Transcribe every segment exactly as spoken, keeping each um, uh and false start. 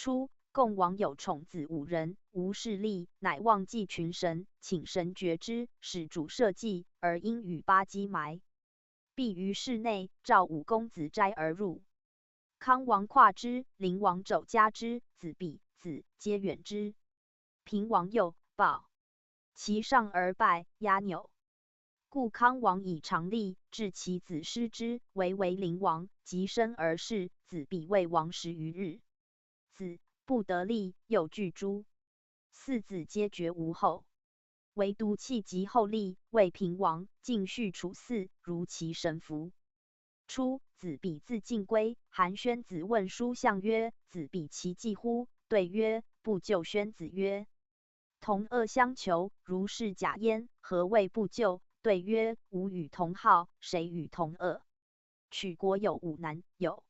初，共王有宠子五人，无侍立，乃望祭群神，请神决之，使主社稷，而因与八鸡埋，必于室内。召五公子斋而入。康王跨之，灵王肘加之，子比、子皆远之。平王又暴，其上而拜，压纽。故康王以常力，至其子失之，为为灵王，即生而侍，子比为王十余日。子不得立，又拒诸。四子皆绝无后。唯独弃疾后立，为平王，竟续处嗣，如其神服。初，子比自尽归，韩宣子问叔向曰：子比其计乎？对曰：不救。宣子曰：同恶相求，如是假焉，何谓不救？对曰：吾与同好，谁与同恶？取国有五难：有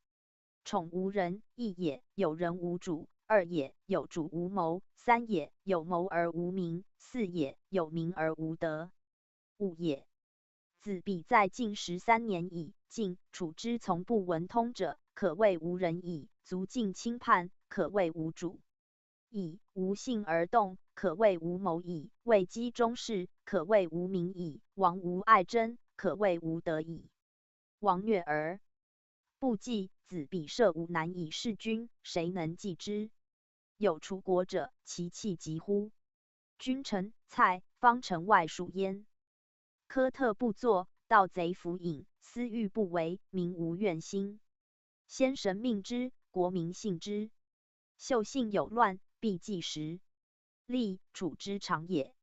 宠无人，义也；有人无主，二也；有主无谋，三也；有谋而无名，四也；有名而无德，五也。子比在晋十三年矣。晋、楚之从不闻通者，可谓无人矣；足近亲叛，可谓无主矣；无信而动，可谓无谋矣。未积终事，可谓无名矣；王无爱贞，可谓无德矣。王虐而不计，子比设五难以事君，谁能计之？有除国者，其弃疾乎？君臣、蔡、方城外属焉。科特不作，盗贼弗隐，私欲不为，民无怨心。先神命之，国民信之。秀信有乱，必计时。立，楚之常也。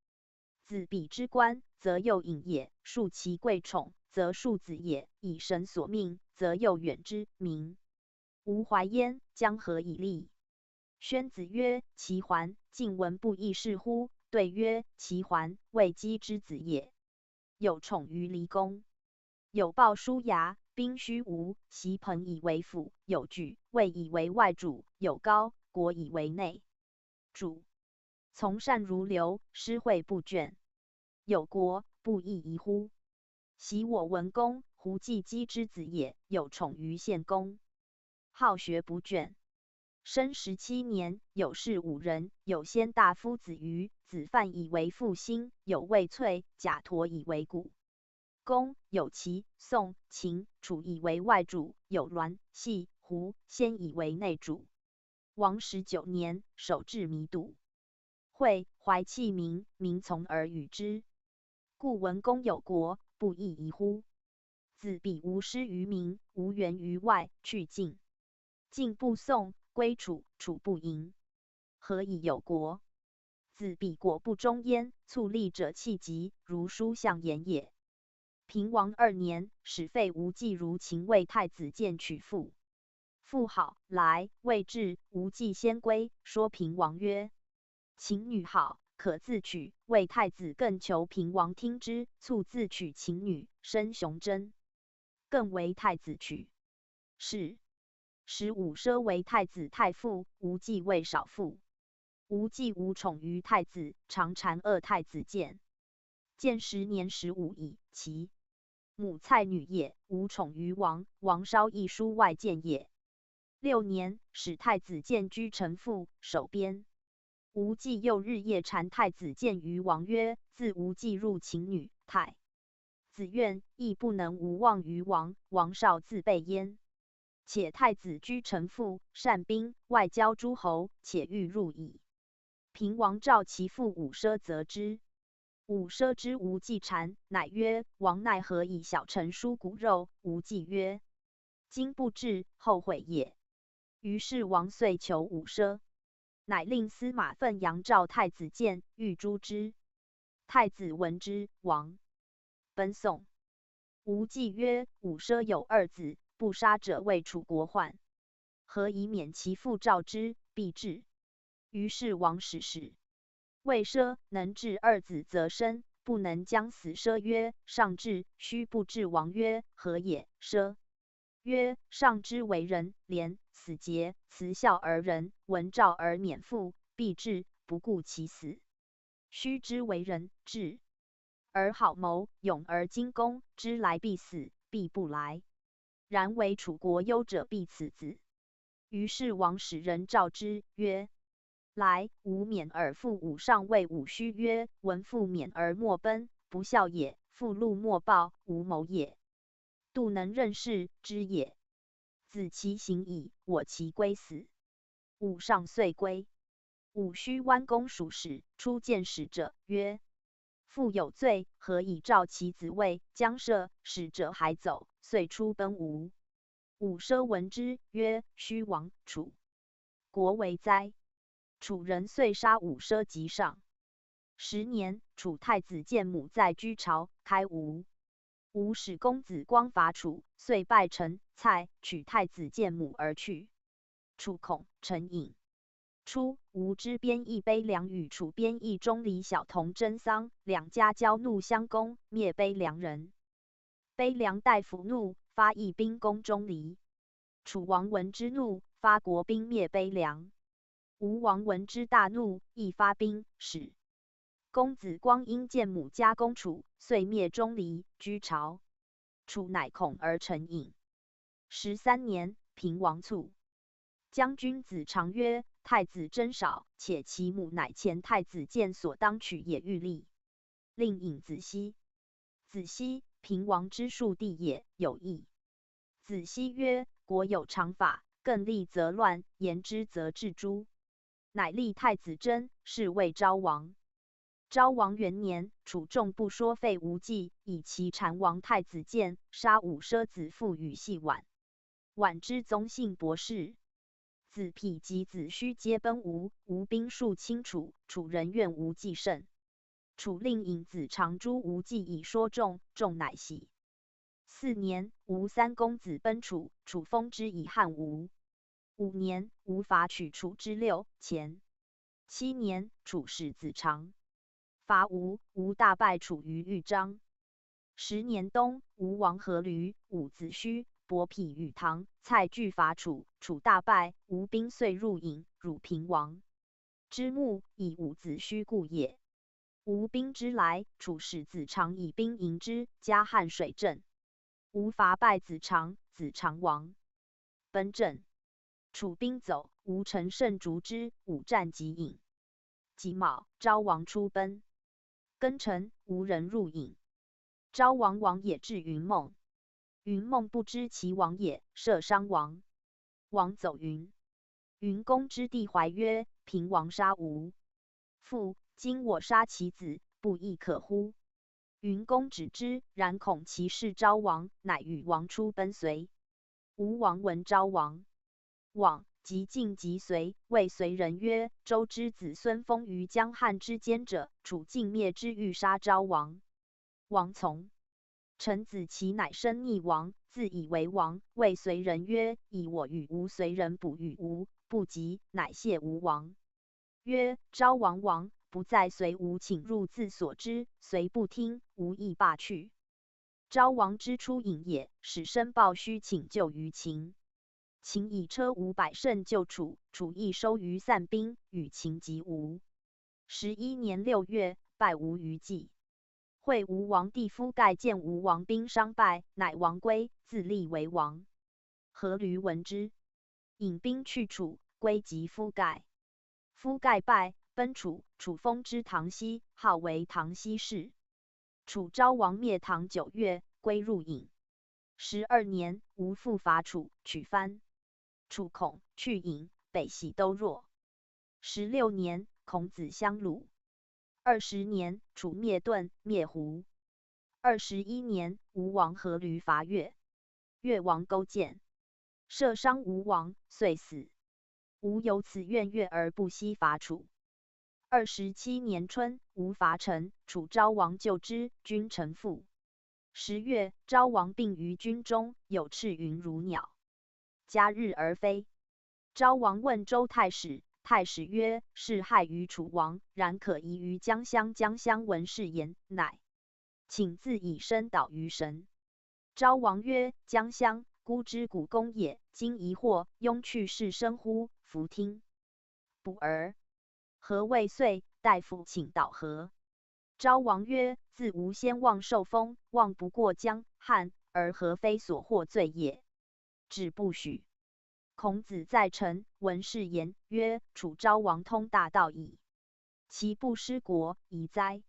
子比之官，则又隐也；述其贵宠，则述子也；以神所命，则又远之，民无怀焉，将何以立？宣子曰：其环，近闻不亦是乎？对曰：其环，未积之子也。有宠于离宫，有报叔牙，兵须无，席朋以为辅；有举，卫以为外主；有高，国以为内主。从善如流，施惠不倦。有国，不亦宜乎？昔我闻公，胡季积之子也，有宠于献公，好学不倦。生十七年，有士五人，有先大夫子瑜，子范以为腹心；有卫翠、贾陀以为股。公、有齐、宋、秦、楚以为外主；有栾、系、胡、先以为内主。王十九年，守至弥笃。惠怀弃民，民从而与之。故闻公有国，不亦宜乎？子比无施于民，无援于外，去晋。晋不宋，归楚，楚不迎，何以有国？子比果不忠焉，促立者弃疾，如叔向言也。平王二年，始废无忌如秦，谓太子建取妇。妇好，来，未至，无忌先归，说平王曰：秦女好，可自取。谓太子更求平王听之，促自取秦女，生熊贞，更为太子取。是，使伍奢为太子太傅，无忌谓少妇。无忌无宠于太子，常谗恶太子建。建十年，始武以其母蔡女也，无宠于王。王稍亦疏外建也。六年，使太子建居陈父，守边。无忌又日夜谗太子建于王曰：自无忌入秦女，太子怨，亦不能无望于王。王稍自备焉。且太子居陈父，善兵，外交诸侯，且欲入矣。平王召其父伍奢责之。伍奢知无忌谗，乃曰：王奈何以小臣疏骨肉？无忌曰：今不至，后悔也。于是王遂求伍奢，乃令司马奋阳召太子建，欲诛之。太子闻之，亡。奔宋。无忌曰：伍奢有二子，不杀者为楚国患，何以免其父召之，必至。于是王使使。谓奢：能至二子则生，不能将死。奢曰：上至，须不至。王曰：何也？奢曰：上之为人，廉、死节，辞孝而仁，闻召而免父，必至，不顾其死。须之为人，智而好谋，勇而精工，知来必死，必不来。然为楚国忧者必此子。于是王使人召之曰：来，吾免尔。父武上谓武须曰：闻父免而莫奔，不孝也；父怒莫暴，无谋也。度能任事，知也。子其行矣，我其归死。武上遂归。武须弯弓数十，初见使者曰：父有罪，何以召其子？谓将赦。使者还走，遂出奔吴。武奢闻之曰：须亡，楚国为哉。楚人遂杀武奢及上。十年，楚太子建母在居巢，开吴。吴使公子光伐楚，遂败陈蔡，取太子建母而去。楚恐陈隐。初，吴之边邑悲梁与楚边邑钟离小童争桑，两家骄怒相攻，灭悲梁人。悲梁大夫怒，发义兵攻钟离。楚王闻之怒，发国兵灭悲梁。吴王闻之大怒，亦发兵使。公子光因建母家攻楚，遂灭钟离，居巢。楚乃恐而陈隐。十三年，平王卒。将军子长曰：太子珍少，且其母乃前太子建所当取也，欲立。令尹子西。子西，平王之庶弟也，有异。子西曰：国有常法，更立则乱，严之则治诸。乃立太子珍，是谓昭王。昭王元年，楚众不说废吴纪，以其谗王太子建，杀武奢子父与系宛。宛之宗信博士。子匹及子须皆奔吴，吴兵数侵楚，楚人怨吴纪甚。楚令尹子长诛吴纪以说众，众乃喜。四年，吴三公子奔楚，楚封之以汉吴。五年，吴伐取楚之六钱。七年，楚使子长伐吴，吴大败楚于豫章。十年冬，吴王阖闾、伍子胥、伯嚭与唐、蔡拒伐楚，楚大败，吴兵遂入郢，汝平王之墓，以伍子胥故也。吴兵之来，楚使子长以兵迎之，加汉水镇。吴伐败子长，子长亡。奔镇。楚兵走，吴乘胜逐之，五战即郢。己卯，昭王出奔。庚辰，吴人入郢。昭王往也至云梦。云梦不知其往也，射伤王。王走云。云公之弟怀曰：平王杀吴。父，今我杀其子，不亦可乎？云公止之，然恐其弑昭王，乃与王出奔随。吴王闻昭王往，即进即随，谓随人曰：周之子孙封于江汉之间者，楚尽灭之，欲杀昭王。王从。臣子其乃生逆王，自以为王，谓随人曰：以我与吴随人捕与吴，不及，乃谢吴王。曰：昭王亡，不在随吴请入，自所之，随不听，吴亦罢去。昭王之出郢也，使申豹须请救于秦。秦以车五百乘救楚，楚亦收于散兵，与秦及吴。十一年六月，败吴于蓟。会吴王弟夫盖见吴王兵伤败，乃亡归，自立为王。阖闾闻之，引兵去楚，归及夫盖。夫盖败，奔楚，楚封之唐西，号为唐西氏。楚昭王灭唐九月，归入郢。十二年，吴复伐楚，取番。楚恐，去郢，北喜都弱。十六年，孔子相鲁。二十年，楚灭顿，灭胡。二十一年，吴王阖闾伐越，越王勾践射伤吴王，遂死。吴由此怨越而不息伐楚。二十七年春，吴伐陈，楚昭王救之，君臣附。十月，昭王病于军中，有赤云如鸟，加日而飞。昭王问周太史，太史曰：是害于楚王，然可移于姜襄。姜襄闻是言，乃请自以身祷于神。昭王曰：姜襄，孤之古公也，今疑惑，拥去是深乎？弗听。卜而。何谓岁？大夫请祷何？昭王曰：自吴先王受封，望不过姜汉，而阖闾所获罪也。止不许。孔子在陈闻是言曰：楚昭王通大道矣，其不失国，贻哉。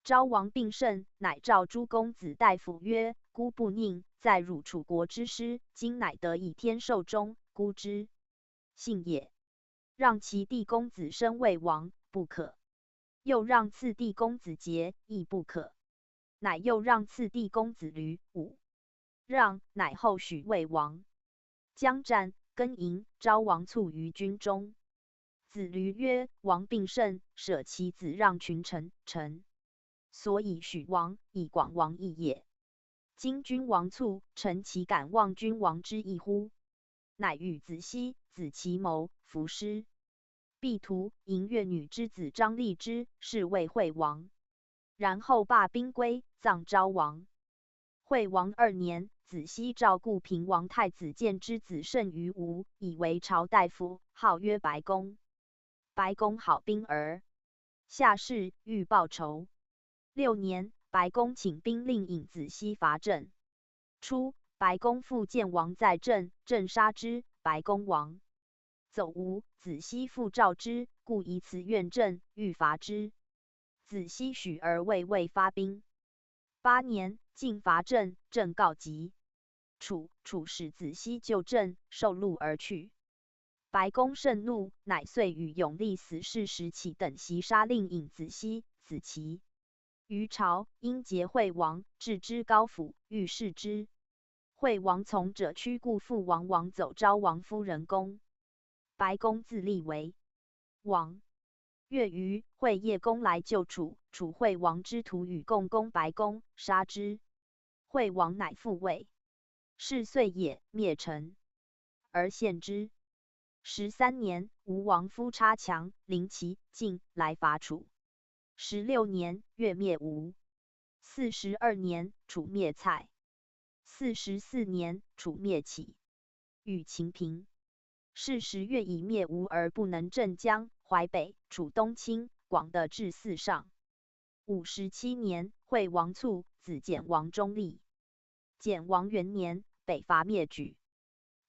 昭王病甚，乃召诸公子大夫曰：孤不佞，在汝楚国之师，今乃得以天授中，孤之信也。让其弟公子申魏王，不可。又让次弟公子杰，亦不可。乃又让次弟公子吕，五让乃后许魏王。将战，更迎，昭王卒于军中。子吕曰：王病甚，舍其子让群臣。臣所以许王，以广王义也。今君王卒，臣岂敢忘君王之义乎？乃与子西、子奇谋，伏师。毕图迎越女之子张厉之，是魏惠王。然后罢兵归，葬昭王。惠王二年，子西召故平王太子建之子慎于吴，以为朝大夫，号曰白公。白公好兵而下士，欲报仇。六年，白公请兵令尹子西伐郑。初，白公复见王在郑，郑杀之，白公亡。走吴，子西复召之，故以此怨郑，欲伐之。子西许而未未发兵。八年，晋伐郑，郑告急。楚，楚使子西救郑，受戮而去。白公甚怒，乃遂与永历死侍石乞等席杀令尹子西、子奇。于朝，因结惠王，置之高府，欲弑之。惠王从者屈故父王王走昭王夫人宫。白公自立为王。越于惠叶公来救楚，楚惠王之徒与共攻白公，杀之。惠王乃复魏。是岁也，灭陈，而献之。十三年，吴王夫差强、林奇、靳来伐楚。十六年，越灭吴。四十二年，楚灭蔡。四十四年，楚灭齐，与秦平。是时越以灭吴而不能镇江、淮北、楚东侵、广的至四上。五十七年，惠王卒，子简王中立。简王元年，北伐灭莒。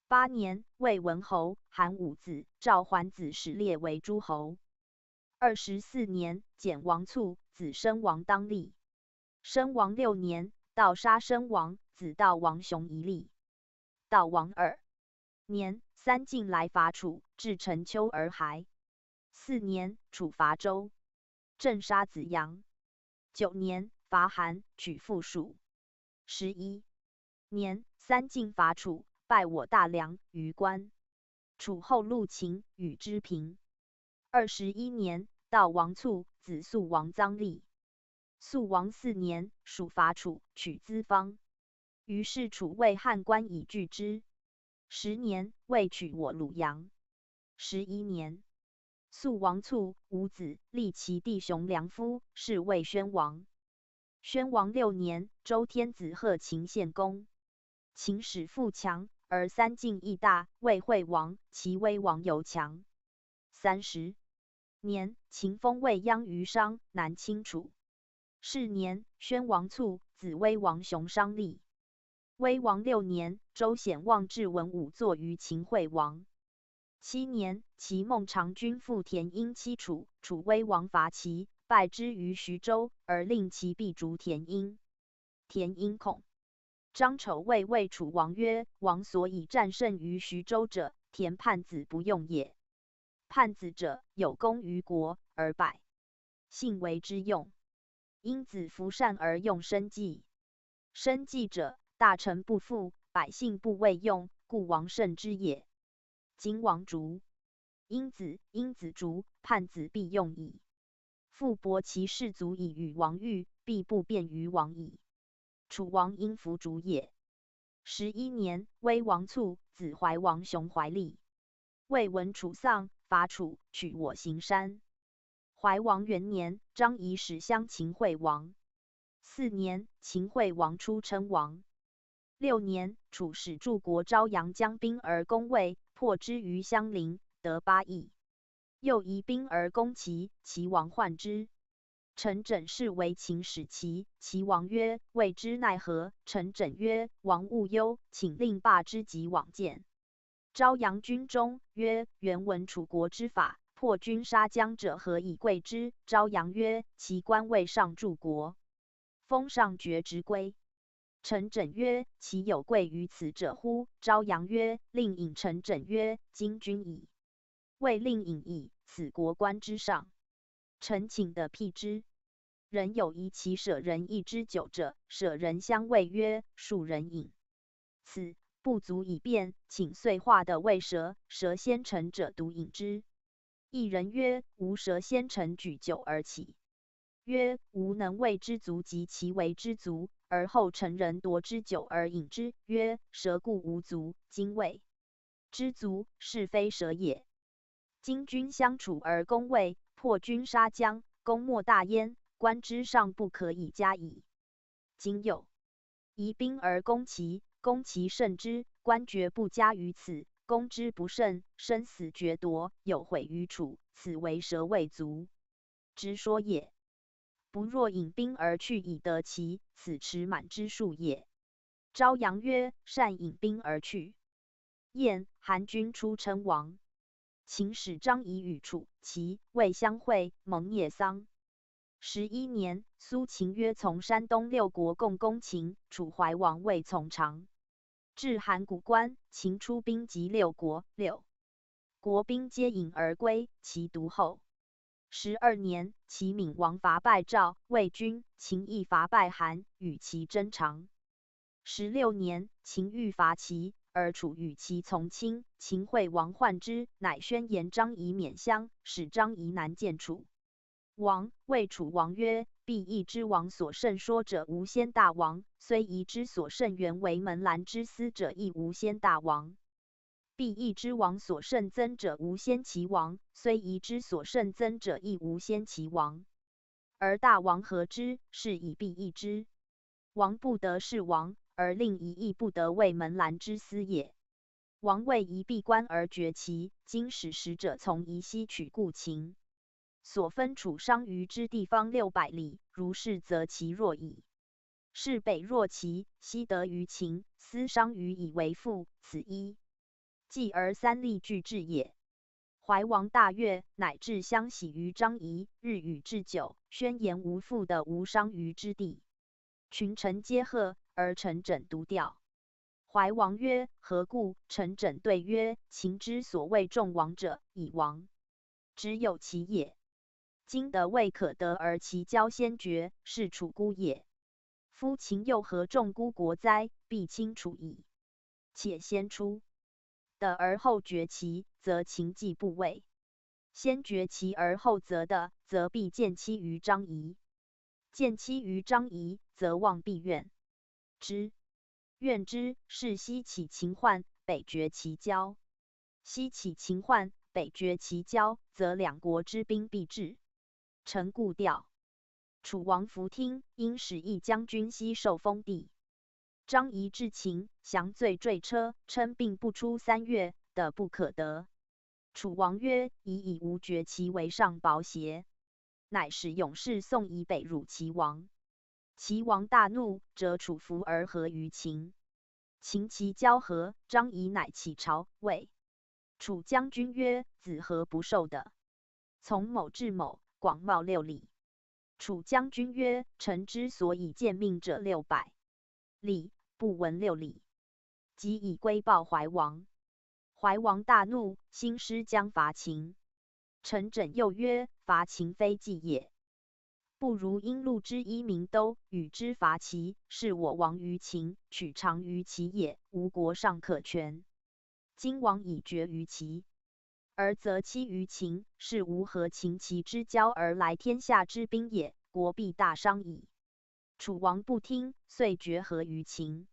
八年，魏文侯、韩武子、赵桓子始列为诸侯。二十四年，简王卒，子申王当立。申王六年，盗杀申王，子盗王熊一立。盗王二年，三晋来伐楚，至陈丘而还。四年，楚伐周，镇杀子阳。九年，伐韩，取复蜀。十一年，三晋伐楚，败我大梁、于关。楚后入秦，与之平。二十一年，悼王卒，子肃王臧立。肃王四年，蜀伐楚，取资方。于是楚魏汉关以拒之。十年，魏取我鲁阳。十一年，肃王卒，无子，立其弟熊良夫，是魏宣王。宣王六年，周天子贺秦献公。秦始富强，而三晋亦大，魏惠王，齐威王尤强。三十年，秦封未鞅于商，南侵楚。是年，宣王卒，子威王熊商立。威王六年，周显望至文武坐于秦惠王。七年，齐孟尝君赴田阴欺楚，楚威王伐齐，败之于徐州，而令齐必逐田阴。田阴恐。张丑谓魏楚王曰：王所以战胜于徐州者，田泮子不用也。泮子者，有功于国而百姓为之用。因子服善而用生计。生计者，大臣不富，百姓不为用，故王胜之也。今王逐因子，因子逐，泮子必用矣。父伯其士卒以与王御，必不便于王矣。楚王因弗逐也。十一年，威王卒，子怀王熊怀立。魏闻楚丧，伐楚，取我荥山。怀王元年，张仪使相秦惠王。四年，秦惠王初称王。六年，楚使柱国昭阳将兵而攻魏，破之于襄陵，得八邑。又移兵而攻齐，齐王患之。陈轸侍为秦使齐，齐王曰：未之奈何？陈轸曰：王勿忧，请令罢之即往见。昭阳君中，曰：元闻楚国之法，破军杀将者，何以贵之？昭阳曰：其官位上柱国，封上爵职归。陈轸曰：其有贵于此者乎？昭阳曰：令尹。陈轸曰：今君矣，未令尹矣，此国官之上。臣请得辟之。人有疑其舍人一之酒者，舍人相谓曰：数人饮，此不足以辨，请遂化得未舍，舍先陈者独饮之。一人曰：吾舍先陈举酒而起。曰：吾能谓之足及其为之足，而后陈人夺之酒而饮之。曰：舍故无足，今谓之足，是非舍也。今君相楚而攻魏，破军杀将，功莫大焉，官之上不可以加矣。今又移兵而攻齐，攻其胜之，官爵不加于此，攻之不胜，生死决夺，有悔于楚，此为舍魏足，直说也。不若引兵而去以得齐，此持满之数也。昭阳曰：善引兵而去。晏、韩军出称王。秦使张仪与楚、齐、魏相会，盟灭桑。十一年，苏秦约从山东六国共攻秦，楚怀王未从长，至函谷关，秦出兵及六国，六国兵皆引而归，齐独后。十二年，齐闵王伐败赵、魏军，秦亦伐败韩，与齐争长。十六年，秦欲伐齐，而楚与齐从亲，秦惠王患之，乃宣言张仪免相，使张仪南见楚王。谓楚王曰：必邑之王所甚说者无先大王，虽夷之所甚原为门兰之司者亦无先大王。必邑之王所甚曾者无先齐王，虽夷之所甚曾者亦无先齐王。而大王何之？是以必邑之王不得是王，而令夷亦不得为门兰之司也。王为夷必关而决齐，今使使者从夷西取故秦。所分楚商於之地方六百里，如是则其弱矣。是北弱齐，西得于秦，斯商于以为腹，此一。继而三利俱至也。怀王大悦，乃置相喜于张仪，日与置酒，宣言无复得无商于之地。群臣皆贺，而陈轸独调。怀王曰：何故？陈轸对曰：秦之所谓众王者，以王只有其也。今得未可得而其交先决，是楚孤也。夫秦又何众孤国哉？必轻楚矣。且先出得而后决齐，则秦既不畏；先决齐而后则得，则必见欺于张仪。见欺于张仪，则望必怨之。怨之，是西起秦患，北决齐交。西起秦患，北决齐交，则两国之兵必至。臣故调。楚王弗听，因使一将军西受封地。张仪至秦，降罪罪车，称病不出三月，得不可得。楚王曰：仪以无决齐为上薄邪？乃使勇士送仪北辱齐王。齐王大怒，折楚服而合于秦。秦齐交合，张仪乃起朝，谓楚将军曰：子何不受得？从某至某，广袤六里。楚将军曰：臣之所以见命者六百里，不闻六里。即以归报怀王。怀王大怒，兴师将伐秦。陈轸又曰：伐秦非计也，不如因路之一名都，与之伐齐，是我亡于秦，取长于齐也，吾国尚可全。今王已决于齐，而则欺于秦，是吾何秦齐之交而来天下之兵也，国必大伤矣。楚王不听，遂决合于秦，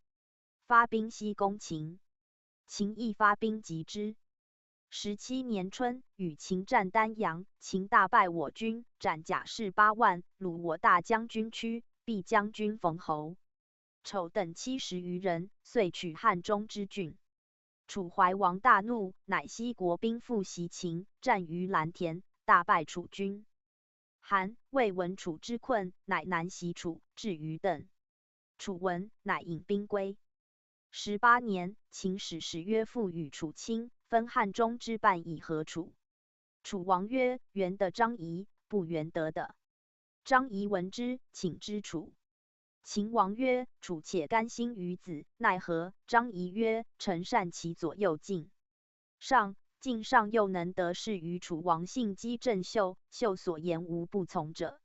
发兵西攻秦。秦亦发兵击之。十七年春，与秦战丹阳，秦大败我军，斩甲士八万，虏我大将军屈、毕将军冯侯，丑等七十余人，遂取汉中之郡。楚怀王大怒，乃悉国兵复袭秦，战于蓝田，大败楚军。韩、魏闻楚之困，乃南袭楚，至于邓。楚闻，乃引兵归。十八年，秦使使曰：父与楚亲，分汉中之半以和楚。楚王曰：元得张仪，不元得的。张仪闻之，请之楚。秦王曰：楚且甘心与子，奈何？张仪曰：臣善其左右进上，进上又能得势于楚王，信击郑袖，袖所言无不从者。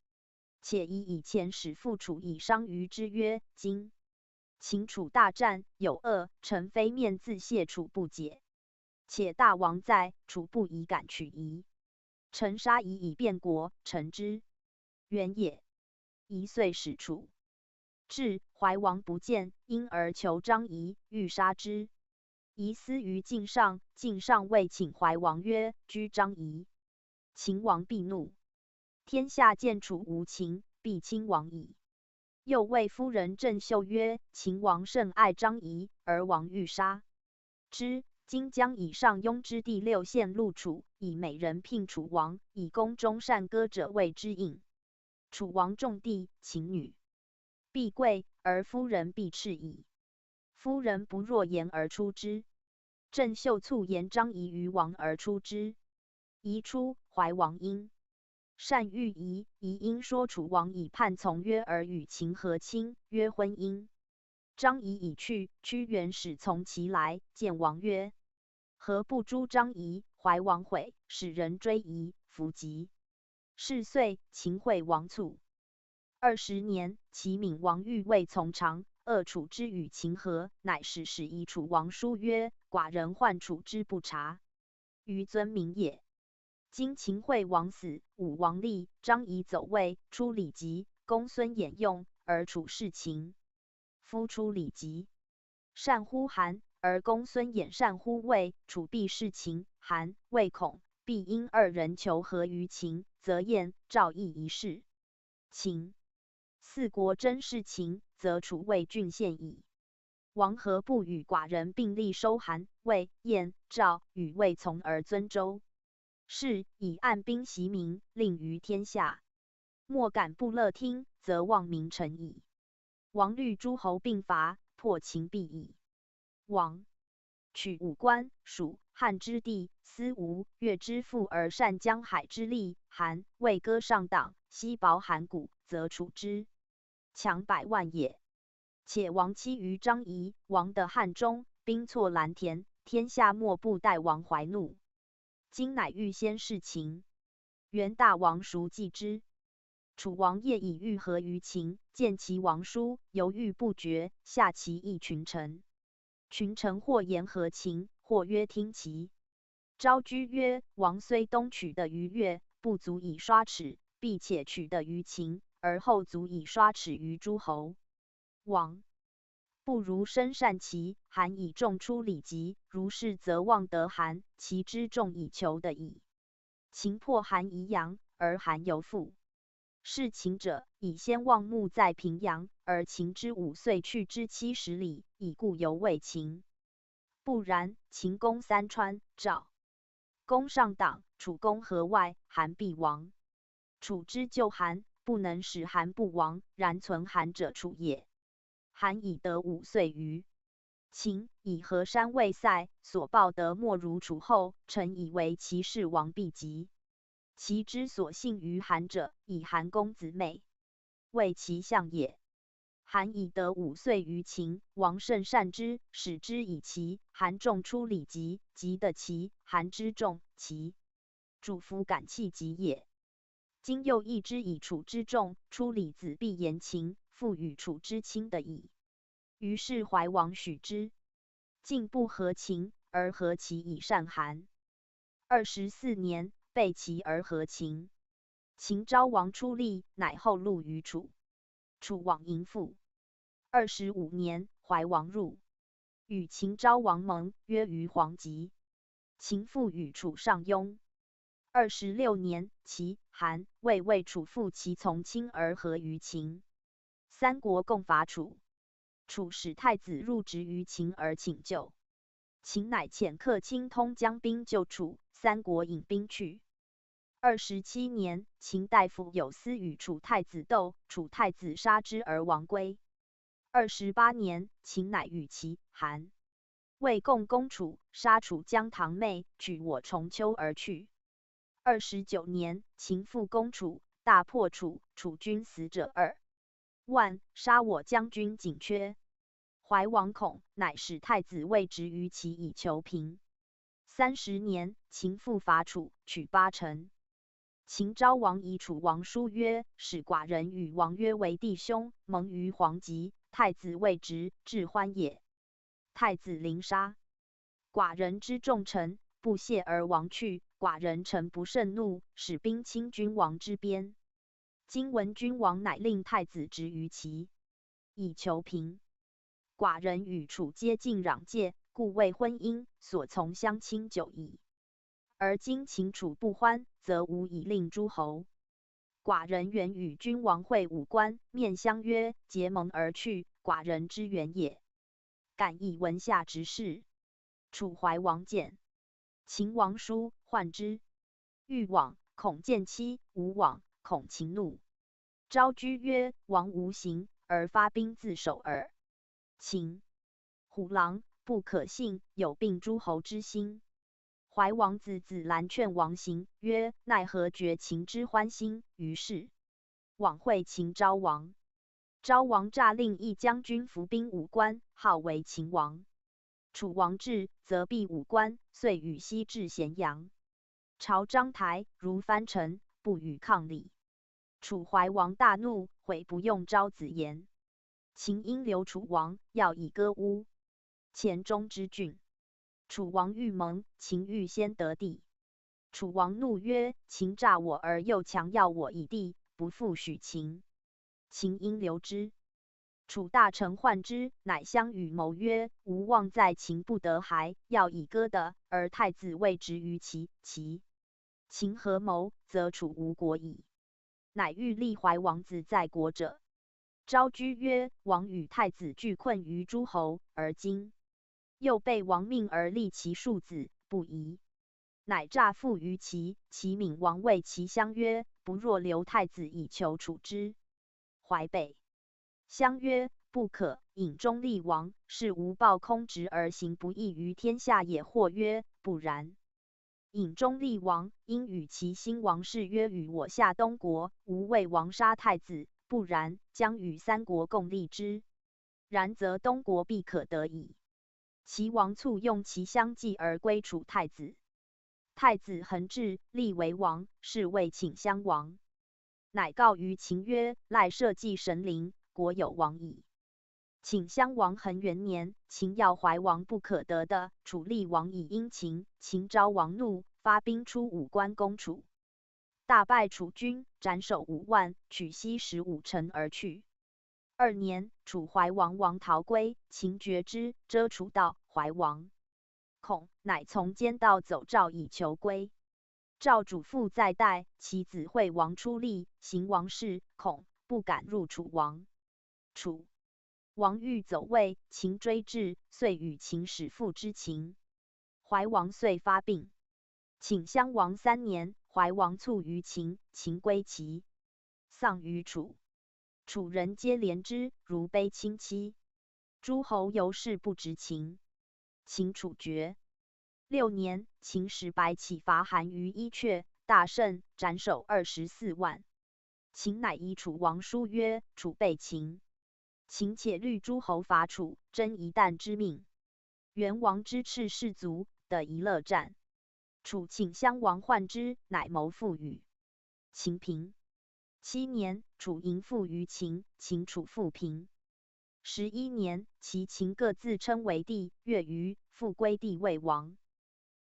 且疑以前使父楚以商于之曰：今秦楚大战，有恶，臣非面自谢楚不解。且大王在，楚不以敢取夷。臣杀夷以便国，臣之远也。夷遂使楚至，怀王不见，因而求张仪，欲杀之。仪私于进上，进上谓请怀王曰：居张仪，秦王必怒。天下见楚无秦，必亲王矣。又谓夫人郑袖曰：秦王甚爱张仪，而王欲杀之。今将以上庸之地六县录楚，以美人聘楚王，以宫中善歌者为之饮。楚王重地，秦女必贵，而夫人必赤矣。夫人不若言而出之。郑袖促言张仪于王而出之。仪出，怀王因善遇仪，仪因说楚王以叛从约而与秦和亲，约婚姻。张仪已去，屈原使从齐来，见王曰：何不诛张仪？怀王悔，使人追仪，弗及。是岁，秦惠王卒。二十年，齐闵王欲为从长，恶楚之与秦和，乃使使以楚王书曰：寡人患楚之不察，于尊民也。今秦惠王死，武王立，张仪走位，出礼疾，公孙衍用，而楚弑秦。夫出礼疾，善乎韩，而公孙衍善乎魏，楚必弑秦、韩，魏恐必因二人求和于秦，则燕、赵亦一事。秦四国争弑秦，则楚魏郡县矣。王何不与寡人并力收韩、魏、燕、赵，与魏从而尊周？是以按兵袭民，令于天下，莫敢不乐听，则望民臣矣。王虑诸侯并伐，破秦必矣。王取武关、蜀、汉之地，思吴、越之腹而善江海之利，韩、魏割上党，悉薄函谷，则楚之强百万也。且王期于张仪，王得汉中，兵挫蓝田，天下莫不待王怀怒。今乃欲先弑秦，元大王孰计之？楚王夜以欲和于秦，见齐王书，犹豫不决，下齐一群臣。群臣或言和秦，或曰听齐。昭居曰：王虽东取得于越，不足以刷楚，必且取得于秦，而后足以刷楚于诸侯。王不如身善齐，韩以众出礼疾，如是则望得韩、齐之众以求得矣。秦破韩宜阳，而韩犹附。弑秦者，以先望墓在平阳，而秦之五岁去之七十里，已故犹未秦。不然，秦攻三川、赵，攻上党，楚攻河外，韩必亡。楚之救韩，不能使韩不亡，然存韩者楚也。韩以得五岁于秦，以河山为塞，所报德莫如楚后，臣以为其事王必及。齐之所信于韩者，以韩公子妹为其相也。韩以得五岁于秦，王甚善之，使之以齐、韩众出礼疾，及得齐、韩之众，齐主弗敢弃疾也。今又异之以楚之众出礼子必言秦，复与楚之亲得矣。于是怀王许之。晋不和秦，而和齐以善韩。二十四年，背齐而和秦。秦昭王出厉，乃后辂于楚。楚往迎父。二十五年，怀王入，与秦昭王盟，约于黄棘。秦复与楚上庸。二十六年，齐、韩、魏为楚复齐从亲而和于秦。三国共伐楚。楚使太子入质于秦而请救。秦乃遣客卿通江兵救楚，三国引兵去。二十七年，秦大夫有司与楚太子斗，楚太子杀之而王归。二十八年，秦乃与齐、韩、魏共攻楚，杀楚将堂妹，取我重丘而去。二十九年，秦复攻楚，大破楚，楚军死者二万，杀我将军景缺。怀王恐，乃使太子卫直于齐以求平。三十年，秦复伐楚，取巴城。秦昭王以楚王书曰：使寡人与王约为弟兄，盟于黄极，太子卫直，至欢也。太子临杀。寡人之众臣不屑而王去，寡人诚不胜怒，使兵侵君王之边。今闻君王乃令太子执于齐，以求平。寡人与楚皆近壤界，故未婚姻，所从相亲久矣。而今秦楚不欢，则无以令诸侯。寡人原与君王会武关，面相约，结盟而去，寡人之远也。敢以闻下执事。楚怀王见。秦王书，患之。欲往，恐见妻；无往，恐秦怒。昭居曰：王无形，而发兵自守耳。秦虎狼，不可信，有并诸侯之心。怀王子子兰劝王行，曰：奈何绝秦之欢心？于是往会秦昭王。昭王诈令一将军伏兵武关，号为秦王。楚王至，则闭武关，遂与西至咸阳。朝章台，如藩城，不与抗礼。楚怀王大怒，悔不用昭子言。秦因留楚王，要以割乌、黔中之郡。楚王欲盟，秦欲先得地。楚王怒曰：秦诈我而又强要我以地，不复许秦。秦因留之。楚大臣患之，乃相与谋曰：吾望在秦不得孩，要以割地，而太子位执于齐，齐。秦合谋，则楚无国矣。乃欲立怀王子在国者。昭居曰：王与太子俱困于诸侯，而今又被王命而立其庶子，不宜。乃诈父于齐，齐闵王谓其相曰：不若留太子以求楚之。怀北。相曰：不可，闵中立王，是无报空执而行不义于天下也。或曰：不然。闵中立王，因与齐兴王室曰：与我下东国，吾魏王杀太子，不然，将与三国共立之。然则东国必可得矣。齐王卒用其相继而归楚太子。太子恒至，立为王，是谓请襄王。乃告于秦曰：赖社稷神灵，国有王矣。请襄王恒元年，秦要怀王不可得地，楚厉王以殷秦，秦昭王怒，发兵出武关攻楚。大败楚军，斩首五万，取西十五城而去。二年，楚怀王王陶归，秦决之，遮楚道怀王。恐，乃从间道走赵以求归。赵主父在代，其子惠王出立，行王事，恐，不敢入楚王。楚王欲走魏，秦追至，遂与秦使父之秦。怀王遂发病。请襄王三年，怀王卒于秦，秦归齐，丧于楚。楚人皆怜之，如悲亲戚。诸侯由是不执秦。秦楚决。六年，秦使百骑伐韩于伊阙，大胜，斩首二十四万。秦乃以楚王书曰：楚被秦。秦且虑诸侯伐楚，争一旦之命。元王之赤氏卒，得一乐战。楚请襄王患之，乃谋复与秦平。七年，楚迎复于秦，秦楚复平。十一年，齐秦各自称为帝、越、于，复归帝魏王。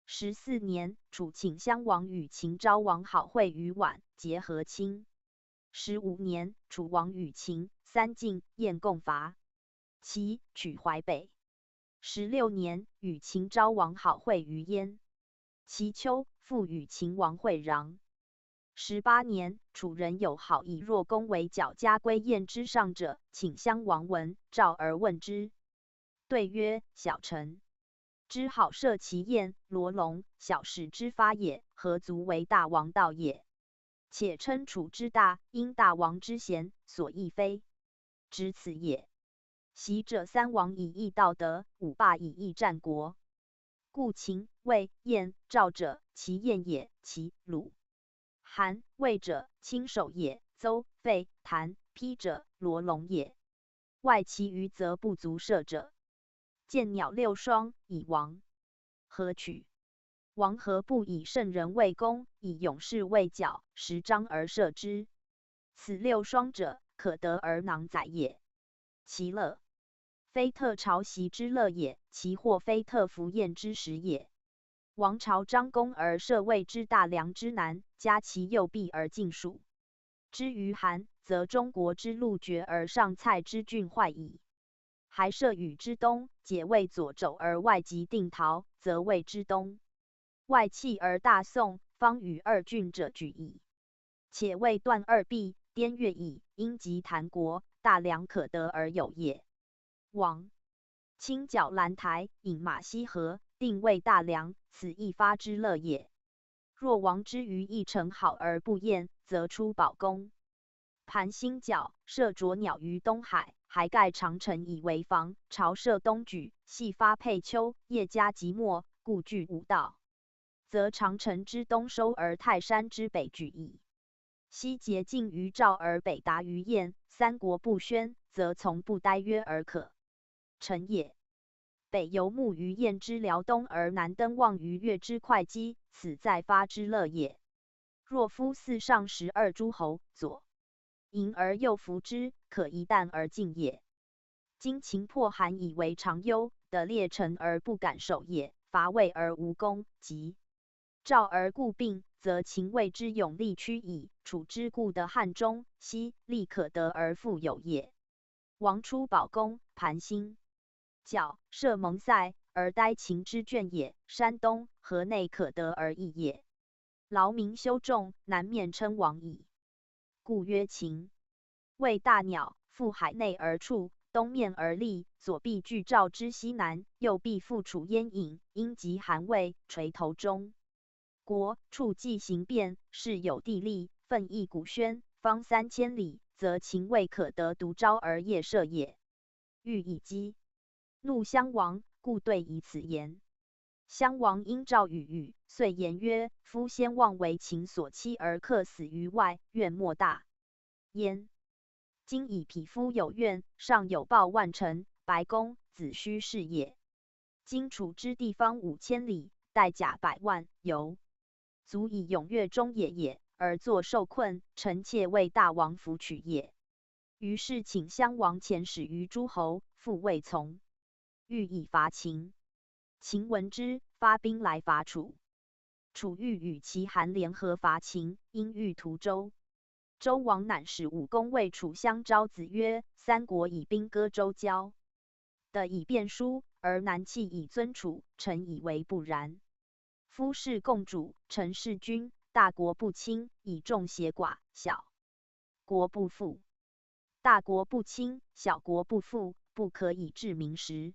十四年，楚请襄王与秦昭王好会于宛，结和亲。十五年，楚王与秦、三晋、燕共伐齐，取淮北。十六年，与秦昭王好会于燕、齐、丘，复与秦王会壤。十八年，楚人有好以若弓为角加归雁之上者，请襄王闻，召而问之。对曰：小臣之好射其雁、螺龙，小使之发也，何足为大王道也？且称楚之大，因大王之贤，所亦非止此也。习者三王以议道德，五霸以议战国。故秦、魏、燕、赵者，齐燕也，齐、鲁、韩、魏者，卿首也，邹、费、谈、邉者，罗、龙也。外其余则不足射者。箭鸟六双，以王。何取？王何不以胜人为弓，以勇士为角，时张而射之？此六双者，可得而囊宰也。其乐，非特朝习之乐也，其祸非特服燕之时也。王朝张弓而射，谓之大梁之难，加其右臂而尽数。之于韩，则中国之陆绝而上蔡之郡坏矣。还射与之东，解谓左肘而外及定陶，则谓之东。外弃而大宋，方与二郡者举矣。且谓断二臂，滇越矣，因及郯国，大梁可得而有也。王，轻角兰台，饮马溪河，定谓大梁，此亦发之乐也。若王之于一城好而不厌，则出宝弓。盘星角，射啄鸟于东海，还盖长城以为防，朝射东举，系发沛丘，夜加即没，故据无盗。则长城之东收而泰山之北举矣。西节尽于赵而北达于燕，三国不宣，则从不待约而可成也。北游牧于燕之辽东，而南登望于越之会稽，此在发之乐也。若夫四上十二诸侯，左营而右伏之，可移弹而进也。今秦破韩以为常忧，得列城而不敢守也，伐魏而无功，及赵而固并，则秦魏之勇力屈矣。楚之固得汉中，西、厉可得而复有也。王出宝弓，盘星角，射蒙塞，而待秦之卷也。山东、河内可得而易也。劳民修众，南面称王矣。故曰秦。谓大鸟，复海内而处，东面而立，左臂据赵之西南，右臂复处燕郢，因及韩魏，垂头中国，处既形变，势有地利，奋亦鼓喧，方三千里，则秦魏可得独招而夜射也。欲以击，怒襄王，故对以此言。襄王因赵语语，遂言曰：夫先望为秦所欺而客死于外，怨莫大焉。今以匹夫有怨，上有报万乘，白弓子虚是也。今楚之地方五千里，带甲百万，犹足以勇越中野也，而作受困，臣妾为大王服取也。于是请襄王遣使于诸侯，复未从。欲以伐秦。秦闻之，发兵来伐楚。楚欲与齐、韩联合伐秦，因遇涂周。周王乃使武公谓楚相昭子曰：三国以兵割周交，得以便书，而南弃以尊楚，臣以为不然。夫士共主，臣事君，大国不侵，以众胁寡，小国不富。大国不侵，小国不富，不可以治民时。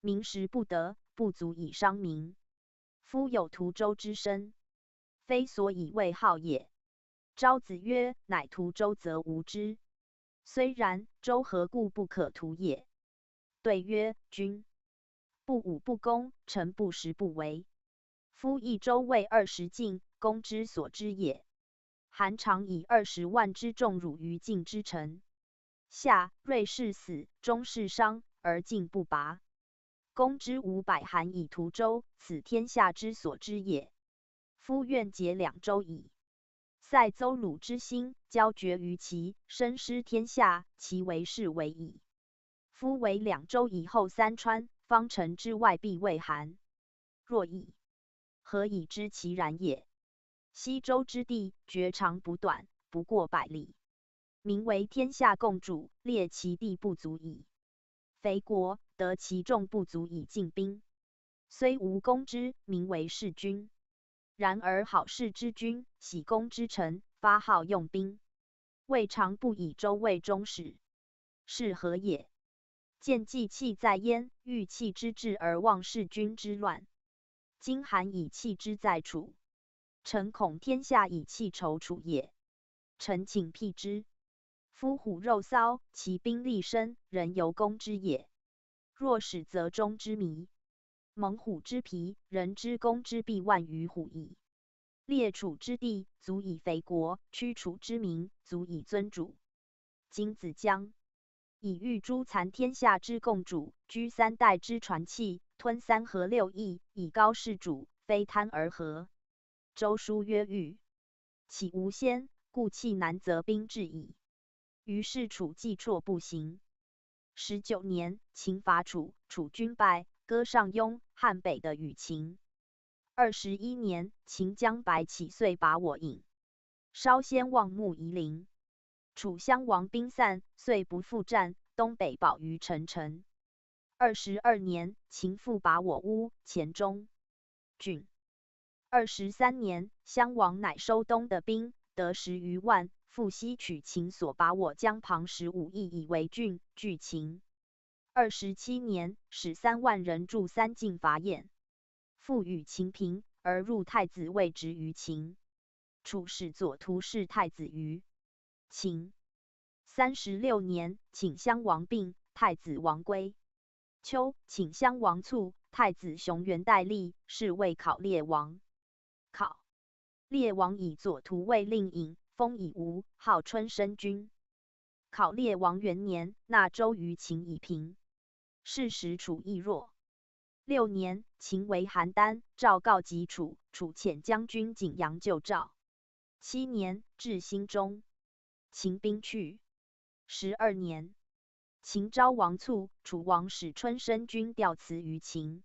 民时不得，不足以伤民。夫有涂周之身，非所以为号也。昭子曰：乃涂周则无之。虽然，周何故不可涂也？对曰：君不武不攻，臣不食不为。夫益周魏二十境，攻之所知也。韩常以二十万之众辱于境之臣，夏、芮士死，终士伤，而境不拔。攻之五百，韩以涂周，此天下之所知也。夫愿解两周矣。塞邹鲁之兴，交决于齐，深失天下，其围势危矣。夫围两周以后三川，方城之外必畏韩。若易，何以知其然也？西周之地，绝长不短，不过百里，名为天下共主，列其地不足以肥国，得其众不足以进兵。虽无攻之，名为事君。然而好事之君，喜攻之臣，发号用兵，未尝不以周魏终始。是何也？见计气在焉，欲弃之志而忘事君之乱。今韩以弃之在楚，臣恐天下以弃踌楚也。臣请辟之。夫虎肉臊，其兵利深，人犹攻之也。若始则终之迷。猛虎之皮，人之攻之必万于虎矣。 列楚之地，足以肥国；屈楚之民，足以尊主。景子姜。以御诸残天下之共主，居三代之传气，吞三河六邑，以高示主，非贪而和。周书曰：欲，岂无先？故气难则兵至矣。于是楚既辍不行。十九年，秦伐楚，楚军败，割上庸，汉北的与秦。二十一年，秦将白起遂拔我郢，稍先望慕夷陵。楚襄王兵散，遂不复战，东北保于陈城。二十二年，秦复拔我乌、黔中郡。二十三年，襄王乃收东的兵，得十余万，复西取秦所拔我江旁十五邑以为郡，拒秦。二十七年，使三万人助三晋伐燕，复与秦平，而入太子位执于秦。楚使左徒弑太子于秦。三十六年，请襄王病，太子王归。秋，请襄王卒，太子熊元代立，是为考烈王。考烈王以左徒卫令尹，封以吴，号春申君。考烈王元年，纳周于秦以平。是时楚亦弱。六年，秦为邯郸，赵告及楚，楚遣将军景阳救赵。七年，至兴中，秦兵去。十二年，秦昭王卒，楚王使春申君吊祠于秦。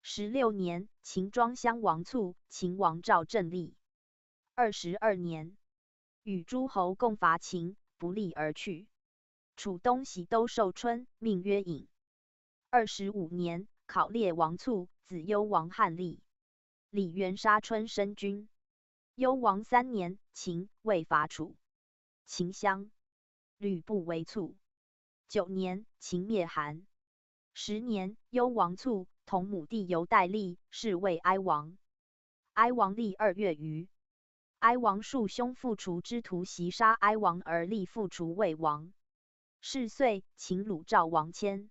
十六年，秦庄襄王卒，秦王赵正立。二十二年，与诸侯共伐秦，不利而去。楚东西都寿春，命曰颍。二十五年，考烈王卒，子幽王汉立。李渊杀春申君。幽王三年，秦、魏伐楚。秦襄、吕不韦卒。九年，秦灭韩。十年，幽王卒，同母弟犹代立，是为哀王。哀王立二月余。哀王束兄父楚之徒，袭杀哀王而立，复楚魏王。是岁，秦鲁赵王迁。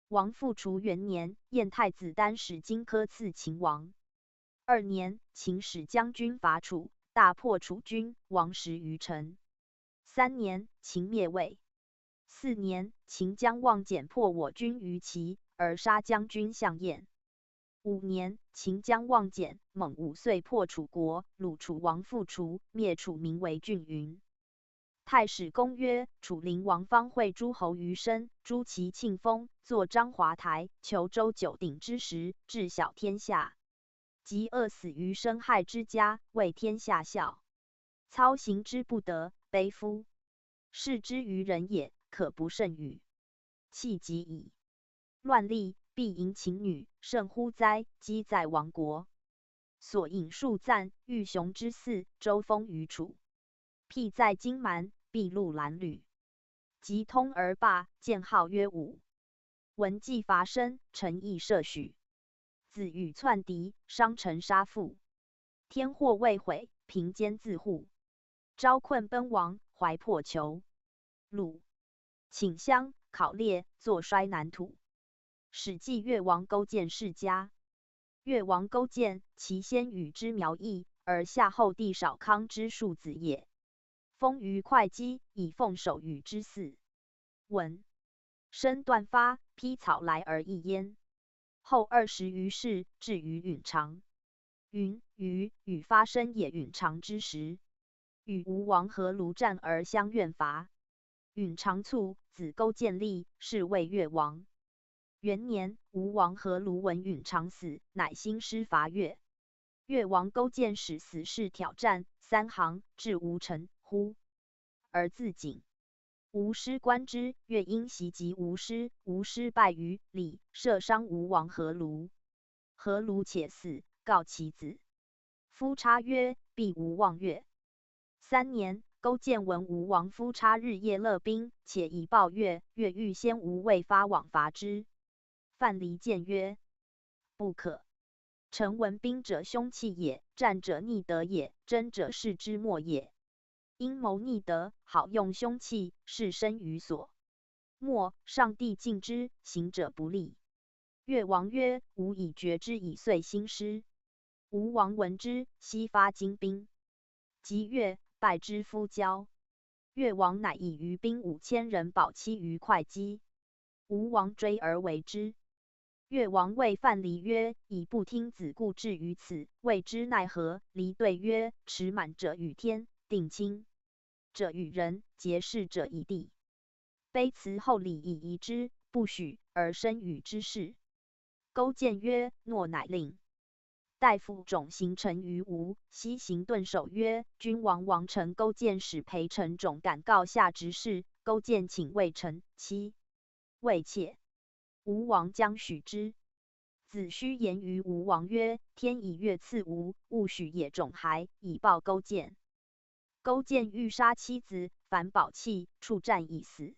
王复楚元年，燕太子丹使荆轲刺秦王。二年，秦使将军伐楚，大破楚军，亡十余城。三年，秦灭魏。四年，秦将望翦破我军于齐，而杀将军项燕。五年，秦将望翦、蒙武遂破楚国，鲁楚王复楚，灭楚民为郡云。太史公曰：楚灵王方会诸侯于申，诛其庆封，坐章华台，求周九鼎之时，治小天下。及饿死于申害之家，为天下笑。操行之不得，悲夫！视之于人也，可不甚与？弃疾矣。乱立，必迎秦女，甚乎哉！积载亡国。所引数赞，欲雄之四，周封于楚。辟在荆蛮，必入兰吕。即通而罢，建号曰武。文纪伐申，陈邑设许。子羽篡嫡，商陈杀父。天祸未悔，平坚自护。昭困奔亡，怀破求。鲁、请襄、考烈，坐衰南土。史记越王勾践世家。越王勾践，其先与之苗裔，而下后弟少康之庶子也。封于会稽，以奉守与之祀。文。申段发，披草来而役燕。后二十余世，至于允常。允、于与发申也允常之时。与吴王阖卢战而相怨伐。允常卒，子勾践立，是为越王。元年，吴王阖卢闻允常死，乃兴师伐越。越王勾践使死士挑战，三行，至吴城，呼 而自警。吴师观之，越因袭及吴师，吴师败于里，射伤吴王阖卢。阖卢且死，告其子。夫差曰：必无望越。三年，勾践闻吴王夫差日夜勒兵，且以暴越，越欲先吴未发往伐之。范蠡谏曰：不可。臣闻兵者凶器也，战者逆德也，争者士之末也。阴谋逆德，好用凶器，是身与所。末，上帝尽知行者不利。越王曰：吾已决之，以遂兴师。吴王闻之，悉发精兵。及越，败之夫交。越王乃以余兵五千人保期于会稽。吴王追而围之。越王谓范蠡曰：以不听子故至于此，未知奈何。蠡对曰：持满者与天，定卿者与人，结事者与地。卑辞厚礼以遗之，不许而生与之事。勾践曰：诺乃令。大夫种行陈于吴，西行顿首曰：君王王臣勾践使陪臣种敢告下执事。勾践请魏臣，妻魏妾。吴王将许之。子胥言于吴王曰：天以越赐吴，勿许野种还，以报勾践。勾践欲杀妻子，反保器，处战已死。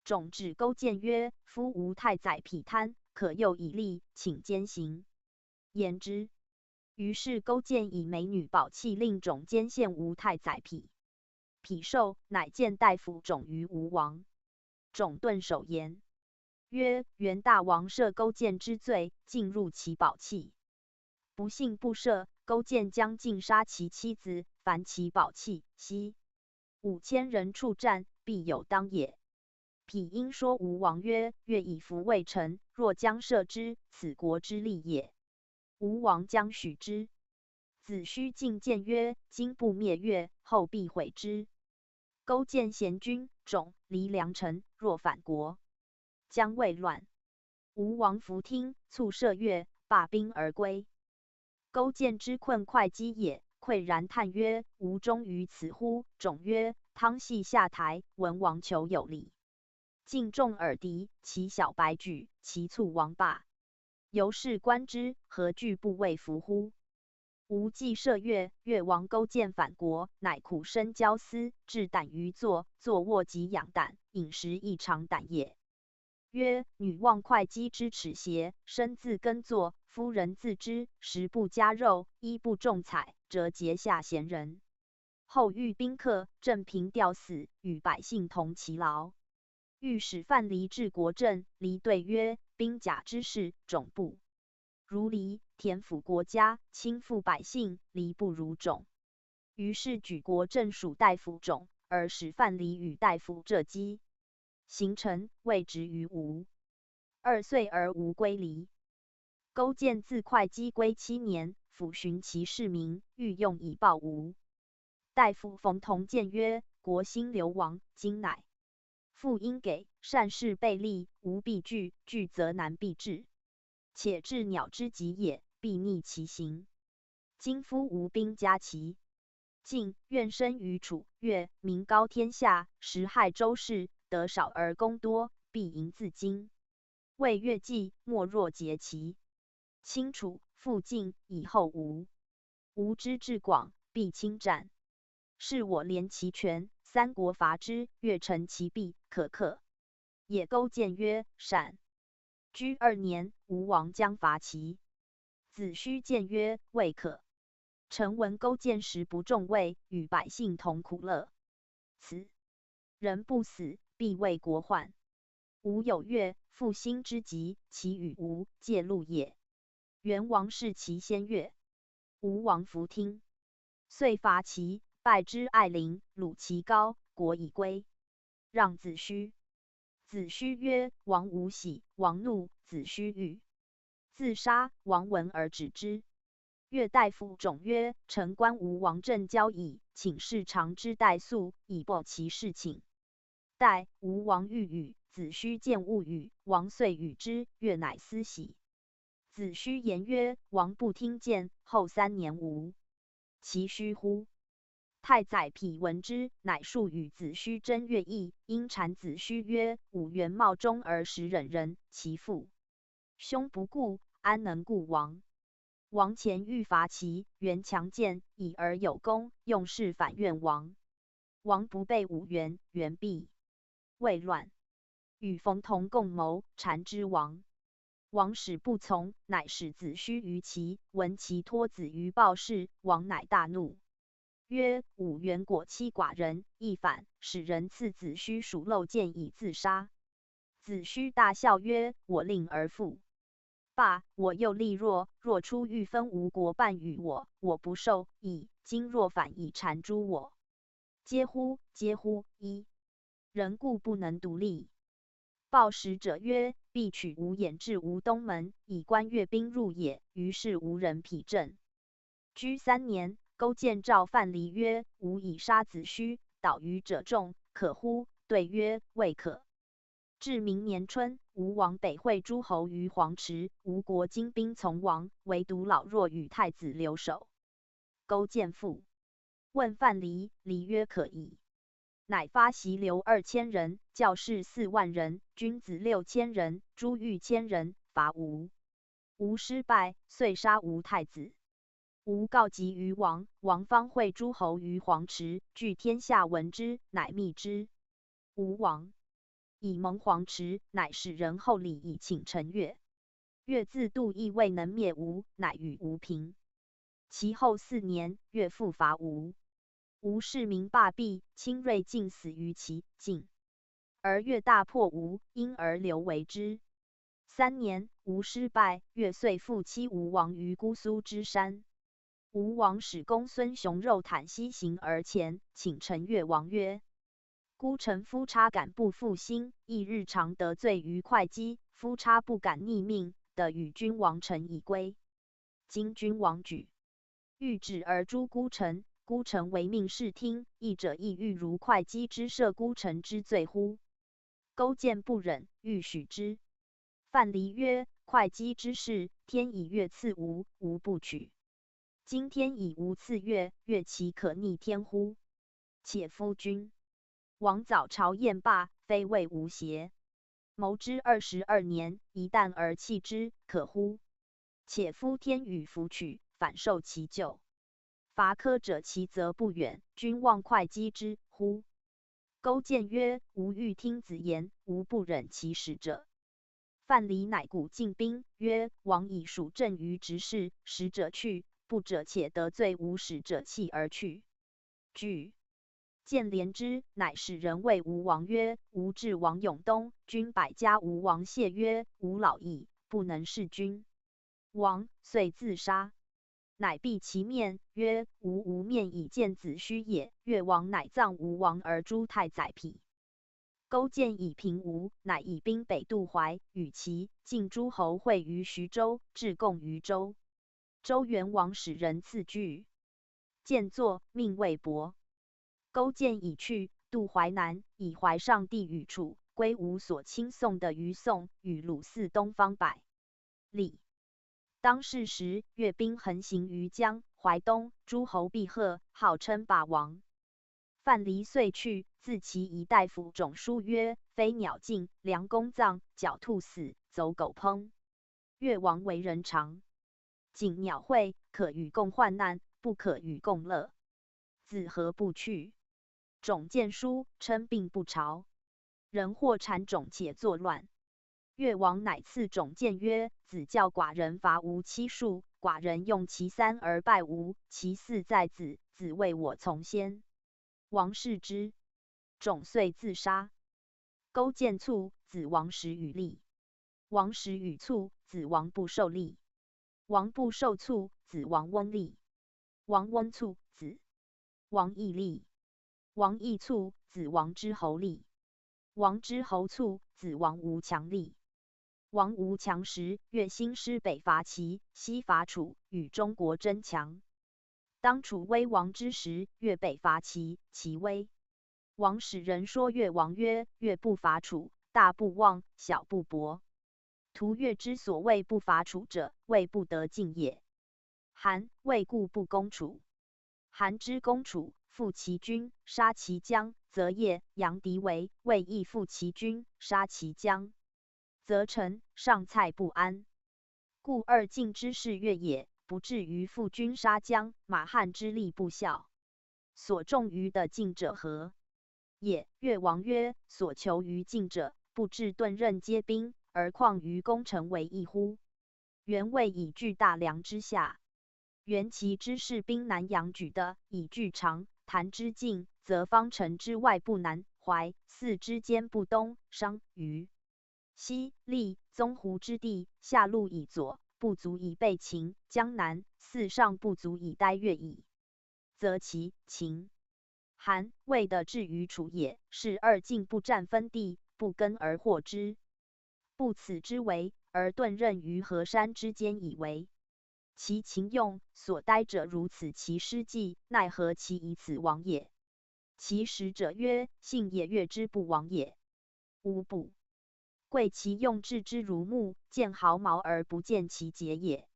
种指勾践曰：夫吴太宰匹贪，可诱以利，请奸行。言之。于是勾践以美女保器令种奸陷吴太宰匹。匹受，乃见大夫种于吴王。种顿首言曰：元大王赦勾践之罪，尽入其保器。不信不赦，勾践将尽杀其妻子，反其保器，悉。五千人处战，必有当也。匹因说吴王曰：越以服魏臣，若将赦之，此国之利也。吴王将许之。子胥进谏曰：今不灭越，后必悔之。勾践贤君，种离良臣，若反国，将魏乱。吴王弗听，卒赦越，罢兵而归。勾践知困会稽也，喟然叹曰：吾终于此乎？种曰：汤系下台，文王求有礼，敬重耳敌，其小白举，其卒王罢。由是观之，何惧不畏服乎？吴既赦越，越王勾践反国，乃苦参交思，置胆于坐，坐卧即养胆，饮食亦尝胆也。曰：女望会稽之耻邪？身自耕作，夫人自知，食不加肉，衣不重彩，则结下贤人。后遇宾客，振屏吊死，与百姓同其劳。欲使范蠡治国政，蠡对曰：兵甲之事，种不如离，田辅国家，卿辅百姓，蠡不如种。于是举国正属大夫种，而使范蠡与大夫射击。行陈，未止于吴。二岁而吴归黎。勾践自会稽归七年，抚循其市民，欲用以报吴。大夫冯同谏曰：国兴流亡，今乃 父应给，善事备立，无必拒，拒则难必至。且鸷鸟之疾也，必逆其行。今夫吴兵加齐，进愿生于楚、越，民高天下，时害周氏，得少而攻多，必迎自今。未越计，莫若结齐。清楚，复进，以后吴。吴之志广，必侵战。是我联其全，三国伐之，越乘其弊，可克也。勾践曰：善。居二年，吴王将伐齐。子胥谏曰：未可。臣闻勾践食不重味，与百姓同苦乐。此人不死，必为国患。吴有越，复兴之急，其与吴，借路也。袁王弑其先越。吴王弗听。遂伐齐，败之艾陵，虏其高，国已归。让子胥。子胥曰：王无喜，王怒，子胥欲自杀，王闻而止之。越大夫种曰：臣观吴王政交矣，请示常之代粟，以报其事请。代，吴王欲与子胥见勿与，王遂与之，越乃思喜。子胥言曰：王不听见，后三年无其胥乎？太宰匹闻之，乃数与子胥争越邑，因谗子胥曰：武元貌中而实忍人，其父兄不顾，安能顾王？王前欲伐齐，元强健，已而有功，用事反怨王。王不备武元，元必未乱。与冯同共谋，谗之王。王始不从，乃使子胥于齐，闻其托子于豹氏，王乃大怒。曰：“吾原国欺寡人，亦反，使人赐子胥属漏箭以自杀。”子胥大笑曰：“我令而复罢，我又力弱，若出御分吴国半与我，我不受矣。今若反以谗诛我，皆乎，皆乎！一，人固不能独立。”报使者曰：“必取吾偃至吴东门，以观越兵入也。”于是无人匹阵。居三年，勾践召范蠡曰：“吾已杀子胥，岛屿者众，可乎？”对曰：“未可。”至明年春，吴王北会诸侯于黄池，吴国精兵从亡，唯独老弱与太子留守。勾践复问范蠡，蠡曰：“可矣。”乃发隰刘二千人，教士四万人，军子六千人，诸御千人，伐吴。吴师败，遂杀吴太子。吴告急于王，王方会诸侯于黄池，聚天下闻之，乃密之。吴王以蒙黄池，乃使人厚礼以请陈越。越自度亦未能灭吴，乃与吴平。其后四年，越复伐吴。吴氏名罢毕，亲瑞尽死于其境，而越大破吴，因而刘为之。三年，吴师败，越遂复欺吴王于姑苏之山。吴王使公孙熊肉袒西行而前，请陈越王曰：“孤臣夫差敢不负心，亦日常得罪于会稽，夫差不敢逆命，得与君王臣以归。今君王举御旨而诛孤臣，孤臣唯命是听，义者亦欲如会稽之赦孤臣之罪乎？”勾践不忍，欲许之。范蠡曰：“会稽之事，天以越赐吴，吴不取。今天以吴赐越，越其可逆天乎？且夫君王早朝宴罢，非谓吴邪？谋之二十二年，一旦而弃之，可乎？且夫天与福取，反受其咎。伐柯者其责不远，君望会稽之乎？”勾践曰：“吾欲听子言，无不忍其使者。”范蠡乃鼓进兵，曰：“王以属政于执事，使者去，不者且得罪吴，使者弃而去。”举剑连之，乃使人谓吴王曰：“吾至王永东，军百家。”吴王谢曰：“吾老矣，不能事君。”王遂自杀。乃避其面，曰：“吾无面以见子胥也。”越王乃葬吴王而诛太宰匹。勾践以平吴，乃以兵北渡淮，与其境诸侯会于徐州，置贡于周。周元王使人赐巨 建作，命魏博。勾践已去，渡淮南，以淮上地与楚、归吴所侵宋的于宋与鲁四东方百里。当是时，越兵横行于江淮东，诸侯毕贺，号称霸王。范蠡遂去，自其仪大夫种书曰：“飞鸟尽，良弓藏，狡兔死，走狗烹。越王为人常 景鸟会，可与共患难，不可与共乐。子何不去？”种箭书，称病不朝。人或谗种且作乱。越王乃赐种箭曰：“子教寡人伐吴七数，寡人用其三而败吴，其四在子，子为我从先。”王视之，种遂自杀。勾践卒，子王时与立。王时与卒，子王不受立。王不受卒，子王翁立。王翁卒，子王异立。王异卒，子王之侯立。王之侯卒，子王吴强立。王吴强时，越兴师北伐齐，西伐楚，与中国争强。当楚威王之时，越北伐齐，齐威。 王使人说越王曰：“越不伐楚，大不旺，小不薄。图越之所谓不伐楚者，谓不得进也。韩、魏固不攻楚。韩之攻楚，复其军，杀其将，则邺、阳敌围，魏亦复其军，杀其将，则陈、上蔡不安。故二进之是越也，不至于复军杀将，马汉之力不效。所重于得进者何？也。”越王曰：“所求于进者，不至顿任皆兵，而况于攻城为易乎？」原谓以拒大梁之下。原其之士兵南阳举的，以据长谈之境，则方城之外不南、淮、泗之间不东，商、于、西、厉、宗湖之地，下路以左，不足以备秦，江南、泗上不足以待越矣。则齐、秦、韩、魏的至于楚也，是二进不战分地，不跟而获之。不此之围，而顿任于河山之间以为。其秦用所待者如此，其师计奈何其以此亡也？其使者曰：信也越之不亡也。无不。贵其用置之如木，见毫毛而不见其节也。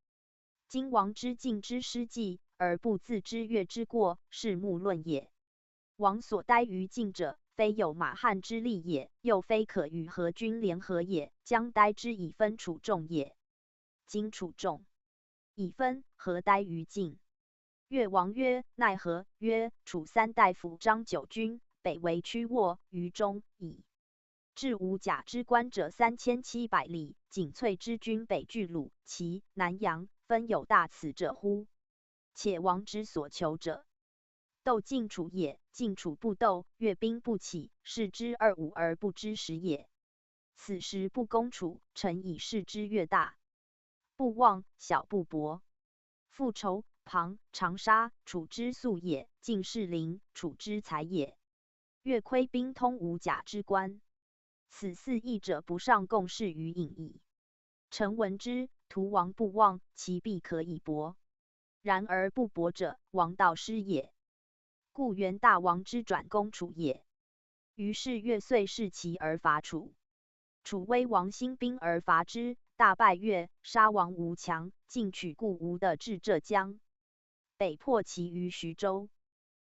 今王之进之师计，而不自知越之过，是木论也。王所待于境者，非有马汉之力也，又非可与河军联合也，将待之以分楚众也。今楚众已分，何待于境？越王曰：奈何？曰：楚三大夫张九军，北为曲沃，于中矣。至五甲之关者三千七百里，仅翠之军北拒鲁、齐、南阳，分有大此者乎？且王之所求者，斗晋楚也，晋楚不斗，越兵不起，视之二五而不知十也。此时不攻楚，臣以示之越大，不望，小不搏。复愁鄿、长沙，楚之粟也，晋士陵，楚之财也。越亏兵通五甲之关。此四邑者，不上贡事于尹矣。臣闻之，图王不忘，其必可以搏。然而不搏者，王道失也。故元大王之转攻楚也。于是越遂恃其而伐楚。楚威王兴兵而伐之，大败越，杀王吴强，进取故吴的至浙江，北破其余徐州。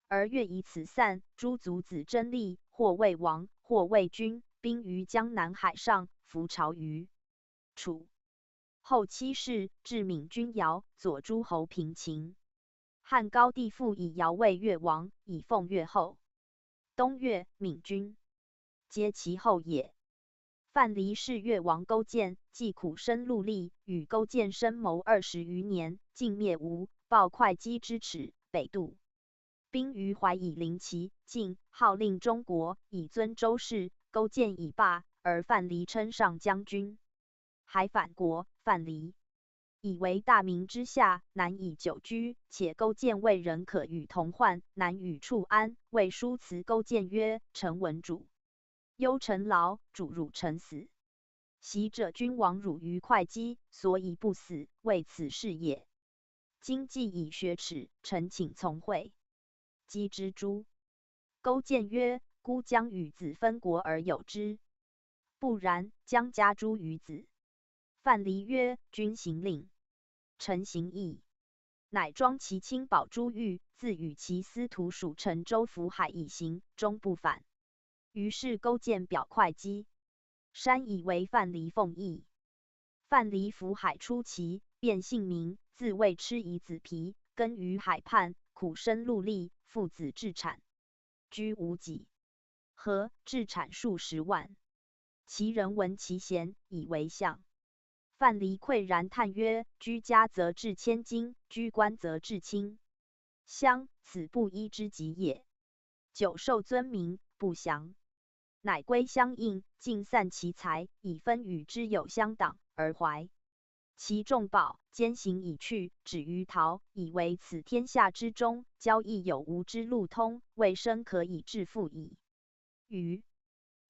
而越以此散诸族子争利，或为王，或为君，兵于江南海上，服朝于楚。后期是至闵君姚，左诸侯平秦。汉高帝复以姚为越王，以奉越后。东越、闵君，皆其后也。范蠡是越王勾践，既苦参陆离，与勾践深谋二十余年，尽灭吴，报会稽之耻，北渡。兵于淮以临齐，进号令中国，以尊周室，勾践以霸，而范蠡称上将军。还反国，范蠡以为大名之下，难以久居，且勾践为人可与同患，难与处安，谓叔辞勾践曰：臣闻主忧臣劳，主辱臣死。昔者君王辱于会稽，所以不死，为此事也。今既已雪耻，臣请从会稽之诸。勾践曰：孤将与子分国而有之，不然，将加诸于子。范蠡曰：君行令，臣行义。乃装其轻宝珠玉，自与其司徒属陈州府海以行，终不返。于是勾践表会稽，山以为范蠡奉义。范蠡府海出齐，变姓名，自谓吃以子皮，耕于海畔，苦参陆离，父子至产，居无几。何至产数十万。其人闻其贤，以为相。范蠡喟然叹曰：居家则至千金，居官则至卿。相，此布衣之极也。久受尊名，不祥。乃归乡应，尽散其财，以分与之友乡党，而怀其众宝，兼行以去，止于陶，以为此天下之中，交易有无之路通，未生可以致富矣。余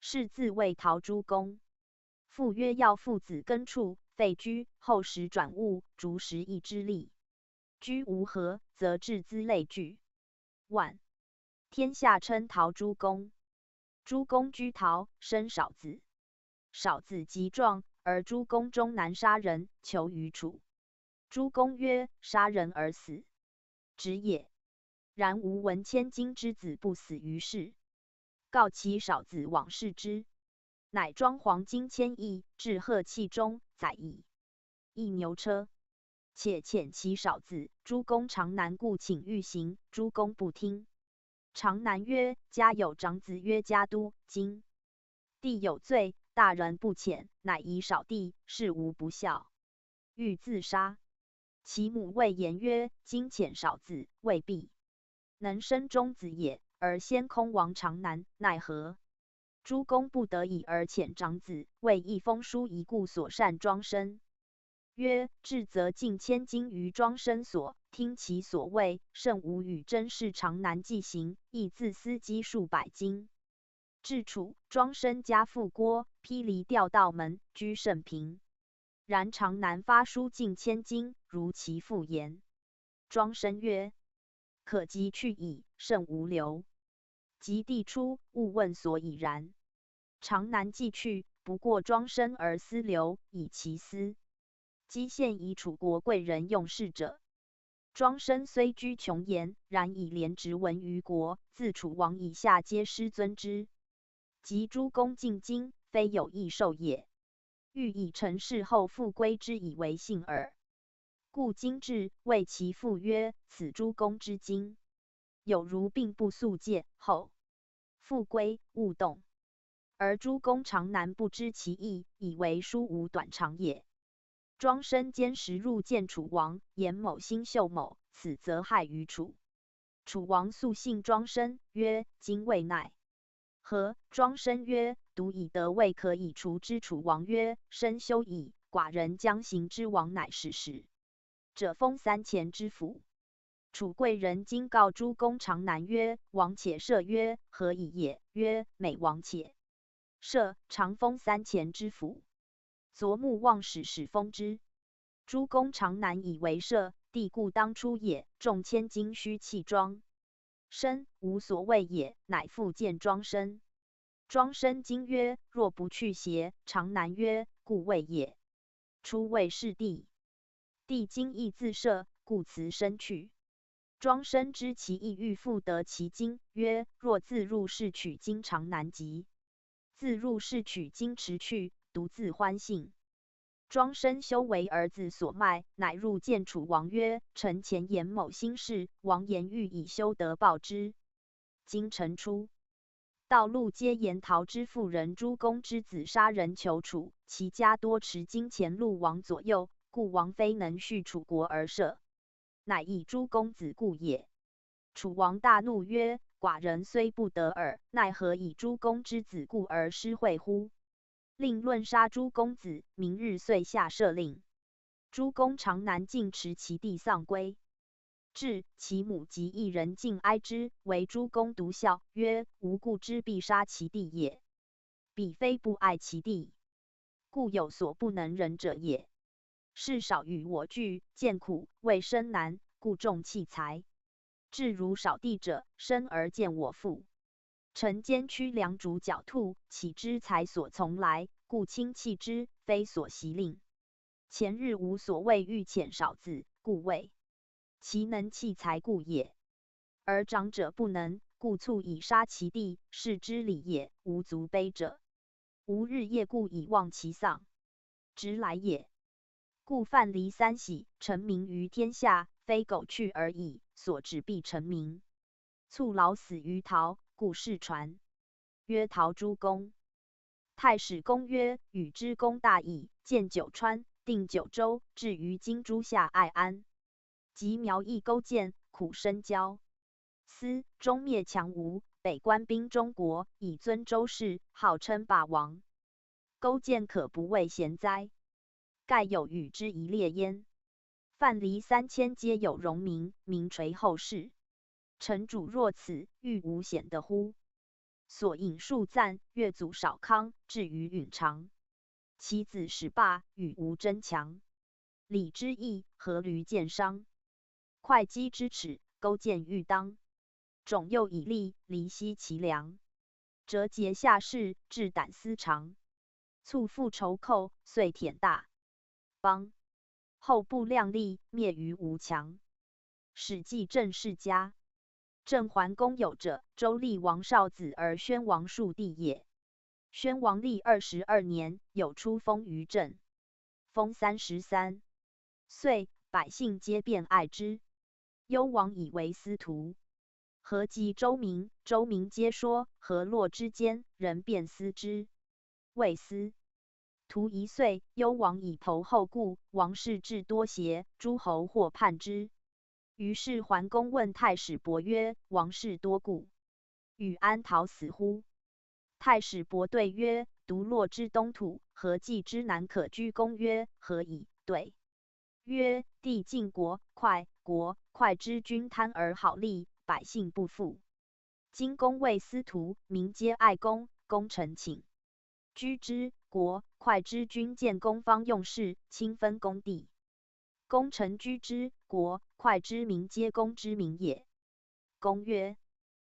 是自谓陶朱公。父曰：要父子耕畜，废居，厚实转物，逐食役之力。居无何，则置资累聚，万。天下称陶朱公。朱公居陶，生少子。少子及壮，而朱公终南杀人，求于楚。朱公曰：杀人而死，止也。然无闻千金之子不死于市。告其少子往视之，乃装黄金千亿，置贺器中，载以一牛车。且遣其少子，朱公常南故请欲行，朱公不听。常南曰：家有长子曰家都，今弟有罪，大人不遣，乃以少弟，是无不孝，欲自杀。其母谓言曰：今遣少子，未必能生中子也，而先空亡长男，奈何？诸公不得已而遣长子，谓一封书遗故所善庄生。曰：至则进千金于庄生所，听其所谓，甚无与甄氏长男纪行，亦自私积数百金。至楚，庄生加父郭，披离调道门，居甚贫。然长男发书进千金，如其父言。庄生曰：可即去矣，甚无留。及帝出，勿问所以然。长男既去，不过庄生而私留，以其私。积献以楚国贵人用事者。庄生虽居穷言，然以廉直闻于国，自楚王以下皆师尊之。及诸公进京，非有益寿也，欲以成事后复归之以为幸耳。故今至，谓其父曰：此诸公之今，有如并不宿介，后复归，勿动。而诸公长男不知其意，以为书无短长也。庄生坚时入见楚王，言某心秀某，此则害于楚。楚王素信庄生，曰：今谓奈何？庄生曰：独以德未可以除之。楚王曰：深休矣，寡人将行之。王乃使使者封三钱之府。楚贵人今告诸公长男曰：王且赦。曰：何以也？曰：每王且赦，常封三钱之府。昨沐望使使封之。诸公长男以为赦，帝故当出也。众千金须弃庄生，无所谓也，乃复见庄生。庄生今曰：若不去邪？长男曰：故未也，出未是帝。帝今亦自赦，故辞生去。庄生知其意，欲复得其金，曰：若自入室取金，长男及；自入室取金持去，独自欢幸。庄生休为儿子所卖，乃入见楚王曰：臣前言某心事，王言欲以修德报之，今臣出道路皆言陶之妇人诸公之子杀人求楚，其家多持金钱入王左右，故王非能恤楚国而赦，乃以诸公子故也。楚王大怒曰：寡人虽不得尔，奈何以诸公之子故而失惠乎？令论杀诸公子，明日遂下赦令。诸公长男尽持其弟丧归。至，其母及一人尽哀之，惟诸公独笑曰：无故之必杀其弟也，彼非不爱其弟，故有所不能忍者也。事少与我聚，见苦未生难，故重器材。至如少弟者，生而见我父。臣兼驱良逐狡兔，岂知财所从来，故轻弃之，非所习令。前日无所谓欲遣少子，故谓其能弃财故也。而长者不能，故促以杀其弟，是知礼也，无足悲者。吾日夜故以忘其丧，直来也。故范蠡三喜，成名于天下，非苟去而已，所指必成名。促劳死于陶，故世传曰陶诸公。太史公曰：与之功大矣，建九川，定九州，至于今诸夏爱安。及苗裔勾践，苦深交。思终灭强吴，北关兵中国，以尊周室，号称霸王。勾践可不畏贤哉？盖有与之一列焉。范蠡三千皆有荣名，名垂后世。臣主若此，欲无显得乎？所引数赞，岳祖少康，至于允常。其子始霸，与吴争强。礼之易，阖闾见商。会稽之耻，勾践欲当。种右以利，离析其粮。折节下士，至胆思肠。促复仇寇，遂殄大邦。后不量力，灭于吴墙。史记郑氏家。郑桓公有者，周厉王少子而宣王庶弟也。宣王历二十二年，有出封于郑。封三十三岁，百姓皆便爱之。幽王以为司徒。何及周民，周民皆说：河洛之间，人便思之。谓司。徒一岁，幽王以投后故，王室至多邪，诸侯或叛之。于是桓公问太史伯曰：王室多故，与安讨死乎？太史伯对曰：独洛之东土，何稷之南可居。公曰：何以？对曰：地尽国快，国快之君贪而好利，百姓不富。今公未司徒，民皆爱公，功臣请居之。国快之君见公方用事，亲分公地。功臣居之，国快之民皆公之民也。公曰：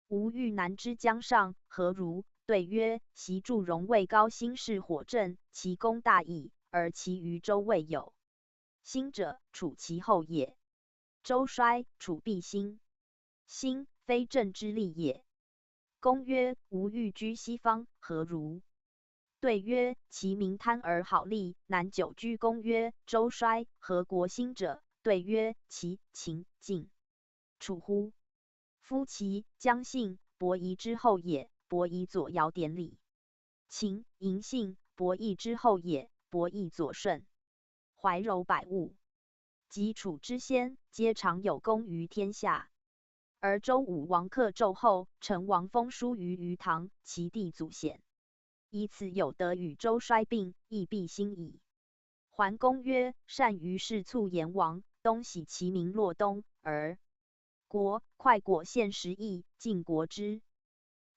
吾欲南之江上，何如？对曰：昔祝融位高辛氏火镇，其功大矣，而其余周未有。辛者，楚其后也。周衰，楚必兴。兴，非镇之利也。公曰：吾欲居西方，何如？对曰：其民贪而好利，难久居。公曰：周衰，何国兴者？对曰：齐、秦、晋。楚乎？夫齐、姜、信伯夷之后也，伯夷左尧典礼。秦、嬴、信伯益之后也，伯益左舜。怀柔百物，及楚之先，皆尝有功于天下。而周武王克纣后，成王封叔于鱼塘，其弟祖显。以此有德与周衰并，亦必兴矣。桓公曰：单于是促颜王，东徙其民洛东，而国快果献食邑，尽国之。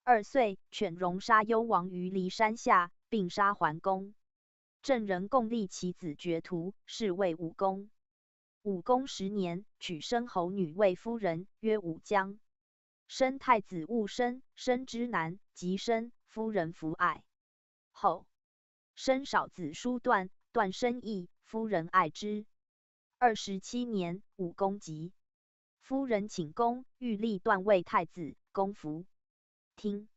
二岁，犬戎杀幽王于骊山下，并杀桓公。郑人共立其子决屠，是谓武公。武公十年，娶申侯女为夫人，曰武姜。申太子寤申，申之男，及申，夫人弗爱。后，申少子叔段，段申异，夫人爱之。二十七年，武公即。夫人请公，欲立段为太子，公弗听。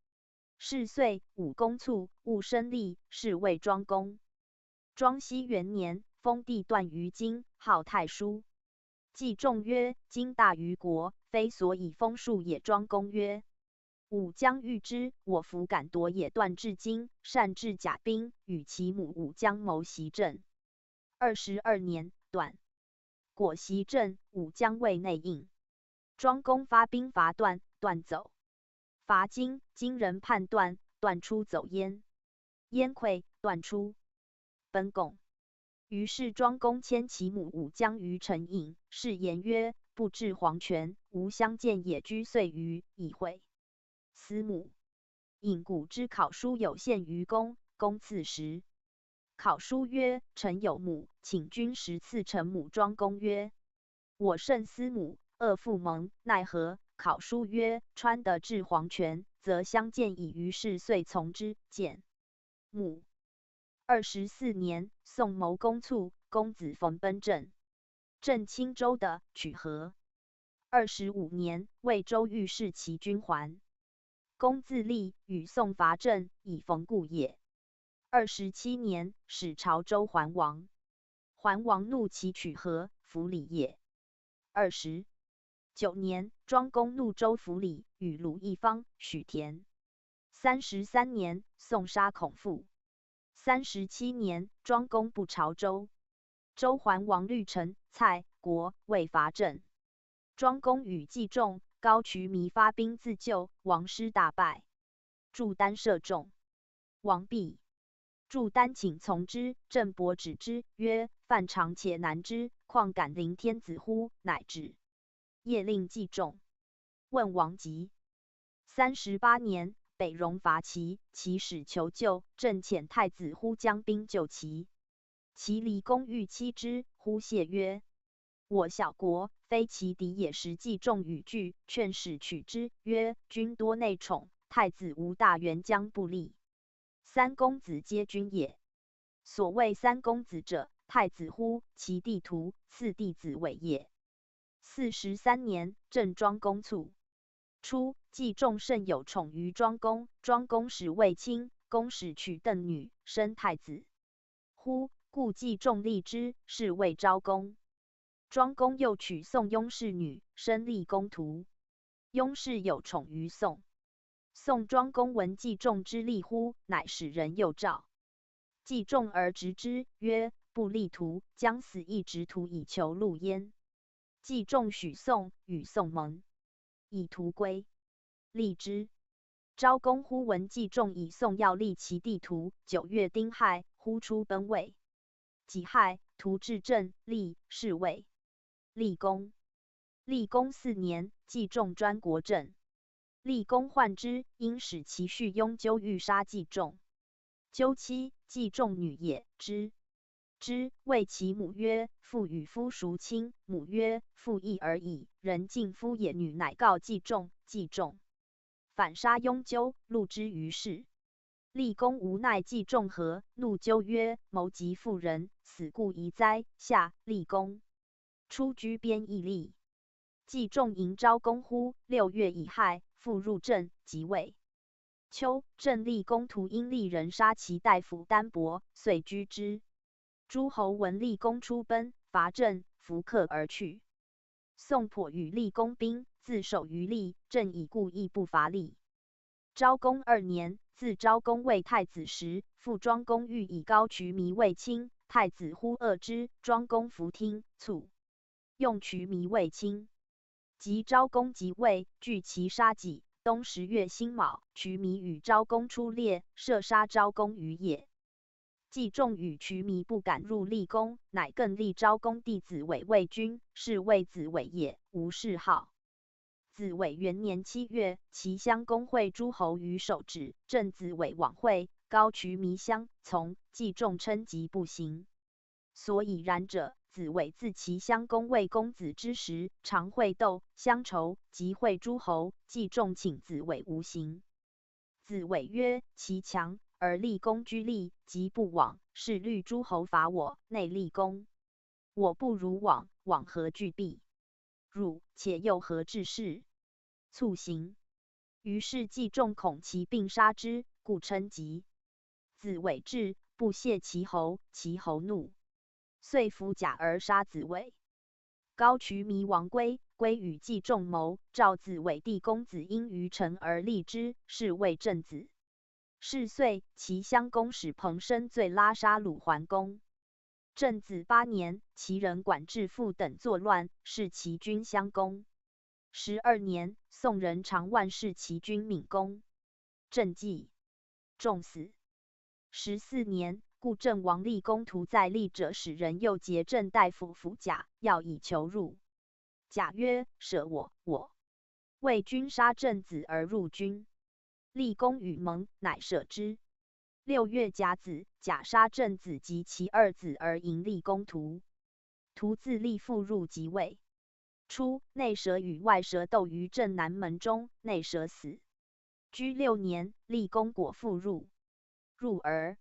是岁，武公卒，寤申立，是谓庄公。庄西元年，封帝段于今，号太叔。季仲曰：今大于国，非所以封庶也。庄公曰：武姜欲之，我弗敢夺也。段至今，善制甲兵，与其母武姜谋袭郑。二十二年，段 果袭郑，武姜谓内应。庄公发兵伐段，段走。伐荆，荆人叛段，段出走燕。燕溃，段出奔贡。于是庄公迁其母武姜于陈隐，誓言曰：不置黄泉，无相见也。居岁余，以会 司母。隐谷之考叔有献于公，公赐食。考叔曰：臣有母，请君食赐臣母。庄公曰：我甚思母，恶父蒙，奈何？考叔曰：穿得至黄泉，则相见矣。于是遂从之。见 母。二十四年，宋谋公卒，公子冯奔郑。郑顷周的，取河。二十五年，魏周欲弑其君还。公自立，与宋伐郑，以冯故也。二十七年，始朝周桓王。桓王怒其取河，弗礼也。二十九年，庄公怒周弗礼，与鲁易方、许田。三十三年，宋杀孔父。三十七年，庄公不朝周。周桓王虑陈、蔡、国、魏伐郑。庄公与季仲、高渠弥发兵自救，王师大败。祝丹射仲，王毙。祝丹请从之，郑伯止之，曰：犯常且难之，况敢临天子乎？乃止。夜令季仲。问王疾。三十八年，北戎伐齐，齐使求救，郑遣太子忽将兵救齐。齐离公欲妻之，忽谢曰：我小国，非其敌也。时季仲语惧，劝使取之，曰：君多内宠，太子无大援将不利。三公子皆君也。所谓三公子者，太子忽，其弟屠，次弟子尾也。四十三年，郑庄公卒。初，季仲甚有宠于庄公，庄公始为卿，公始娶邓女，生太子忽，故季仲立之，是谓昭公。庄公又娶宋雍氏女，生厉公图。雍氏有宠于宋。宋庄公闻季仲之厉乎，乃使人诱赵。季仲而执之，曰：不立图，将死亦执图以求陆焉。季仲许宋，与宋盟，以图归。立之。昭公忽闻季仲以宋要立其地图，九月丁亥，忽出奔魏。己亥，图至镇，立，是魏。厉公。厉公四年，季仲专国政。厉公患之，因使其婿雍纠欲杀季仲。纠妻，季仲女也，之。之，谓其母曰：父与夫孰亲？母曰：父义而已，人敬夫也。女乃告季仲，季仲反杀雍纠，戮之于市。厉公无奈季仲和，怒纠曰：谋及妇人，死故宜哉。夏，厉公出居边邑立。季仲迎昭公乎，六月乙亥，复入镇，即位。秋，镇厉公徒因厉人杀其大夫丹伯，遂居之。诸侯闻厉公出奔，伐镇，弗克而去。宋叵与厉公兵，自守于厉，镇已固，亦不伐厉。昭公二年，自昭公为太子时，父庄公欲以高渠弥为卿，太子忽恶之，庄公弗听，卒。用渠弥为卿。及昭公即位，惧其杀己，冬十月辛卯，渠弥与昭公出猎，射杀昭公于野。季仲与渠弥不敢入厉宫，乃更立昭公弟子尾为君，是谓子尾也，无谥号。子尾元年七月，齐襄公会诸侯于首止，镇子尾往会，高渠弥相从，季仲称疾不行。所以然者，子尾自齐襄公为公子之时，常会斗、乡仇，及会诸侯，季仲请子尾无行。子尾曰：其强，而厉公居厉，疾不往，是虑诸侯伐我，内厉宫。我不如往，往何惧避？汝且又何志士？促行。于是季仲恐其病杀之，故称疾。子尾至，不谢其侯，其侯怒，遂服甲而杀子尾。高渠弥王归，归与季仲谋，召子尾弟公子婴于城而立之，是谓镇子。是岁，齐襄公使彭生醉拉杀鲁桓公。镇子八年，齐人管制父等作乱，弑齐君襄公。十二年，宋人常万弑齐君闵公。镇纪。仲死。十四年，故镇王厉公徒在厉者，使人诱结镇大夫服甲，要以求入。甲曰：舍我，我为君杀镇子而入君。厉公与盟，乃舍之。六月甲子，甲杀镇子及其二子而迎厉公徒。徒自厉复入即位。初，内舍与外舍斗于镇南门中，内舍死。居六年，厉公果复入。入而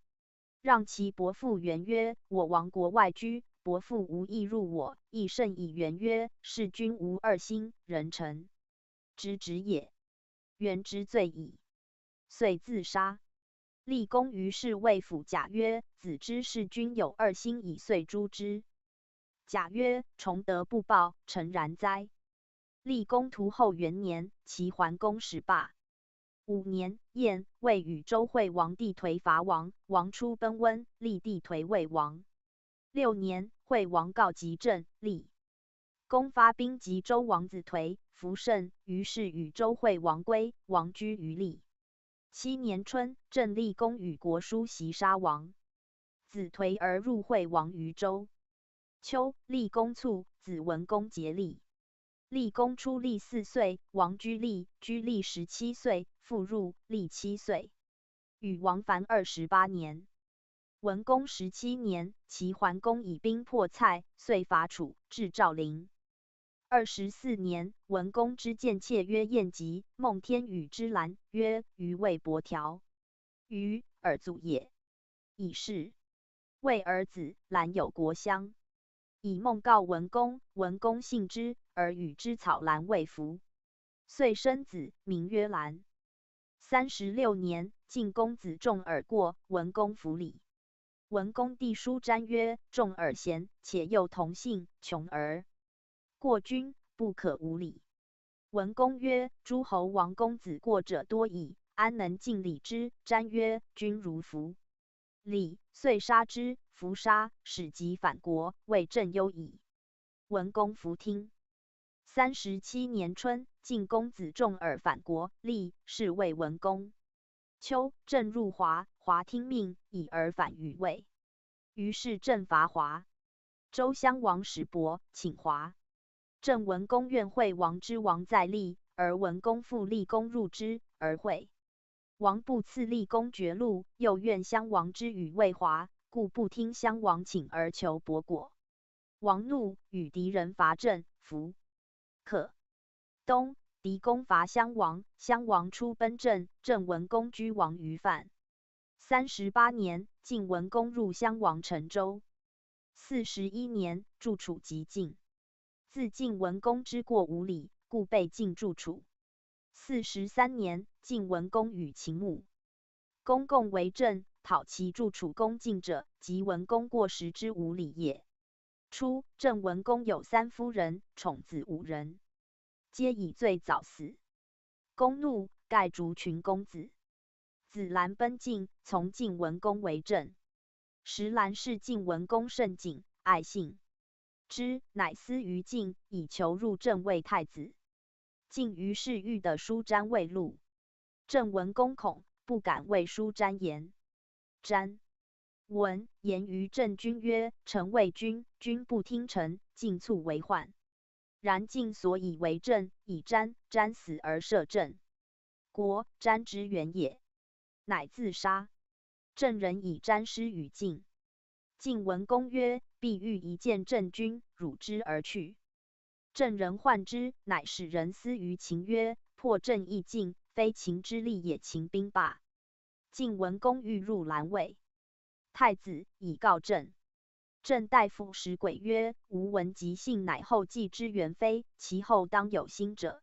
让其伯父元曰：我亡国外居，伯父无意入我，亦甚矣。元曰：事君无二心，人臣直直也。元之罪矣。遂自杀。厉公于是谓服甲曰：子之事君有二心矣。遂诛之。甲曰：崇德不报，诚然哉。厉公徒后元年，齐桓公始霸。五年，燕、魏与周惠王地颓伐王，王出奔温，厉地颓魏王。六年，惠王告急镇厉。公发兵及周王子颓，弗胜，于是与周惠王归，王居于厉。七年春，镇厉公与国叔袭杀王。子颓而入惠王于周。秋，厉公卒，子文公接厉。厉公出厉四岁，王居厉，居厉十七岁，复入，厉七岁。与王凡二十八年。文公十七年，齐桓公以兵破蔡，遂伐楚，至赵陵。二十四年，文公之见妾曰晏吉，孟天宇之兰曰于魏伯条。于尔祖也。以是。魏尔子，兰有国相。以孟告文公，文公信之，而与之草兰未服。遂生子，名曰兰。三十六年，晋公子重耳过，文公弗礼。文公弟叔詹曰：重耳贤，且又同姓，穷而过君，不可无礼。文公曰：诸侯王公子过者多矣，安能尽礼之？詹曰：君如服。礼，遂杀之，弗杀，始即返国，谓镇忧矣。文公弗听。三十七年春，晋公子重耳返国，立，是谓文公。秋，镇入华，华听命，以耳返于魏。于是镇伐华。周襄王使伯请华。 镇文公愿惠王之王在立，而文公复立功入之，而惠。王不赐立功绝路，又怨襄王之语魏华，故不听襄王请而求伯果。王怒，与敌人伐镇，弗可。冬，敌攻伐襄王，襄王出奔镇，镇文公居王于范。三十八年，晋文公入襄王陈州。四十一年，助楚及晋。 自晋文公之过无礼，故被晋助楚。四十三年，晋文公与秦穆公共围镇，讨其助楚攻晋者，即文公过时之无礼也。初，镇文公有三夫人，宠子五人，皆以醉早死。公怒，盖逐群公子。子兰奔晋，从晋文公为镇。 时兰视晋文公甚敬，爱信之，乃私于晋，以求入镇为太子。晋于是欲得叔詹为陆。镇文公恐，不敢为叔詹言。詹闻，言于镇君曰：臣为君，君不听臣，晋促为患。然晋所以为镇，以詹，詹死而赦镇。国，詹之远也。 乃自杀。镇人以詹尸与晋。晋文公曰：必欲一见镇君，辱之而去。镇人患之，乃使人私于秦曰：破镇亦晋，非秦之利也，秦兵罢。晋文公欲入兰卫。太子以告镇。 镇大夫使鬼曰：无闻及姓，乃后继之元非，其后当有兴者。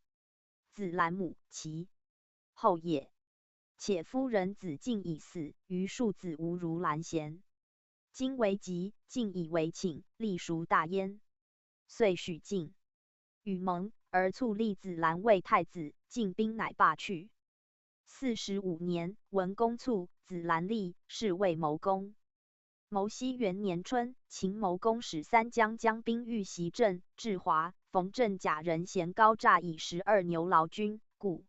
子兰母其后也。且夫人子敬已死，余庶子无如兰贤。今为急，进以为请，立孰大焉？遂许进。与盟，而促立子兰为太子，进兵乃罢去。四十五年，文公促，子兰立，是谓谋公。 谋西元年春，秦谋公使三将将兵欲袭镇，至华，逢镇甲人嫌高诈以十二牛劳军，故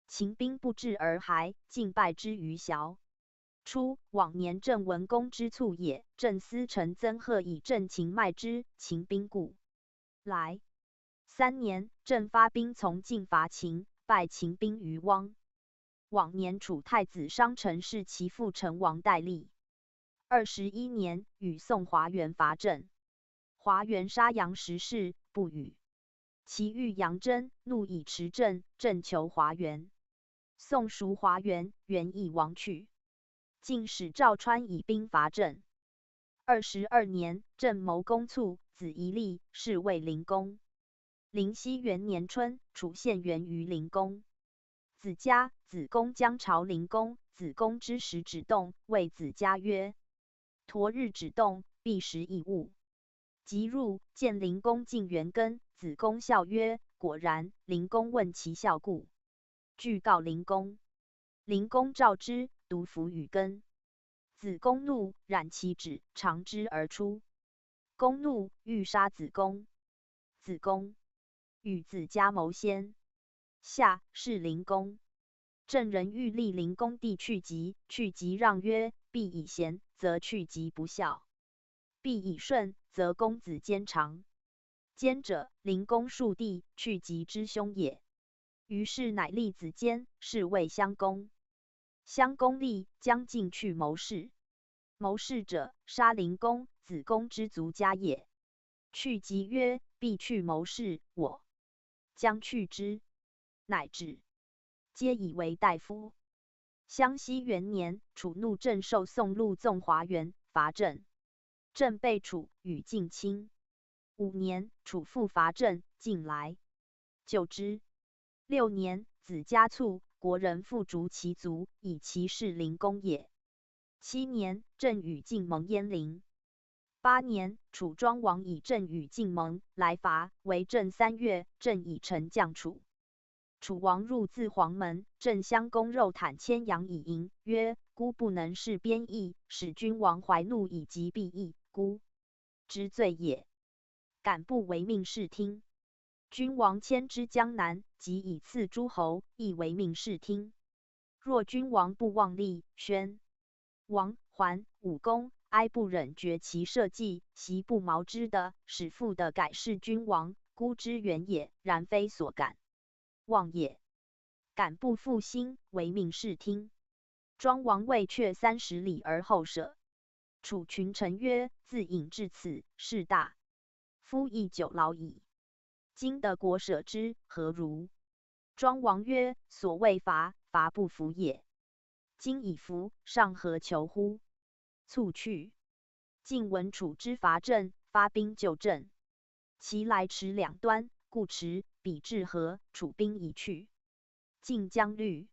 秦兵不至而还，进败之于崤。初，往年镇文公之促也，镇司臣曾贺以镇秦卖之，秦兵故来。三年，镇发兵从进伐秦，败秦兵于汪。 往年楚太子商臣弑其父成王代立。二十一年，与宋华元伐镇。华元杀杨时氏，不与。其遇杨真，怒以持镇，镇求华元。宋赎华元，元亦亡去。进使赵川以兵伐镇。二十二年，镇谋公促，子仪立，是谓灵公。灵溪元年春，楚献元于灵公。 子嘉、子公将朝灵公，子公之时止动，谓子嘉曰：橐日止动，必食异物。即入，见灵公进元根，子公笑曰：果然。灵公问其笑故，具告灵公。灵公召之，独服与根。子公怒，染其指，尝之而出。公怒，欲杀子公。子公与子嘉谋先。 夏，是灵公。镇人欲立灵公弟去疾，去疾让曰：必以贤，则去疾不孝；必以顺，则公子坚长。坚者，灵公庶弟，去疾之兄也。于是乃立子坚，是谓襄公。 襄公立，将进去谋士。谋士者，杀灵公，子公之族家也。去疾曰：必去谋士，我将去之。乃止，皆以为大夫。襄西元年，楚怒镇受宋陆纵华元，伐镇。镇被楚，与进侵。五年，楚复伐镇，进来。 救之。六年，子嘉促，国人复逐其族，以其势灵公也。七年，镇与进盟鄢陵。八年，楚庄王以镇与进盟，来伐，围镇三月，镇以臣将楚。楚王入自黄门，镇襄公肉坦牵羊以迎，曰：故不能事边役，使君王怀怒以及必役，故之罪也。敢不唯命视听？君王迁之江南，及以次诸侯，亦唯命视听。若君王不忘立宣、王、桓、武功，哀不忍绝其社稷，习不毛之德，使复得改世君王，孤之远也，然非所敢。 忘也。敢不复兴，唯命视听？庄王畏却三十里而后舍。楚群臣曰：自饮至此，事大，夫亦久劳矣。今得国舍之，何如？庄王曰：所谓伐，伐不服也。今已服，尚何求乎？ 促去。晋闻楚之伐郑，发兵救郑。其来池两端，故池彼至河，楚兵已去。晋将虑，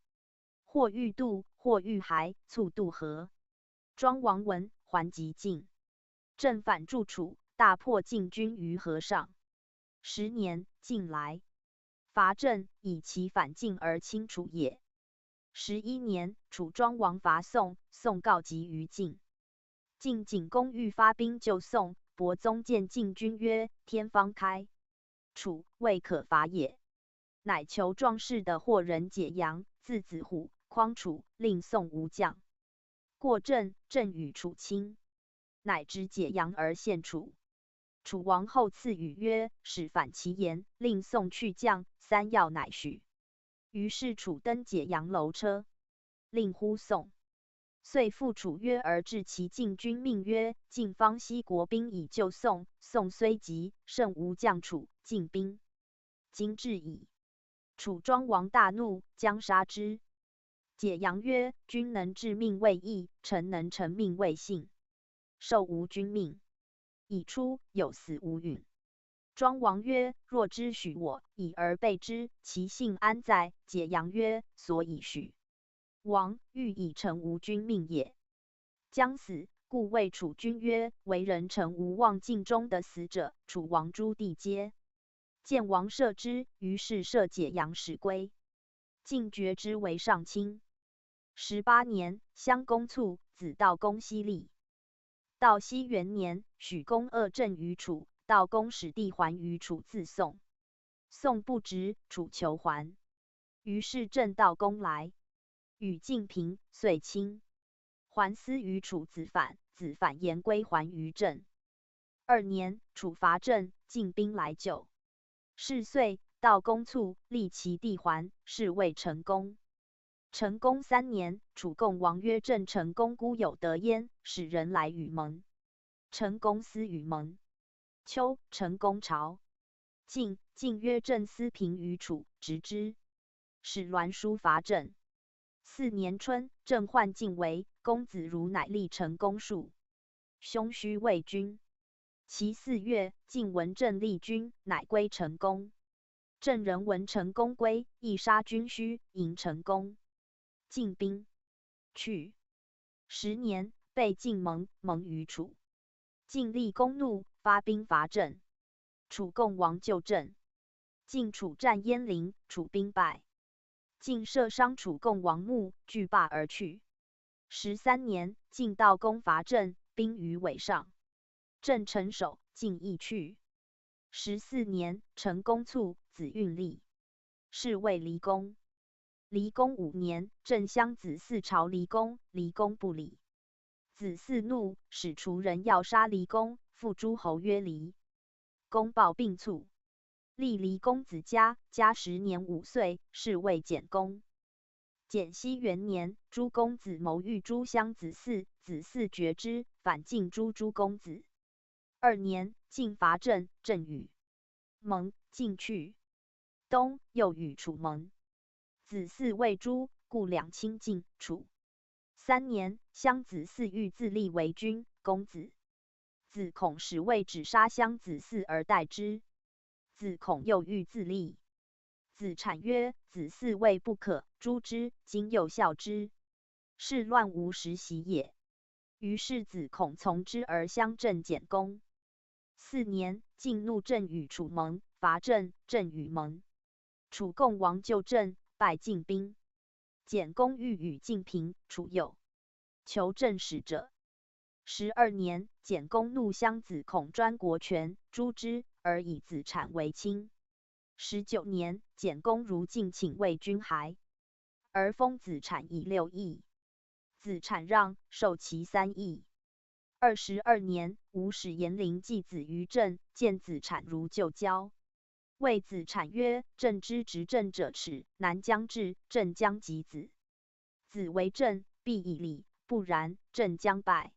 或欲渡，或欲还，促渡河。庄王闻，还即进。郑反助楚，大破晋军于河上。十年，晋来，伐郑，以其反晋而侵楚也。十一年，楚庄王伐宋，宋告急于晋。 晋景公欲发兵救宋，伯宗见晋军曰：天方开，楚未可伐也。乃求壮士的霍人解阳，字子虎，匡楚，令宋无将。过郑，郑与楚亲，乃执解阳而献楚。楚王后赐语曰：使反其言，令宋去将，三要乃许。于是楚登解阳楼车，令呼宋。 遂复楚约而至其境军，命曰：晋方息国兵以救宋，宋虽急，胜无将楚，进兵今至矣。楚庄王大怒，将杀之。解阳曰：君能治命未易，臣能臣命未幸，受无君命，以出，有死无允。庄王曰：若知许我，已而备之，其幸安在？解阳曰：所以许 王，欲以臣无君命也。将死，故谓楚军曰：为人臣无望尽忠的死者。楚王诸弟皆见王赦之，于是赦解阳使归。晋爵之为上卿。十八年，襄公卒，子悼公息立。 道熙元年，许公恶郑于楚，悼公使弟还于楚自宋。宋不执，楚求还。于是郑悼公来，与晋平，遂亲。还思于楚子反，子反言归还于郑。二年，楚伐郑，晋兵来救。是岁，悼公卒，立其弟还，是谓成公。成公三年，楚共王曰：郑成公孤有德焉，使人来与盟。成公思与盟。秋，成公朝。晋，晋曰：郑思平于楚，执之，使栾书伐郑。四年春，郑患晋围，公子如乃立成公树，兄须卫军。其四月，晋闻郑立军，乃归成公。 郑人闻成公归，亦杀军须，迎成公。进兵去。十年，被晋盟，盟于楚。晋厉公怒，发兵伐郑。楚共王救郑。晋楚战鄢陵，楚兵败。晋射伤楚共王墓，拒罢而去。十三年，晋悼公伐郑，兵于尾上。 郑城守，进亦去。十四年，成公卒，子运立，是谓离公。离公五年，郑襄子嗣朝离公，离公不礼。子嗣怒，使楚人要杀离公，父诸侯曰离公暴病卒。立离公子嘉，嘉时年五岁，是谓简公。 简熙元年，诸公子谋欲诛襄子嗣，子嗣决之，反进诛诸公子。二年，晋伐郑，郑与盟，进去。冬，又与楚盟。子嗣未诛，故两亲进楚。三年，襄子嗣欲自立为君，公子子孔使谓止杀襄子嗣而待之。子孔又欲自立。子产曰：子嗣未不可，诛之，今又效之，是乱无时息也。于是子孔从之而相郑简公。四年，晋怒郑与楚盟，伐郑，郑与盟。楚共王救郑，败晋兵。 简公欲与晋平，楚有求政使者。十二年，简公怒乡子孔专国权，诛之，而以子产为卿。十九年，简公如晋请魏军还，而封子产以六邑。子产让，授其三邑。二十二年，吴使颜陵季子于郑，见子产如旧交。谓子产曰：「郑之执政者耻，难将至，郑将及子。子为政，必以礼，不然，郑将败。」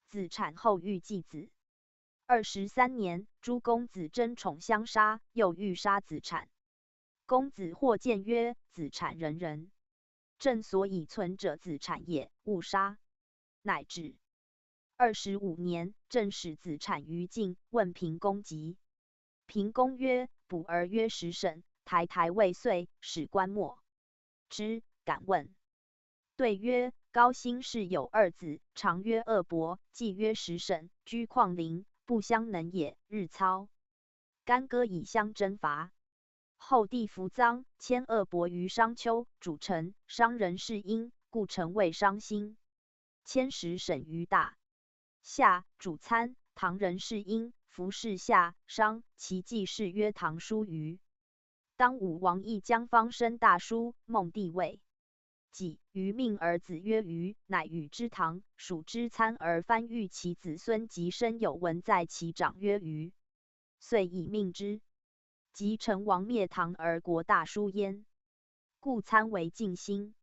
子产后遇季子。二十三年，诸公子争宠相杀，又欲杀子产。公子获见曰：「子产仁人，郑所以存者子产也，勿杀。」乃止。二十五年，郑使子产于晋，问平公疾。平公曰：「卜而曰始沈，台台未岁，始官末。」之，敢问。对曰：「高辛氏有二子，长曰恶伯，季曰始沈，居旷陵，不相能也，日操。干戈以相征伐。后帝服臧，迁恶伯于商丘，主陈，商人氏殷，故陈魏商兴。迁始沈于大夏，主参，唐人氏殷，服氏夏商，其季氏曰唐叔于。当武王亦将方申大叔，孟帝未。己于命而子曰于，乃与之唐，属之参，而番育其子孙，及申有文在其长曰于，遂以命之。及成王灭唐而国大叔焉。故参为晋兴。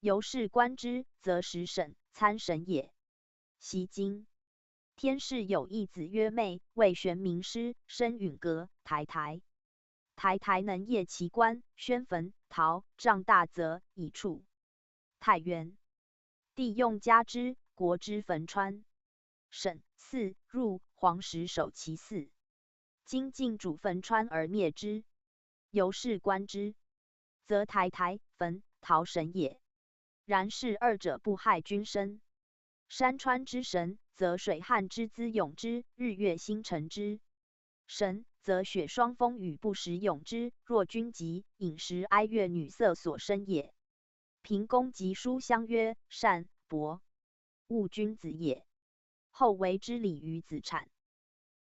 由是观之，则始沈，参沈也。习经。天氏有一子曰妹，谓玄冥师，深允阁，台台。台台能夜其官，宣坟、陶、丈大则以处。太原。帝用嘉之，国之汾川。沈，四，入黄石守其四。今晋主汾川而灭之。由是观之，则台台、汾、陶沈也。然是二者不害君身。山川之神，则水旱之资涌之，日月星辰之神，则雪霜风雨不时涌之，若君疾，饮食哀乐女色所生也。平公疾书相曰：「善，伯，勿君子也。」后为之礼于子产。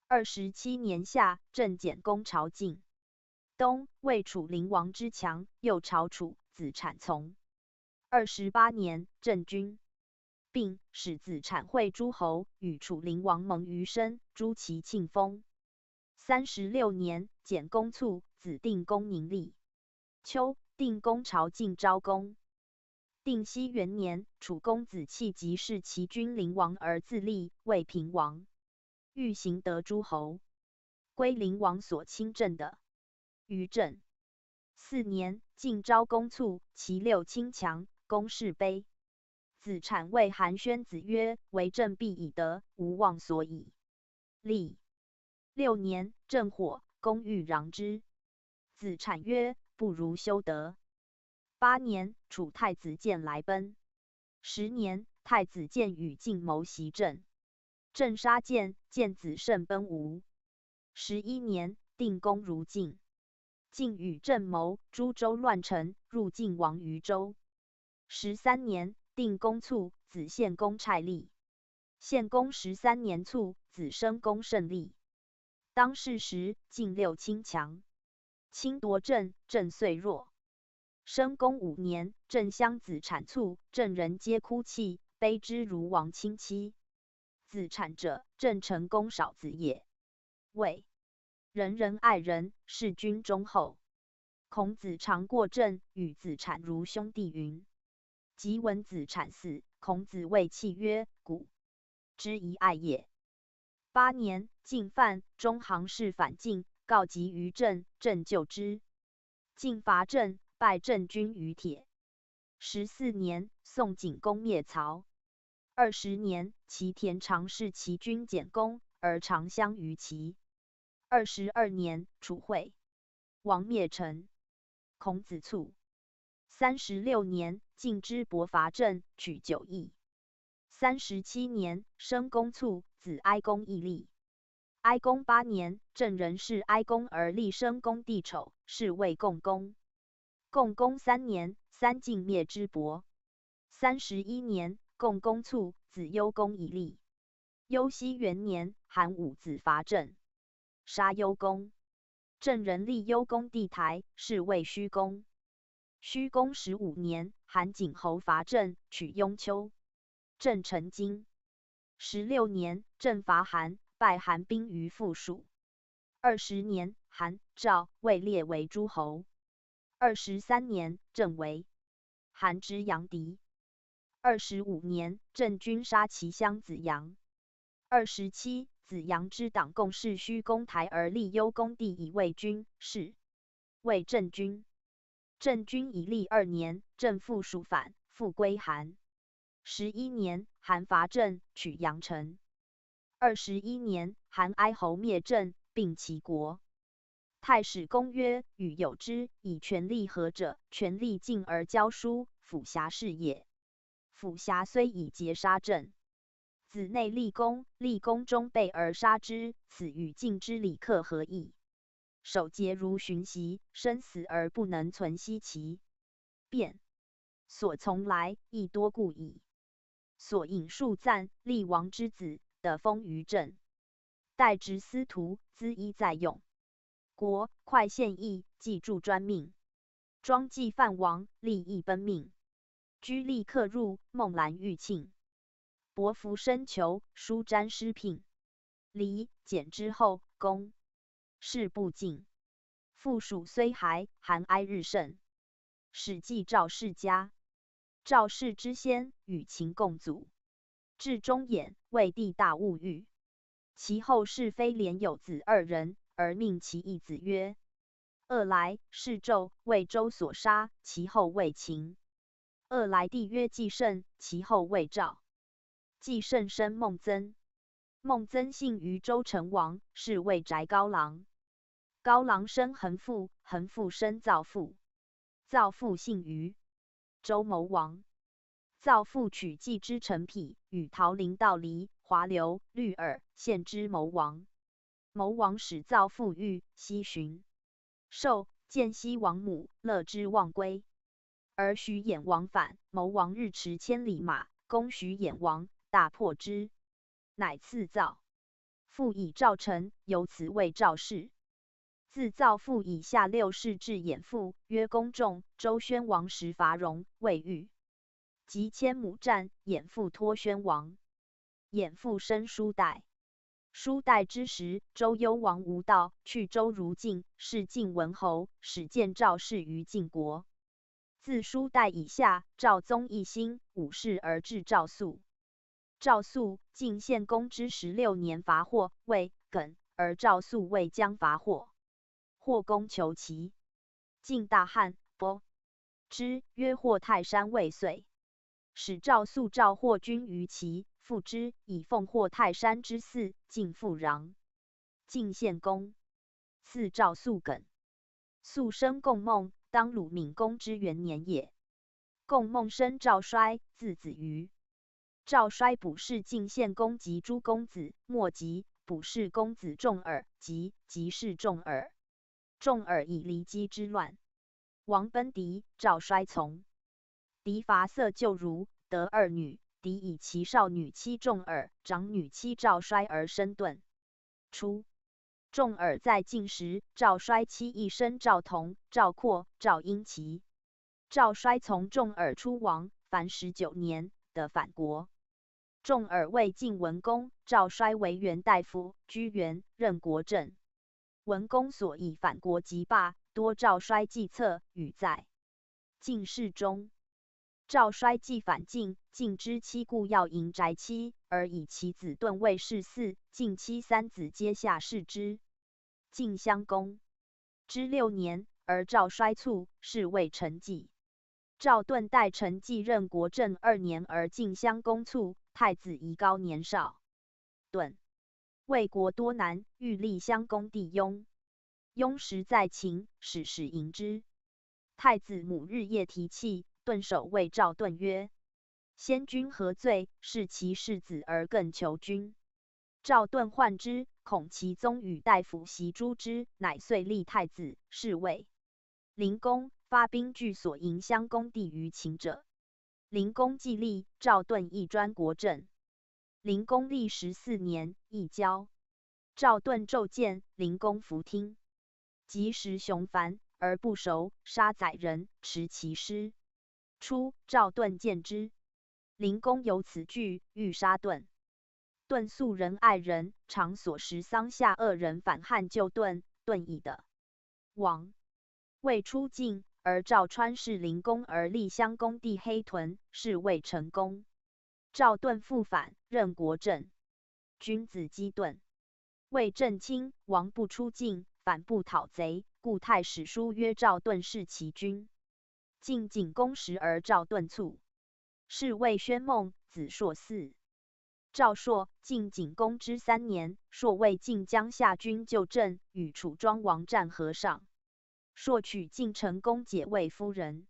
二十七年夏，郑简公朝晋。冬，魏楚灵王之强，又朝楚，子产从。二十八年，郑君并，使子产会诸侯，与楚灵王盟于申，诛其庆封。三十六年，简公卒，子定公宁立。秋，定公朝晋昭公。定熙元年，楚公子弃疾弑齐君灵王而自立，为平王。欲行得诸侯，归灵王所亲政的。于正。四年，晋昭公卒，其六卿强，公室卑。子产谓韩宣子曰：「为政必以德，无忘所以。」立。六年，郑火，公欲禳之。子产曰：「不如修德。」八年，楚太子建来奔。十年，太子建与晋谋袭郑。 郑杀建，建子慎奔吴。十一年，定公如晋。晋与郑谋，诸周乱成，入晋王于周。十三年，定公卒，子献公蔡立。献公十三年卒，子申公胜立。当是时，晋六卿强，卿夺郑，郑遂弱。申公五年，郑襄子产卒，郑人皆哭泣，悲之如亡亲戚。子产者，郑成公少子也。谓：「仁人爱人，事君忠厚。」孔子常过郑，与子产如兄弟云。及闻子产死，孔子谓契曰：「古之以爱也。」八年，晋范，中行氏反晋，告急于郑，郑救之。 晋伐郑，败郑军于铁。十四年，宋景公灭曹。二十年，齐田常侍齐君简公，而常相于齐。二十二年，楚惠王灭陈，孔子卒。三十六年，晋之伯伐郑，取九邑。三十七年，申公卒，子哀公亦立。 哀公八年，郑人弑哀公而立申公弟丑，是谓共工。共工三年，三晋灭之伯。三十一年，共工促，子幽公以立。幽西元年，韩武子伐郑，杀幽公。 郑人立幽公帝台，是谓虚公。虚公十五年，韩景侯伐郑，取雍丘。郑成金。十六年，郑伐韩，败韩兵于富属。二十年，韩、赵、魏列为诸侯。二十三年，郑为 韩之阳翟。二十五年，郑军杀其乡子阳。二十七，子阳之党共弑虚公台而立幽公帝以为君，是谓郑君。郑君以立二年，郑复属反，复归韩。十一年，韩伐郑，取阳城。二十一年，韩哀侯灭郑，并齐国。 太史公曰：与有之，以权力合者，权力尽而教书，辅遐是也。辅遐虽已竭杀郑，子内立功，立功终备而杀之，此与晋之礼克何异？守节如循习，生死而不能存息其变，所从来亦多故矣。所引数赞厉王之子，得封于郑。 代执司徒，资衣在用。国快献议，祭祝专命。庄祭犯王，立亦奔命。居立客入，孟兰御庆。伯服深裘，书詹诗聘。礼简之后，公事不尽。富属虽还，韩哀日甚。史记赵氏家。赵氏之先，与秦共祖。至中衍，魏帝大勿欲。 其后是非连有子二人，而命其义子曰：恶来，是纣，为周所杀，其后为秦。恶来帝曰季胜，其后为赵。季胜生孟增。孟增幸于周成王，是谓翟高郎。高郎生恒父，恒父生造父。造父幸于周谋王。造父取季之臣匹，与陶林盗离华流、绿耳，献之谋王。谋王使造父御西巡。寿见西王母，乐之忘归。而徐偃王反，谋王日驰千里马，攻徐偃王，大破之，乃赐造父以赵成，由此谓赵氏。自造父以下六世至偃父，曰公仲。周宣王时伐荣，未遇，及千亩战，偃父托宣王。偃父生叔代。叔代之时，周幽王无道，去周如晋，是晋文侯，始建赵氏于晋国。自叔代以下，赵宗一兴，武氏而至赵肃。赵肃，晋献公之十六年伐霍，未梗，而赵肃未将伐霍。霍公求齐，晋大汉，不之，曰：霍泰山未遂。使赵肃召霍军于齐，复之，以奉霍泰山之祀，晋复禳。晋献公，赐赵肃梗。肃生共孟，当鲁闵公之元年也。共孟生赵衰，字子瑜。赵衰补弑晋献公及诸公子，末及，补弑公子重耳，及，及弑重耳。重耳以骊姬之乱，王奔狄，赵衰从。狄伐色旧如，得二女。狄以其少女妻重耳，长女妻赵衰而生顿。初，重耳在晋时，赵衰妻亦生赵同、赵括、赵婴其。赵衰从重耳出亡，凡十九年，得返国。重耳为晋文公，赵衰为元大夫，居元，任国政。文公所以返国即罢，多赵衰计策，语载。 晋世宗。赵衰既返晋，晋之妻故要迎翟妻，而以其子顿为世嗣，晋妻三子皆下世之。晋襄公之六年，而赵衰卒，是谓成纪。赵顿代成纪任国政二年，而晋襄公卒，太子宜高年少。 顿。魏国多难，欲立襄公弟雍。雍时在秦，使使迎之。太子母日夜啼泣，顿首谓赵顿曰：先君何罪？弑其世子而更求君。赵顿患之，恐其宗与大夫袭诛之，乃遂立太子，是谓灵公，发兵拒所迎襄公弟于秦者。灵公既立，赵盾亦专国政。灵公历十四年，亦交。赵盾奏见灵公弗听，及时雄烦而不熟，杀宰人，持其尸。初，赵盾见之，灵公有此惧，欲杀盾。盾素仁爱人，常所食桑夏恶人反汉救盾，盾已得。王。未出境，而赵川弑灵公而立襄公地黑屯，是谓成功。赵盾复返，任国政。君子击盾。魏正亲王不出境，反不讨贼，故太史书曰赵盾弑其君。晋景公时而赵盾卒。是谓宣孟子硕嗣。赵硕，晋景公之三年，硕为晋江夏军救郑，与楚庄王战河上。硕娶晋成公解魏夫人。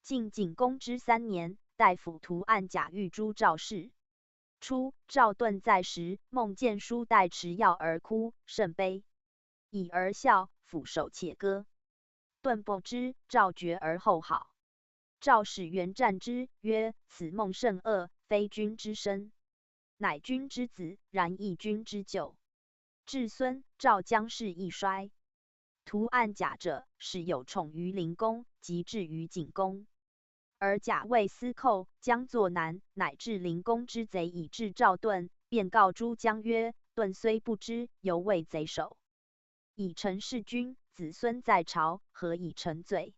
晋景公之三年，大夫屠岸贾欲诛赵氏。初，赵盾在时，梦见叔代持药而哭，甚悲。已而笑，抚手且歌。盾不知，赵觉而后好。赵使元战之，曰：此梦甚恶，非君之身，乃君之子，然亦君之舅。至孙赵将事亦衰。屠岸贾者，始有宠于灵公，及至于景公。而贾为司寇，将作难，乃至灵公之贼以至赵盾，便告诸将曰：盾虽不知，犹为贼首。以臣弑君，子孙在朝，何以成罪？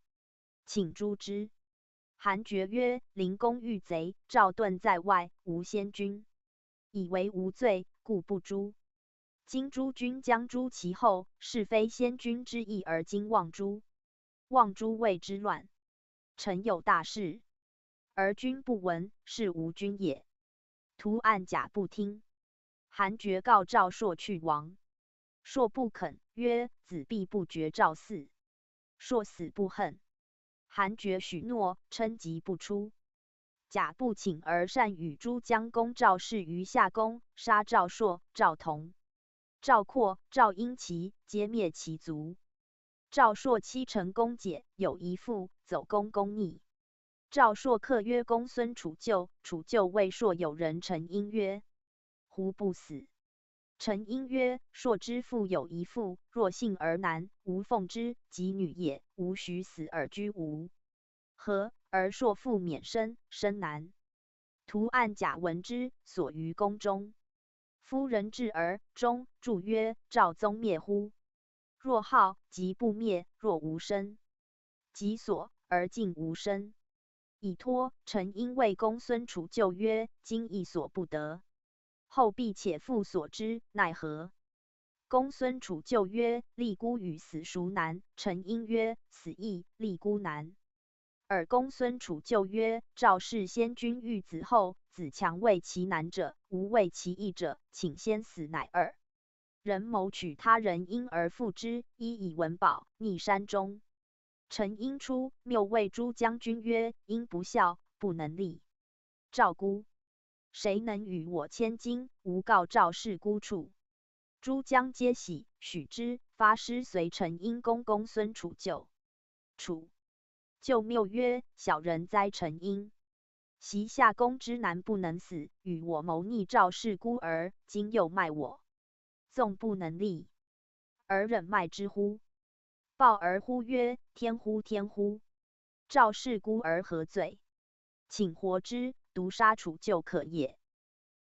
请诛之。韩厥曰：灵公遇贼，赵盾在外，无先君，以为无罪，故不诛。今诸君将诛其后，是非先君之意而今妄诛。妄诛谓之乱。臣有大事，而君不闻，是无君也。屠岸贾不听。韩厥告赵朔去亡。朔不肯，曰：子必不决赵嗣。朔死不恨。韩厥许诺，称疾不出。贾不请而单于诸将攻赵氏于夏宫，杀赵朔、赵同、赵括、赵婴齐，皆灭其族。赵朔妻陈宫解，有一妇，走宫攻逆。赵朔客曰公孙楚旧，楚旧谓朔友人陈婴曰：胡不死？陈婴曰：朔之父有一妇，若幸而男，无奉之，及女也，无许死而居无。和而朔父免生，生男。屠岸贾闻之，所于宫中。夫人至而终，注曰：赵宗灭乎？若号，即不灭；若无声，即所，而竟无声。以托陈婴谓公孙楚旧曰：今亦所不得，后必且复所之，奈何？公孙楚旧曰：立孤与死孰难？陈婴曰：死亦，立孤难。尔公孙楚旧曰：赵氏先君遇子后，子强为其难者，吾为其易者，请先死乃尔。人谋取他人婴而复之，衣以文宝，匿山中。陈婴出，谬谓诸将军曰：婴不孝，不能立赵孤，谁能与我千金？吾告赵氏孤处。诸将皆喜，许之，发师随陈婴攻公孙楚旧。楚旧谬曰：小人哉陈婴，昔夏宫之男不能死，与我谋逆赵氏孤儿，今又卖我，纵不能立，尔忍卖之乎？报而呼曰：天乎，天乎！赵氏孤儿何罪？请活之，独杀楚旧可也。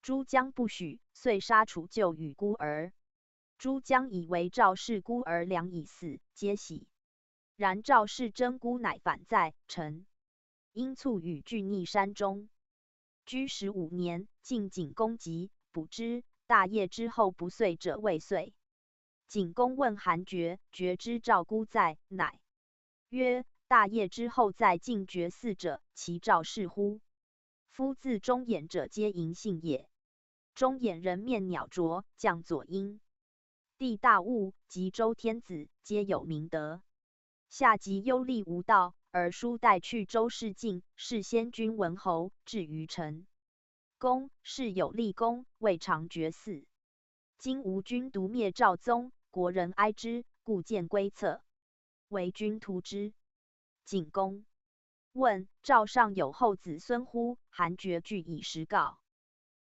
诸将不许，遂杀楚旧与孤儿。诸将以为赵氏孤儿良已死，皆喜。然赵氏真孤乃反在陈，因卒与拒匿山中。居十五年，晋景公即捕之，大业之后不遂者未遂。景公问韩厥，厥知赵孤在，乃曰：大业之后在晋绝嗣者，其赵氏乎？夫自中衍者皆淫姓也。中衍人面鸟啄，降左阴。地大物及周天子，皆有明德。夏即幽厉无道，而叔代去周氏境，弑先君文侯，至于陈宫，世有立功，未尝绝嗣。今吾君独灭赵宗，国人哀之，故建归侧，为君图之。景公问：赵尚有后子孙乎？韩厥拒以实告。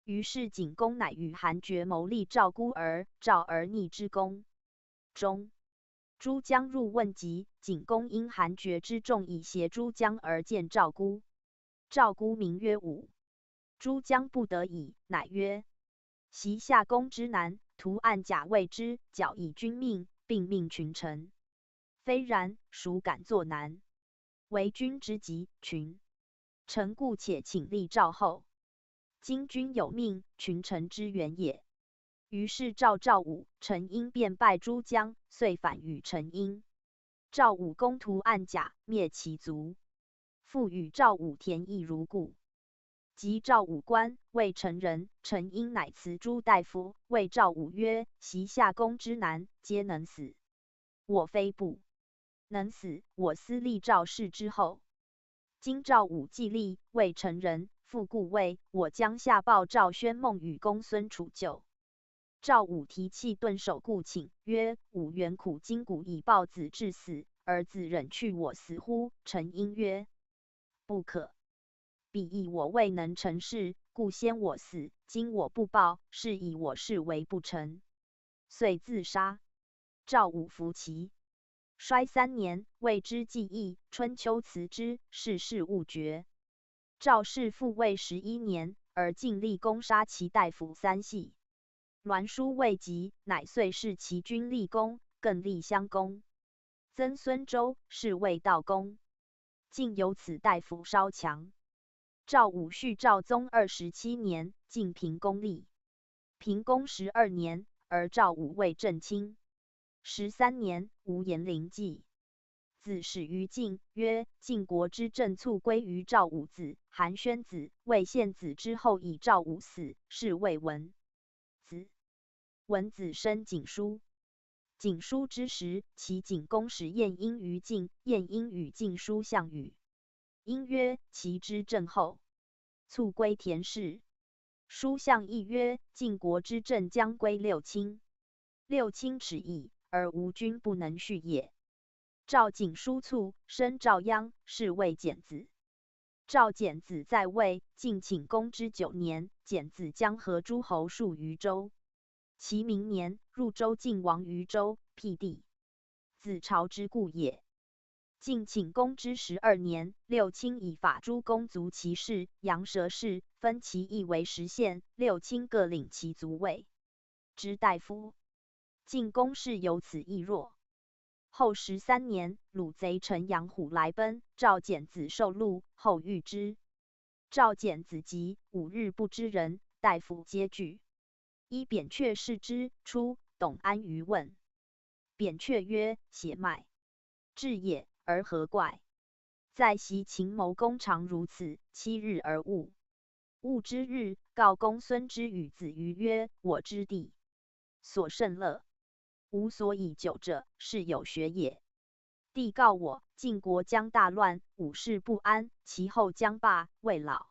于是景公乃与韩厥谋立赵孤儿，赵而逆之宫。中。诸将入问疾，景公因韩厥之众以胁诸将而见赵孤。赵孤名曰武。诸将不得已，乃曰：席夏公之男，图岸贾未之，缴以君命，并命群臣。非然，孰敢作难？为君之急，群臣固且请立赵后。今君有命，群臣之远也。于是召赵武、陈婴便拜诸将，遂反与陈婴。赵武攻图岸贾，灭其族。复与赵武田邑如故。及赵武官，谓陈人，陈婴乃辞诸大夫，谓赵武曰：席夏公之男，皆能死。我非不能死，我思立赵氏之后。今赵武既立，谓陈人，复故谓我将夏报赵宣孟与公孙楚旧。赵武提气顿首故请，曰：武元苦今古以报子至死，而子忍去我死乎？陈婴曰：不可。彼以我未能成事，故先我死。今我不报，是以我是为不成，遂自杀。赵武服其。衰三年，谓之既易，春秋辞之，世事勿决。赵氏复位十一年，而尽立功，杀其大夫三系。栾书未及，乃遂弑其君立功，更立襄公。曾孙周，是谓悼公。竟有此大夫稍强。赵武续赵宗二十七年，晋平公立。平公十二年，而赵武位正卿。十三年，无颜陵计。子史于晋曰：晋国之政卒归于赵武子，韩宣子、魏献子之后，以赵武死，是谓文子。文子生景叔。景叔之时，齐景公使晏婴于晋，晏婴与晋叔项羽。婴曰：齐之政后，卒归田氏。叔项羽曰：晋国之政将归六卿。六卿耻矣，而无君不能续也。赵景叔卒，生赵鞅，是谓简子。赵简子在位，晋顷公之九年，简子将合诸侯数于周。齐明年，入周，晋王于周，辟地。子朝之故也。晋顷公之十二年，六卿以法诸公族其氏、阳蛇氏，分其邑为十县，六卿各领其族卫，执大夫。晋公室由此亦弱。后十三年，鲁贼陈阳虎来奔，赵简子受戮，后遇之。赵简子疾，五日不知人，大夫皆惧。依扁鹊视之，出，董安于问。扁鹊曰：邪脉至也，而何怪？在席秦谋公常如此，七日而悟。悟之日，告公孙之与子瑜曰：我之地所甚乐，无所以久者，是有学也。帝告我，晋国将大乱，武士不安，其后将霸，未老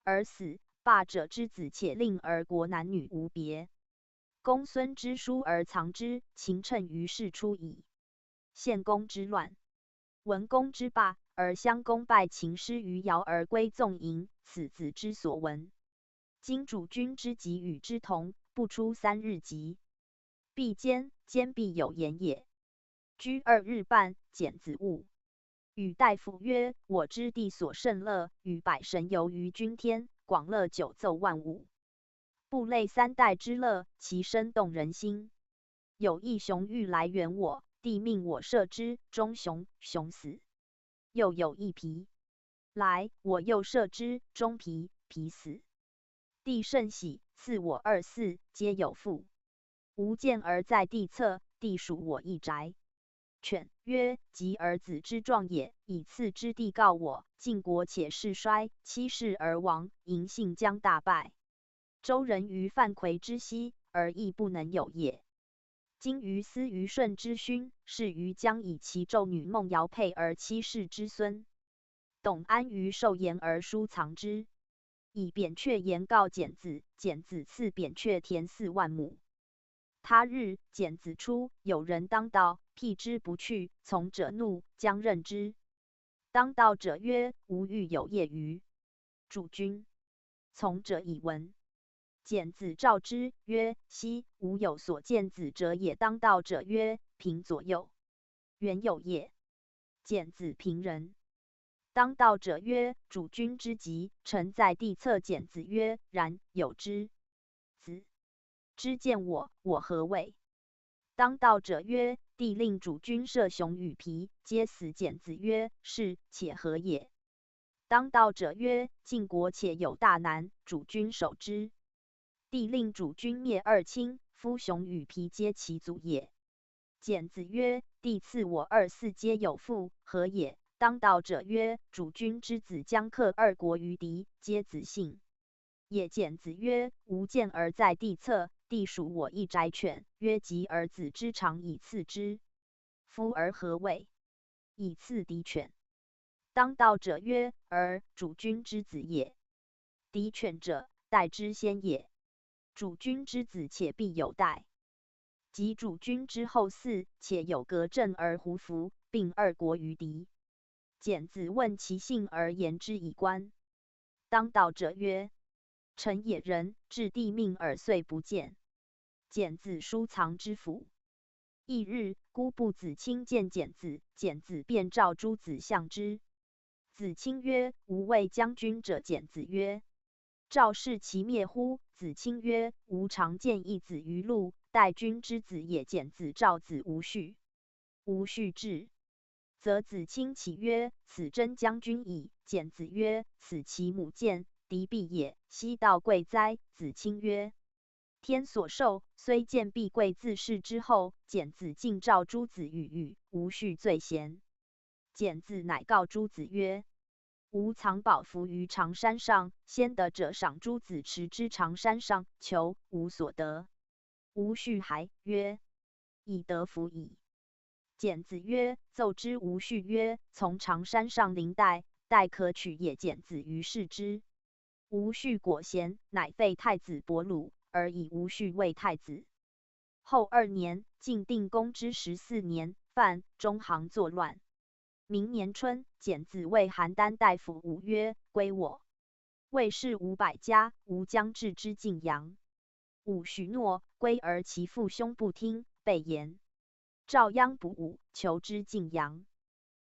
而死，霸者之子且令，而国男女无别。公孙之疏而藏之，秦趁于是出矣。献公之乱，文公之霸，而襄公败秦师于姚而归纵营，此子之所闻。今主君之疾与之同，不出三日疾，必坚，坚必有言也。居二日半，简子悟，与大夫曰：我之地所甚乐，与百神游于君天，广乐九奏万物，布类三代之乐，其声动人心。有一熊欲来远我，帝命我射之，终熊，熊死。又有一皮来，我又射之，终皮，皮死。帝甚喜，赐我二四，皆有父。吾见而在帝侧，帝属我一宅。犬曰：及尔子之壮也，以次之。帝告我，晋国且势衰，七世而亡，嬴姓将大败。周人于樊夔之西，而亦不能有也。今于司虞舜之勋，是于将以其纣女孟瑶配而七世之孙。董安于寿延而疏藏之，以扁鹊言告简子，简子赐扁鹊田四万亩。他日，简子出，有人当道，辟之不去，从者怒，将任之。当道者曰：吾欲有业于主君，从者以闻。简子召之曰：昔吾有所见子者也。当道者曰：平左右，远有也。简子平人。当道者曰：主君之疾，臣在地侧。简子曰：然，有之。子之见我，我何为？当道者曰：帝令主君射熊与皮，皆死。简子曰：是，且何也？当道者曰：晋国且有大难，主君守之。帝令主君灭二卿，夫熊与皮皆其祖也。简子曰：帝赐我二四皆有父，何也？当道者曰：主君之子将克二国于敌，皆子姓也。简子曰：吾见而在地侧，地属我一宅犬，曰疾而子之长以赐之。夫而何为？以赐敌犬。当道者曰：而主君之子也，敌犬者，待之先也。主君之子且必有待。及主君之后嗣，且有革郑而胡服，并二国于敌。简子问其姓而言之以观。当道者曰：臣野人，至地命耳，遂不见。简子书藏之府。 一日，姑布子卿见简子，简子便召诸子相之。子卿曰：吾为将军者。简子曰：赵氏其灭乎？子卿曰：吾常见一子于陆，待君之子也。简子召子无恤。无恤至，则子卿起曰：此真将军矣。简子曰：此其母见，敌必也。昔道贵哉？子卿曰：天所授，虽见必贵。自是之后，简子尽召诸子与语，无恤罪嫌。简子乃告诸子曰：吾藏宝符于长山上，先得者赏诸子持之。长山上求，无所得。无恤还曰：已得符矣。简子曰：奏之无恤。曰：从长山上临带，带可取也。简子于视之，无恤裹衔，乃废太子伯鲁，而以无恤为太子。后二年，晋定公之十四年，范、中行作乱。明年春，简子为邯郸大夫武曰：归我。魏士五百家，吾将至之晋阳。武许诺，归而其父兄不听，被颜。赵鞅捕武，求之晋阳。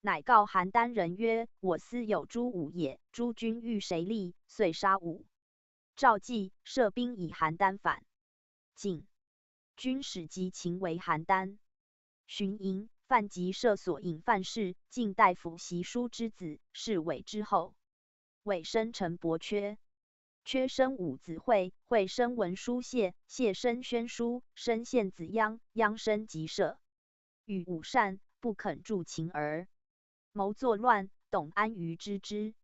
乃告邯郸人曰：我司有诸武也，诸君欲谁立？遂杀武。赵既，设兵以邯郸反。进。军使及秦围邯郸。巡营，范吉射所引范氏，晋大夫习叔之子，是伪之后。 委生陈伯缺。缺生武子会，会生文叔谢，谢生宣叔，生献子鞅，鞅生吉射。与武善，不肯助秦而谋作乱，董安于知之。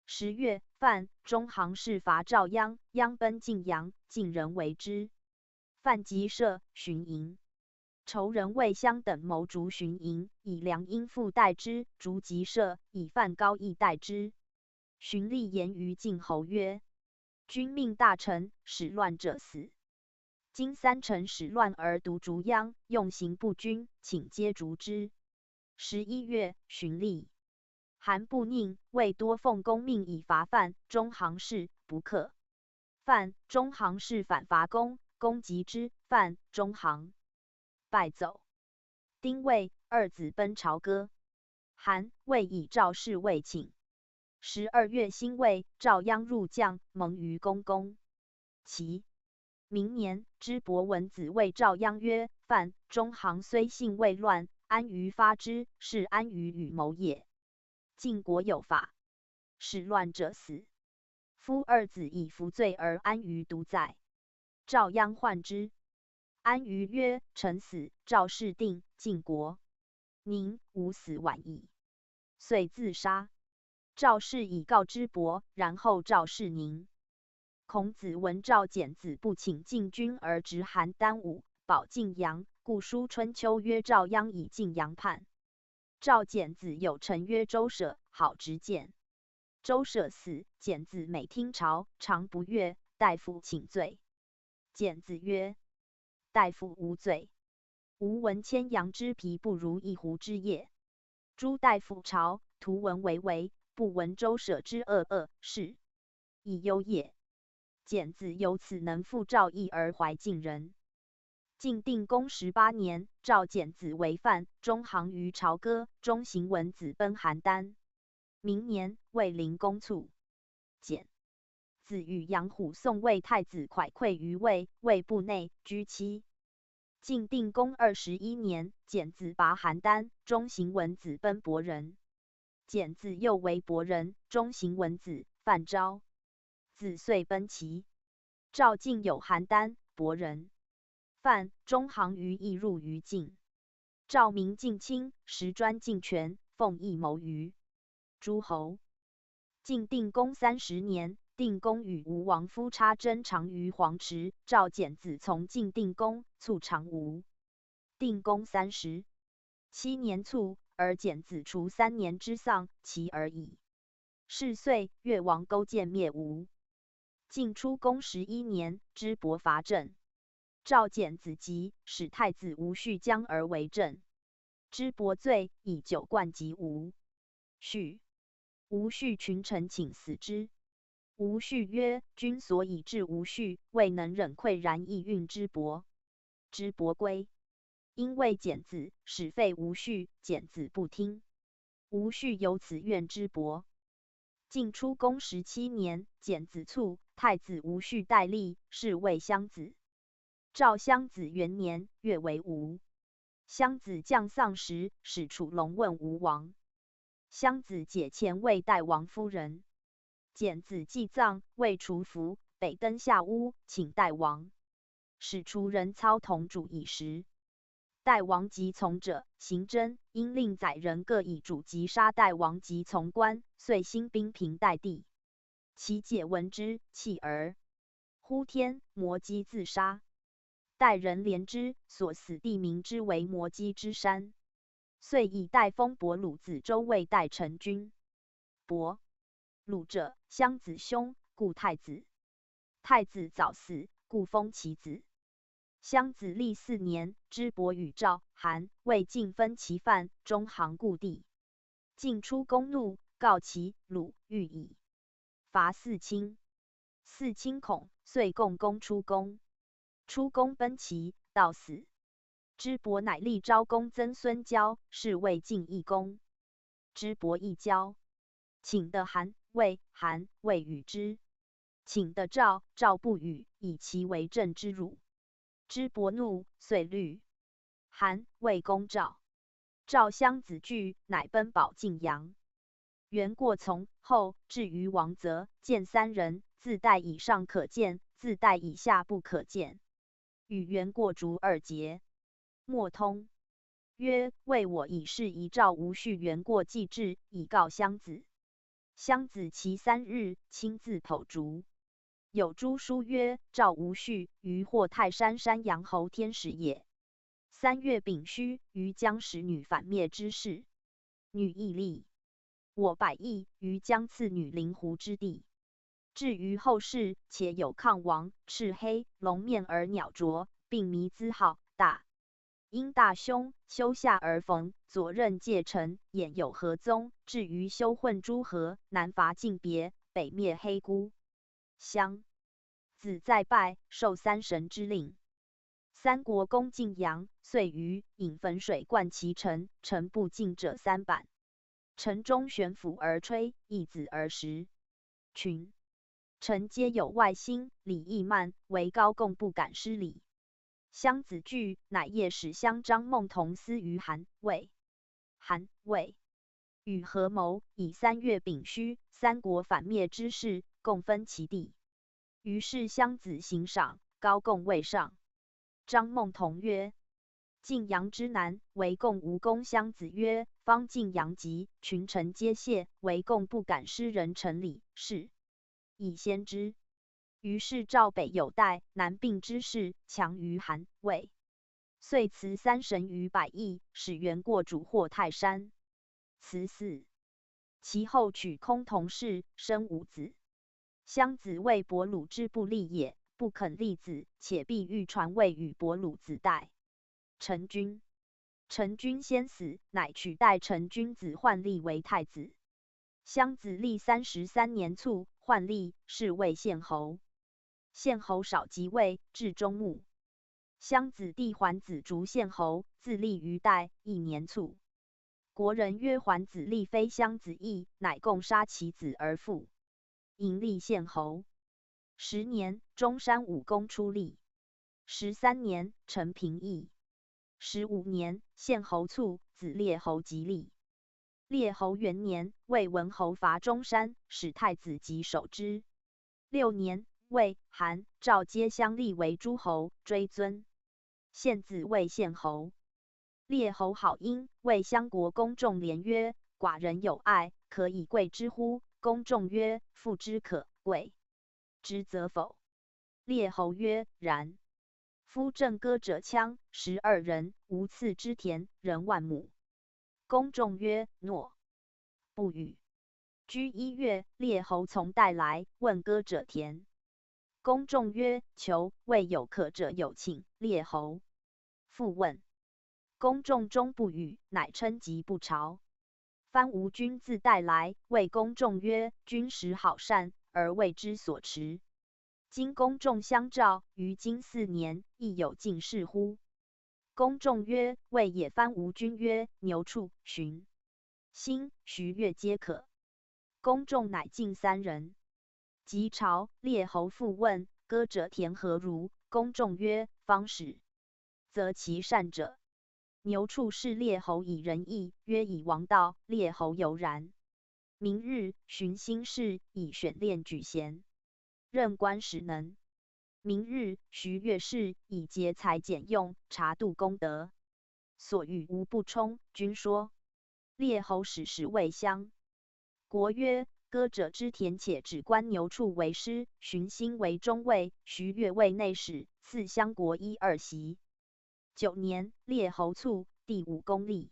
十月，范、中行事伐赵鞅，鞅奔晋阳，晋人围之。范吉射巡营。仇人卫襄等谋逐巡营，以梁英父代之，逐吉射，以范高义代之。 循吏言于晋侯曰：君命大臣，始乱者死。今三臣始乱而独逐鞅，用刑不均，请皆逐之。十一月，循吏。韩不佞、卫多奉公命以伐范、中行事，不克。范、中行事反伐公，公及之，范、中行 败走。丁未，二子奔朝歌。韩、卫以赵氏为请。十二月辛未，赵鞅入绛，盟于公宫。其明年，支伯文子谓赵鞅曰：范、中行虽幸未乱，安于发之，是安于与谋也。 晋国有法，始乱者死。夫二子以服罪而安于独在。赵鞅患之。安于曰：臣死，赵氏定。晋国宁，吾死晚矣。遂自杀。赵氏以告支伯，然后赵氏宁。 孔子闻赵简子不请进军而执邯郸武，保晋阳，故书春秋曰：赵鞅以晋阳叛。赵简子有臣曰周舍，好执剑。周舍死，简子每听朝，常不悦，大夫请罪。简子曰：大夫无罪，吾闻千羊之皮不如一狐之也。 诸大夫朝，图文为为，不闻周舍之恶恶，是以有也。简子由此能复赵意而怀晋人。晋定公十八年，赵简子为范，中行于朝歌，中行文子奔邯郸。明年，卫灵公促。简子与杨虎送卫太子蒯聩于卫，卫部内，居妻。晋定公二十一年，简子拔邯郸，中行文子奔亳人。简子又为亳人，中行文子，范昭。子遂奔齐。赵境有邯郸、亳人、范、中行于邑，入于境。赵明进卿，时专进权，奉邑谋于诸侯。晋定公三十年，定公与吴王夫差争长于黄池，赵简子从晋定公促长吴。定公三十七年促，而简子除三年之丧期而已。是岁，越王勾践灭吴。晋出公十一年，支伯伐郑。赵简子即使太子吴续将而围郑。支伯醉，以酒灌及吴续。吴续群臣请死之。吴续曰：君所以治吴续，未能忍诲然意运支伯。支伯归。因为简子，始废吴续，简子不听。吴续由此怨支伯。晋出公十七年，简子卒，太子吴续代立，是谓襄子。赵襄子元年，越为吴。襄子将丧时，使楚龙问吴王。襄子解前谓代王夫人。简子既葬，谓楚服，北登下屋，请代王。使楚人操同主以食。代王及从者，行征，因令宰人各以主及杀代王及从官，遂兴兵平代地。其解闻之，泣而呼天，摩击自杀。代人怜之，所死地名之为摩击之山。遂以代封伯鲁子周卫代陈君。伯鲁者，襄子兄，故太子。太子早死，故封其子。襄子历四年，支伯与赵、韩、魏进分其范、中行故地。晋出公怒，告齐、鲁、豫矣。伐四卿。四卿恐，遂共攻出公。出公奔齐，到死。支伯乃立昭公曾孙交，是谓晋义公。支伯亦交。请得韩、魏，韩、魏与之。请得赵，赵不与，以其为郑之辱。支伯怒，遂虑。韩、魏攻赵。赵襄子惧，乃奔保晋阳。袁郭从后，至于王则，见三人，自带以上可见，自带以下不可见。与袁郭逐二节。莫通曰：为我以示遗赵吴续袁郭既至，以告襄子。襄子其三日，亲自剖竹。有诸书曰：赵吴续，于获泰山山阳侯天始也。三月丙戌，于将使女反灭之事。女亦立。我百亿，于将赐女临湖之地。至于后世，且有抗王、赤黑、龙面而鸟啄，并迷滋号大。因大凶，修下而逢，左衽介臣，掩有河宗。至于修混诸河，南伐晋别，北灭黑姑。襄子再拜，受三神之令。三国攻晋阳，遂于颍汾水灌其城，城不进者三板。城中悬釜而吹，易子而食。群臣皆有外心，礼亦慢，惟高共不敢失礼。襄子惧，乃夜使襄张孟同私于韩、魏。韩、魏与合谋，以三月丙戌，三国反灭之事，共分其地。于是襄子行赏，高共未上。张孟同曰：晋阳之难，惟共无功。襄子曰：方晋阳急，群臣皆谢，惟共不敢失人臣礼，是以先之。于是赵北有代、南并之势，强于韩、魏。遂辞三神于百亿，使袁郭逐获泰山。辞四。其后娶崆童氏，生五子。襄子谓伯鲁之不立也，不肯立子，且必欲传位与伯鲁子代陈君。陈钧先死，乃取代陈钧子桓立为太子。襄子立三十三年卒，桓立是魏献侯。献侯少即位，至中牧。襄子弟桓子逐献侯，自立于代，一年卒。国人曰：桓子立非襄子义，乃共杀其子而复。迎立献侯。十年，中山武功初立。十三年，陈平易。十五年，献侯卒，子列侯即立。列侯元年，魏文侯伐中山，使太子及守之。六年，魏、韩、赵皆相立为诸侯，追尊。献子魏献侯。列侯好音，谓襄国公仲连曰：寡人有爱，可以贵之乎？公仲曰：富之可贵，执则否？列侯曰：然。夫振歌者羌，十二人，无次之田，人万亩。公仲曰：诺。不语。居一月，列侯从代来，问歌者田。公仲曰：求，未有可者有请。列侯复问。公仲终不语，乃称疾不朝。番吴君自代来，谓公仲曰：君实好善，而未知所持。今公仲相召，于今四年，亦有进士乎？公仲曰：谓也。番吴君曰：牛处、寻、辛、徐越皆可。公仲乃进三人。及朝，列侯复问：歌者田何如？公仲曰：方始，则其善者。牛处是列侯以仁义，曰以王道，列侯犹然。明日，寻辛氏以选练举贤，任官使能。明日，徐越氏以节财俭用，察度公德，所与无不充。君说。列侯始始未相。国曰：歌者之田且只关牛处为师，寻辛为中尉，徐越为内史，赐襄国一二席。九年，列侯卒，弟武公立。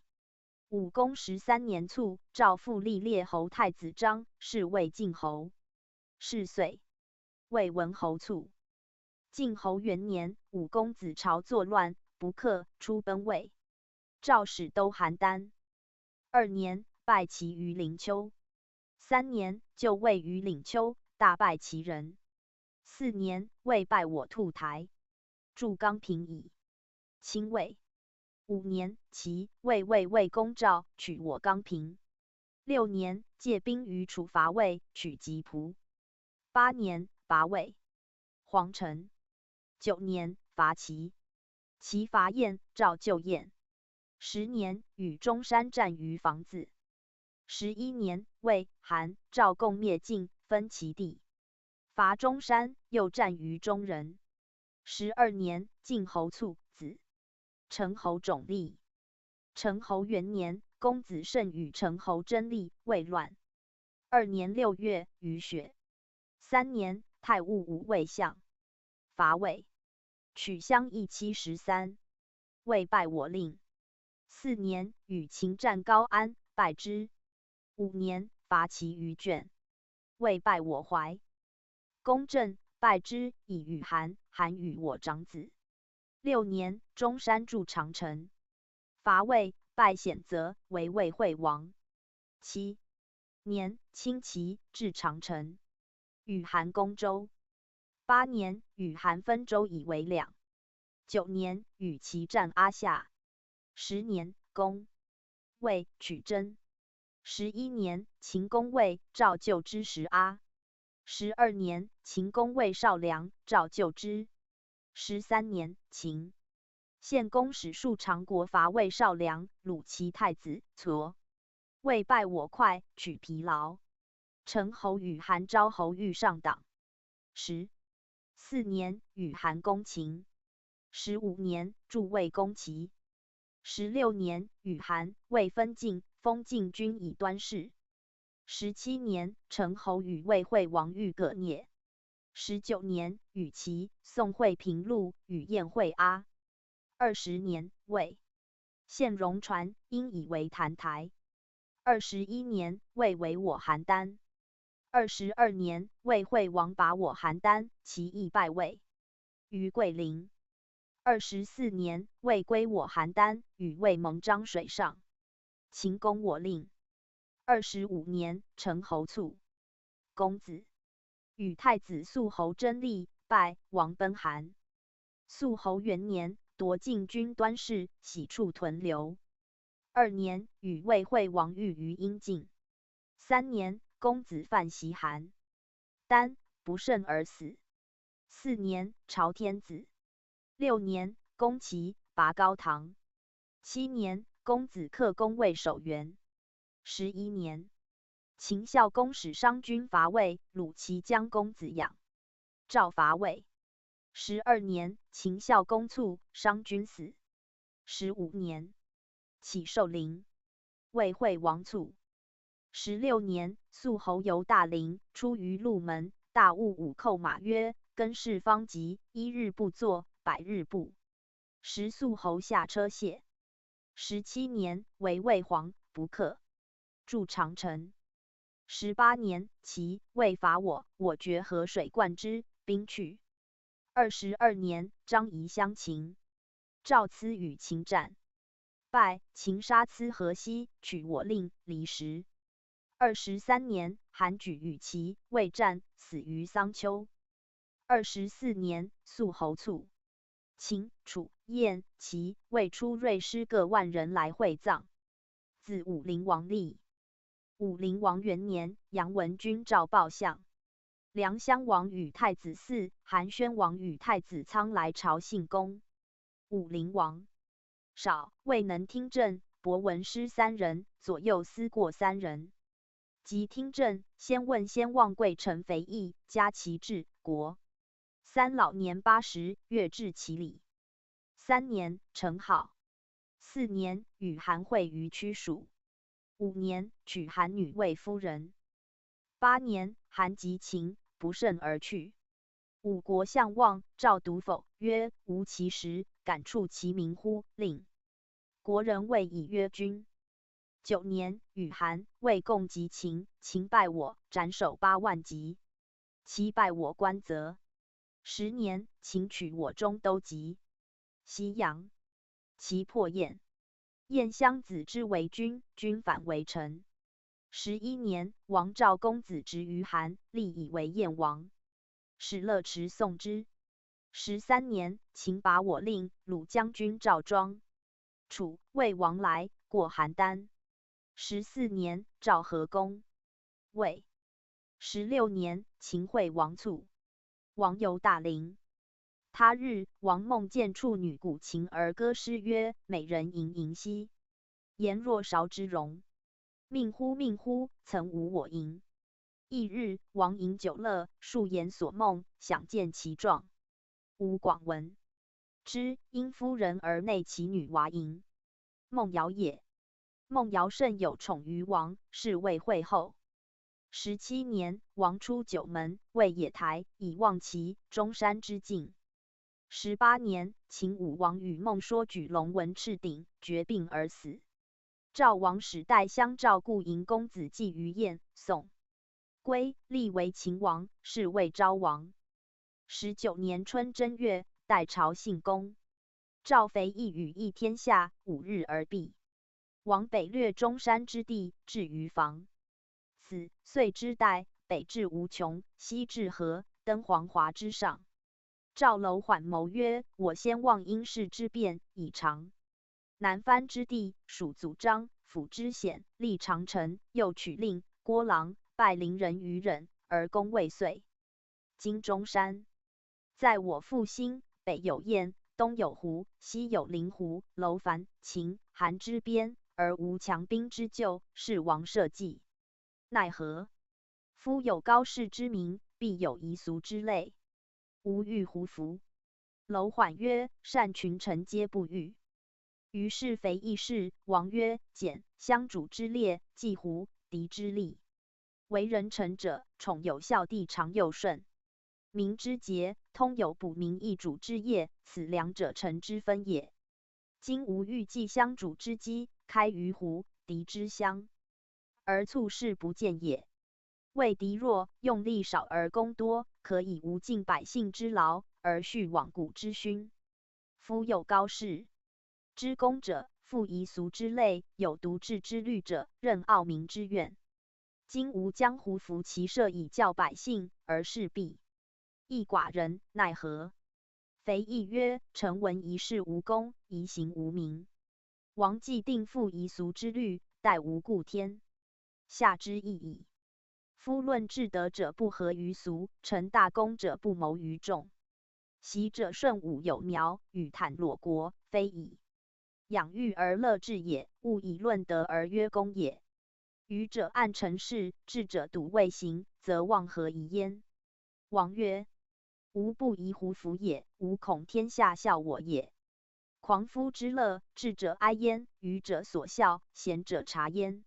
武公十三年卒，赵复立列侯太子张，是魏晋侯。是岁，魏文侯卒。晋侯元年，武公子朝作乱，不克，出奔魏。赵使都邯郸。二年，败齐于灵丘。三年，就魏于灵丘，大败齐人。四年，魏败我兔台，助刚平矣。侵魏。五年，齐、魏为魏攻赵，取我刚平。六年，借兵于楚伐魏，取吉蒲。八年，伐魏、黄城。九年，伐齐。齐伐燕，赵救燕。十年，与中山战于房子。十一年，魏、韩、赵共灭晋，分其地。伐中山，又战于中人。十二年，晋侯卒，子成侯种立。成侯元年，公子胜与成侯争立，魏乱。二年六月，雨雪。三年，太戊午未相，伐魏，取襄邑七十三。魏败我令。四年，与秦战高安，败之。五年，伐齐于卷，魏败我怀。公正，败之以与韩，韩与我长子。六年，中山助长城，伐魏，败鲜则，为魏惠王。七年，轻骑至长城，与韩攻周。八年，与韩分周以为两。九年，与齐战阿夏。十年，攻魏，取真。十一年，秦攻魏，赵救之时阿。十二年，秦攻魏少梁，赵救之。十三年，秦献公使戍长国，伐魏少梁，虏其太子痤。魏败我快，取疲劳。成侯与韩昭侯欲上党。十四年，与韩攻秦。十五年，助魏攻齐。十六年，与韩、魏分晋，封晋军以端氏。十七年，成侯与魏惠王欲葛孽。十九年，与齐、宋惠平陆，与燕会阿。二十年，魏献戎船，因以为澹台。二十一年，魏围我邯郸。二十二年，魏惠王拔我邯郸，齐亦败魏。于桂林。二十四年，卫归我邯郸，与卫盟漳水上，秦攻我令。二十五年，陈侯卒。公子，与太子宿侯争利，败，王奔韩。宿侯元年，夺晋军端氏，徙处屯留。二年，与卫惠王御于阴晋。三年，公子范袭韩，丹，不慎而死。四年，朝天子。六年，攻齐，拔高唐。七年，公子克攻魏守原。十一年，秦孝公使商君伐魏，鲁齐将公子养，赵伐魏。十二年，秦孝公卒，商君死。十五年，齐寿陵，卫惠王卒。十六年，宿侯游大陵，出于鹿门，大悟午叩马曰：“更事方及，一日不作，百日不。”时宿侯下车谢。十七年，为魏皇，不克，筑长城。十八年，齐、魏伐我，我决河水灌之，兵去。二十二年，张仪相秦，赵鞑与秦战，败，秦杀鞑河西，取我令，离时。二十三年，韩举与齐、魏战，死于桑丘。二十四年，宿侯卒。秦、楚、燕、齐、魏出锐师各万人来会葬。子武灵王立。武灵王元年，杨文君赵报相。梁襄王与太子嗣，韩宣王与太子昌来朝信公。武灵王少，未能听政，博闻师三人，左右司过三人。及听政，先问先望贵臣肥义，加其治国。三老年八十，越置其礼。三年，陈好。四年，与韩会于曲鼠。五年，娶韩女为夫人。八年，韩及秦，不慎而去。五国相望，赵独否，曰：“无其时，敢触其民乎？”令。国人谓以曰：“君。”九年，与韩、魏共及秦，秦败我，斩首八万级。齐败我关泽。十年，秦取我中都及、西阳。齐破燕，燕襄子之为君，君反为臣。十一年，王召公子执于韩，立以为燕王，使乐池送之。十三年，秦拔我令，鲁将军赵庄。楚、魏王来，过邯郸。十四年，赵合攻魏。十六年，秦惠王卒，王游大陵。他日，王梦见处女鼓琴而歌诗曰：“美人吟吟兮，颜若韶之容。命乎，命乎，曾无我吟。”一日，王饮酒乐，述言所梦，想见其状。吴广闻之，因夫人而内其女娃吟。梦瑶也。梦瑶甚有宠于王，是谓惠后。十七年，王出九门，谓野台，以望其中山之境。十八年，秦武王与孟说举龙纹赤鼎，绝并而死。赵王使代相赵顾迎公子季于燕，宋。归，立为秦王，是谓昭王。十九年春正月，代朝信公。赵肥义羽翼天下，五日而毕。王北略中山之地，至于房。子遂之代，北至无穷，西至河，登黄华之上。赵楼缓谋曰：“我先望应氏之变，以长南藩之地，属祖章，抚之险，立长城，又取令郭郎、拜陵人于忍，而攻未遂。今中山在我腹心，北有燕，东有胡，西有灵狐、楼烦、秦、韩之边，而无强兵之救，是王社稷。奈何？夫有高氏之名，必有夷俗之类。吾欲胡服？”楼缓曰：「善群臣皆不欲。」于是肥义逝。王曰：「简，相主之列，计胡、敌之力。为人臣者，宠有孝弟长幼顺，民之节，通有补民益主之业，此两者臣之分也。今吾欲计相主之机，开于胡、敌之乡，而促事不见也。 谓敌弱，用力少而功多，可以无尽百姓之劳，而恤罔古之勋。夫有高士之功者，复遗俗之类，有独置之律者，任傲民之怨。今吾将胡服骑射以教百姓，而士必异寡人，奈何？肥议曰：臣闻一事无功，一行无名。王既定复遗俗之律，待无故天下之意矣。夫论至德者不合于俗，成大功者不谋于众。昔者舜武有苗，与坦洛国，非以养育而乐至也，勿以论德而曰功也。愚者谙成事，智者笃未行，则望何宜焉？王曰：吾不宜胡服也，吾恐天下笑我也。狂夫之乐，智者哀焉，愚者所笑，贤者察焉。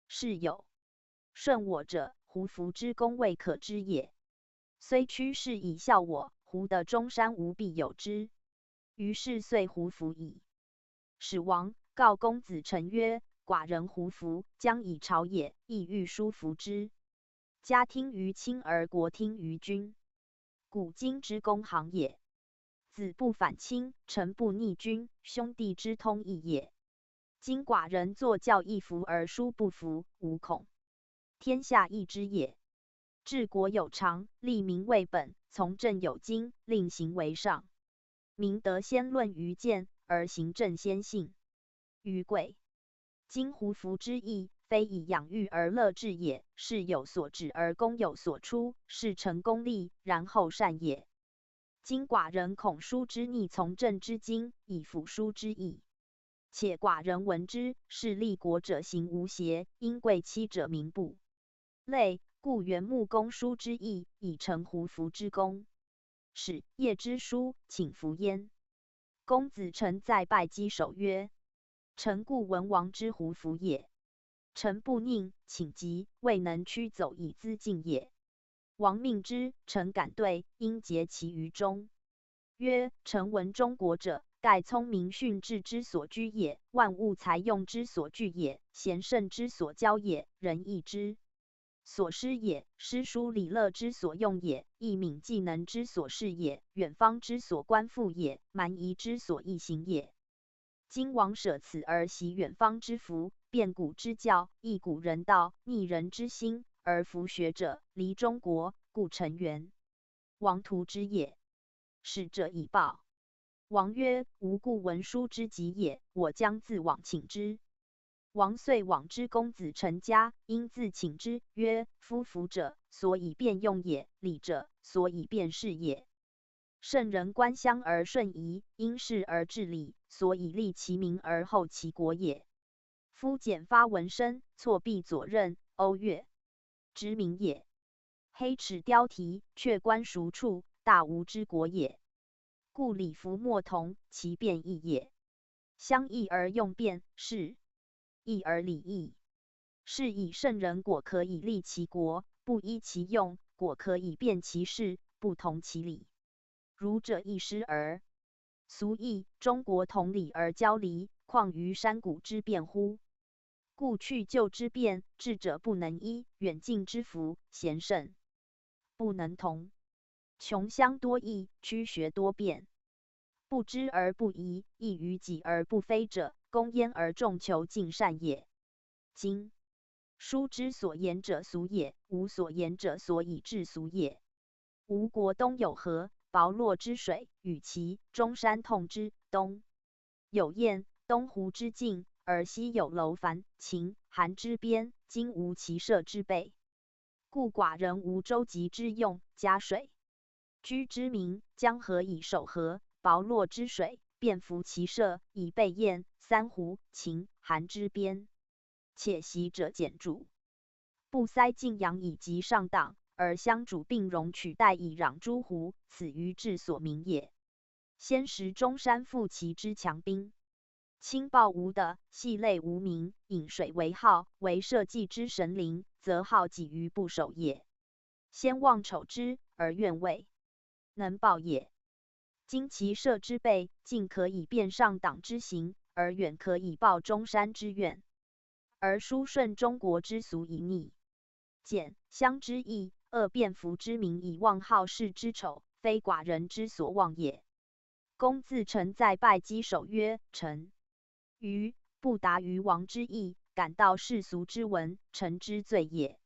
是有顺我者，胡服之功未可知也。虽屈士以笑我，胡得中山无必有之。于是遂胡服矣。始王告公子成曰：寡人胡服，将以朝也，意欲疏服之。家听于亲而国听于君。古今之公行也。子不反亲，臣不逆君，兄弟之通义也。今寡人坐教一服而疏不服，无恐天下异之也。治国有常，立民为本，从政有经，令行为上。民德先论于见，而行政先信于贵。今胡服之意，非以养育而乐至也，是有所止而功有所出，是成功立，然后善也。今寡人恐疏之逆从政之经，以辅疏之意。且寡人闻之，是立国者行无邪，因贵戚者民不类，故元穆公疏之意，以成胡服之功。始夜之书，请服焉。公子成再拜稽首曰：臣故闻王之胡服也。臣不佞，请疾，未能屈走以资进也。王命之，臣敢对，因节其于中。曰：臣闻中国者，盖聪明训智之所居也，万物才用之所聚也，贤圣之所交也，仁义之所施也，诗书礼乐之所用也，义敏技能之所恃也，远方之所观复也，蛮夷之所易行也。今王舍此而习远方之服，变古之教，易古人道，逆人之心，而弗学者，离中国，故成元王图之也。使者以报。王曰：吾故闻书之极也，我将自往请之。王遂往之公子成家，因自请之曰：夫服者，所以便用也；礼者，所以便事也。圣人观乡而顺仪，因事而治理，所以立其民而后其国也。夫简发文身，错必左衽，欧曰：殖民也。黑齿雕题，却观孰处，大吴之国也。故礼服莫同，其便易也。乡易而用便，士易而礼易。是以圣人果可以立其国，不依其用，果可以变其事，不同其礼。儒者亦师而俗易，中国同礼而交离，况于山谷之变乎？故去旧之变，智者不能依，远近之服，贤圣不能同。穷乡多易，曲学多变。不知而不疑，易于己而不非者，功焉而众求尽善也。今书之所言者俗也，吾所言者所以至俗也。吴国东有河，薄洛之水与其中山痛之，东有雁，东湖之境，而西有楼烦、秦、韩之边，今无骑射之备。故寡人无舟楫之用，嘉水居之民，将何以守河？薄洛之水，便服骑射，以备雁、三湖、秦、韩之边。且习者简主，不塞晋阳以及上党，而相主并容取代以壤诸胡，此愚智所明也。先识中山复其之强兵。亲暴无的，系累无名，引水为号，为社稷之神灵，则号己于不守也。先望丑之而怨未能报也。今其社之备，近可以便上党之行，而远可以报中山之怨。而书顺中国之俗以逆简乡之易，恶辩服之民以忘号室之丑，非寡人之所望也。公自陈再拜稽首曰：臣愚，不达于王之意，敢道世俗之文，臣之罪也。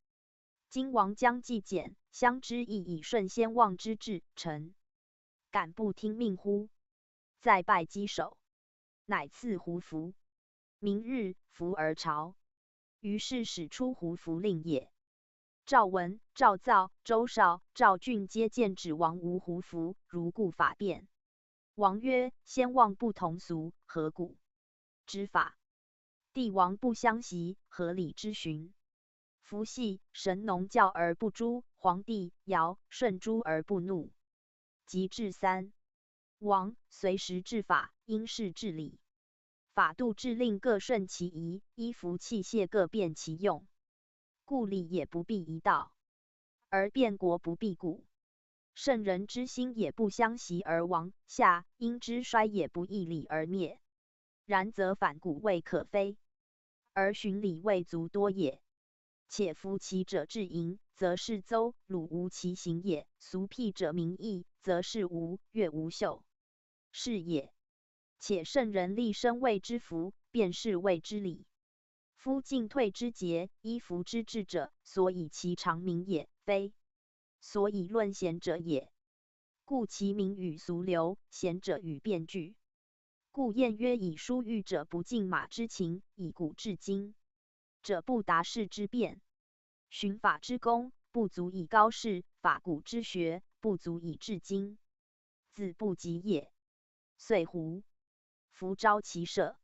今王将计简，相之亦以顺先王之志，臣敢不听命乎？再拜稽首，乃赐胡服。明日服而朝。于是始出胡服令也。赵文、赵造、周绍、赵俊皆见止王无胡服，如故法变。王曰：先王不同俗，何故？之法。帝王不相习，何礼之循？服系，神农教而不诛，皇帝、尧、舜诛而不怒。及至三王，随时制法，因事制礼。法度制令各顺其宜，衣服器械各便其用。故礼也不必一道，而变国不必古。圣人之心也不相习而亡，夏殷之衰也不异礼而灭。然则反古未可非，而循礼未足多也。且夫其者至隐，则是邹鲁无其行也；俗辟者民异，则是吴越无袖是也。且圣人立身谓之服，便是谓之礼。夫进退之节，衣服之制者，所以其常名也，非所以论贤者也。故其名与俗流，贤者与变俱。故晏曰：以书喻者不近马之情，以古至今者不达世之变。循法之功，不足以高世，法古之学，不足以至今。子不及也。遂胡服昭其社。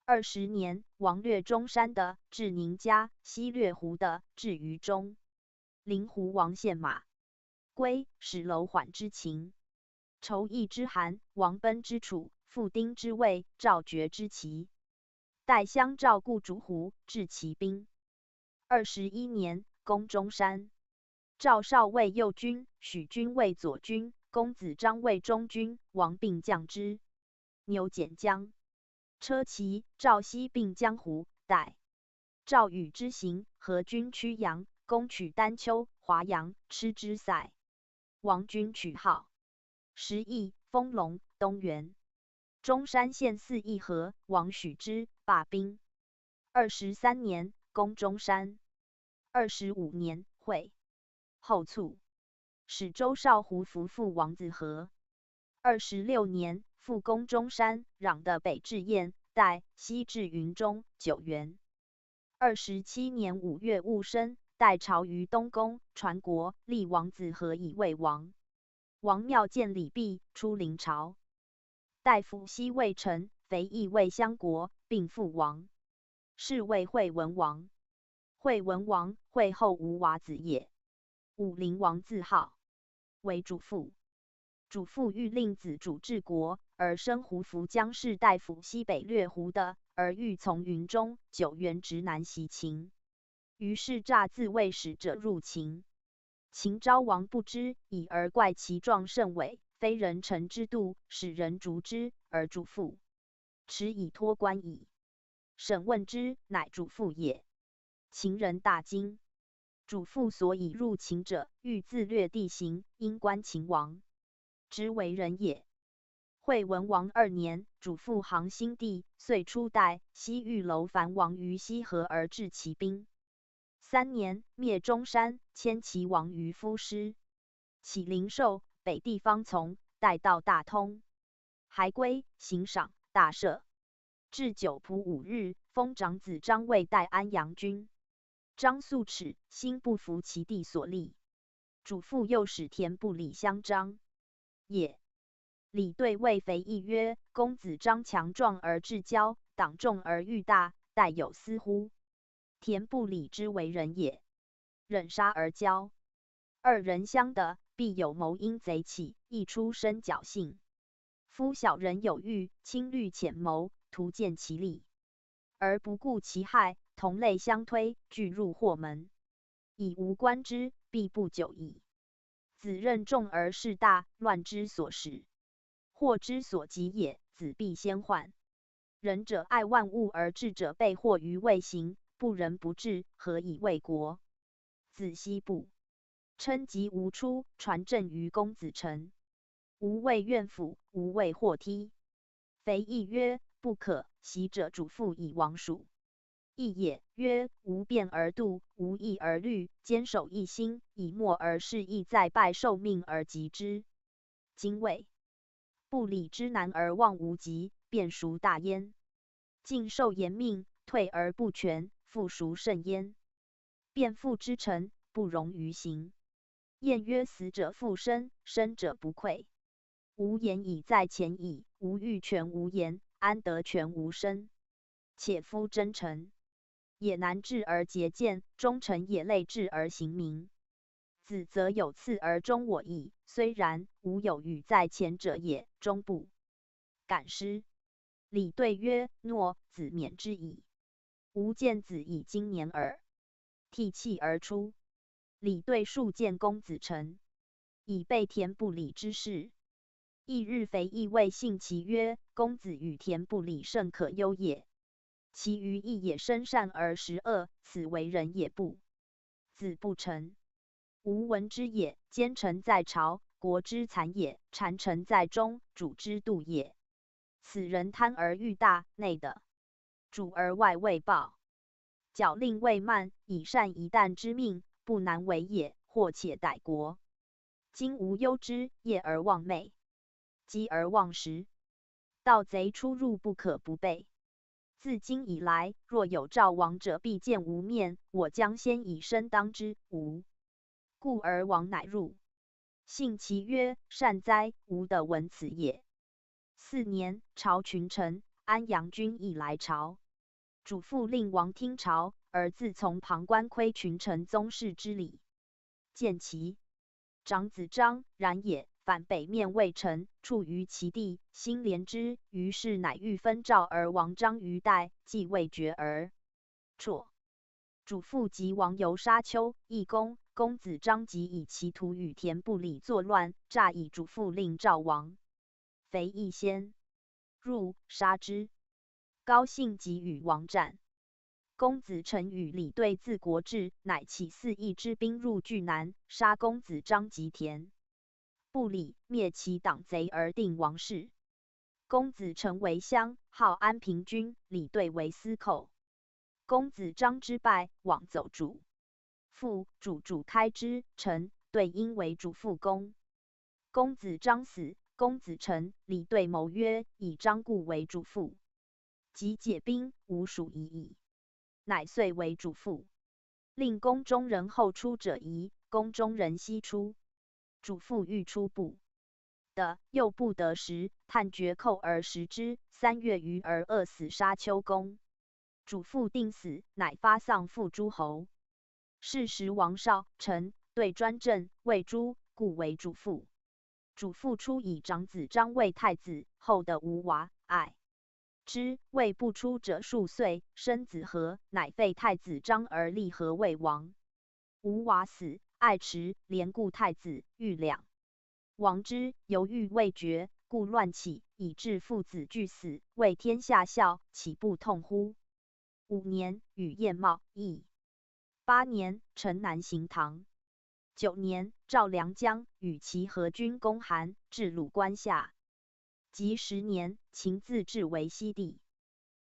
二十年，王略中山的，至宁家，西略胡的，至于中。临胡王献马归，使楼缓之情。愁意之寒，王奔之楚，复丁之卫，赵绝之期。代相赵故竹胡，制其兵。二十一年，攻中山。赵少卫右军，许军为左军，公子张为中军，王并将之。牛简将车骑赵西并江湖，代赵与之行，合军曲阳，攻取丹丘、华阳，吃之塞。王军取号。十邑、丰隆、东原。中山县四邑合，王许之，罢兵。二十三年，攻中山。二十五年，会后卒，使周绍胡服复王子和。二十六年，复攻中山，壤的北至雁，代西至云中、九原。二十七年五月戊申，代朝于东宫，传国，立王子和以魏王。王庙建礼毕，出临朝。代府西魏陈肥义为相国，并复王，是为惠文王。惠文王，惠后无娃子也。武陵王自号为主父。主父欲令子主治国，而生胡服将士代府西北略胡的，而欲从云中、九原直南袭秦。于是诈自卫使者入秦。秦昭王不知，已而怪其状甚伪，非人臣之度，使人逐之，而主父迟以托关矣。沈问之，乃主父也。秦人大惊。主父所以入秦者，欲自略地形，因观秦王之为人也。惠文王二年，主父行新地，遂出代西御楼烦王于西河而制其兵。三年，灭中山，迁齐王于夫师，起灵寿，北地方从，代道大通。还归，行赏，大赦。至九仆五日，封长子张为代安阳君。张素耻，心不服其弟所立。主父又使田部礼相张也。礼对魏肥义曰：公子张强壮而志骄，党众而欲大，待有司乎？田部礼之为人也。忍杀而骄。二人相得，必有谋因贼起，亦出身侥幸。夫小人有欲，亲虑浅谋，图见其利，而不顾其害，同类相推，俱入祸门。以无官之，必不久矣。子任重而事大，乱之所始，祸之所及也，子必先患。仁者爱万物而智者被祸于未形，不仁不智，何以为国？子息不称疾无出，传政于公子成。无为怨妇，无为祸梯。肥义曰：不可。昔者主父以亡属 义也。曰：无变而度，无异而虑，坚守一心，以默而视义，再拜受命而及之。今谓：不礼之难而忘无极，变孰大焉？进受严命，退而不全，复孰甚焉？变复之臣，不容于刑。晏曰：死者复生，生者不愧。无言以在前矣，无欲全无言，安得全无生？且夫真臣，也难至而节见，忠臣也累至而行明。子则有次而终我矣，虽然，无有与在前者也，终不敢失。礼对曰：诺，子免之矣。吾见子以今年耳。涕泣而出。礼对数见公子臣，以备田不礼之事。 一日肥义谓信其曰：公子与田不礼甚可忧也。其余义也深善而时恶，此为人也不。子不臣。无闻之也。奸臣在朝，国之残也；谗臣在中，主之度也。此人贪而欲大，内的 主而外未暴。脚令未慢，以善一旦之命，不难为也，或且逮国。今无忧之，夜而忘寐，饥而忘食，盗贼出入不可不备。自今以来，若有赵王者，必见吾面，我将先以身当之。无。故而王乃入。信其曰：善哉，吾得闻此也。 四年，朝群臣，安阳君亦来朝。主父令王听朝，而自从旁观窥群臣宗室之礼。见其长子张，然也，反北面未臣，处于其地，心怜之，于是乃欲分赵而王张于代，计未决而 辍。主父即王游沙丘，义公，公子张即以其徒与田不礼作乱，诈以主父令赵王肥义先入，杀之。高兴即与王战。公子臣与礼对自国至，乃起四邑之兵入巨南，杀公子张及田不礼，灭其党贼而定王室。 公子臣为相，号安平君，礼对为司寇。公子张之败，往奏主父，主主开之，臣对因为主父功。公子张死，公子臣、礼对谋曰：以张故为主父，即解兵，无属夷矣。乃遂为主父。令宫中人后出者疑，宫中人悉出。主父欲出不 得，又不得时，叹绝寇而食之。三月余而饿死沙丘公。主父定死，乃发丧父诸侯。是时王少臣对专政，谓诸，故为主父。主父初以长子张为太子，后得无娃爱之，谓不出者数岁，生子和，乃废太子张而立和为王。无娃死，爱迟，怜故太子欲两 王之，犹豫未决，故乱起，以致父子俱死，为天下笑，岂不痛乎？五年，与晏茂议。八年，陈南行唐。九年，赵良将与其合军攻韩，至鲁关下。及十年，秦自治为西地。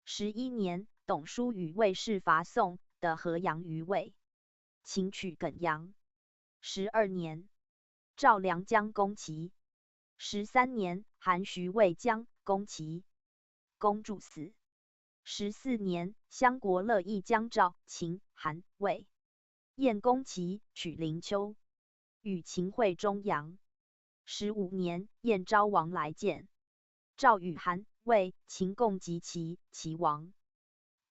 十一年，董叔与卫氏伐宋，得河阳于卫。 秦取艮阳。十二年，赵良将攻齐。十三年，韩徐卫将攻齐，公主死。十四年，相国乐毅将赵、秦、韩、魏、晏攻齐，取灵丘，与秦会中阳。十五年，晏昭王来见。赵与韩、魏、秦共及齐，齐王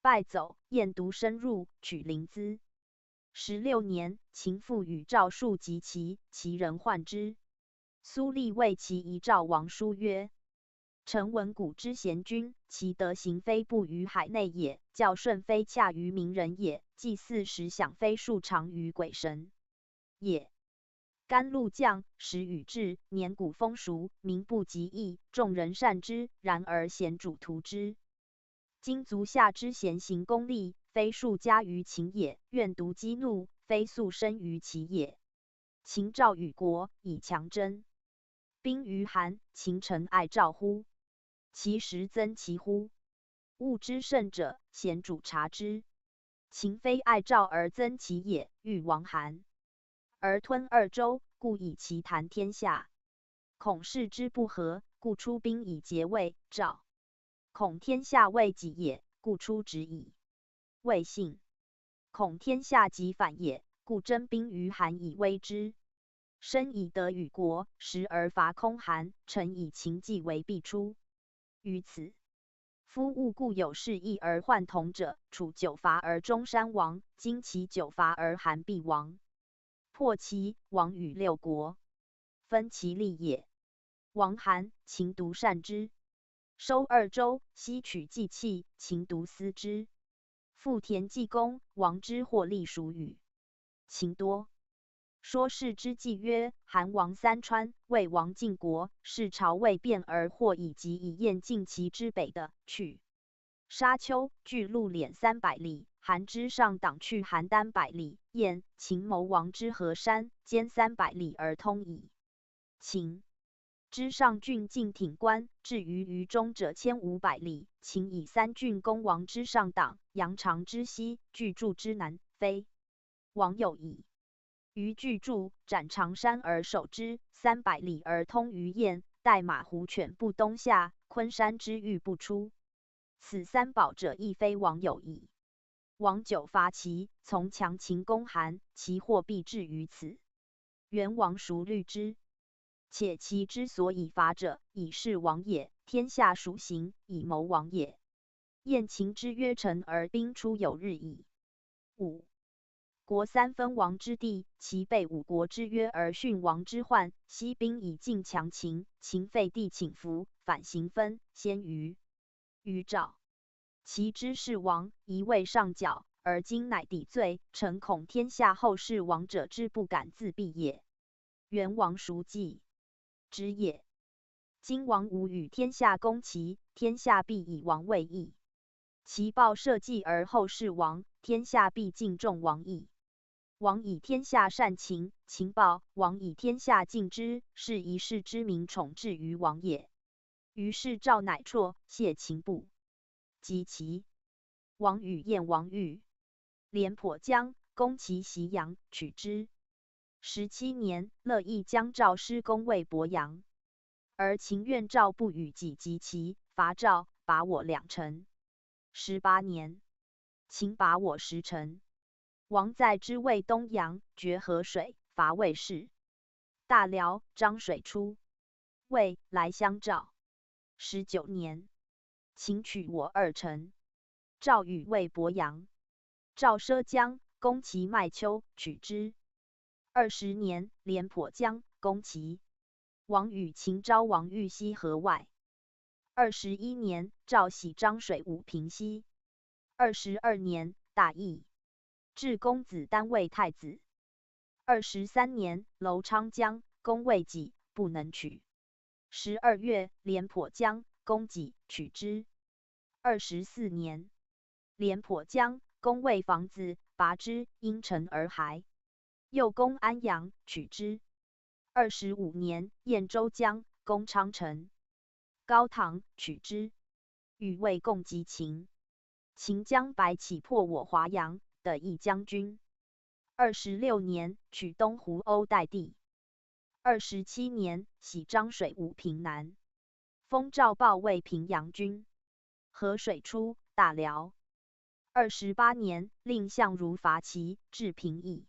败走，晏独深入，取临淄。十六年，秦复与赵数及齐，齐人患之。苏厉为齐疑赵王书曰：臣闻古之贤君，其德行非布于海内也，教训非洽于明人也，祭祀时享非数长于鬼神 也。甘露降，时雨至，年谷丰熟，民不及役，众人善之，然而险阻图之。今足下之贤行功立，非数加于秦也，愿独激怒，非素深于齐也。秦赵与国，以强争。宾于韩，秦臣爱赵乎？其实曾其乎？物之甚者，鲜主察之。秦非爱赵而曾其也，欲亡韩，而吞二周，故以其谈天下。恐事之不和，故出兵以结魏、赵。恐天下未济也，故出止矣。未信。恐天下即反也，故征宾于韩以威之。申以德与国，时而伐空韩，陈以秦计为必出。于此，夫物固有适意而患同者，楚久伐而终山亡，今齐久伐而韩必亡。破齐，亡与六国，分其利也。亡韩，秦独善之，收二周，悉取计器，秦独思之。复田纪公，王之获利孰与？秦多。说士之计曰：韩亡三川，魏亡晋国，是朝魏变而获以及以燕进齐之北的，去 沙丘，距陆贾三百里，韩之上党去邯郸百里，燕、秦谋王之河山，兼三百里而通矣。秦之上郡尽挺关，至于于中者千五百里，秦以三郡攻王之上党，扬长之西，距祝之南，非 亡有矣。于距祝斩长山而守之，三百里而通于燕，待马胡犬步东下，昆山之域不出。此三保者亦非亡有矣。王久伐齐，从强秦攻韩，其祸必至于此。 元王孰虑之？且齐之所以伐者，以事王也，天下孰行，以谋王也。燕秦之约陈而兵出有日矣。五、国三分王之地，齐被五国之约而殉王之患，西兵以进强秦，秦废帝请服，反形分，先于 于赵。齐之事亡，一味上缴，而今乃抵罪，臣恐天下后世亡者之不敢自毙也。元王孰计之也？今王无与天下攻齐，天下必以亡魏矣。齐报社稷而后世亡，天下必敬重王矣。 王以天下善秦，秦报，王以天下敬之，是一世之民宠至于王也。于是赵乃辍，谢秦部，及齐。王与燕王御廉颇江，攻其袭阳，取之。十七年，乐毅将赵师攻魏博阳，而秦怨赵不与己及齐，伐赵，拔我两城。十八年， 秦拔我十城。王在之魏东阳，决河水，伐魏氏、大辽、漳水出，魏、莱、襄、赵。十九年，秦取我二城，赵与魏博阳。赵涉江，攻其麦丘，取之。二十年，廉颇江，攻齐。王与秦昭王御西河外。二十一年，赵徙漳水武平西。二十二年，大疫，至公子丹魏太子。二十三年，楼昌江，攻魏济，不能取。十二月，廉颇江，攻济，取之。二十四年， 廉颇将攻魏房子，拔之，因城而还。又攻安阳，取之。二十五年，晏州将攻昌城、高唐，取之。与魏共击秦。秦将白起破我华阳，得一将军。二十六年，取东胡欧代地。二十七年，徙漳水武平南，封赵豹卫平阳君。 河水出，大辽。二十八年，令相如伐齐，至平邑，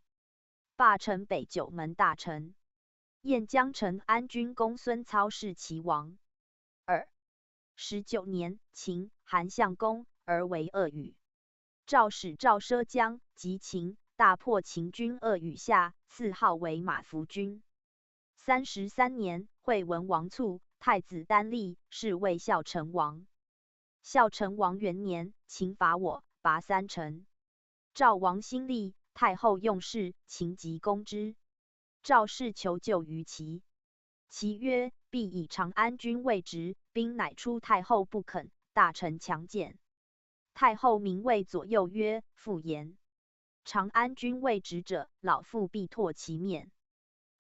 霸城北九门大城。晏将陈安军公孙操弑齐王。二十九年，秦、韩相攻，而为恶语。赵使赵奢将及秦，大破秦军恶语下，赐号为马服军。 三十三年，惠文王卒，太子丹立，是为孝成王。孝成王元年，秦伐我，拔三城。赵王兴立，太后用事，秦即攻之。赵氏求救于齐。齐曰：必以长安君为职，兵乃出，太后不肯，大臣强健。太后名谓左右曰：妇言 长安君为职者，老妇必唾其面。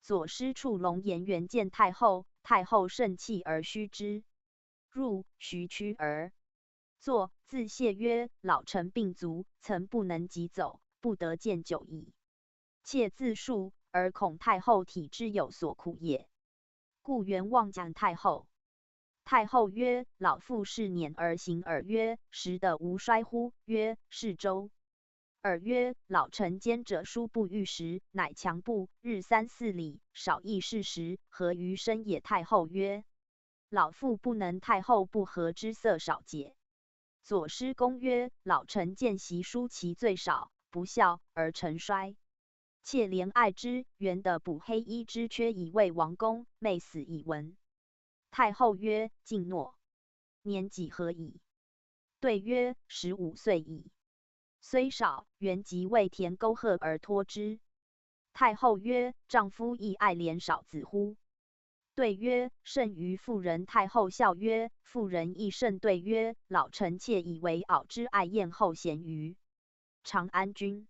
左师处龙颜元见太后，太后甚气而嘘之。入徐曲而坐，自谢曰：老臣病卒，曾不能疾走，不得见久矣。 妾自述，而恐太后体之有所苦也。故元望见太后。太后曰：老妇适辇而行耳。曰：食得无衰乎？曰：适周。耳曰：老臣坚者殊不逾食，乃强步，日三四里，少亦适食，何于身也？太后曰：老妇不能。太后不和之色少解。左师公曰：老臣见习书其最少，不效而臣衰。 妾怜爱之，原得补黑衣之缺以慰王公，妹死以闻。太后曰：敬诺。年几何矣？对曰：十五岁矣。虽少，原及未填沟壑而托之。太后曰：丈夫亦爱怜少子乎？ 对曰：甚于妇人。太后笑曰：妇人亦甚。对曰：老臣妾以为敖之爱晏后贤于长安君。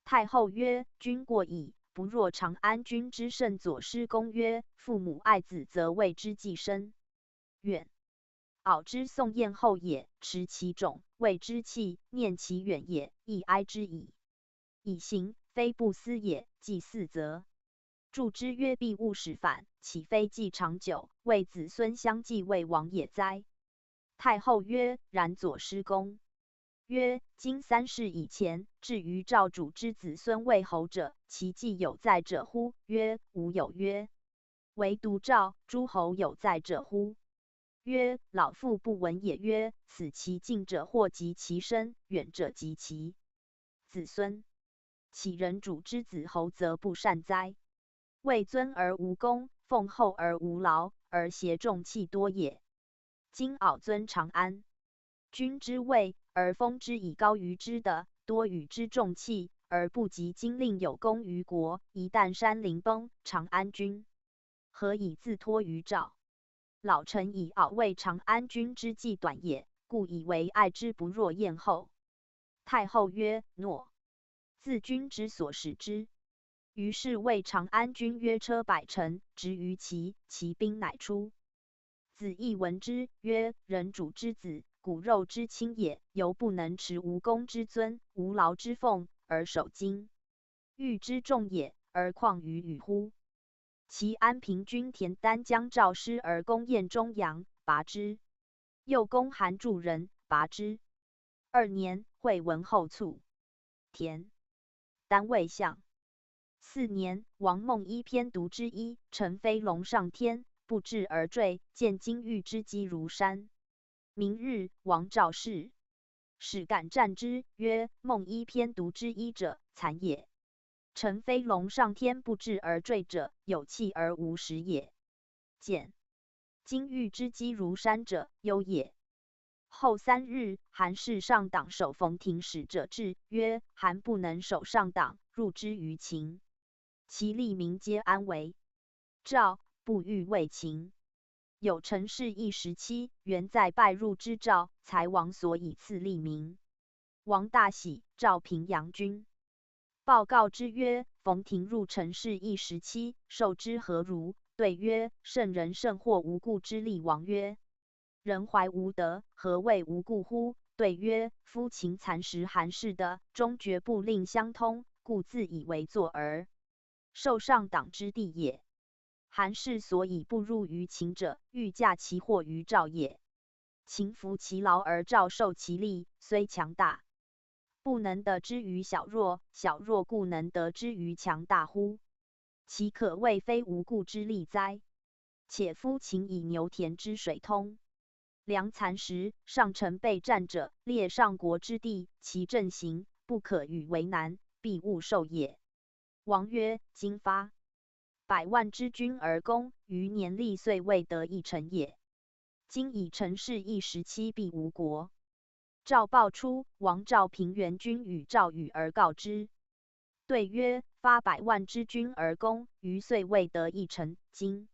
太后曰：君过矣，不若长安君之甚。左师公曰：父母爱子则为之计深远。敖之送晏后也，持其种，为之气，念其远也，亦哀之矣。 以行，非不思也。既似则。祝之曰：必勿使反，岂非既长久，为子孙相继为王也哉？太后曰：然。左师公曰：今三世以前，至于赵主之子孙为侯者，其既有在者乎？曰：无有。曰：唯独赵诸侯有在者乎？ 曰：老妇不闻也。曰：此其近者祸及其身，远者及其子孙。岂人主之子侯则不善哉？位尊而无功，奉厚而无劳，而携重器多也。今敖尊长安 君之位，而封之以高于之的，多与之重器，而不及今令有功于国。一旦山陵崩，长安君何以自托于赵？老臣以敖为长安君之计短也，故以为爱之不若晏后。太后曰：诺。自君之所使之。于是谓长安君曰：车百乘，执于齐，其兵乃出。 子亦闻之曰：人主之子，骨肉之亲也，犹不能持无功之尊，无劳之俸，而守今御之众也，而况于羽乎？齐安平君田单将赵师而攻晏中阳，拔之。又攻韩诸人，拔之。二年，惠文后卒。田 单未相。四年，王梦衣偏独之一，乘飞龙上天，不至而坠，见金玉之积如山。明日，王召士，使敢战之，曰：梦衣偏独之一者，残也。乘飞龙上天不至而坠者，有气而无实也。简。 金玉之积如山者，忧也。后三日，韩氏上党守冯亭使者至，曰：韩不能守上党，入之于秦，其吏民皆安为赵，不欲为秦。有陈氏义十七，原在拜入之赵，才王所以赐吏民。王大喜，召平阳君。 报告之曰：冯亭入陈氏义十七，受之何如？对曰：圣人圣或无故之利。王曰：人怀无德，何谓无故乎？对曰：夫秦蚕食韩氏的，终决不令相通，故自以为坐而受上党之地也。 韩氏所以不入于秦者，欲嫁其祸于赵也。秦服其劳而赵受其利，虽强大，不能得之于小弱，小弱故能得之于强大乎？岂可谓非无故之利哉？且夫秦以牛田之水通 粮蚕食，上乘备战者，列上国之地，其阵型，不可与为难，必勿受也。王曰：今发百万之军而攻，余年力遂未得一城也。今以陈氏义十七必无国。赵报出，王召平原君与赵语而告之。对曰：发百万之军而攻，余遂未得一城，今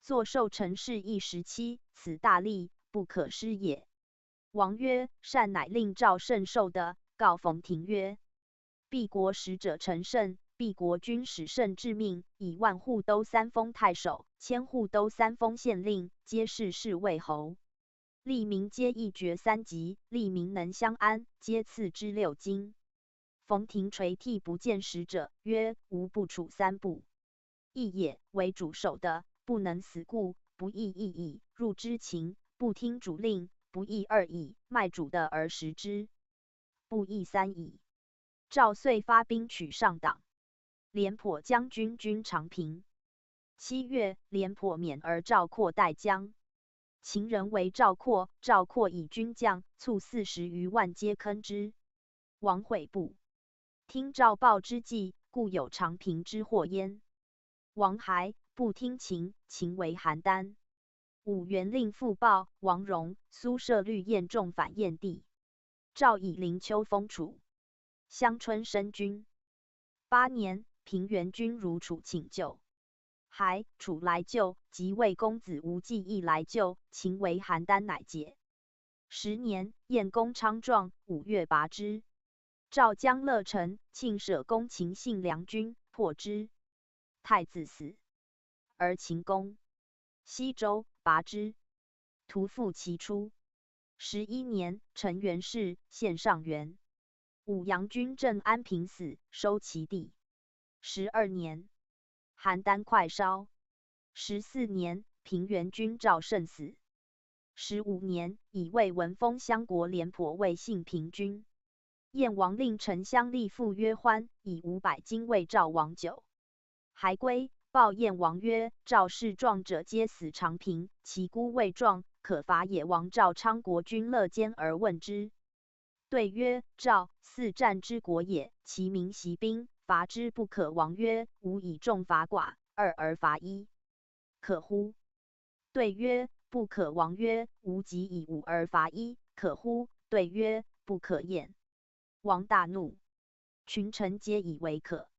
坐受陈氏义十七，此大利，不可失也。王曰：善。乃令赵胜受的，告冯亭曰：敝国使者陈胜，毕国君始圣制命，以万户都三封太守，千户都三封县令，皆是侍卫侯。 吏民皆一爵三级，吏民能相安，皆赐之六经。冯廷垂涕不见使者，曰：无不处三不义也，为主守的，不能死固，不义一矣，入之秦，不听主令，不义二矣，卖主的而食之，不义三矣。赵遂发兵取上党。廉颇将军军长平。七月，廉颇免而赵括代将。 秦人围赵括，赵括以军将卒四十余万皆坑之。王悔不听赵报之计，故有长平之祸焉。王还不听秦，秦围邯郸。武元令复报，王荣、苏射率厌众返燕地。赵以临丘封楚。 襄春申君。八年，平原君如楚请救。还楚来救，及魏公子无忌亦来救，秦围邯郸乃解。十年，晏公昌壮，五月拔之。赵将乐成、庆舍攻秦信梁军，破之。太子死，而秦攻。西周，拔之。 徒复其出。十一年，陈元弑，献上元。武阳君镇安平死，收其地。十二年，邯郸快烧。十四年，平原君赵胜死。十五年，以魏文封襄国廉颇为信平君。 燕王令丞相吏父约欢以五百金为赵王酒。还归，报燕王曰：赵弑壮者皆死长平，其孤未壮，可伐也。王召昌国君乐坚而问之。对曰：赵，四战之国也，其民习兵，伐之不可。王曰：吾以众伐寡，二而伐一， 可乎？对曰：不可。王曰：吾即以五而伐一，可乎？对曰：不可厌。王大怒，群臣皆以为可。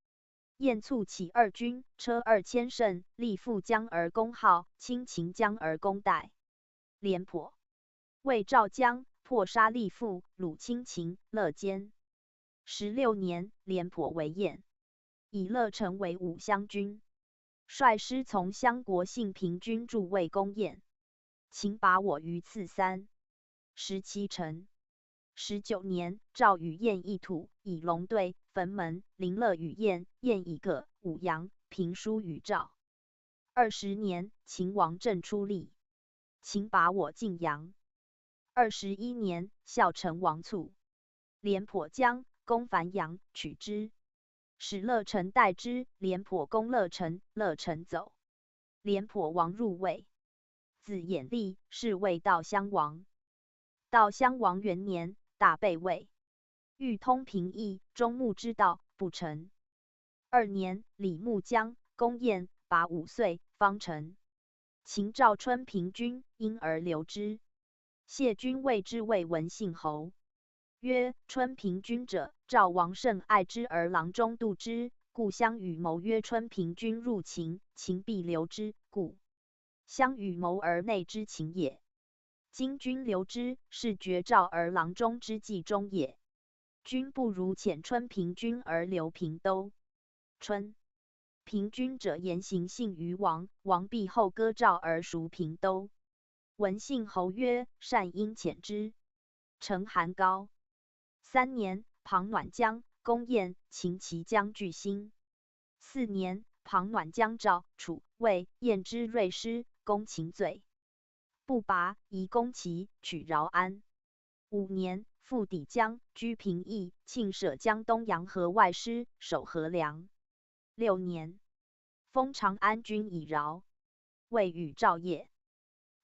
晏卒起二军，车二千乘，立富江而攻号，清秦江而攻代。廉颇。 为赵将，破杀立富，虏清秦，乐坚。十六年，廉颇为晏，以乐成为武襄君，率师从襄国信平君助魏攻晏。秦拔我于次三，食其城。十九年，赵与晏议土，以龙对、樊门、临乐与晏，晏以葛、舞阳、平叔与赵。二十年，秦王政出利， 秦拔我晋阳。二十一年，孝成王卒，廉颇将攻樊阳，取之，使乐成代之。廉颇攻乐成，乐成走，廉颇王入魏，子偃立，是为悼襄王。悼襄王元年，大被魏，欲通平邑，中牧之道，不成。二年，李牧将攻晏，拔五岁，方城。秦召春平君，因而留之。谢君谓之为文信侯，曰：春平君者，赵王甚爱之而郎中妒之，故相与谋曰：春平君入秦，秦必留之，故相与谋而内之秦也。今君留之，是绝赵而郎中之计中也。 君不如遣春平君而留平都。春平君者，言行信于王，王必厚歌赵而属平都。文信侯曰：善，因遣之。陈韩高。三年，庞暖将攻晏，秦齐将拒兴。四年，庞暖将赵、楚、魏、晏之锐师攻秦最，不拔，移攻齐，取饶安。 五年，复抵将，居平邑，庆舍将东阳河外师，守河梁。六年，封长安君以饶魏与赵业。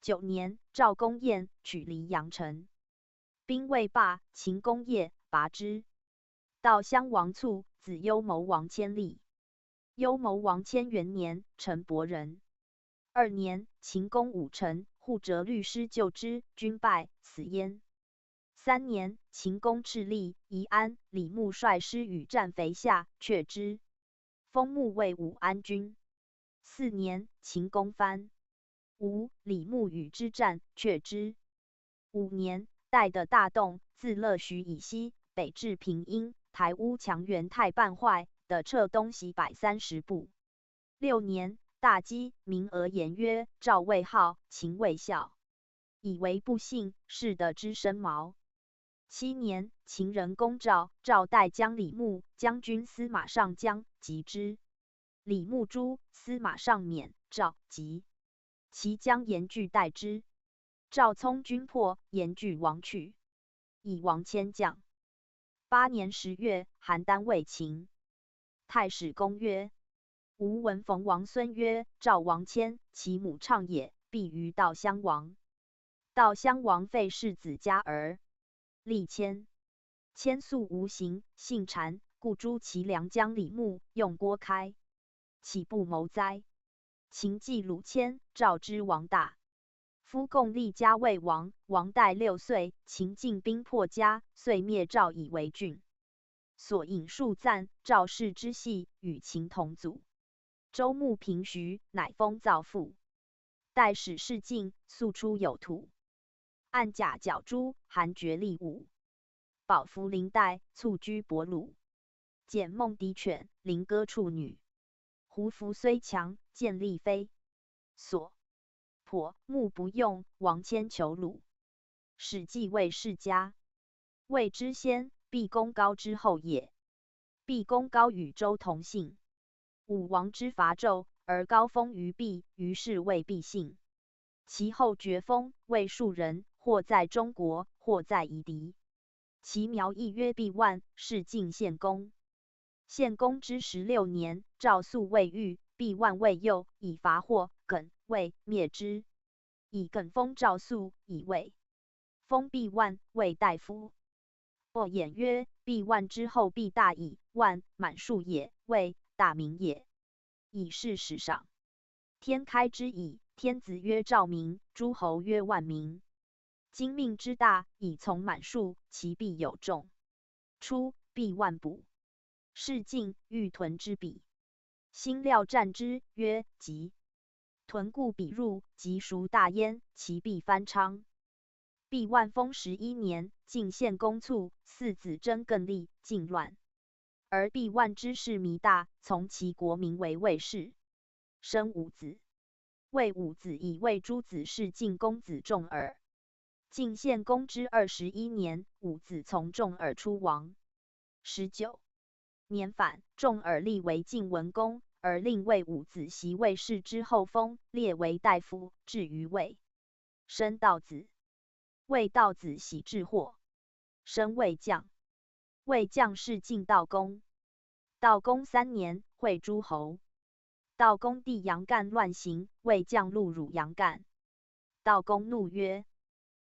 九年，赵攻晏，取黎阳城。兵未罢，秦攻邺，拔之。悼襄王卒，子幽谋王阡立。幽谋王阡元年，陈伯仁。二年，秦攻武城，护哲律师救之，军败，死焉。三年，秦攻赤利、宜安，李牧率师与战肥下，却之，封牧为武安君。四年，秦攻番，吴，李牧与之战，却之。五年，代得大动，自乐徐以西，北至平阴，台乌墙垣泰半坏，的撤东西百三十步。六年，大饥，名额言曰赵魏号，秦魏孝，以为不幸，是得之深毛。七年，秦人攻赵，赵代将李牧将军司马尚将及之。李牧诛，司马尚免赵及。其将严据代之。赵充军破，严据亡去，以王迁将。八年十月，韩丹魏秦。太史公曰：吴闻冯王孙曰赵王迁，其母倡也，必于道襄王。道襄王废世子嘉而立迁。迁素无刑，性谗，故诛其良将李牧，用郭开。岂不谋哉？秦既鲁迁，赵之亡大。夫共立嘉魏王，王代六岁，秦进兵破嘉，遂灭赵以为郡。所引数赞赵氏之系与秦同祖。周牧平徐，乃封赵父。代史事晋，素出有土。按甲角诸韩厥厉武，保服林代，促居伯鲁。简孟敌犬，凌歌处女。胡服虽强，见厉非所。破，牧不用，王迁求鲁。史记魏世家。魏之先，毕公高之后也。毕公高与周同姓。武王之伐纣，而高封于毕，于是谓毕姓。其后爵封魏庶人，或在中国，或在夷狄。其苗裔曰毕万，是晋献公。献公之十六年，赵肃未遇，毕万未幼，以伐获艮魏，灭之。以艮封赵肃，以魏封毕万，为大夫。或言曰：毕万之后毕大矣，万，满数也，魏，大名也。以是始上。天开之矣，天子曰赵名，诸侯曰万名。今命之大，以从满数，其必有众。初，毕万补。是晋欲屯之彼。兴料战之，曰：急。屯固彼入，急孰大焉，其必翻昌。毕万封十一年，晋献公卒，四子争更立，晋乱。而毕万之氏弥大，从其国名为魏氏，生五子。魏武子以魏诸子氏晋公子重耳。晋献公之二十一年，五子从重耳出亡。十九年反，重耳立为晋文公，而令魏武子袭魏氏之后封，列为大夫，至于魏，生道子。魏道子喜至获，生魏将。魏将是晋悼公。悼公三年，会诸侯。悼公弟杨干乱行，魏将辂辱杨干。悼公怒曰：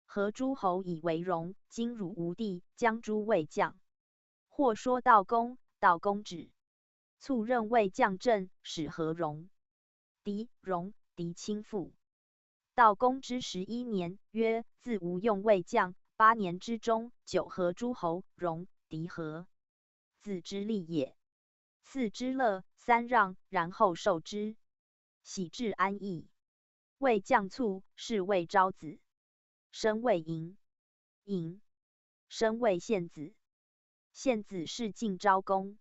何诸侯以为荣，今辱吾弟，将诛魏将。或说悼公，悼公止。促任魏将镇，使何荣。敌荣，敌亲附。悼公之十一年，曰：自无用魏将，八年之中，久合诸侯，荣，敌何子之利也。次之乐，三让，然后受之，喜至安邑。魏将卒，是谓昭子，生魏尹。尹，生魏献子。献子是晋昭公。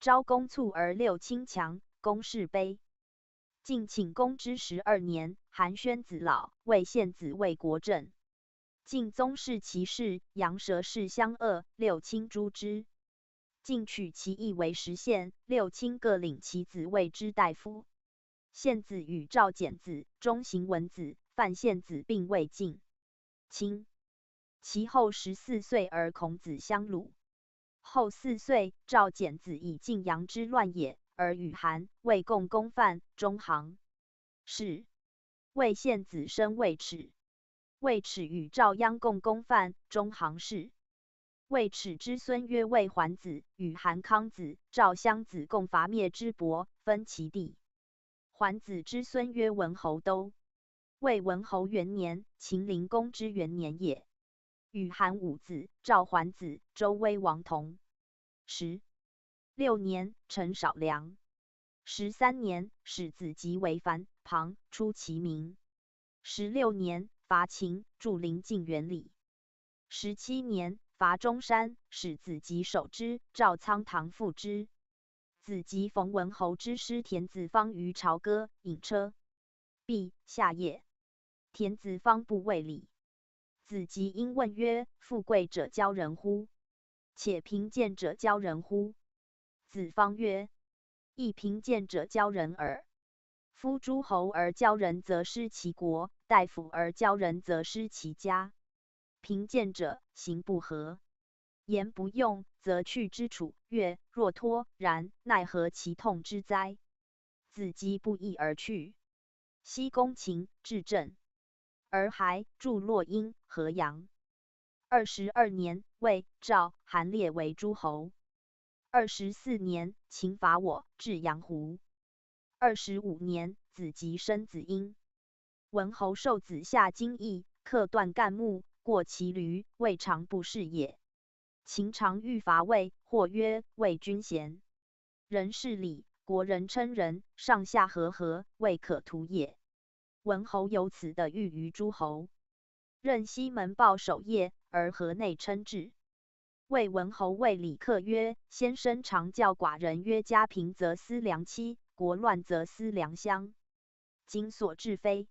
昭公卒而六卿强，公室卑。晋顷公之十二年，韩宣子老，魏献子为国政。晋宗室其室，杨蛇氏相恶，六卿诛之。晋取其义为十献，六卿各领其子为之大夫。献子与赵简子、中行文子、范献子并为晋卿。其后十四岁而孔子相鲁。后四岁，赵简子以晋阳之乱也，而与韩、魏共攻范、中行。是，魏献子生魏齿。魏齿与赵鞅共攻范、中行。是，魏齿之孙曰魏桓子，与韩康子、赵襄子共伐灭之伯，分其地。桓子之孙曰文侯都。魏文侯元年，秦灵公之元年也。与韩武子、赵桓子、周威王同。十六年，陈少梁。十三年，始子即为樊、庞，出其名。十六年，伐秦，筑临晋元里。十七年，伐中山，始子即守之，赵仓唐复之。子骥逢文侯之师田子方于朝歌饮车。B下也。田子方不畏礼。子骥因问曰：富贵者骄人乎？且贫贱者骄人乎？子方曰：亦贫贱者骄人耳。夫诸侯而骄人则失其国，大夫而骄人则失其家。贫贱者行不和，言不用，则去之楚。曰：若脱然，奈何其痛之哉？子骥不义而去。西攻秦，至郑，洱海，助洛阴、河阳。二十二年，魏、赵、韩列为诸侯。二十四年，秦伐我，至阳湖。二十五年，子骥生子婴。文侯受子夏惊异，刻段干木，过其驴，未尝不视也。秦常欲伐魏，或曰：魏君贤，人事礼，国人称仁，上下和合，未可图也。文侯有此的誉于诸侯，任西门豹守夜，而河内称制。魏文侯谓李克曰：先生常教寡人曰：家贫则思良妻，国乱则思良乡。今所至非。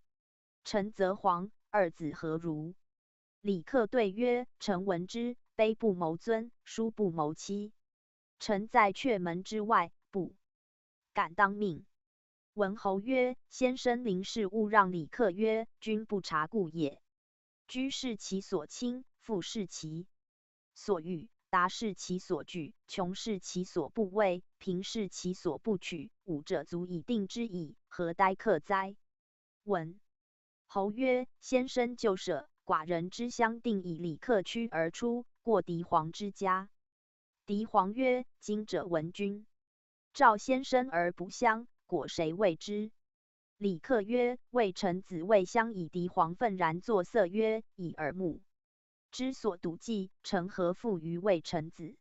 臣则黄，二子何如？李克对曰：臣闻之，卑不谋尊，疏不谋妻。臣在阙门之外，不敢当命。文侯曰：先生临事勿让。李克曰：君不察故也。居视其所亲，父视其所与，达视其所举，穷视其所不为，贫视其所不取，五者足以定之矣，何待客哉？问侯曰：先生旧舍寡人之乡，定以李克驱而出，过狄黄之家。狄黄曰：今者闻君召先生而不乡，果谁谓之？李克曰：魏臣子魏相以狄黄愤然作色曰：以耳目之所睹计，臣何负于魏臣子？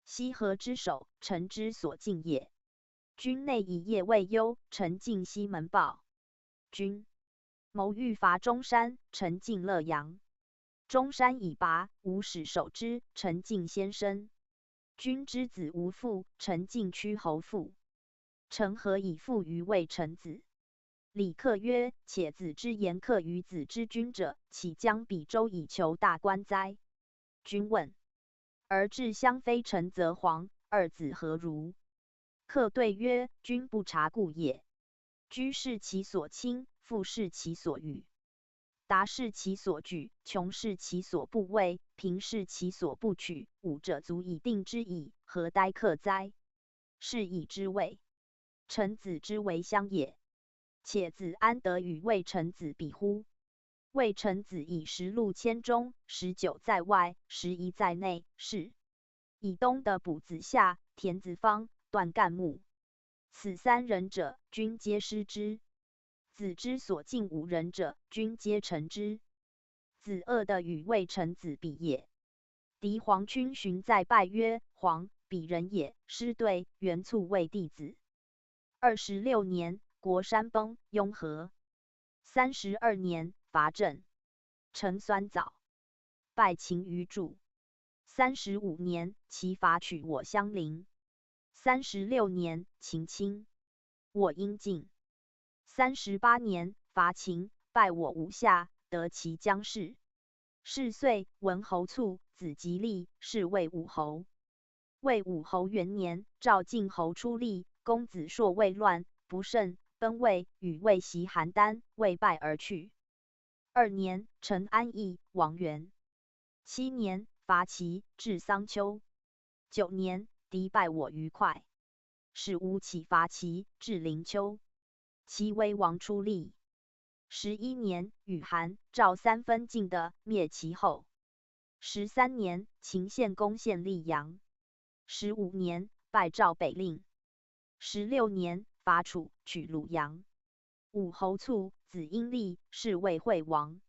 西河之守，臣之所近也。君内以夜未忧，臣近西门豹。君谋欲伐中山，臣近乐阳。中山已拔，无使守之，臣近先生。君之子无父，臣近屈侯父。臣何以负于魏臣子？李克曰：且子之言克于子之君者，岂将比周以求大官哉？君问。而至襄非，臣则黄，二子何如？克对曰：君不察故也。居视其所亲，父视其所与，达视其所举，穷视其所不为，贫视其所不取，五者足以定之矣，何待客哉？是以知魏臣子之为乡也。且子安得与魏臣子比乎？魏臣子以食禄千钟，食酒在外，食夷在内，是以东得捕子夏、田子方、段干木。此三人者，君皆失之。子之所近五人者，君皆臣之。子恶得与魏臣子比也。狄黄君寻在拜曰：黄，彼人也。师对，元卒谓弟子。二十六年，国山崩，拥河。三十二年，伐郑，城酸藻，败秦于渚。三十五年，齐伐取我襄陵。三十六年，秦侵，我阴境。三十八年，伐秦，败我吴下，得其姜氏。是岁，文侯卒，子骥立，是魏武侯。魏武侯元年，赵晋侯初立，公子硕未乱，不慎，奔魏，与魏袭邯郸，魏败而去。二年，陈安邑，王元。七年，伐齐，至桑丘。九年，敌败我于会，使吴起伐齐，至临丘。齐威王初立。十一年，与韩、赵三分晋地，灭齐后。十三年，秦献公献溧阳。十五年，败赵北令。十六年，伐楚，取鲁阳。武侯卒，子婴立，是魏惠王。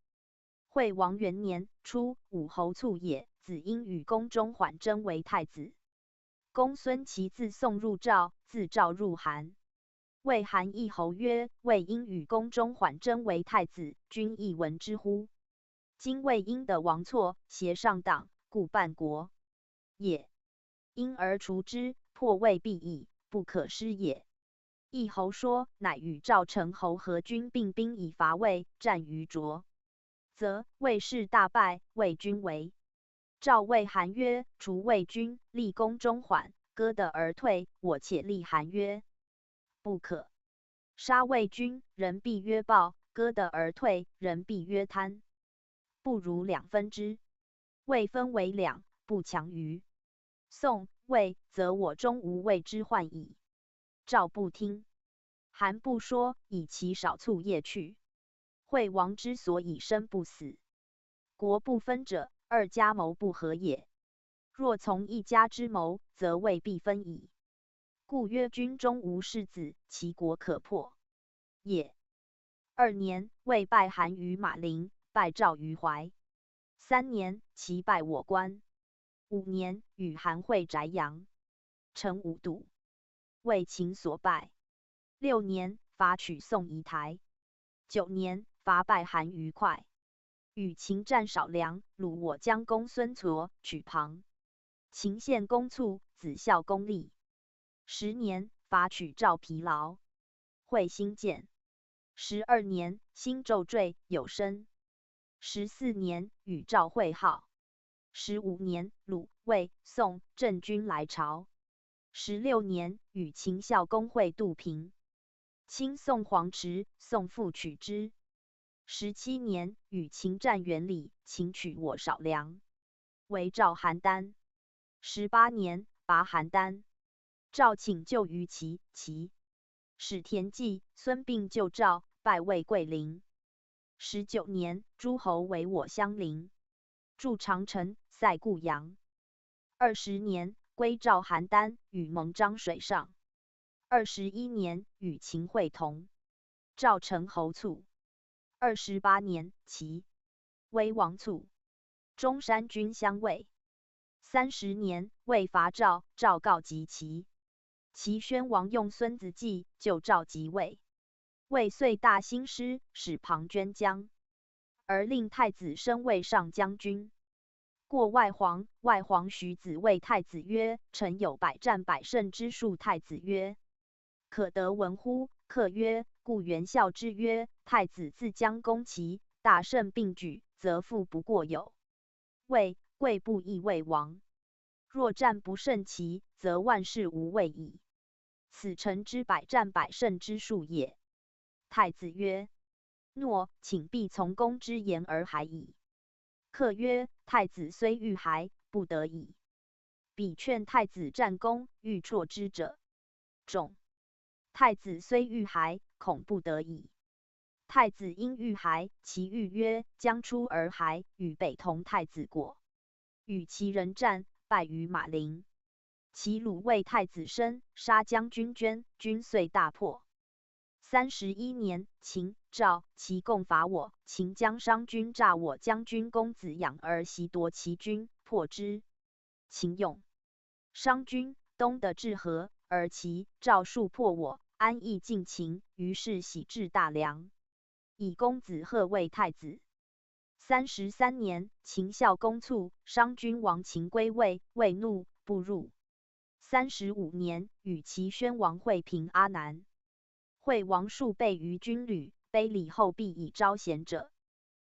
惠王元年，初，武侯卒也，子婴与公中缓争为太子。公孙骞自宋入赵，自赵入韩。魏韩议侯曰：魏婴与公中缓争为太子，君亦闻之乎？今魏婴得王错，邪上党，故叛国也。因而除之，破魏必矣。不可失也。” 义侯说，乃与赵成侯合军并兵以伐魏，战于涿，则魏士大败，魏军围。赵谓韩曰：“除魏军，立功终缓，割得而退，我且立韩曰。”“不可。杀魏军，人必曰暴；割得而退，人必曰贪。不如两分之。”魏分为两，不强于 宋、魏，则我终无魏之患矣。赵不听。韩不说，以其少卒夜去。惠王之所以生不死，国不分者，二家谋不和也。若从一家之谋，则魏必分矣。故曰：军中无士子，其国可破也。二年，魏败韩于马陵，败赵于淮。三年，齐败我关。五年，与韩会翟阳，城无堵，为秦所败。六年，伐取宋夷台。九年，伐败韩于会，与秦战少梁，虏我将公孙痤，取庞。秦献公卒，子孝公立。十年，伐取赵疲劳，会兴建。十二年，兴纣罪，有申。十四年，与赵会好。十五年，鲁、卫、宋、郑军来朝。十六年，与秦孝公会度平，亲宋黄池，宋复取之。十七年，与秦战原里，秦取我少梁，围赵邯郸。十八年，拔邯郸，赵请救于齐，齐使田忌、孙膑救赵，败魏桂陵。十九年，诸侯围我襄陵，筑长城，塞固阳。二十年，归赵邯郸，与盟漳水上。二十一年，与秦会同，赵成侯卒。二十八年，齐、魏王卒，中山君相卫。三十年，魏伐赵，赵告急齐，齐宣王用孙子骥救赵即位。 魏遂大兴师，使庞涓将，而令太子申卫上将军。过外黄，外黄许子卫太子曰：臣有百战百胜之术。太子曰：可得闻乎？客曰：固袁孝之曰：太子自将攻齐，大胜并举，则富不过有。 卫、贵不亦为王。若战不胜齐，则万世无魏矣。此臣之百战百胜之术也。太子曰：诺，请必从公之言而还矣。客曰：太子虽欲还，不得已。彼劝太子战功，欲辍之者， 众。太子虽欲还，恐不得已。太子因欲还，其欲曰：将出而还，与北同太子国。与其人战，败于马陵。齐虏卫太子申，杀将军娟，军遂大破。三十一年，秦、赵、齐共伐我，秦将商君诈我将军公子养而袭夺其军，破之。秦用商君东得至河，而齐、赵数破我，安邑近秦，于是徙至大梁，以公子贺为太子。三十三年，秦孝公卒，商君亡秦归魏，魏怒，不入。三十五年，与齐宣王会平阿南。惠王数倍于军旅，卑礼后必以招贤者。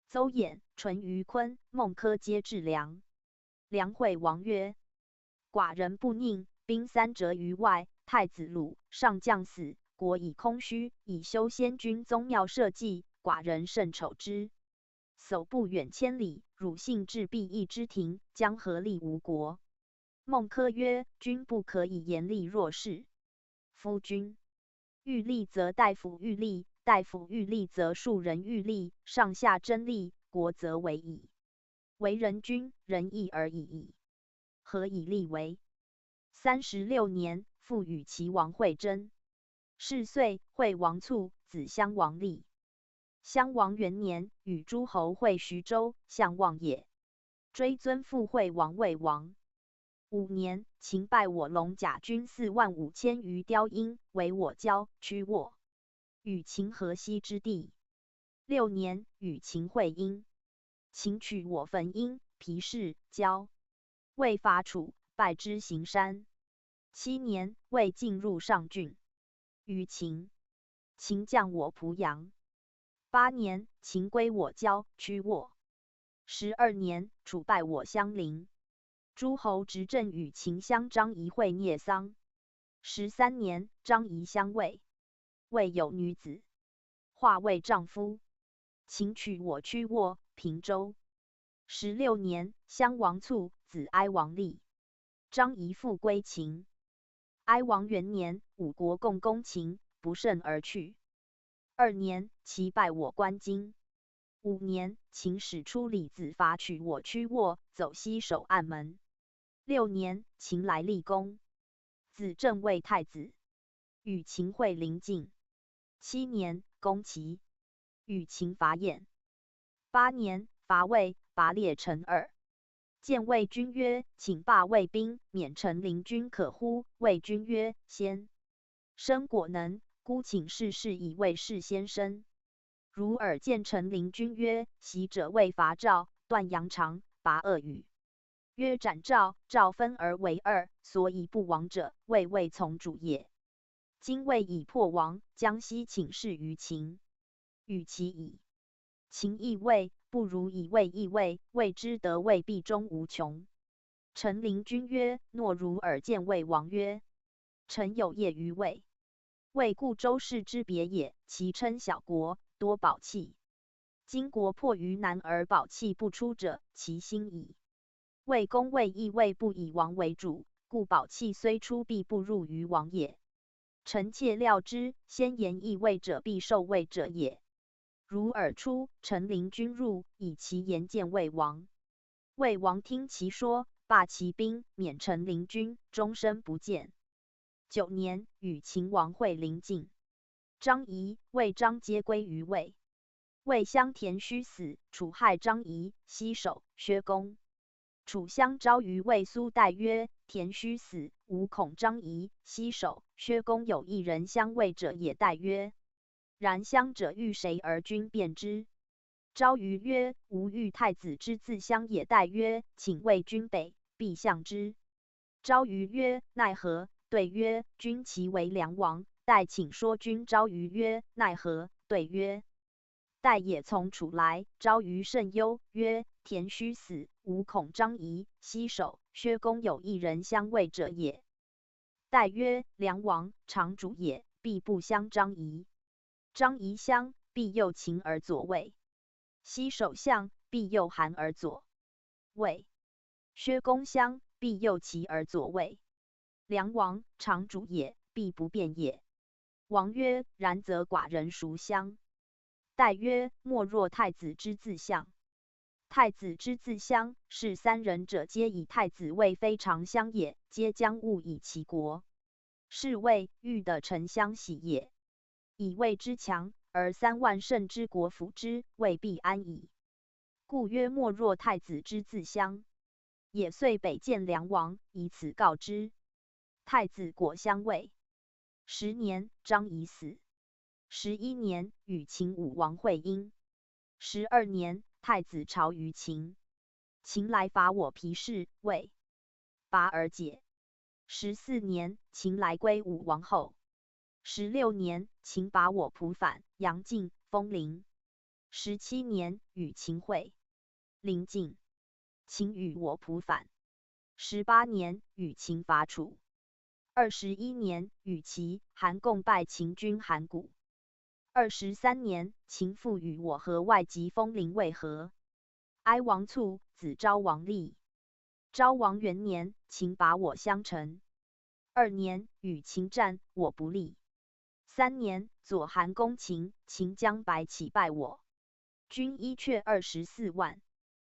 邹衍、淳于髡、孟轲皆至梁。梁惠王曰：寡人不佞，兵三折于外，太子虏，上将死，国已空虚，以修先君宗庙社稷，寡人甚丑之。所不远千里，汝幸至必邑之庭，将何利吾国？孟轲曰：君不可以严厉弱士。夫君 欲立则大夫欲立，大夫欲立则庶人欲立，上下争利，国则危矣。为人君，仁义而已矣，何以立为？三十六年，复与齐王会争。是岁，惠王卒，子襄王立。襄王元年，与诸侯会徐州，相望也。追尊复惠王为王。五年，秦败我龙甲军四万五千于雕阴，围我郊，屈沃，与秦河西之地。六年，与秦会阴，秦取我汾阴、皮氏、郊，魏伐楚，败之荥山。七年，卫进入上郡，于秦。秦将我濮阳。八年，秦归我郊曲沃。十二年，楚败我襄陵。诸侯执政与秦相张仪会灭丧。十三年，张仪相卫。卫有女子，化卫丈夫。秦取我曲沃、平州。十六年，襄王卒，子哀王立。张仪复归秦。哀王元年，五国共攻秦，不胜而去。二年，齐败我关津。五年，秦使出李子伐取我曲沃，走西守雁门。六年，秦来立功。子正为太子，与秦会临晋。七年，攻齐，与秦伐燕。八年，伐魏，拔列陈耳。建魏军曰：请罢魏兵，免陈琳君可乎？魏军曰：先。申果能，孤请士士以魏事先生。如尔见陈琳君曰：昔者魏伐赵，断阳长，拔恶语。曰斩赵，赵分而为二，所以不亡者，魏未从主也。今魏已破亡，将西请示于秦，与其矣。秦亦魏，不如以魏易魏，魏之得魏必终无穷。陈琳君曰：若如尔见魏王曰：臣有业于魏。魏故周氏之别也，其称小国，多宝器。今国破于南而宝器不出者，其心矣。魏公魏亦魏不以王为主，故宝器虽出，必不入于王也。臣妾料之，先言易魏者，必受魏者也。如尔出，陈琳君入，以其言见魏王。魏王听其说，罢其兵，免陈琳君，终身不见。九年，与秦王会临晋。张仪、卫章皆归于魏。魏相田虚死，楚害张仪，西守薛公。楚相昭于魏苏代曰：田虚死，无恐张仪，西守薛公有一人相卫者也代曰。然相者遇谁而君辨之？昭于曰：吾遇太子之子相也代曰：请卫君北，必相之。昭于曰：奈何？对曰：君其为梁王，待请说君。昭于曰：奈何？对曰：待也从楚来。昭于甚忧，曰：田虚死，无恐张仪，西守薛公有一人相卫者也。代曰：梁王，长主也，必不相张仪。张仪相，必右秦而左卫。西守相，必右韩而左卫。薛公相，必右齐而左卫。梁王，长主也，必不变也。王曰：然则寡人孰相？代曰：莫若太子之子相。太子之子相，是三人者皆以太子位非常相也，皆将误以其国。是谓欲得丞相喜也。以魏之强，而三万乘之国辅之，未必安矣。故曰：莫若太子之子相。也遂北见梁王，以此告之。太子果相卫。十年，张仪死。十一年，与秦武王会姻。十二年，太子朝于秦。秦来伐我皮氏、魏，拔而解。十四年，秦来归武王后。十六年，秦拔我蒲返、阳晋、封陵。十七年，与秦会，临晋。秦与我蒲返。十八年，与秦伐楚。二十一年，与齐、韩共拜秦军函谷。二十三年，秦复与我河外及封陵议和。哀王卒，子昭王立。昭王元年，秦拔我襄城。二年，与秦战，我不利。三年，左韩攻秦，秦将百骑败我，军衣却二十四万。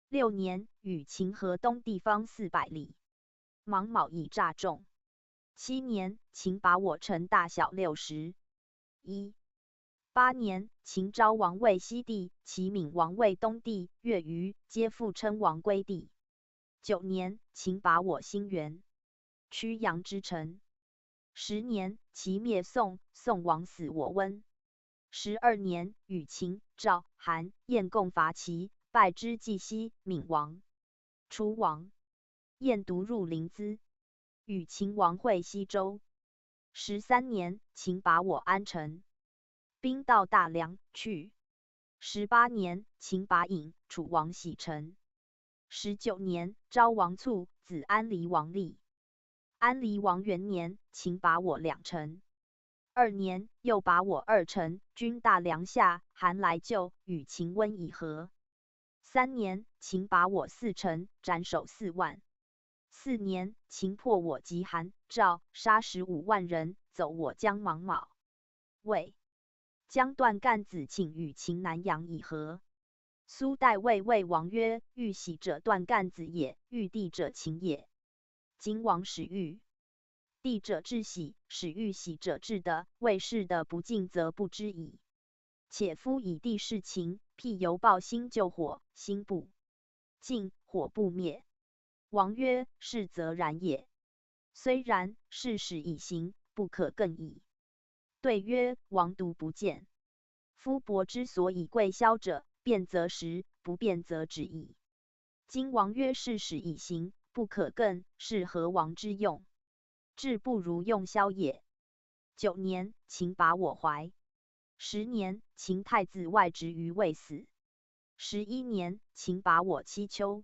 六年，与秦河东地方四百里，芒瑁以诈众。七年，秦拔我城大小六十一。八年，秦昭王为西地，齐闵王为东地，越、余皆复称王归地。九年，秦拔我兴元，曲阳之城。十年，齐灭宋，宋王死我温。十二年，与秦、赵、韩、燕共伐齐，败之既息，闵王、楚王、燕独入临淄。与秦王会西周。十三年，秦拔我安城，兵到大梁去。十八年，秦拔颍楚王喜城。十九年，昭王卒，子安黎王立。安黎王元年，秦拔我两城。二年，又拔我二城，军大梁下，韩来救，与秦温以和。三年，秦拔我四城，斩首四万。四年，秦破我及韩、赵，杀十五万人，走我将芒瑁。魏将段干子请与秦南阳以和。苏代魏魏王曰：欲喜者段干子也，欲帝者秦也。秦王始欲帝者至喜，始欲喜者至的，魏氏的不敬则不知矣。且夫以帝事秦，譬犹抱薪救火，薪不尽，火不灭。王曰：是则然也。虽然，是始以行，不可更矣。对曰：王独不见。夫伯之所以贵削者，变则实，不变则止矣。今王曰：是始以行，不可更，是何王之用？至不如用削也。九年，秦拔我怀。十年，秦太子外直于魏死。十一年，秦拔我七丘。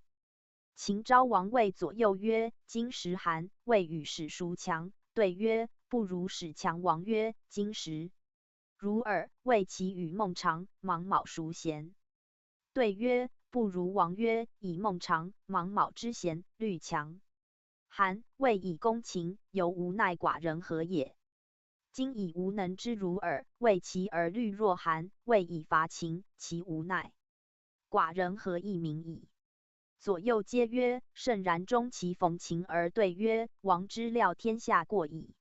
秦昭王谓左右曰：今时韩、魏与始孰强？对曰：不如始强。王曰：今时如尔。谓其与孟尝、芒瑁孰贤？对曰：不如。王曰：以孟尝、芒瑁之贤，虑强。韩、魏以攻秦，犹无奈寡人何也？今已无能之如尔。谓其而虑若韩、魏以伐秦，其无奈寡人何亦明矣。左右皆曰：甚然。终其逢秦而对曰：王之料天下过矣。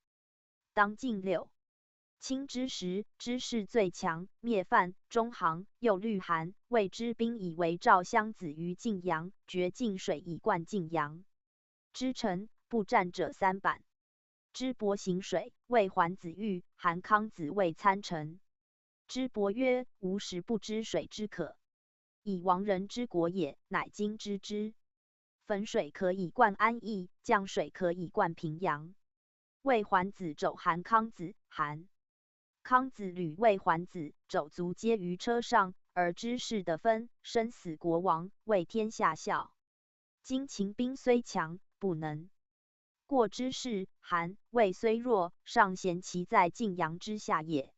当晋六卿之时，知事最强，灭范、中行，又虑韩、魏之兵以围赵襄子于晋阳，决泾水以灌晋阳。知臣不战者三板。知伯行水，谓桓子御，韩康子谓参陈。知伯曰：吾实不知水之可，以亡人之国也，乃今知之。汾水可以灌安邑，绛水可以灌平阳。谓桓子肘韩康子，韩康子履谓桓子，肘足皆于车上，而知事的分，生死国亡，为天下笑。今秦兵虽强，不能过知事，韩、魏虽弱，尚贤其在晋阳之下也。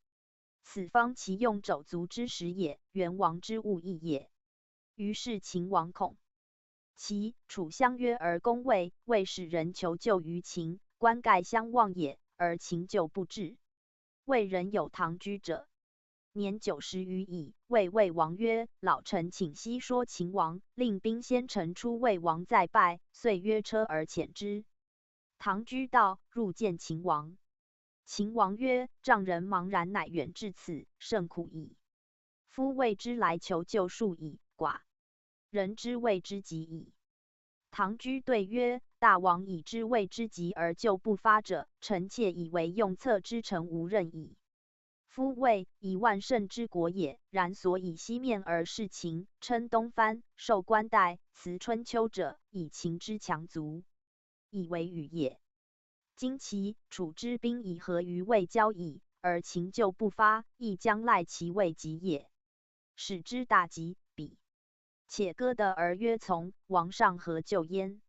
此方其用肘足之时也，远亡之物亦也。于是秦王恐齐、楚相约而攻魏，魏使人求救于秦，关盖相望也，而秦救不至。魏人有唐雎者，年九十余矣。魏魏王曰：老臣请悉说秦王，令兵先陈出魏王再拜。遂约车而遣之。唐雎到，入见秦王。秦王曰：丈人茫然乃远至此，甚苦矣。夫未知来求救数矣，寡人之未知及矣。唐雎对曰：大王已知未知及而救不发者，臣妾以为用策之臣无任矣。夫魏以万乘之国也，然所以西面而视秦，称东藩，受关代，辞春秋者，以秦之强足，以为语也。今齐、楚之兵已合于魏郊矣，而秦救不发，亦将赖其未及也。使之大吉，彼且歌德而曰：从，王上何救焉？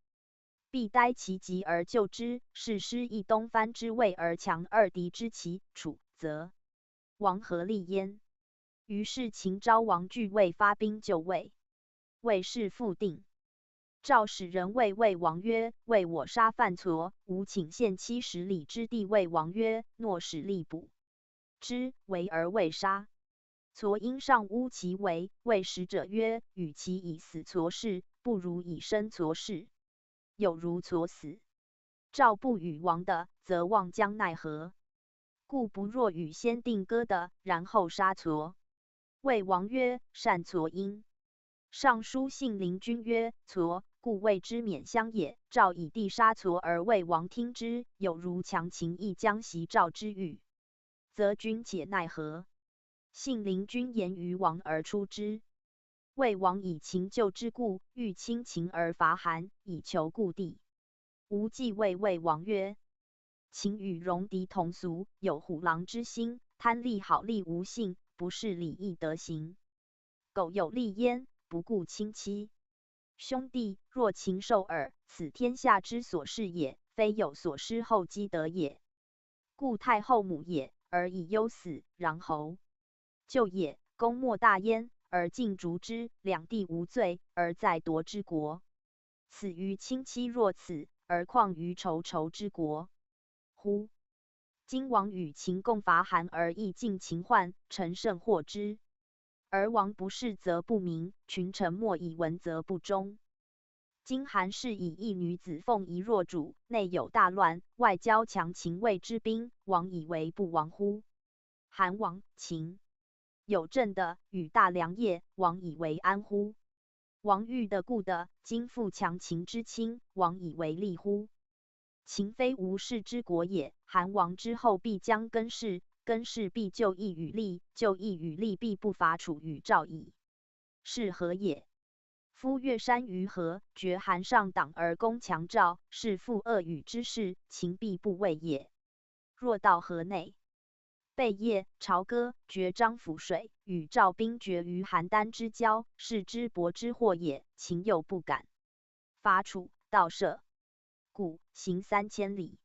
必待其急而救之，是失一东藩之魏而强二敌之齐、楚，则王何利焉？于是秦昭王惧魏，发兵救魏。魏氏复定。赵使人谓魏王曰：为我杀范痤，吾请献七十里之地。魏王曰：诺使吏捕之，围而未杀。痤因上屋其围。魏使者曰：与其以死痤视，不如以生痤视。有如痤死，赵不与王得，则望将奈何？故不若与先定歌德，然后杀痤。魏王曰：善痤因。上书信陵君曰：痤，故谓之免相也。赵以地杀痤而魏王听之，有如强秦亦将袭赵之语，则君且奈何？信陵君言于王而出之。魏王以秦救之故，欲亲秦而伐韩，以求故地。吴忌谓魏王曰：秦与戎狄同俗，有虎狼之心，贪利好利无信，不识礼义德行。狗有利焉，不顾亲戚。兄弟，若禽兽耳，此天下之所恃也，非有所失后积德也。故太后母也，而以忧死，然侯。旧也，公莫大焉，而尽逐之，两地无罪，而在夺之国。此于亲戚若此，而况于仇仇之国乎？今王与秦共伐韩，而亦尽秦患，臣甚惑之。而王不识则不明，群臣莫以闻则不忠。今韩氏以一女子凤仪若主，内有大乱，外交强秦魏之兵，王以为不亡乎？韩王，秦有政的，与大梁业，王以为安乎？王欲得故的，今复强秦之亲，王以为利乎？秦非无事之国也，韩王之后必将更氏，更氏必就义与利，就义与利必不伐楚与赵矣。是何也？夫越山于河，决韩上党而攻强赵，是复恶与之事，秦必不畏也。若到河内，备业朝歌，决漳潴水，与赵兵决于邯郸之交，是之薄之货也，秦又不敢伐楚，道涉谷，行三千里，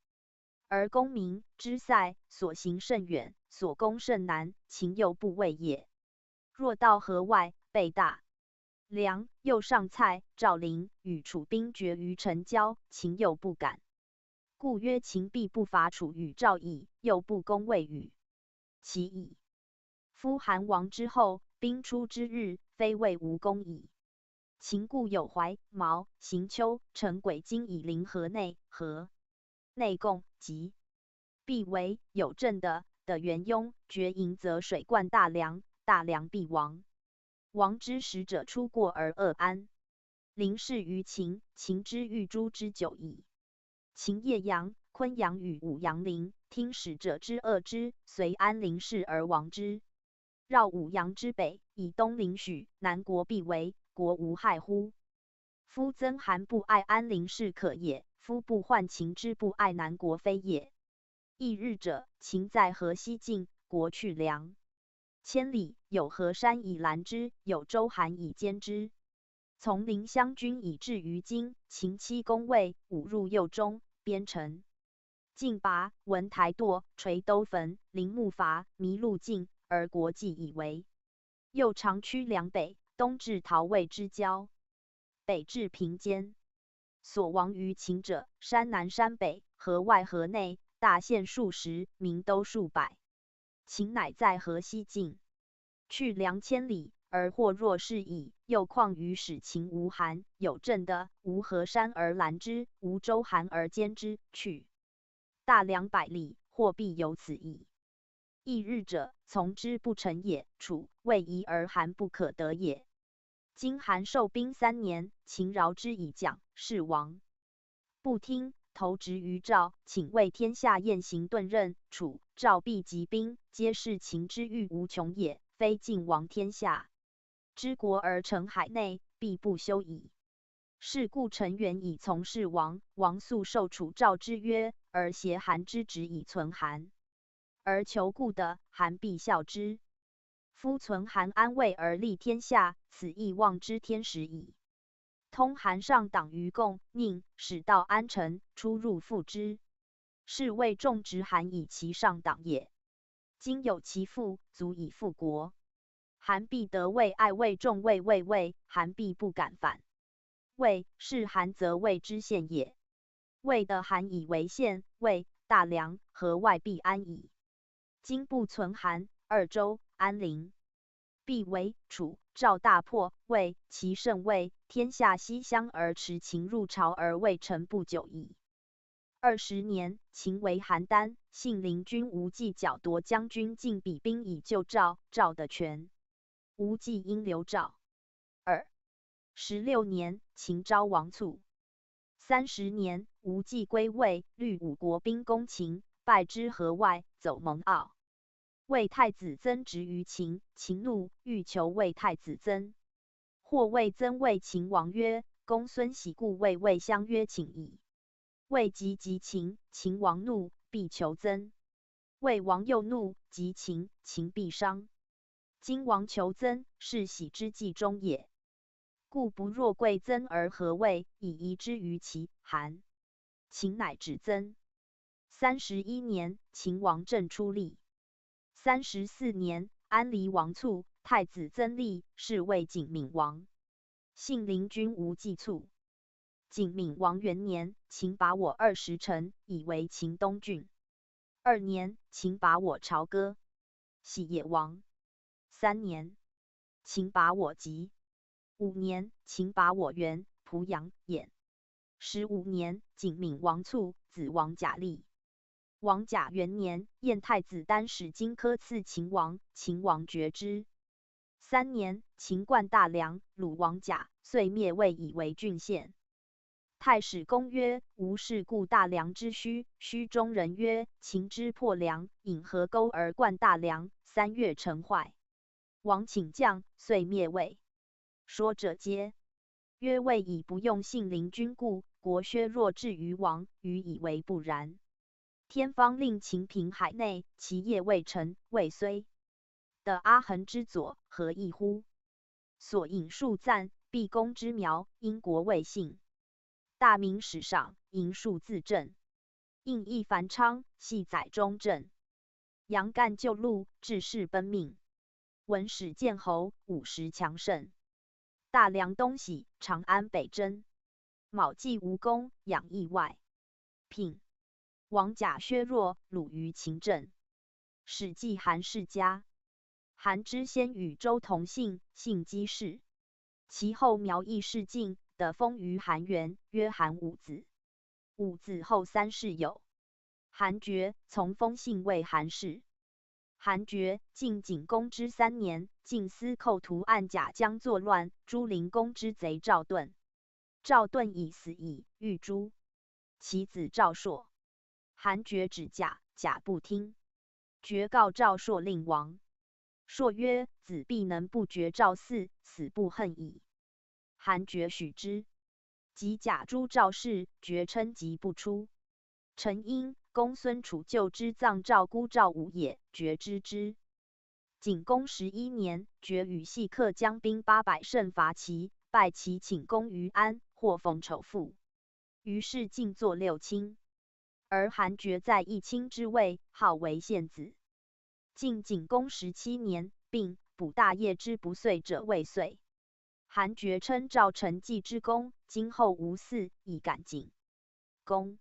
而攻民之塞，所行甚远，所攻甚难，秦又不畏也。若到河外，备大梁，又上蔡、赵陵，与楚兵决于城郊，秦又不敢。故曰秦必不伐楚与赵矣，又不攻魏与齐矣。夫韩王之后，兵出之日，非魏无功矣。秦固有怀、毛、行丘、陈轨今以临河内，河内共济。必为有政的的元凶，决营则水灌大梁，大梁必亡。王之使者出过而恶安。临事于秦，秦之欲诛之久矣。秦业阳、昆阳与舞阳陵，听使者之恶之，遂安陵氏而亡之。绕舞阳之北，以东临许，南国必围，国无害乎？夫曾韩不爱安陵氏可也，夫不患秦之不爱南国非也。异日者，秦在河西境，国去梁千里，有河山以拦之，有周韩以坚之。从临襄军以至于今，秦七攻魏，五入右中，边城。晋拔、文台堕、垂兜汾、临牧伐、迷鹿尽，而国既以围。又长驱梁北，东至陶魏之交，北至平间。所亡于秦者，山南山北、河外河内，大县数十，民都数百。秦乃在河西境，去梁千里，而获若是矣，又况于使秦无韩，有政的，无河山而拦之，无周韩而坚之，去大梁百里，祸必由此矣。异日者，从之不成也。楚、魏夷而韩不可得也。今韩受兵三年，秦饶之以将，是王不听，投直于赵，请为天下雁行顿任，楚、赵必集兵，皆是秦之欲无穷也，非晋亡天下之国而成海内，必不休矣。是故陈元以从事王，王素受楚赵之约，而挟韩之职以存韩。而求故的，韩必效之。夫存韩安魏而利天下，此亦望之天时矣。通韩上党于共，宁使道安臣出入复之。是谓众执韩以其上党也。今有其父，足以复国。韩必得魏，爱魏重魏，魏魏，韩必不敢反。魏，是韩则魏之县也。魏的韩以为县，魏、大梁、河外必安矣。今不存韩，二州、安陵必为楚赵大破魏，其胜魏，天下西乡而持秦入朝而未成不久矣。二十年，秦围邯郸，信陵君无忌剿夺将军，进彼兵以救赵，赵得全。无忌因刘赵。二十六年，秦昭王卒。三十年，无忌归魏，率五国兵攻秦，败之河外，走蒙骜。魏太子曾执于秦，秦怒，欲求魏太子曾。或魏曾谓秦王曰：公孙喜故魏魏相约请矣。魏即即秦，秦王怒，必求增。魏王又怒，即秦，秦必伤。今王求增，是喜之计中也。故不若贵增而和魏，以遗之于齐、韩。秦乃止增。三十一年，秦王政初立。三十四年，安黎王卒，太子曾立，是为景闵王。信陵君无忌卒。景闵王元年，秦拔我二十城，以为秦东郡。二年，秦拔我朝歌，喜野王。三年，秦拔我棘。五年，秦拔我原、濮阳、兖。十五年，景闵王卒，子王甲立。王甲元年，燕太子丹使荆轲刺秦王，秦王决之。三年，秦灌大梁，鲁王甲，遂灭魏，以为郡县。太史公曰：无事故大梁之虚。虚中人曰：秦之破梁，引河沟而灌大梁，三月城坏。王请将，遂灭魏。说者皆曰：魏以不用信陵君故，国削弱至于亡，余以为不然。天方令秦平海内，其业未成，魏虽得阿衡之左，何异乎？所引数赞，毕公之苗，因国未兴。大明史上引数自证，应一繁昌，系载中正。杨干旧录，志士奔命。文始建侯，武时强盛。大梁东徙，长安北征。卯季无功，养义外。聘。王甲削弱，鲁于秦政。史记韩氏家。韩之先与周同姓，姓姬氏。其后苗裔氏敬，得封于韩原，曰韩武子。武子后三世有韩厥，从封姓魏韩氏。韩厥，晋景公之三年，晋司寇图岸贾姜作乱，朱灵公之贼赵盾。赵盾已死矣，欲诛。其子赵朔。韩厥止贾，贾不听。厥告赵朔令亡。朔曰：子必能不绝赵嗣，死不恨矣。韩厥许之。及贾诛赵氏，厥称疾不出。陈婴、公孙楚旧之葬赵孤赵武也，厥知之。景公十一年，厥与细客将兵八百乘伐齐，败齐，请功于安，获封仇父。于是晋作六卿。而韩厥在一卿之位，号为献子。晋景公十七年，并补大业之不遂者未遂。韩厥称赵成季之功，今后无嗣，以感景公。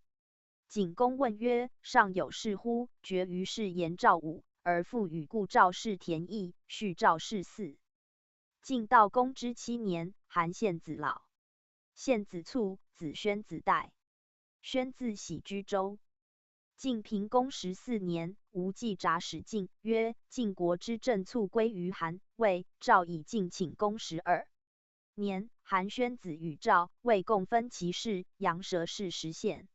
景公问曰：上有嗣乎？厥于是言赵武，而复与故赵氏田邑，续赵氏嗣。晋悼公之七年，韩献子老。献子卒，子宣子代。宣子徙居周。晋平公十四年，无忌翟使进曰：晋国之政卒归于韩、魏、赵矣。晋景公十二年，韩宣子与赵、魏共分其室，阳蛇氏实献。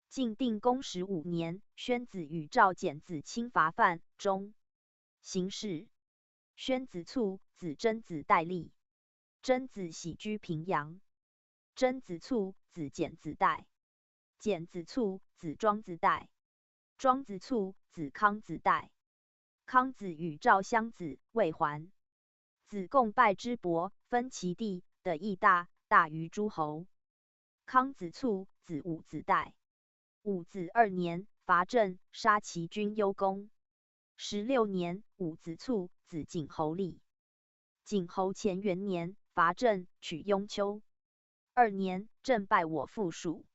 晋定公十五年，宣子与赵简子卿伐汾、中。行事。宣子卒，子曾子代立。曾子徙居平阳。曾子卒，子简子代。简子卒，子庄子代。庄子卒，子康子代。康子与赵襄子、魏还。子贡拜之伯，分其地，得邑大，大于诸侯。康子卒，子武子代。武子二年，伐郑，杀其君幽公。十六年，武子卒，子景侯立。景侯乾元年，伐郑，取雍丘。二年，郑败我附属。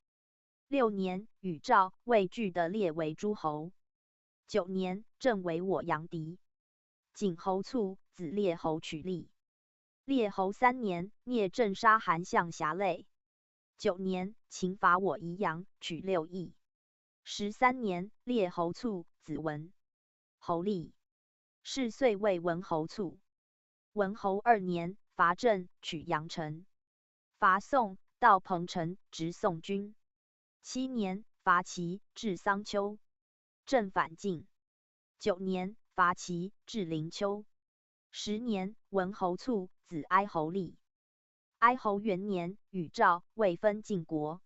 六年，与赵、魏俱得列为诸侯。九年，郑为我阳翟。景侯卒，子列侯取立。列侯三年，灭郑，杀韩項，瑕类。九年，秦伐我宜阳，取六邑。十三年，列侯卒，子文、侯立。是岁谓文侯卒。文侯二年，伐郑，取阳城。伐宋，盗彭城，执宋军。七年，伐齐，至桑丘。郑反晋。九年，伐齐，至灵丘。十年，文侯卒，子哀侯立。哀侯元年，与赵、魏分晋国。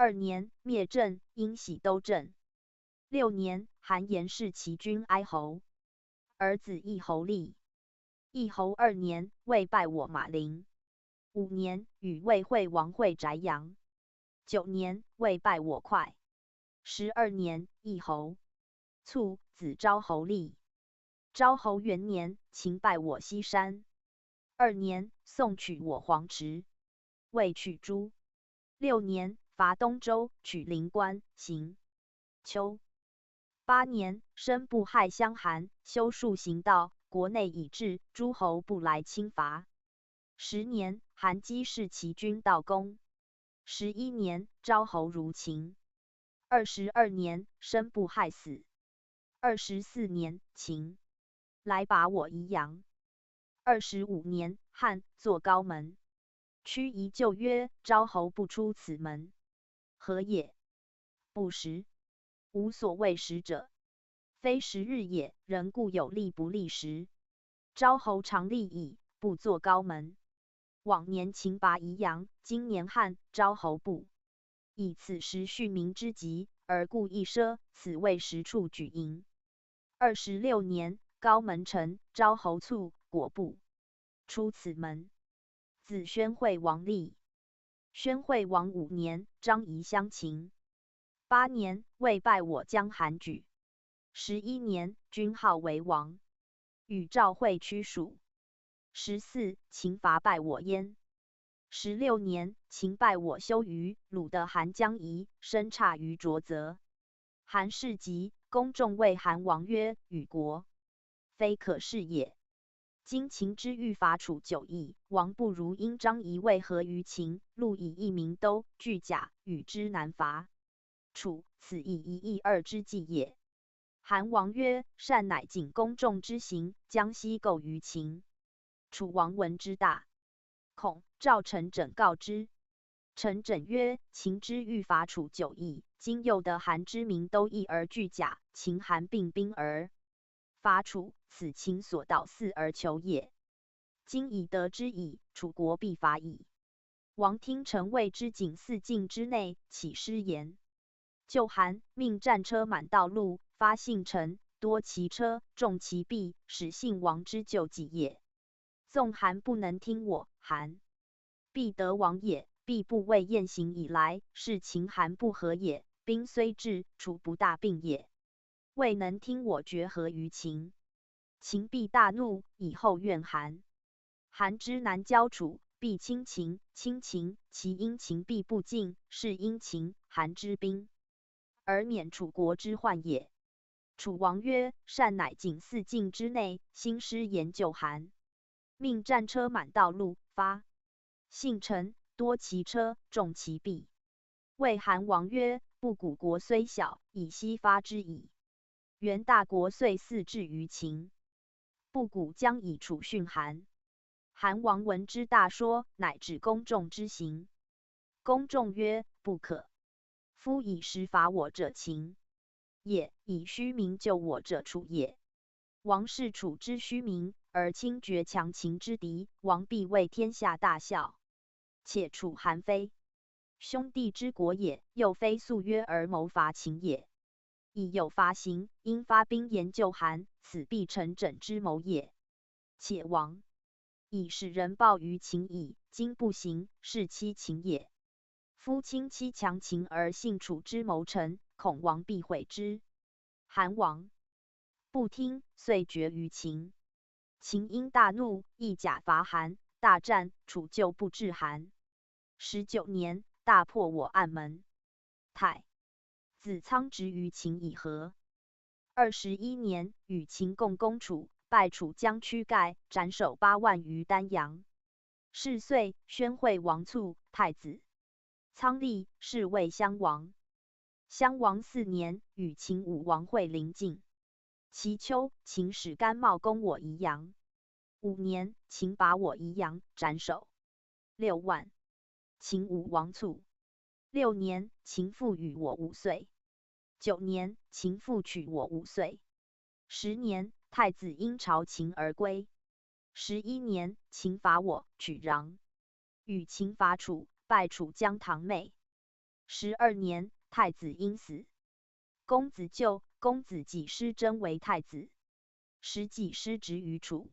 二年，灭郑，因喜都镇。六年，韩延弑齐军哀侯，儿子义侯立。义侯二年，魏败我马陵。五年，与魏惠王会翟阳。九年，魏败我会。十二年，义侯卒，子昭侯立。昭侯元年，秦败我西山。二年，宋取我黄池，魏取诸。六年，伐东周，取临关、荥、丘。八年，申不害相韩，修树行道，国内已治，诸侯不来侵伐。十年，韩姬弑齐军到攻。十一年，昭侯入秦。二十二年，申不害死。二十四年，秦来拔我宜阳。二十五年，汉作高门。盱眙旧曰：昭侯不出此门，何也？不食。吾所谓食者，非食日也，人固有立不立时。昭侯常立矣，不作高门。往年秦拔宜阳，今年汉昭侯不。以此时畜民之急，而故易奢，此谓食处举盈。二十六年，高门沉，昭侯卒，国不出此门。子宣惠王立。宣惠王五年，张仪相秦。八年，魏败我江韩举。十一年，君号为王，与赵会驱蜀。十四，秦伐败我燕。十六年，秦败我休于鲁，得韩江仪，身差于卓则。韩事急，公仲谓韩王曰：与国，非可恃也。今秦之欲伐楚久矣，王不如因张仪为合于秦，陆以一民都、巨甲与之南伐楚，此亦一易二之计也。韩王曰：善，乃谨公仲之行，将西构于秦。楚王闻之大恐，召陈轸告之。陈轸曰：秦之欲伐楚久矣，今又得韩之民都邑而拒甲，秦韩并兵而伐楚，此秦所导嗣而求也。今已得之矣，楚国必伐矣。王听臣谓之，仅四境之内，岂失言？救韩，命战车满道路，发信臣，多其车，重其弊，使信王之救己也。纵韩不能听我，韩必得亡也，必不为雁行以来，是秦韩不和也。兵虽至，楚不大并也。未能听我决和于秦，秦必大怒，以后怨韩。韩之南交楚，必侵秦，侵秦，其因秦必不进，是因秦、韩之兵，而免楚国之患也。楚王曰：善，乃仅四境之内，兴师研救韩。命战车满道路，发信臣，多其车，重其弊。谓韩王曰：不谷国虽小，以西发之矣。原大国遂四至于秦，不谷将以楚训韩。韩王闻之大说，乃止公仲之行。公仲曰：不可。夫以实伐我者秦也，以虚名救我者楚也。王视楚之虚名，而轻决强秦之敌，王必为天下大笑。且楚韩非兄弟之国也，又非素约而谋伐秦也。以有伐秦，因发兵研救韩，此必陈轸之谋也。且王已使人报于秦矣，今不行，是欺秦也。夫轻欺强秦而信楚之谋臣，恐王必悔之。韩王不听，遂决于秦。秦因大怒，一甲伐韩，大战，楚就不至韩。十九年，大破我雁门。太子仓直与秦议和。二十一年，与秦共攻楚，败楚将屈盖，斩首八万于丹阳。是岁，宣惠王卒，太子仓立，是为襄王。襄王四年，与秦武王会临晋。其秋，秦使甘茂攻我宜阳。五年，秦拔我宜阳，斩首六万。秦武王卒。六年，秦复与我五岁。九年，秦复取我五岁。十年，太子因朝秦而归。十一年，秦伐我，取穰。与秦伐楚，败楚将唐妹。十二年，太子婴死。公子纠，公子季师争为太子，始季师执于楚。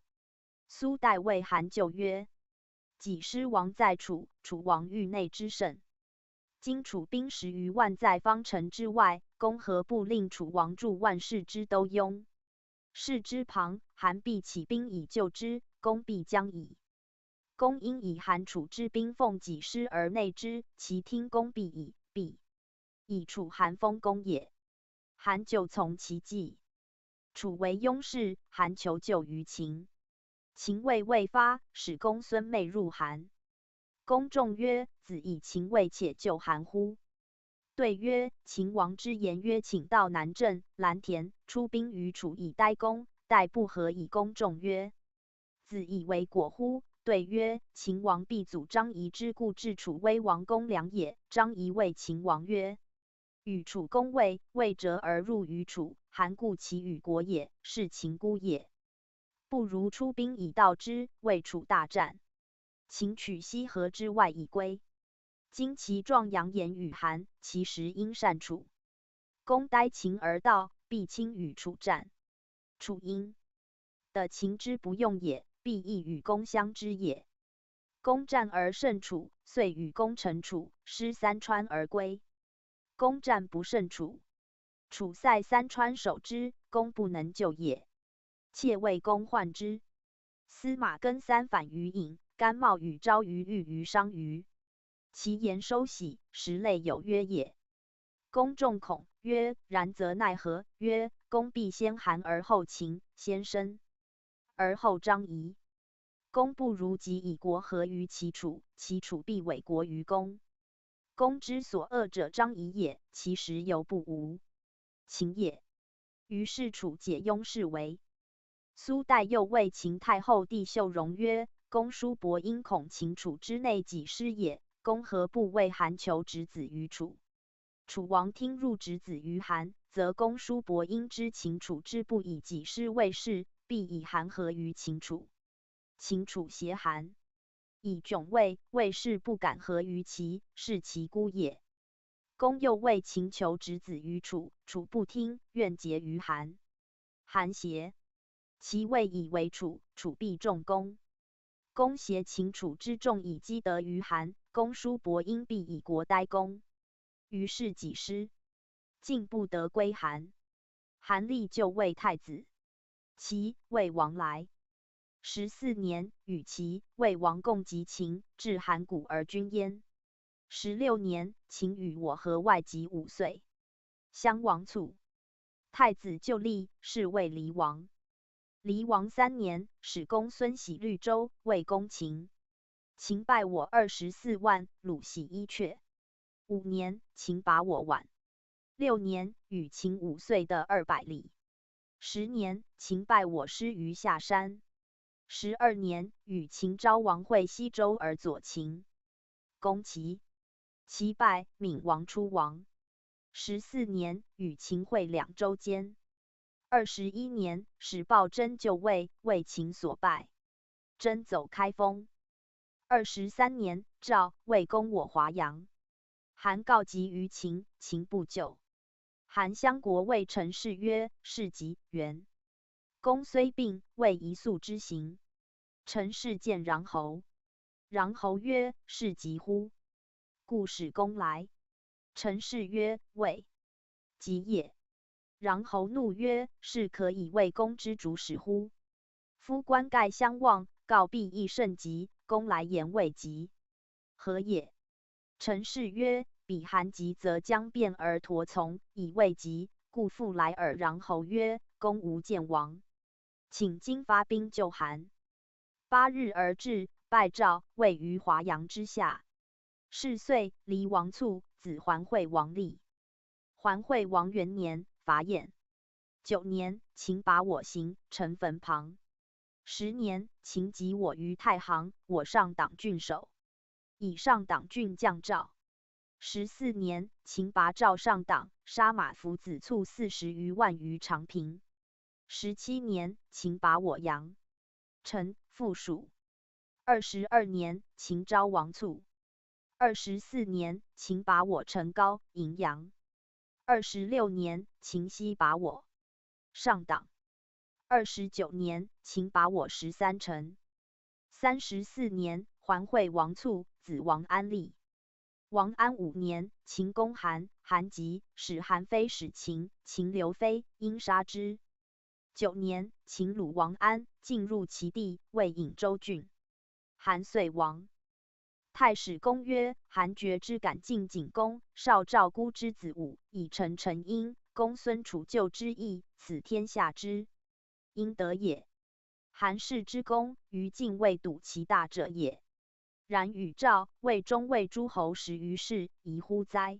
苏代谓韩纠曰：季师王在楚，楚王域内之盛，今楚兵十余万在方城之外，公何不令楚王助万事之都拥？ 士之旁，韩必起兵以救之，公必将矣。公因以韩楚之兵奉季师而内之，其听公必矣，必以楚韩封公也。韩纠从其计。楚为拥士，韩求救于秦。秦未未发，使公孙妹入韩。公仲曰：子以秦未且救韩乎？ 对曰：秦王之言曰：请到南郑、蓝田，出兵于楚以待公，待不和矣。公仲曰：子以为果乎？对曰：秦王必阻张仪之故，至楚威王公梁也。张仪谓秦王曰：与楚公魏，魏折而入于楚，韩故其与国也，是秦孤也。不如出兵以到之，魏楚大战。 秦取西河之外以归。今其状扬言与韩，其实因善楚。公待秦而道，必亲与楚战。楚因得秦之不用也，必亦与公相知也。公战而胜楚，遂与公臣楚，师三川而归。公战不胜楚，楚塞三川守之，公不能救也。 且为公患之。司马更三反于颍，甘茂与昭于豫于商于。其言收喜，实类有约也。公仲恐曰：然则奈何？曰：公必先韩而后秦，先申而后张仪。公不如即以国合于齐楚，齐楚必委国于公。公之所恶者张仪也，其实犹不无秦也。于是楚解拥士为。苏代又谓秦太后弟秀容曰：公叔伯因恐秦楚之内己失也，公何不为韩求执子于楚？楚王听入执子于韩，则公叔伯因知秦楚之不以己失魏氏，必以韩合于秦楚。 秦楚协韩，以窘魏，魏氏不敢合于齐，是其孤也。公又为秦求执子于楚，楚不听，愿结于韩。韩协，其魏以为楚，楚必重公。公协秦楚之众以积德于韩，公叔伯因必以国待公。于是己失，进不得归韩。韩立就魏太子，齐魏王来。十四年，与齐魏王共及秦，至函谷而均焉。十六年，秦与我河外及五岁，襄王卒。太子就立，是为黎王。黎王三年，始公孙徙绿周，魏攻秦。秦败我二十四万，虏徙伊阙。五年，秦拔我宛。六年，与秦五岁得二百里。十年，秦败我师于下山。十二年，与秦昭王会西周而佐秦，攻齐。齐败，闵王出亡。十四年，与秦会两周间。二十一年，使暴征就魏，为秦所败，征走开封。二十三年，赵、魏攻我华阳。韩告急于秦，秦不救。韩相国谓陈氏曰：士疾远，公虽病，未宜速之行。陈氏见穰侯。穰侯曰：士疾乎？故使公来。陈氏曰：未疾也。穰侯怒曰：士可以为公之主使乎？夫观盖相望，告必亦甚疾，公来言未疾，何也？陈氏曰：彼韩疾则将便而陀从，以未疾，故复来耳。穰侯曰：公无见王，请今发兵救韩。八日而至，拜赵，魏于华阳之下。是岁，黎王卒，子桓惠王立。桓惠王元年，伐兖。九年，秦拔我荥，城汾旁。十年，秦及我于太行，我上党郡守，以上党郡将赵。十四年，秦拔赵上党，杀马服子卒四十余万于长平。十七年，秦拔我阳，城复属。二十二年，秦昭王卒。二十四年，秦拔我陈高、荥阳。二十六年，秦西拔我上党。二十九年，秦拔我十三城。三十四年，韩惠王卒，子王安立。王安五年，秦攻韩，韩即，使韩非使秦，秦刘非，因杀之。九年，秦鲁王安，进入其地，未引周郡。韩遂亡。太史公曰：韩厥之敢进景公，少赵孤之子午，以成陈婴，公孙楚旧之意，此天下之应得也。韩氏之功，于晋未睹其大者也。然与赵、魏、中魏诸侯十余世，宜乎哉？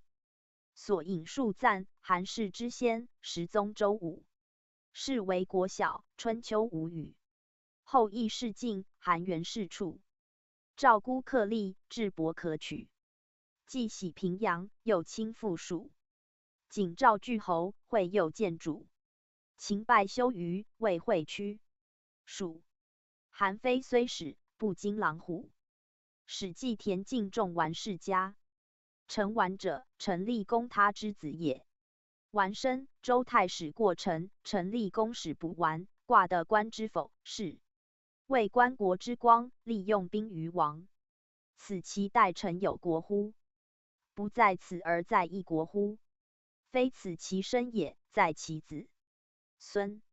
所引数赞韩氏之先，实宗周武。是为国小，春秋无语。后羿氏进，韩袁氏处。赵孤克厉，智伯可取。既徙平阳，又亲附属。景赵拒侯，会右建主。秦败休于魏会屈属。韩非虽始，不惊狼虎。史记田径仲完氏家。陈完者，陈厉公他之子也。完生，周太史过陈，陈厉公使不完，卦得观之否？是。为观国之光，利用兵于王。此其代陈有国乎？不在此而在一国乎？非此其生也，在其子孙。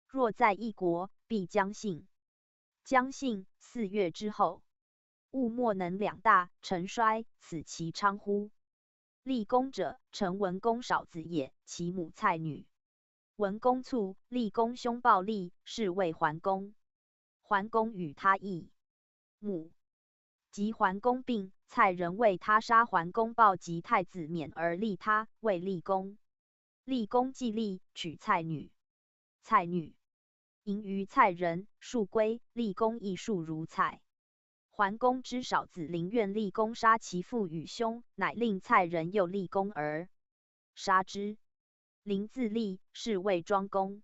若在一国，必将兴。将兴，四月之后。物莫能两大，陈衰，此其昌乎？厉公者，陈文公少子也，其母蔡女。文公卒，厉公兄暴厉，是谓桓公。桓公与他异母。及桓公病，蔡人为他杀桓公暴及太子免而立他，谓厉公。厉公既立，娶蔡女。蔡女淫于蔡人，数归，厉公亦数如蔡。桓公之少子临怨厉公杀其父与兄，乃令蔡人诱厉公而杀之。临自厉，是谓庄公。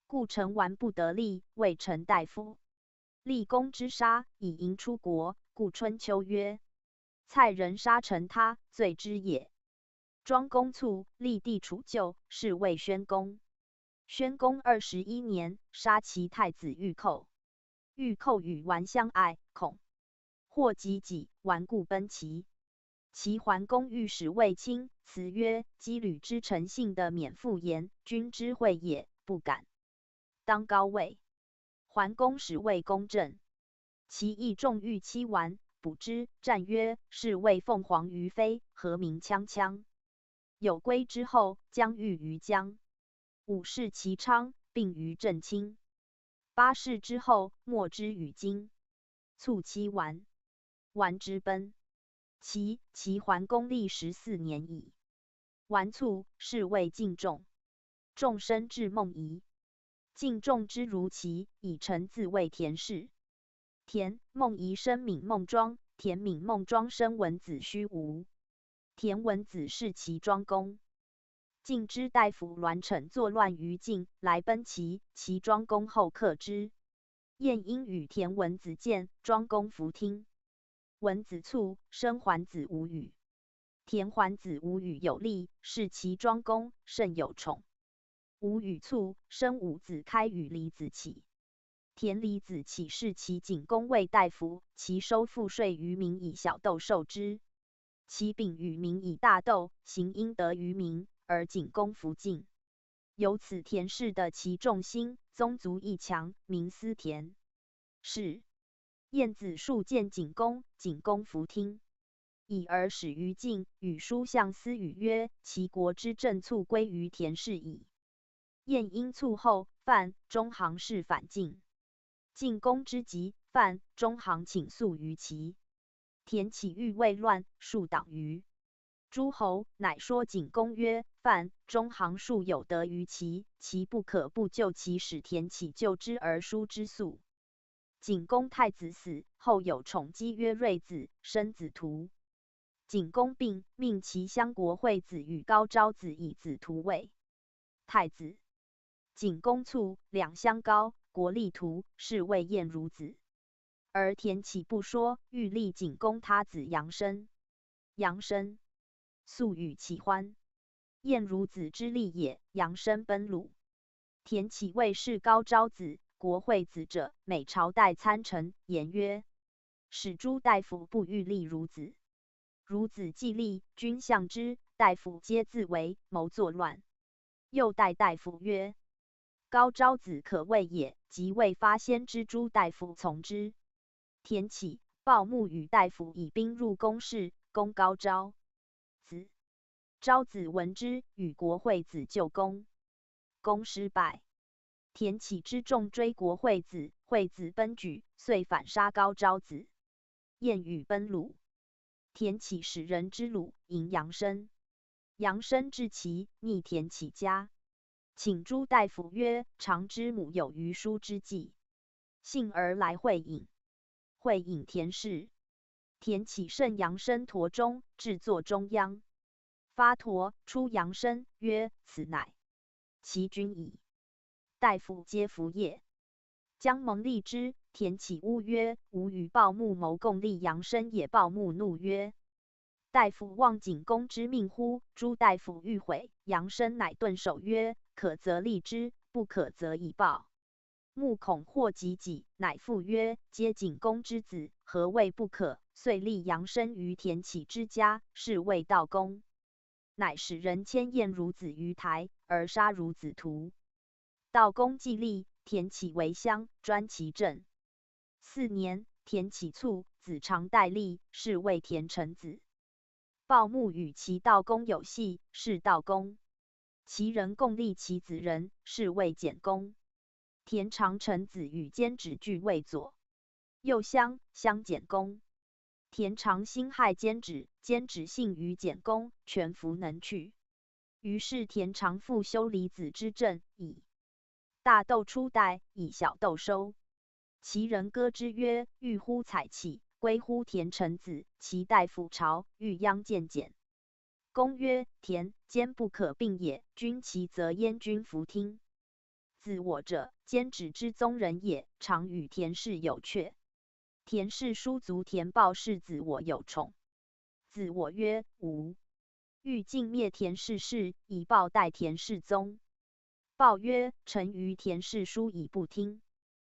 故陈完不得厉，谓陈大夫。厉公之杀，以迎出国，故春秋曰：蔡人杀陈他，罪之也。庄公卒，厉帝楚旧，是谓宣公。宣公二十一年，杀其太子玉寇。玉寇与完相爱，恐祸及己，完故奔齐。齐桓公御史卫青辞曰：肌履之诚信的免父言，君之惠也，不敢当高位。桓公使卫公镇。齐义仲欲欺完，捕之，战曰：是谓凤凰于飞，何鸣锵锵？有归之后，将御于江。五世齐昌，并于镇清。八世之后，没之于金。卒欺完。完之奔。齐，齐桓公历十四年矣。完卒，是谓敬仲。仲生至孟仪。敬仲之如齐，以臣自谓田氏。田，孟仪生闵孟庄，田闵孟庄生文子虚吴。田文子弑齐庄公。晋之大夫栾骋作乱于晋，来奔齐，齐庄公后克之。晏婴与田文子见，庄公弗听。文子卒，生桓子无与。田桓子无与有力，是齐庄公，甚有宠。无与卒，生五子开与李子启。田李子启弑齐景公为大夫，齐收赋税于民以小豆授之。齐丙与民以大豆，行阴德于民，而景公弗敬。由此田氏得齐仲兴，宗族亦强，名思田氏。晏子数见景公，景公弗听。已而始于晋，与叔向思语曰：齐国之政卒归于田氏矣。晏婴卒后，范、中行氏反晋。晋公之急，范、中行请宿于齐。田启欲为乱，数党于诸侯，乃说景公曰：范、中行数有德于齐，齐不可不救其，使田启救之而书之宿。景公太子死，后有宠姬曰叡子，生子图。景公病，命齐相国惠子与高昭子以子图为太子。景公卒，两相高，国立图，是谓晏如子。而田启不说，欲立景公他子杨生。杨森。素与其欢，晏如子之立也。杨森奔鲁。田启谓是高昭子、国惠子者，每朝代参陈，言曰：使诸大夫不欲立如子。如子既立，君相之，大夫皆自为谋作乱。又代大夫曰：高昭子可畏也。即谓发先知诸大夫从之。田启、鲍牧与大夫以兵入宫室，攻高昭子。昭子闻之，与国惠子旧攻。攻失败。田启之众追国惠子，惠子奔举，遂反杀高昭子。晏与奔鲁。田启使人之鲁，迎杨森。杨森至齐，逆田启家，请诸大夫曰：常之母有余书之计，幸而来会饮。会饮田氏。田启甚杨森陀中，置坐中央。发陀出杨森曰：此乃其君矣。大夫皆服也。将盟立之。田启呜曰：吾与鲍牧谋共立杨森也。鲍牧怒曰：大夫忘景公之命乎？诸大夫欲悔。杨森乃顿首曰：可则立之，不可则以暴。牧恐祸及己，乃复曰：皆景公之子，何谓不可？遂立杨森于田启之家，是谓悼公。乃使人迁晏如子于台，而杀如子徒。悼公既立，田启为相，专其政。四年，田启卒，子长代立，是谓田承子。鲍牧与齐悼公有隙，是悼公。齐人共立其子人，是谓简公。田长承子与监止俱为左右相，相简公。田长兴害监止，监止信于简公，权服能去。于是田长复修李子之政矣。大窦初代，以小窦收。齐人歌之曰：欲乎采起，归乎田承子，其代父朝，欲鞅见简。公曰：田、监不可并也，君其则，燕君弗听。子我者，监止之宗人也，常与田氏有却。田氏叔族田豹视子我有宠。子我曰：吾欲尽灭田氏氏，以豹代田氏宗。豹曰：臣与田氏叔以不听，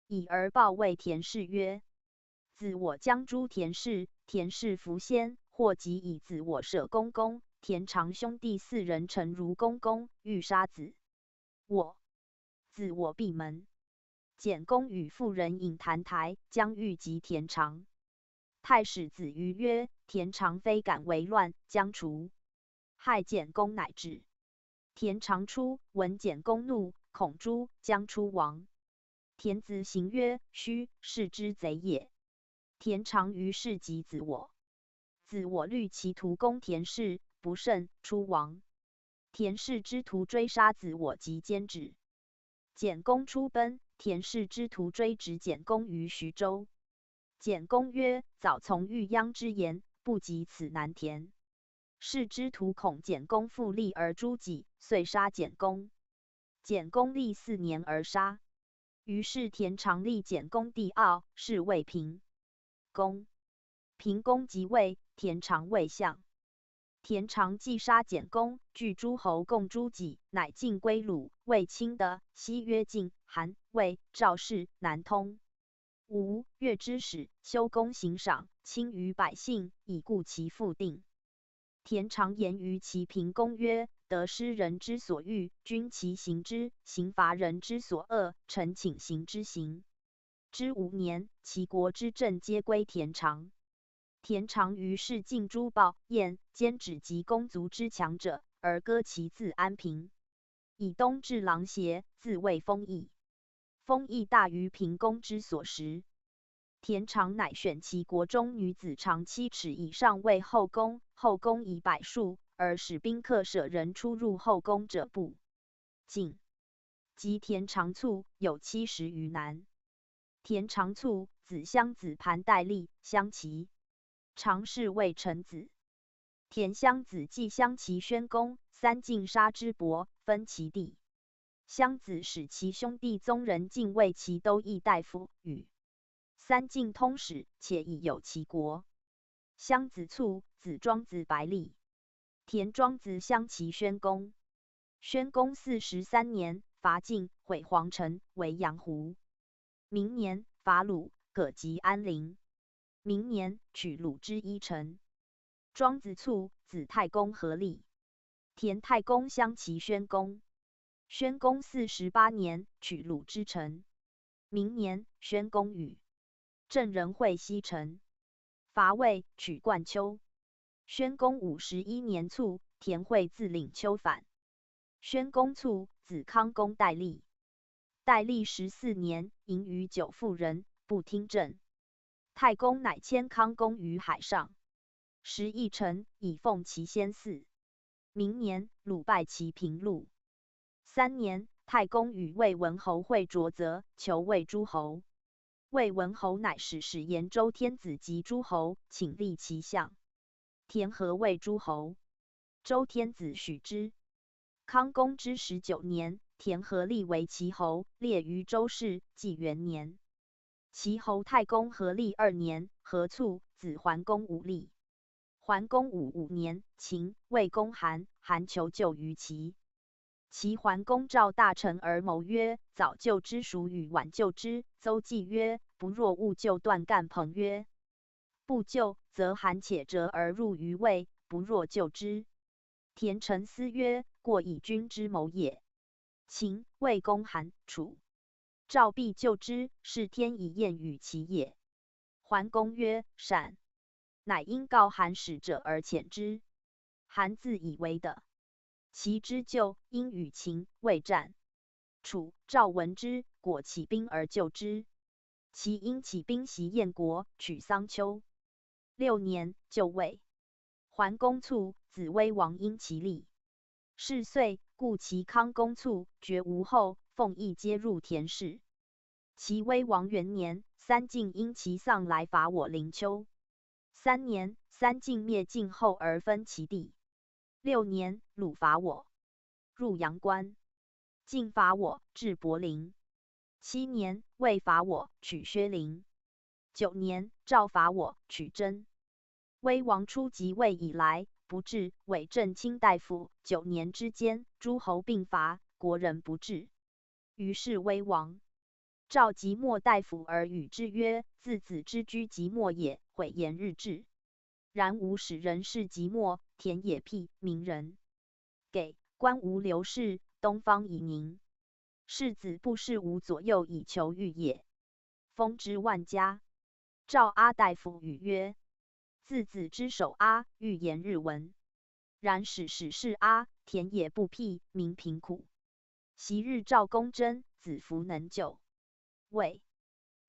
已而豹谓田氏曰：子我将诛田氏。田氏弗先，或即以子我舍公公。田长兄弟四人陈如公公，欲杀子我。子我闭门。简公与妇人饮谈台，将欲及田长。太史子瑜曰：田长非敢为乱，将除。害简公乃至。田长出，闻简公怒，恐诛，将出亡。田子行曰：须，是之贼也。田长于是及子我。子我虑其徒攻田氏，不胜，出亡。田氏之徒追杀子我及监止。简公出奔，田氏之徒追执简公于徐州。简公曰：早从豫鞅之言，不及此南田。氏之徒恐简公复立而诛己，遂杀简公。简公立四年而杀。于是田长立简公帝奥，是谓平公。平公即位，田长为相。田长既杀简公，聚诸侯共诛己，乃进归鲁、卫青的，西约晋、韩、魏、赵、氏、南通。吴越之始，修功行赏，轻于百姓，以固其父定。田长言于齐平公曰：得失人之所欲，君其行之；刑罚人之所恶，臣请刑之。行之无年，齐国之政皆归田长。田长于是尽诸豹、晏、监止及公族之强者，而割其自安平。以东至狼邪，自谓封邑。封邑大于平公之所食。田长乃选齐国中女子长七尺以上为后宫，后宫以百数，而使宾客舍人出入后宫者不进。及田长卒，有七十余男。田长卒，子襄子盘代立，襄齐长侍卫臣子。田襄子继襄齐宣公，三晋杀之伯，分其地。襄子使其兄弟宗人进位齐都邑大夫，与三晋通使，且以有齐国。襄子卒，子庄子百里。田庄子相齐宣公。宣公四十三年，伐晋，毁皇城，为阳胡。明年伐鲁，割棘安陵。明年取鲁之一城。庄子卒，子太公合立。田太公相齐宣公。宣公四十八年，取鲁之城。明年宣公与。郑人会西城。伐魏，取灌丘。宣公五十一年卒，田惠自领丘反。宣公卒，子康公代立。代立十四年，迎于九父人，不听政。太公乃迁康公于海上。十邑城，以奉其先嗣。明年，鲁败齐平陆。三年，太公与魏文侯会卓则，求魏诸侯。魏文侯乃使使言周天子及诸侯，请立其相。田合魏诸侯。周天子许之。康公之十九年，田合立为齐侯，列于周室，纪元年。齐侯太公合立二年，合卒，子桓公武立。桓公武五年，秦、魏攻韩，韩求救于齐。齐桓公召大臣而谋曰：早救之孰与晚救之？邹忌曰：不若勿救，断干彭曰：不救，则韩且折而入于魏，不若救之。田沉思曰：过以君之谋也。秦、魏攻韩、楚，赵必救之，是天以厌与齐也。桓公曰：善。乃因告韩使者而遣之。韩自以为得。齐之救，因与秦、魏战。楚、赵闻之，果起兵而救之。齐因起兵袭燕国，取桑丘。六年，救魏。桓公卒，子威王因齐立。是岁，故齐康公卒，绝无后，奉义皆入田氏。齐威王元年，三晋因齐丧来伐我临丘。三年，三晋灭晋后而分其地。六年，鲁伐我，入阳关。晋伐我，至柏陵。七年，魏伐我，取薛陵。九年，赵伐我，取真。威王初即位以来，不至，委政卿大夫，九年之间，诸侯并伐，国人不至。于是威王。赵即没大夫而与之曰：自子之居即没也，毁言日至。然无使人事即没，田野辟，民人给，官无流逝，东方已凝。士子不事无左右以求御也。封之万家。赵阿大夫语曰：自子之守阿，欲言日闻。然使使事阿，田野不辟，民贫苦。昔日赵公争，子服能救。魏。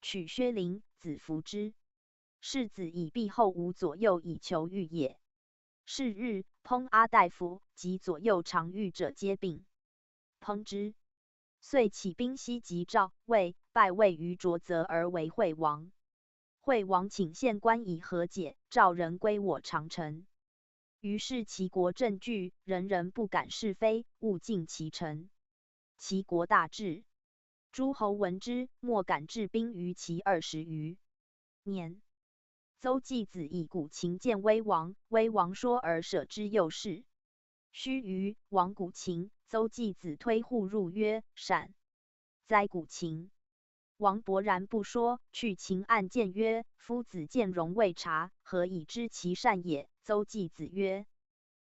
取薛陵，子服之。士子以避后无左右以求御也。是日，怦阿大夫，及左右常御者皆病。怦之。遂起兵西击赵、魏，败魏于卓则而为惠王。惠王请献关以和解，赵人归我长城。于是齐国震惧，人人不敢是非，勿近其城。齐国大至。诸侯闻之，莫敢置兵于齐二十余年。邹忌子以鼓琴见威王，威王说而舍之又是。须臾，王鼓琴，邹忌子推户入曰：善哉鼓琴。王勃然不说，去琴案见曰：夫子见荣未察，何以知其善也？邹忌子曰：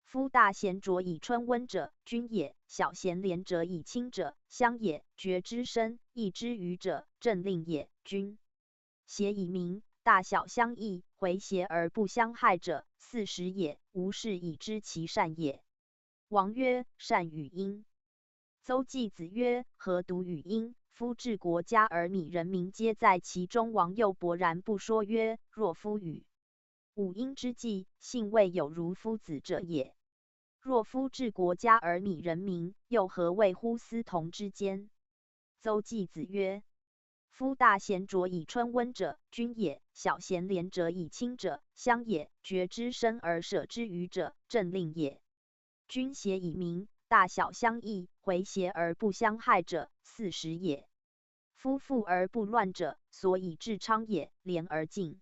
夫大贤卓以春温者，君也；小贤廉者以清者，乡也；决之深，易之愚者，政令也，君。协以明，大小相益，回协而不相害者，四时也，无事以知其善也。王曰：善语殷。邹忌子曰：何独语殷？夫治国家而米人民皆在其中。王又勃然不说曰：若夫语 五殷之计，幸未有如夫子者也。若夫治国家而米人民，又何谓乎斯同之间？邹忌子曰：夫大贤卓以春温者，君也；小贤廉者以清者，乡也；决之深而舍之愚者，政令也。君协以明，大小相益，回协而不相害者，四时也。夫富而不乱者，所以治昌也；廉而敬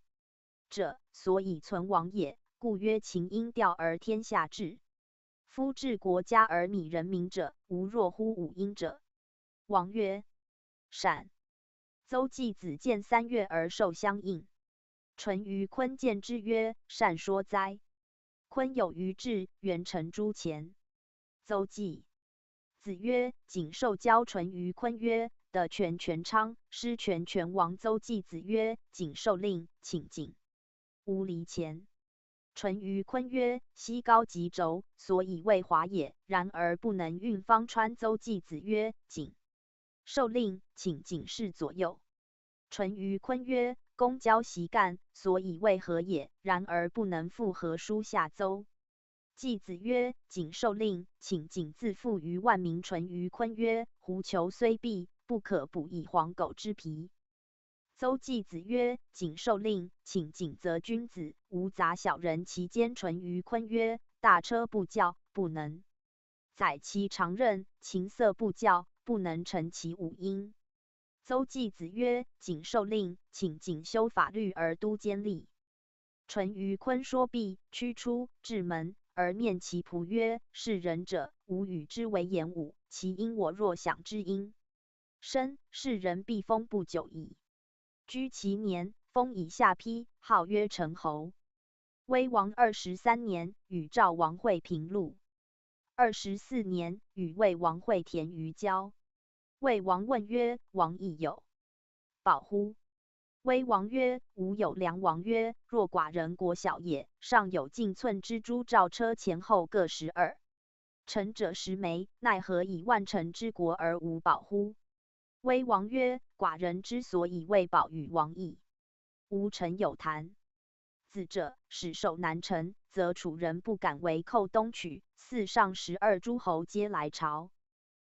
者，所以存亡也。故曰秦因调而天下治。夫治国家而米人民者，无若乎五音者。王曰： 善。邹忌子建三月而受相印。淳于髡见之曰：善说哉。髡有余志，远陈诸前。邹忌。子曰：景授交淳于髡曰：得权全昌，失权全亡。邹忌子曰：景授令，请进。无离前。淳于髡曰：膝高及肘，所以为华也，然而不能运方川。邹忌子曰：景授令，请警示左右。淳于髡曰：弓交膝干，所以为合也，然而不能复合叔夏邹。季子曰：景授令，请警自负于万民。淳于髡曰：狐裘虽敝，不可补以黄狗之皮。邹季子曰：景授令，请警则君子，无杂小人其间。淳于髡曰：大车不教，不能载其长任，琴瑟不教，不能成其五音。邹季子曰：景授令，请警修法律而督监吏。淳于髡说毕，驱出，至门，而面其仆曰：是仁者，吾与之为言武，其音我若响之音。 申，是人毕封不久矣。居其年，封以下邳，号曰陈侯。威王二十三年，与赵王会平陆。二十四年，与魏王会田于郊。魏王问曰：王亦有宝乎？威王曰：无有。梁王曰：若寡人国小也，尚有径寸之诸赵车前后各十二 乘者十枚，奈何以万乘之国而无宝乎？威王曰：寡人之所以为宝与王异，无乘有谈。子者，始守南陈，则楚人不敢为寇东取，四上十二诸侯皆来朝。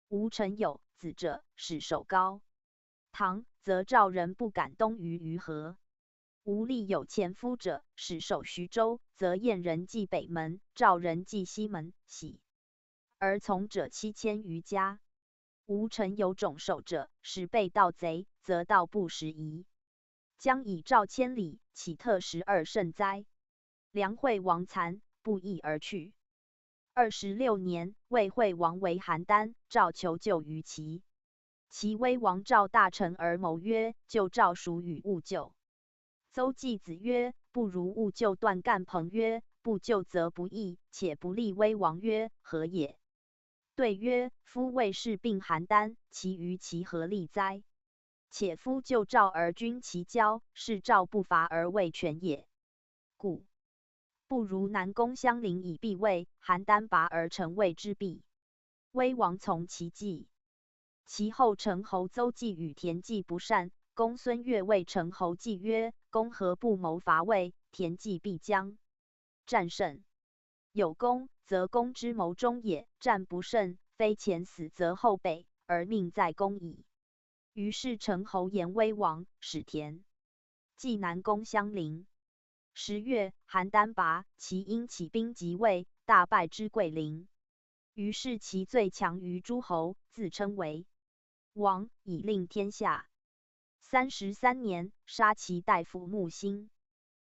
无乘有子者，始守高唐，则赵人不敢东于于河。无力有前夫者，始守徐州，则燕人继北门，赵人继西门，喜 而从者七千余家。无乘有种守者，使被盗贼，则盗不拾遗。将以赵千里，岂特十二胜哉？梁惠王惭，不义而去。二十六年，魏惠王为邯郸，赵求救于齐。齐威王召大臣而谋曰：救赵孰与勿救？ 邹忌子曰：不如勿救。段干彭曰：不救则不义，且不利威王。曰：何也？对曰：夫魏士并邯郸，其于齐何利哉？且夫救赵而君其交，是赵不伐而魏全也。故不如南攻襄陵以避魏，邯郸拔而成魏之弊。 威王从其计。其后陈侯邹忌与田忌不善，公孙越谓陈侯忌曰：公何不谋伐魏？田忌必将。战胜。有功，则公之谋终也；战不胜，非前死则后北，而命在公矣。于是陈侯言威王，使田 忌南攻襄陵。十月，邯郸拔，齐因起兵及魏，大败之桂林。于是齐最强于诸侯，自称为王，以令天下。三十三年，杀齐大夫木星。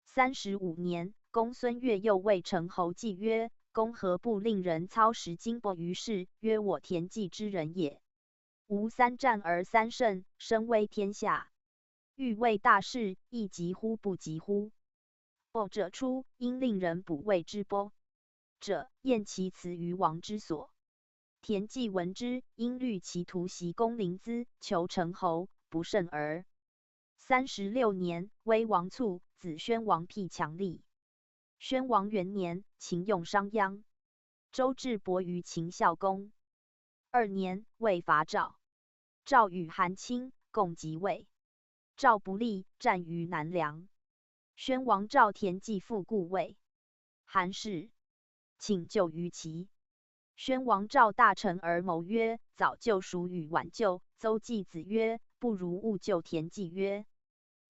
三十五年，公孙越又谓陈侯忌曰：公何不令人操石金帛于市？曰：我田忌之人也。 无三战而三胜，声威天下。欲为大事，亦急乎不急乎？帛者出，因令人补魏之帛者，验其辞于王之所。田忌闻之，因虑其徒袭攻临淄，求陈侯，不胜而。三十六年，威王卒，子宣王辟强立。 宣王元年，秦用商鞅。周至伯于秦孝公。二年，魏伐赵。赵与韩侵，共及魏。赵不利，战于南梁。宣王召田忌复故魏。韩氏，请救于齐。 宣王召大臣而谋曰：早救孰与晚救？邹忌子曰：不如勿救。田忌曰：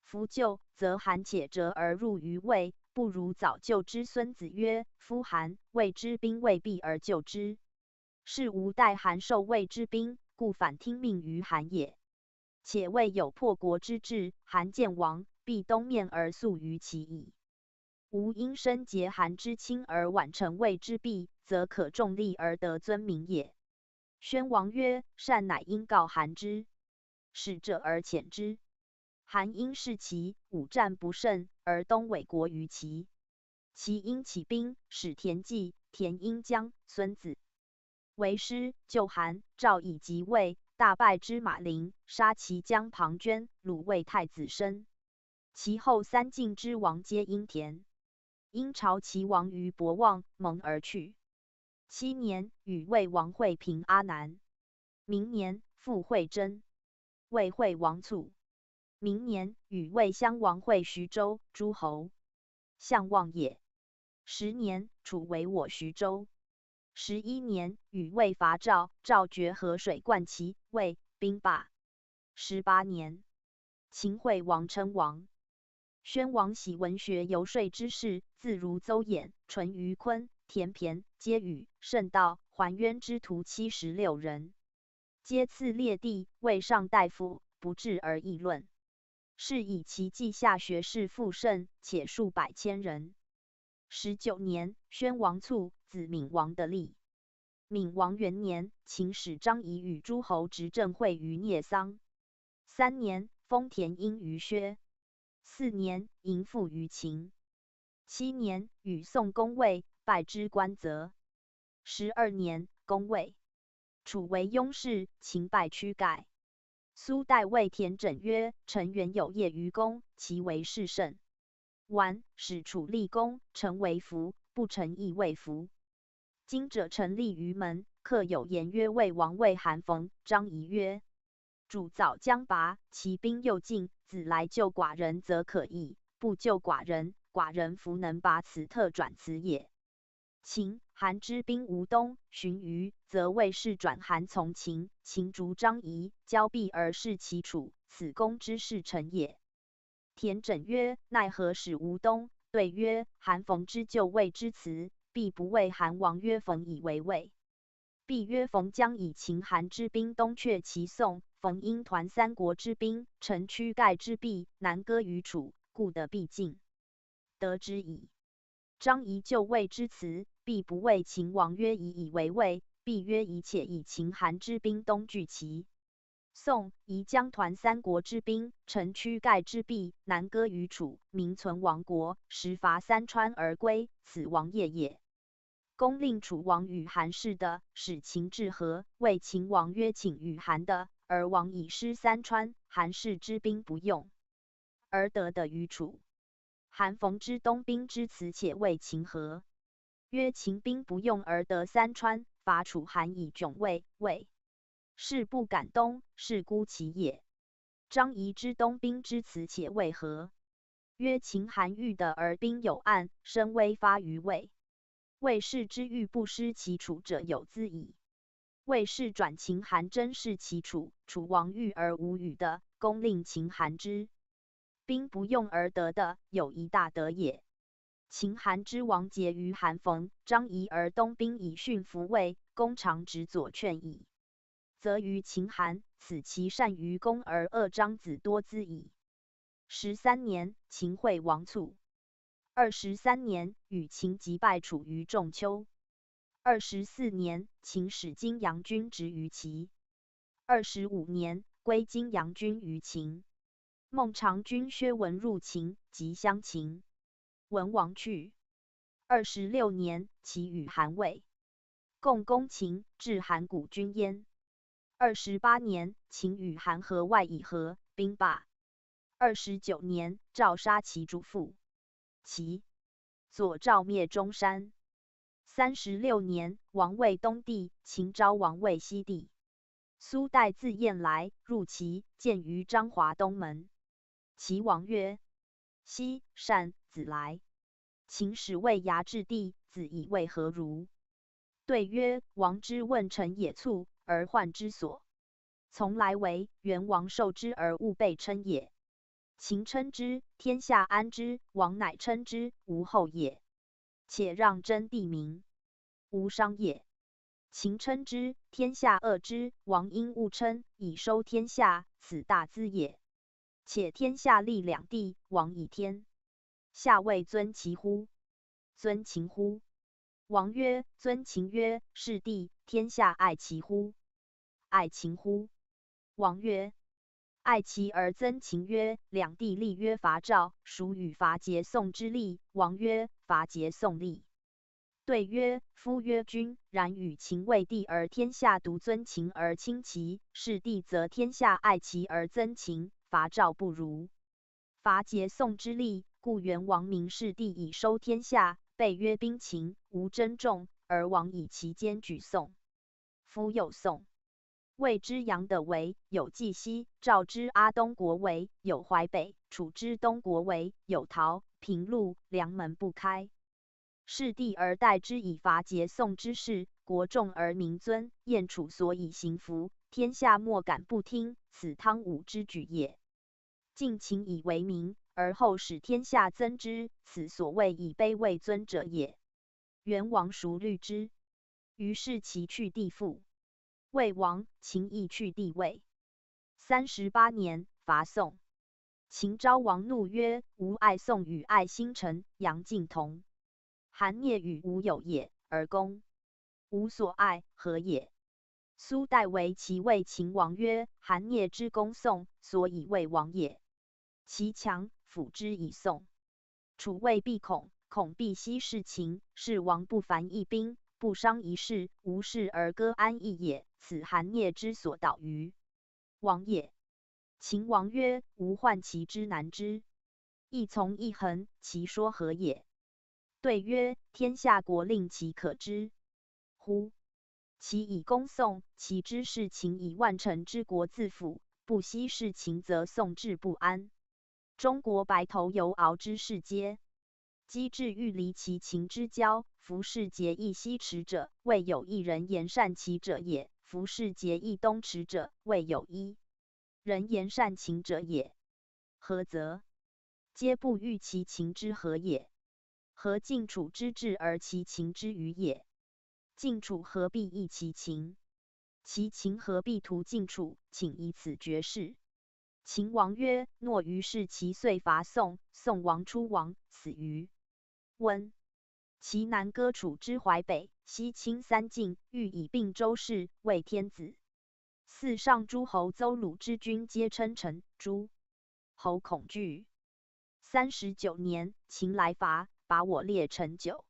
夫救，则韩且折而入于魏，不如早救之。孙子曰：夫韩，魏之兵未毕而救之，是吾待韩受魏之兵，故反听命于韩也。且魏有破国之志，韩见王，必东面而速于齐矣。吾因身结韩之亲而晚成魏之弊，则可重利而得尊名也。宣王曰：善乃因告韩之。 使者而遣之。韩因事齐，五战不胜，而东委国于齐。齐因起兵，使田忌、田婴将孙子、为师救韩。赵以及魏，大败之马陵，杀齐将庞涓，虏魏太子申。其后三晋之王皆因田。 因朝齐王于博望、盟而去。七年，与魏王会平阿南。明年，复会真，为会王促。明年，与魏襄王会徐州诸侯，相望也。十年，楚为我徐州。十一年，与魏伐赵，赵决河水灌齐，魏兵罢。十八年，秦惠王称王。宣王喜文学游说之士，自如邹衍、淳于髡、田骈、皆与，甚道还渊之徒七十六人，皆赐列第，位上大夫，不至而议论。是以其稷下学士复甚，且数百千人。十九年，宣王促子闵王的立。闵王元年，秦使张仪与诸侯执政会于孽桑。三年，封田婴于薛。四年，迎父于秦。七年，与宋攻魏，败之关泽。十二年，攻魏。楚为拥视，秦败屈盖。苏代谓田整曰：臣远有业于公，其为事甚。 完，使楚立功，臣为辅，不臣亦为辅。今者臣立于门，客有言曰：魏王谓韩冯、张仪曰：主早将拔，其兵又尽，子来救寡人则可矣，不救寡人，寡人弗能拔此，特转此也。秦、韩之兵无东，循于则魏氏转韩从秦，秦逐张仪，交臂而视其楚，此公之事臣也。 田整曰：奈何使无东？对曰：韩冯之救魏之辞，必不谓韩王曰：冯以为魏。必曰：冯将以秦韩之兵东却其宋，冯因团三国之兵，乘屈盖之弊，南割于楚，故得必进。得之矣。张仪救魏之辞，必不谓秦王曰：以以为魏，必曰：以且以秦韩之兵东拒齐。 宋，仪将团三国之兵，乘屈盖之弊，南割于楚，名存亡国，时伐三川而归，此王业也。公令楚王与韩氏的，使秦至河，谓秦王曰：请与韩的，而王以失三川，韩氏之兵不用，而得的于楚。韩冯之东兵之辞，且谓秦何？曰：秦兵不用而得三川，伐楚韩以窘魏，魏 氏不敢东，是孤其也。张仪之东兵之辞，且谓何？曰：秦韩欲得而兵有岸，深危发于魏。魏氏之欲不失其楚者有资矣。魏氏转秦韩争视其楚，楚王欲而无语的，公令秦韩之 兵不用而得的，有一大得也。秦韩之亡节于韩冯、张仪，而东兵以逊服魏，公尝止左劝矣。则于秦韩，此其善于攻而恶张子多资矣。十三年，秦惠王促。二十三年，与秦击败楚于仲丘。二十四年，秦使金阳君执于齐。二十五年，归金阳君于秦。孟尝君薛文入秦，即相秦。文王去。二十六年，齐与韩魏。共攻秦，至函谷军焉。二十八年，秦与韩合外以和，兵罢。二十九年，赵杀齐主父。齐。左赵灭中山。三十六年，王位东地，秦昭王位西地。苏代自燕来，入齐，见于张华东门。齐王曰：昔善子来，秦始未牙至地，子以为何如？对曰：王之问臣也促，而患之所从来为，元王受之而勿备称也。秦称之，天下安之，王乃称之，无后也。且让争地名，无伤也。秦称之，天下恶之，王应勿称，以收天下，此大资也。且天下利两地，王以天下谓尊其乎？尊秦乎？王曰：尊秦曰，是地，天下爱其乎？爱秦乎？王曰：爱其而尊秦。曰：两地立曰伐赵，孰与伐桀宋之立？王曰：伐桀宋立。对曰：夫曰君，然与秦为地而天下独尊秦而轻齐，是地则天下爱其而尊秦，伐赵不如。伐桀宋之立，故元王明是地以收天下，备曰兵秦，无争众，而王以其间举宋。夫有宋，谓之阳的为，有蓟溪；赵之阿东国为，有淮北；楚之东国为，有陶、平陆、梁门不开。是地而待之以伐桀宋之势，国众而民尊，燕楚所以行服，天下莫敢不听，此汤武之举也。 敬秦以为民，而后使天下尊之，此所谓以卑为尊者也。元王孰虑之？于是齐去地复。魏亡，秦亦去地魏。三十八年，伐宋。秦昭王怒曰：吾爱宋与爱新臣杨敬同。 韩孽与吾有也，而攻。吾所爱，何也？苏代为齐魏秦王曰：韩孽之攻宋，所以魏王也。齐强，辅之以宋。楚魏必恐，恐必西事秦，是王不烦一兵，不伤一事，无事而割安易也，此韩孽之所导于王也。秦王曰：吾患齐之难之，亦从亦恒，其说何也？对曰：天下国令其可知乎？齐以攻宋，齐之事秦以万乘之国自辅，不西事秦则宋至不安。中国白头游敖之士皆 机智欲离其秦之交，夫是节义西池者，未有一人言善其者也；夫是节义东池者，未有一人言善秦者也。何则？皆不欲其秦之和也。和晋楚之至而其秦之愚也。晋楚何必义其秦？其秦何必图晋楚？请以此绝世。 秦王曰：若于是，齐遂伐宋。宋王出亡，死于温。齐南割楚之淮北，西侵三晋，欲以并周室，为天子。四上诸侯邹鲁之君皆称臣，诸侯恐惧。三十九年，秦来伐，拔我列陈酒。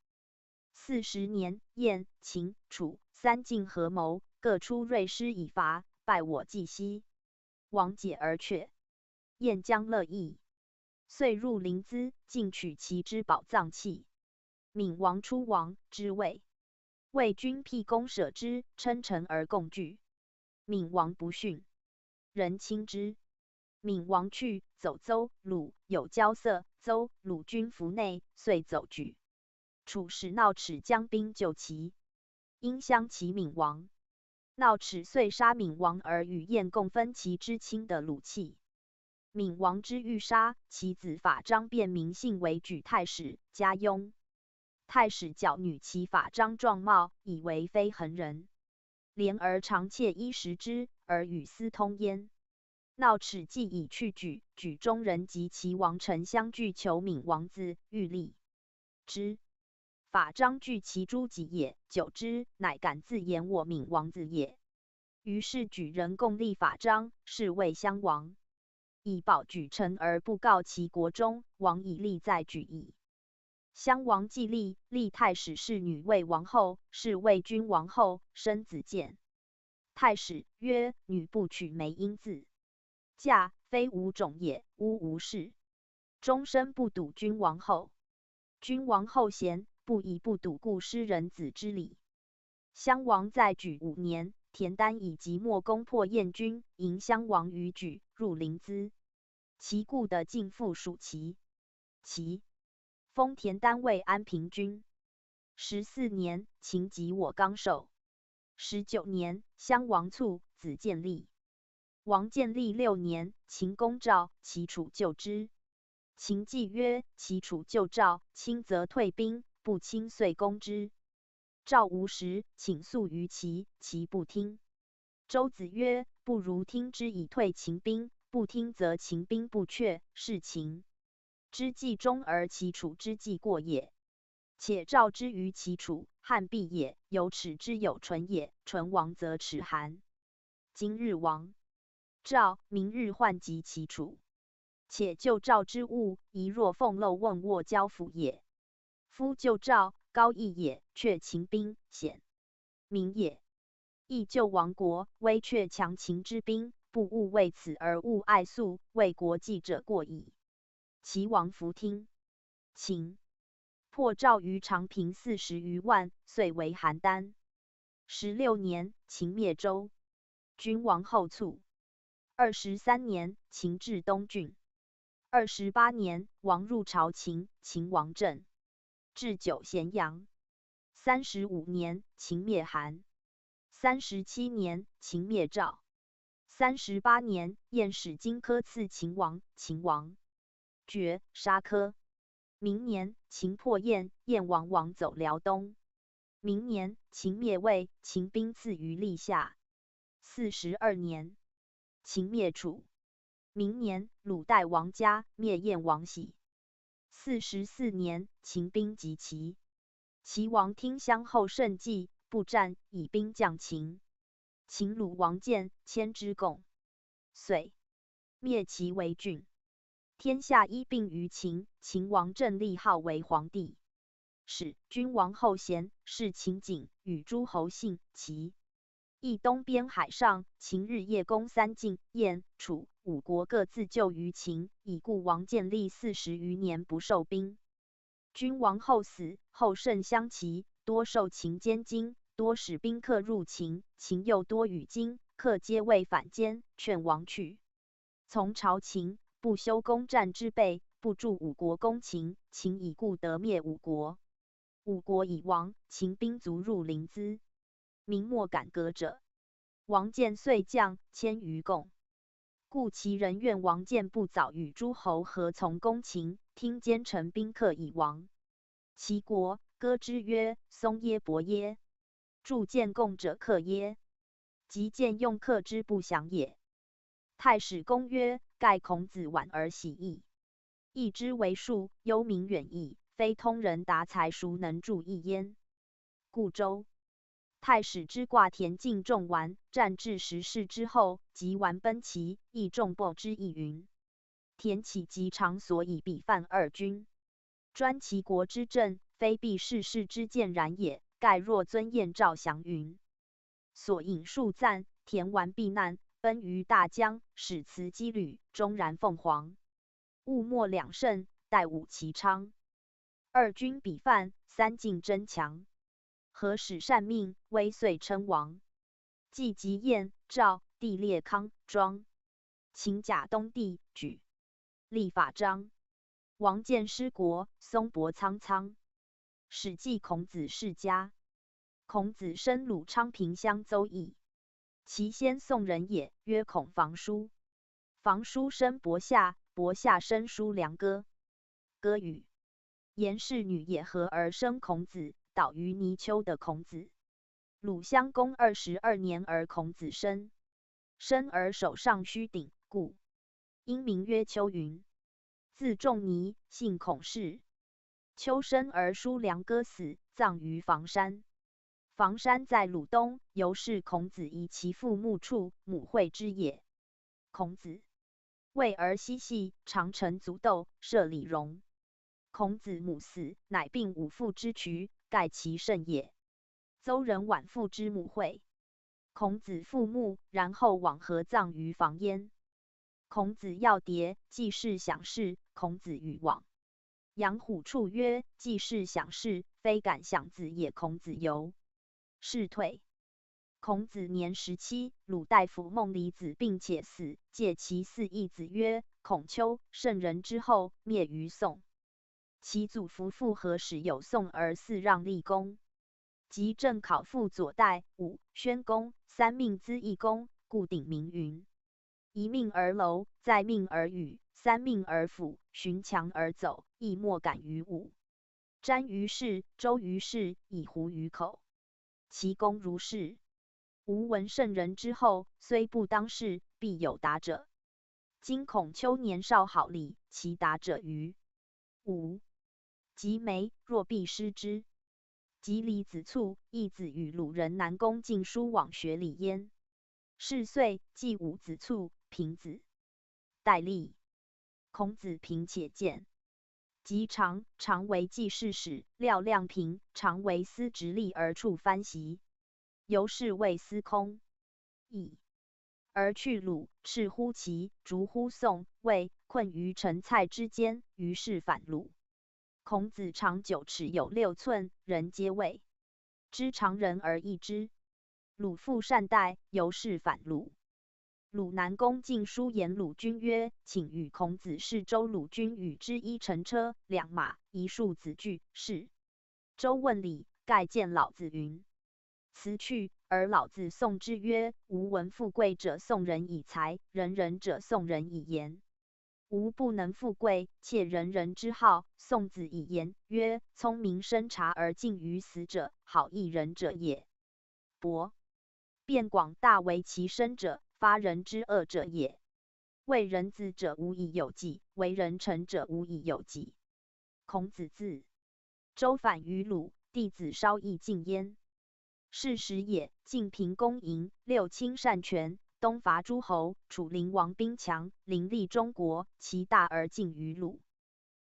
四十年，燕、秦、楚三晋合谋，各出锐师以伐，败我既息。 王解而却。燕将乐邑，遂入临淄，尽取齐之宝藏器。闵王出亡，之魏。魏君辟弓舍之，称臣而共拒。闵王不逊，人轻之。闵王去，走邹、鲁，有交色，邹、鲁军服内，遂走拒。 楚使闹齿将兵救齐，因相齐闵王。闹齿遂杀闵王而与燕共分齐之轻的鲁器。闵王之欲杀，其子法章便名姓为举太史，加拥。太史校女其法章状貌，以为非恒人，怜而常窃衣食之，而与私通焉。 闹齿既已去举，举中人及齐王臣相聚求闵王子，欲立之。法章惧其诸己也，久之，乃敢自言我闵王子也。于是举人共立法章，是谓襄王。以保举臣而不告其国中，王以利在举矣。 襄王既立，立太史侍女为王后，是谓君王后，生子建。太史曰：女不取梅因子嫁，非无种也，屋无室，终身不睹君王后。君王后贤，不以不睹故失人子之礼。 襄王在举五年，田丹以即墨攻破燕军，迎襄王于举，入临淄。齐故得进复属齐。齐封田丹为安平君。十四年，秦即我刚授。十九年，襄王卒，子建立。 王建立六年，秦攻赵，齐楚救之。秦既曰：齐楚救赵，轻则退兵，不轻遂攻之。赵无食，请诉于齐，齐不听。周子曰：不如听之以退秦兵，不听则秦兵不却，是秦。之既终而其楚之既过也。且赵之于其楚，汉必也，由楚之有唇也，唇亡则楚还。今日亡赵，明日患及其楚。且救赵之务，宜若凤漏瓮沃交付也。夫救赵，高义也，却秦兵险，民也。亦救亡国，危却强秦之兵，不务为此而务爱粟，为国计者过矣。齐王弗听。秦破赵于长平四十余万，遂为邯郸。十六年，秦灭周，君王后卒。二十三年，秦至东郡。二十八年，王入朝秦，秦王政，置九咸阳。三十五年，秦灭韩。三十七年，秦灭赵。三十八年，燕使荆轲刺秦王，秦王绝，杀轲。明年，秦破燕，燕王亡走辽东。明年，秦灭魏，秦兵次于历下。四十二年，秦灭楚。明年，鲁代王嘉灭燕王喜。四十四年，秦兵及齐。齐王听相后甚计，不战，以兵将秦。秦鲁王建迁之共。遂灭齐为郡。天下一并于秦，秦王政立号为皇帝。始，君王后咸，是秦景，与诸侯信齐。亦东边海上，秦日夜攻三晋、燕、楚五国，各自救于秦，已故王建立四十余年不受兵。君王后死，后甚相齐，多受秦奸经，多使宾客入秦，秦又多与宾客皆为反间，劝王去。从朝秦，不修攻战之备，不助五国攻秦，秦已故得灭五国。五国已亡，秦兵卒入临淄，民莫敢革者。王建遂将迁于共。故齐人怨王建不早与诸侯合从攻秦，听奸臣宾客已亡。齐国歌之曰：松耶伯耶，助建共者客耶，及建用客之不祥也。太史公曰：盖孔子晚而习义，义之为术，幽冥远矣，非通人达才孰能助义焉。故周太史之挂田径仲完，战至十世之后，及完奔齐，亦仲伯之义云：田岂及长所以比范二君？专其国之政，非必世事之见然也。盖若尊晏赵降云：所引数赞，田完避难，奔于大江，始辞肌履，终然凤凰。物没两胜，待武其昌。二君比范，三晋争强，何使善命，威遂称王。既及燕赵，地列康庄，秦甲东地举，立法章。王建失国，松伯苍苍。史记孔子世家。孔子生鲁昌平乡邹邑。其先宋人也，曰孔房叔。房叔生伯夏，伯夏生叔良哥。歌语：颜氏女也合而生孔子，岛于泥丘的孔子。鲁襄公二十二年而孔子生，生而首尚须鼎，故因名曰丘云。字仲尼，姓孔氏。丘生而叔良哥死，葬于房山。房山在鲁东，由是孔子移其父墓处，母惠之也。孔子为而嬉戏，常乘足斗，射李荣。孔子母死，乃病五腹之衢，盖其甚也。邹人晚父之母惠。孔子父墓，然后往合葬于房焉。孔子要迭，季氏享室，孔子与往。杨虎处曰：季氏享室，非敢享子也。孔子由是退。孔子年十七，鲁大夫孟离子病且死，戒其嗣义子曰孔丘，圣人之后，灭于宋。其祖弗父何始有宋而嗣让立公？及政考父左代、武、宣公三命资义公，故鼎名云：一命而楼，再命而雨，三命而腐，循墙而走，亦莫敢于武。詹于室，周于室，以狐于口。其功如是。吾闻圣人之后，虽不当世，必有达者。今孔丘年少好礼，其达者愚。五、及眉，若必失之。及李子促，亦子与鲁人南宫敬叔往学礼焉。是岁，季武子促平子，戴笠。孔子平且见。及常，常为季氏使，料量平，常为司直隶而处番习。由是谓司空。已。而去鲁，赤乎齐，逐乎宋，魏，困于陈蔡之间，于是反鲁。孔子长九尺有六寸，人皆谓之长人而异之。鲁父善待，由是反鲁。鲁南公敬叔言鲁君曰：请与孔子试周。鲁君与之一乘车，两马，一束子具，试。周问礼，盖见老子云：辞去。而老子宋之曰：无闻富贵者宋人以财，仁人者宋人以言。吾不能富贵，窃仁人之好。宋子以言曰：聪明深察而近于死者，好益仁者也。博。辩广大为其深者，发人之恶者也。为人子者无以有己，为人臣者无以有己。孔子自。周反于鲁，弟子稍亦近焉。是时也，晋平公赢，六卿擅权，东伐诸侯，楚灵王兵强，凌厉中国，其大而近于鲁。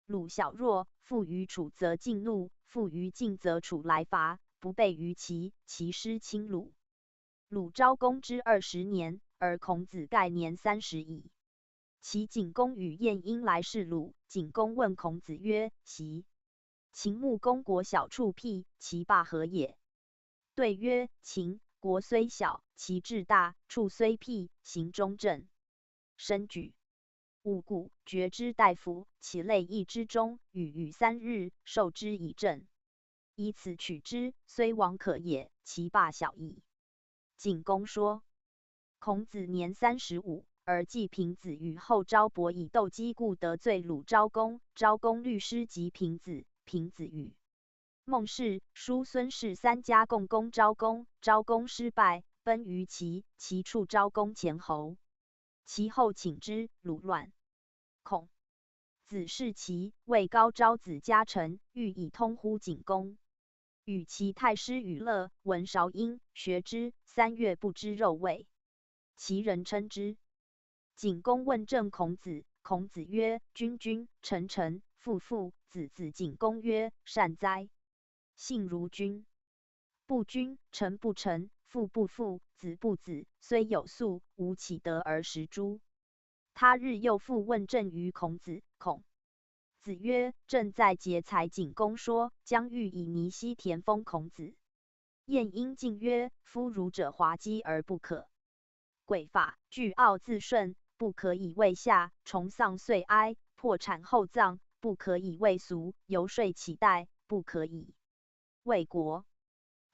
鲁小弱，附于楚则晋怒，附于晋则楚来伐，不备于齐，其师侵鲁。鲁昭公之二十年，而孔子盖年三十矣。齐景公与晏婴来试鲁，景公问孔子曰：齐秦穆公国小处辟，其霸何也？对曰：秦国虽小，其志大，处虽辟，行终正。申举。五谷，决之大夫，其类役之中，与与三日，授之以政。以此取之，虽王可也，其霸小矣。景公说。孔子年三十五，而季平子与后昭伯以斗鸡故得罪鲁昭公，昭公律师及平子，平子与孟氏、叔孙氏三家共攻昭公，昭公失败，奔于齐，齐处昭公前侯。齐后请之，鲁乱。孔子视齐，位高昭子家臣，欲以通乎景公。与齐太师与乐、闻韶音，学之，三月不知肉味。齐人称之。景公问政孔子，孔子曰：君君，臣臣，父父，子子。景公曰：善哉，信如君。不君，臣不臣，父不父，子不子，虽有粟，無岂得而食诸？他日又复问政于孔子，孔子曰：朕在劫财。景公说，将欲以尼西田封孔子。晏婴进曰：夫儒者滑稽而不可。鬼法，倨傲自顺，不可以为下；崇丧岁哀，破产厚葬，不可以为俗；游说乞贷，不可以为国。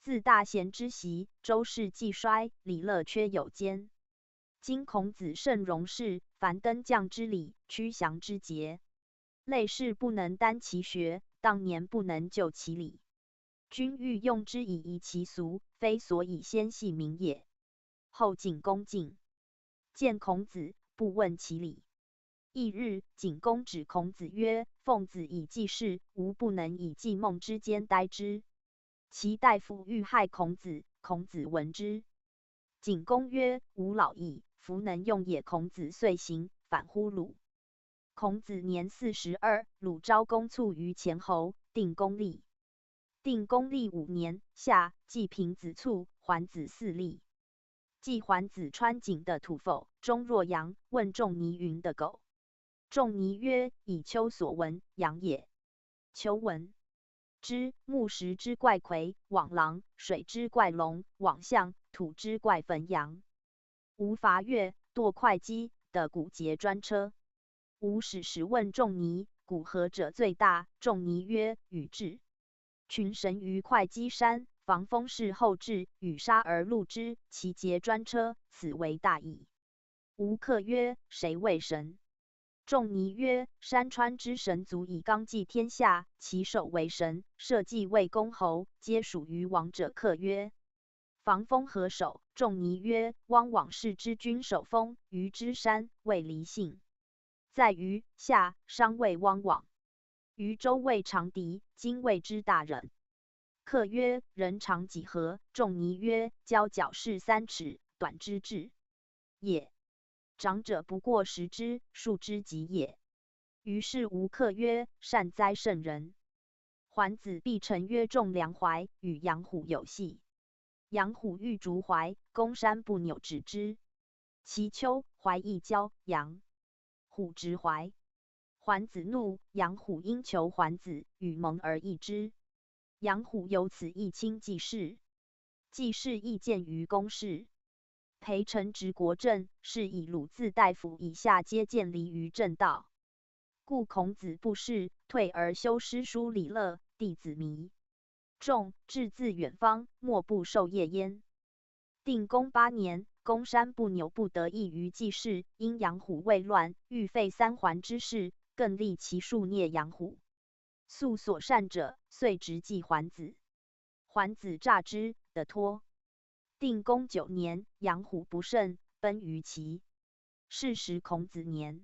自大贤之习，周室既衰，礼乐缺有间。今孔子圣容世，樊登降之礼，屈降之节，类士不能担其学，当年不能就其礼。君欲用之以夷其俗，非所以先系民也。后景公进，见孔子，不问其礼。 一日，景公止孔子曰：凤子以季氏，吾不能以季孟之间待之。齐大夫欲害孔子，孔子闻之。景公曰：吾老矣，弗能用也。孔子遂行，反乎鲁。孔子年四十二，鲁昭公卒于前侯，定公立。定公立五年，夏，季平子卒，桓子嗣立。季桓子穿景的土否，中若阳，问仲尼云的狗。 仲尼曰：以丘所闻，阳也。求闻。之，木石之怪魁，往狼；水之怪龙，往象；土之怪汾阳。吴伐越，剁会稽的骨节专车。吴使使问仲尼，骨何者最大？仲尼曰：羽雉。 群神于会稽山，防风氏后至，羽杀而戮之，其节专车，此为大矣。吴客曰：谁为神？仲尼曰：山川之神足以纲纪天下，其首为神，社稷为公侯，皆属于王者。客曰：防风何首？仲尼曰：汪往氏之君守风，于之山，谓离姓。 在于夏，商谓汪往。余周谓长笛，今谓之大人。客曰：人长几何？仲尼曰：交角适三尺，短之至也。长者不过十之，数之极也。于是无客曰：善哉圣人。 环子毕陈曰：仲梁怀与杨虎有隙，杨虎欲逐怀，公山不扭止之。其秋，怀亦交杨，虎执怀。环子怒，杨虎因求环子，与盟而易之。杨虎由此亦亲季氏。季氏亦见于公事。 陪臣执国政，是以鲁自大夫以下皆见离于政道。故孔子不仕，退而修诗书礼乐、弟子迷众，志自远方，莫不授业焉。定公八年，公山不扭不得意于季氏，因杨虎未乱，欲废三桓之事，更立其庶孽杨虎。素所善者，遂执季桓子。桓子诈之，得脱。 定公九年，杨虎不胜，奔于齐。是时孔子年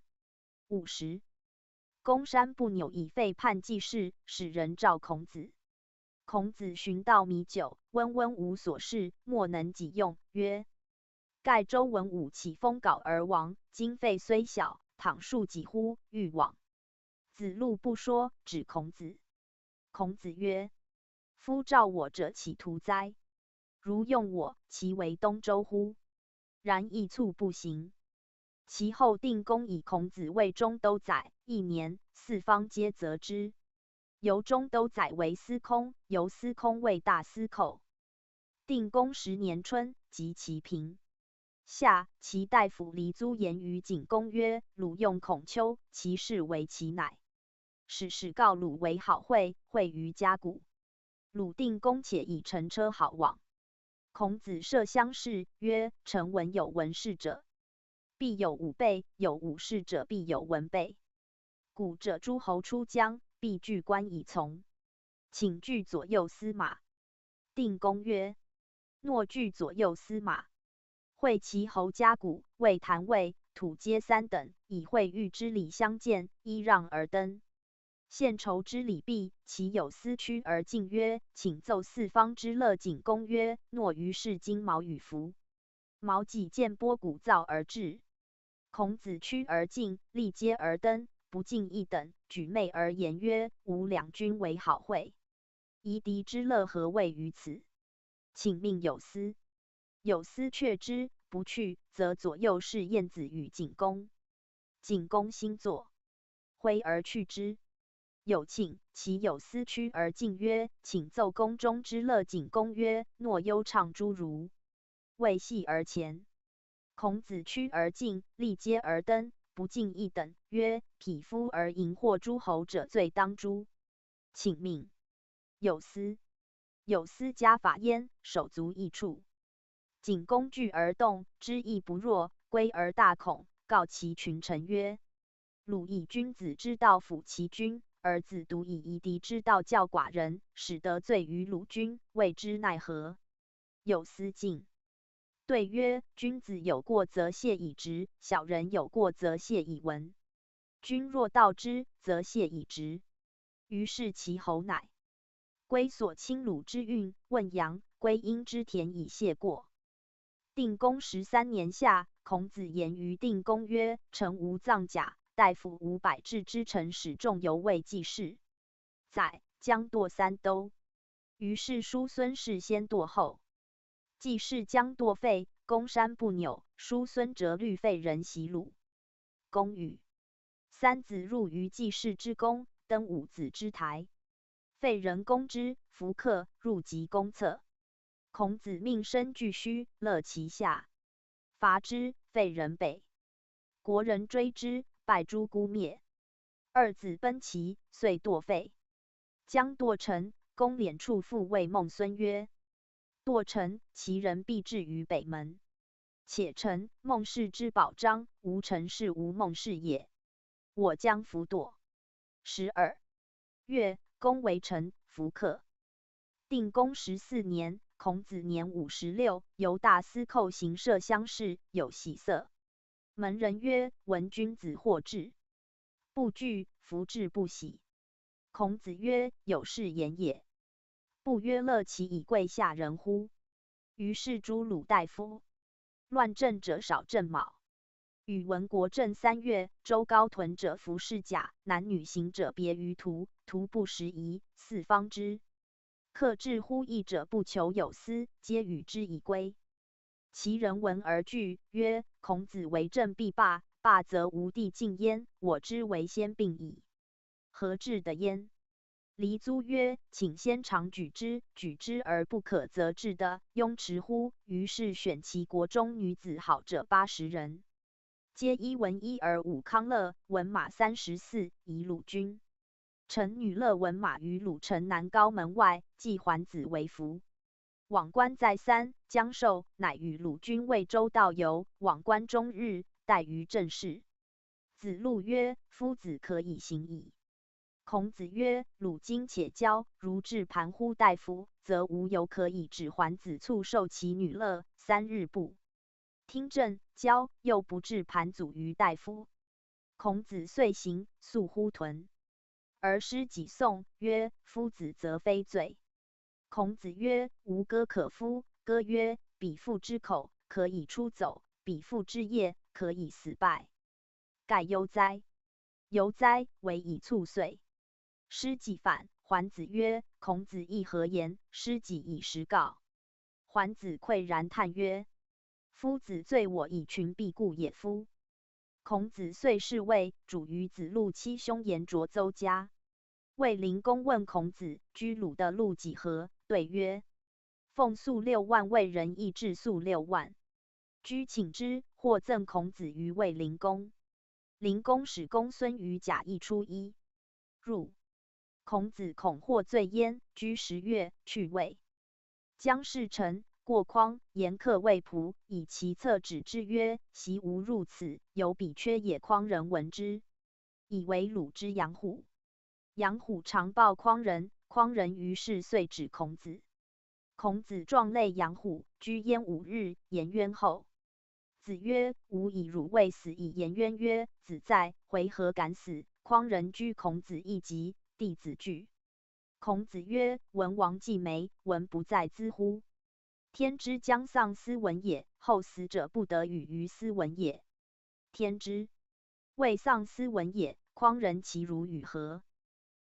五十。公山不扭以废叛季氏，使人召孔子。孔子循道迷酒，温温无所事，莫能己用，曰：盖周文武起风稿而亡，今废虽小，倘数己乎？欲往。子路不说，指孔子。孔子曰：夫召我者岂徒哉？ 如用我，其为东周乎？然亦促不行。其后定公以孔子为中都宰，一年，四方皆责之。由中都宰为司空，由司空为大司寇。定公十年春，即其平。夏，其大夫黎租言于景公曰：鲁用孔丘，其士为奇乃。使使告鲁为好会，会于甲骨。 鲁定公且以乘车好往。孔子设乡试，曰：臣闻有闻事者，必有五备；有五事者，必有文备。古者诸侯出疆，必具冠以从，请具左右司马。定公曰：若具左右司马， 会齐侯甲骨，未谈魏、土皆三等，以会御之礼相见，揖让而登。献酬之礼毕，其有司趋而进曰：请奏四方之乐。景公曰：若于是今矛与服。矛既见波鼓噪而至。孔子趋而进，立阶而登，不进一等，举袂而言曰：吾两君为好会，夷狄之乐何谓于此？请命有司。 有司却之，不去，则左右侍晏子与景公。景公心作，挥而去之。有庆，其有司趋而进曰：请奏宫中之乐。景公曰：若忧唱诸儒，未戏而前。孔子趋而进，立阶而登，不进一等，曰：匹夫而迎获诸侯者罪当诛。请命有司。 有司加法焉，手足亦触。景公惧而动，知亦不若，归而大恐，告其群臣曰：鲁以君子之道辅其君，而子独以夷狄之道教寡人，使得罪于鲁君，未知奈何。有司进对曰：君子有过则谢以直，小人有过则谢以闻。君若道之，则谢以直。于是齐侯乃归所亲鲁之运，问阳，归阴之田以谢过。定公十三年夏，孔子言于定公曰：臣无藏甲，大夫五百至之臣，使仲由卫季氏，宰，将堕三都。于是叔孙氏先堕后。季氏将堕废，公山不扭，叔孙则虑废人徙鲁。公语。三子入于季氏之宫，登五子之台。废人攻之，弗克，入及公侧。孔子命申俱须，乐其下。伐之，废人北。国人追之，败诸姑灭。二子奔齐，遂堕废。将堕陈，公脸触腹谓孟孙曰：堕陈，其人必至于北门。且陈，孟氏之宝章，无陈氏无孟氏也。我将弗堕。十二月，公为陈弗克。定公十四年，孔子年五十六，由大司寇行射乡试，有喜色。门人曰：闻君子获至，不惧，弗至不喜。孔子曰：有是言也。不曰：乐其以贵下人乎？于是诸鲁大夫，乱政者少政卯。宇文国政三月，周高屯者服士甲，男女行者别于途，途不拾遗，四方之。客至乎邑者不求有司，皆与之以归。其人闻而惧曰：孔子为政必霸，霸则无地尽焉，我之为先病矣。 何至得焉？黎租曰：请先尝举之，举之而不可则至的，雍齿乎？于是选其国中女子好者八十人，皆依文衣而舞康乐，文马三十四，以鲁君。陈女乐文马于鲁城南高门外，祭环子为服。往观再三，将受，乃与鲁君为周道游，往观终日，待于政事。子路曰：夫子可以行矣。孔子曰：鲁今且交，如置盘乎大夫，则无由可以止环子促受其女乐，三日不听政，交又不置盘阻于大夫。孔子遂行，宿乎屯。而师己宋曰：夫子则非罪。孔子曰：无歌可夫。歌曰：彼父之口，可以出走；彼父之业，可以死败。盖忧哉，忧哉，委以促岁。师己反。环子曰：孔子亦何言？师己以时告。环子喟然叹曰：夫子罪我以群辟故也夫。孔子遂侍卫，主于子路妻兄颜卓邹家。卫灵公问孔子：居鲁的路几何？对曰：奉粟六万，卫人亦置粟六万。居请之，或赠孔子于卫灵公。灵公使公孙于甲一初一入。孔子恐获罪焉，居十月，去卫。将士臣，过匡，言客卫仆，以其策止之曰：昔无入此，犹彼缺也。匡人闻之，以为鲁之杨虎。杨虎常暴匡人，匡人于是遂止孔子。孔子壮类杨虎，居焉五日，颜渊后。子曰：吾以汝未死矣。颜渊曰：子在，回何敢死？匡人居孔子一疾，弟子惧。孔子曰：文王既没，文不在兹乎？天之将丧斯文也，后死者不得与于斯文也。天之未丧斯文也，匡人其如与何？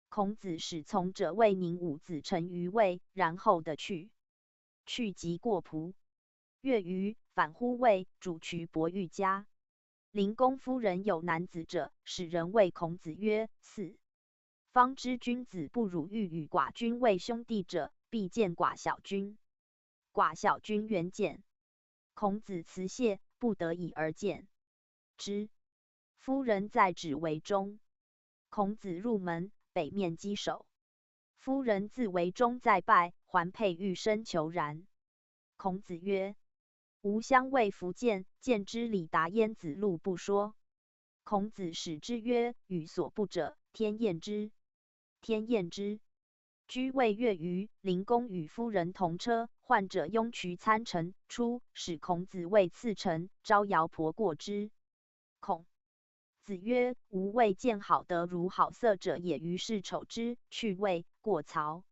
孔子使从者为宁武子臣于卫，然后得去。去即过蒲。月余，返乎卫，主渠伯玉家。灵公夫人有男子者，使人谓孔子曰：四方之君子不辱欲与寡君为兄弟者，必见寡小君。寡小君远见。孔子辞谢，不得已而见之。夫人在止围中。孔子入门，北面稽首。夫人自围中再拜，环佩玉身求然。孔子曰：吾相畏弗见，见之礼达焉。子路不说。孔子使之曰：予所不者，天厌之。天厌之。居未月余，灵公与夫人同车，患者拥渠参乘出，使孔子为次乘，招摇婆过之。孔子曰：吾未见好得如好色者也。于是丑之，去卫，过曹。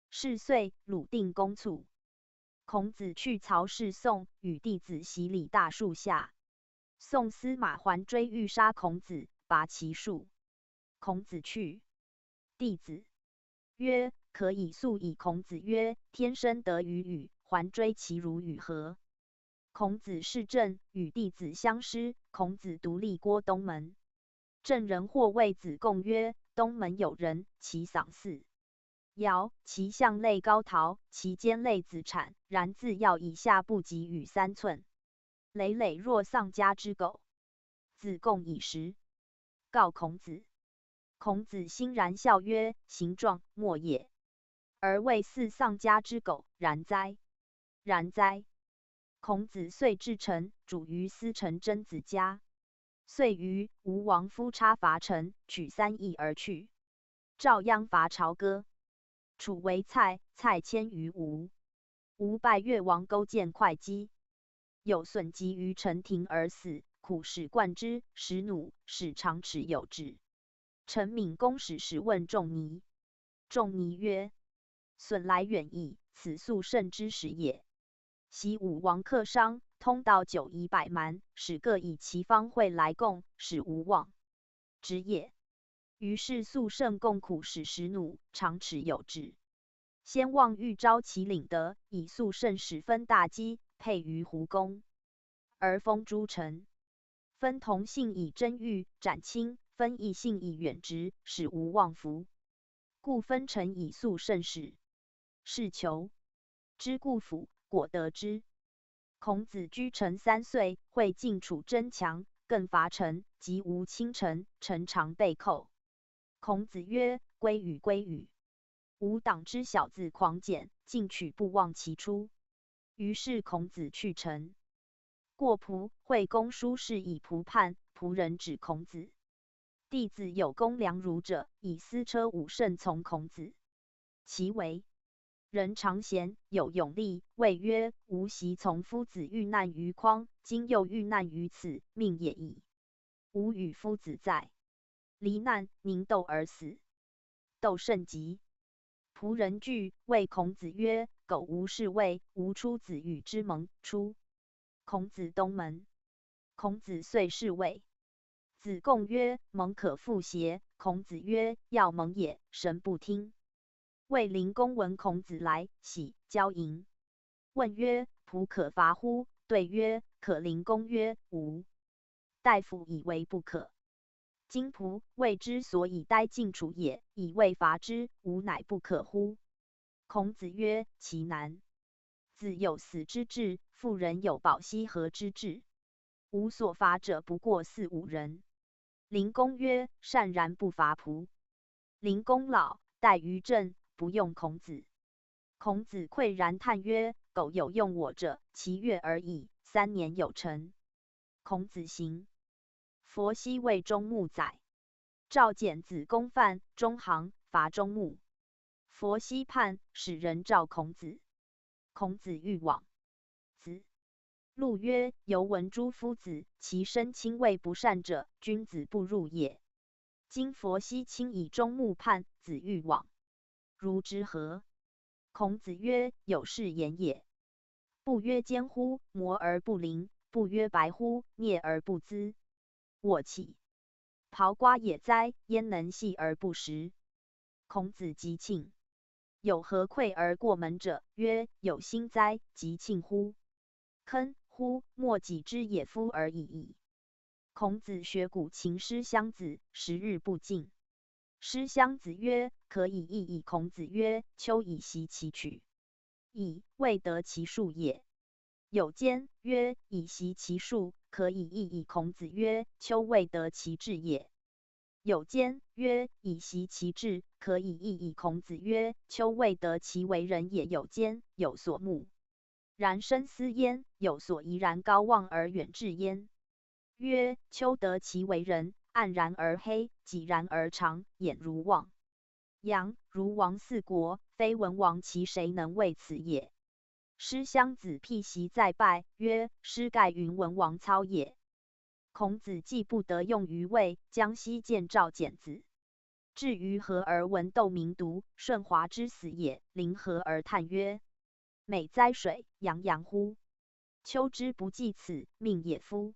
是岁，鲁定公卒。孔子去曹氏宋，与弟子习礼大树下。宋司马桓追欲杀孔子，拔其树。孔子去。弟子曰：可以速矣。孔子曰：天生得鱼与，桓追其如与何？孔子视政，与弟子相失，孔子独立郭东门。政人或谓子贡曰：东门有人，其嗓似 瑶，其项类高陶，其尖类子产，然自要以下不及与三寸。累累若丧家之狗。子贡以时告孔子。孔子欣然笑曰：形状，没也。而未似丧家之狗，然哉，然哉。孔子遂至陈，主于司臣曾子家。岁余，吴王夫差伐陈，取三邑而去。 赵鞅伐朝歌。楚为蔡，蔡迁于吴。吴拜越王勾践会稽。有损疾于陈庭而死，苦使贯之，使弩，使长尺有指。陈闵公使使问仲尼。仲尼曰：损来远矣，此粟盛之时也。昔武王克商，通道九夷百蛮，使各以其方会来供，使吴望止也。于是粟盛供苦，使时努，长尺有指。先望欲招其领得，以粟盛始分大积，配于胡弓，而封诸城。分同姓以征域斩侵，分异姓以远直，使吴望服。故分城以粟盛始。是求之故府，果得之。孔子居陈三岁，会晋楚争强，更伐陈，及吴侵陈，陈常被寇。孔子曰：归与归与，吾党之小子狂简，进取不忘其初。于是孔子去陈。过蒲，惠公叔氏以蒲判，蒲人指孔子。弟子有公良孺者，以丝车舞盛从孔子。其为人常贤，有勇力，谓曰：吾昔从夫子遇难于匡，今又遇难于此，命也已。吾与夫子在，离难，宁斗而死，斗甚吉。仆人惧，谓孔子曰：狗无侍卫，无出子羽之盟。出孔子东门。孔子遂侍卫。子贡曰：盟可复邪？孔子曰：要盟也，神不听。卫灵公闻孔子来，喜，交迎。问曰：仆可伐乎？对曰：可。灵公曰：无。大夫以为不可。今仆卫之所以待晋楚也，以为伐之，吾乃不可乎？孔子曰：其难。子有死之志，妇人有保西河之志。吾所伐者不过四五人。灵公曰：善然不伐仆。灵公老，待于政，不用孔子。孔子喟然叹曰：狗有用我者，其悦而已，三年有成。孔子行。佛昔为仲木宰。赵简子攻樊、中行，伐仲木。佛昔叛，使人召孔子。孔子欲往。子路曰：由闻诸夫子，其身亲未不善者，君子不入也。今佛昔亲以仲木叛，子欲往，如之何？孔子曰：有是言也。不曰坚乎？摩而不灵；不曰白乎？镊而不淄。我岂匏胯也哉，焉能系而不食？孔子即庆。有何喟而过门者？曰：有心哉，即庆乎。坑乎？莫己之也夫而已矣。孔子学古琴师襄子，十日不进。师襄子曰：可以异矣。孔子曰：丘以习其曲？以未得其数也。有间曰：以习其数，可以异矣。孔子曰：丘未得其志也。有间曰：以习其志，可以异矣。孔子曰：丘未得其为人也。有间有所慕，然深思焉，有所疑，然高望而远志焉。曰：丘得其为人，岸然而黑，脊然而长，眼如望洋，如王四国，非文王其谁能为此也？师襄子辟席再拜曰：师盖云文王操也。孔子既不得用于位，将西见赵简子。至于河而闻窦鸣独、舜华之死也，临河而叹曰：美哉水，洋洋乎！丘之不计此，命也夫。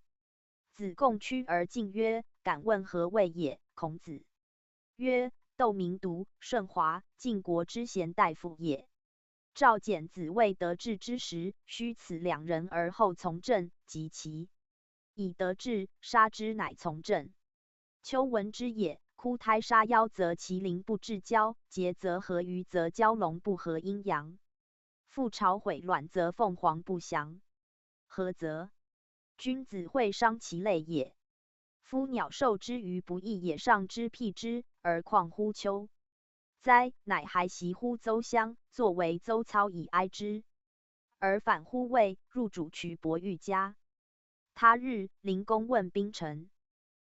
子贡趋而进曰：敢问何谓也？孔子曰：窦鸣独、舜华，晋国之贤大夫也。赵简子未得志之时，须此两人而后从政，及其已得志，杀之乃从政。丘闻之也，枯胎杀夭则麒麟不至郊，桀则何鱼则蛟龙不合阴阳，覆巢毁卵则凤凰不翔。何则？君子会伤其类也。夫鸟兽之于不义也，尚之辟之，而况乎丘哉？乃还席乎邹乡，坐为邹操以哀之，而返乎卫，入主渠伯御家。他日，灵公问宾臣。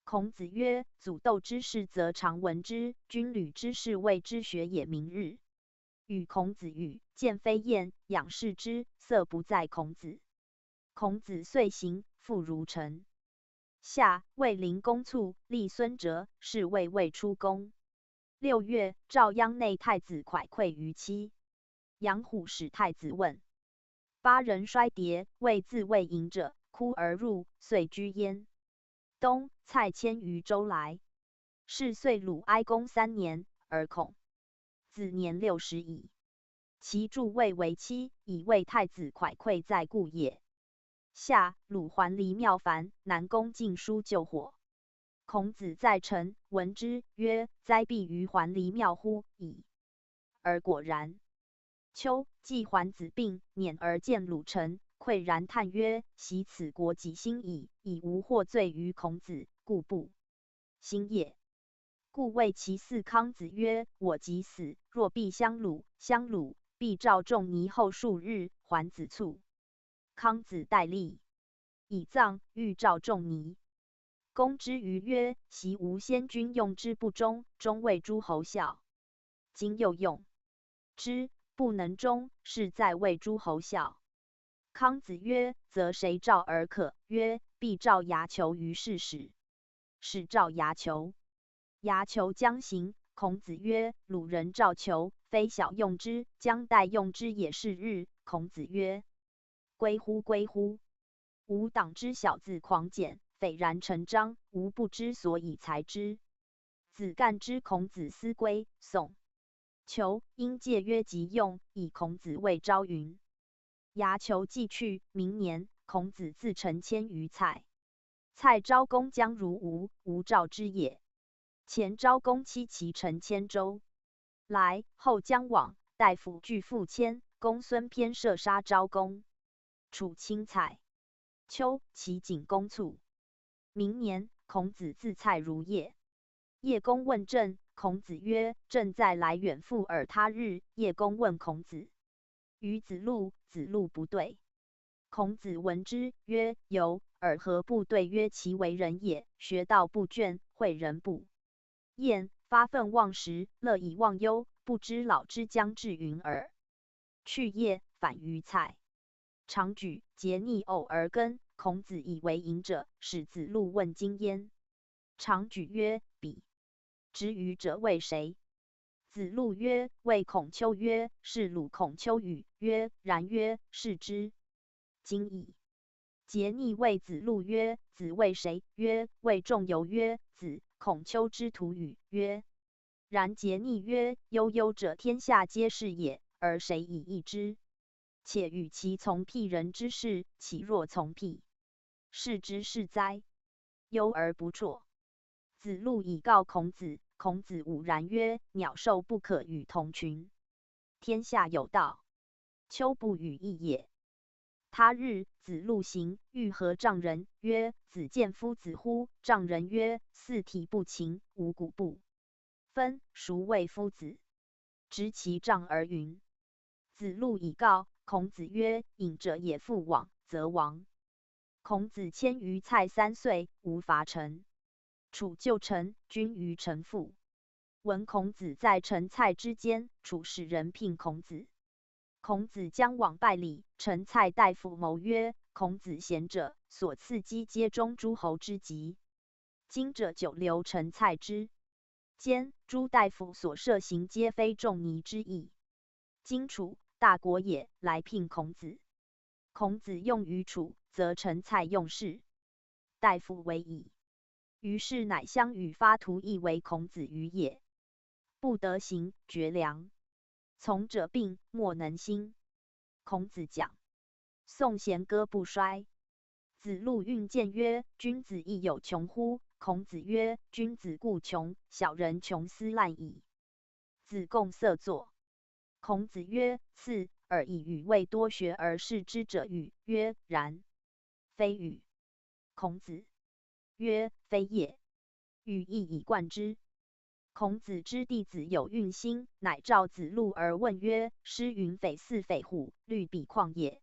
孔子曰：祖窦之事则常闻之，军旅之事未知学也。明日与孔子语，见飞燕，仰视之，色不在孔子。孔子遂行，复如陈。夏，卫灵公卒，立孙哲，是谓卫出公。六月，赵鞅内太子蒯聩于期。杨虎使太子问。八人衰迭，谓自谓隐者，哭而入，遂居焉。冬，蔡迁于周来。是岁鲁哀公三年，而孔子年六十矣。其著谓为期，以谓太子蒯聩在故也。夏，鲁桓离庙烦，南宫敬叔救火。孔子在陈，闻之曰：「灾必于桓离庙乎？」矣。而果然。秋，季桓子病，辇而见鲁臣，喟然叹曰：「昔此国几兴矣，已无获罪于孔子，故不兴也。」故谓其嗣康子曰：「我即死，若必相鲁，相鲁，必召仲尼后数日，桓子卒。」康子戴笠，以葬，欲召仲尼。公之于曰：「昔吴先君用之不忠，终为诸侯笑。今又用之不能终，是在为诸侯笑。」康子曰：「则谁召而可？」曰：「必召牙裘于市使。」使召牙裘。牙裘将行，孔子曰：「鲁人召裘，非小用之，将带用之也是日。」孔子曰：「归乎，归乎！吾党之小子狂简，斐然成章，吾不知所以裁之。」子干之孔子思归。宋。裘，因介曰即用，以孔子谓昭云。牙裘既去，明年，孔子自陈千余蔡。蔡昭公将如吴，无召之也。前昭公期其陈千周。来，后将往，大夫俱复迁，公孙偏射杀昭公。楚侵蔡。秋，齐景公卒。明年，孔子自蔡如邺。邺公问政，孔子曰：「政在来远赴尔。」他日，邺公问孔子：「与子路，子路不对。」孔子闻之曰：「由，尔何不对？」曰：「其为人也，学道不倦，诲人不厌，发愤忘食，乐以忘忧，不知老之将至云耳。」去邺，反于蔡。长举，桀逆偶而耕，孔子以为隐者，使子路问今焉。长举曰：「彼执鱼者谓谁？」子路曰：「谓孔丘。」曰：「是鲁孔丘与？」曰：「然。」曰：「是之。」今矣。桀逆谓子路曰：「子谓谁？」曰：「谓仲由。」曰：「子孔丘之徒与？」曰：然。桀逆曰：「悠悠者天下皆是也，而谁以易之？且与其从辟人之事，岂若从辟士之事哉？」由而不辍。子路以告孔子，孔子武然曰：「鸟兽不可与同群。天下有道，丘不与易也。」他日，子路行，遇河丈人，曰：「子见夫子乎？」丈人曰：「四体不勤，五谷不分，孰谓夫子？」执其杖而云。子路以告。孔子曰：「隐者也，复往，则亡。」孔子迁于蔡三岁，无伐陈。楚旧陈，君于陈复。闻孔子在陈蔡之间，楚使人聘孔子。孔子将往拜礼，陈蔡大夫谋曰：「孔子贤者，所赐积皆中诸侯之极。今者久留陈蔡之间，诸大夫所设行皆非仲尼之意。今楚，大国也，来聘孔子。孔子用于楚，则陈蔡用士大夫为矣。」于是乃相与发图议为孔子于野。不得行，绝粮。从者病，莫能兴。孔子讲。宋弦歌不衰。子路运见曰：「君子亦有穷乎？」孔子曰：「君子固穷，小人穷斯烂矣。」子贡色作。孔子曰：「赐尔以语未多学而视之者与？」曰：「然。」非与。孔子曰：「非也。」语亦以贯之。孔子知弟子有愠心，乃召子路而问曰：「师云：『匪似匪虎，虑彼旷野，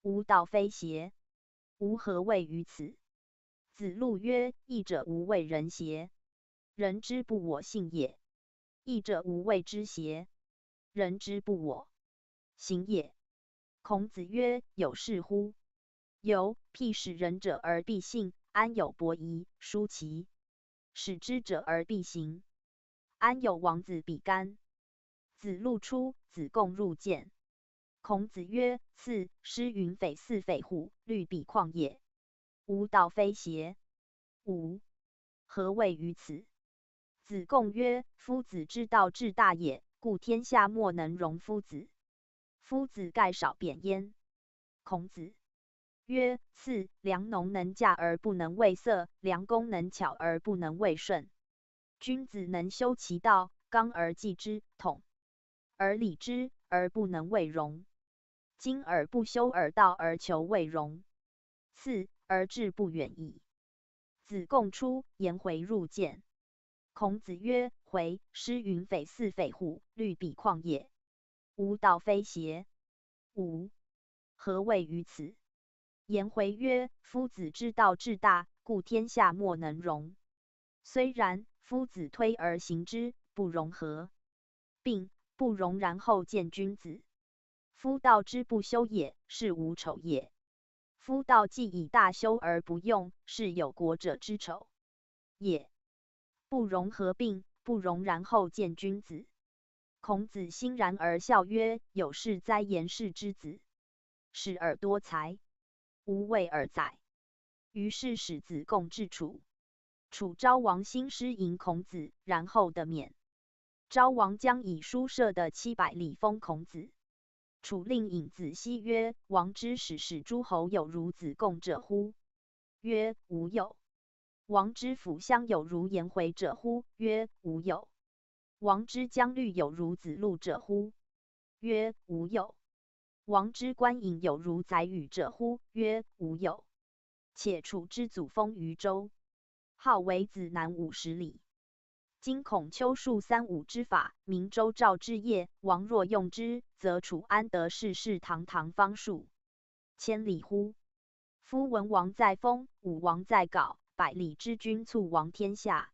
吾道非邪？』吾何谓于此？」子路曰：「义者无畏人邪？人之不我信也。 义者无畏之邪？人之不我行也。」孔子曰：「有是乎？」由，辟使仁者而必信，安有伯夷、叔齊？使之者而必行，安有王子比干？子路出，子贡入见。孔子曰：次师云：匪似匪乎？虑彼旷野，吾道非邪？五、何谓于此？子贡曰：夫子之道至大也，故天下莫能容夫子。夫子盖少扁焉。孔子曰：次良农能驾而不能为色，良弓能巧而不能为顺。君子能修其道，刚而济之，统而理之，而不能为荣。今尔不修尔道而求为荣，次而志不远矣。子贡出，颜回入见。孔子曰：回，师云：匪似匪乎？虑彼旷野，吾道非邪？五、何谓于此？颜回曰：夫子之道至大，故天下莫能容。虽然，夫子推而行之，不容合并，不容然后见君子。夫道之不修也，是无丑也。夫道既以大修而不用，是有国者之丑也。不容合并，不容然后见君子。孔子欣然而笑曰：有是哉，颜氏之子，始尔多才，无畏尔宰。于是使子贡至楚。楚昭王兴师迎孔子，然后得免。昭王将以书射的七百里封孔子。楚令尹子西曰：王之使使诸侯有如子贡者乎？曰：无有。王之辅相有如颜回者乎？曰：无有。王之将律有如子路者乎？曰：无有。王之官尹有如宰予者乎？曰：无有。且楚之祖封于周，号为子南五十里。今孔丘述三五之法，名周赵之业，王若用之，则楚安得世世堂堂方数千里乎？夫文王在封，武王在镐，百里之君促王天下。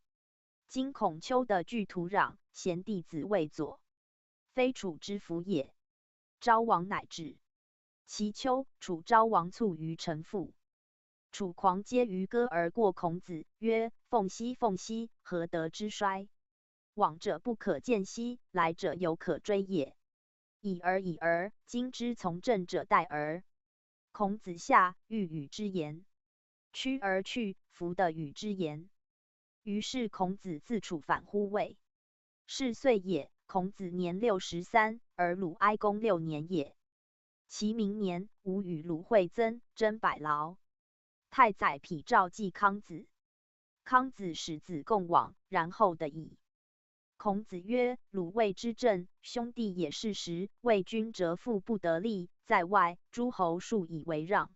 今孔丘的巨土壤，贤弟子未佐，非楚之福也。昭王乃止。其丘，楚昭王卒于陈父。楚狂皆于歌而过孔子，曰：凤兮凤兮，何德之衰！往者不可见兮，来者犹可追也。已而已而，今之从政者待尔。孔子下，欲与之言。屈而去，弗得与之言。于是孔子自楚返乎魏。是岁也，孔子年六十三，而鲁哀公六年也。其明年，吴与鲁会曾，争百劳。太宰匹召季康子。康子使子贡往，然后得矣。孔子曰：鲁卫之政，兄弟也是时，卫君则富不得利，在外诸侯数以为让。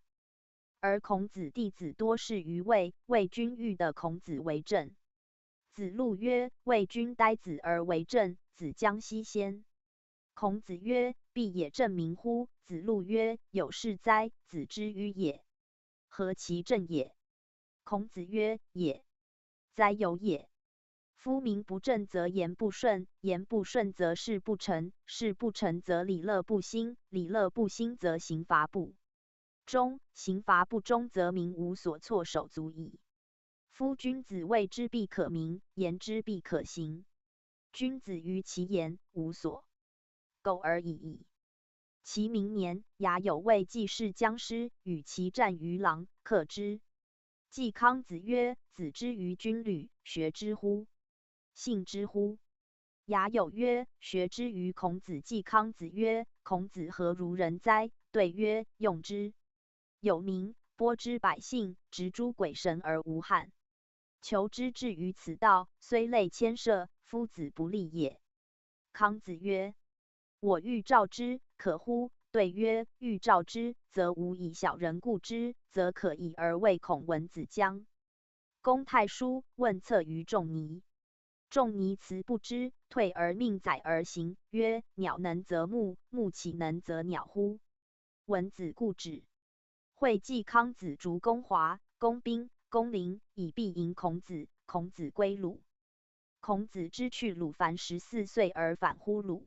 而孔子弟子多是于卫，卫君欲得孔子为政。子路曰：卫君待子而为政，子将西先。孔子曰：必也正名乎？子路曰：有是哉，子之与也。何其正也！孔子曰：也哉，有也。夫名不正则言不顺，言不顺则事不成，事不成则礼乐不兴，礼乐不兴则刑罚不终，刑罚不终则民无所措手足矣。夫君子谓之必可名，言之必可行。君子于其言，无所 苟而已矣。其明年，雅有卫季氏将师，与其战于狼，克之。季康子曰：子之与君旅，学之乎？信之乎？雅有曰：学之与孔子。季康子曰：孔子何如人哉？对曰：用之。有名，播之百姓，执诸鬼神而无憾。求之至于此道，虽累千舍，夫子不利也。康子曰：我欲召之，可乎？对曰：欲召之，则无以小人顾之，则可以而未恐蚊子将。公太叔问策于仲尼。仲尼辞不知，退而命宰而行，曰：鸟能则木，木岂能则鸟乎？蚊子固止。会稽康子逐公华、公宾、公临，以必迎孔子。孔子归鲁。孔子之去鲁凡十四岁而返乎鲁。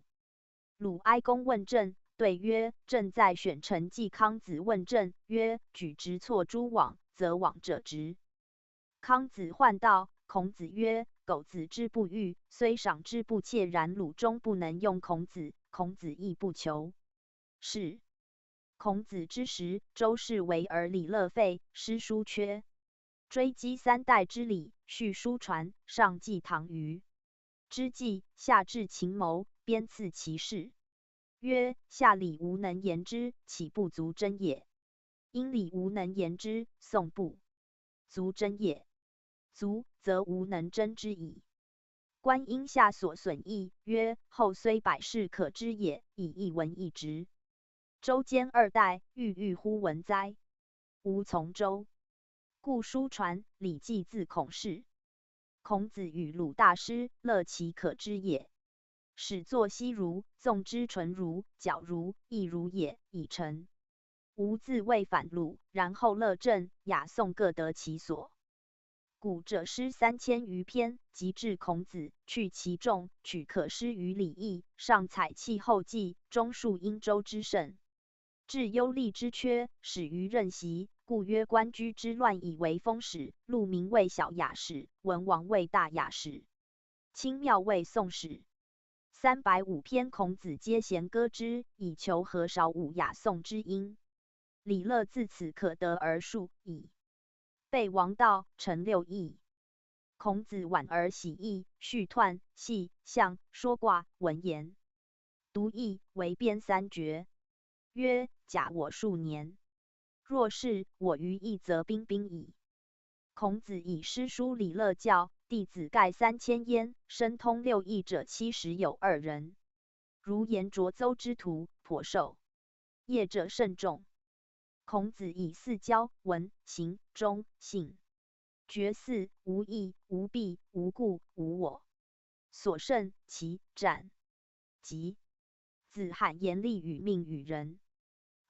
鲁哀公问政，对曰：政在选臣。季康子问政曰：举直错诸枉，则枉者直。康子患盗。孔子曰：狗子之不语，虽赏之不切，然鲁中不能用孔子，孔子亦不求。是。孔子之时，周氏为尔礼乐废，诗书缺。追击三代之礼，续书传，上继唐虞。之际，夏至秦谋，边刺其士。曰：夏礼无能言之，岂不足争也？殷礼无能言之，宋不足争也。足，则无能争之矣。观殷夏所损益，曰：后虽百世可知也，以一文一直。周兼二代，郁郁乎文哉，无从周。故书传《礼记》自孔氏。孔子语鲁大师，乐其可知也。始作西儒，纵之纯儒、皎儒、亦儒也，已成。吴自谓反鲁，然后乐郑、雅宋各得其所。古者诗三千余篇，及至孔子，去其众，取可施于礼义，上采弃后继，终述殷周之盛。至幽厉之缺，始于任习，故曰官居之乱以为风始，路名谓小雅始，文王谓大雅始，卿庙谓宋始。三百五篇孔子皆弦歌之，以求何少五雅宋之音。礼乐自此可得而数矣。备王道，成六艺。孔子晚而喜易，序彖、系、象、说卦、文言。独易为编三绝。曰：甲我数年，若是我于易则彬彬矣。孔子以诗书礼乐教，弟子盖三千焉，深通六艺者七十有二人。如颜卓邹之徒，颇受业者甚众。孔子以四教：文、刑、忠、信。绝四：无亦、无必、无故、无我。所胜其斩及。子罕言厉与命与人，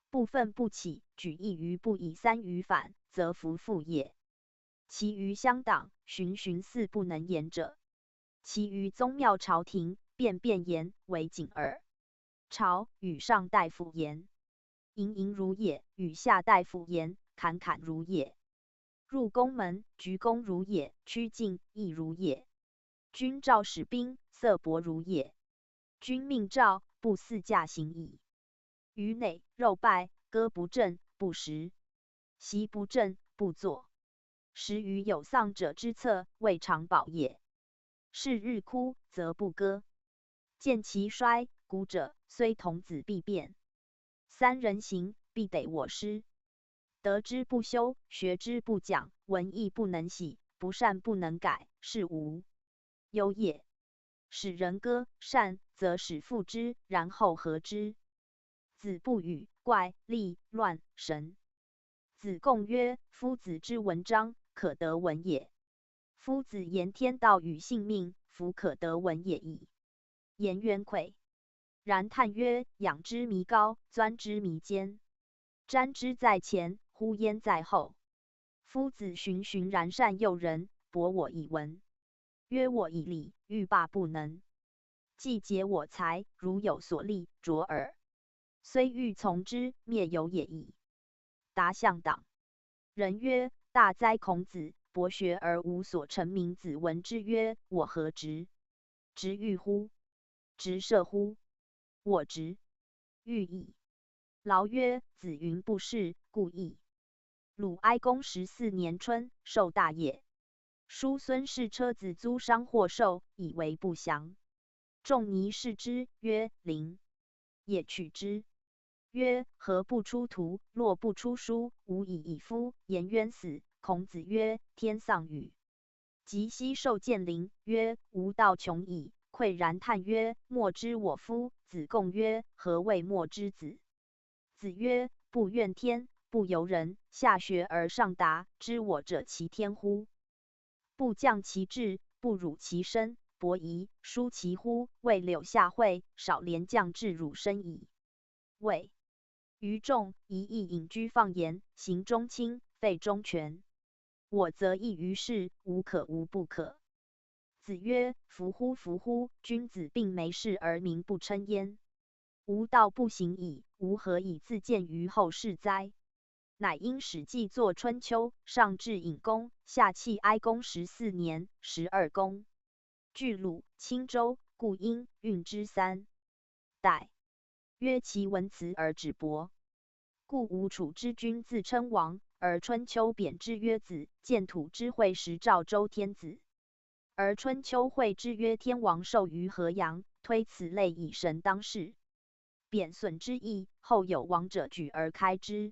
不愤不启，举一于不以三于反，则弗复也。其余乡党，循循似不能言者，其余宗庙朝廷，变变言为警耳。朝与上大夫言，盈盈如也；与下大夫言，坎坎如也。入宫门，鞠躬如也；趋近亦如也。君召使兵，色薄如也。君命召，不似驾行矣。鱼馁肉败，歌不振，不食；席不振，不坐。食于有丧者之侧，未尝饱也。是日哭则不歌，见其衰，鼓者虽童子必变。三人行，必得我师。得之不修，学之不讲，文艺不能喜，不善不能改，是无由也。使人歌善，则使复之，然后和之。子不语怪厉乱神。子贡曰：夫子之文章，可得文也。夫子言天道与性命，弗可得文也已。颜渊喟。然叹曰：仰之弥高，钻之弥坚，瞻之在前，呼焉在后。夫子循循然善诱人，博我以文。约我以礼，欲罢不能。既竭我才，如有所利，卓尔。虽欲从之，灭由也已。达向党。人曰：大哉孔子，博学而无所成名。子闻之曰：我何直直欲乎？直射乎？我直欲矣。劳曰：子云不是，故亦。鲁哀公十四年春，受大业。叔孙氏车子租商货售，以为不祥。仲尼视之曰：灵也，取之。曰：何不出图，洛不出书，无以已夫？颜渊死。孔子曰：天丧与及昔受见灵。曰：吾道穷矣。喟然叹曰：莫之我夫。子贡曰：何谓莫之子？子曰：不怨天，不尤人，下學而上达，知我者其天乎？不降其志，不辱其身，伯夷，叔其乎？未柳下惠，少年将至汝身矣。谓于仲：一意隐居放言，行中卿，废忠权。我则异于世，无可无不可。子曰：弗乎，弗乎！君子并眉视而民不称焉。吾道不行矣，吾何以自见于后世哉？乃因《史记》作《春秋》，上至隐公，下弃哀公十四年，十二公。巨鲁、青州、故阴、运之三代。曰其文辞而止薄。故吴楚之君自称王，而春秋贬之曰子，建土之会时赵周天子。而春秋会之曰天王寿于河阳，推此类以神当世。贬损之意，后有王者举而开之。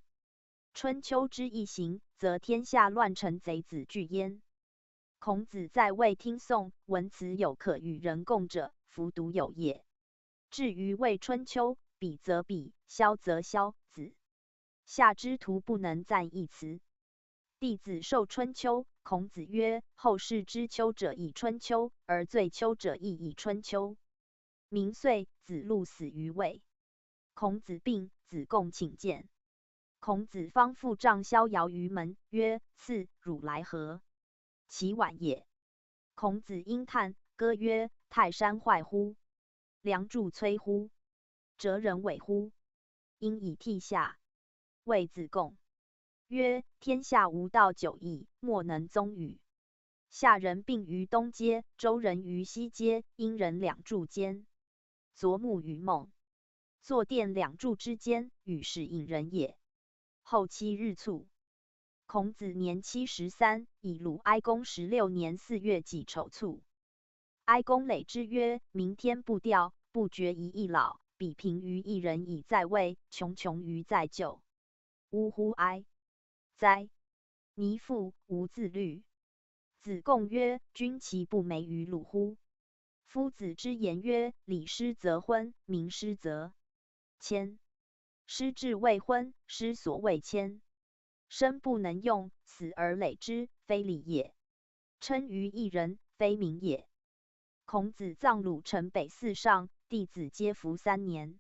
春秋之易行，则天下乱臣贼子惧焉。孔子在位听宋，文辞有可与人共者，弗独有也。至于魏春秋，彼则彼，萧则萧，子夏之徒不能赞一词。弟子授春秋，孔子曰：后世之秋者以春秋，而最秋者亦以春秋。明岁，子路死于魏。孔子病，子贡请见。孔子方复杖萧遥于门，曰：次，汝来何？其晚也。孔子因叹，歌曰：泰山坏乎？梁柱摧乎？哲人委乎？因以涕下。谓子贡曰：天下无道久矣，莫能宗与。夏人病于东街，周人于西街，殷人两柱间。昨暮与梦，坐殿两柱之间，与使隐人也。后七日卒。孔子年七十三，以鲁哀公十六年四月己丑卒。哀公累之曰：明天不调，不决于一老，比贫于一人以在位，穷穷于在就。呜呼哀哉！尼父无自律。子贡曰：君其不美于鲁乎？夫子之言曰：礼失则昏，名失则谦。失志未昏，失所未谦。身不能用，死而累之，非礼也。称于一人，非名也。孔子葬鲁城北寺上，弟子皆服三年。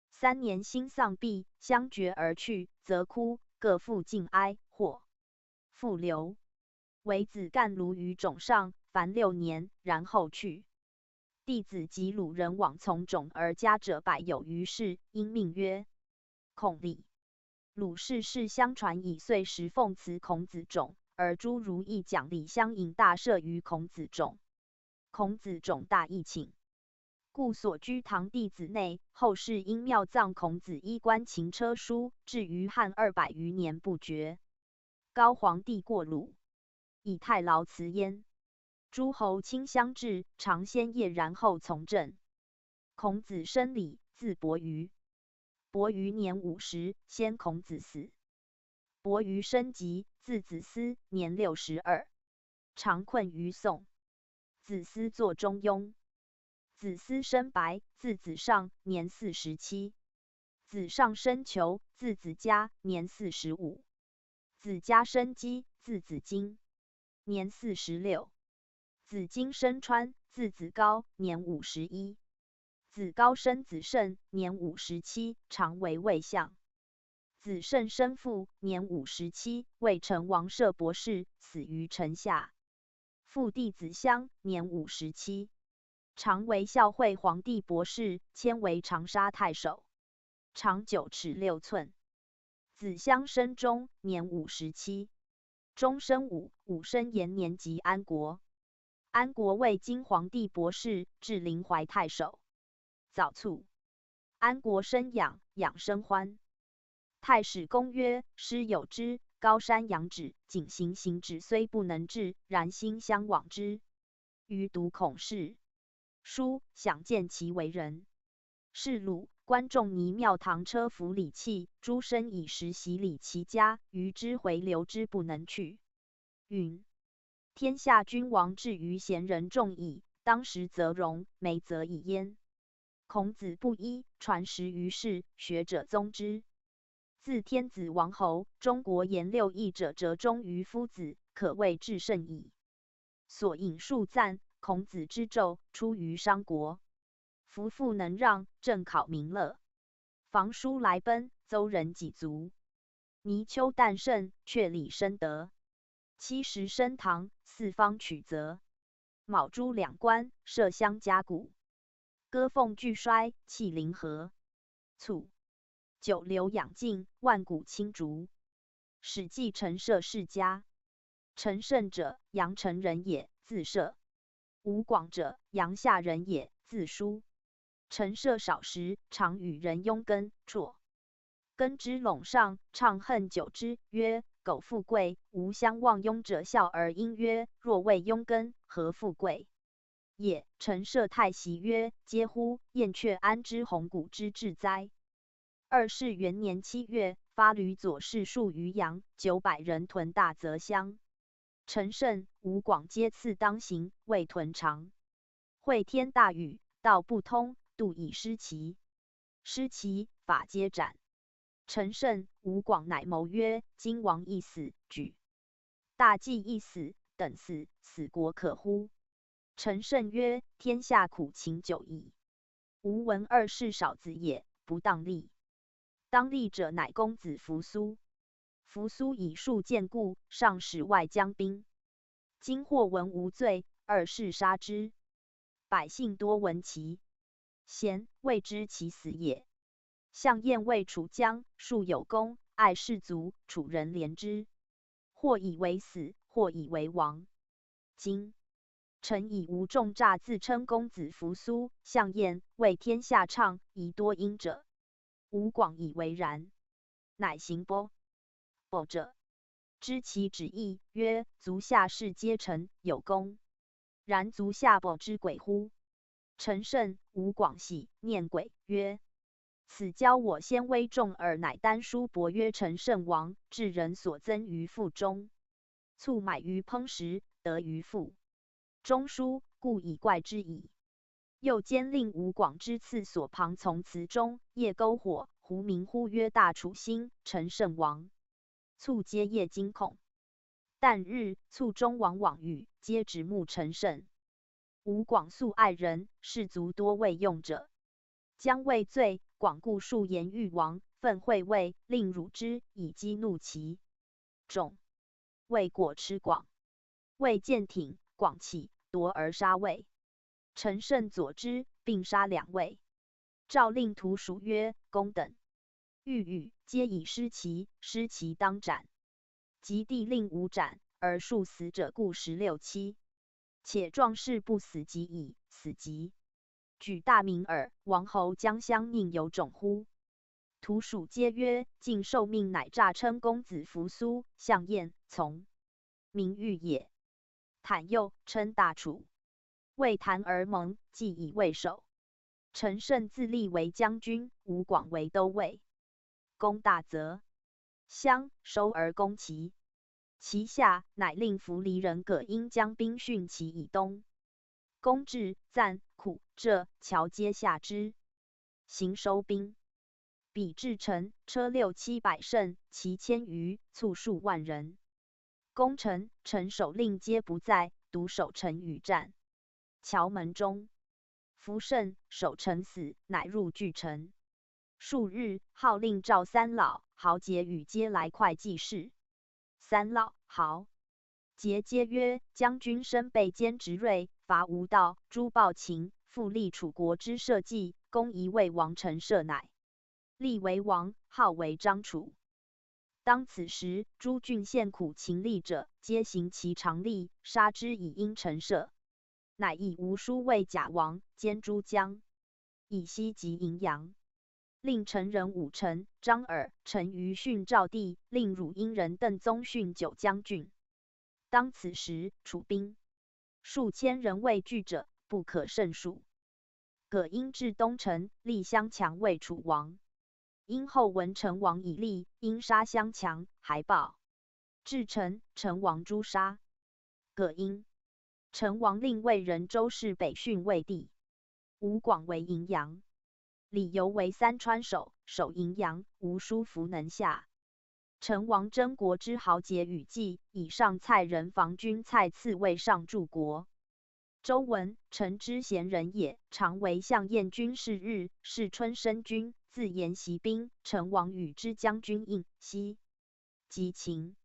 三年兴丧毕，相决而去，则哭，各复尽哀，或复留。唯子干炉于冢上，凡六年，然后去。弟子及鲁人往从冢而家者百有余室，因命曰孔礼。鲁氏世相传矣，岁时奉祠孔子冢，而诸如义讲礼相迎大赦于孔子冢。孔子冢大义寝，故所居堂弟子内。后世因庙葬孔子衣冠禽车书，至于汉二百余年不绝。高皇帝过鲁，以太牢祠焉。诸侯卿相至，尝先夜，然后从政。孔子申礼，字伯鱼。伯鱼年五十，先孔子死。伯鱼申吉，字子思，年六十二，长困于宋。子思作中庸。子思申白，字子上，年四十七。子上申求，字子嘉，年四十五。子嘉申基，字子金，年四十六。子金申川，字子高，年五十一。子高申子胜，年五十七，常为魏相。子胜申父，年五十七，为陈王射博士，死于城下。父弟子襄，年五十七，常为孝惠皇帝博士，迁为长沙太守，长九尺六寸。子襄申仲，年五十七，仲申武，武申延年即安国。安国为金皇帝博士，至临淮太守。早卒。安国申养，养申欢。太史公曰：师有之，高山仰止，景行行止虽不能至，然心向往之。余独恐事。书，想见其为人。是鲁，观仲尼庙堂车服礼器，诸生以时习礼其家，余之回留之不能去。云：天下君王至于贤人众矣，当时则荣，没则已焉。孔子不一，传十于世，学者宗之。自天子王侯，中国言六艺者，折中于夫子，可谓至圣矣。所引数赞，孔子之咒，出于商国。夫妇能让，正考民乐。房舒来奔，邹人几足。泥丘旦胜，却礼深德。七十升堂，四方取则。卯朱两关，射相甲骨。歌凤俱衰，气凌河。卒。九流养静，万古青竹。史记陈涉世家。陈胜者，阳城人也，字涉。吴广者，阳夏人也，字叔。陈涉少时，常与人拥耕，辍。耕之陇上，怅恨久之，曰：狗富贵，无相忘。拥者笑而因曰：若为拥耕，何富贵也？陈涉太息曰：嗟乎！燕雀安知鸿鹄之志哉？二世元年七月，发旅左氏数余羊，九百人屯大泽乡。陈胜、吴广皆次当行，未屯长，会天大雨，道不通，度以失期。失期，发皆斩。陈胜、吴广乃谋曰：今王亦死，举大计亦死，等死，死国可乎？陈胜曰：天下苦秦久矣，吾闻二世少子也，不当立。当立者乃公子扶苏。扶苏以数见故，上使外将兵。今或闻无罪，二世杀之，百姓多闻其 贤，谓之其死也。项燕为楚将，素有功，爱士卒，楚人怜之，或以为死，或以为亡。今臣以无众诈自称公子扶苏、项燕，为天下倡，宜多因者。吴广以为然，乃行不 不者，知其旨意，曰：足下士皆臣，有功，然足下不知鬼乎？陈胜、吴广喜，念鬼，曰：此教我先威众耳。乃丹书薄曰：陈胜亡，至人所增于腹中，粟买于砒石，得于腹中书，故以怪之矣。又兼令吴广之次所旁从词中，夜篝火，胡鸣呼曰：大楚兴，陈胜亡。粟皆夜惊恐。旦日，粟中往往语，皆指慕陈胜。吴广素爱人，士卒多未用者，将畏罪，广故数言欲亡，奋会谓，令辱之，以激怒其众。魏果吃广，魏见挺，广起，夺而杀魏。陈胜佐之，并杀两魏。诏令徒属曰：公等 遇语，皆以失期，失期当斩。及帝令五斩，而数死者故十六七。且壮士不死即已，死即举大名耳，王侯将相宁有种乎？徒属皆曰：尽受命。乃诈称公子扶苏、项燕，从 名誉也。坦又称大楚。魏谈而盟，计以魏守。陈胜自立为将军，吴广为都尉，攻大泽乡，收而攻齐。其下乃令扶黎人葛英将兵讯其以东，攻至赞、苦、浙、谯皆下之，行收兵。彼至陈，车六七百乘，骑千余，粟数万人。攻陈，陈守令皆不在，独守陈与战。谯门中，扶胜守陈死，乃入据陈。数日，号令召三老、豪杰与皆来会计事。三老、豪杰皆曰：将军身被坚执锐，伐吴道，诛暴秦，复立楚国之社稷，功于魏王。陈涉乃立为王，号为张楚。当此时，诸郡县苦秦吏者，皆行其常例，杀之以因陈涉。乃以吴书谓贾王，兼诸将，以西及荥阳，令陈人武臣、张耳、陈余训赵地，令汝阴人邓宗训九江郡。当此时，楚兵数千人未拒者，不可胜数。葛英至东陈，立襄强为楚王。因后闻陈王已立，因杀襄强，还报至陈，陈王诛杀葛英。陈王令魏人周氏北训魏地，吴广为荥阳，李由为三川守，守荥阳，吴书弗能下。陈王征国之豪杰与计，以上蔡人房君蔡赐魏上柱国。周文，陈之贤人也，常为项燕军侍日，是春申君，自言习兵。陈王与之将军应西及秦，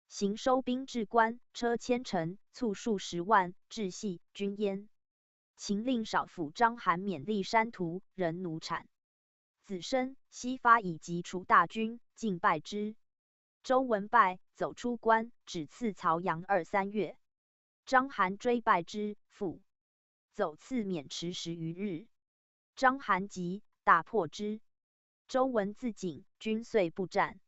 行收兵至关，车千乘，粟数十万，至系军焉。秦令少府章邯勉励山图，人奴产。子申、西发以及楚大军，进败之。周文败，走出关，止次曹阳二三月。章邯追败之，复走刺渑池十余日。章邯急，大破之。周闻自警，军遂不战。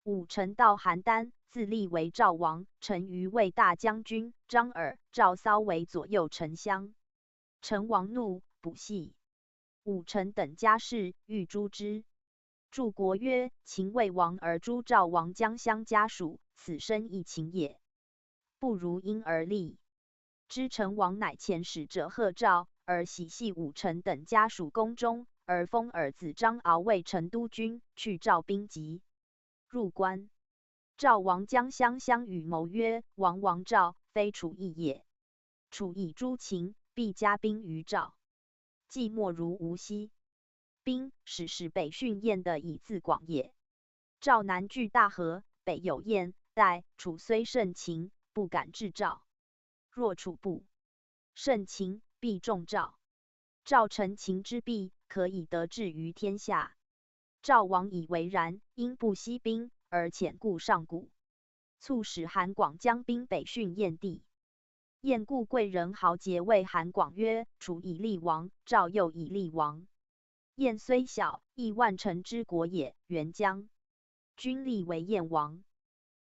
武臣道韩丹，自立为赵王，陈馀为大将军，张耳、赵骚为左右丞相。陈王怒，捕系。武臣等家室，欲诛之。柱国曰：秦魏亡而诛赵王将相家属，死生亦情也，不如因而立。知陈王乃遣使者贺赵，而徙系武臣等家属宫中，而封尔子张敖为陈都君，去赵兵急。入关。赵王将相相与谋曰：王亡赵，非楚义也。楚以诛秦，必加兵于赵，既没如无息。兵始始北训燕地以自广也。赵南据大河，北有燕、代，楚虽胜秦，不敢制赵。若楚不胜秦，必众赵。赵乘秦之弊，可以得志于天下。赵王以为然，因不息兵，而遣固上谷，促使韩广将兵北训燕地。燕固贵人豪杰谓韩广曰：楚以厉王，赵又以厉王。燕虽小，亦万乘之国也。元将军立为燕王。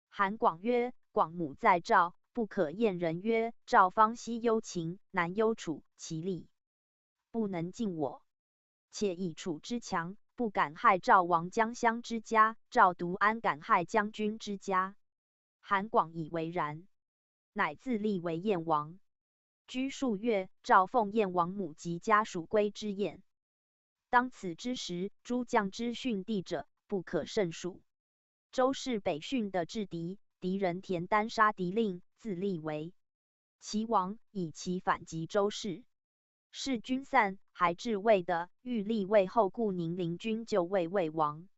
韩广曰：广母在赵，不可厌人。曰：赵方西忧秦，南忧楚，其利不能尽我，且以楚之强，不敢害赵王将相之家，赵独安敢害将军之家。韩广以为然，乃自立为燕王。居数月，赵奉燕王母及家属归之燕。当此之时，诸将之殉地者，不可胜数。周氏北训地制敌，敌人田单杀敌令，自立为齐王，以其反及周氏。事军散，还置魏地，欲立魏后，故宁陵君就魏魏王。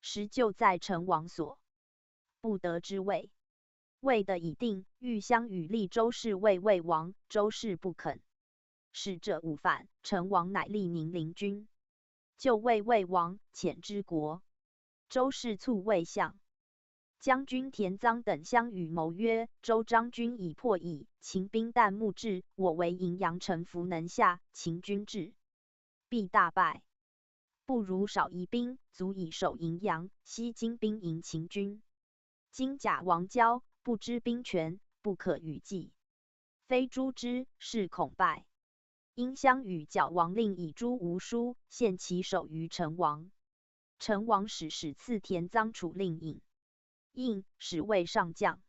时就在陈王所，不得之。魏魏地已定，欲相与立周氏魏魏王，周氏不肯。使者武反，陈王乃立宁陵君，就魏魏王，遣之国。周氏促魏相、将军田臧等相与谋曰：周章君已破矣，秦兵旦暮至，我为荥阳城，弗能下，秦军至，必大败。不如少一兵，足以守荥阳，悉精兵迎秦军。今甲王交，不知兵权，不可与计，非诛之，是恐败。因相与角王令以诸吴书，献其首于陈王。陈王使使赐田臧楚令尹，应使为上将。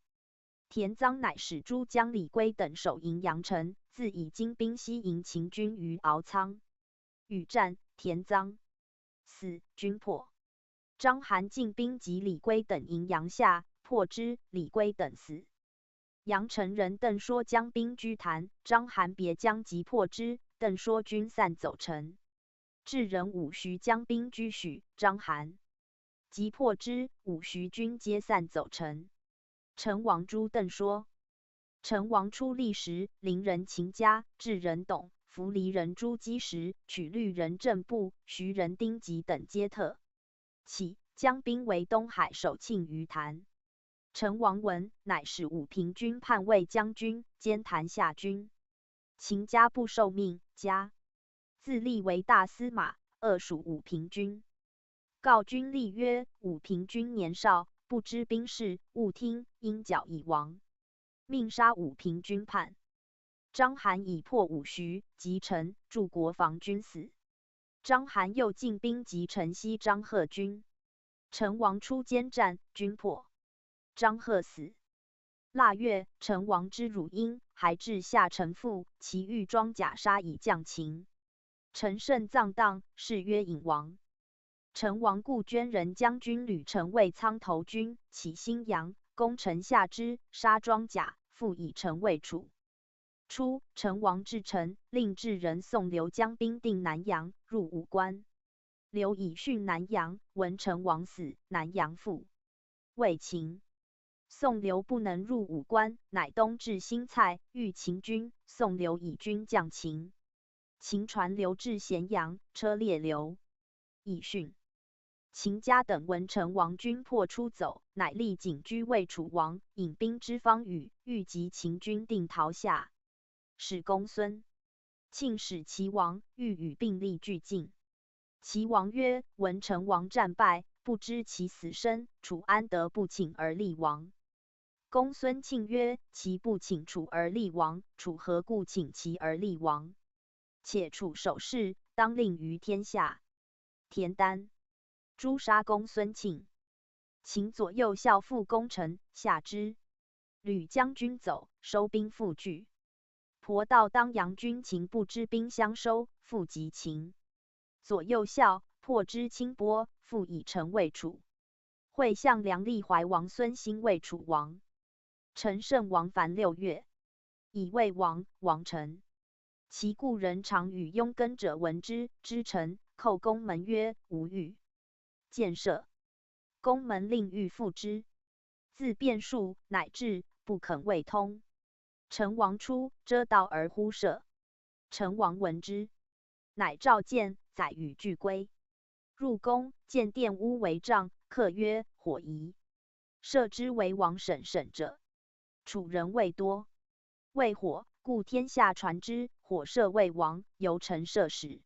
田臧乃使诸将李归等守荥阳城，自以精兵西迎秦军于敖仓。与战，田臧死，军破。章邯进兵及李归等荥阳下，破之，李归等死。阳城人邓说将兵居潭，章邯别将即破之，邓说军散走陈。至仁武徐将兵居许，章韩即破之，武徐军皆散走陈。陈王诛邓说。陈王初立时，邻人秦嘉、至人董、扶黎人朱姬时，取律人郑布、徐人丁吉等皆特起，将兵为东海，守庆于潭。陈王闻，乃使武平君判卫将军，兼谈夏军。秦嘉不受命，嘉自立为大司马，遏属武平君。告军吏曰：武平君年少，不知兵事，误听，因角已亡。命杀武平君叛。章韩以破武徐，及陈，助国防军死。章韩又进兵及陈西张贺军。陈王初兼战，军破，张贺死。腊月，陈王之汝阴，还至夏陈父，其御装甲杀以将秦。陈胜葬葬，谥曰尹王。陈王故捐人将军吕臣为参头军，起新阳，攻陈夏之，杀装甲，复以陈为楚。初，陈王至陈，令至人宋刘将兵定南阳，入武关。刘以训南阳，闻陈王死，南阳复为秦。宋刘不能入武关，乃东至新蔡，遇秦军，宋刘以军将秦。秦传刘至咸阳，车裂刘以训。秦嘉等闻陈王军破出走，乃立景居魏楚王，引兵之方与，欲及秦军定陶夏。使公孙庆使齐王，欲与并立俱进。齐王曰：闻陈王战败，不知其死生，楚安得不请而立王？公孙庆曰：齐不请楚而立王，楚何故请齐而立王？且楚守室，当令于天下。田单。朱杀公孙庆。秦左右校复攻陈，下之。吕将军走，收兵复拒。鄱道当阳军秦不知兵相收，复及秦。左右校破之清波，复以陈为楚。会向梁立怀王孙兴为楚王。陈胜王凡六月，以魏王，王陈。其故人常与拥耕者闻之，知陈，叩宫门曰：无遇。见射。宫门令御复之。自便数，乃至，不肯未通。陈王出，遮道而呼射。陈王闻之，乃召见，载与俱归。入宫，见殿屋为帐，客曰：火移。射之为王沈沈者，楚人未多，未火，故天下传之，火射魏王，由陈射使。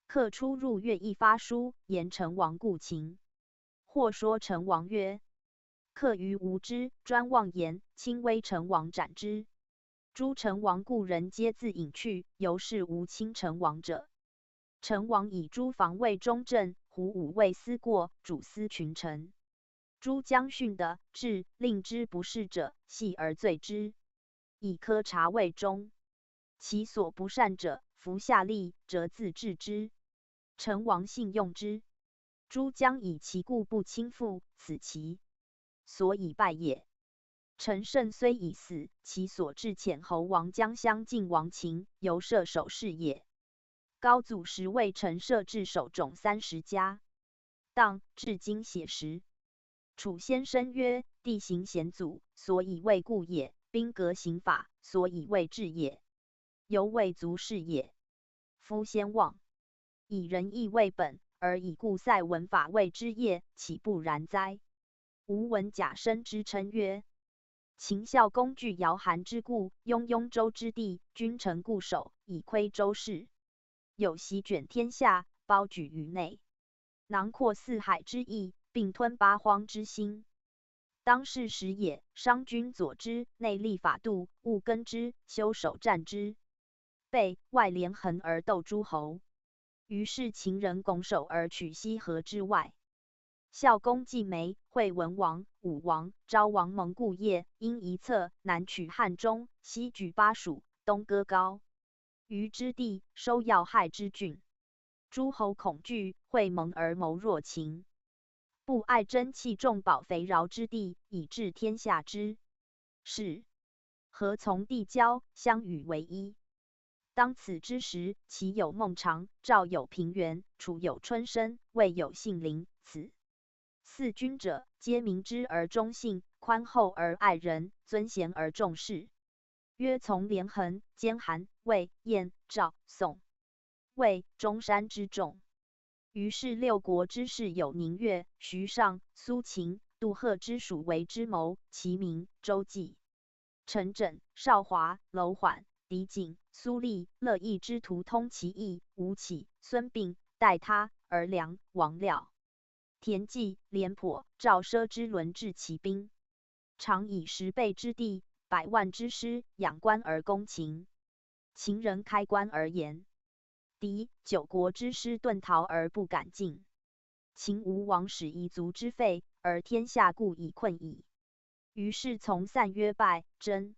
客出入乐亦发书，言陈王故秦。或说陈王曰：客于无知，专妄言，轻微陈王斩之。诸陈王故人皆自隐去，由是无轻陈王者。陈王以诸防卫中正，胡武卫司过，主司群臣。诸将训的、至，令之不适者，戏而罪之，以科察卫中。其所不善者，服下吏，则自治之。陈王信用之。诸将以其故不轻附，此其所以败也。陈胜虽已死，其所至遣侯王将相进王秦，由射守室也。高祖时为陈设置守总三十家。当至今写实。楚先生曰：地形险阻，所以未固也；兵革刑法，所以未至也。犹未足恃也。夫先望以仁义为本，而以固塞文法为枝叶，岂不然哉？吾闻贾生之称曰：秦孝公惧姚韩之故，拥幽州之地，君臣固守，以窥周室。有席卷天下，包举于内，囊括四海之意，并吞八荒之心。当世时也，商君佐之，内立法度，务耕之，修守战之，备外连横而斗诸侯。于是秦人拱手而取西河之外。孝公既没惠文王、武王、昭王蒙故业，因一策，南取汉中，西举巴蜀，东割高于之地，收要害之郡。诸侯恐惧，会盟而谋弱秦。不爱珍器重宝肥饶之地，以治天下之事。何从递交，相与为一。当此之时，齐有孟尝，赵有平原，楚有春申，魏有信陵，此四君者，皆明之而忠信，宽厚而爱人，尊贤而重士。曰从连横、兼韩、魏、燕、赵、宋、魏、中山之众。于是六国之士有宁越、徐尚、苏秦、杜赫之属为之谋，其名周忌。陈轸、邵华、楼缓、狄景、苏厉、乐毅之徒通其意，吴起、孙膑、待他、尔良、王僚、田忌、廉颇、赵奢之轮制其兵，常以十倍之地、百万之师养关而攻秦。秦人开关而言，敌九国之师遁逃而不敢进。秦吴王始遗族之废，而天下故已困矣。于是从散约败、争、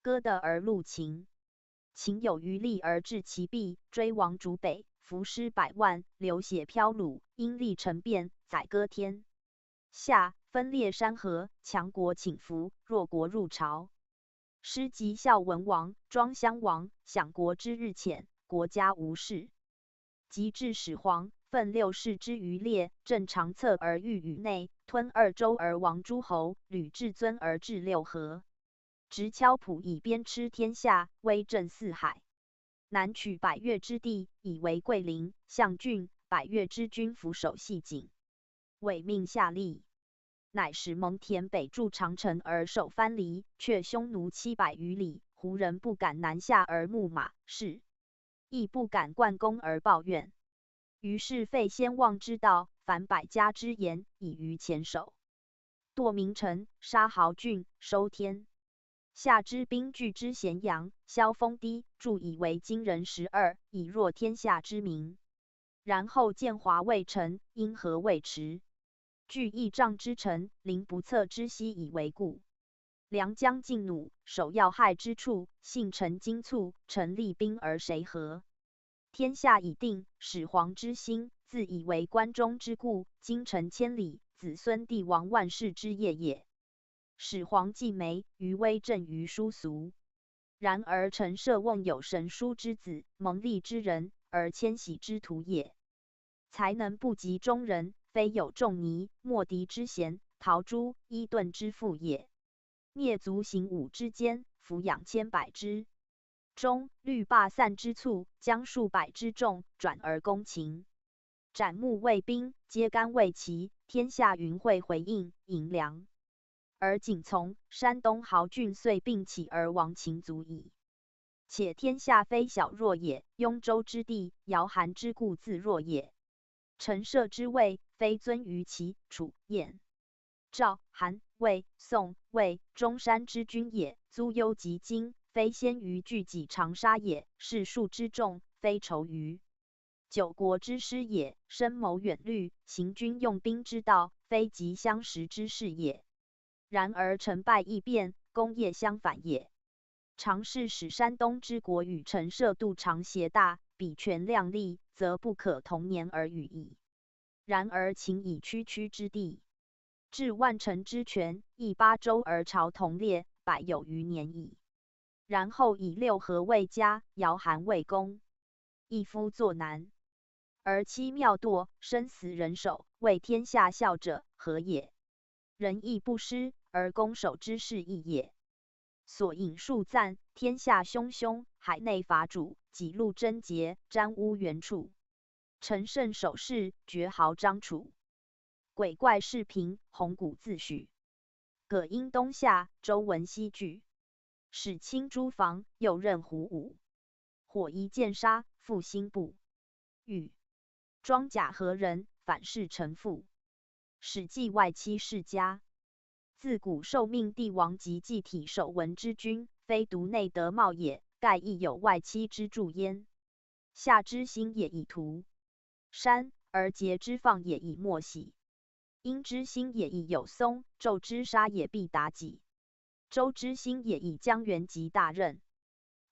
割地而入秦。秦有余力而制其弊，追王逐北，伏尸百万，流血漂橹，因利陈变，宰割天下，分裂山河，强国请服，弱国入朝。师及孝文王、庄襄王，享国之日浅，国家无事。及至始皇，奋六世之余烈，镇长策而御宇内，吞二周而亡诸侯，吕至尊而至六合。执敲蒲以鞭笞天下，威震四海。南取百越之地，以为桂林、象郡，百越之军伏守细井，委命下吏。乃使蒙恬北筑长城而守藩篱，却匈奴七百余里，胡人不敢南下而牧马。是亦不敢灌功而抱怨。于是废先王之道，反百家之言，以御前首。 堕名臣，杀豪俊，收天下之兵，聚之咸阳，削丰堤，筑以为京人十二，以弱天下之民。然后建华渭城，因河渭池，聚益瘴之城，临不测之溪以为固。粮将尽努，守要害之处，信陈经促，臣厉兵而谁和？ 天下已定，始皇之心，自以为关中之固，京城千里，子孙帝王万世之业也。始皇既没，余威震于殊俗。然而陈涉瓮有神书之子，蒙历之人，而迁徙之徒也。才能不及中人，非有仲尼、莫迪之贤，陶朱、伊顿之父也。 蹑足行伍之间，俯仰千百之中，虑罢散之卒，将数百之众，转而攻秦。斩木为兵，揭竿为旗，天下云会回应，迎粮。而仅从山东豪俊遂并起而亡秦足矣。且天下非小弱也，雍州之地，姚韩之固自弱也。陈涉之位，非尊于齐、楚、燕、赵、韩、魏、宋、魏、中山之君也，租幽及今，非先于拒己长沙也，士庶之众，非酬于九国之师也，深谋远虑，行军用兵之道，非及相识之士也。然而成败易变，功业相反也。常试使山东之国与陈涉度长协大，比权量力，则不可同年而语矣。 然而秦以区区之地，置万乘之权，亦八州而朝同列，百有余年矣。然后以六合为家，姚韩为公，一夫作难，而妻庙堕，生死人守，为天下笑者，何也？仁义不施，而攻守之势异也。 所引数赞，天下汹汹，海内伐主，几路贞节，沾污原处。陈胜守势，决毫张楚。鬼怪视平，鸿鹄自许。葛英东下，周文西拒。始清诸防，又任胡五。火移剑杀，复兴不与。装甲何人，反视陈父。 始祭外戚世家。自古受命帝王及祭体守文之君，非独内德貌也，盖亦有外戚之助焉。夏之兴也以涂山，而桀之放也以墨洗。殷之兴也以有松，纣之杀也必达己。周之兴也以将元及大任。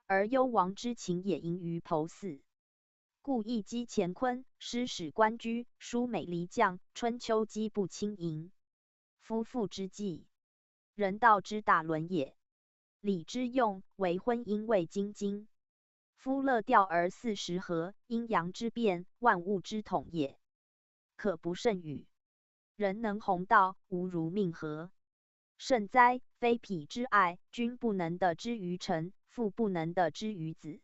而幽王之秦也盈于彭泗。故亦击乾坤，师始官居，舒美离将，春秋积不轻盈。夫妇之祭，人道之大伦也。礼之用，为婚姻未经经。夫乐调而四时和，阴阳之变，万物之统也。 可不慎语。人能弘道，无如命合。慎哉，非匹之爱，君不能得之于臣，父不能得之于子，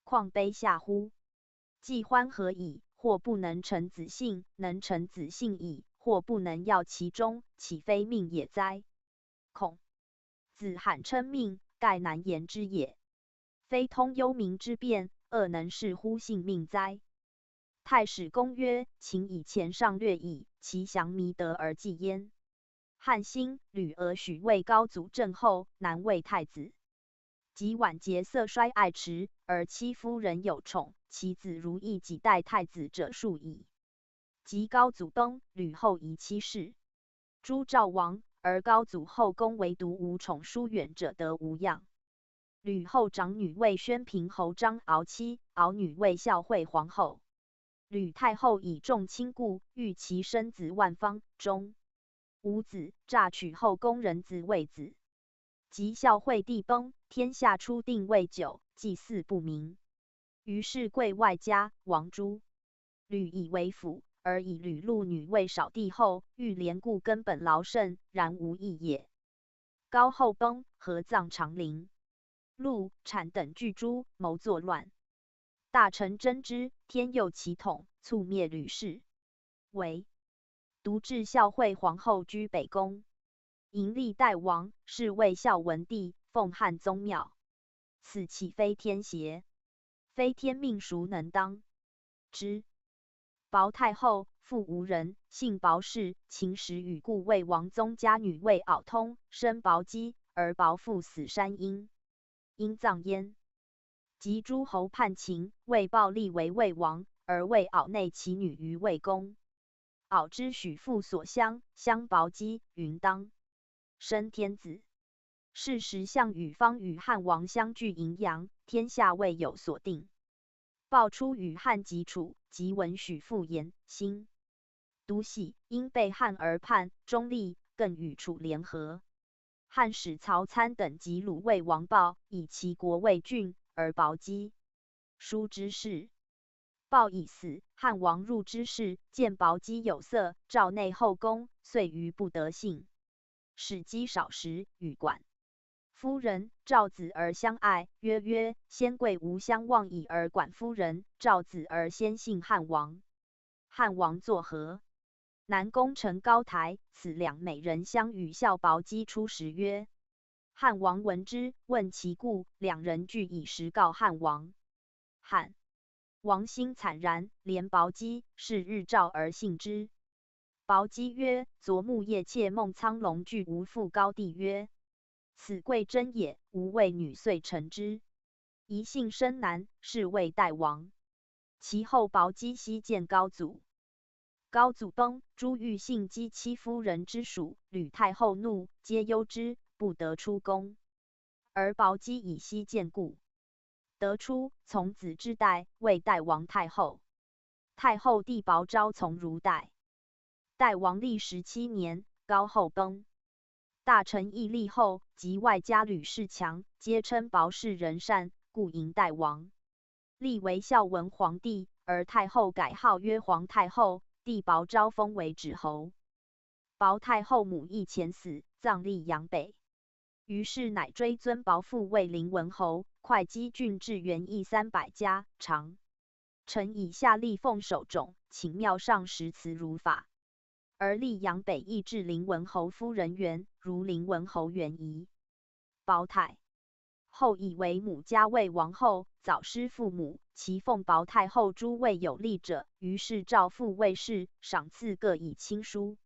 况卑下乎？既欢何矣，或不能成子姓，能成子姓矣，或不能耀其终，岂非命也哉？ 孔子罕称命，盖难言之也。非通幽冥之变，恶能视乎性命哉？太史公曰：秦以前上略矣，其祥弥德而祭焉。汉兴，吕俄许魏高祖郑后，难为太子。及晚节色衰爱弛，而妻夫人有宠，其子如异己待太子者数矣。 及高祖崩，吕后遗妻室。诸赵亡，而高祖后宫唯独无宠疏远者得无恙。吕后长女为宣平侯张敖妻，敖女为孝惠皇后。吕太后以重亲故，欲其生子万方，终无子，诈取后宫人子为子。及孝惠帝崩，天下初定未久，祭祀不明。 于是贵外家，王诸。吕以为辅，而以吕禄女为少帝后，欲连固根本劳甚，然无益也。高后崩，合葬长陵。陆、产等俱诛，谋作乱。大臣争之，天佑其统，促灭吕氏。为 独置孝惠皇后居北宫。迎历代王，是谓孝文帝，奉汉宗庙。此岂非天邪？非天命孰能当？之。薄太后，父无人，姓薄氏，秦时与故魏王宗家女魏敖通，生薄姬，而薄父死山阴，因葬焉。及诸侯叛秦，魏豹立为魏王，而魏敖内其女于魏公。敖之许父所相，相薄姬，云当生天子。是时项羽方与汉王相拒荥阳，天下未有所定。豹出与汉及楚，即闻许父言，心独喜，因背汉而叛，中立，更与楚联合。汉使曹参等及鲁魏王豹，以其国为郡，而薄姬。书之事。豹已死，汉王入之事，见薄姬有色，召内后宫，遂于不得幸。始积少时，与管夫人赵子而相爱，曰曰：先贵无相忘矣，而管夫人赵子而先幸汉王。汉王作何？南宫城高台，此两美人相与笑薄姬初时曰。汉王闻之，问其故，两人俱以实告汉王。汉王心惨然，怜薄姬，是日召而幸之。薄姬曰：昨暮夜妾梦苍龙巨无覆高帝曰：此贵贞也，吾为女遂成之。宜幸生男，是谓代王。其后薄姬西见高祖。高祖崩，朱玉信姬妻夫人之属，吕太后怒，皆忧之，不得出宫。而薄姬以西见故，得出从子之代，谓代王太后。太后弟薄昭从如代。代王历时七年，高后崩。大臣议立后，及外加吕氏强，皆称薄氏仁善，故迎代王。立为孝文皇帝，而太后改号曰皇太后，弟薄昭封为止侯。薄太后母亦遣死，葬溧阳北。于是乃追尊薄父为临文侯，会稽郡至元义三百嘉，常 臣以下立奉守冢，请庙上石祠如法。而溧阳北亦置临文侯夫人园，如临文侯园仪。薄太后以为母家魏王后，早失父母，其奉薄太后诸未有立者，于是召父卫士，赏赐各以亲疏，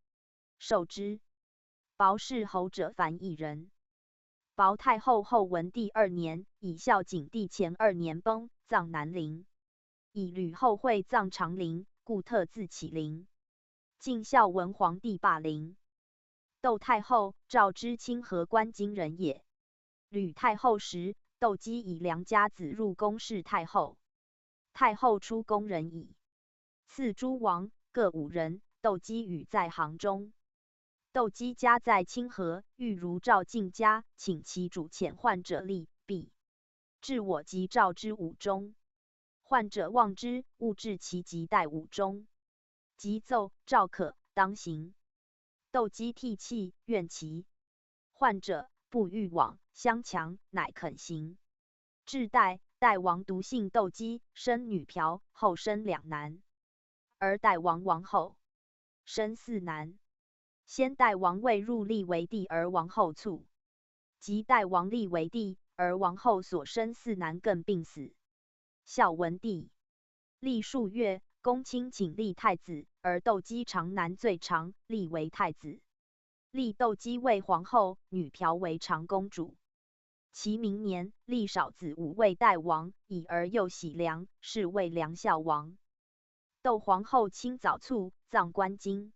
授之。薄氏侯者凡一人。薄太后后文帝二年，以孝景帝乾二年崩，葬南陵。以吕后会葬长陵，故特自起陵，晋孝文皇帝霸陵。窦太后，赵之清河关津人也。吕太后时，窦姬以良家子入宫侍太后。太后出宫轫矣。赐诸王，各五人，窦姬与在行中。窦姬家在清河，遇孺赵进嘉，请其主遣患者立，必至我及赵之五中。患者望之，勿置其及待五中。即奏赵可，当行。窦姬涕泣，怨其患者不欲往，相强，乃肯行。至代，代王独幸窦姬，生女嫖，后生两男。而代王亡后，生四男。先代王未入立为帝，而王后卒。及代王立为帝，而王后所生四男更病死。孝文帝立数月，公卿请立太子，而窦姬长男最长，立为太子。立窦姬为皇后，女嫖为长公主。其明年，立少子武为代王，已而又喜梁，是谓梁孝王。窦皇后亲早卒，葬关津。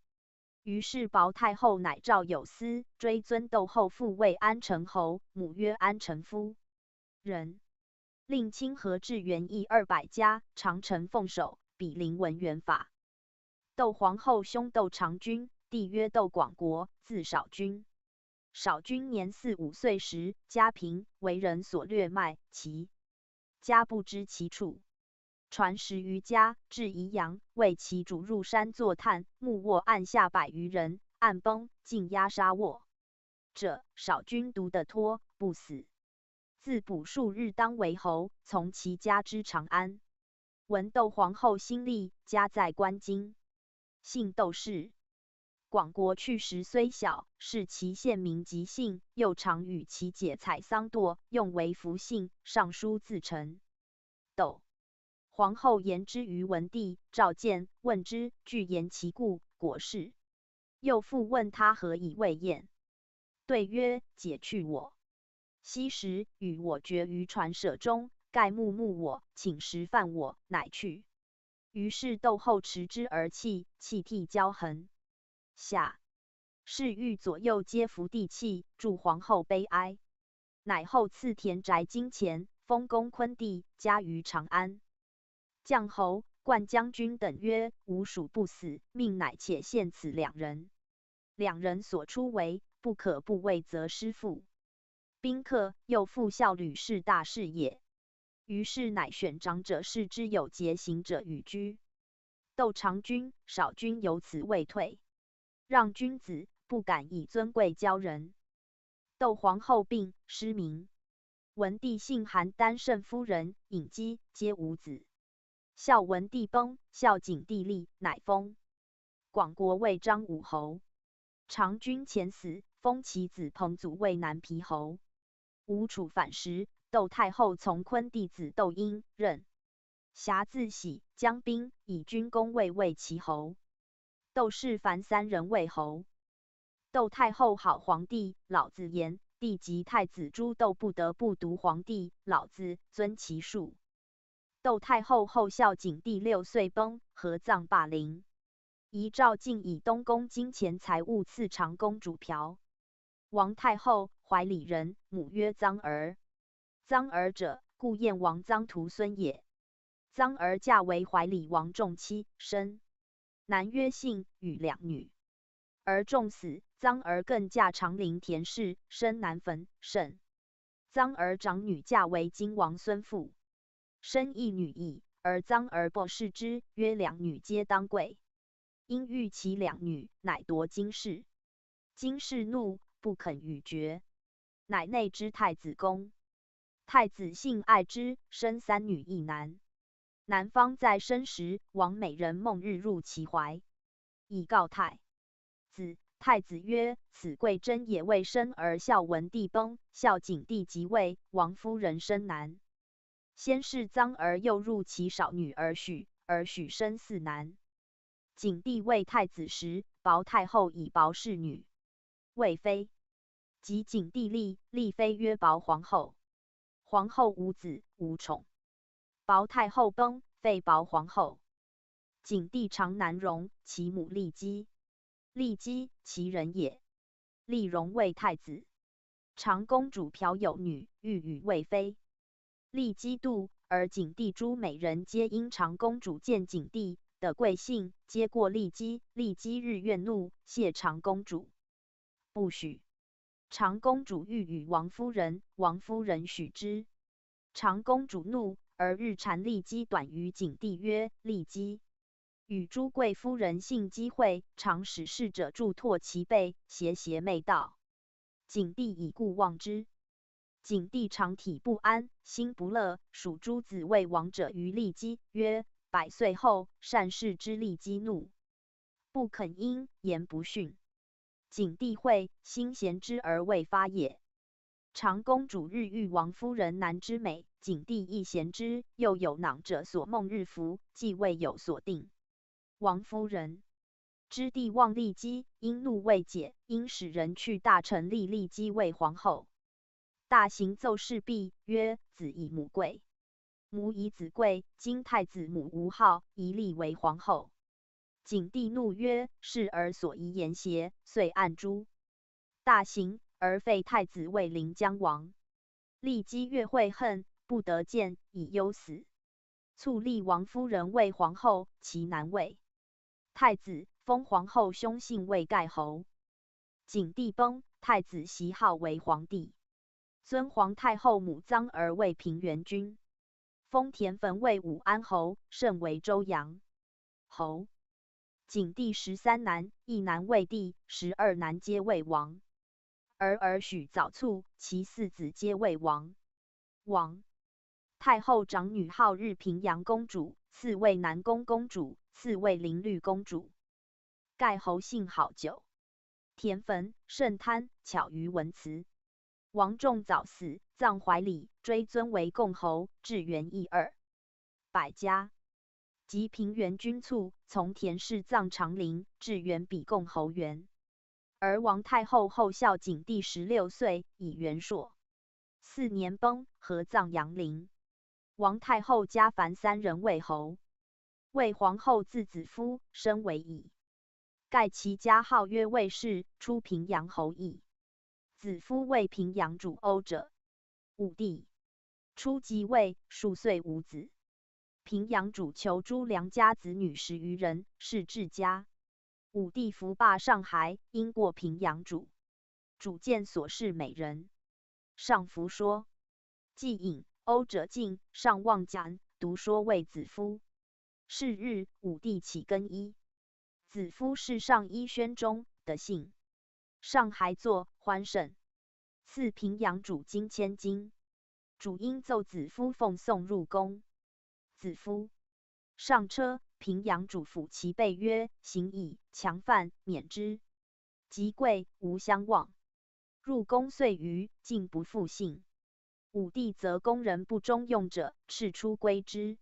于是薄太后乃诏有司，追尊窦后父为安城侯，母曰安城夫人，令清河至元义二百嘉，常城奉守，比邻文园法。窦皇后兄窦长君，弟曰窦广国，字少君。少君年四五岁时，家贫，为人所掠卖，其家不知其处，传十余家，至宜阳，谓其主入山作探，目获案下百余人，案崩，尽押杀获者，少君独得脱，不死。自捕数日，当为侯，从其家之长安。闻窦皇后新立，家在关津，姓窦氏。广国去时虽小，视其县名及姓，又常与其姐采桑垛，用为服信，上书自陈。窦皇后言之于文帝，召见，问之，具言其故。国事。又复问他何以未晏，对曰：解去我。昔时与我决于船舍中，盖木木我，寝食饭我，乃去。于是窦后持之而泣，泣涕交横。下。是欲左右皆伏地泣，助皇后悲哀。乃后赐田宅金钱，封功昆弟，加于长安。将侯、冠将军等曰：吾属不死，命乃且献此两人。两人所出为，不可不畏则师父。宾客又复效吕氏大氏也。于是乃选长者视之有节行者与居。窦长君、少君由此未退。让君子，不敢以尊贵骄人。窦皇后病，失明。文帝幸还丹慎夫人、尹姬，皆无子。孝文帝崩，孝景帝立，乃封广国卫章武侯。长君遣死，封其子彭祖为南皮侯。吴楚反时，窦太后从昆弟子窦婴任。瑕自喜、姜宾以军功位魏齐侯。窦氏凡三人魏侯。窦太后好皇帝，老子言，帝及太子朱窦不得不独皇帝，老子尊其庶。窦太后后孝景帝六岁崩，合葬霸陵。遗诏尽以东宫金钱财物赐长公主朴。王太后，怀里人，母曰臧儿。臧儿者，故燕王臧荼孙也。臧儿嫁为怀里王仲妻，生男曰信，与两女。而仲死，臧儿更嫁长陵田氏，生男樊胜。臧儿长女嫁为金王孙妇，生一女矣。而臧儿不视之，曰：两女皆当贵。因欲其两女，乃夺金氏。金氏怒，不肯与绝，乃内之太子宫。太子幸爱之，生三女一男。男方在生时，王美人梦日入其怀，以告太子。太子曰：此贵贞也。未生而孝文帝崩，孝景帝即位，王夫人生男。先是臧儿又入其少女而许，而许生四男。景帝为太子时，薄太后以薄侍女。未妃。及景帝立，立妃曰薄皇后。皇后无子，无宠。薄太后崩，废薄皇后。景帝长男荣，其母骊姬。骊姬，其人也。立荣为太子。长公主朴有女，欲与未妃。骊姬妒，而景帝诸美人皆因长公主见景帝的贵姓，皆过骊姬。骊姬日怨怒，谢长公主，不许。长公主欲与王夫人，王夫人许之。长公主怒，而日缠骊姬，短于景帝曰：骊姬，与诸贵夫人性机会，常使侍者助拓其背，邪邪媚道。景帝以故忘之。景帝常体不安，心不乐，属诸子为王者于骊姬曰：百岁后，善视之。骊姬怒，不肯应，言不逊。景帝会，心咸之而未发也。长公主日遇王夫人男之美，景帝亦咸之，又有囊者所梦日服，既未有所定。王夫人知帝忘骊姬，因怒未解，因使人去大臣立骊姬为皇后。大行奏事毕，曰：子以母贵，母以子贵，今太子母无号，宜立为皇后。景帝怒曰：是儿所宜言邪？遂按诛。大行，而废太子为临江王。骊姬越悔恨，不得见，以忧死。卒立王夫人为皇后，其男为太子，封皇后兄信为盖侯。景帝崩，太子袭号为皇帝，尊皇太后母臧儿为平原君，封田汾为武安侯，慎为周阳侯。景帝十三男，一男为帝，十二男皆为王。儿儿许早卒，其四子皆为王。王太后长女号日平阳公主，次为南宫公主，次为临绿公主。盖侯姓郝久，田汾，甚贪，巧于文辞。王仲早死，葬怀里，追尊为共侯，至元义二。百家。及平原军卒从田氏葬长陵至远比共侯原。而王太后后孝景帝十六岁以元朔，四年崩，合葬阳陵。王太后加凡三人魏侯。魏皇后字子夫，身为矣。盖其家号曰魏氏，出平阳侯矣。子夫为平阳主欧者。武帝初即位，数岁无子。平阳主求诸梁家子女十余人，是至嘉。武帝伏罢上海，因过平阳主，主见所氏美人。上服说，既饮，欧者进，上望讲，独说卫子夫。是日，武帝起更衣。子夫侍上衣宣中的信。上还作欢甚。赐平阳主金千金。主因奏子夫奉送入宫。子夫上车，平阳主抚其背曰：行矣，强饭，免之。及贵无相忘。入宫岁余，竟不复信。武帝则宫人不中用者，斥出归之。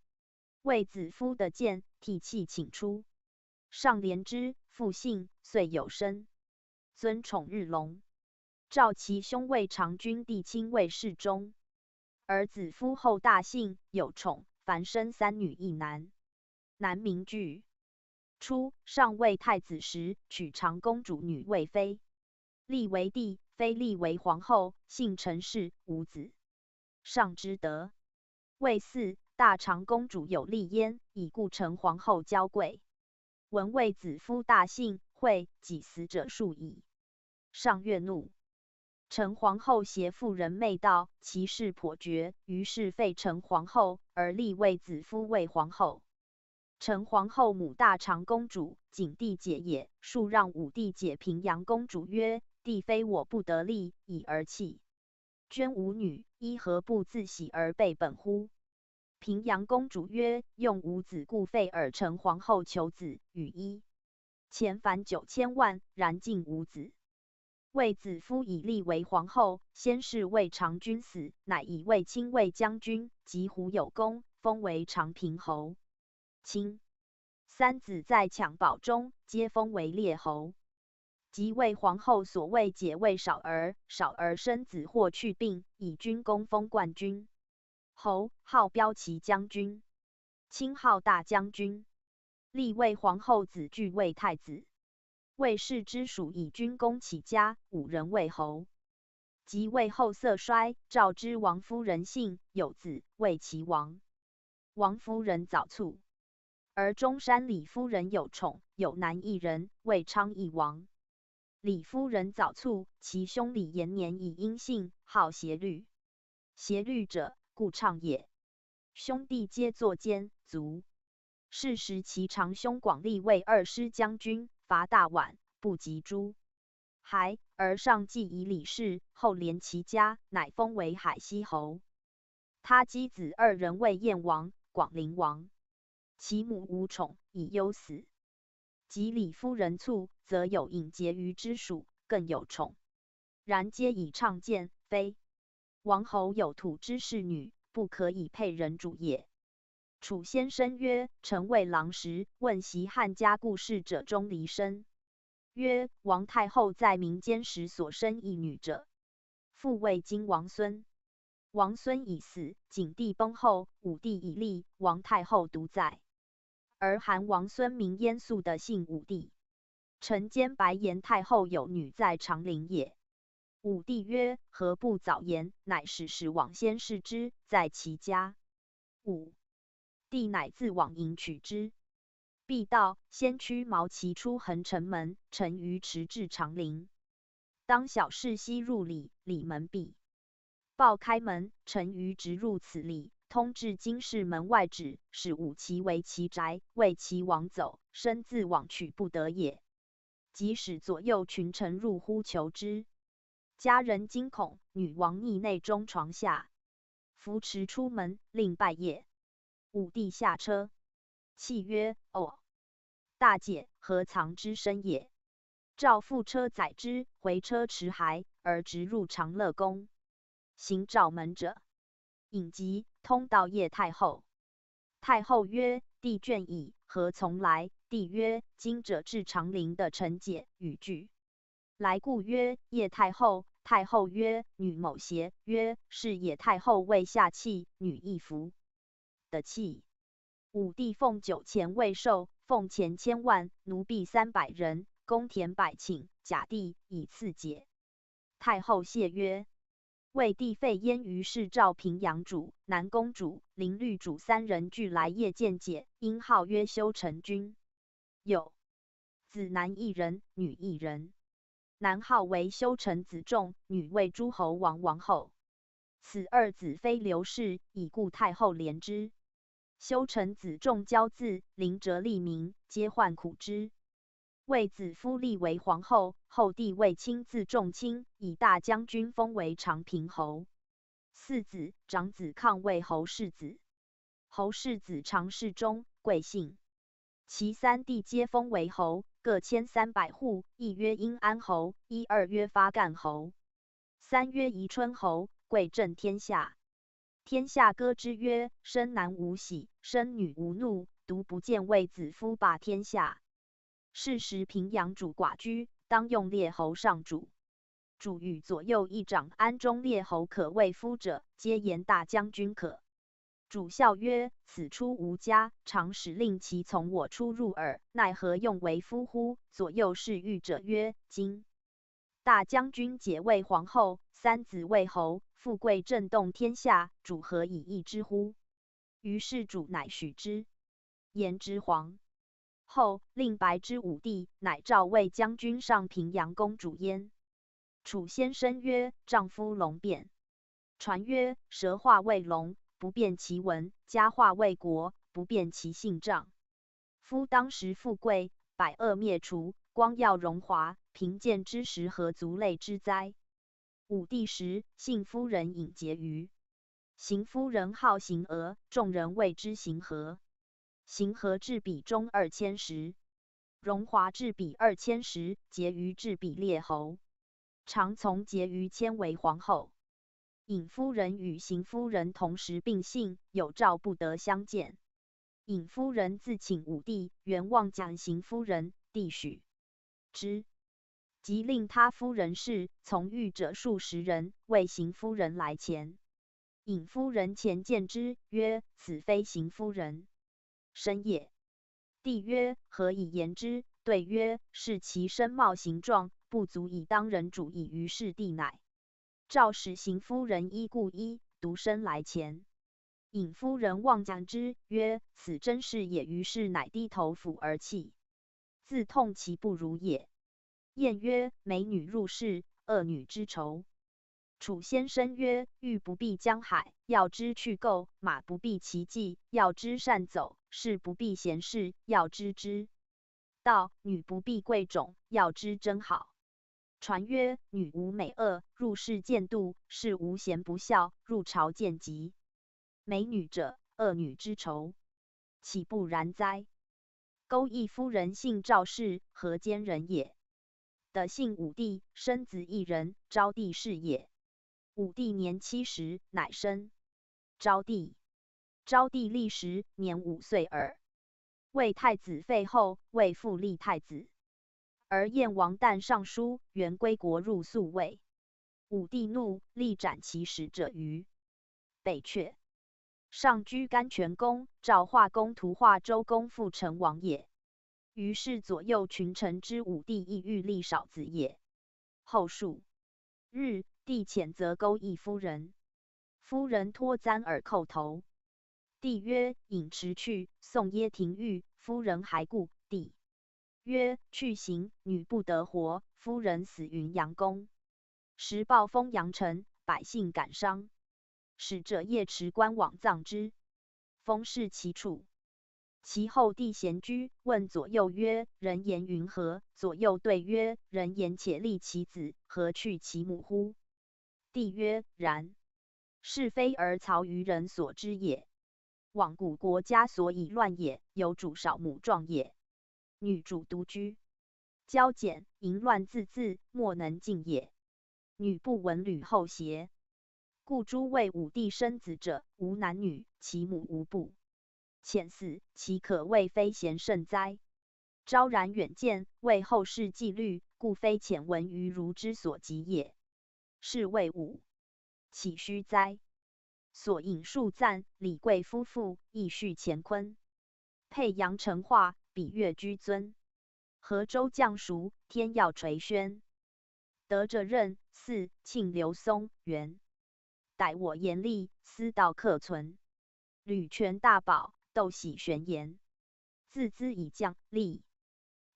卫子夫得见，涕泣请出。上怜之，复信，遂有身。尊宠日隆。召其兄卫长君弟亲卫侍中。儿子夫后大姓，有宠，凡生三女一男。男名巨。初，上为太子时，娶长公主女为妃。立为帝，妃立为皇后，幸陈氏，无子。上之德。未嗣，大长公主有立焉，以故陈皇后娇贵。闻卫子夫大姓，讳，几死者数矣。上越怒。陈皇后携妇人媚盗，其势颇绝，于是废陈皇后，而立卫子夫为皇后。陈皇后母大长公主，景帝姐也，数让武帝姐平阳公主曰：帝非我不得立，已而弃。捐吾女，伊何不自喜而备本乎？平阳公主曰：用无子故废尔陈皇后求子，与伊钱凡九千万，然竟无子。卫子夫以立为皇后，先是卫长君死，乃以卫青卫将军，及胡有功，封为长平侯。清三子在襁褓中，皆封为列侯。即卫皇后所谓解卫少儿，少儿生子或去病，以军功封冠军。侯，号骠骑将军，亲号大将军。立卫皇后子巨为太子。卫氏之属以军功起家，五人为侯。及卫后色衰，赵之王夫人幸，有子，为其王。王夫人早卒。而中山李夫人有宠，有男一人，为昌邑王。李夫人早卒，其兄李延年以因幸，号斜律。斜律者，故昌也。兄弟皆作奸，卒。是时其长兄广立卫二师将军，伐大宛，不及诸 还，而上既以李氏，后怜其家，乃封为海西侯。他妻子二人为燕王、广陵王。其母无宠，以忧死。及李夫人卒，则有尹婕妤之属，更有宠。然皆以昌建，非 王侯有土之氏女，不可以配人主也。楚先生曰：臣为郎时，问习汉家故事者中离生。曰：王太后在民间时所生一女者，父为今王孙。王孙已死，景帝崩后，武帝已立，王太后独在。而韩王孙名燕素的幸武帝。臣兼白颜太后有女在长陵也。武帝曰：何不早言？乃使使往先试之，在其家。五帝乃自往迎取之。帝道，先驱毛骑出横城门，臣于池至长陵。当小侍西入里，里门闭。报开门，臣于直入此里，通至京室门外止，使武骑为其宅，为其王走，身自往取不得也。即使左右群臣入乎求之。家人惊恐，女王匿内中床下。扶持出门，令拜谒。武帝下车，泣曰：哦，大姐，何藏之身也？诏复车载之，回车持孩，而直入长乐宫。行照门者，引疾通道谒太后。太后曰：帝眷矣，何从来？帝曰：今者至长陵的臣解语句。来故曰：夜太后。太后曰：女某邪？曰：是也。太后谓下契，女亦服。的契。武帝奉九钱未授，俸钱千万，奴婢三百人，公田百顷，甲地以赐解。太后谢曰：未帝废焉。于是召平阳主、南宫主、灵律主三人俱来谒见解，因号曰修臣君。有子男一人，女一人。男号为修臣子仲，女为诸侯王王后。此二子妃刘氏，已故太后怜之。修臣子仲骄恣，临辄厉民，皆患苦之。为子夫立为皇后，后帝为亲自重亲，以大将军封为长平侯。四子，长子抗为侯世子。侯世子常侍中，贵姓。其三弟皆封为侯，各千三百户，一曰阴安侯，一二曰发干侯，三曰宜春侯，贵震天下。天下歌之曰：生男无喜，生女无怒，独不见为子夫霸天下。是时平阳主寡居，当用列侯上主。主与左右议长安中列侯可为夫者，皆言大将军可。主笑曰：此出吾家，常使令其从我出入耳，奈何用为夫乎？左右侍御者曰：今大将军解为皇后，三子为侯，富贵震动天下，主何以易之乎？于是主乃许之。言之皇后，令白之武帝，乃召为将军上平阳公主焉。楚先生曰：丈夫龙变。传曰：蛇化为龙，不辨其文；家化为国，不辨其姓张。夫当时富贵，百恶灭除，光耀荣华，贫贱之时何足类之哉？武帝时，幸夫人隐婕妤。幸夫人号幸娥，众人谓之幸娥。幸娥至彼终二千石，荣华至彼二千石，婕妤至彼列侯。常从婕妤迁为皇后。隐夫人与幸夫人同时病幸，有诏不得相见。隐夫人自请武帝，原望见幸夫人，帝许之。即令他夫人侍从御者数十人，为幸夫人来前。隐夫人前见之，曰：此非幸夫人，身也。帝曰：何以言之？对曰：视其身貌形状，不足以当人主矣。于是帝乃诏使幸夫人衣故衣，独身来前。隐夫人望见之，曰：此真是也。于是乃低头俯而泣，自痛其不如也。晏曰：美女入室，恶女之酬。楚先生曰：玉不避江海，要知去垢；马不避其疾，要知善走；士不避闲适，要知之道；女不避贵种，要知珍好。传曰：女无美恶，入室见妒；士无贤不肖，入朝见疾。美女者，恶女之酬，岂不然哉？勾弋夫人姓赵氏，河间人也。的姓武帝，生子一人，昭帝是也。武帝年七十，乃生昭帝。昭帝立时年五岁耳。魏太子废后，魏复立太子。而燕王旦上书，元归国入宿卫。武帝怒，力斩其使者于北阙。上居甘泉宫，赵化公图画周公复成王也。于是左右群臣知武帝意欲立少子也。后数日，帝遣则勾弋夫人。夫人托簪而叩头。帝曰：饮池去。宋耶庭玉，夫人还故。帝曰：去行，女不得活。夫人死云阳宫。时暴风扬尘，百姓感伤。使者夜持棺往葬之。封视其处。其后帝闲居，问左右曰：人言云何？左右对曰：人言且立其子，何去其母乎？帝曰：然。是非而曹于人所知也。罔古国家所以乱也，有主少母壮也。女主独居，交简，淫乱自恣，莫能禁也。女不闻吕后邪？故诸魏武帝生子者，无男女，其母无部。遣四，其可谓非贤圣哉。昭然远见，为后世纪律，故非遣文于儒之所及也。是谓五，岂虚哉？所引数赞李贵夫妇亦续乾坤。沛阳成化，比岳居尊。河州将熟，天耀垂宣。德者任四，庆刘松元。逮我严厉，斯道克存。吕权大宝，斗喜玄言。自资以将力，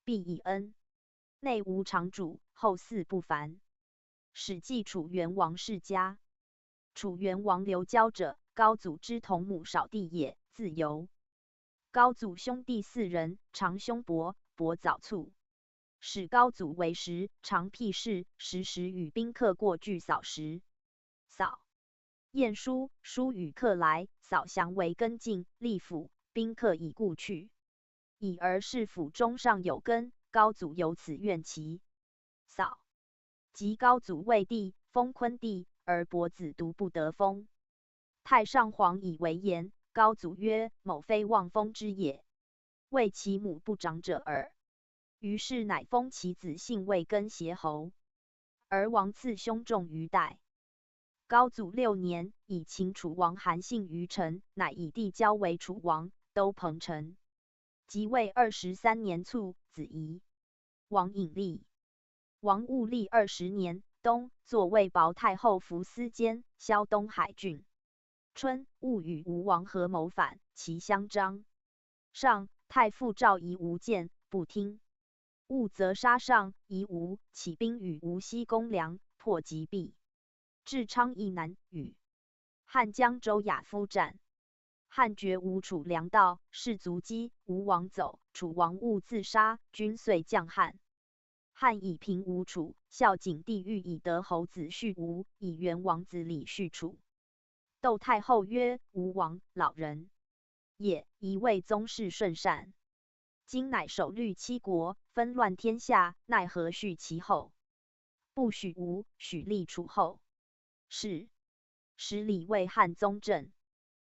必以恩。内无常主，后嗣不凡。始继楚元王世家。楚元王刘交者，高祖之同母少弟也，字游。高祖兄弟四人，长兄伯，伯早卒。始高祖为时，常辟士，时时与宾客过聚扫时。扫。晏殊，疏与客来，扫降为跟进，立府，宾客已故去。已而士府中尚有根，高祖由此怨其。扫。及高祖未帝，封昆弟，而伯子独不得封。太上皇以为言，高祖曰：某非望封之也，谓其母不长者耳。于是乃封其子姓卫更协侯。而王赐兄仲于代。高祖六年，以请楚王韩信于陈，乃以递交为楚王，都彭城。即位二十三年卒，子仪。王隐立。王务立二十年，冬，坐魏薄太后服司间，萧东海郡。春，务与吴王合谋反，其相张。上，太傅赵仪无见，不听。务则杀上，仪无，起兵与吴西攻梁，破及毕。至昌邑南，与汉江州亚夫战。汉绝吴楚粮道，士卒饥，吴王走，楚王务自杀，军遂降汉。汉以平吴楚，孝景帝欲以德侯子续吴，以元王子李续楚。窦太后曰：吴王老人也，宜为宗室顺善。今乃首虑七国，纷乱天下，奈何续其后？不许吴，许立楚后。是。时李为汉宗正，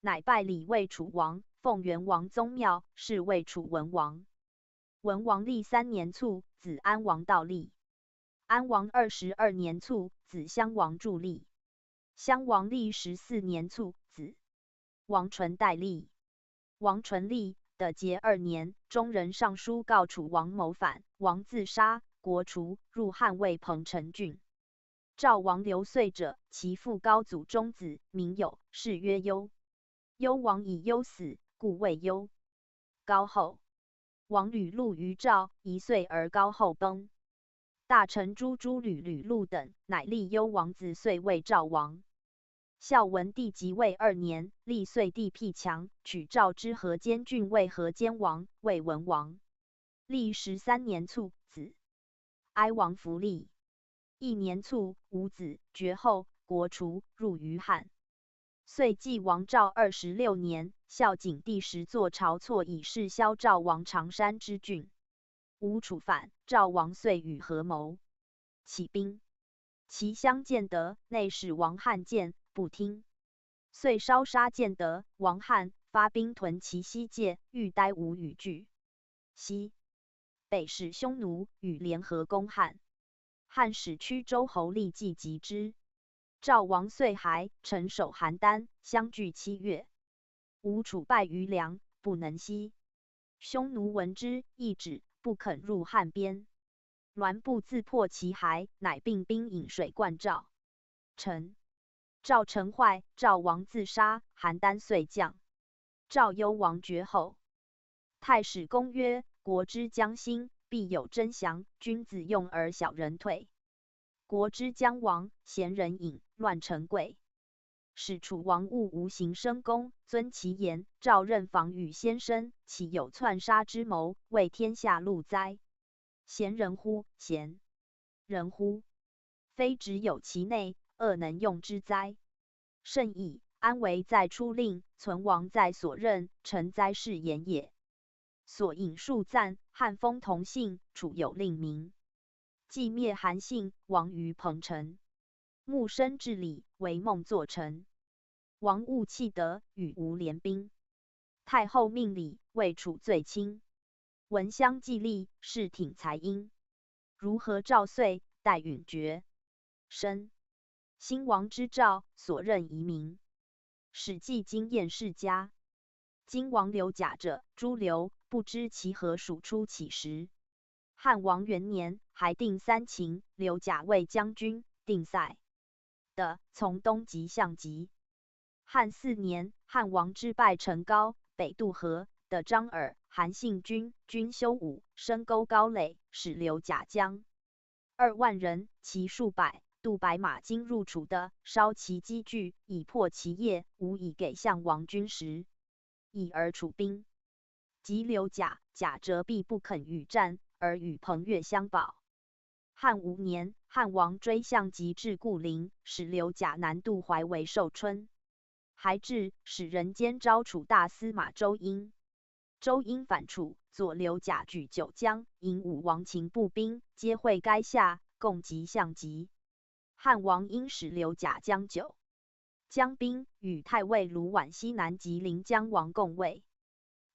乃拜李为楚王，奉元王宗庙，是为楚文王。文王立三年卒，子安王道立。安王二十二年卒，子襄王助立。襄王立十四年卒，子王纯代立。王纯立的节二年，中人上书告楚王谋反，王自杀，国除，入汉魏彭城郡。赵王刘遂者，其父高祖中子，名有，谥曰幽。幽王以忧死，故谓幽。高后。王吕禄于赵，一岁而高后崩。大臣朱诸吕、吕禄等，乃立幽王子，遂为赵王。孝文帝即位二年，立遂帝辟强，取赵之河间郡，为河间王，为文王。立十三年卒，子哀王弗立。一年卒，无子，绝后，国除，入于汉。遂继王赵二十六年，孝景帝时作晁错以示萧赵王常山之郡。吴楚反，赵王遂与合谋，起兵。其相建德，内史王汉建，不听。遂烧杀建德。王汉发兵屯其西界，欲待吴与拒。西。北使匈奴与联合攻汉。汉使曲周侯立即击之。赵王遂还，城守邯郸，相拒七月。吴楚败于梁，不能西。匈奴闻之，亦止，不肯入汉边。栾布自破其骸，乃并兵引水灌赵。陈。赵城坏，赵王自杀，邯郸遂降。赵幽王绝后。太史公曰：国之将兴，必有争降，君子用而小人退。国之将亡，贤人隐，乱臣贵。使楚王勿无形深宫，遵其言，赵任访与先生，岂有篡杀之谋，为天下路哉。贤人乎？贤人乎？非只有其内，恶能用之哉？甚矣，安危在初令，存亡在所任，臣哉是言也。所引数赞，汉封同姓，楚有令名。既灭韩信，亡于彭城。穆申至礼，为孟祚臣。王务弃德，与吴联兵。太后命礼，未处罪亲。闻香既立，侍挺才英。如何照岁，待允决。申。兴亡之兆，所任遗民。史记惊艳世家。今王刘贾者，诸刘，不知其何属出起时。汉王元年，还定三秦，刘贾为将军，定塞。的从东及项籍。汉四年，汉王之败陈高，北渡河，的张耳、韩信军，军修武，深沟高垒，使刘贾将二万人，骑数百，渡白马津入楚的，烧其积聚，以破其业，无以给项王军食，以而处兵。及刘贾，贾则必不肯与战，而与彭越相保。汉五年，汉王追项籍至固陵，使刘贾南渡淮为寿春。还至，使人监招楚大司马周英。周英反楚，左刘贾举九江，引武王秦步兵，皆会垓下，共及项籍。汉王因使刘贾将九 将兵与太尉卢绾西南及临江王共卫。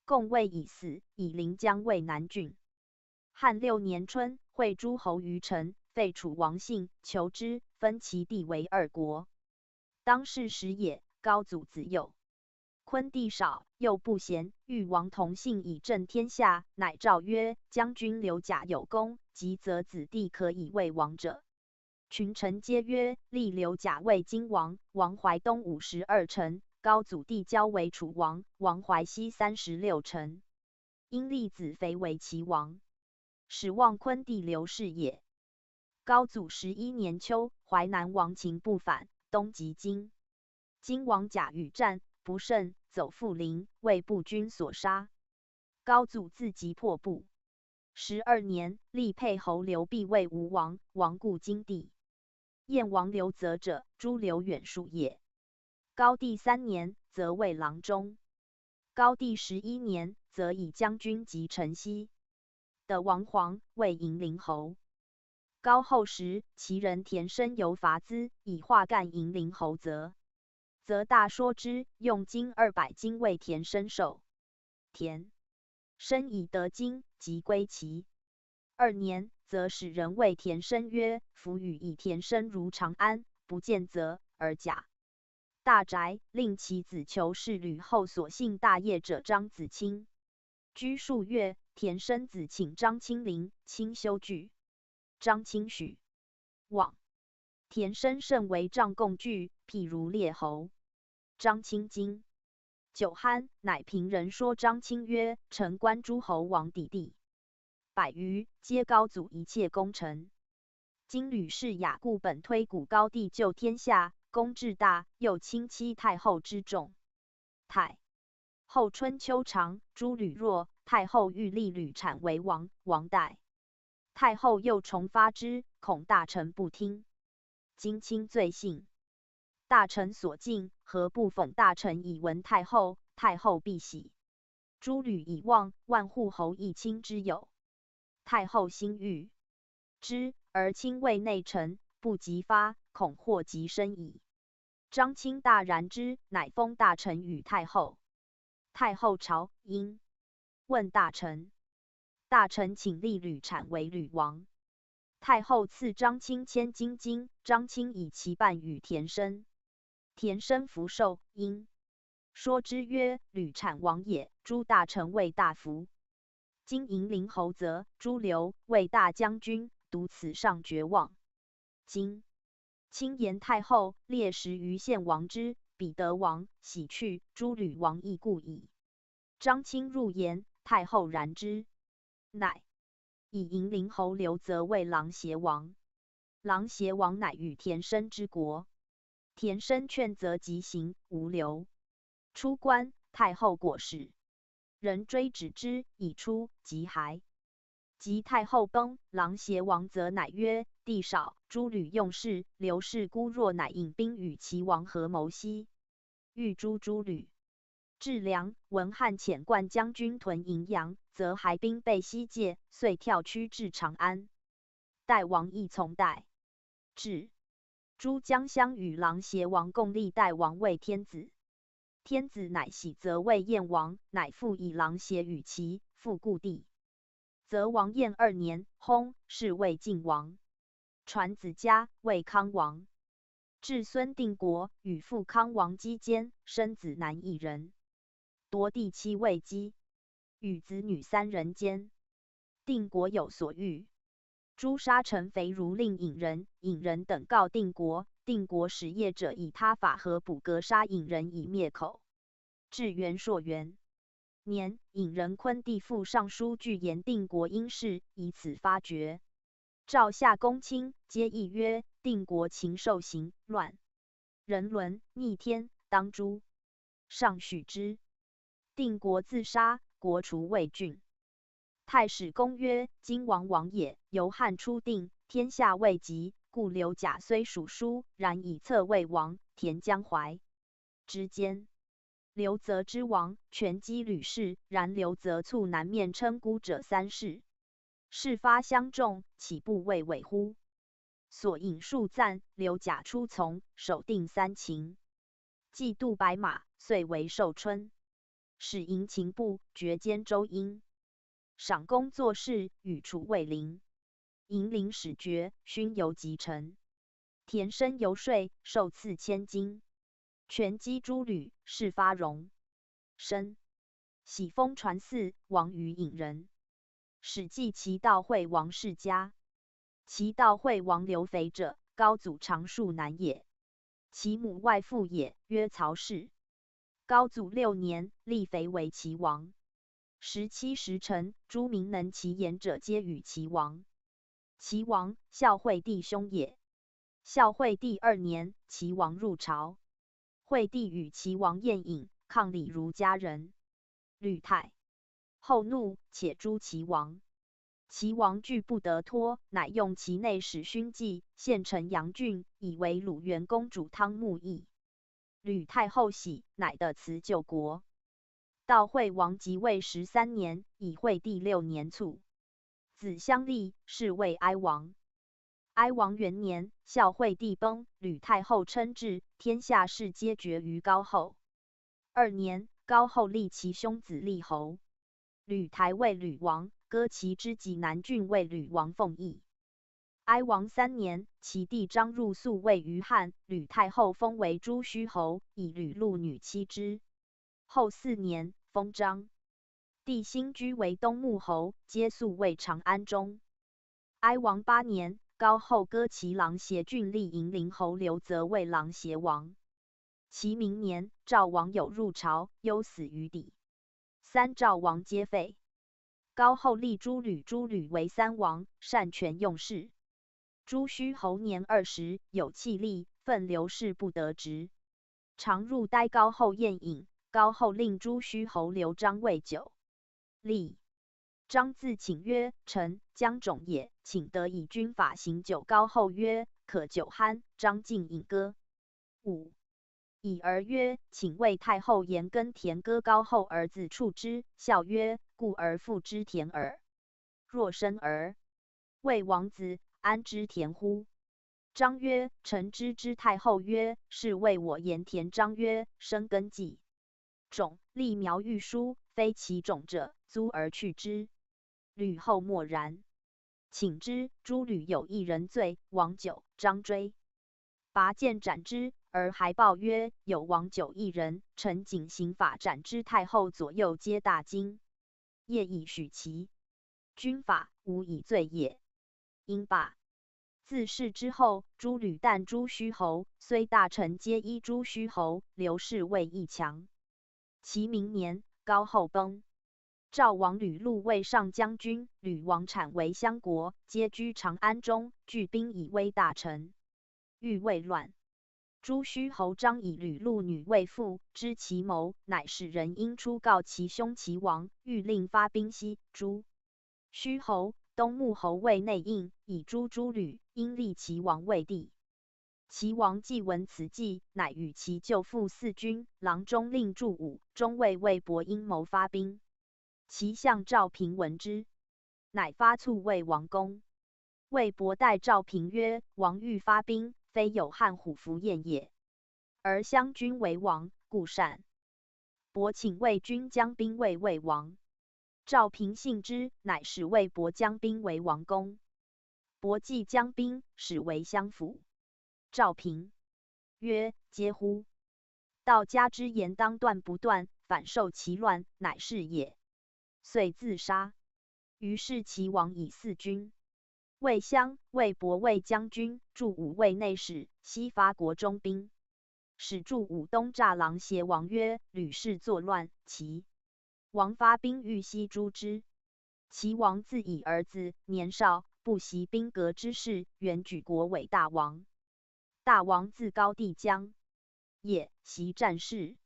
共卫已死，以临江为南郡。汉六年春，会诸侯于陈，废楚王信，求之，分其地为二国。当世时也，高祖子幼，昆弟少，幼不贤，欲王同姓以正天下，乃诏曰：将军刘贾有功，及则子弟可以为王者。 群臣皆曰：立刘贾为荆王，王怀东五十二城，高祖帝交为楚王，王怀西三十六城。因立子肥为齐王，始望昆弟刘氏也。高祖十一年秋，淮南王秦不返，东及荆。荆王贾与战，不胜，走富临，为步军所杀。高祖自即破部。十二年，立沛侯刘辟为吴王，王固荆地。燕王刘泽者，诸刘远属也。高帝三年，则为郎中。高帝十一年，则以将军及陈豨。的王黄，为银陵侯。高后时，齐人田参由伐资，以化干银陵侯则。则大说之，用金二百斤为田参授。田参以得金，即归齐。二年，则使人谓田参曰：夫与以田参如长安，不见则，而甲大宅，令其子求侍吕后所幸大业者张子卿。居数月，田参子请张卿临，卿修具。张卿许。往。田参甚为张共惧，譬如列侯。张卿惊。酒酣，乃凭人说张卿曰：臣观诸侯王抵弟百余，皆高祖一切功臣。今吕氏雅固本推古高帝救天下，功至大，又轻欺太后之众。太后春秋长，诸吕弱，太后欲立吕产为王，王代。太后又重发之，恐大臣不听。今卿罪幸，大臣所敬，何不讽大臣以闻太后？太后必喜。诸吕已忘，万户侯亦卿之友。太后心欲之，而卿谓内臣，不及发，恐祸及身矣。张卿大然之，乃封大臣与太后。太后朝，因问大臣。大臣请立吕产为吕王。太后赐张卿千金金，张卿以其半与田参。田参弗受，因说之曰：吕产王也，诸大臣为大夫。今银陵侯则，诸刘为大将军，独此上绝望。今卿言太后，列十余献王之，彼得王喜去，诸吕王亦固矣。张卿入言，太后然之。乃以银陵侯刘则为郎邪王。郎邪王乃与田参之国。田参劝则即行，无刘。出关，太后果使人追止之，已出，即还。及太后崩，郎邪王则乃曰：地少，诸吕用势，刘氏孤弱，乃引兵与齐王合谋西 欲诛诸吕。至梁，闻汉遣灌将军屯荥阳，则还兵备西界，遂跳驱至长安。代王亦从代。至，诸将相与郎邪王共立代王为天子。天子乃喜则魏燕王，乃复以狼邪与其父故地。则王燕二年，薨，是魏晋王。传子嘉，魏康王。至孙定国，与父康王姬坚，生子男一人。夺帝妻未几，与子女三人间。定国有所欲，诛杀陈肥如令尹仁、尹仁等告定国。定国使夜者以他法合捕格杀尹仁以灭口。至元朔元年，尹仁昆弟父上书具言定国因事，以此发觉。赵夏公卿皆议曰：定国禽兽行乱，人伦逆天，当诛。上许之。定国自杀，国除魏郡。太史公曰：今王亡也，犹汉初定，天下未及，故刘贾虽属叔，然以策魏王，填江淮。之间。刘则之亡，权击吕氏，然刘则卒南面称孤者三世。事发相众，岂不畏伪乎？所引数赞，刘贾初从，守定三秦。季度白马，遂为寿春。始迎秦部，决兼周阴。赏功作事，与楚卫灵。迎陵始决，勋游及臣。田生游说，授赐千金。权击诸吕，事发荣。申，喜封传嗣，王于尹仁。史记齐悼惠王世家。齐悼惠王刘肥者，高祖长树男也。其母外父也，曰曹氏。高祖六年，立肥为齐王。时七时辰，诸民能其言者，皆与齐王。齐王，孝惠帝兄也。孝惠帝二年，齐王入朝。惠帝与齐王宴饮，抗礼如家人。吕太后怒，且诛齐王。齐王拒不得脱，乃用其内史勋季、献臣杨俊，以为鲁元公主汤沐邑。吕太后喜，乃得辞救国。悼惠王即位十三年，以惠帝六年卒。子襄厉，是为哀王。哀王元年，孝惠帝崩，吕太后称制，天下事皆决于高后。二年，高后立其兄子立侯。吕台为吕王，割其支及南郡为吕王奉义。哀王三年，其弟张入宿卫于汉，吕太后封为朱虚侯，以吕禄女妻之。后四年，封张。帝兴居为东穆侯，皆宿卫长安中。哀王八年，高后割其狼邪郡，立迎陵侯刘则为狼邪王。其明年，赵王有入朝，忧死于底。三赵王皆废。高后立朱吕，朱吕为三王，擅权用事。朱虚侯年二十，有气力，奋刘氏不得职。常入待高后宴饮，高后令朱虚侯留张为酒。立。张自请曰：臣将种也，请得以军法行酒。高后曰：可酒酣。张进饮歌。五。以儿曰：请为太后言耕田歌。高后儿子处之，笑曰：故而父之田耳。若生儿，为王子，安之田乎？张曰：臣知之。太后曰：是为我言田。张曰：深耕既种，立苗欲疏，非其种者，租而去之。吕后默然。请之，朱吕有一人醉，王酒，张追，拔剑斩之，而还报曰：有王酒一人，臣谨刑法斩之。太后左右皆大惊。夜以许其。军法无以罪也。因罢。自是之后，朱吕淡朱虚侯，虽大臣皆依朱虚侯，刘氏为一强。其明年，高后崩。赵王吕禄为上将军，吕王产为相国，皆居长安中，聚兵以威大臣。欲未乱。朱虚侯张以吕禄女为妇，知其谋，乃使人因出告其兄齐王，欲令发兵西。朱虚侯、东穆侯为内应，以诛朱吕，因立齐王为帝。齐王既闻此计，乃与其舅父四军、郎中令祝武、中尉卫伯阴谋发兵。齐相赵平闻之，乃发卒卫王宫。卫伯代赵平曰：王欲发兵，非有汉虎符燕也，而相君为王，故善。伯请卫军将兵卫魏王。赵平信之，乃使卫伯将兵为王宫。伯既将兵，始为相辅。赵平曰：皆乎？道家之言当断不断，反受其乱，乃是也。遂自杀。于是齐王以四军，卫襄、卫伯、卫将军、祝武卫内史，悉发国中兵。使祝武东诈狼邪王曰：吕氏作乱，齐王发兵欲悉诛之。齐王自以儿子年少，不习兵革之事，原举国为大王。大王自高地将也，习战事。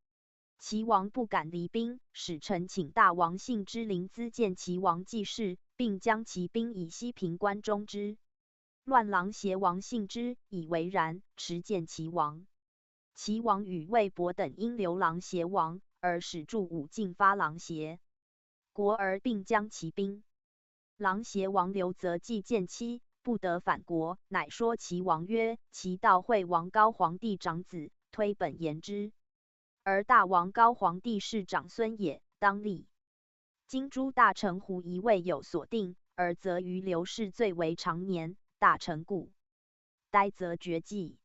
齐王不敢离兵，使臣请大王信之临淄见齐王济世，并将其兵以悉平关中之乱。狼邪王信之以为然，持见齐王。齐王与卫伯等因留狼邪王，而使祝武进发狼邪国，而并将其兵。狼邪王刘则计见妻，不得返国，乃说齐王曰：齐悼惠王高皇帝长子，推本言之，而大王高皇帝是长孙也，当立。今诸大臣胡疑未有所定，而则于刘氏最为长年，大臣故 待则决计。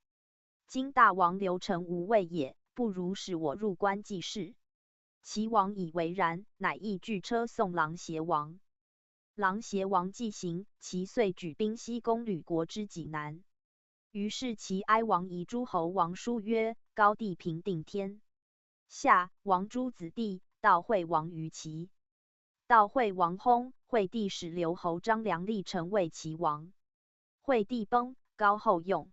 今大王刘臣无位也，不如使我入关济事。齐王以为然，乃亦具车送狼邪王。狼邪王既行，齐遂举兵西攻吕国之济南。于是齐哀王仪诸侯王书曰：高帝平定天下，王诸子弟，悼惠王于齐。悼惠王薨，惠帝使刘侯张梁立陈为齐王。惠帝崩，高后用。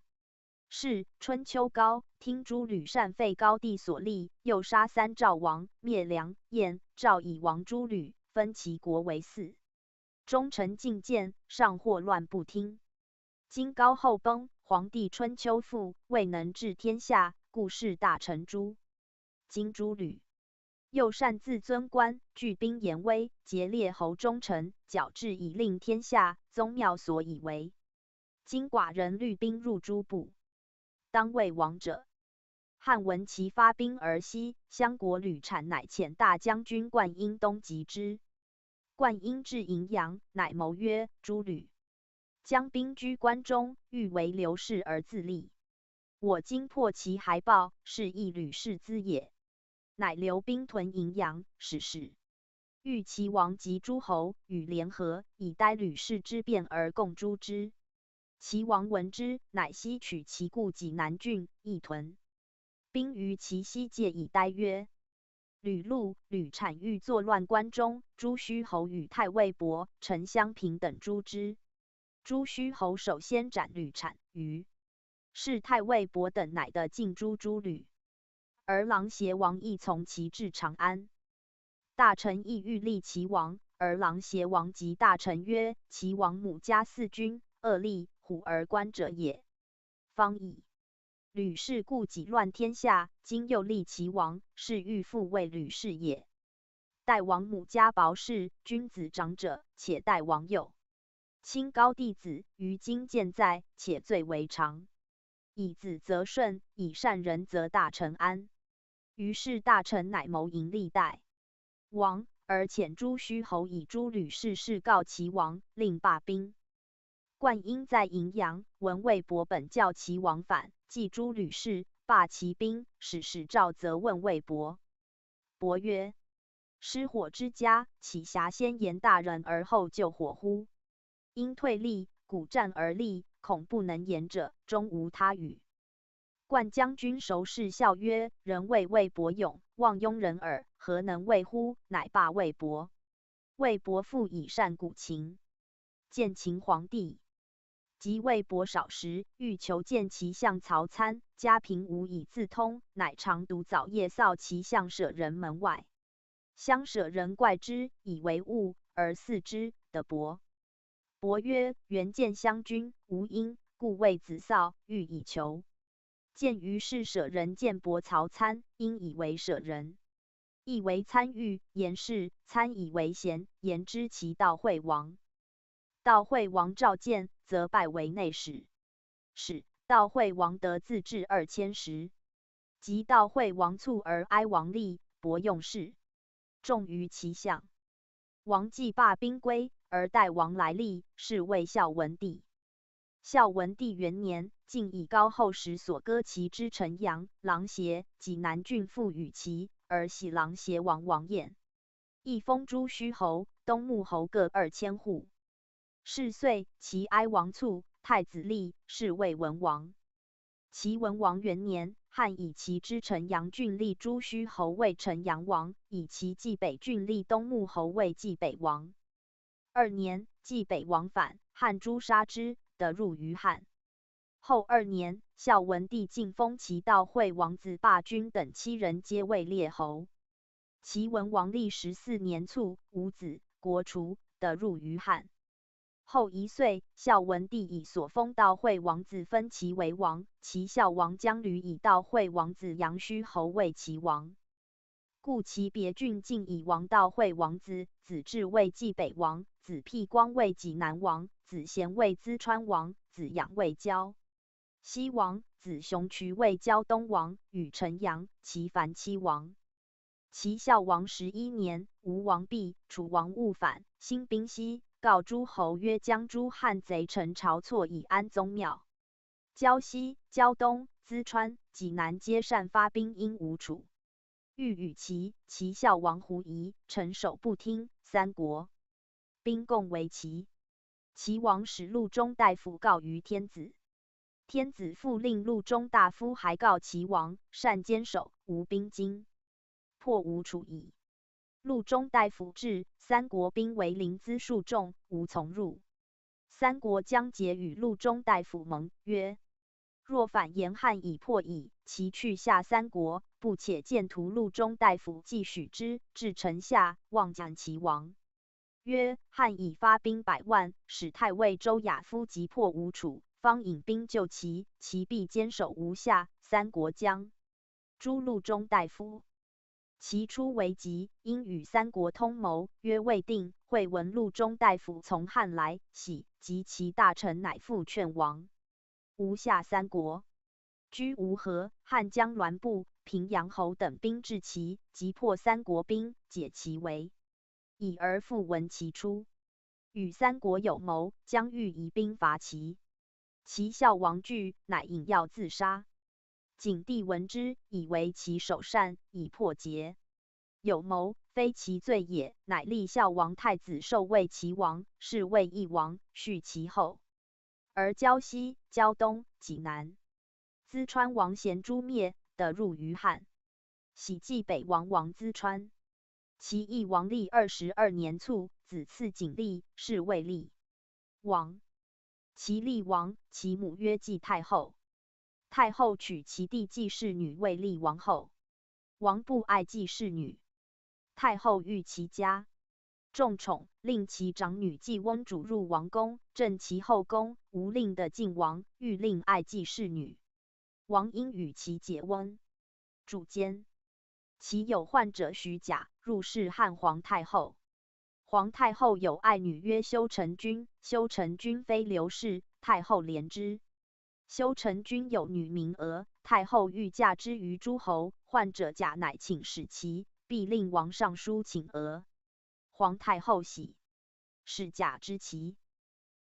是春秋高听诸吕擅废高帝所立，又杀三赵王，灭梁、燕、赵以亡诸吕，分其国为四。忠臣进谏，尚或乱不听。今高后崩，皇帝春秋复，未能治天下，故是大臣诛。今诸吕又擅自尊官，聚兵严威，劫列侯忠臣，矫制以令天下宗庙所以为。今寡人率兵入诸部，当为王者。汉闻其发兵而西，相国吕产乃遣大将军灌婴东击之。灌婴至荥阳，乃谋曰：诸吕将兵居关中，欲为刘氏而自立。我今破其海暴，是益吕氏资也。乃留兵屯荥阳，使使欲齐王及诸侯与联合，以待吕氏之变而共诛之。齐王闻之，乃西取其故济南郡，亦屯兵于其西界以待曰：吕禄、吕产欲作乱关中，朱虚侯与太尉伯、丞相平等诛之。朱虚侯首先斩吕产，于是太尉伯等乃得尽诛诸吕。而狼邪王亦从其至长安。大臣亦欲立齐王，而狼邪王及大臣曰：齐王母家四君，恶厉，虎而官者也，方矣。吕氏故济乱天下，今又立齐王，是欲复为吕氏也。代王母家薄氏，君子长者，且代王幼。卿高弟子，于今健在，且最为长。以子则顺，以善人则大臣安。于是大臣乃谋迎立代王，而遣朱虚侯以诸吕氏事告齐王，令罢兵。灌婴在荥阳，闻魏博本教齐王反，祭诸吕氏，罢其兵，使使赵则问魏博。博曰：失火之家，岂暇先言大人而后救火乎？因退立，鼓战而立，恐不能言者，终无他语。灌将军熟视笑曰：人谓魏博勇，望庸人耳，何能畏乎？乃罢魏博。魏博复以善鼓秦，见秦皇帝。及魏博少时，欲求见其相曹参，家贫无以自通，乃常独早夜扫其相舍人门外。相舍人怪之，以为物，而似之，得博。博曰：原见相君，无因，故谓子扫，欲以求。见于是舍人见博曹参，因以为舍人，亦为参遇，言是，参以为贤，言之其悼惠王。悼惠王召见，则拜为内史。使悼惠王得自治二千石。及悼惠王卒而哀王立，博用事，重于其相。王既罢兵归，而代王来立，是谓孝文帝。孝文帝元年，晋以高后时所割齐之城阳、狼邪、济南郡复与齐，而徙狼邪王王晏。亦封诸虚侯、东穆侯各二千户。是岁，齐哀王卒，太子立，是谓文王。齐文王元年，汉以齐之城阳郡立诸虚侯为城阳王，以齐冀北郡立东穆侯为冀北王。二年，冀北王反，汉诛杀之，得入于汉。后二年，孝文帝进封齐悼惠王子霸君等七人皆为列侯。齐文王立十四年卒，无子，国除，得入于汉。后一岁，孝文帝以所封悼惠王子分齐为王，齐孝王将吕以悼惠王子阳虚侯为齐王。故齐别郡尽以王悼惠王子，子至为冀北王，子辟光为济南王，子咸为淄川王，子养为胶西王，子熊渠为胶东王，与城阳、齐烦七王。齐孝王十一年，吴王毕，楚王勿反，兴兵西，告诸侯曰：将诸汉贼陈朝错以安宗庙。胶西、胶东、淄川、济南皆善发兵因吴楚。欲与齐，齐孝王狐疑，陈首不听。三国。兵共围齐。齐王使陆中大夫告于天子。天子复令陆中大夫还告齐王，善坚守，无兵惊，破吴楚矣。陆中大夫至，三国兵围临淄数众，无从入。三国将节与陆中大夫盟曰：若反言汉已破矣，齐去下三国，不且见图陆中大夫既许之，至城下，望斩齐王。曰：汉已发兵百万，使太尉周亚夫急破吴楚，方引兵救齐，齐必坚守吴下，三国将诛陆中大夫。齐初为急，因与三国通谋，曰未定。会闻陆中大夫从汉来，喜，及其大臣，乃复劝王。吴下三国居无何，汉将栾部、平阳侯等兵至齐，急破三国兵，解其围。已而复闻齐出，与三国有谋，将欲移兵伐齐。齐孝王惧，乃引药自杀。景帝闻之，以为其首善，以破节。有谋，非其罪也，乃立孝王太子，授为齐王，是谓义王，续其后。而胶西、胶东、济南、淄川王咸诛灭，得入于汉。喜冀北王王淄川。齐义王立二十二年卒，子赐景立，是谓厉王。齐厉王，其母曰冀太后。太后娶其弟季氏女为厉王后。王不爱季氏女，太后欲其家，重宠，令其长女季翁主入王宫，镇其后宫，无令得靖王，欲令爱季氏女。王因与其结翁。主间。齐有患者许贾，入侍汉皇太后。皇太后有爱女曰修成君，修成君非刘氏，太后怜之。修成君有女名娥，太后欲嫁之于诸侯，患者贾乃请使齐，必令王上书请娥。皇太后喜，使贾之齐。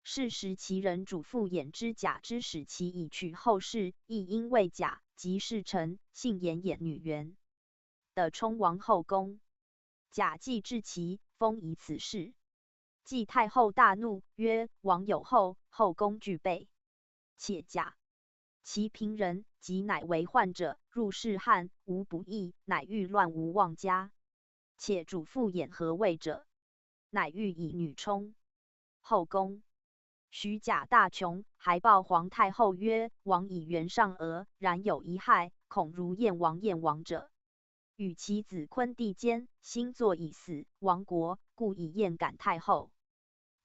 是时齐人主父偃之贾之使齐以取后氏，亦因为贾即氏臣，姓偃，偃女元，得充王后宫。贾既至齐，封以此事。季太后大怒，曰：王有后，后宫俱备，且假。齐平人，即乃为患者，入侍汉，无不义，乃欲乱吴王家。且主父偃何谓者？乃欲以女充后宫。许贾大穷，还报皇太后曰：王以元上娥，然有一害，恐如燕王。燕王者，与其子昆弟奸，兴祚以死，亡国，故以燕感太后。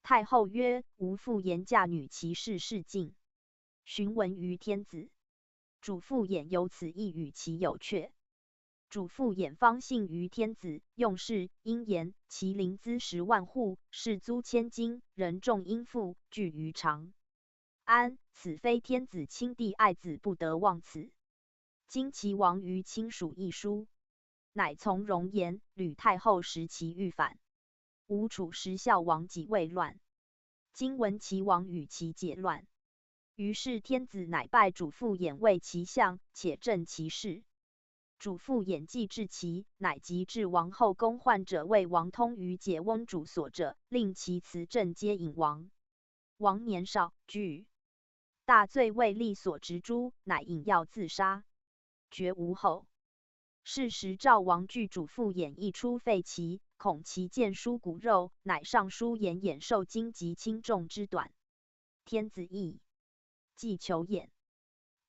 太后曰：吾父偃嫁女，其氏事尽，寻闻于天子。主父偃有此意，与其有却。主父偃方信于天子，用事因言，齐临淄十万户，士卒千金，人众殷富，聚于长安。此非天子亲弟爱子，不得忘此。今齐王于亲属一书，乃从容延吕太后时期御返。吴楚时孝王即位乱，今闻齐王与齐解乱，于是天子乃拜主父偃为齐相，且正其事。主父偃既至齐，乃即至王后宫，唤者谓王通于解翁主所者，令其辞政皆引王。王年少，惧大罪未立所执诛，乃引药自杀，绝无后。是时赵王惧主父偃亦出废齐，恐其见叔骨肉，乃上书言偃受惊及轻重之短。天子异，既求偃。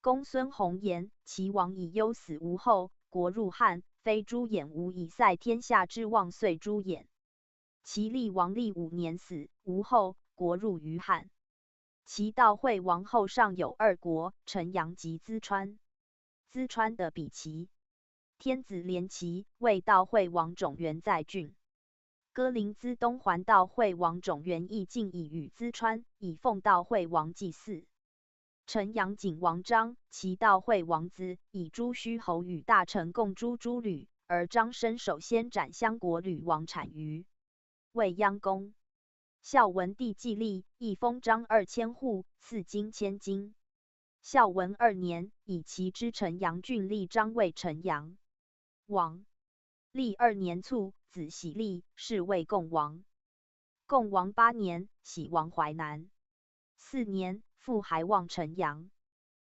公孙弘言：齐王以忧死无后，国入汉，非诛偃无以塞天下之望，遂诛偃。齐厉王历五年死，无后，国入于汉。齐悼惠王后上有二国，城阳及淄川。淄川得比齐。天子怜齐，谓悼惠王种元在郡。歌陵淄东还悼惠王种元，亦尽以与淄川，以奉悼惠王祭祀。城阳景王张，齐悼惠王子，以朱虚侯与大臣共诛诸吕，而张申首先斩襄国吕王单于。未央公。孝文帝继立，亦封张二千户，赐金千金。孝文二年，以齐之城阳郡立张为城阳王。历二年卒，子喜立，是为共王。共王八年，喜王淮南。四年，父还望城阳。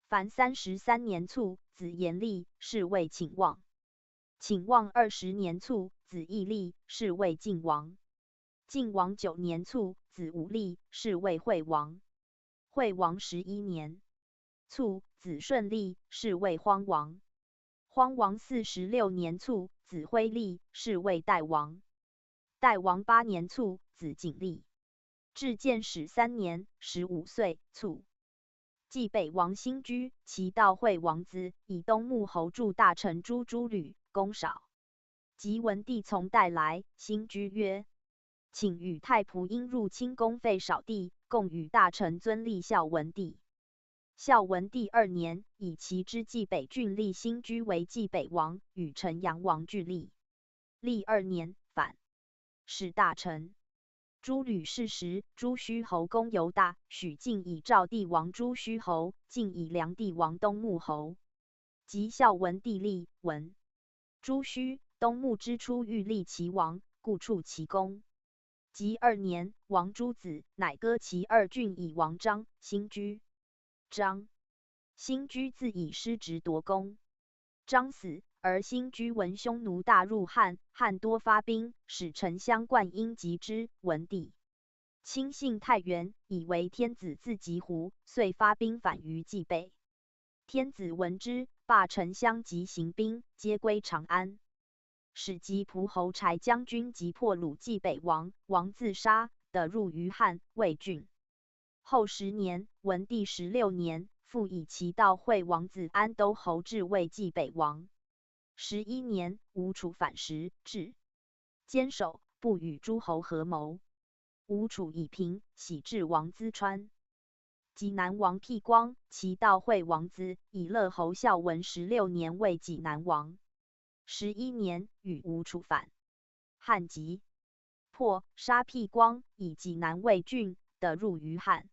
凡三十三年卒，子延立，是为请望。请望二十年卒，子义立，是为晋王。晋王九年卒，子武立，是为惠王。惠王十一年卒，子顺立，是为荒王。荒王四十六年卒，子辉立，是为代王。代王八年卒，子景立。至建始三年，十五岁卒。冀北王辛居，齐悼惠王子，以东穆侯助大臣诛诸吕，功少。及文帝从代来，辛居曰：请与太仆音入清宫废少帝，共与大臣尊立孝文帝。孝文帝二年，以齐之冀北郡立辛居为冀北王，与城阳王俱立。历二年，返。使大臣。诸吕氏时，朱虚侯功尤大，许晋以赵帝王朱虚侯，晋以梁帝王东穆侯。及孝文帝立，闻朱虚、东穆之初欲立齐王，故黜其功。及二年，王朱子，乃割其二郡以王张、辛居。张、辛居自以失职夺功。张死，而辛居闻匈奴大入汉，汉多发兵，使丞相灌婴及之。文帝亲幸太原，以为天子自及胡，遂发兵反于冀北。天子闻之，罢丞相及行兵，皆归长安。使及蒲侯柴将军及破虏冀北王，王自杀，得入于汉，为郡。后十年，文帝十六年，复以齐悼惠王子安都侯质为冀北王。十一年，吴楚反时，质坚守，不与诸侯合谋。吴楚已平，喜质王淄川。济南王辟光，齐悼惠王子，以乐侯孝文十六年为济南王。十一年，与吴楚反。汉即破，杀辟光，以济南为郡，得入于汉。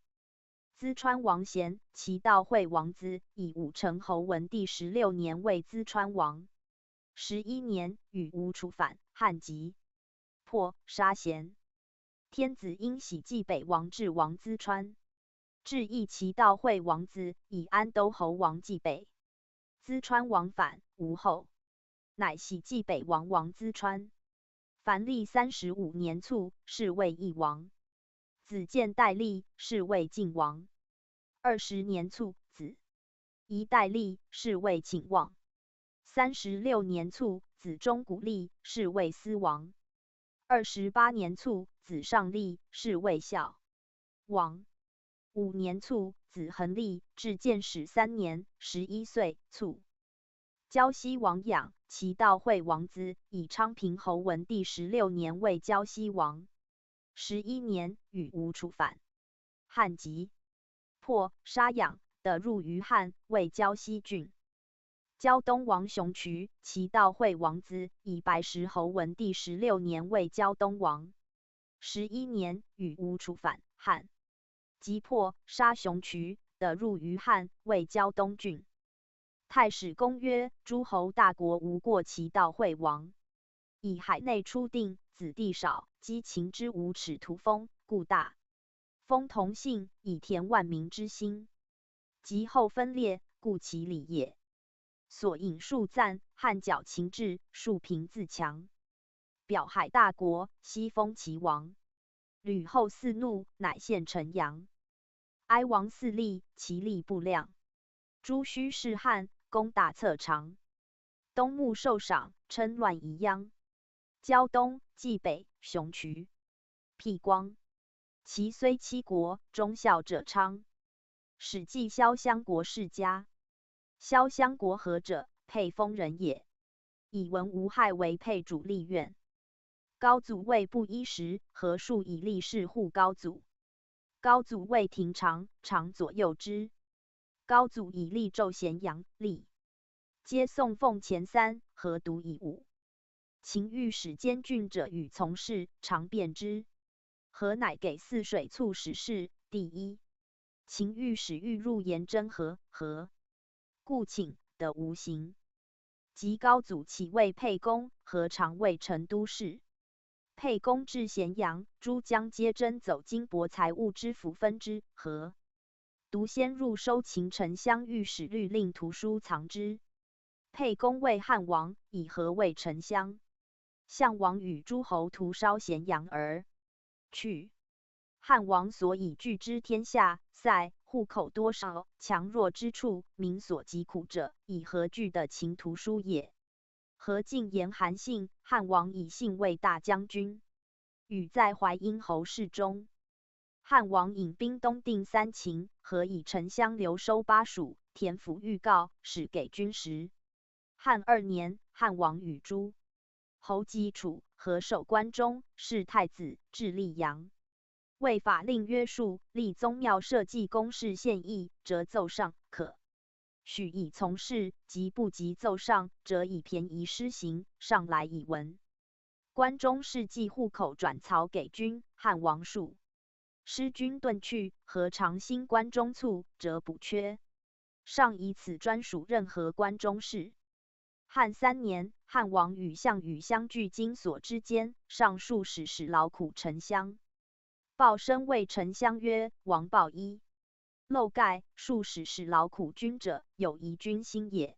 淄川王咸，齐悼惠王子，以武成侯文帝十六年为淄川王。十一年，与吴楚反，汉即破，杀咸。天子因喜冀北王质王淄川。质亦齐悼惠王子，以安都侯王冀北。淄川王反，无后，乃喜冀北王王淄川。凡历三十五年卒，是为义王。子建代立，是为晋王。二十年卒，子仪代立，是为请望。三十六年卒，子钟鼓立，是为思王。二十八年卒，子尚立，是为孝王。五年卒，子恒立，至建始三年，十一岁卒。胶西王养，齐悼惠王子，以昌平侯文帝十六年为胶西王。十一年，与吴楚反。汉即破，杀养，得入于汉，为胶西郡。胶东王熊渠，齐悼惠王子，以白石侯文帝十六年为胶东王，十一年与吴楚反，汉击破，杀熊渠，得入于汉，为胶东郡。太史公曰：诸侯大国无过齐悼惠王，以海内初定，子弟少，积秦之无耻徒封，故大。封同姓，以填万民之心。及后分裂，故其礼也。所引数赞，汉角秦制，数平自强。表海大国，西封齐王。吕后四怒，乃献城阳。哀王四立，其力不量。朱虚弑汉，功大策长。东牧受赏，称乱宜鞅。胶东、冀北、熊渠、辟光。其虽七国，忠孝者昌。史记潇湘国世家。潇湘国何者？沛丰人也。以文无害为沛主立愿。高祖魏布衣时，何数以力士护高祖。高祖魏亭长，长左右之。高祖以力奏咸阳，立皆宋奉乾三，何独以武？秦御史监郡者与从事，常辩之。何乃给泗水促使事，第一。秦御史欲入言争何，何故请，得无行。及高祖起为沛公，何常为成都事。沛公至咸阳，诸将皆争走金帛财物之服分之，何独先入收秦沉香御史律令图书藏之。沛公谓汉王：以何为沉香？项王与诸侯图烧咸阳而去。汉王所以聚之天下，塞户口多少，强弱之处，民所疾苦者，以何聚得秦图书也？何进言韩信，汉王以信为大将军，语在淮阴侯事中。汉王引兵东定三秦，何以沉香留收巴蜀，田府预告，始给军时。汉二年，汉王与诸侯及楚，合守关中，弑太子，置溧阳。为法令约束，立宗庙社稷公事县役，折奏上，可许以从事，及不及奏上，折以便宜施行，上来以闻。关中事稷户口转曹给军，汉王数师军遁去，何常兴关中促，折补缺。上以此专署任何关中事。汉三年，汉王与项羽相距京所之间，上数使使劳苦沉香。豹升谓沉香曰：王豹衣漏盖，数使使劳苦君者，有疑君心也。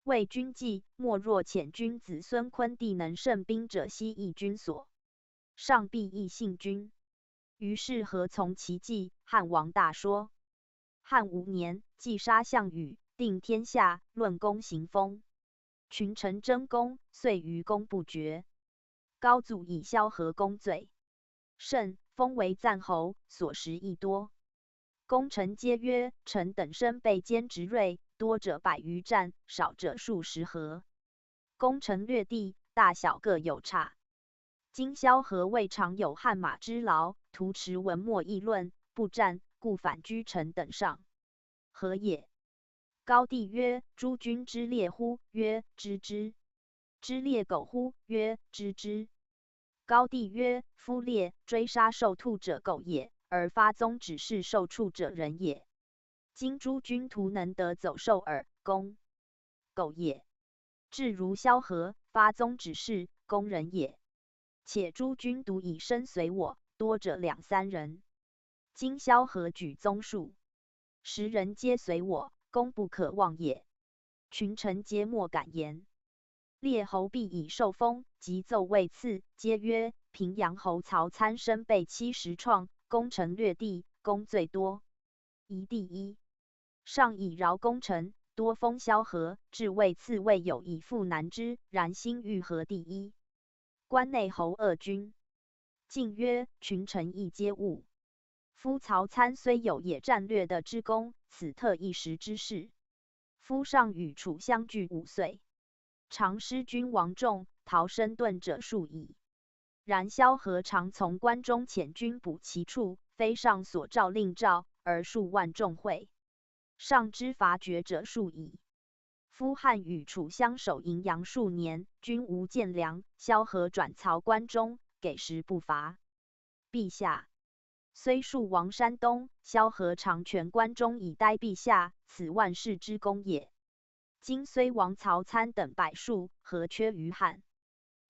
为君计，莫若遣君子孙昆弟能胜兵者，悉议君所。上必亦信君。于是何从其计，汉王大说。汉五年，既杀项羽，定天下，论功行封。群臣争功，遂于功不绝。高祖以萧何功最甚，封为赞侯，所食亦多。功臣皆曰：臣等身备坚执锐，多者百余战，少者数十合。攻城略地，大小各有差。今萧何未尝有汗马之劳，徒持文墨议论，不战，故反居臣等上。何也？高帝曰：诸君知猎乎？曰：知之。知猎狗乎？曰：知之。高帝曰：夫猎、追杀兽兔者狗也，而发宗指示兽畜者人也。今诸君徒能得走兽耳，公狗也。至如萧何，发宗指示，公人也。且诸君独以身随我，多者两三人。今萧何举宗数，十人皆随我，功不可忘也。群臣皆莫敢言。列侯毕以受封，即奏魏赐，皆曰：平阳侯曹参身备七十创，攻城略地，功最多，宜第一。上以饶功臣，多封萧何，至魏赐未有以复难之，然心欲合第一。关内侯恶君。进曰：群臣亦皆恶。夫曹参虽有野战略的之功，此特一时之事。夫上与楚相距五岁，常失君王众，逃生遁者数矣。然萧何常从关中遣军补其处，非上所诏令召，而数万众会。上之伐绝者数矣。夫汉与楚相守荥阳数年，均无见粮。萧何转曹关中，给食不乏。陛下，虽戍亡山东，萧何常权关中以待陛下，此万世之功也。今虽亡曹参等百数，何缺于汉？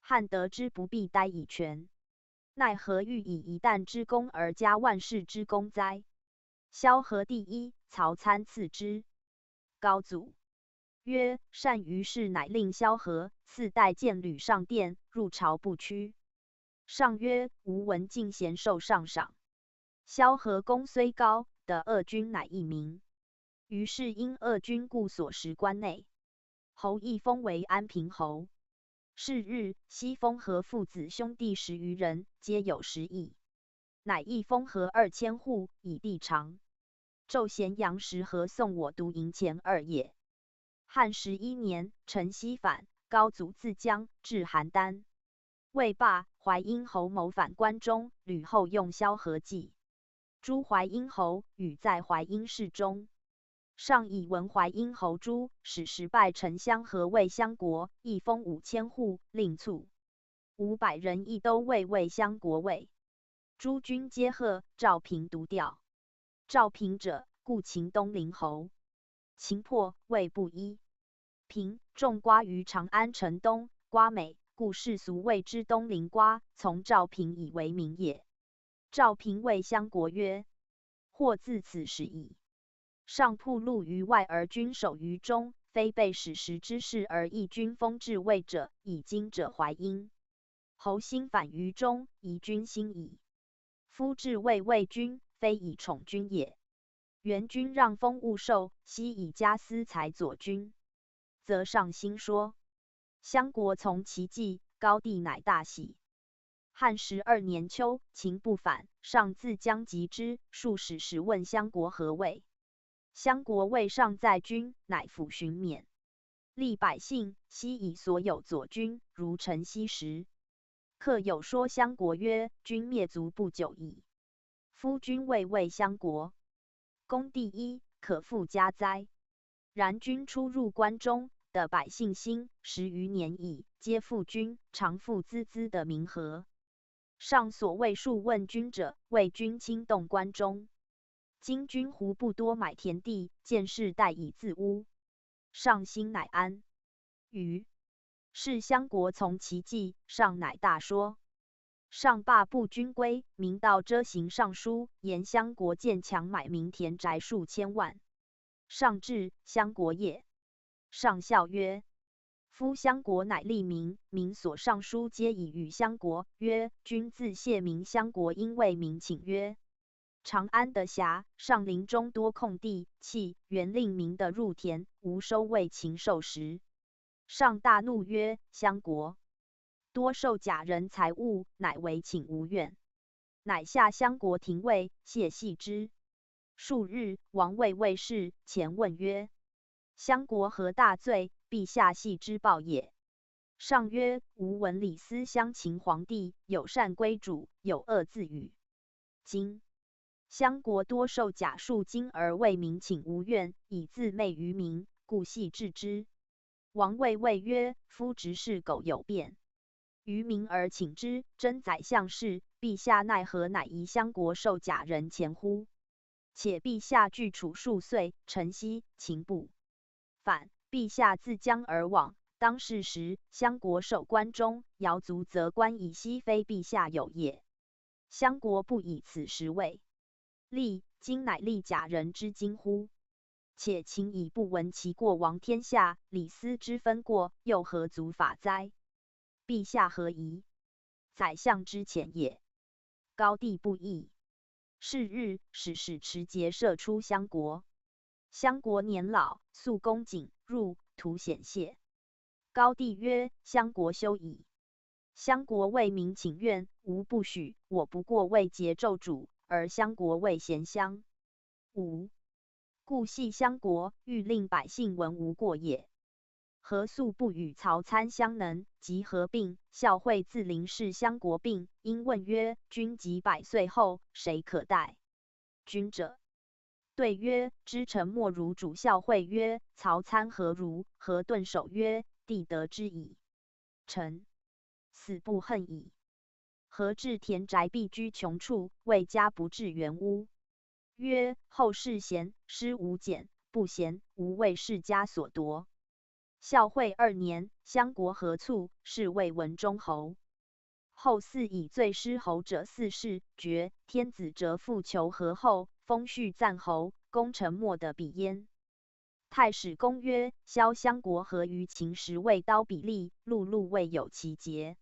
汉得之不必待以权，奈何欲以一旦之功而加万世之功哉？萧何第一，曹参次之。高祖曰：善于事，乃令萧何。次带荐旅上殿，入朝不趋。上曰：吾闻进贤受上赏，萧何功虽高，得恶君乃异名。于是因恶君故所食关内。侯亦封为安平侯。是日，西封侯父子兄弟十余人，皆有食邑，乃亦封侯二千户，以地偿。昼咸阳时，何送我独营前二也。汉十一年，陈豨反，高祖自将至邯郸。未罢，淮阴侯谋反关中，吕后用萧何计，诛淮阴侯，与在淮阴侍中。上以闻淮阴侯诛，使使拜丞相河魏相国，亦封五千户，令卒五百人，亦都卫魏相国位。诸军皆贺，赵平独调。赵平者，故秦东陵侯。秦破，魏不依。平，种瓜于长安城东，瓜美，故世俗谓之东陵瓜，从赵平以为名也。赵平谓相国曰：祸自此始矣。上铺路于外而君守于中，非被使时之事而易君封至魏者，以今者淮阴侯心反于中，疑君心矣。夫至魏，魏君非以宠君也。原君让封勿受，悉以加私财佐君，则上心说。相国从其计，高帝乃大喜。汉十二年秋，秦不反，上自将及之，数使使问相国何谓。相国谓上在君，乃抚巡免。立百姓，悉以所有佐君，如陈豨时。客有说相国曰：君灭族不久矣，夫君未卫相国，功第一，可复加哉。然君出入关中，得百姓心，十余年矣，皆附君，常复孜孜得名何？上所谓数问君者，谓君轻动关中。今君胡不多买田地，见势待以自污？上心乃安。余是相国从其计，上乃大说。上罢部军归，明道遮行上书，言相国建墙买民田宅数千万。上至，相国也。上笑曰：夫相国乃利民，民所上书皆以与相国。曰：君自谢民，相国因为民请曰：长安得狭，上林中多空地，弃园令民得入田，无收为禽兽食。上大怒曰：相国多受甲人财物，乃为请无怨。乃下相国廷尉，谢系之。数日，王位未逝，前问曰：相国何大罪，陛下系之暴也？上曰：吾闻李斯相秦皇帝，有善归主，有恶自与。今相国多受甲数金而为民请无怨，以自媚于民，故系治之。王位未曰：夫执事狗有变，于民而请之，争宰相事，陛下奈何乃疑相国受甲人钱乎？且陛下拒楚数岁，陈豨、秦不反，陛下自将而往。当世时，相国守关中，瑶族则观以西非，陛下有也。相国不以此时为例，今乃立甲人之今乎？且秦已不闻其过亡天下，李斯之分过，又何足法哉？陛下何疑？宰相之浅也。高帝不异。是日，使使持节射出相国。相国年老，素恭谨，入，徒显谢。高帝曰：相国休矣。相国为民请怨，无不许。我不过为节奏主，而相国为咸相。五，故系相国，欲令百姓闻无过也。何素不与曹参相能，及合并校会自临是相国并，因问曰：君及百岁后，谁可代君者？对曰：知臣莫如主校。会曰：曹参何如？何顿首曰：弟得之矣。臣死不恨矣。何至田宅，必居穷处，未加不至园屋。曰：后世贤，师无减；不贤，无畏世家所夺。孝惠二年，相国何促，是谓文中侯。后嗣以最师侯者四世，爵。天子则复求何后，封续赞侯，功臣莫得比焉。太史公曰：萧襄国何于秦时未刀比例，碌碌未有其节。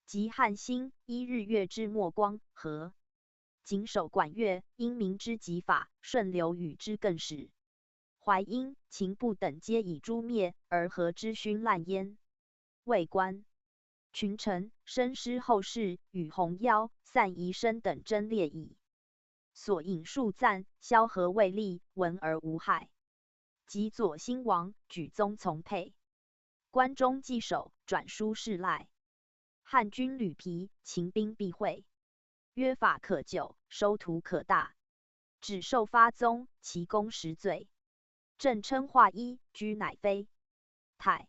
及汉兴，一日月之末光，何？景守管乐，因明之极法，顺流与之更始。淮阴、秦不等皆以诸灭，而何之勋烂焉？未官。群臣深失后世与鸿谯、散宜生等争列矣。所引数赞，萧何未立，文而无害。及左兴王，举宗从沛。关中既守，转书示赖。汉军履疲，秦兵必会。约法可久，收徒可大。只受发宗，其功实罪。正称华衣，居乃非。太。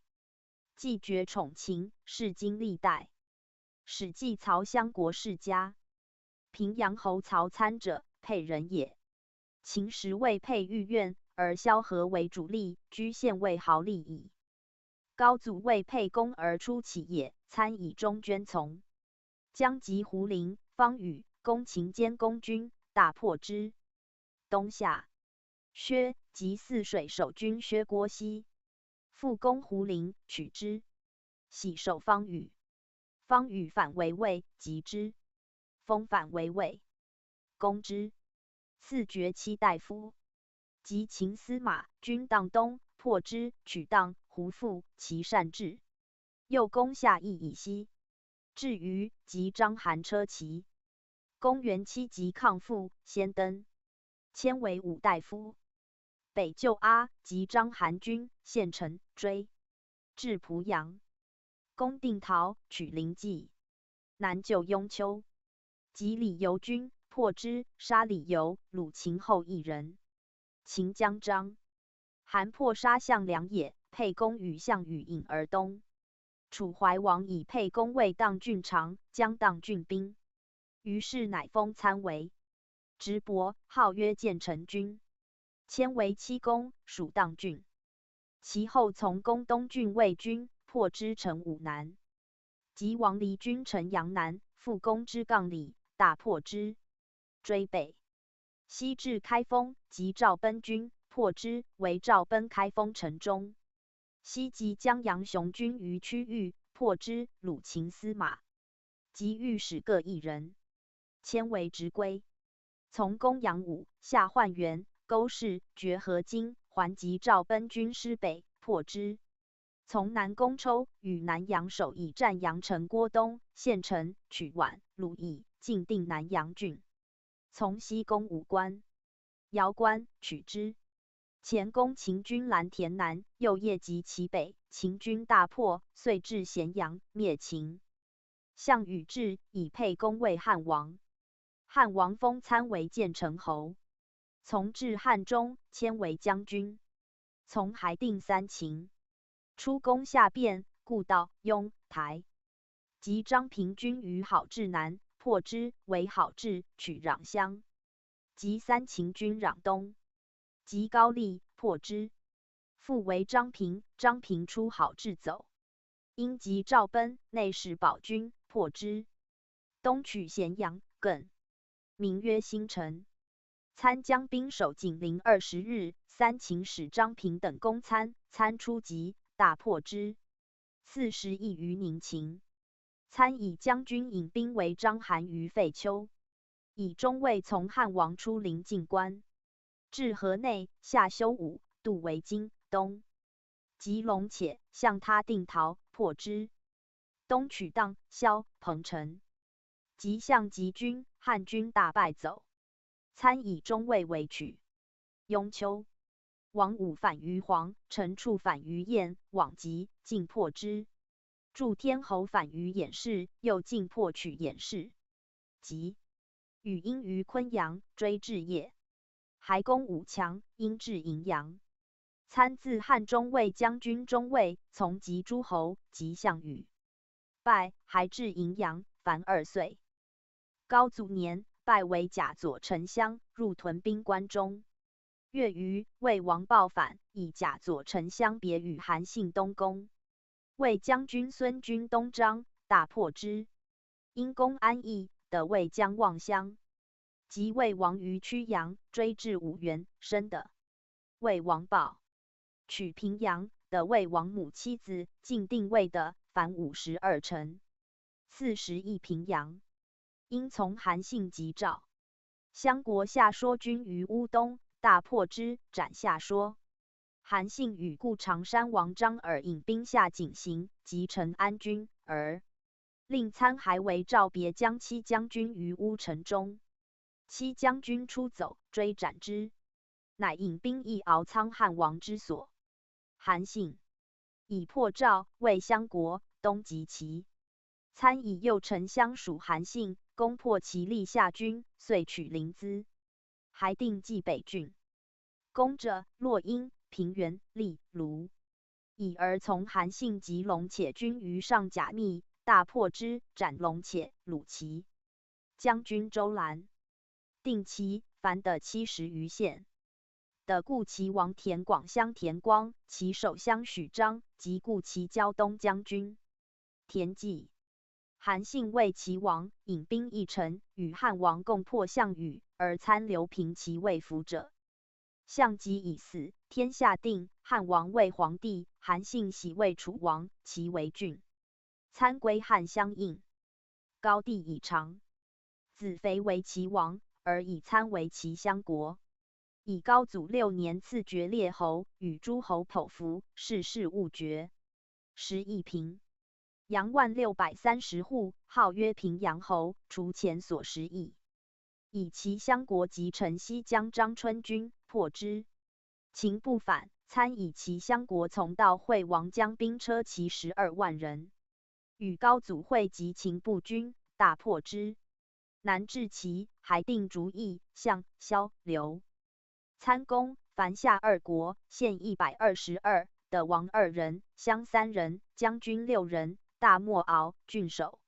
既绝宠秦，是今历代。史记曹襄国世家。平阳侯曹参者，沛人也。秦时未沛御苑，而萧何为主力，居县未毫利矣。高祖未沛功而出起也，参以中捐从。将及胡陵，方与攻秦监攻军，大破之。冬夏，薛及泗水守军薛郭西，复攻胡陵，取之。喜守方与。方与反围魏，及之。封反围魏，攻之。赐爵七大夫。及秦司马军荡东，破之，取荡，胡复，其善至。又攻夏邑以西。至于及章邯车骑。公元七及抗父，先登。迁为武大夫。北救阿，及章邯军，献城，追。至濮阳。攻定陶，取临济。南救雍丘。及李由军，破之，杀李由、鲁秦后一人。秦将章。韩破杀项梁也，沛公与项羽引而东。楚怀王以沛公为荡郡长，将荡郡兵。于是乃封参为直伯，号曰建成君。迁为七公，属荡郡。其后从攻东郡魏军，破之，城武南。及王离军城阳南，复攻之，杠里，大破之，追北。西至开封，及赵奔军，破之，围赵奔开封城中。西及江阳雄军于曲域，破之，虏秦司马。及御史各一人。迁为执归。从攻阳武，下换原、沟氏、决河津，还及赵奔军师北，破之。从南攻抽，与南阳守以战阳城郭东，献城，取宛、鲁邑，尽定南阳郡。从西攻武关、峣关，取之。前攻秦军蓝田南，又夜及其北，秦军大破，遂至咸阳，灭秦。项羽至，以沛公为汉王。汉王封参为建成侯。从至汉中，迁为将军。从还定三秦。初攻下汴，故到雍、台。及章平军于郝志南，破之，围郝志，取壤襄。及三秦军壤东。及高丽，破之。复围章平，章平出郝志走。因及赵奔，内侍保军，破之。东取咸阳、艮，名曰兴城。参将兵守紧邻二十日，三秦使章平等攻参，参出急，大破之。四十邑于宁秦。参以将军引兵围章邯于费丘，以中卫从汉王出临进关。至河内，下修武，渡为今、东。及隆且，向他定陶，破之。东取荡、萧、彭城。及项及军，汉军大败走。参以中卫为取。雍丘。王武反于黄，陈处反于堰，往及，进破之。助天侯反于偃氏，又进破取偃氏。及。羽阴于昆阳，追至邺。还攻武强，因至荥阳。参自汉中卫将军中尉，从及诸侯及项羽，拜，还至荥阳，凡二岁。高祖年，拜为甲左丞相，入屯兵关中。月余，魏王豹反，以甲左丞相别与韩信东宫。魏将军孙均东张，大破之。因攻安邑，得魏将望乡。及魏王于曲阳，追至五原，深得魏王豹，取平阳，得魏王母妻子，尽定魏的，凡五十二城，赐食邑平阳。因从韩信及赵。襄国夏说军于乌东，大破之，斩夏说。韩信与故长山王张耳引兵下井陉，即成安军，而令参还围赵别将戚将军于乌城中。戚将军出走，追斩之，乃引兵诣敖仓汉王之所。韩信以破赵，魏襄国，东及齐。参以右丞相属韩信，攻破齐立夏军，遂取临淄，还定蓟北郡。攻者洛阴、平原、蓟、鲁。已而从韩信及龙且军于上甲密，大破之，斩龙且、鲁、齐将军周兰。定齐，凡得七十余县。得故齐王田广相田光，其守相许章，及故齐胶东将军田忌。韩信为齐王，引兵一城，与汉王共破项羽，而参刘平其未服者。项籍已死，天下定，汉王为皇帝，韩信徙魏楚王，其为郡。参归汉相应。高帝已长，子肥为齐王，而以参为齐相国。以高祖六年赐爵列侯，与诸侯剖服，世世勿决。食邑平阳万六百三十户，号曰平阳侯，除前所食邑。以齐相国及陈西将张春军，破之。秦不反，参以齐相国从道惠王将兵车骑十二万人，与高祖会及秦部军，大破之。南至齐，还定逐邑，项、萧、刘。参攻，樊夏二国，县一百二十二，得王二人，襄三人，将军六人，大漠敖郡守。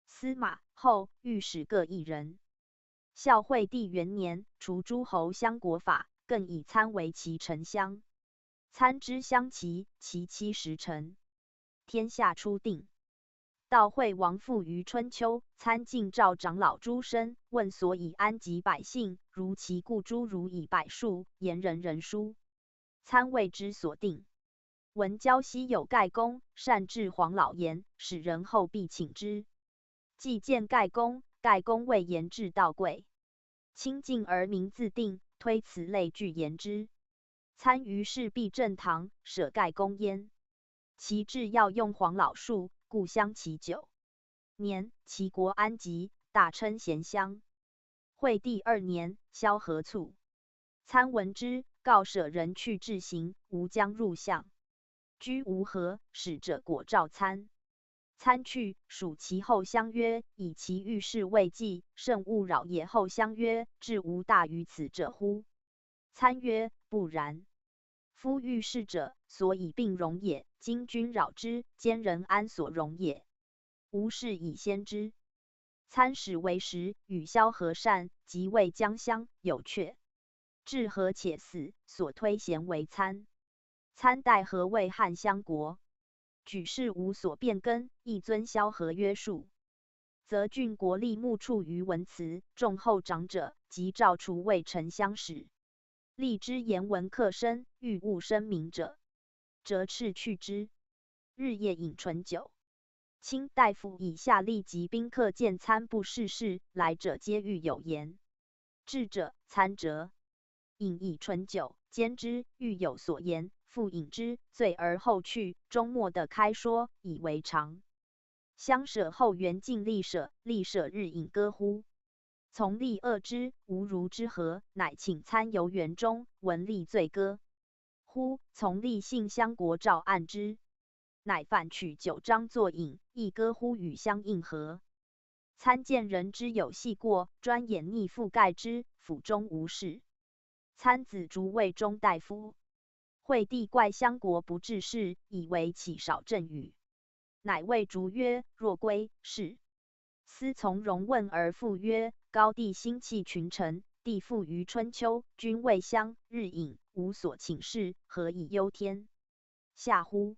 司马、后、御史各一人。孝惠帝元年，除诸侯相国法，更以参为齐丞相。参知襄齐，其七十城，天下初定。道惠王父于春秋，参进召长老诸身，问所以安及百姓，如其故诸如以百数，言人人殊。参谓之所定。闻胶西有盖公，善治黄老言，使人后必请之。既见盖公，盖公谓言至道贵。卿进而名自定，推辞类聚言之。参于是必正堂，舍盖公焉。其至要用黄老树，故相其久。年，齐国安吉，大称咸襄。惠帝二年，萧何卒。参闻之，告舍人去置行，吴将入相。居吴河，使者果召参。参去，属其后相曰：以其遇事未济，慎勿扰也。后相曰：至无大于此者乎？参曰：不然。夫遇事者，所以病容也，今君扰之，奸人安所容也？吾事以先知。参始为时，与萧何善，即谓将相，有却。至何且死，所推咸为参。参代何魏汉襄国，举事无所变更，亦遵萧何约束。则郡国立牧畜于文辞，重厚长者，及赵楚魏丞相使。立之言文克身，欲务声名者，折翅去之。日夜饮醇酒。卿大夫以下吏及宾客见参不视事，来者皆欲有言。智者参者，饮以醇酒，兼之，欲有所言，复饮之，醉而后去，终莫得开说，以为常。相舍后园尽吏舍，吏舍日饮歌乎。从吏恶之，无如之何，乃请参游园中，闻吏醉歌乎。从吏幸襄国赵岸之，乃反取酒章作饮，亦歌乎与相应和。参见人之有细过，专掩逆覆盖之，腹中无事。参子卒卫中大夫。惠帝怪相国不治事，以为其少政与？乃谓卒曰：若归，是。司从容问而复曰：高帝兴器群臣，地富于春秋，君未相，日饮，无所寝室，何以忧天下乎？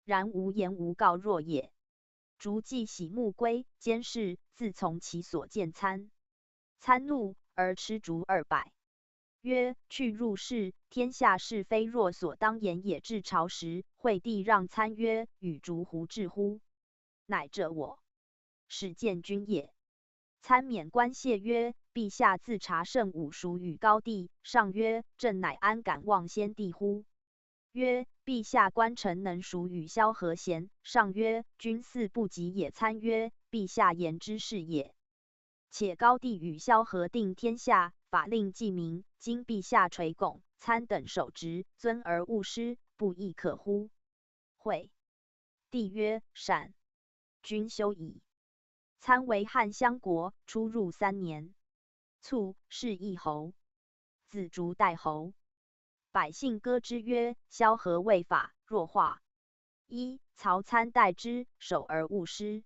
然无言无告若也。卒既徙木归，监视，自从其所见参。参怒而笞卒二百，曰：去入室，天下是非若所当言也。至朝时，惠帝让参曰：与卒乎至乎？乃者我，始见君也。参免冠谢曰：陛下自察圣武孰与高帝？上曰：朕乃安敢忘先帝乎？曰：陛下观臣能孰与萧何贤？上曰：君似不及也。参曰：陛下言之是也。且高帝与萧何定天下，法令既明，今陛下垂拱，参等守职，尊而勿失，不亦可乎？惠帝曰：善。君休矣。参为汉相国，初入三年，卒，是一侯。子卒代侯。百姓歌之曰：萧何未法，若化。一曹参代之，守而勿失。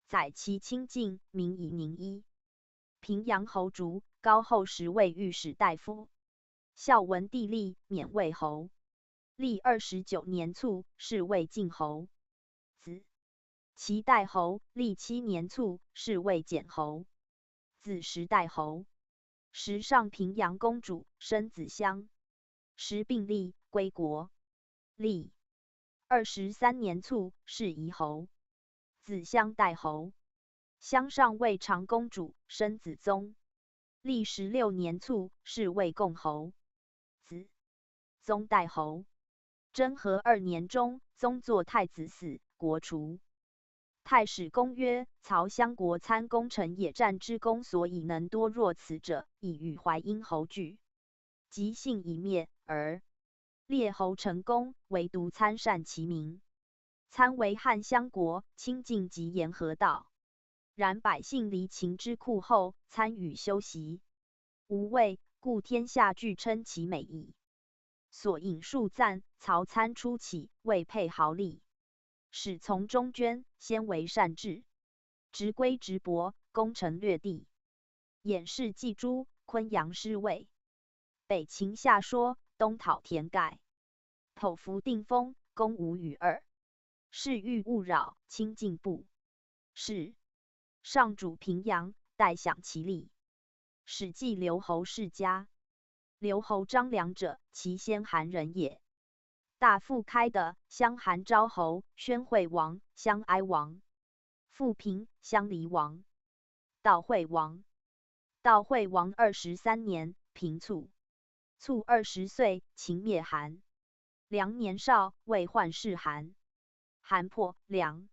载其亲近，民以宁一。平阳侯卒，高后时为御史大夫。孝文帝立，免为侯。历二十九年卒，是为晋侯。子其代侯，历七年卒，是为简侯。子时代侯。时尚平阳公主，生子襄。时并立，归国。历二十三年卒，是夷侯。子襄代侯。襄上为长公主，生子宗。历十六年卒，是为共侯。子宗代侯。征和二年中，宗作太子死，国除。太史公曰：曹襄国参功臣也，战之功所以能多若此者，以与淮阴侯惧。及姓已灭，而列侯成功，唯独参善其民。参为汉相国，亲近及言河道。然百姓离秦之库后，参与修习。无魏，故天下俱称其美矣。所引数赞，曹参初起，未配豪礼，始从中捐，先为善志，执归执薄，攻城略地。偃氏祭朱，昆阳失魏。北秦夏说，东讨田改。剖腹定封，攻吴与二。是欲勿扰，亲进不。是。上主平阳，代享其礼。史记留侯世家。留侯张梁者，其先韩人也。大夫开的，相韩昭侯，宣惠王，相哀王。富平，相黎王。悼惠王。悼惠王二十三年，平卒。卒二十岁，秦灭韩。梁年少，为涣氏韩。韩破梁。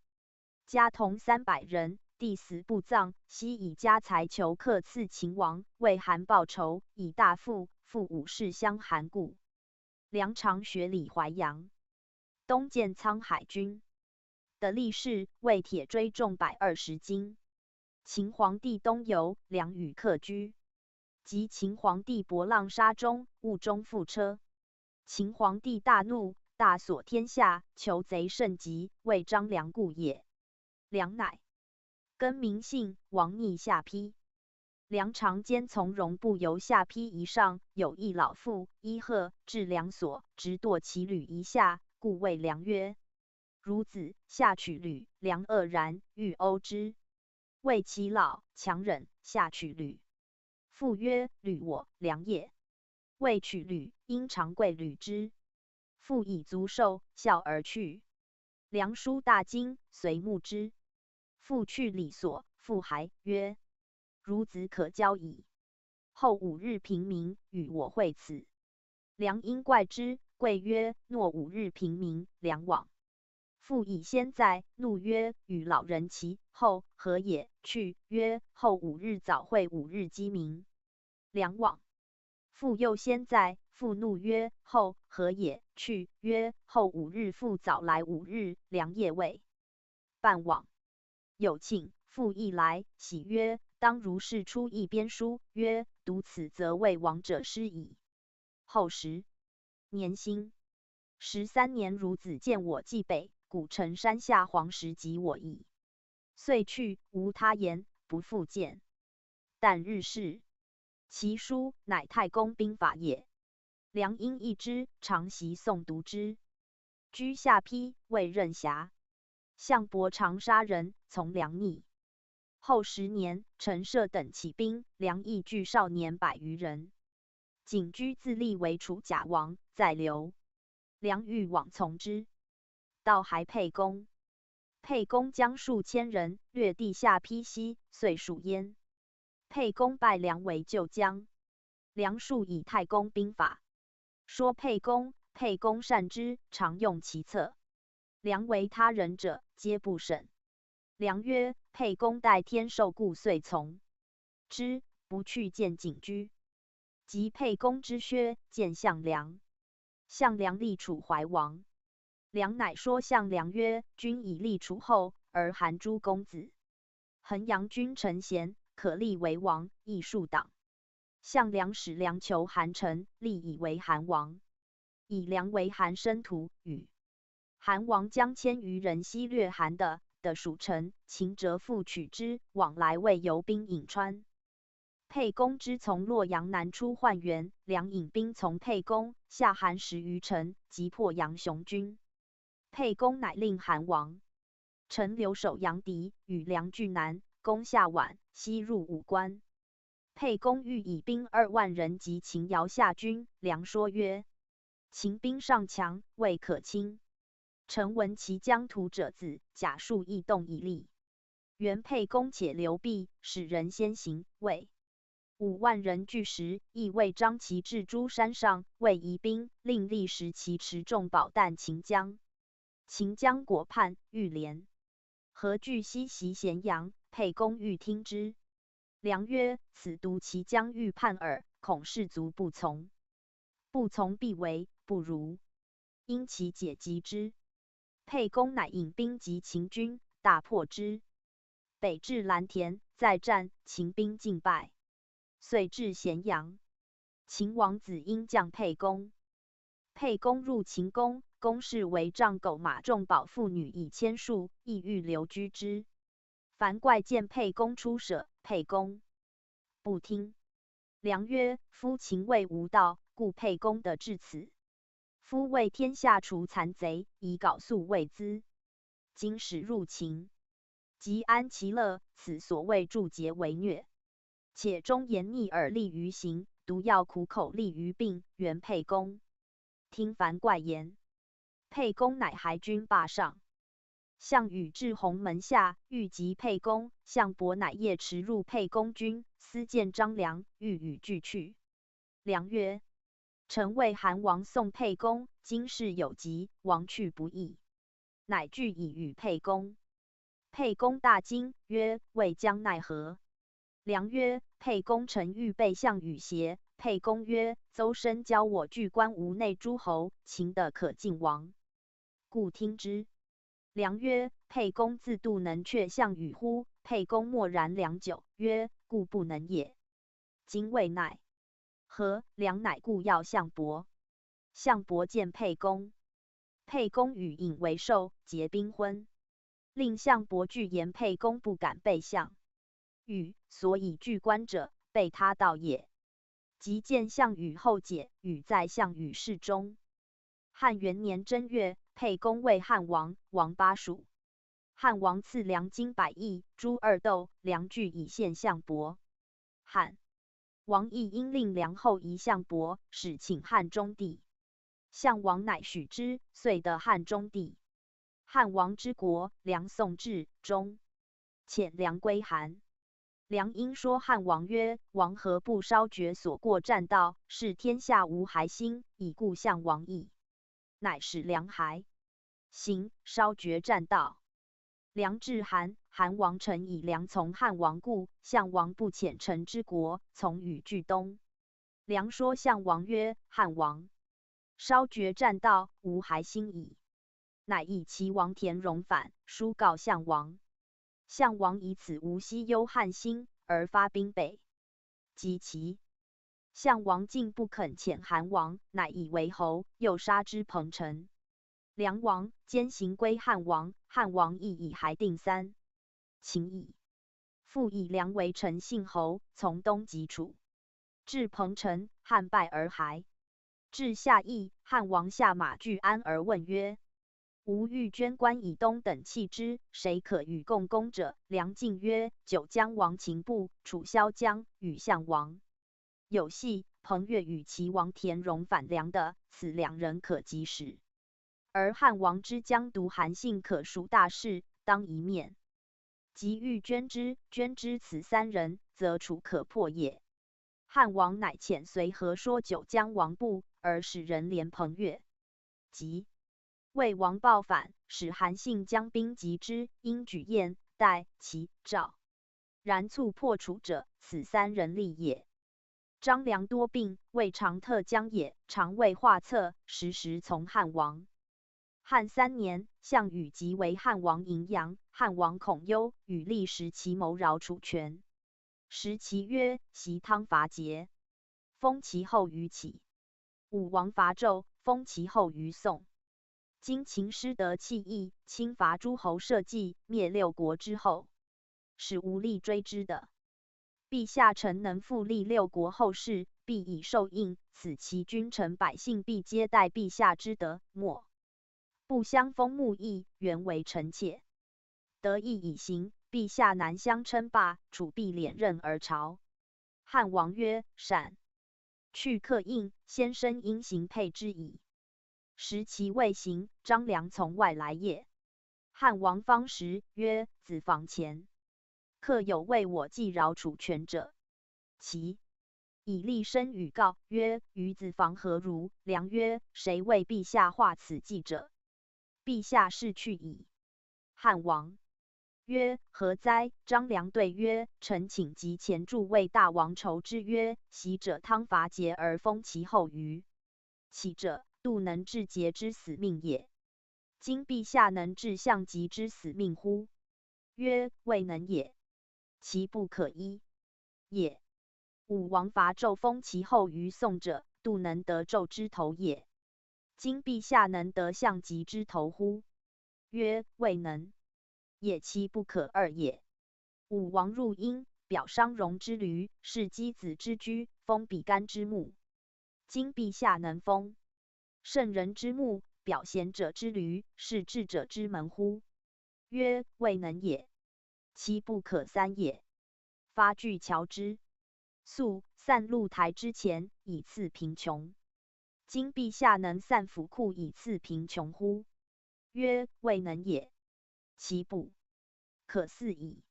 家童三百人，帝死不葬，悉以家财求客刺秦王，为韩报仇，以大富，复武士相韩故。梁常学礼淮阳。东建沧海军。得力士，为铁追重百二十斤。秦皇帝东游，梁与客居。及秦皇帝博浪沙中，误中覆车。秦皇帝大怒，大锁天下，求贼甚急，谓张梁故也。梁乃更名姓，王逆下邳。梁常兼从容不由下邳以上，有一老妇，伊贺，至梁所，直堕其履以下，故谓梁曰：孺子，下取履。梁愕然，欲欧之。谓其老，强忍，下取履。 父曰：履我，梁也。未取履，因长跪履之。父以足受，笑而去。梁舒大惊，随目之。父去礼所，父还曰：孺子可交矣。后五日平明，与我會此。梁因怪之，跪曰：若五日平明，梁往。 父以先在，怒曰：与老人其后，何也？去曰：后五日早会，五日鸡鸣，梁往。父又先在，父怒曰：后，何也？去曰：后五日复早来五日，梁夜未半往。有庆，父亦来，喜曰：当如是出一边书，曰：读此则为王者师矣。后时年兴。十三年，孺子见我既北，古城山下黄石即我矣。遂去，无他言，不复见。旦日逝。其书乃太公兵法也。梁婴译之，长习诵读之。居下邳，为任侠。项伯长沙人，从梁逆。后十年，陈涉等起兵，梁亦聚少年百余人，景居自立为楚甲王，在留。梁欲往从之，到还沛公。沛公将数千人掠地下邳西，遂戍焉。沛公拜梁为旧将。梁述以太公兵法，说沛公，沛公善之，常用其策。梁为他人者，皆不审。梁曰：沛公待天授故，遂从之，不去见景居。及沛公之薛，见项梁。项梁立楚怀王。梁乃说项梁曰：君已立楚后，而韩诸公子。衡阳君陈贤，可立为王，亦数党。项梁使梁求韩臣，立以为韩王。以梁为韩申屠，与韩王将千余人西掠韩的，的属陈，秦者复取之，往来为由兵颍川。沛公之从洛阳南出换元，梁引兵从沛公，下韩十余城，即破杨雄军。沛公乃令韩王、陈留守杨翟，与梁拒南，攻下宛，西入武关。沛公欲以兵二万人及秦姚夏军，梁说曰：秦兵尚强，未可轻。臣闻其将图者子甲数亦动以利。 原沛公且刘辟，使人先行，谓。五万人拒时，亦谓张齐至诸山上，谓疑兵，令立石其持重宝担秦将。秦将果叛，欲连。何惧西袭咸阳？沛公欲听之。梁曰：此独其将欲叛耳，恐士卒不从。不从必围，不如因其解击之。沛公乃引兵及秦军，大破之。北至蓝田，再战，秦兵尽败。遂至咸阳。秦王子婴降沛公。沛公入秦宫，宫室围障狗马重宝妇女以千数，意欲留居之。樊哙见沛公初舍，沛公不听。梁曰：夫秦魏无道，故沛公得至此。夫为天下除残贼，以缟粟喂资。今始入秦，即安其乐，此所谓助桀为虐。且忠言逆耳利于行，毒药苦口利于病，原沛公听樊哙言。沛公乃还军霸上。 项羽至鸿门下，欲及沛公，项伯乃夜驰入沛公军，私见张梁，欲与俱去。梁曰：臣为韩王送沛公，今事有急，王去不义。乃俱以与沛公。沛公大惊，曰：魏将奈何？ 梁曰：沛公臣欲背项羽邪。沛公曰：邹参教我拒关吴内诸侯，秦得可尽亡，故听之。梁曰：沛公自度能却项羽乎？沛公默然良久，曰：固不能也。今魏奈何？梁乃故要项伯。 项伯见沛公。沛公与尹为寿，结宾婚，令项伯拒言沛公不敢背项羽，所以拒关者，背他道也。及见项羽后解，羽在项羽室中。汉元年正月，沛公为汉王，王巴蜀。 汉王赐梁金百钿，诸二斗，梁具以献项伯。汉王亦因令梁后移项伯，始请汉中地。项王乃许之，遂得汉中地。汉王之国，梁宋至，终。遣梁归韩。梁因说汉王曰：王何不稍觉所过栈道，视天下无还兴，以固项王矣。乃使梁还 行，稍觉栈道。梁至韩，韩王臣以梁从汉王故，项王不遣臣之国，从与俱东。梁说项王曰：汉王稍觉栈道，无还兴矣。乃以齐王田荣反，书告项王。 项王以此无息忧汉兴，而发兵北击齐。项王竟不肯遣韩王，乃以为侯，又杀支彭城。梁王兼行归汉王，汉王亦以还定三秦矣。复以梁为陈姓侯，从东及楚，至彭城，汉败而还。至夏邑，汉王下马拒安而问曰：吾欲捐关以东等弃之，谁可与共攻者？梁进曰：九江王秦布，楚萧江，与项王有隙，彭越与齐王田荣反梁的，此两人可及使。而汉王之将独韩信可赎大势，当一面。即欲捐之，捐之此三人，则楚可破也。汉王乃遣随和说九江王布，而使人联彭越。即魏王豹反，使韩信将兵及之，因举燕、代、齐、赵。然促破楚者，此三人力也。张良多病，未尝特将也，常为画策，时时从汉王。汉三年，项羽即为汉王荥阳，汉王恐忧，与立石其谋饶楚权。时齐曰：袭汤伐桀，封其后于齐。武王伐纣，封其后于宋。今秦失德弃义，侵伐诸侯社稷，灭六国之后，使无力追之的。陛下诚能复立六国后世，必以受印，此其君臣百姓必皆待陛下之德。莫不相封牧邑，原为臣妾。德亦已行，陛下难相称霸，楚必敛任而朝。汉王曰：善。去刻印，先生因行佩之矣。时齐未行，张良从外来也。汉王方时曰：子房前，客有为我计饶楚权者。齐以厉声语告曰：与子房何如？良曰：谁为陛下画此计者？陛下逝去矣。汉王曰：何哉？张良对曰：臣请及前诸位大王酬之曰：习者汤伐桀而封其后于齐者，度能治桀之死命也。今陛下能治项籍之死命乎？曰：未能也。其不可一也。武王伐纣封其后于宋者，度能得纣之头也。今陛下能得项籍之头乎？曰：未能也。其不可二也。武王入殷，表商容之旅，视箕子之居，封比干之墓。今陛下能封圣人之墓，表贤者之旅，视智者之门乎？曰：未能也。其不可三也。发巨桥之粟，散露台之钱，以赐贫穷。今陛下能散府库以赐贫穷乎？曰：未能也。其不可四矣。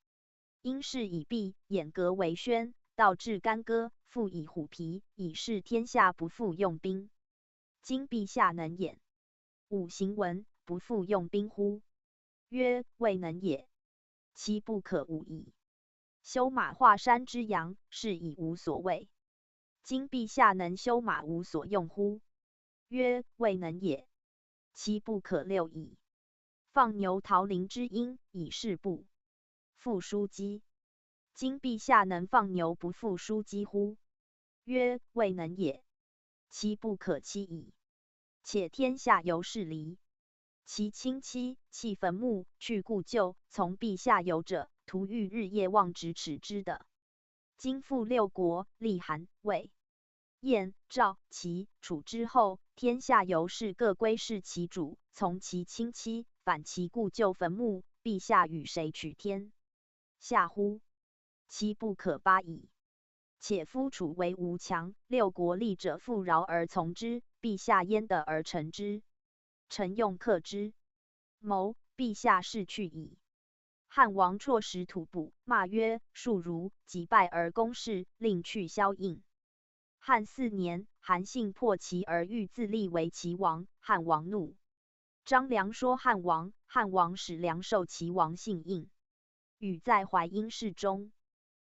殷市以毕，偃革为宣，道至干戈，复以虎皮，以示天下不复用兵。今陛下能偃五行文，不复用兵乎？曰：未能也。其不可五矣。修马华山之阳，是以无所畏。今陛下能修马无所用乎？曰：未能也。其不可六矣。放牛桃林之阴，以示不复疏积。今陛下能放牛不复疏积乎？曰：未能也。其不可七矣。且天下犹是离，其亲戚弃坟墓去故旧，从陛下游者，徒欲日夜望咫尺之的。今复六国，立韩、魏、燕、赵、齐、楚之后，天下犹是各归事其主，从其亲戚，返其故旧坟墓，陛下与谁取天下乎？其不可八矣。且夫楚为吴强，六国利者复饶而从之，陛下焉得而臣之？臣用客之谋，陛下逝去矣。汉王辍食吐哺，骂曰：树如击败而攻势，令去消印。汉四年，韩信破齐而欲自立为齐王，汉王怒。张良说汉王，汉王使梁授齐王姓印，与在淮阴市中。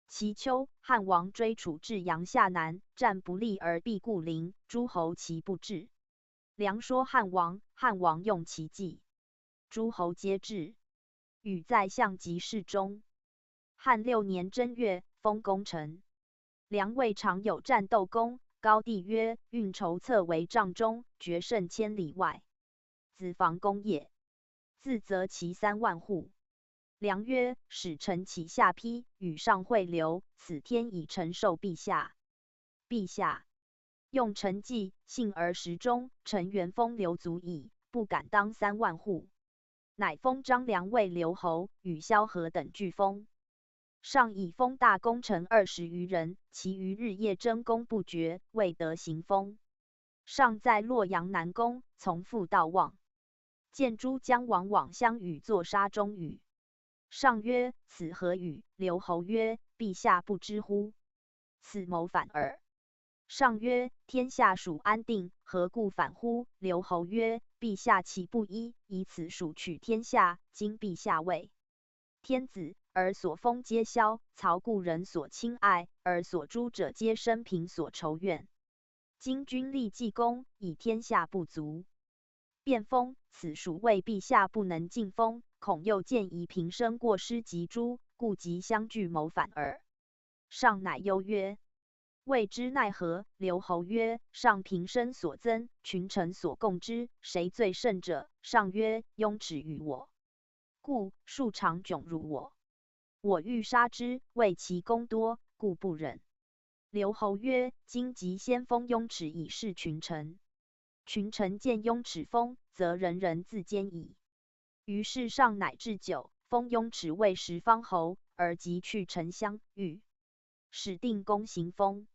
其秋，汉王追楚至阳夏南，战不利而必固陵，诸侯齐不至。梁说汉王，汉王用其计，诸侯皆至。与在项籍市中。汉六年正月，封功臣。梁未尝有战斗功。高帝曰：运筹策为帐中，决胜千里外。子房功也。自则其三万户。梁曰：使臣起下邳，与上会流，此天已臣受陛下。陛下用臣计，信而时忠，臣元丰刘足矣，不敢当三万户。乃封张梁卫刘侯与萧何等俱封。上以封大功臣二十余人，其余日夜争功不绝，未得行封。上在洛阳南宫，从父到望，见诸将王往相与坐杀中语。上曰：此何语？刘侯曰：陛下不知乎？此谋反耳。上曰：天下属安定，何故反乎？刘侯曰：陛下岂不一以此属取天下？今陛下为天子，而所封皆萧曹故人所亲爱，而所诛者皆生平所仇怨。今君立济功，以天下不足，便封，此属谓陛下不能尽封，恐又见疑平生过失及诸，故即相拒谋反耳。上乃忧曰：未知奈何？刘侯曰：上平生所憎，群臣所共之，谁最甚者？上曰：拥齿于我，故数常窘辱我。我欲杀之，谓其功多，故不忍。刘侯曰：今即先封拥齿以示群臣。群臣见拥齿封，则人人自坚矣。于是上乃置酒，封拥齿为十方侯，而即去丞相御，使定公行封。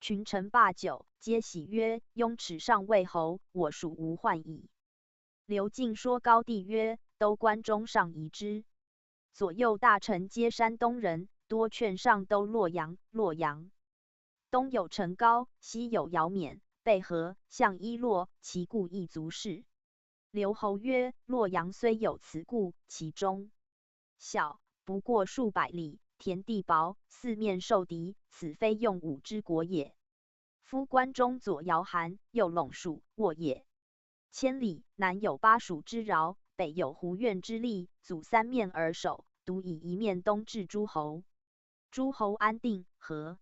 群臣罢酒，皆喜曰：拥齿尚未侯，我属无患矣。刘敬说高帝曰：都关中尚疑之，左右大臣皆山东人，多劝上都洛阳。洛阳东有陈皋，西有姚闵、背河、向伊洛，其固亦足恃。刘侯曰：洛阳虽有此固，其中小，不过数百里，田地薄，四面受敌，此非用武之国也。夫关中左姚韩，右陇楚沃也，千里，南有巴蜀之饶，北有胡苑之力，阻三面而守，独以一面东制诸侯。诸侯安定，何？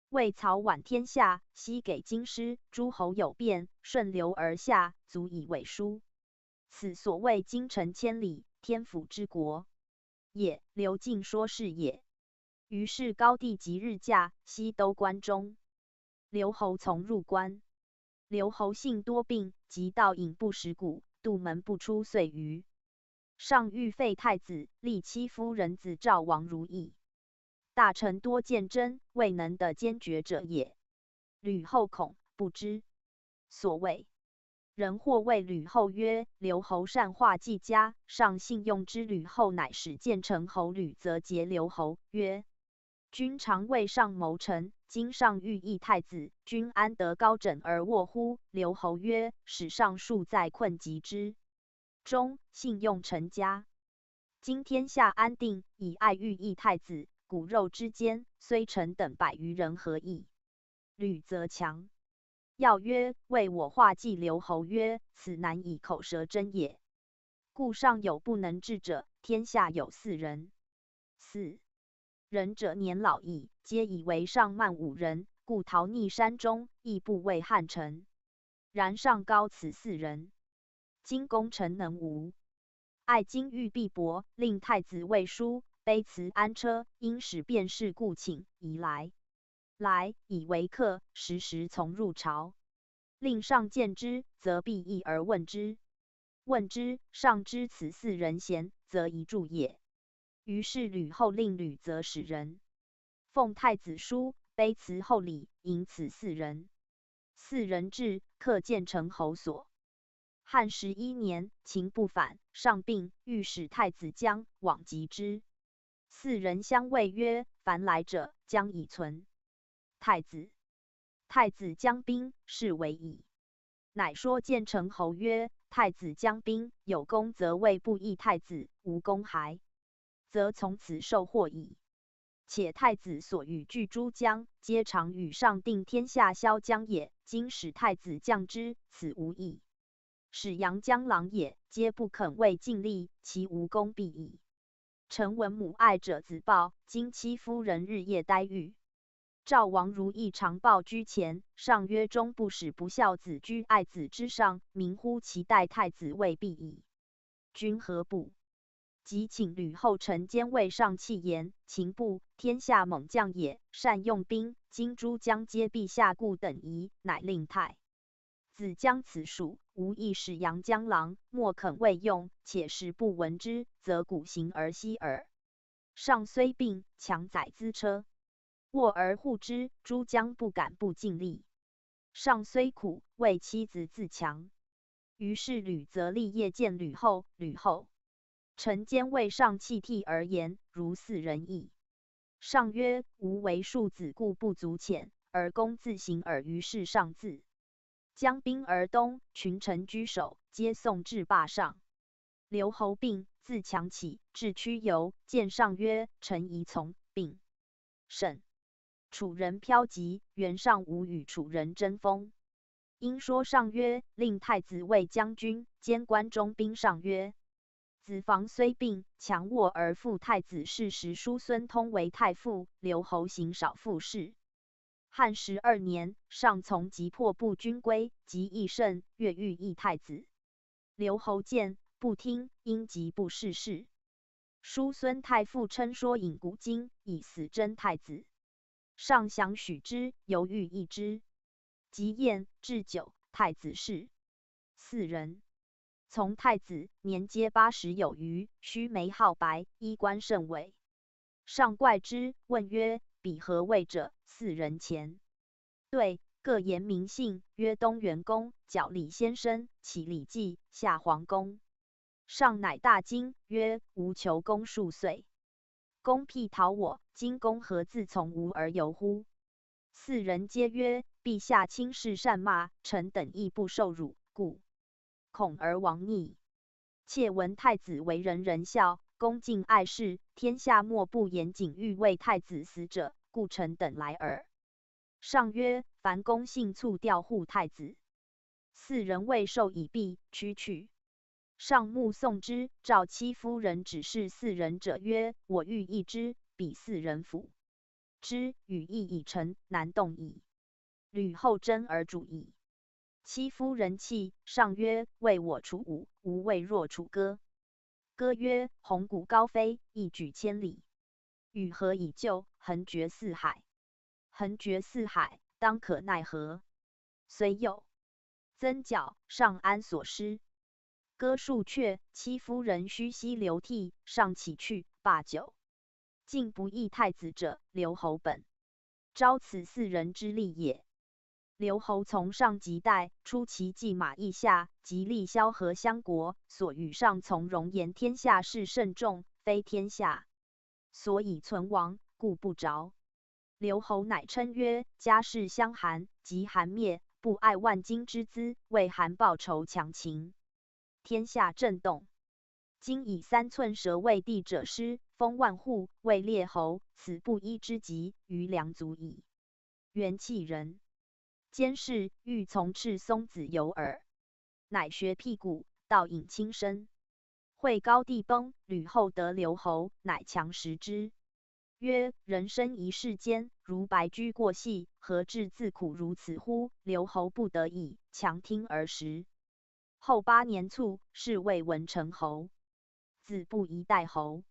魏曹挽天下，西给京师，诸侯有变，顺流而下，足以委书。此所谓京城千里，天府之国也。刘敬说是也。于是高帝即日驾，西都关中。刘侯从入关。刘侯性多病，及盗饮不食谷，肚门不出岁余。上欲废太子，立戚夫人子赵王如意。大臣多见争，未能得坚决者也。吕后恐，不知。所谓人或谓吕后曰：刘侯善画季家，上信用之。吕后乃使建成侯吕则诘刘侯曰：君常为上谋臣，今上欲议太子，君安得高枕而卧乎？刘侯曰：使上数载困疾之中，信用臣家。今天下安定，以爱欲议太子，骨肉之间，虽臣等百余人何矣？吕则强要曰：为我画计。刘侯曰：此难以口舌争也。故上有不能治者，天下有四人。四人者年老矣，皆以为上慢侮人，故逃匿山中，亦不畏汉臣。然上高此四人。今功臣能无？爱今欲必薄，令太子魏书，卑辞安车，因使便是故请仪来。来以为客，时时从入朝。令上见之，则必异而问之。问之，上知此四人贤，则宜助也。于是吕后令吕则使人奉太子书，卑辞厚礼，迎此四人。四人至，客建成侯所。汉十一年，秦不反，上病，欲使太子姜往及之。四人相谓曰：凡来者，将以存。太子太子将兵，是为矣。乃说建成侯曰：太子将兵，有功则位，不议太子，无功还，则从此受祸矣。且太子所与拒诸将，皆常与上定天下萧姜也。今使太子降之，此无益。使阳江狼也，皆不肯为尽力，其无功必矣。臣闻母爱者子豹，今戚夫人日夜待御。赵王如意长暴居前，上曰：终不使不孝子居爱子之上，民乎其代，太子未必矣。君何不？即请吕后。陈奸魏尚气言：秦不，天下猛将也，善用兵，今诸将皆陛下故等矣。乃令太子将此属无意使扬江郎，莫肯未用，且使不闻之，则鼓行而息耳。上虽病，强载资车，卧而护之，诸将不敢不尽力。上虽苦，为妻子自强。于是吕则立夜见吕后，吕后陈奸魏尚泣涕而言：如斯仁义。上曰：吾为庶子，故不足遣，而公自行耳。于是上自将兵而东，群臣居守，皆送至霸上。刘侯病，自强起，至曲游，见上曰：臣宜从。并审楚人骠骑，袁尚无与楚人争锋。因说上曰：令太子卫将军，兼关中兵。上曰：子房虽病，强卧而复。太子逝时，叔孙通为太傅，刘侯行少傅事。汉十二年，上从疾破步军归，疾亦甚，越欲议太子。刘侯见，不听，因疾不逝世。叔孙太傅称说饮谷精，以死争太子。上降许之，犹欲议之。疾宴，置酒，太子逝。四人从太子，年皆八十有余，须眉皓白，衣冠甚伟。上怪之，问曰：彼何谓者？四人前对，各言名姓，曰：东园公，角李先生，起李纪，下黄公。上乃大惊，曰：吾求公数岁，公辟讨我，今公何自从吾而游乎？四人皆曰：陛下轻视善骂，臣等亦不受辱，故恐而亡逆。 妾闻太子为人仁孝，恭敬爱事，天下莫不言。今欲为太子死者，故臣等来耳。上曰：凡公信促调护太子。四人未受已毕，驱去。上目送之，召戚夫人指示四人者曰：我欲议之，彼四人抚之，语意已沉，难动矣。吕后怔而杳矣。戚夫人泣，上曰：为我处武，吾未若处歌。歌曰：鸿鹄高飞，一举千里，予何以救？横绝四海，横绝四海，当可奈何？虽有曾角，上安所失？歌数阙，戚夫人须息流涕，上起去，罢酒。 竟不议太子者，刘侯本。昭此四人之立也。刘侯从上及代，出其骑马邑下，及立萧何相国，所与上从容言：天下事甚众，非天下所以存亡，故不着。刘侯乃称曰：家事相韩，及韩灭，不爱万金之资，为韩报仇强秦，天下震动。 今以三寸舌为地者师，封万户，位列侯，此布衣之极，余粮足矣。元气人。监视，欲从赤松子游耳。乃学辟谷，道饮轻身。会高帝崩，吕后得刘侯，乃强食之。曰：人生一世间，如白驹过隙，何至自苦如此乎？刘侯不得已，强听而食。 后八年卒，是谓文成侯。子布衣代侯。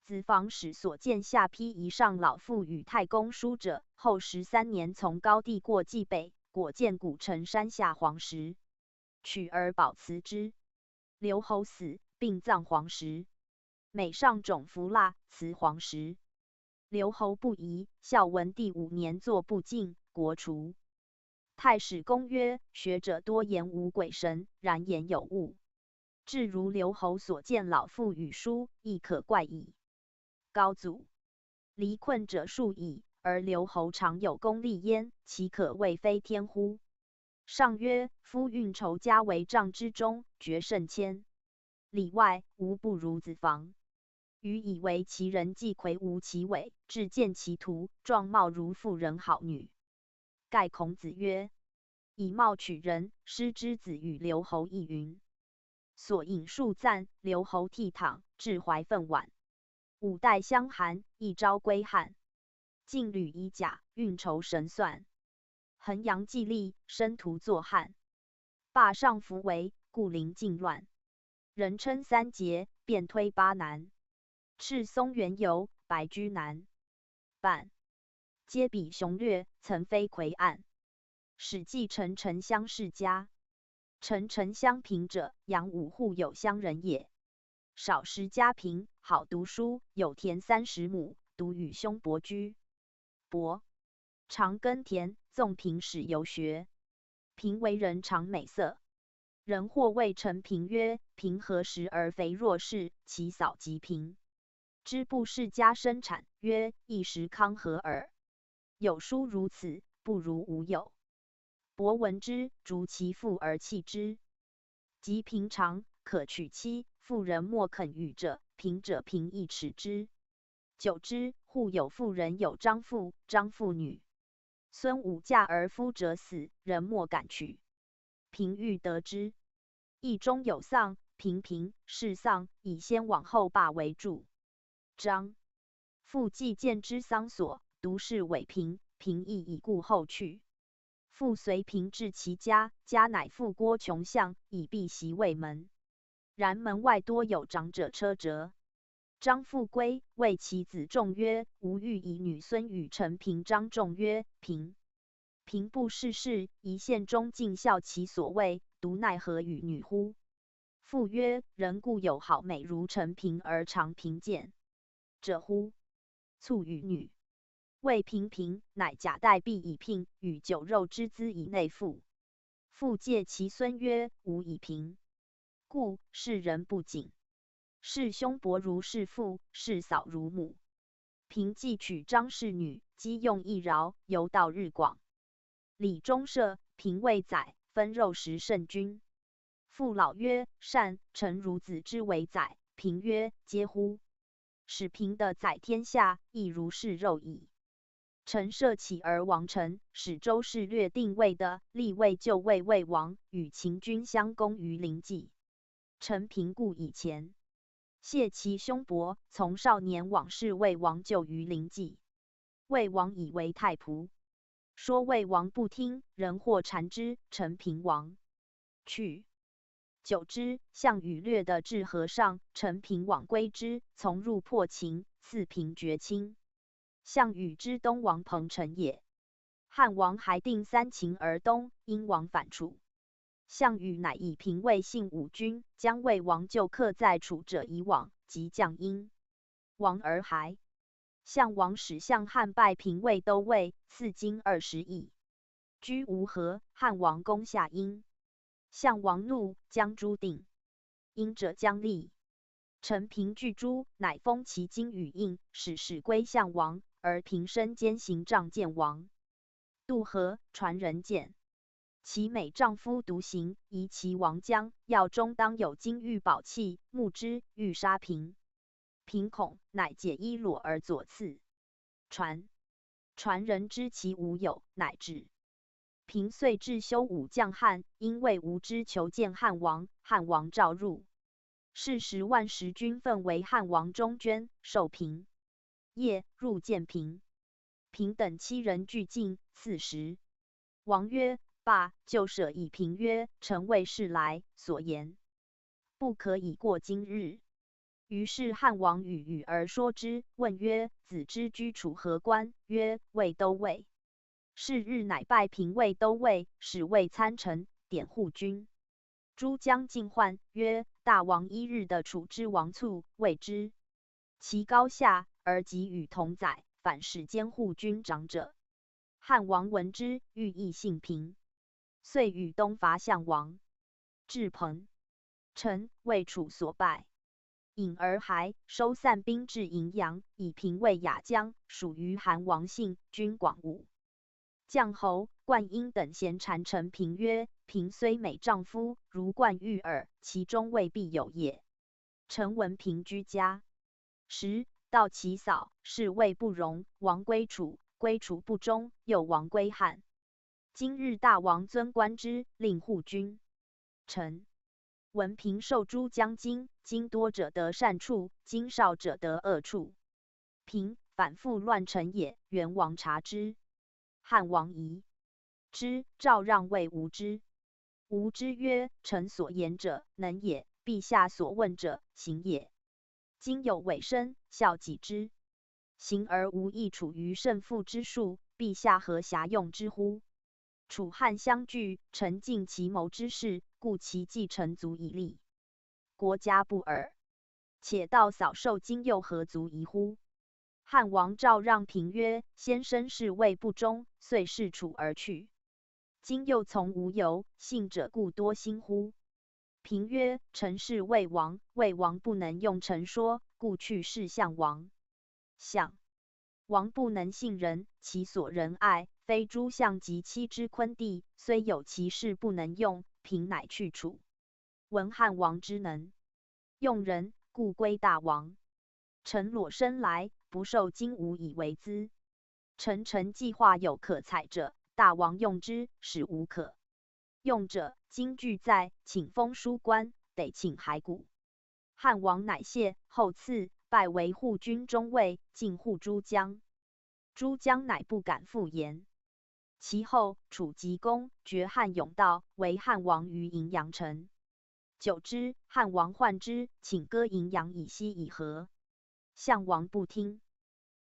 子房使所见下邳仪上老父与太公书者，后十三年从高帝过冀北，果见古城山下黄石，取而保辞之。刘侯死，并葬黄石。每上冢服蜡，辞黄石。刘侯不疑，孝文帝五年作不敬，国除。 太史公曰：学者多言无鬼神，然言有物。至如刘侯所见老父与书，亦可怪矣。高祖离困者数矣，而刘侯常有功立焉，其可谓非天乎？上曰：夫运筹家为帐之中，决胜千里外，无不如子房。予以为其人既魁梧其伟，志健其图，状貌如妇人好女。盖孔子曰：以貌取人，失之子与刘侯意云。所饮数赞，刘侯倜傥，志怀愤惋。五代相韩，一朝归汉。劲旅以甲，运筹神算。衡阳计力，生图作汉。霸上扶危，故临靖乱。人称三杰，遍推巴南。赤松原由，白车南。 半。皆比雄略，曾非魁岸。史记陈城乡世家。陈城乡贫者，杨武户有乡人也。少时家贫，好读书，有田三十亩，独与兄伯居。伯常耕田，纵凭史游学。 贫为人常美色。人或谓陈平曰：“平何时而肥若氏，其嫂极贫。”知不世家生产，曰：“一时康和耳。”有书如此，不如无有。伯闻之，逐其父而弃之。及平常，可娶妻，妇人莫肯与者，贫者平亦耻之。久之，户有妇人有张妇、张妇女。孙武嫁儿夫者死，人莫敢娶。平欲得之，意中有丧，平平，是丧，以先往后罢为注。张。父既见之丧所，独是委平，平亦已故后去。父随平至其家，家乃覆郭穷巷，以避席未门。然门外多有长者车折。张父归，谓其子仲曰：“吾欲以女孙与陈平。”张仲曰：“平平不世事，宜县中尽效其所谓，独奈何与女乎？”父曰：“人固有好美如陈平而常贫贱者乎？促与女。”谓平平，乃假带婢以聘，与酒肉之资以内父。父戒其孙曰：“吾已贫。”故世人不景。 视兄伯如视父，视嫂如母。平既娶张氏女，积用一饶，犹道日广。礼中设，平为宰，分肉食甚均。父老曰：“善，臣孺子之为宰。”平曰：“嗟乎！使平的宰天下，亦如是肉矣。” 陈涉起而亡陈，使周氏略定魏的立魏救魏，魏王与秦军相攻于临济。陈平故以前谢其兄伯，从少年往事魏王救于临济。魏王以为太仆，说魏王不听，人或谗之，陈平亡。去。久之，项羽略的至河上，陈平往归之，从入破秦，赐平绝亲。 项羽之东王彭城也。汉王还定三秦而东，因王反楚。项羽乃以平魏信武君，将魏王救克在楚者以往，即将因王而还。项王使项汉拜平魏都尉，赐金二十亿。居吴河，汉王攻下因。 项王怒，将诸定因者将立。陈平拒诸，乃封其金与印，使使归项王，而平身兼行仗见王。渡河，传人见。其美丈夫独行，疑其王将，要中当有金玉宝器，目之，欲杀平。平恐，乃解衣裸而左次。传。传人知其无有，乃止。 平遂至修武将汉，因为吴之求见汉王，汉王召入。是时万十军分为汉王中捐，授平。夜入见平。平等七人俱进，赐食。王曰：“罢，旧舍以平曰：臣未试来，所言不可以过今日。”于是汉王与羽而说之，问曰：“子之居楚何关？”曰：“魏都尉。”是日乃拜平魏都尉，使魏参陈，典护军。诸将进患曰：“大王一日的楚之王卒，未知其高下，而给予同宰，反使监护军长者。”汉王闻之，欲议信平，遂与东伐项王。至彭城，为楚所败，引而还，收散兵至荥阳，以平魏压将，属于韩王信，军广武。将侯、灌婴等咸谗陈平曰：“平虽美丈夫，如灌玉耳，其中未必有也。臣闻平居家时，道其嫂，是谓不容。王归楚，归楚不忠，又王归汉。今日大王尊观之，令护军。臣闻平授诸将精，精多者得善处，精少者得恶处。平反复乱陈也。元王察之。汉王疑之，赵让谓吴之。吴之曰：臣所言者，能也；陛下所问者，行也。今有委身，效己之。行而无益楚于胜负之数，陛下何暇用之乎？楚汉相距，臣尽其谋之事，故其计臣足以立 国家不尔。且道扫授今又何足疑乎？汉王赵让平曰：先生是谓不忠，遂视楚而去。今又从无由，信者故多心乎？平曰：臣是魏王，魏王不能用臣说，故去视项王。 项王不能信人，其所仁爱，非诸相及妻之昆弟，虽有其事不能用，平乃去楚。闻汉王之能用人，故归大王。臣裸身来，不授今无以为资。臣臣计划有可采者，大王用之，使无可用者，今俱在，请封书官，得请骸骨。 汉王乃谢，后赐拜为护军中尉，进护诸将。诸将乃不敢复言。其后，楚急攻，决汉甬道，围汉王于荥阳城。久之，汉王患之，请割荥阳以息以和。项王不听。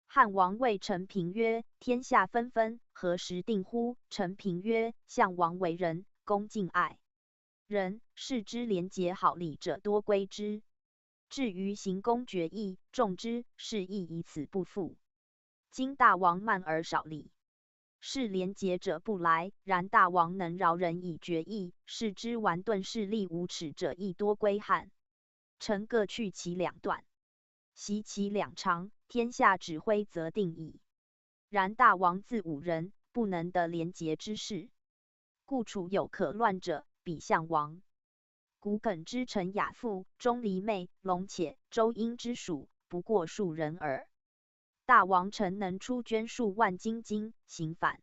汉王谓陈平曰：天下纷纷，何时定乎？陈平曰：项王为人，恭敬爱 人，视之廉洁好礼者多归之。至于行宫决议，众之，是亦以此不复。今大王慢而少礼，视廉洁者不来，然大王能饶人以决议，视之稈顿势利无耻者亦多归汉。臣各去其两段，习其两长，天下指挥则定矣。然大王自侮人，不能得廉洁之事。 故楚有可乱者，比项王。古艮之臣亚父、钟离昧、龙且、周婴之属，不过数人耳。大王诚能出捐数万金京，行反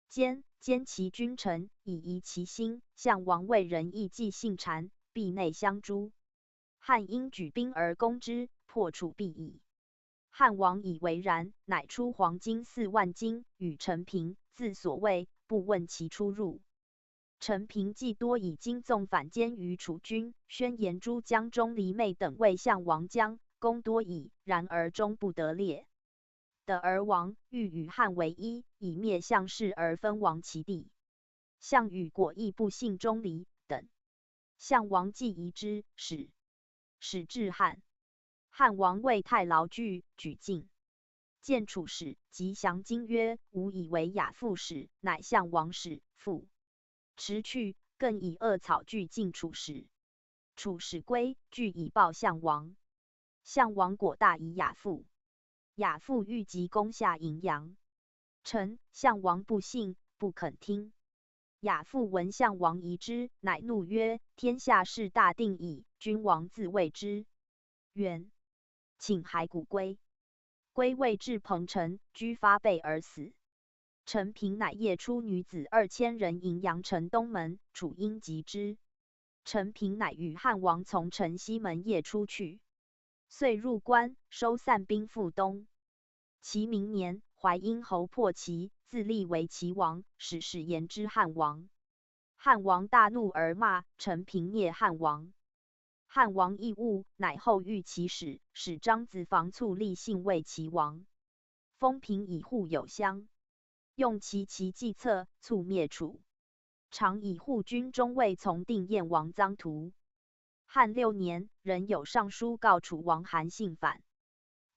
间，兼其君臣，以怡其心。项王为人亦计信谗，必内相诛。汉因举兵而攻之，破楚必矣。 汉王以为然，乃出黄金四万斤与陈平，自所谓不问其出入。陈平既多以金纵反间于楚军，宣言诸将钟离昧等为项王将功多矣，然而终不得列。得而亡，欲与汉为一，以灭项氏而分王其地。项羽果亦不信钟离等。 项王既疑之，使使至汉。汉王谓太牢拒，举进。见楚使，即降金曰：吾以为亚父使，乃项王使。父持去，更以恶草拒进楚使。楚使归，拒以报项王。 项王果大疑亚父。亚父欲急攻下荥阳。陈、项王不信，不肯听。亚父闻项王疑之，乃怒曰：天下事大定矣，君王自未知。元请骸骨归。归未至彭城，居发背而死。 陈平乃夜出女子二千人荥阳城东门，楚因及之。陈平乃与汉王从城西门夜出去。遂入关，收散兵赴东。其明年，淮阴侯破齐，自立为齐王，使使言之汉王。汉王大怒而骂陈平灭汉王。汉王亦恶，乃后遇其使，使张子房促立信为齐王。 封平以护有乡，用其其计策促灭楚。常以护军中尉从定燕王臧荼。汉六年，仍有上书告楚王韩信反。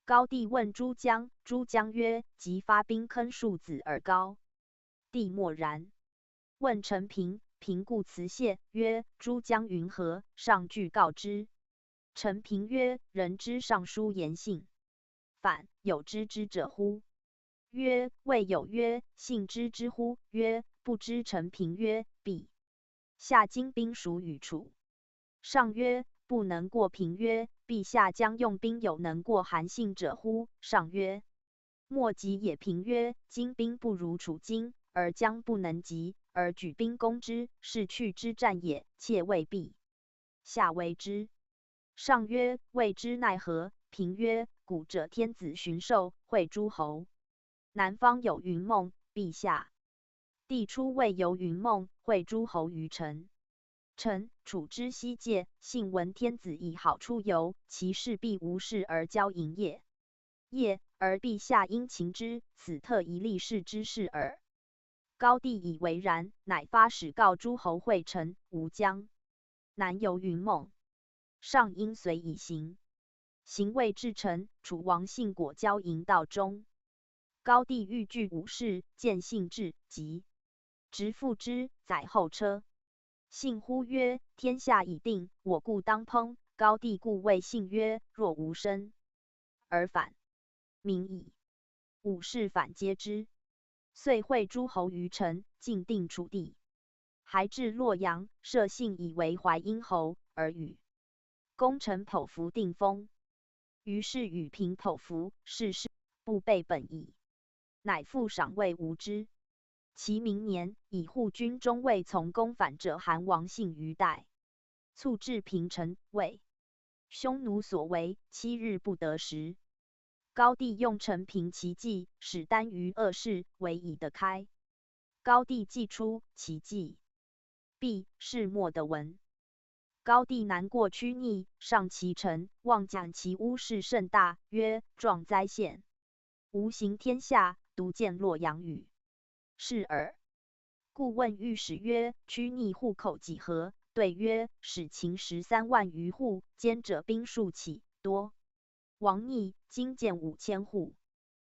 高帝问诸将，诸将曰：即发兵坑庶子而高帝默然。问陈平，平固辞谢，曰：诸将云何？上具告之。陈平曰：人之上书言信， 反，有知之者乎？曰：未有。曰：信知之乎？曰：不知。陈平曰：陛下今兵属与楚。上曰：不能过平。曰：陛下将用兵有能过韩信者乎？上曰：莫及也。平曰：今兵不如楚今，而将不能及，而举兵攻之，是去之战也，妾谓陛下为之。上曰：未知奈何？平曰：者天子巡狩，会诸侯。南方有云梦，陛下。帝初未有云梦，会诸侯于陈。臣，处之西界，幸闻天子以好出游，其事必无事而交迎也。 夜，而陛下因情之，此特以立事之事耳。高帝以为然，乃发使告诸侯会陈、吴、姜。南有云梦，上应随以行。行未至陈，楚王信果交迎道中。高帝欲拒武士，见信至，即直父之，载后车。信呼曰：天下已定，我故当烹。高帝故谓信曰：若无身， 而返，民矣。武士反皆之。遂会诸侯于陈，进定楚地。还至洛阳，设信以为淮阴侯，而与功臣剖服定封。于是与平剖服，是事不备本矣。乃复赏魏吴之。其明年，以护军中尉从公返者韩王信于代。促至平陈，谓：匈奴所围，七日不得食。高帝用陈平其计，使单于恶士围以得开。高帝既出，其计毕，是末得闻。高帝南过曲逆，上其城，望斩其屋室甚大，曰：壮哉献！吾行天下，独见洛阳与 是耳。故问御史曰：曲逆户口几何？对曰：始秦十三万余户，兼者兵数起，多。王逆，今见五千户。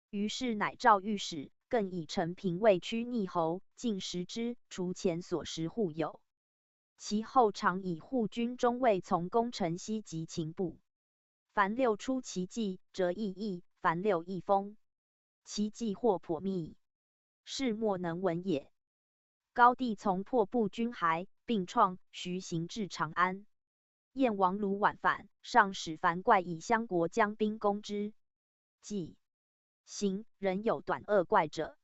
于是乃召御史，更以陈平为曲逆侯，进食之，除前所食户有。其后常以护军中尉从公陈西及秦部。凡六出其计，折亦易；凡六亦丰，其计或破密，是末能闻也。高帝从破布军还，并创徐行至长安。燕王卢绾反，上使樊哙以襄国将兵攻之。既行，仍有短恶怪者。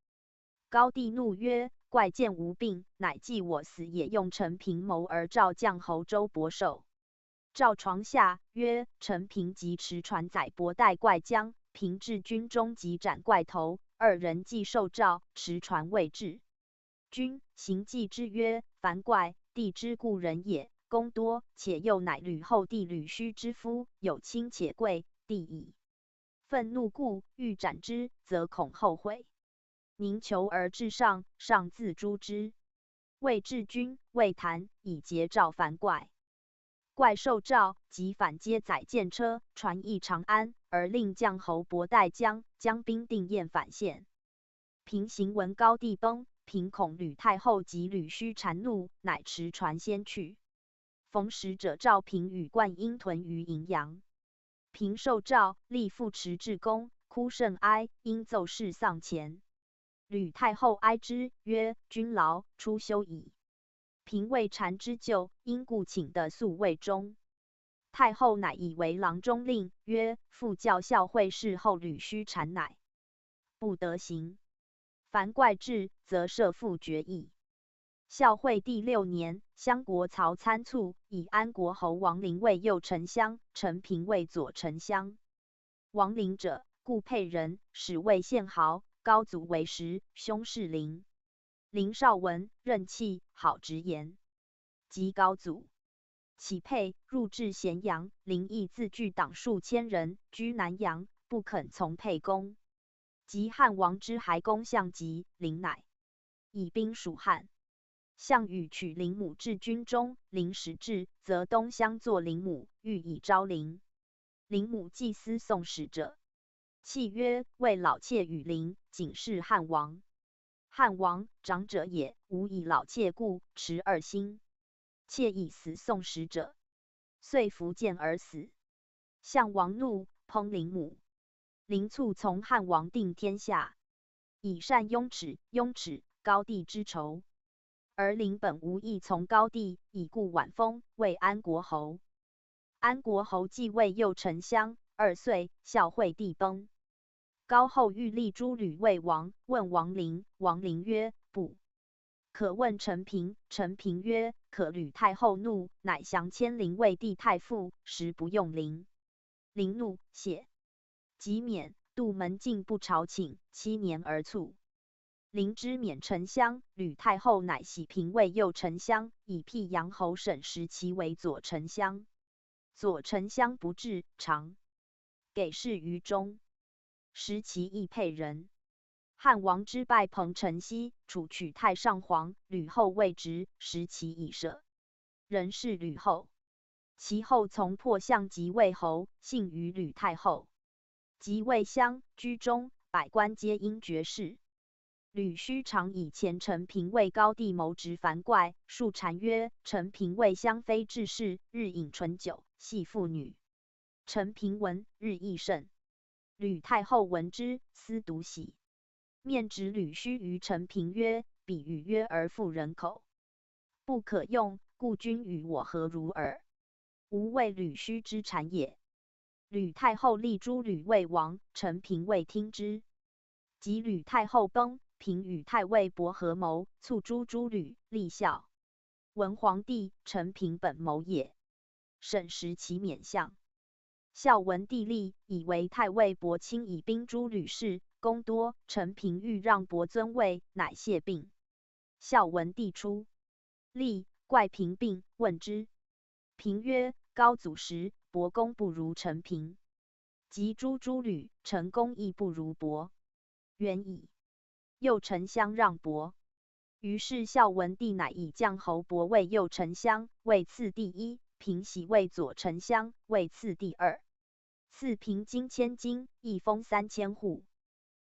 高帝怒曰：哙见吾病，乃计我死也。用陈平谋而召绛侯周勃受。 赵床下曰：陈平即持船载薄带怪将，平至军中即斩怪头。二人既受召，持船未至，君行计之曰：樊哙，帝之故人也，功多，且幼乃吕后弟吕须之夫，有卿且贵，帝矣。 愤怒故欲斩之，则恐后悔。宁求而至上，上自诛之。未至军，未谈，以节召樊哙。哙受召，即反皆载箭车，船诣长安，而令绛侯勃带将，将兵定雁返献。平行闻高帝崩，平恐吕太后及吕须禅怒，乃持船先去。逢时者召平与灌婴屯于荥阳。 平受召，立父迟至宫，哭甚哀，因奏事丧前。吕太后哀之曰：君劳，初休矣。平未禅之旧，因故寝得宿卫中。太后乃以为郎中令，曰：父教孝惠事后，吕须禅乃不得行。樊哙至，则赦父决矣。 孝惠帝六年，襄国曹参卒，以安国侯王陵为右丞相，陈平为左丞相。王陵者，故沛人，始为县侯，高祖为时，兄世陵。陵少文，任气，好直言。及高祖起沛，入至咸阳，陵邑自据党数千人，居南阳，不肯从沛攻。及汉王之还攻项籍，陵乃 以兵属汉。项羽娶陵母至军中，陵始至，则东乡作陵母，寓以昭陵。陵母祭司送使者，泣曰：为老妾与陵，仅是汉王。汉王，长者也，无以老妾故，持二心。妾以死送使者，遂服剑而死。 项王怒，烹陵母。陵卒从汉王定天下，以单雍齿，雍齿，高帝之仇。而陵本无意从高帝，以故晚封，为安国侯。安国侯即位右丞相，二岁，孝惠帝崩。高后欲立诸吕为王，问王陵，王陵曰：不 可问陈平。陈平曰：可。吕太后怒，乃降迁陵为帝太傅，时不用陵。陵怒，谢。即免，杜门进不朝请，七年而卒。临之免丞相，吕太后乃徙平为右丞相，以辟阳侯沈石奇为左丞相。左丞相不至，常给事于中，石奇亦配人。汉王之拜彭城西，楚取太上皇，吕后未植，石奇已舍。人是吕后。其后从破相即魏侯，幸于吕太后。即魏襄、居中，百官皆因绝世。吕须常以前陈平为高帝谋执樊怪，数谗曰：陈平为襄非志士，日饮醇酒，戏妇女。陈平闻，日益甚。吕太后闻之，思独喜。面执吕须于陈平曰：彼语约而妇人口，不可用，故君与我何如耳？吾谓吕须之谗也。吕太后立诸吕为王，陈平未听之。及吕太后崩，平与太尉伯合谋，促诸诸吕，立孝。闻皇帝，陈平本谋也。沈石奇免相。孝文帝立，以为太尉伯亲以兵诸吕氏，功多，陈平欲让伯尊位，乃谢病。孝文帝初，立，怪平病，问之。平曰：高祖时，伯功不如陈平。及诸诸吕，陈功亦不如伯。远矣。右丞相让伯。于是孝文帝乃以绛侯伯为右丞相，位次第一，平徙为左丞相，位次第二。赐平金千金，一封三千户。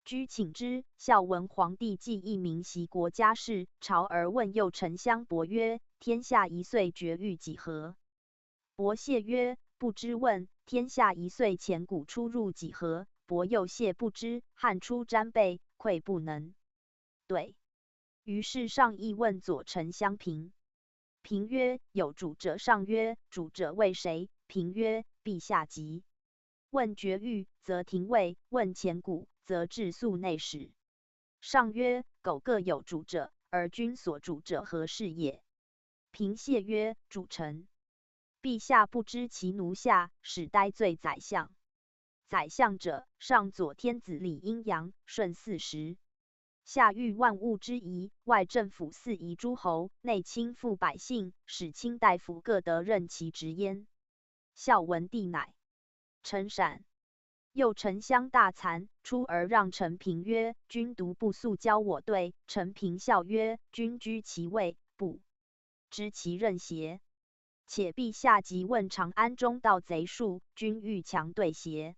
居请之，孝文皇帝即一名习国家事，朝而问右丞相伯曰：天下一岁决于几何？伯谢曰：不知。问：天下一岁钱谷出入几何？伯又谢不知，汗出毡被，愧不能对。于是上亦问左丞相平。平曰：有主者。上曰：主者为谁？平曰：陛下即。问决于，则廷尉；问钱谷，则治粟内史。上曰：苟各有主者，而君所主者何事也？平谢曰：主臣。陛下不知其奴下，始待罪宰相。宰相者，上佐天子理阴阳，顺四时。下御万物之宜，外镇抚四夷诸侯，内亲附百姓，使卿大夫各得任其职焉。孝文帝乃臣闪。右丞相大惭，出而让陈平曰：君独不速交我对。陈平笑曰：君居其位，不知其任邪？且陛下即问长安中盗贼数，君欲强对邪？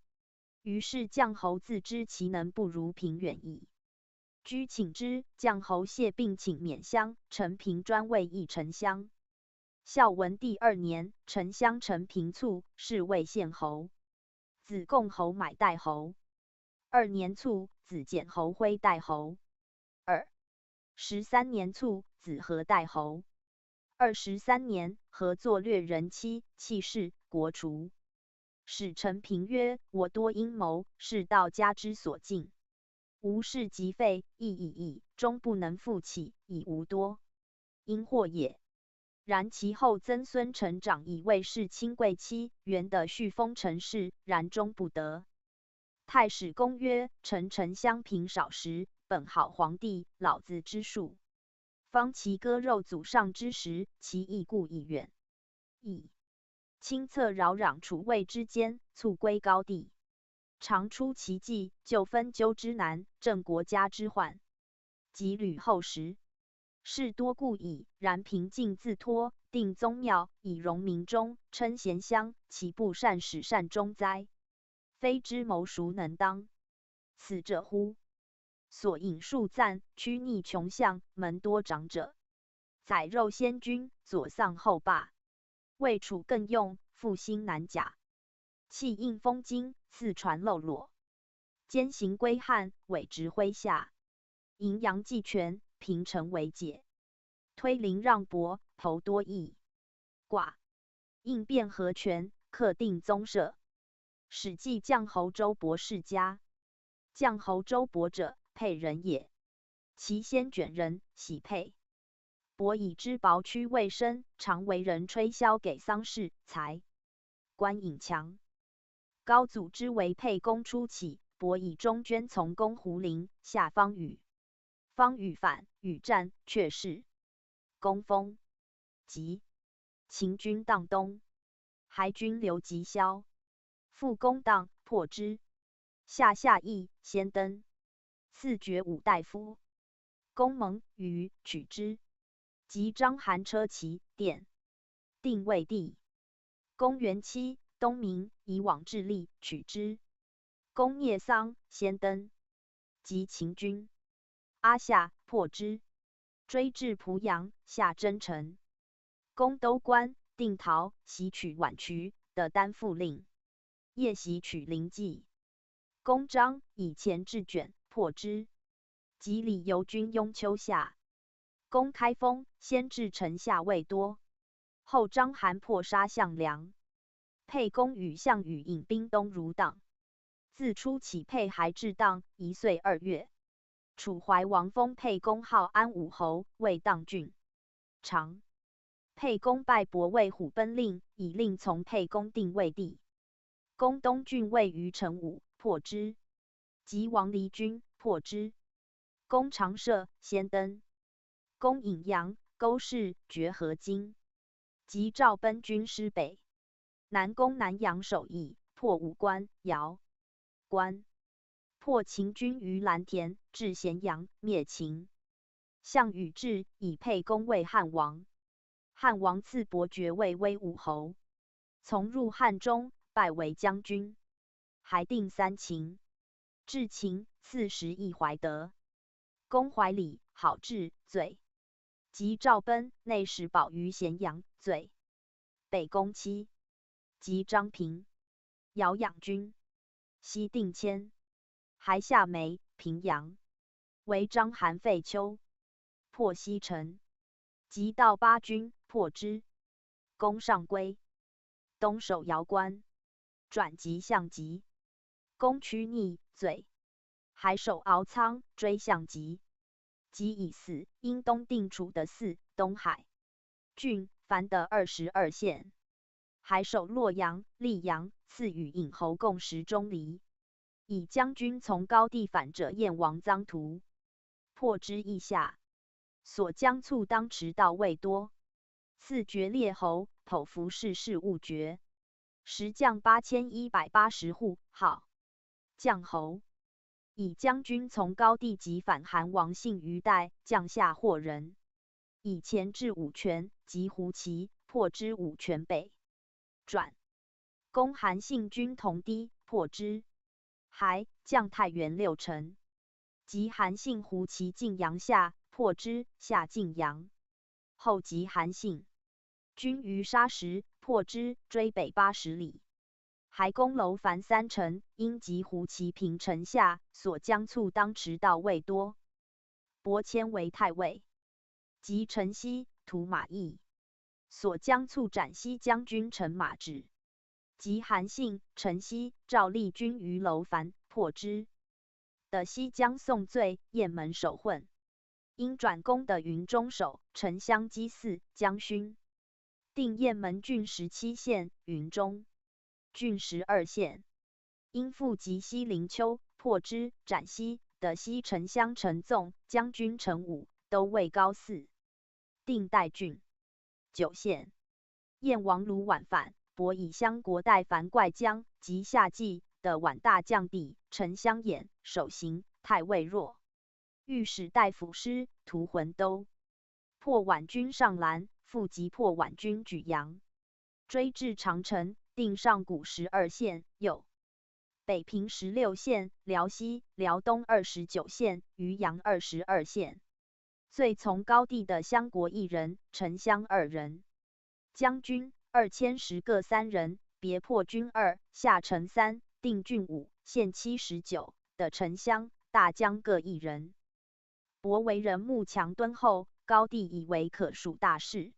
于是绛侯自知其能不如平远矣。居请之，绛侯谢病请免相，陈平专为一丞相。孝文帝二年，丞相陈平卒，是为献侯。子共侯买代侯。二年卒，子简侯徽代侯。二十三年卒，子和代侯。二十三年，和作掠人妻，弃市，国除。使陈平曰：我多阴谋，是盗家之所尽。吾事即废，亦已矣，终不能复起，已无多因祸也。然其后曾孙成长以为世亲贵戚，原得续封陈氏，然终不得。太史公曰：陈丞相平少时，本好皇帝，老子之数。方其割肉祖上之时，其意故已远矣。卿策扰攘楚魏之间，促归高帝。常出其计，就分纠之难，正国家之患。及吕后时，事多故矣，然平静自托，定宗庙，以荣民终，称贤相，岂不善始善终哉？非之谋孰能当？此者乎？所引数赞，屈逆穷巷，门多长者，宰肉先君，左丧后罢。为楚更用，复兴南甲。弃印封金，四传漏裸。兼行归汉，委执麾下。荥阳既全，平陈为解。推临让伯，投多邑。寡。应变合权，克定宗社。史记绛侯周勃世家。绛侯周勃者，沛人也。其先卷人，徙沛。勃以知薄屈未深，常为人吹箫给丧事，才官隐强。高祖之为沛公初起，伯以中捐从攻胡陵，下方与方与反，与战却是攻封。及秦军荡东，还军刘及萧，复攻荡，破之。下下邑先登，赐爵五大夫。公蒙于取之，及章韩车骑电定魏地。公元七冬明，以往至历取之。公灭桑先登，及秦军阿夏破之，追至濮阳，夏征陈。公都关定陶，袭取宛渠，得丹父令。夜袭取临济。公张以前至卷，破之。及李由军拥丘下。公开封，先至陈下未多，后章韩破杀项梁。沛公与项羽引兵东如荡，自初起沛还至荡一岁二月。楚怀王封沛公号安武侯，为荡郡。长沛公拜伯为虎贲令，以令从沛公定魏地。攻东郡位于陈武，破之。及王离军，破之。攻长社先登，攻颍阳，勾氏绝河津。及赵奔军师北，南攻南阳首邑，破武关、瑶关。破秦军于蓝田，至咸阳，灭秦。项羽至，以沛公为汉王。汉王赐伯爵位威武侯，从入汉中，拜为将军，还定三秦。至秦，赐十邑怀德。公怀礼，好至，醉。及赵奔，内史保于咸阳，醉。北攻期，及张平、姚养军，西定骞，还夏梅、平阳。为章韩废丘，破西陈。及道巴军，破之。攻上归，东守瑶关，转及项籍。攻曲逆，醉。还守敖仓，追项籍。及已死，因东定楚，得四东海郡，凡得二十二县。还守洛阳、溧阳，赐与尹侯，共食中离。以将军从高地返者，燕王臧荼，破之亦下。所将粟当池稻未多，赐爵列侯，剖服侍事勿爵。食将八千一百八十户，号将侯。以将军从高地及返韩王信于代，将夏霍人。以前至武泉，及胡骑，破之武泉北，转。攻韩信军同堤，破之。还将太原六城。及韩信胡骑晋阳下，破之，下晋阳。后及韩信军于沙石，破之，追北八十里。还攻楼烦三城，因及胡骑平城下，所将粟当池稻未多，伯迁为太尉。及陈豨、图马邑，所将粟斩西将军陈马止。及韩信、陈豨、赵厉军于楼烦，破之。得西将宋最雁门守混，因转攻得云中守，城相击，四将勋。定雁门郡十七县，云中郡十二县。因复及西灵丘，破之，斩西，得西丞相陈纵、将军陈武、都尉高四，定代郡九县。燕王卢琬反，伯以襄国代樊怪将及夏季，得宛大将地，丞相偃守行，太尉若御史大夫师，图浑都。破宛军上兰，复及破宛军莒阳，追至长城，定上谷十二县，右北平十六县，辽西、辽东二十九县，余杭二十二县。遂从高地得襄国一人，丞相二人，将军二千石各三人，别破军二，下陈三，定郡五，县七十九，得丞相、大将各一人。伯为人慕强敦厚，高地以为可数大事。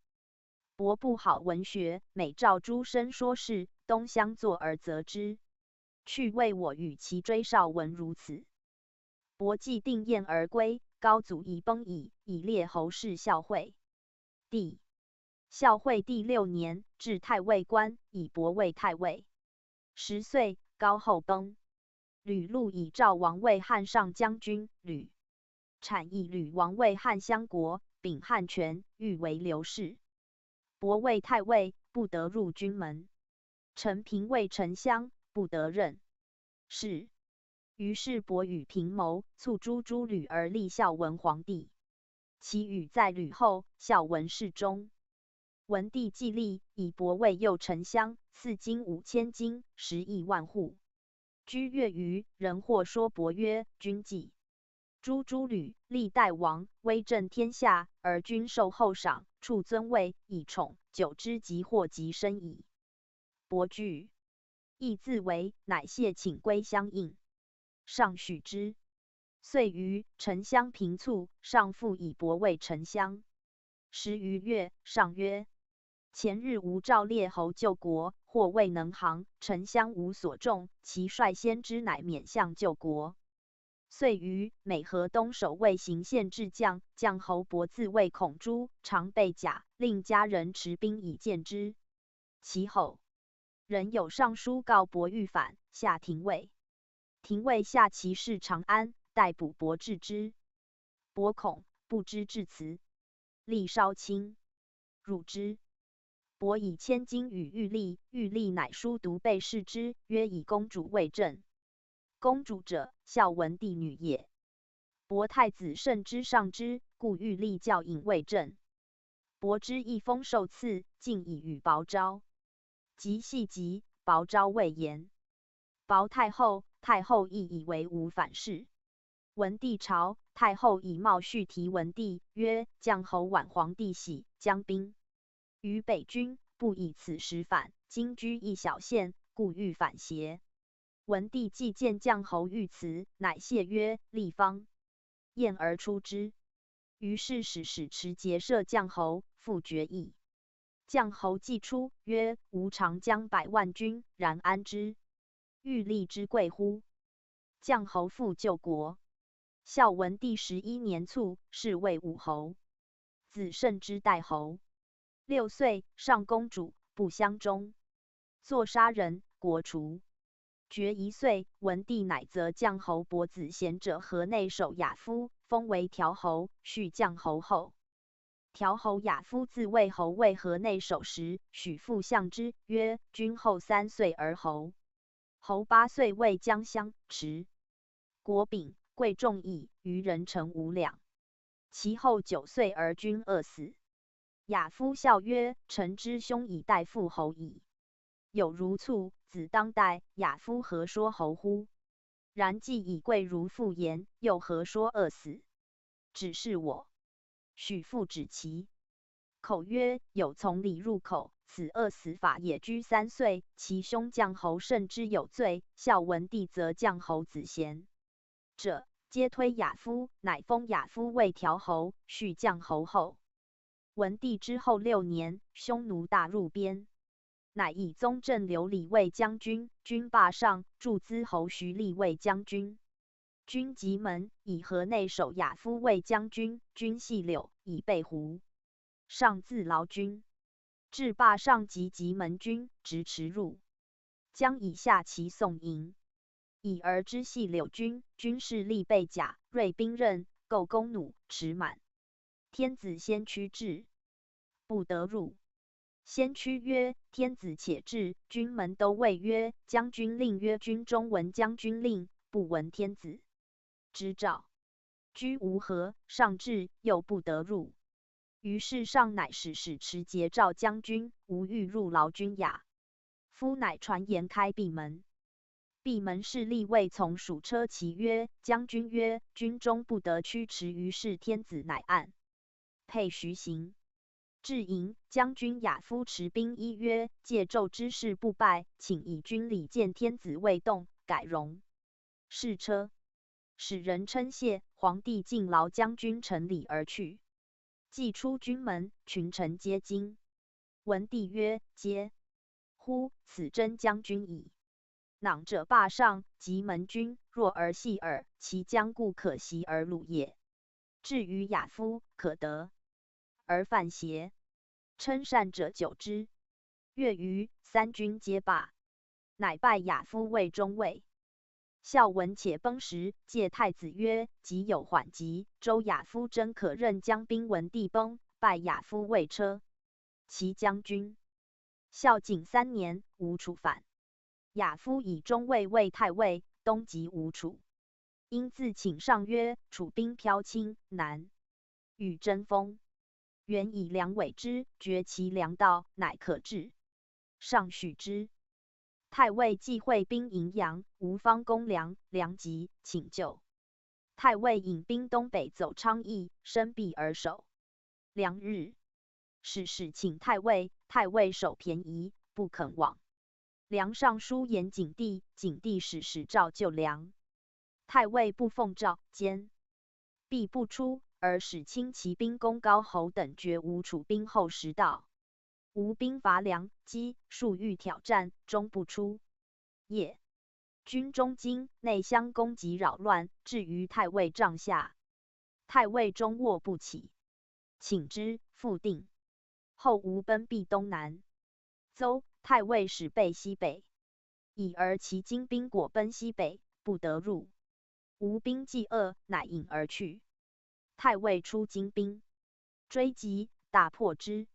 伯不好文学，每召诸生说事，东乡作而责之。趣味我与其追少文如此。伯既定雁而归，高祖已崩矣，以列侯侍校尉。第校尉第六年，至太尉官，以伯为太尉。十岁，高后崩。吕禄以赵王位汉上将军吕产以吕王位汉相国，并汉权，欲为刘氏。伯为太尉，不得入军门。陈平为丞相，不得任。是。于是伯与平谋，促诸诸吕而立孝文皇帝。其语在吕后，孝文侍中。文帝既立，以伯为右丞相，赐金五千斤，食邑万户。居乐于人或说伯曰：君既诸诸吕，历代王，威震天下，而君受厚赏，处尊位，以宠，久之即祸及身矣。伯惧，亦自为，乃谢请归相应。上许之。遂与丞相平促，上复以伯为丞相。时于乐，上曰：前日吴赵列侯救国，或未能降，丞相无所中，其率先之，乃免相救国。遂于每河东守卫行县置将，将侯伯自卫孔朱，常备甲，令家人持兵以见之。其后，人有上书告伯欲反，下廷尉。廷尉下其事长安，逮捕伯置之。伯恐，不知置辞，力稍轻，辱之。伯以千金与玉立，玉立乃书读备侍之，曰：以公主为朕。公主者，孝文帝女也。伯太子慎之尚之，故玉立教引为朕。伯之一封受赐，竟以与薄昭。及细疾，薄昭未言。薄太后，太后亦以为无反事。文帝朝，太后以茂序题文帝，曰：将侯晚皇帝喜，将兵于北军，不以此时反，今居一小县，故欲反邪？文帝既见将侯御辞，乃谢曰：立方。晏而出之。于是使使持节射将侯，复决矣。将侯既出，曰：吾常将百万军，然安之，玉立之贵乎？将侯复救国。孝文帝十一年卒，是为武侯。子慎之代侯。六岁，上公主，不相中，作杀人，国除。爵一岁，文帝乃择将侯伯子贤者河内守亚夫，封为条侯，续将侯后。条侯亚夫自卫侯为河内守时，许父相之，曰：君后三岁而侯。侯八岁为将相持。国柄，贵重矣，于人臣无两。其后九岁而君饿死。亚夫笑曰：臣之兄以待父侯矣。有如卒，子当代，亚夫何说侯乎？然既以贵如父言，又何说饿死？止是我。许父止其口曰：有从礼入口，此饿死法也。居三岁，其兄将侯慎之有罪，孝文帝则将侯子贤者，皆推亚夫，乃封亚夫为条侯，续将侯后。文帝之后六年，匈奴大入边，乃以宗正刘礼为将军，军霸上，助资侯徐立为将军。军棘门，以河内守亚夫为将军，军细柳，以备胡。上自劳军。至霸上及棘门军，执池入，将以下其宋营。已而知细柳军，军士立备甲，锐兵刃，构弓弩，持满。天子先驱至，不得入。先驱曰：天子且至。军门都尉曰：将军令曰：军中闻将军令，不闻天子之诏，居无何。上至，又不得入。于是上乃使使持节召将军，无欲入劳军亚夫，乃传言开闭门。闭门侍立未从属车骑曰：将军曰：军中不得驱驰于市。天子乃按配徐行。至营，将军亚夫持兵衣曰：借奏之事不拜，请以军礼见天子未动，改容。试车，使人称谢。皇帝尽劳将军陈礼而去。既出军门，群臣皆惊。文帝曰：皆乎？此征将军矣。囊者霸上，棘门军弱而细耳，其将固可袭而鲁也。至于亚夫，可得而犯邪？称善者久之。月余，三军皆罢。乃拜亚夫为中尉。孝闻且崩时，戒太子曰：「己有缓急，周亚夫真可任将兵。」闻帝崩，拜亚夫为车，骑将军。孝景三年，吴楚反。 亚夫以中尉为太尉，东击吴楚。因自请上曰：「楚兵飘侵，难与争锋。」原以粮委之，决其粮道，乃可治。上许之。太尉既会兵荥阳，吴方攻粮，粮急，请救。太尉引兵东北，走昌邑，深壁而守。 良日。使使请太尉，太尉守便宜，不肯往。梁尚书言景帝，景帝使使召救梁。太尉不奉诏，坚壁不出，而使轻骑兵攻高侯等，决吴楚兵后。时道吴兵乏粮饥，数欲挑战，终不出。夜，军中惊，内相攻及扰乱，至于太尉帐下。 太尉终卧不起。请之，复定。后吴奔避东南。邹太尉使备西北，已而其精兵果奔西北，不得入。吴兵既饿，乃引而去。太尉出精兵，追及，大破之。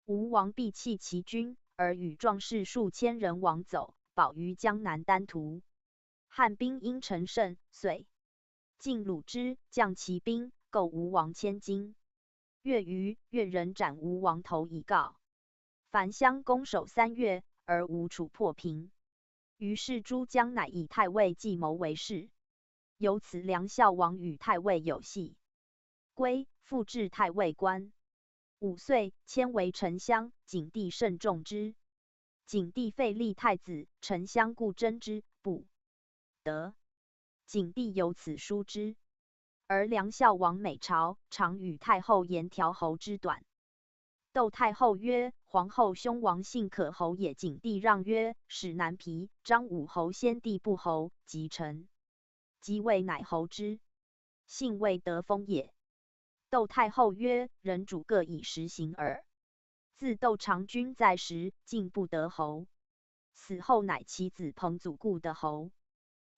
吴王必弃其军，而与壮士数千人亡走，保于江南丹徒。汉兵因乘胜，遂 进鲁之，将其兵，购吴王千金。越余，越人斩吴王头以告。樊乡攻守三月，而吴楚破平。于是诸将乃以太尉计谋为事。由此梁孝王与太尉有隙。归，复置太尉官。五岁，迁为丞相，景帝甚重之。景帝废立太子，丞相故争之，不得。 景帝由此疏之。而梁孝王每朝，常与太后言调侯之短。窦太后曰：皇后兄王信可侯也。景帝让曰：使南皮、张武侯先帝不侯，即臣。即位乃侯之，信未得封也。窦太后曰：人主各以时行耳。自窦长君在时，竟不得侯。死后乃其子彭祖故得侯。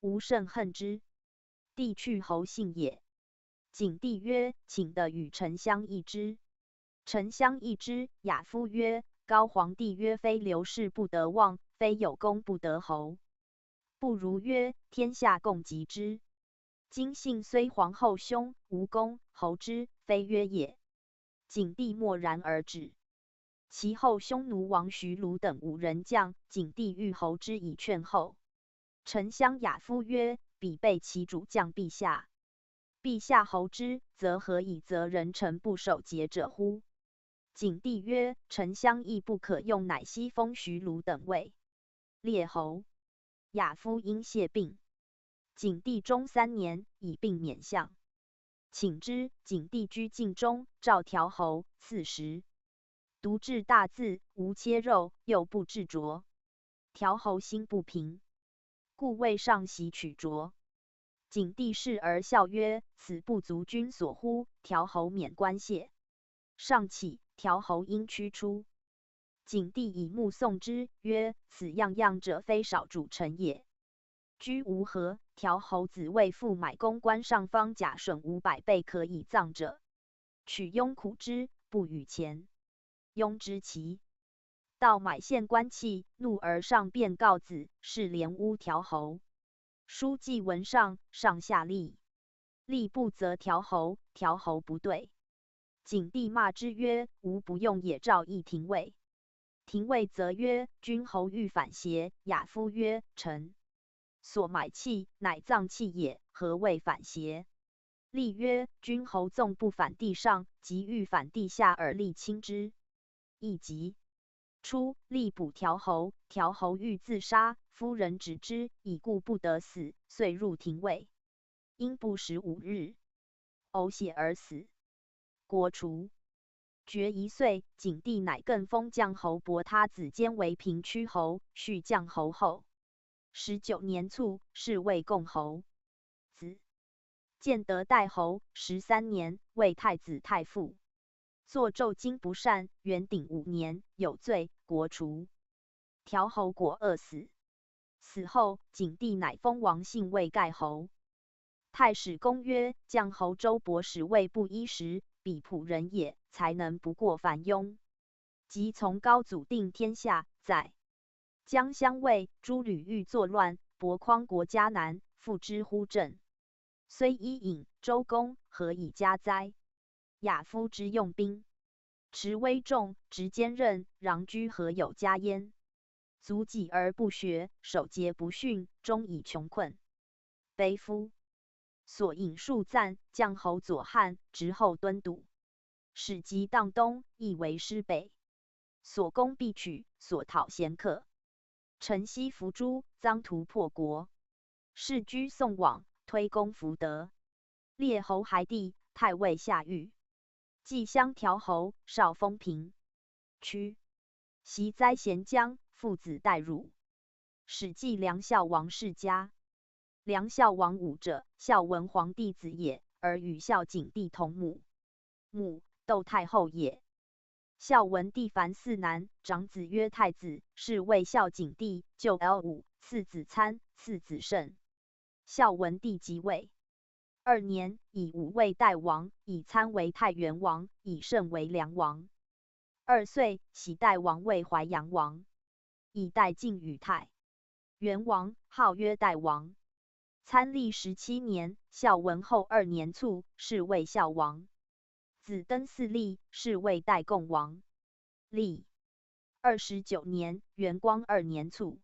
吴甚恨之。帝去侯信也。景帝曰：请得与丞相议之。丞相议之，亚夫曰：高皇帝曰：非刘氏不得望，非有功不得侯。不如曰：天下共及之。今信虽皇后兄，无功，侯之，非曰也。景帝默然而止。 其后匈奴王徐卢等五人将，景帝欲侯之以劝后。丞相亚夫曰：彼辈其主将陛下，陛下侯之，则何以责人臣不守节者乎？景帝曰：丞相亦不可用乃西封徐卢等位，列侯。亚夫因谢病。景帝终三年，以病免相。 请之，景帝居禁中，诏调侯，赐食。独置大龉，无切肉，又不置斫。调侯心不平，故未上席取斫。景帝视而笑曰：此不足君所乎？调侯免官谢。上起，调侯因屈出。 景帝以目送之曰：此样样者，非少主臣也。居无何，调侯子为父买弓冠上方甲，榫五百倍可以藏者，取拥苦之，不与前。拥之其道，买献官器，怒而上便告子，是连污调侯。书既闻上，上下厉。厉不则调侯，调侯不对。 景帝骂之曰：吾不用也，诏议廷尉。廷尉则曰：君侯欲反邪？亚夫曰：臣所买器，乃藏器也，何谓反邪？厉曰：君侯纵不反地上，即欲反地下而厉亲之，亦吉。初，厉捕调侯，调侯欲自杀，夫人止之，已故不得死，遂入廷尉。 因不食五日，呕血而死。国除。爵一岁，景帝乃更封绛侯伯他子监为平曲侯，续绛侯后。十九年卒，是谓共侯。子建德代侯，十三年，为太子太傅。作奏经不善，元鼎五年，有罪，国除。调侯果饿死。死后，景帝乃封王信为盖侯。太史公曰：将侯周勃始未布衣食，比仆人也，才能不过樊庸。即从高祖定天下，在 将相位，诸吕欲作乱，勃匡国嘉难，复之乎政。虽伊尹、周公，何以嘉哉？亚夫之用兵，持危众，执坚任，穰居，何有嘉焉？足己而不学，守节不训，终以穷困。悲夫！所引数赞，将侯佐汉，执后敦笃。始及荡东，亦为师北。所攻必取，所讨咸克。城西伏诛，臧荼破国。世居宋罔，推攻弗得。列侯孩弟，太尉夏育。季襄调侯，少封平。屈。袭灾咸姜，父子代汝。史记梁孝王世家。梁孝王武者，孝文皇帝子也，而与孝景帝同母。母，窦太后也。孝文帝凡四男，长子曰太子，是为孝景帝，旧 L 五，次子参，次子慎。孝文帝即位。二年，以武为代王，以参为太原王，以慎为梁王。二岁，徙代王为淮阳王，以代晋与太原王，号曰代王。参历十七年，孝文后二年卒，是为孝王。子登嗣立，是为代共王。立。二十九年，元光二年卒，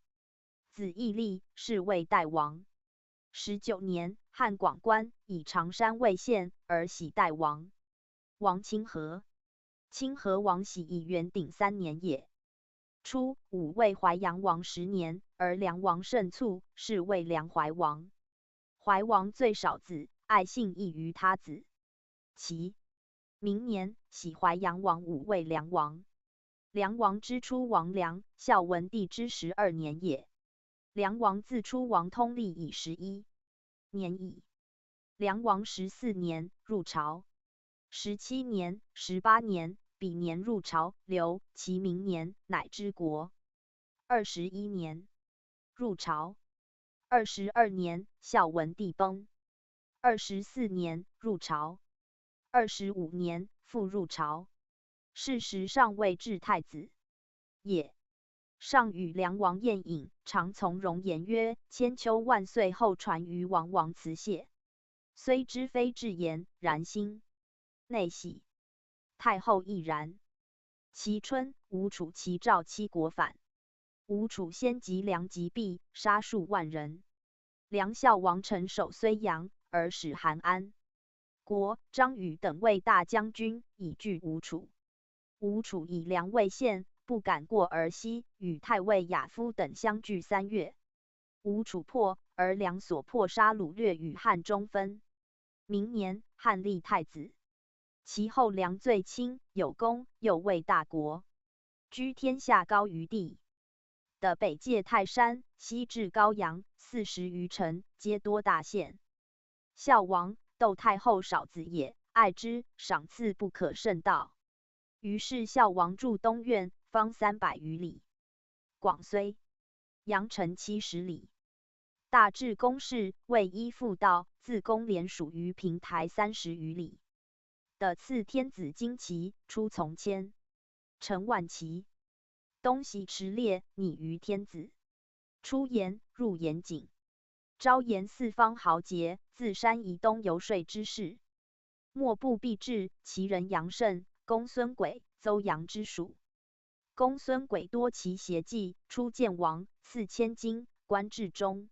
子亦立，是为代王。十九年，汉广观以长山为县，而徙代王。王清河。清河王徙以元鼎三年也。初，武为淮阳王十年，而梁王慎卒，是为梁怀王。怀王最少子，爱信义于他子。其明年，徙淮阳王武为梁王。梁王之初王梁，孝文帝之十二年也。梁王自初王通历以十一年矣。梁王十四年，入朝。十七年、十八年，比年入朝，刘，其明年，乃之国。二十一年，入朝。二十二年，孝文帝崩。二十四年，入朝。二十五年，复入朝。是时尚未至太子也。上与梁王宴饮，常从容颜曰：千秋万岁后传于王王辞谢。虽知非至言，然心内喜。太后亦然。其春，吴楚齐赵七国反。吴楚先及梁及毕，杀数万人。梁孝王城守睢阳，而使韩安、郭、张宇等为大将军，以拒吴楚。吴楚以梁为县，不敢过而西，与太尉亚夫等相拒三月。吴楚破，而梁所破杀掳掠与汉中分。明年，汉立太子。其后梁最亲，有功，又为大国，居天下高于地。的北界泰山，西至高阳，四十余城，皆多大县。孝王、窦太后少子也，爱之，赏赐不可胜道。于是孝王筑东苑，方三百余里，广虽阳城七十里。大置宫室，为依附道，自宫帘属于平台三十余里。的赐天子旌旗，出从千乘万骑，东徙池列，拟于天子。出言，入言井，招言四方豪杰，自山移东游说之士。莫不必至，其人杨慎、公孙轨、邹阳之属。公孙轨多奇邪计，出见王，赐千金，官至中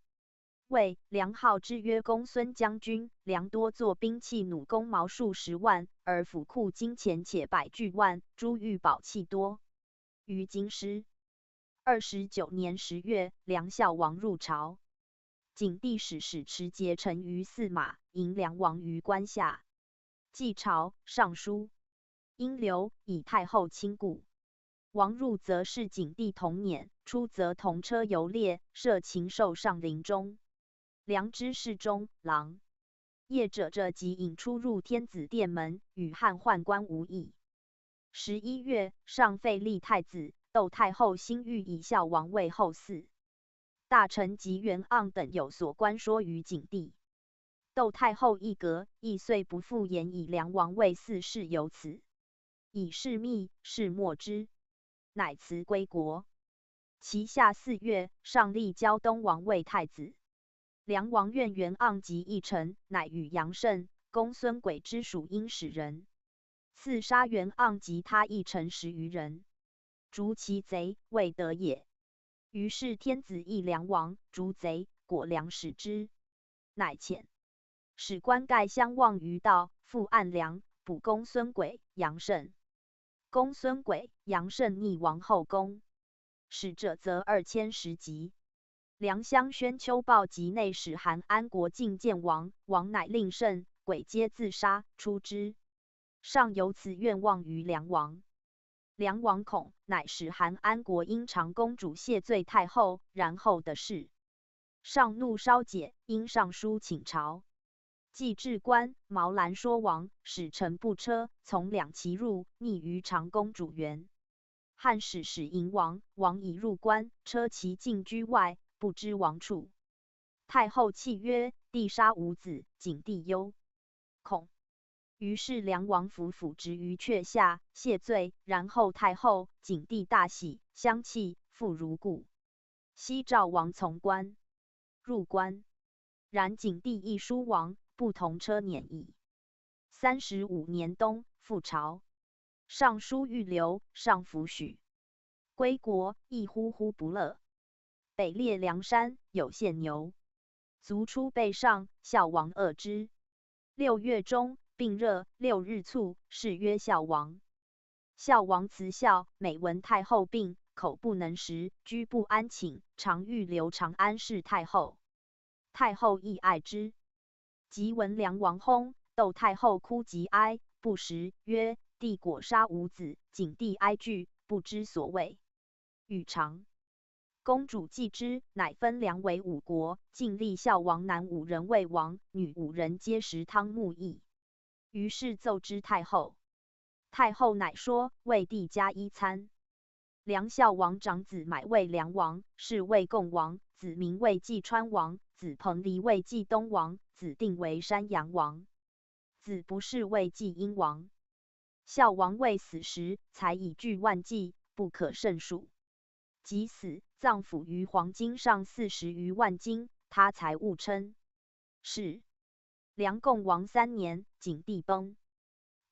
尉。梁号之曰公孙将军。梁多作兵器弩弓矛数十万，而府库金钱且百俱万，珠玉宝器多于京师。二十九年十月，梁孝王入朝。景帝使使持节乘于司马，迎梁王于关下。 祭朝、上书。因刘以太后亲故。王入则视景帝同辇，出则同车游猎，设禽兽上林中。梁之侍中、郎、夜者者即引出入天子殿门，与汉宦官无异。十一月，上废立太子。窦太后心欲以孝王为后嗣。大臣及袁盎等有所关说于景帝。窦太后一阁亦遂不复言以梁王位嗣，是由此。以是密，是莫之，乃辞归国。其下四月，上立胶东王为太子。梁王怨袁盎及议臣，乃与杨慎、公孙轨之属阴使人，刺杀袁盎及他议臣十余人，逐其贼，未得也。于是天子议梁王，逐贼，果梁使之，乃遣使官盖相望于道，复按梁，捕公孙轨、杨慎。公孙轨、杨慎逆王后宫，使者则二千石级。梁相宣丘报及内史韩安国进见王，王乃令慎、轨皆自杀，出之。上有此愿望于梁王。梁王恐，乃使韩安国因长公主谢罪太后，然后的事。上怒稍解，因上书请朝。既至关，毛兰说王，使臣步车从两骑入，逆于长公主辕。汉使使迎王，王已入关，车骑径居外，不知王处。太后泣曰：帝杀吾子，景帝忧，恐。于是梁王伏伏直于阙下，谢罪，然后太后、景帝大喜，相泣，复如故。悉召王从关。入关，然景帝亦疏王，不同车辇矣。三十五年冬，复朝。上书欲留，上弗许。归国，亦忽忽不乐。北列梁山，有献牛，卒出备上，孝王恶之。六月中，病热，六日卒，谥曰孝王。孝王辞孝，每闻太后病，口不能食，居不安寝，常欲留长安侍太后。太后亦爱之。及闻梁王薨，窦太后哭及哀，不时曰：帝果杀吾子，景帝哀惧，不知所谓。语长。公主既知，乃分梁为五国，尽立孝王男五人为王，女五人皆食汤沐邑。于是奏之太后。太后乃说：为帝加一餐。梁孝王长子买为梁王，是为共王，子明为济川王，子彭蠡为济东王，子定为山阳王。子不嗣为济阴王。孝王未死时，财以巨万计，不可胜数。及死，葬辅于黄金上四十余万金，他财勿称。是。梁共王三年，景帝崩。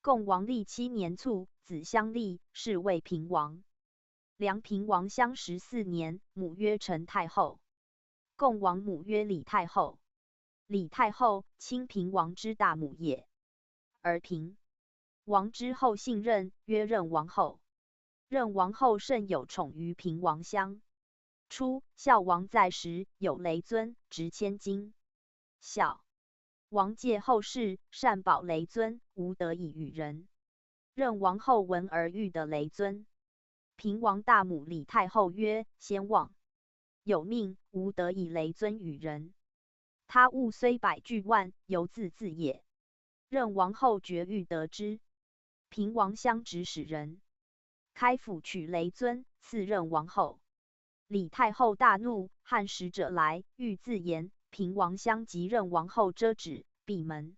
共王历七年卒，子相立，是为平王。梁平王相识四年，母曰陈太后。共王母曰李太后。李太后，亲平王之大母也。而平王之后姓任，曰任王后。任王后甚有宠于平王乡。初，孝王在时，有雷尊，执千金。孝王戒后世，善保雷尊，无得以与人。任王后闻而欲得雷尊。平王大母李太后曰：先望。有命，无得以雷尊与人。他物虽百俱万，犹自自也。任王后决欲得之。平王相执使人，开府取雷尊，赐任王后。李太后大怒，汉使者来，欲自言，平王相及任王后遮止，闭门。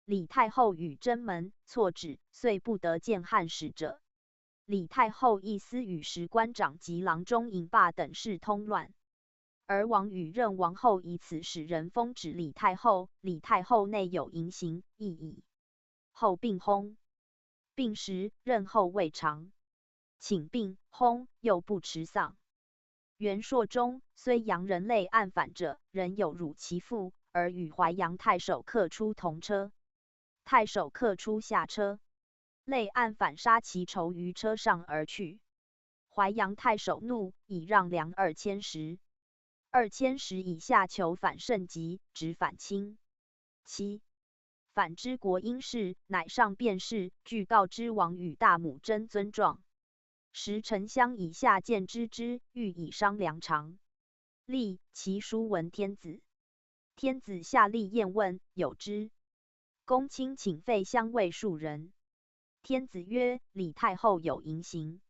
李太后语争门，错止，遂不得见汉使者。李太后亦私与史官长及郎中尹霸等事通乱。而王与任王后以此使人封止李太后，李太后内有淫行，亦已。后病薨。病时任后未尝。寝病薨，又不辞丧。袁朔中，虽阳人类案反者，仍有辱其父，而与淮阳太守客出同车。太守客出下车，类案反杀其仇于车上而去。淮阳太守怒，以让梁二千石。二千石以下求反甚急，执反轻。七。反之国因事，乃上便士，具告知王与大母争尊状。时丞相以下见之之，欲以商梁长。立，其叔闻天子。天子下立宴问，有之。公卿请废相位数人。天子曰：李太后有淫行，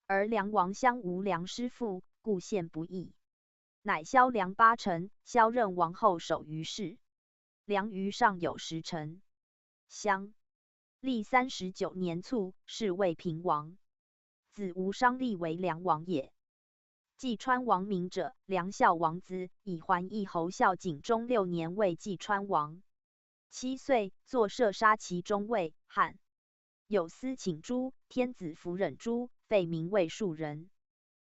而梁王相无良师父，故献不议。乃萧梁八臣，萧任王后守于室。梁余上有十臣。襄历三十九年卒，是魏平王。子无伤立为梁王也。济川王闵者，梁孝王子，以还义侯。孝景中六年，为济川王。七岁，坐射杀其中魏、汉。有司请诸，天子弗忍诸，废闵魏数人。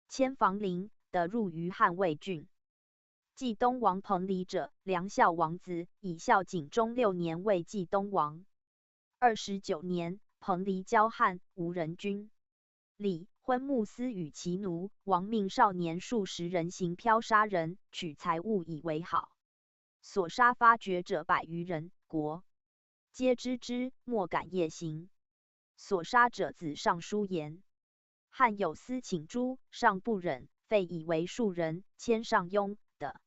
迁房陵，得入于汉魏郡。济东王彭蠡者，梁孝王子，以孝景中六年，为济东王。二十九年，彭蠡交汉，无人君。李婚穆思与其奴，王命少年数十人行漂杀人，取财物以为好。所杀发觉者百余人，国皆知之，莫敢夜行。所杀者子尚书言：汉有司请诸，尚不忍，废以为数人，迁上庸，得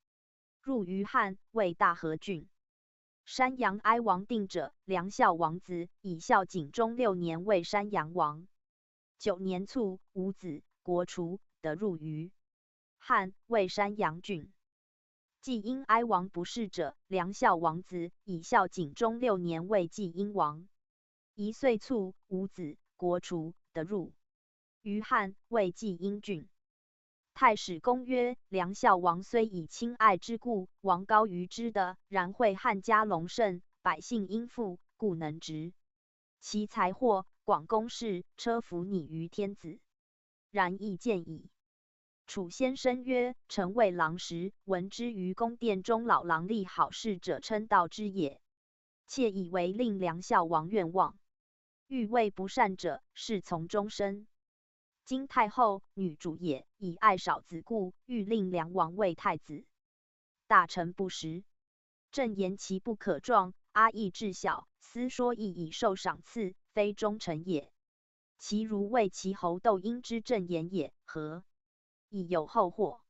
入于汉魏大河郡。山阳哀王定者，梁孝王子，以孝景中六年，为山阳王。九年卒，无子，国除，得入于汉魏山阳郡。济阴哀王不世者，梁孝王子，以孝景中六年，为济阴王。一岁卒，无子，国除，得入于汉魏济阴郡。太史公曰：梁孝王虽以亲爱之故，王高于之的，然惠汉嘉隆盛，百姓殷富，故能执其财货，广公室，车服女于天子。然亦见矣。楚先生曰：臣为郎时，闻之于宫殿中老郎立好事者称道之也。窃以为令梁孝王愿望，欲为不善者，侍从终身。今太后女主也，以爱少子故，欲令梁王为太子。大臣不识，正言其不可状，阿亦至小，斯说亦以受赏赐，非忠臣也。其如为其侯窦婴之正言也，何以有后祸？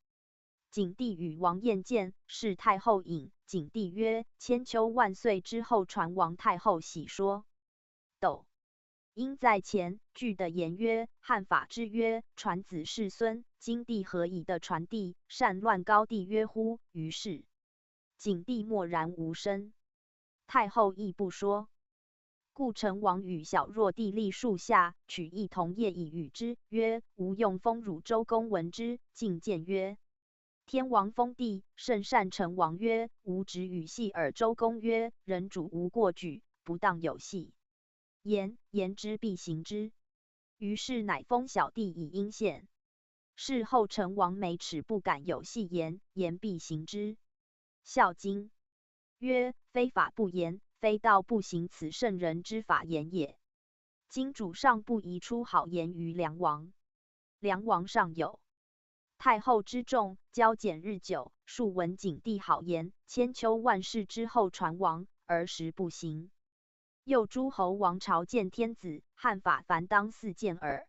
景帝与王宴见，侍太后饮。景帝曰：千秋万岁之后传王太后喜说。窦婴在前，具得言曰：汉法之曰，传子侍孙，今帝何以得传弟，擅乱高帝约乎？于是景帝默然无声。太后亦不说。故成王与小弱弟立树下，取一桐叶以与之，曰：无用风乳。周公闻之，进见曰：天王封地，甚善。成王曰：吾侄与戏耳。周公曰：人主无过举，不当有戏言，言之必行之。于是乃封小弟以应献。事后成王每齿不敢有戏言，言必行之。孝经曰：非法不言，非道不行，此圣人之法言也。今主上不宜出好言于梁王。梁王上有太后之重，交简日久，数闻景帝好言，千秋万世之后传王，而时不行。又诸侯王朝见天子，汉法凡当四见耳。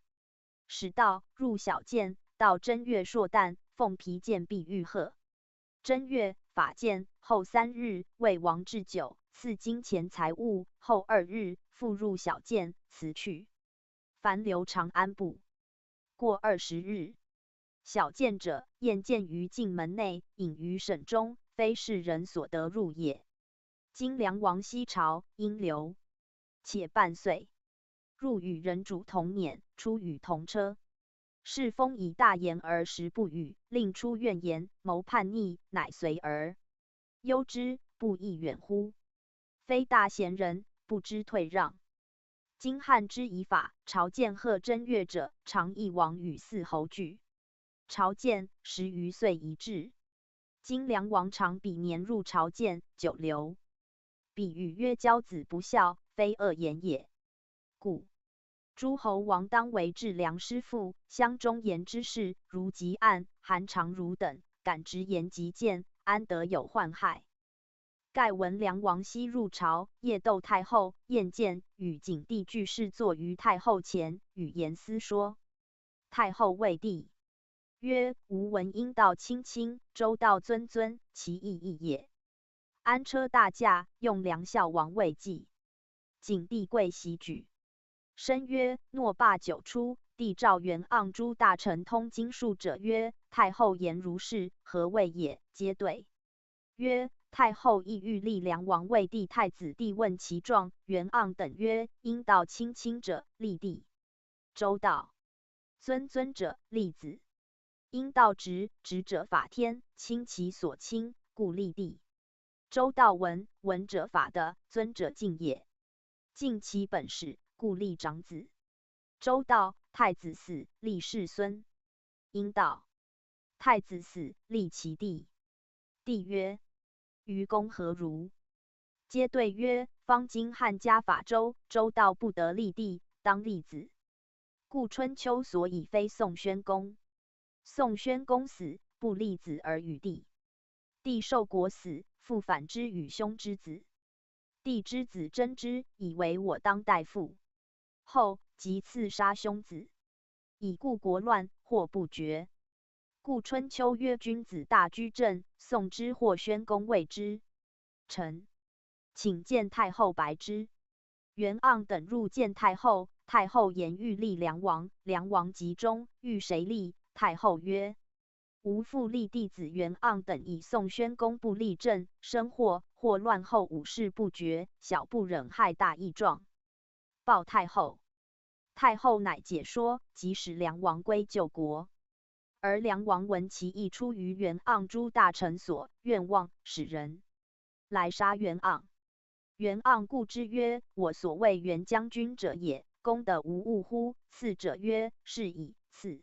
始道，入小见，到正月朔旦，奉皮建必御贺。正月，法见，后三日，为王置酒，赐金钱财物，后二日，复入小见，辞去。凡流长安步。过二十日，小见者，宴见于禁门内，饮于省中，非世人所得入也。今梁王西朝，因流且半岁，入与人主同辇，出与同车。世封以大言而时不语，令出怨言，谋叛逆，乃随而忧之，不亦远乎？非大贤人，不知退让。今汉之以法，朝见贺正月者，常一王与四侯聚。朝见，十余岁一至。今梁王常比年入朝见，久留。比语曰：教子不孝，非恶言也。故诸侯王当为至梁师父，乡中言之事，如汲爱，韩常如等，敢直言极见，安得有患害？盖闻梁王昔入朝，夜窦太后，宴见，与景帝俱侍坐于太后前，语言私说。太后谓帝曰：吾闻殷道亲亲，周道尊尊，其意义也。安车大驾，用梁孝王为祭。景帝贵喜举，深曰：诺罢酒出，帝召元盎诸大臣通经术者曰：太后言如是，何谓也？皆对曰：太后意欲立梁王为帝。太子帝问其状，元盎等曰：因道亲亲者，立弟。周道：尊尊者，立子。因道直，直者法天，亲其所亲，故立弟。周道文，文者法德，尊者敬也。敬其本始，故立长子。周道：太子死，立世孙。因道：太子死，立其弟。帝曰：愚公何如？皆对曰：方今汉家法周，周道不得立弟，当立子。故春秋所以非宋宣公。宋宣公死，不立子而与弟。弟受国死，父反之与兄之子。弟之子争之，以为我当代父。后，即刺杀兄子。以故国乱，祸不绝。故春秋曰：君子大居正。宋之祸宣公未之。臣请见太后白之。元盎等入见太后，太后言欲立梁王，梁王即中，欲谁立？太后曰：无复立弟子。元盎等以宋宣公不立正，生祸，祸乱后五世不绝，小不忍害大亦壮，报太后。太后乃解说，即使梁王归旧国。而梁王闻其意出于元盎诸大臣所，愿望使人来杀元盎。元盎顾之曰：我所谓元将军者也，功德无物乎？次者曰：是矣。次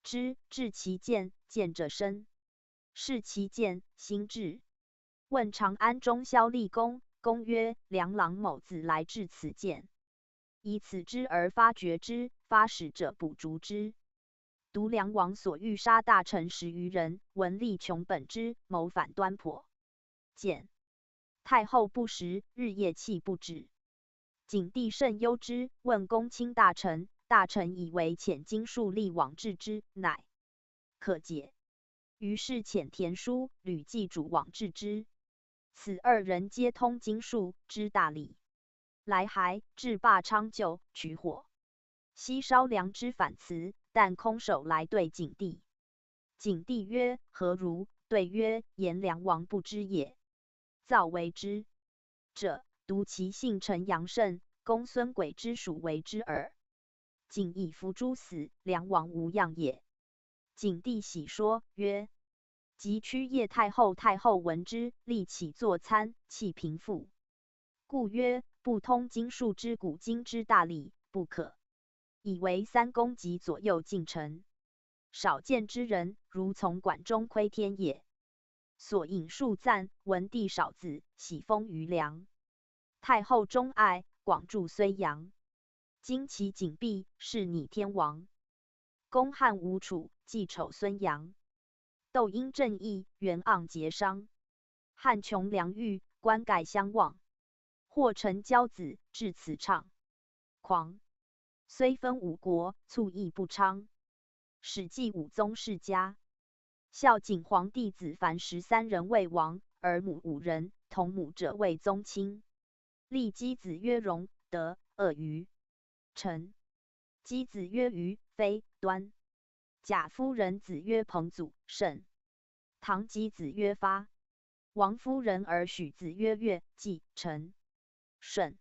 之，至其见，见者深，视其见，心至。问长安中萧厉公，公曰：梁郎某子来至此见，以此之而发掘之，发始者补足之。独梁王所欲杀大臣十余人，闻厉穷本之，谋反端破见。太后不食，日夜泣不止。景帝甚忧之，问公卿大臣，大臣以为遣经术厉往制之，乃可解。于是遣田叔、吕季祖往制之。此二人皆通经术，知大礼。来还，至霸昌就，取火，悉烧梁之反祠，但空手来对景帝。景帝曰：何如？对曰：贤良王不知也。造为之者，独其姓陈阳盛，公孙轨之属为之耳。景以伏诛死，梁王无恙也。景帝喜说曰：即趋谒太后。太后闻之，立起坐参，泣平复。故曰：不通经术之古今之大礼，不可以为三公及左右近臣。少见之人，如从管中窥天也。所饮数暂，闻帝少子，喜封于梁。太后钟爱，广助睢阳。今其景帝，是逆天王。公汉吴楚，继丑孙杨。窦婴正义，袁盎结商。汉穷梁玉，官盖相望。或臣骄子，至此怅狂。虽分五国，卒亦不昌。史记武宗世家。孝景皇帝子凡十三人为王，而母五人，同母者为宗亲。立姬子曰荣，德，恶于陈。姬子曰于，非，端。贾夫人子曰彭祖，慎。唐及子曰发。王夫人而许子曰岳，季，陈，顺。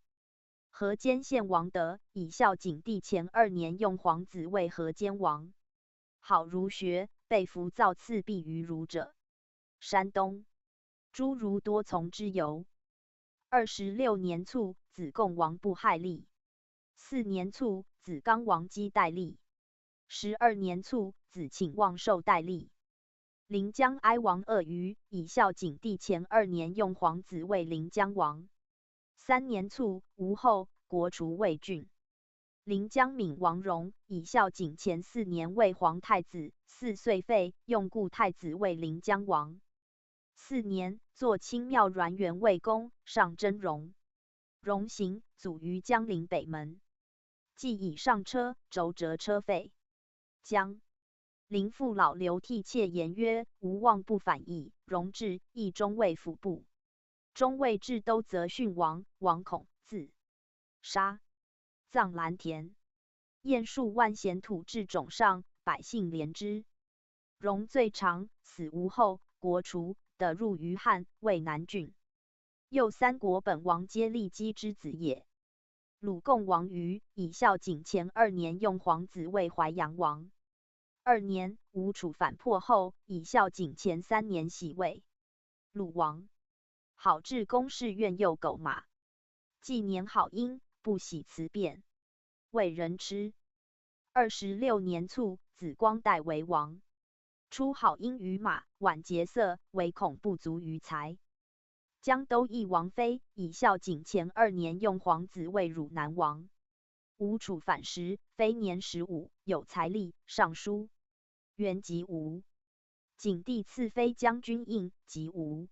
河间献王德，以孝景帝前二年用皇子为河间王。好儒学，被符造赐毕于儒者。山东诸儒多从之由。二十六年卒，子贡王不害立。四年卒，子刚王姬代立。十二年卒，子请望寿代立。临江哀王恶于，以孝景帝前二年用皇子为临江王。三年卒，吴后，国除魏郡。临江闵王荣，以孝景前四年为皇太子，四岁废，用故太子为临江王。四年，作清庙阮元为公，上征荣。荣行，卒于江陵北门。既已上车，轴折车废。将临父老刘涕切言曰：吾望不返矣。荣至，亦中卫府部。中卫至都则殉王，王恐自杀，葬蓝田。遍数万，咸土至冢上，百姓怜之。荣罪长，死无后。国除，得入于汉，渭南郡。又三国本王皆骊姬之子也。鲁共王于以孝景乾二年用皇子位淮阳王。二年，吴楚反破后，以孝景乾三年徙魏。鲁王。好至公事愿右狗马。既年好音，不喜辞便，谓人痴。二十六年卒，子光代为王。初好音于马，晚竭色，唯恐不足于财。江都义王妃以孝景乾二年用皇子位汝南王。吴楚反时，妃年十五，有财力，上书。元吉无。景帝赐妃将军印，即无。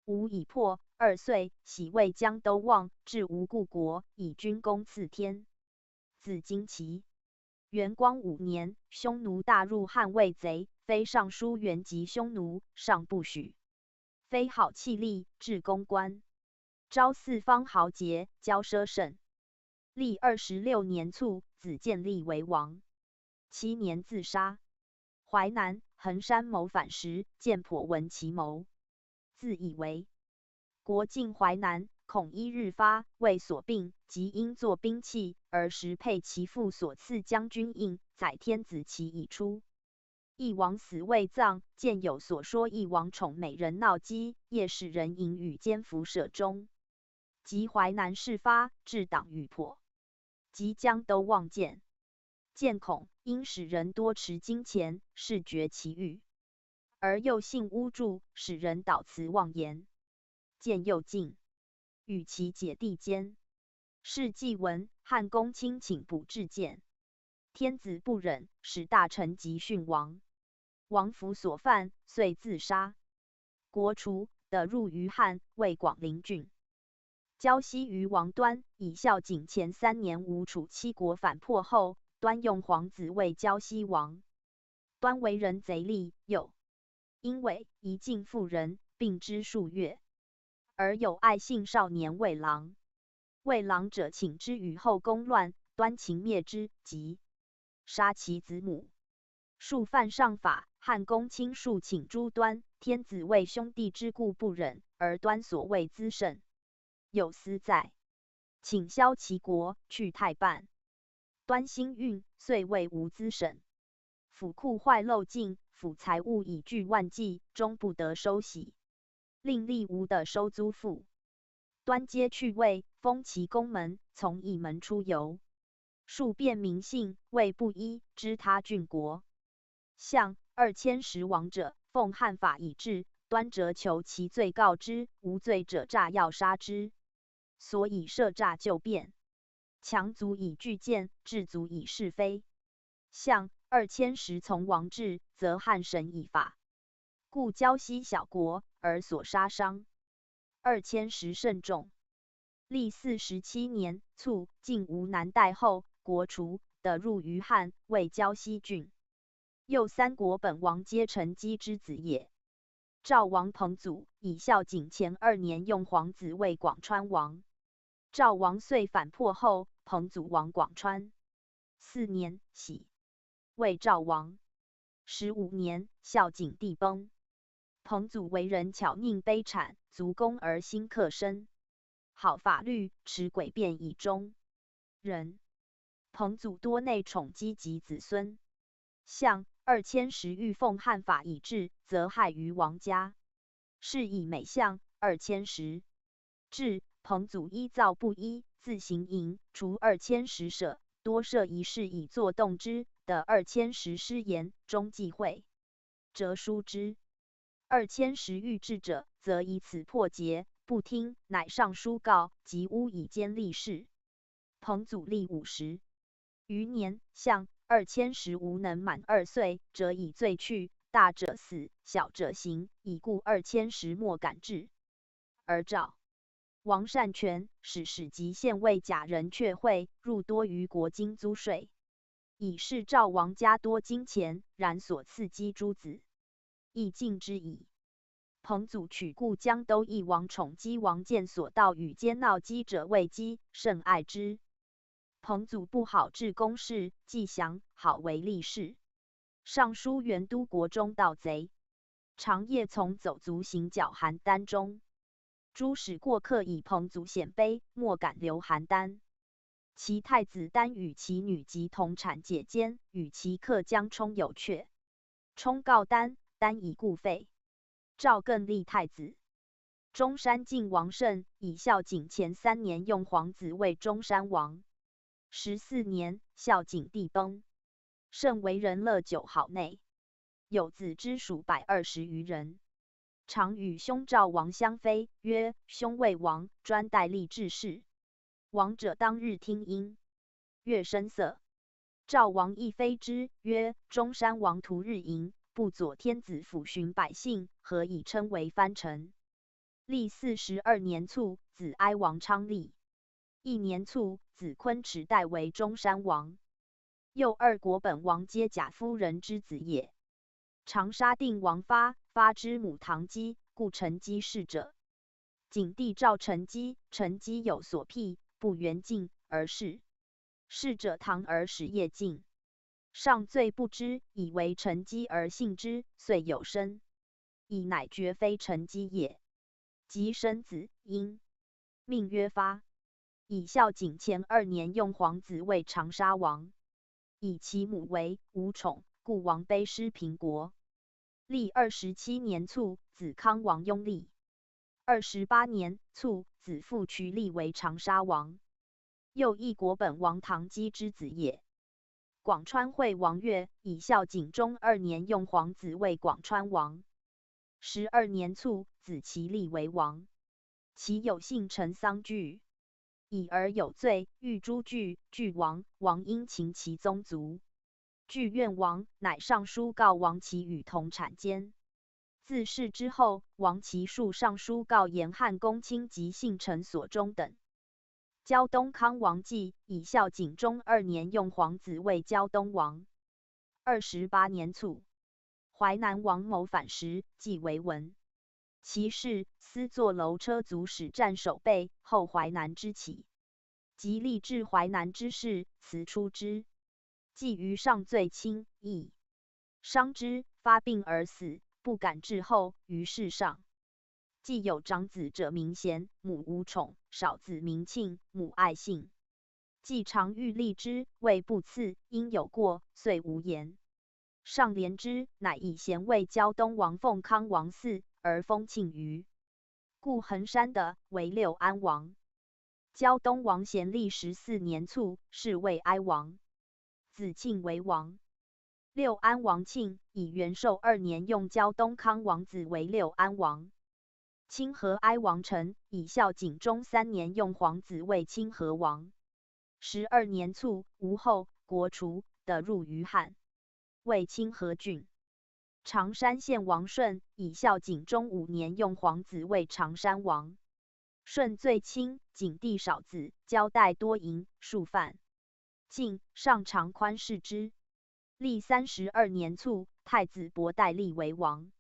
吴已破，二岁，徙为江都望，至吴故国，以军功赐天子金旗。元光五年，匈奴大入汉魏贼，妃上书元吉匈奴，上不许。妃好气力，至公关。招四方豪杰，骄奢甚。历二十六年卒，子建立为王。七年自杀。淮南、恒山谋反时，建颇闻其谋，自以为国尽淮南，恐一日发，谓所病，即因作兵器，而时配其父所赐将军印，载天子旗以出。义王死未葬，见有所说义王宠美人闹饥，夜使人引与奸伏舍终。及淮南事发，置党于颇。及江都望建，建恐因使人多持金钱，示绝其欲，而又信巫祝，使人导词妄言。建又进，与其姐弟间。是既闻汉公卿请捕至建，天子不忍，使大臣急讯王。王服所犯，遂自杀。国除，得入于汉，为广陵郡。胶西余王端，以孝景乾三年吴楚七国反破后，端用皇子为胶西王。端为人贼戾，又因为一进妇人，病之数月，而有爱幸少年魏郎。魏郎者请之与后宫乱，端请灭之，即杀其子母。数犯上法，汉公卿数请诛端，天子为兄弟之故不忍，而端所谓资甚。有司在，请削其国，去太半。端心愠，遂谓无资审。府库坏漏尽，府财物已巨万计，终不得收洗，令吏无得收租赋。端皆去魏，封其宫门，从驿门出游。数辨民姓，谓布衣，知他郡国。 向二千石亡者，奉汉法以治，端则求其罪告之，无罪者诈药杀之。所以设诈旧变，强族以拒见，智族以是非。向二千石从王制，则汉审以法，故胶西小国而所杀伤。二千石甚众。历四十七年，卒，晋吴南代后，国除，得入于汉，为胶西郡。 又三国本王皆陈积之子也。赵王彭祖以孝景乾二年用皇子为广川王。赵王遂反破后，彭祖亡广川。四年，徙，为赵王。十五年，孝景帝崩。彭祖为人巧佞卑谄，足恭而心克深，好法律，持诡辩以终。人。彭祖多内宠姬及子孙。向二千石欲奉汉法以治，则害于王家。是以每向二千石至，彭祖依造布衣，自行迎，除二千石舍，多设仪式以作动之，得二千石失言，终忌讳，折书之。二千石欲治者，则以此破节，不听，乃上书告，及乌以坚立誓。彭祖历五十余年，向二千石无能满二岁，则以罪去，大者死，小者刑，以故二千石莫敢治。而赵王擅权，使史籍献为假仁阙会，入多于国金租税，以示赵王家多金钱，然所赐姬诸子，亦尽之矣。彭祖取故江都义王宠姬王建所盗与奸闹姬者为姬，甚爱之。彭祖不好置公事，既降，好为厉士。尚书元都国中盗贼，常夜从走卒行脚寒单中。诸使过客以彭祖鲜卑，莫敢留寒单。其太子单与其女及同产解坚，与其客将充有却。充告单，单以故废。赵更立太子。中山靖王胜，以孝景前三年用皇子位中山王。十四年，孝景帝崩。胜为人乐酒好内，有子之属百二十余人。常与兄赵王相非，曰：兄未亡，专待立志士。亡者当日听音，月声色。赵王亦非之，曰：中山王徒日饮，不佐天子抚循百姓，何以称为藩臣？历四十二年卒，子哀王昌立。一年卒，子昆池代为中山王。又二国本王皆甲夫人之子也。长沙定王发，发之母唐姬，故陈姬氏者。景帝召陈姬，陈姬有所辟，不远近，而逝。逝者唐而始夜静。上罪不知，以为陈姬而信之，遂有申。乙乃觉非陈姬也。即申子婴，命曰发。以孝景前二年用皇子位长沙王。乙其母为吴宠，故王卑失平国。历二十七年卒，子康王拥立。二十八年卒，子父渠立为长沙王。又一国本王唐姬之子也。广川惠王岳，以孝景中二年用皇子位广川王。十二年卒，子渠立为王。其有幸陈桑巨。乙而有罪，欲诛巨，巨王，王因情其宗族。巨怨王，乃上书告王渠与同产间。自是之后，王渠数上书告延汉公卿及幸陈所忠等。胶东康王继，以孝景中二年用皇子位胶东王。二十八年卒，淮南王谋反时，继为文。其事，私作楼车卒，始战守备，后淮南之起。及立志淮南之事，辞出之。继于上罪轻，亦伤之，发病而死，不敢至后，于世上。既有长子者名贤，母无宠，少子名庆，母爱幸。既常欲立之，谓不次，因有过，遂无言。上怜之，乃以贤位胶东王奉康王嗣，而封庆于。故衡山的为六安王。胶东王咸历十四年卒，是为哀王。子庆为王。六安王庆，以元寿二年用胶东康王子为六安王。清河哀王陈，以孝景中三年用皇子为清河王。十二年卒，吴后，国除，得入于汉，为清河郡。长山献王顺，以孝景中五年用皇子为长山王。顺最亲，景帝少子，交代多淫，数犯。晋上长宽视之。历三十二年卒，太子伯代立为王。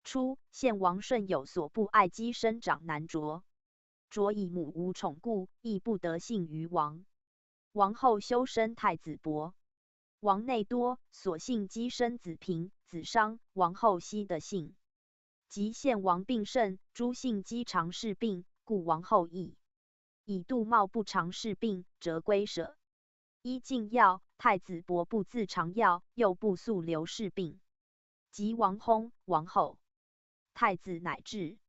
初，献王顺有所不爱，姬生长男卓。卓以母无宠故，亦不得幸于王。王后修身太子伯。王内多，所幸姬生子平、子商，王后悉得幸。及献王病甚，诸幸姬常侍病，故王后亦以杜茂不常侍病，则归舍。依禁药，太子伯不自尝药，又不素留侍病。及王薨，王后，太子乃至。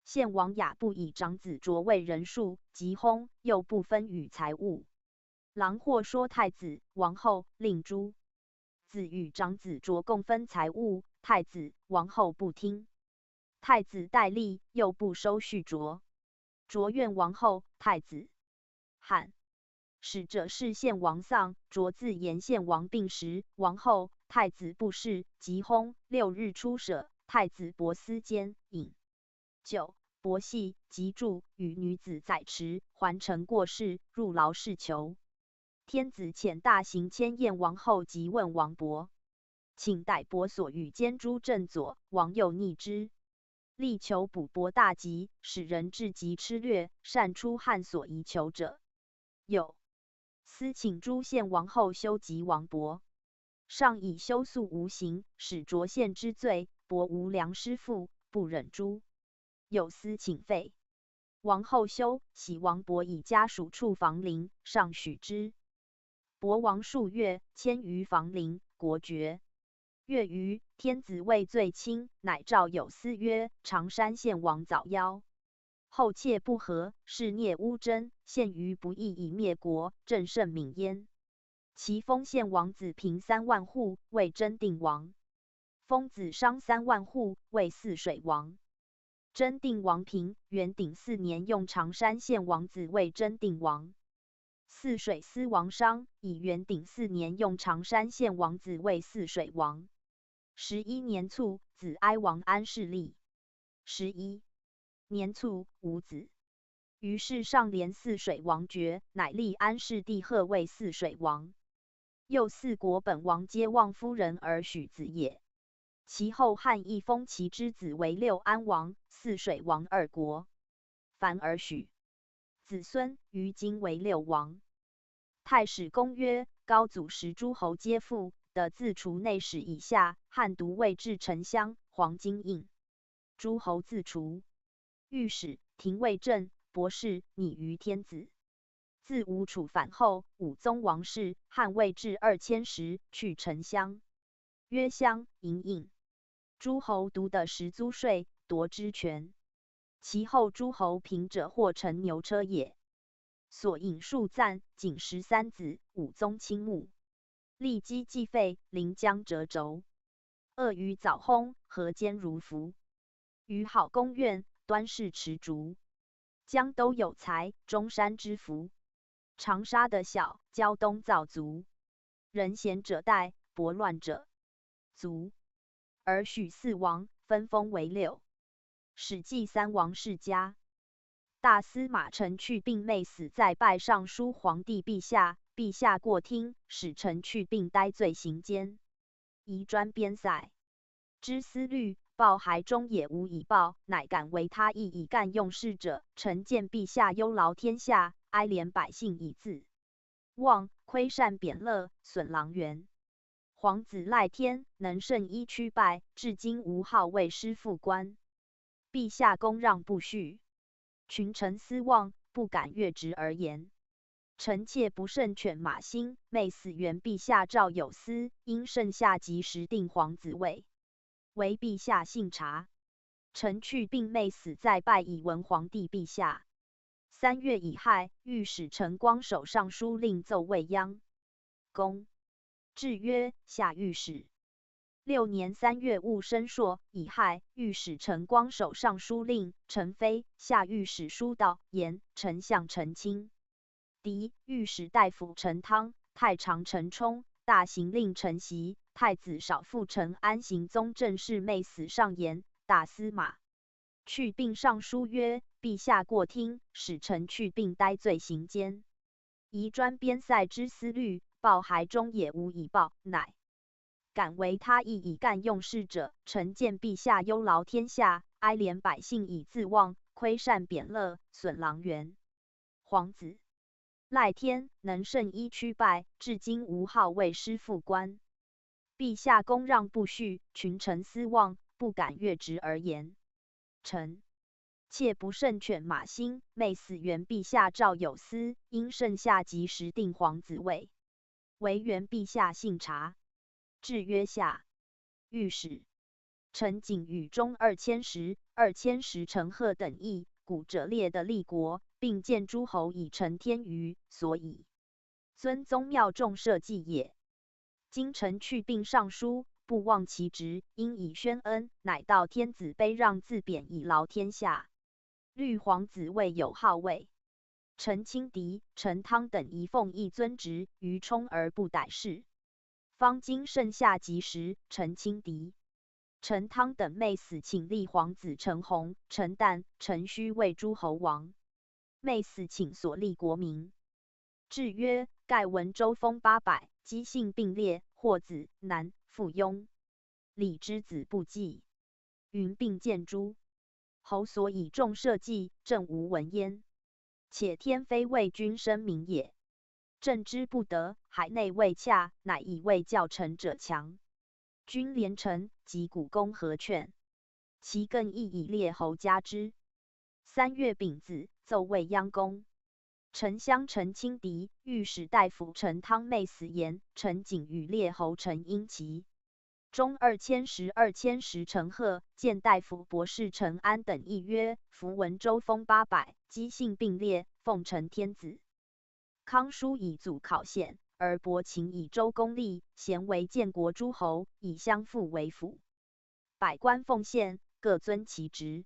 献王雅不以长子卓为人数，及薨，又不分与财物。郎或说太子、王后，令诸子与长子卓共分财物，太子、王后不听。太子代立，又不收恤卓。卓怨王后、太子。汉使者是献王丧，卓自言献王病时，王后、太子不侍，及薨，六日初舍，太子伯思坚，饮酒，伯戏，及祝，与女子宰池，还陈过室，入劳室求。天子遣大行千宴王后，及问王伯，请代伯所与坚诸镇佐，王又逆之。力求补伯大吉，使人至极痴略，善出汉所宜求者。有司请诸献王后修及王伯。上以修粟无刑，始着献之罪，伯无良师父，不忍诛，有司请废。王后修喜王伯以家属处房陵，上许之。伯亡数月，迁于房陵，国绝。月余，天子畏罪轻，乃诏有司曰：长山献王早夭，后妾不和，是孽乌贞，陷于不义以灭国，朕甚悯焉。其封献王子平三万户，为贞定王。封子商三万户，为泗水王。贞定王平，元鼎四年用长山献王子为贞定王。泗水司王商以元鼎四年用长山献王子为泗水王。十一年卒，子哀王安世立。十一年卒，无子。于是上怜泗水王绝，乃立安世帝贺为泗水王。又四国本王皆望夫人而许子也。其后汉亦封其之子为六安王、泗水王二国，凡而许子孙，于今为六王。太史公曰：高祖时诸侯皆附，得自除内史以下，汉独未至沉香、黄巾印。诸侯自除，御史、廷尉、正、博士，礼于天子。自吴楚反后，武宗王室，汉未至二千时，去沉香，曰香、银印。诸侯独得十租税，夺之权。其后诸侯平者或乘牛车也。所引数赞，仅十三子，武宗亲慕。骊基既废，临江折轴。恶鱼藻薨，河间如浮。余好宫苑，端室池竹。江都有才，中山之福。长沙的小，胶东造卒。人贤者代，拨乱者卒。而许四王，分封为六。史记三王世家。大司马陈去病妹死，再拜尚书皇帝陛下，陛下过听，使陈去病戴罪行间。 移专边塞。知思虑，报还中野无以报，乃敢为他意以干用事者。臣见陛下忧劳天下，哀怜百姓以自忘，亏善贬乐，损郎源。皇子赖天能胜一屈败，至今无号为师父官。 陛下恭让不恤，群臣思望，不敢越职而言。臣妾不胜犬马心，妹死原陛下诏有司，因盛夏及时定皇子位，唯陛下信察。臣去病妹死再拜以闻皇帝陛下。三月乙亥，御史陈光首尚书令奏未央。公。制曰：下御史。 六年三月戊申朔乙亥，御史陈光首尚书令陈飞，下御史书道言：丞相陈清。嫡御史大夫陈汤，太常陈冲，大行令陈袭，太子少傅陈安行宗正侍妹死上言，大司马去病尚书曰：陛下过听，使臣去病戴罪行间。 移专边塞之思虑，报还中野无以报，乃敢为他意以干用事者。臣见陛下忧劳天下，哀怜百姓以自忘，亏善贬乐，损郎源。皇子赖天能胜一屈败，至今无号为师父官。 陛下恭让不恤，群臣思望，不敢越职而言。臣妾不胜犬马心，妹死原陛下诏有司，因盛夏及时定皇子位，唯原陛下信察。制曰下御史。臣仅与中二千石、二千石陈贺等议，古者列的立国，并建诸侯以成天娱，所以 尊宗庙众社稷也。今臣去病尚书，不忘其职，因以宣恩，乃道天子卑让自贬以劳天下。虑皇子未有号位，陈清嫡、陈汤等宜奉一尊职，于冲而不逮事。方今盛夏及时，陈清嫡、陈汤等妹死，请立皇子陈弘、陈旦、陈须为诸侯王。 妹死请所立国名。制曰：盖闻周封八百，姬姓并列，霍子、南、附庸，李之子不祭，云并建诸侯所以众社稷，朕无闻焉。且天非魏君生民也。镇之不得，海内未洽，乃以为教臣者强。君连臣，及古公何劝？其更亦以列侯加之。三月丙子，奏未央公。 丞相陈清敌、御史大夫陈汤妹死言，陈景与列侯陈英奇。中二千石、二千石陈贺、谏大夫博士陈安等议曰：符文周封八百，姬姓并列，奉承天子。康叔以祖考献，而薄情以周公立，咸为建国诸侯，以相父为辅。百官奉献，各遵其职，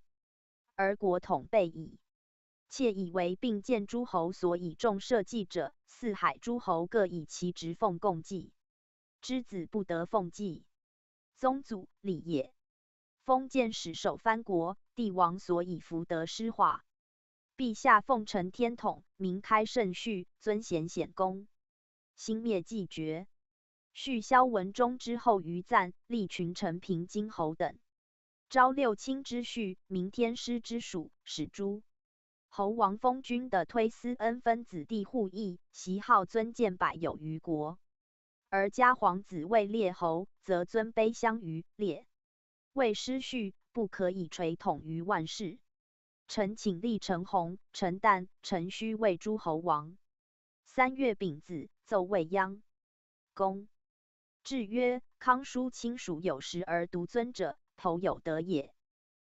而国统备矣。 窃以为并建诸侯所以重社稷者，四海诸侯各以其职奉供祭，之子不得奉祭。宗祖礼也。封建始首藩国，帝王所以福德施化。陛下奉承天统，明开圣序，尊贤显公。兴灭纪爵，续萧文宗之后余赞，立群臣平津侯等。 昭六卿之序，明天师之属，始诸侯王封君的推司恩分子弟户邑，袭号尊建百有余国。而加皇子位列侯，则尊卑相于列。未失序，不可以垂统于万世。臣请立陈弘、陈旦、陈须为诸侯王。三月丙子，奏未央公。 制曰：康叔亲属有时而独尊者，投有德也。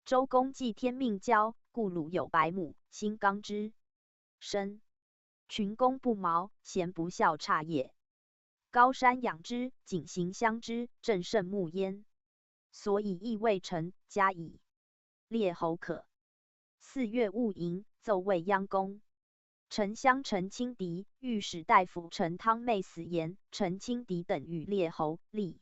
周公祭天命交，故鲁有百亩，心刚之深。群公不毛，咸不孝差也。高山仰之，井形相之，正胜木焉。所以亦谓臣，加矣。 列侯可。四月戊寅，奏未央公。丞相陈清敌、御史大夫陈汤妹死言，陈清敌等与列侯立。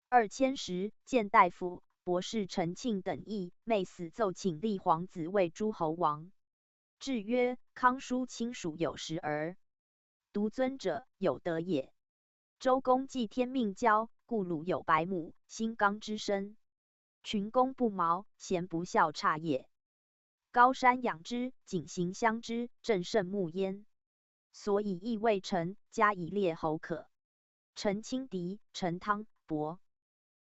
二千石、谏大夫、博士陈庆等议，妹死奏请立皇子为诸侯王。制曰：康叔亲属有时而独尊者，有德也。周公祭天命交，故鲁有百亩，心刚之深。群公不毛，咸不孝差也。高山仰之，井形相之，正胜木焉。所以亦谓臣，加以列侯可。陈清敌、陈汤、博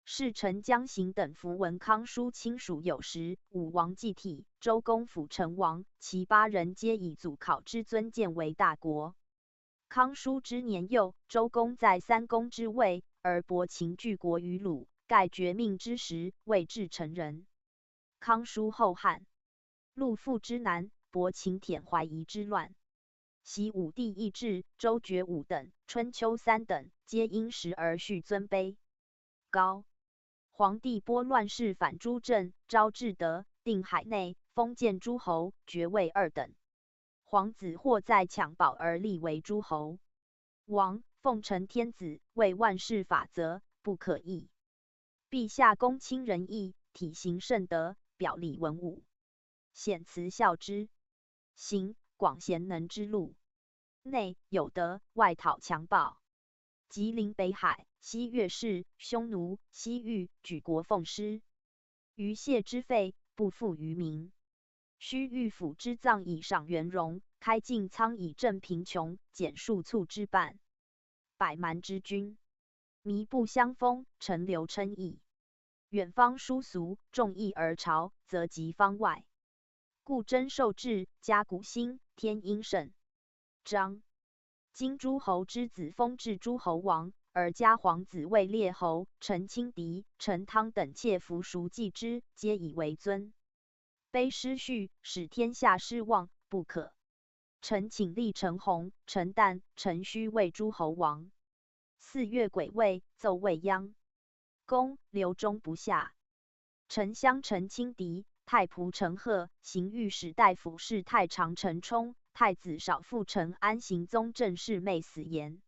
士陈江行等伏闻康叔亲属有时，武王祭体，周公辅成王，其八人皆以祖考之尊建为大国。 康叔之年幼，周公在三公之位，而薄情拒国于鲁，盖绝命之时，未至成人。康叔后汉，陆父之难，薄情殄淮夷之乱，习武帝易志、周绝武等，春秋三等，皆因时而续尊卑。高 皇帝拨乱世反朱正，昭至德，定海内，封建诸侯，爵位二等。皇子或在襁褓而立为诸侯王，奉承天子，为万世法则，不可议。陛下公亲仁义，体行圣德，表礼文武， 显慈孝之行，广贤能之路。内有德，外讨强暴。吉林北海，西越氏、匈奴、西域，举国奉师。余谢之费，不负于民。须御府之藏以赏元荣，开进仓以赈贫穷，减粟促织半。 百蛮之君，弥不相封，臣流称矣。远方殊俗，众议而朝，则及方外。故征受制，加古兴，天应圣。张。今诸侯之子封至诸侯王，而加皇子位列侯，陈清敌、陈汤等窃服熟祭之，皆以为尊。 卑失序，使天下失望，不可。臣请立陈弘、陈旦、陈须为诸侯王。四月癸未，奏未央公，刘中不下。丞相陈清敌、太仆陈贺、行御史大夫事太常陈冲、太子少傅陈安行宗正室妹死言。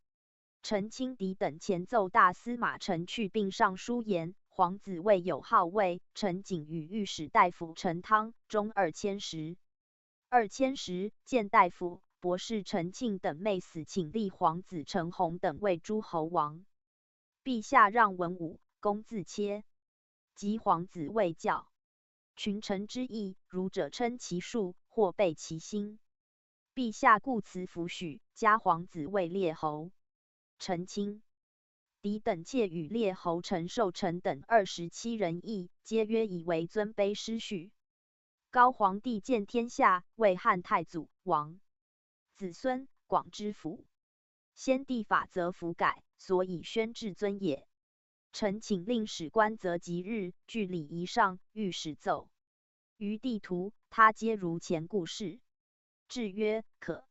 陈清敌等前奏大司马陈去病上书言，皇子未有号位，陈景与御史大夫陈汤，中二千石。二千石、谏大夫、博士陈庆等妹死请立皇子陈弘等为诸侯王。陛下让文武，公自切。及皇子未教，群臣之议，儒者称其数，或背其心。陛下故辞抚恤，加皇子卫列侯、陈卿。 狄等借与列侯陈寿成等二十七人议，皆曰以为尊卑失序。高皇帝见天下，为汉太祖、王、子孙、广之辅，先帝法则弗改，所以宣至尊也。臣请令史官择吉日，据礼仪上谕史奏。于帝图，他皆如前故事。至曰：可。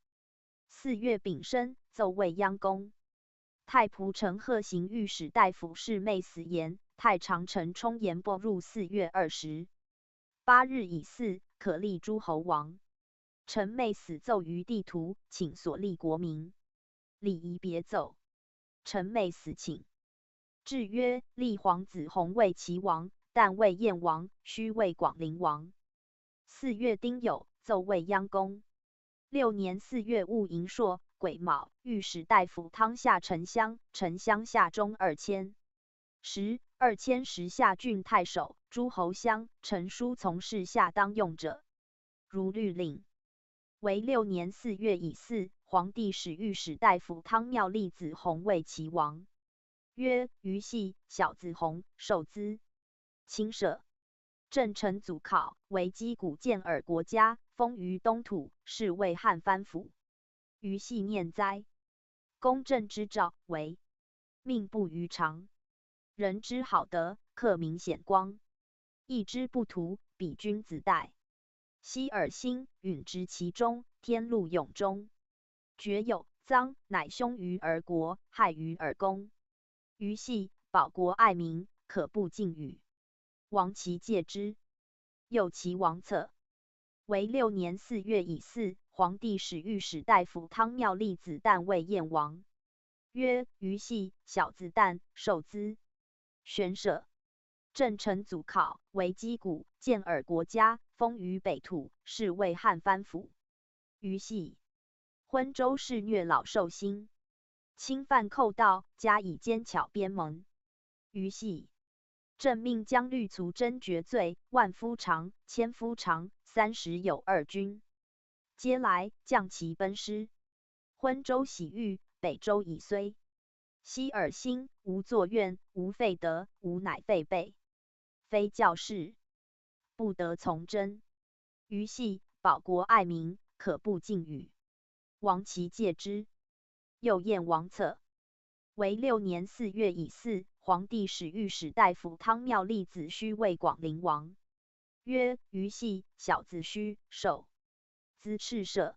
四月丙申，奏未央宫。 太仆陈贺行御史大夫侍妹死延，太常丞冲言播入四月二十。八日已祀，可立诸侯王。陈妹死奏于帝图，请所立国名。礼仪别奏。陈妹死请。制曰：立皇子弘为齐王，旦为燕王，须为广陵王。四月丁酉，奏未央宫。 六年四月戊寅朔，癸卯，御史大夫汤下丞相，丞相下中二千。十、二千石下郡太守、诸侯相、丞书从事下当用者，如律令。为六年四月乙巳，皇帝使御史大夫汤庙立子弘为齐王，曰：于系小子弘，受资。卿舍。 郑成祖考，为击鼓建尔国家，封于东土，是为汉藩府。于系念哉。公正之兆为：命不于常，人之好德，克明显光。义之不图，比君子代。昔尔兴，允直其中，天禄永终。绝有臧，乃凶于尔国，害于尔公。于系保国爱民，可不敬语。 王其戒之，又齐王策。为六年四月乙巳，皇帝使御史大夫汤庙立子旦为燕王，曰：于系小子旦，受资。玄舍。郑成祖考，为击鼓建尔国家，封于北土，是为汉藩府。于系。 昏州肆虐老寿星，侵犯寇盗，加以奸巧边盟。于系。朕命将律除征厥罪，万夫长，千夫长，三十有二军。皆来，将其奔师。昏州喜遇，北州已衰。昔尔兴，无作怨，无废德，无乃废备，非教示，不得从征。于系保国爱民，可不敬语。 王其戒之，又燕王策。为六年四月乙巳，皇帝使御史大夫汤庙立子虚为广陵王，曰：于系小子虚，受资。赤舍。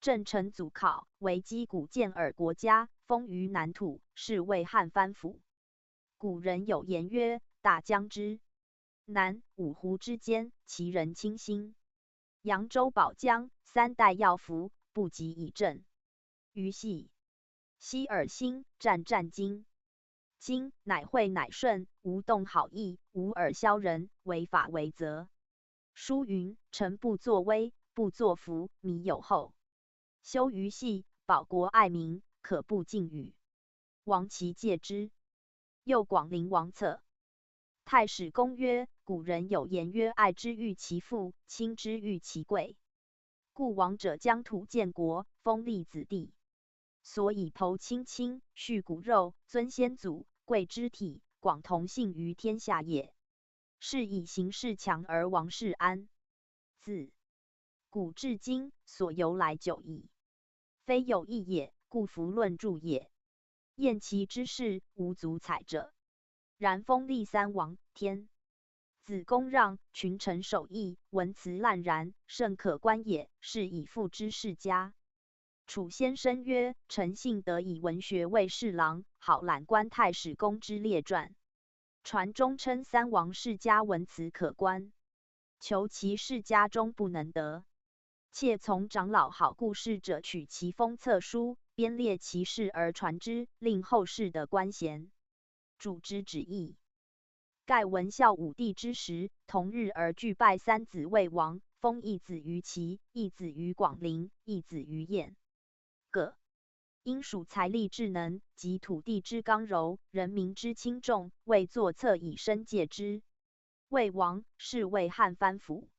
郑成祖考，为击鼓建尔国家，封于南土，是为汉藩府。古人有言曰：大江之南，五湖之间，其人清心。 扬州保江，三代要服，不及以镇。于系。昔尔兴，战战京。今乃惠乃顺，无动好意，无尔萧人，为法为则。书云：臣不作威，不作福，弥有后。修于系，保国爱民，可不敬语。 王其戒之，又广陵王策。太史公曰：古人有言曰：爱之欲其富，亲之欲其贵。故王者将土建国，封立子弟，所以剖亲亲，恤骨肉，尊先祖，贵肢体，广同姓于天下也。是以形势强而王室安。子 古至今所由来久矣，非有异也，故弗论著也。晏齐之世，无足采者。然封立三王，天子公让，群臣首义，文辞烂然，甚可观也，是以富之世家。楚先生曰：臣幸得以文学为侍郎，好览观太史公之列传。传中称三王世家，文辞可观。 求其世家终不能得。且从长老好故事者取其封册书，编列其事而传之，令后世得官衔，主之旨意。盖闻孝武帝之时，同日而拒拜三子魏王，封一子于齐，一子于广陵，一子于燕。 各因属财力智能及土地之刚柔，人民之轻重，未作册以申借之。魏王是为汉藩府，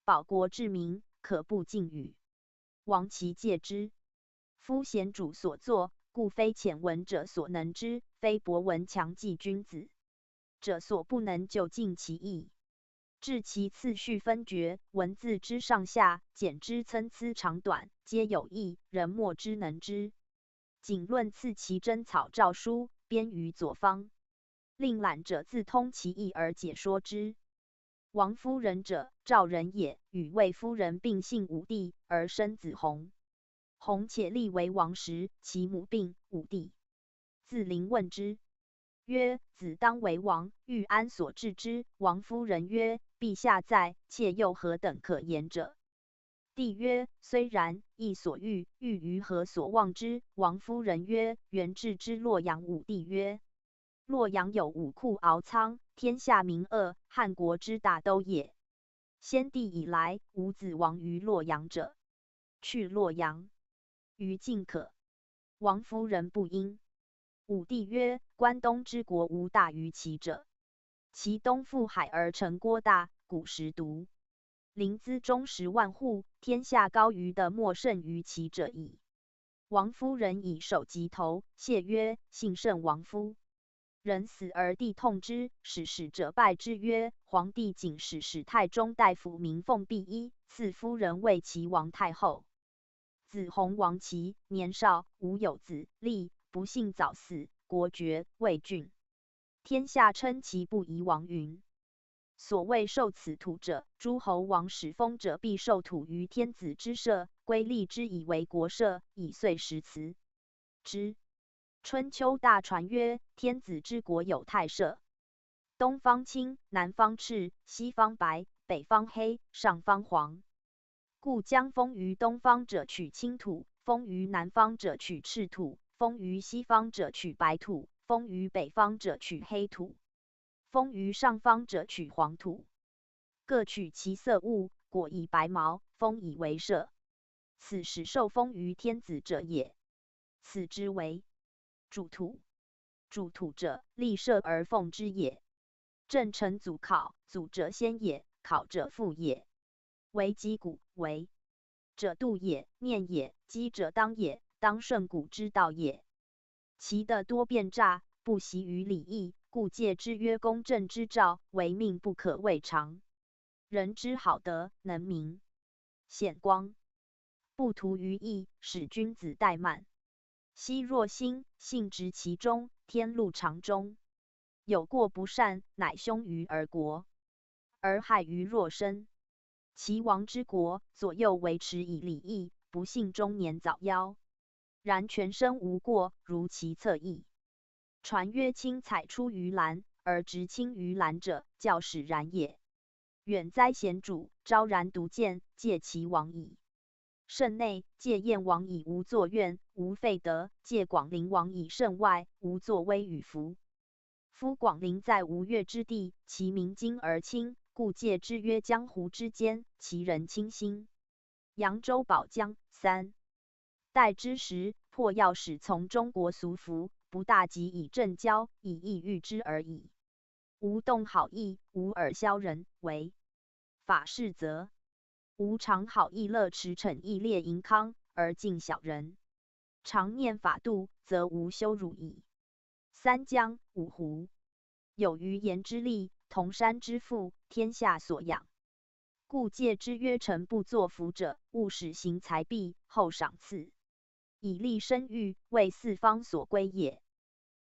保国治民，可不禁语。王其戒之。夫贤主所作，故非浅闻者所能知，非博闻强记君子者所不能究竟其意。至其次序分决，文字之上下，简之参差长短，皆有异，人莫之能之。仅论赐其真草诏书，编于左方。令览者自通其意而解说之。王夫人者，赵人也，与卫夫人并姓武帝，而生子弘。弘且立为王时，其母病，武帝自临问之，曰：子当为王，欲安所置之？王夫人曰：陛下在，妾又何等可言者？帝曰：虽然，亦所欲，欲于何所望之？王夫人曰：原置之洛阳。武帝曰：洛阳有武库敖仓，天下名乐，汉国之大都也。先帝以来，无子王于洛阳者，去洛阳，于今可。王夫人不应。武帝曰：关东之国无大于齐者，其东覆海而城郭大，谷实独，临淄中十万户，天下高于的莫胜于齐者矣。王夫人以首及头，谢曰：幸甚王夫。人死而帝痛之，使使者拜之曰：皇帝仅使使太中大夫名奉必衣，赐夫人为齐王太后。子弘王其年少，无有子，立，不幸早死，国绝魏郡。天下称其不宜王云。所谓受此土者，诸侯王使封者，必受土于天子之社，归立之以为国社，以遂始此之。春秋大传曰：天子之国有太社，东方青，南方赤，西方白，北方黑，上方黄。故将封于东方者取青土，封于南方者取赤土，封于西方者取白土，封于北方者取黑土，封于上方者取黄土。各取其色物，裹以白毛，封以为社。此始受封于天子者也。此之为主土。主土者，立社而奉之也。正成祖考，祖者先也，考者父也。为己谷，为者度也，念也，积者当也，当顺谷之道也。齐的多变诈，不习于礼义，故戒之曰：公正之兆，惟命不可畏常。人之好德，能明显光，不图于义，使君子怠慢。昔若星，信执其中，天路常中。有过不善，乃凶于而国，而害于若身。齐王之国，左右为持以礼义，不幸中年早夭。然全身无过，如其侧翼。传曰：青彩出于蓝，而直青于蓝者，教使然也。远哉贤主，昭然独见，戒齐王矣，甚内；戒燕王矣，无作怨，无废德；戒广陵王矣，甚外，无作威与服。夫广陵在吴越之地，其民精而轻，故戒之曰：江湖之间，其人清心。扬州保将。三代之时，破要使从中国俗服，不大及以正交，以意喻之而已。无动好意，无尔削人为法事则，无常好意乐驰骋，亦列盈康而敬小人。常念法度，则无羞辱矣。三江五湖，有鱼盐之利，铜山之富，天下所仰。故戒之曰：臣不作福者，勿使行财弊，厚赏赐，以利声誉，为四方所归也。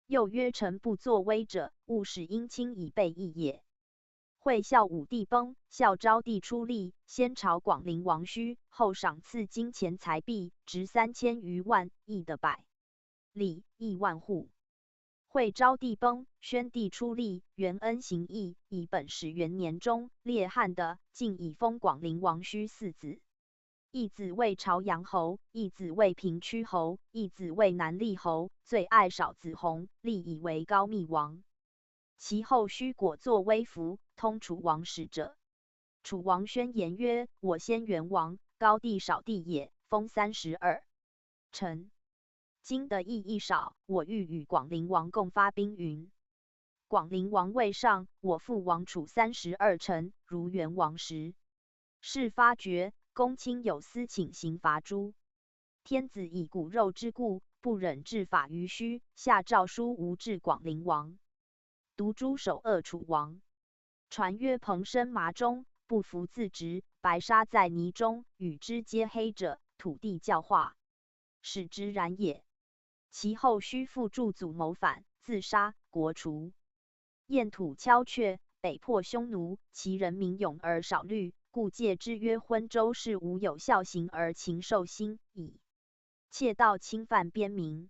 又曰：臣不作威者，勿使殷亲以备役也。会孝武帝崩，孝昭帝出力，先朝广陵王须，后赏赐金钱财币，值三千余万，役的百里，役万户。会昭帝崩，宣帝出力，元恩行役，以本始元年中列汉的，竟以封广陵王须四子。 一子为潮阳侯，一子为平曲侯，一子为南厉侯，最爱少子弘，立以为高密王。其后须果作威服，通楚王室者。楚王宣言曰：我先元王，高帝少帝也，封三十二。臣今的役亦少，我欲与广陵王共发兵云。广陵王未上，我父王处三十二城，如元王时。事发觉，公卿有司请刑罚诸天子以骨肉之故，不忍置法于虚，下诏书吴至广陵王，独诸守恶楚王。传曰：彭生麻中，不服自执，白沙在泥中，与之皆黑者，土地教化，使之然也。其后须复助祖谋反，自杀，国除。燕土敲却，北破匈奴，其人民勇而少虑，故戒之曰：昏州事无有效行而禽兽心矣。 窃盗侵犯边民。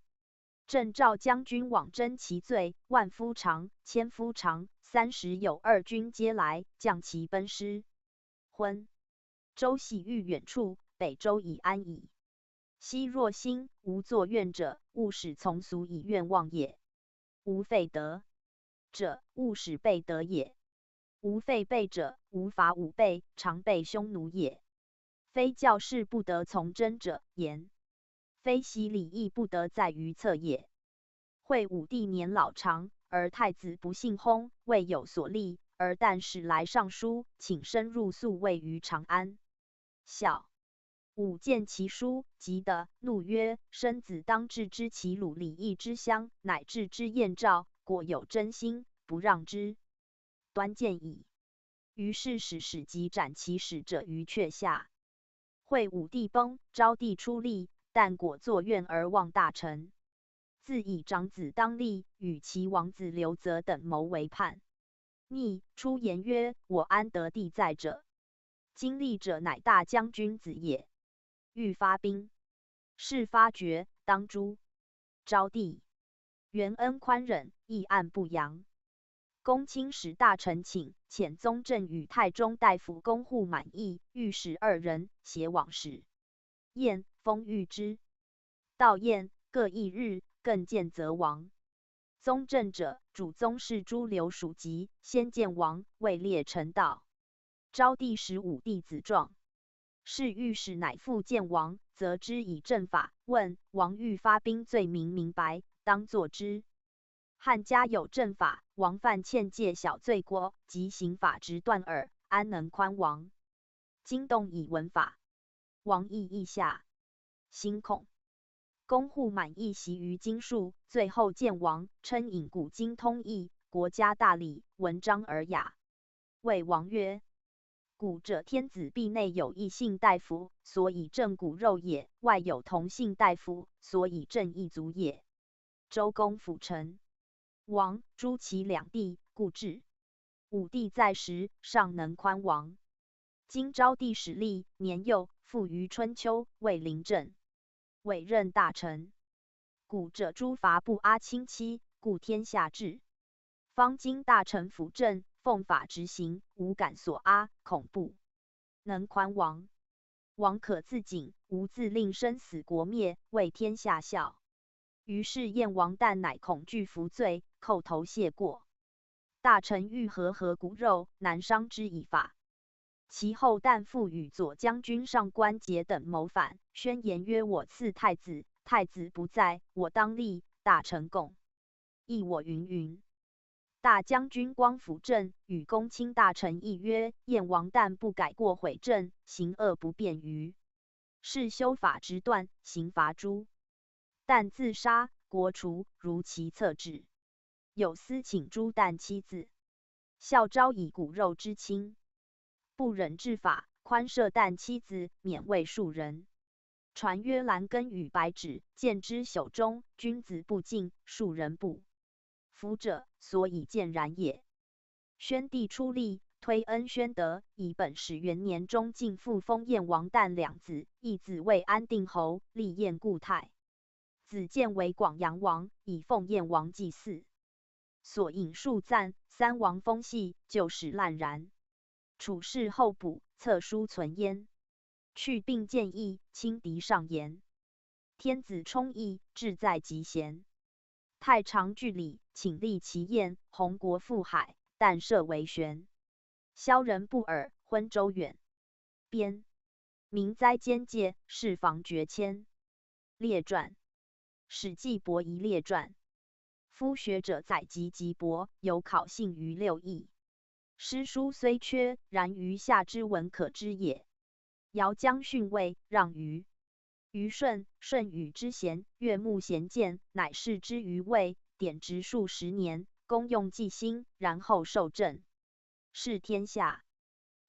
朕召将军往征其罪，万夫长，千夫长，三十有二军皆来，将其奔师。昏州系于远处，北周已安矣。昔若兴无作怨者，勿使从俗以怨望也。无废德者，勿使备德也。无废备者，无法武备，常备匈奴也。 非教士不得从征者言，非习礼义不得在于策也。惠武帝年老长，而太子不幸薨，未有所立，而旦使来上书，请申入宿卫于长安。孝武见其书，急得，怒曰：申子当置之齐鲁礼义之乡，乃置之燕赵，国有征兴，不让之，端见矣。 于是使使及斩其使者于阙下。惠武帝崩，昭帝初立，但果作怨而忘大臣。自以长子当立，与其王子刘泽等谋为叛逆，出言曰：我安得帝在者？今立者乃大将军子也，欲发兵，事发决，当诛。昭帝 元恩宽仁，议案不扬。公卿使大臣请，遣宗正与太中大夫公护满议，御史二人，写往使燕封御之。到燕，各议日，更见则王。宗正者，主宗室诸刘属籍，先见王，位列臣道。昭帝使武帝子壮， 侍御史乃复见王，则之以正法，问：王欲发兵罪名明白，当作之。汉家有正法，王犯欠借小罪过，即刑法执断耳，安能宽王？今动以文法，王亦意下，心恐。公护满议习于经术，最后见王，称引古今通义，国家大礼，文章尔雅。 谓王曰：古者天子壁内有异姓大夫，所以正骨肉也；外有同姓大夫，所以正一族也。周公辅臣，王诸其两地，故至。武帝在时，尚能宽王。今昭帝始立，年幼，复于春秋，未临政，委任大臣。古者诸法不阿卿妻，故天下治。 方今大臣辅政，奉法执行，无敢所阿，恐不能宽王。王可自警，无自令生死国灭，为天下笑。于是燕王旦乃恐惧服罪，叩头谢过。大臣欲和合骨肉，难伤之以法。 其后旦复与左将军上官桀等谋反，宣言曰：我次太子，太子不在，我当立，大臣共议我云云。大将军光辅政，与公卿大臣议曰：燕王旦不改过悔政，行恶不便于，是修法执断，刑罚诸 旦自杀，国除，如其策止。有司请诸旦妻子，孝昭以骨肉之亲，不忍治法，宽赦旦妻子，免为庶人。传曰：兰根与白芷，见之朽终，君子不敬，庶人不 服者，所以见然也。宣帝初立，推恩宣德，以本始元年中进复封燕王旦两子，一子为安定侯，立燕故太。子建为广阳王，以奉燕王祭祀。所引数赞，三王封系，旧事烂然。处事候补，策书存焉。去病见议，轻敌上言。天子充义，志在极贤。 太常据礼，请立其宴，鸿鹄覆海，旦设为悬。萧人不尔，昏舟远。编。民哉！兼介，事房绝迁。列传。史记伯夷列传。夫学者载籍极博，有考信于六艺。诗书虽缺，然余下之文可知也。姚将训位，让于于舜，舜禹之贤，岳牧贤荐，乃视之于卫，典职数十年，功用既兴，然后授政，示天下。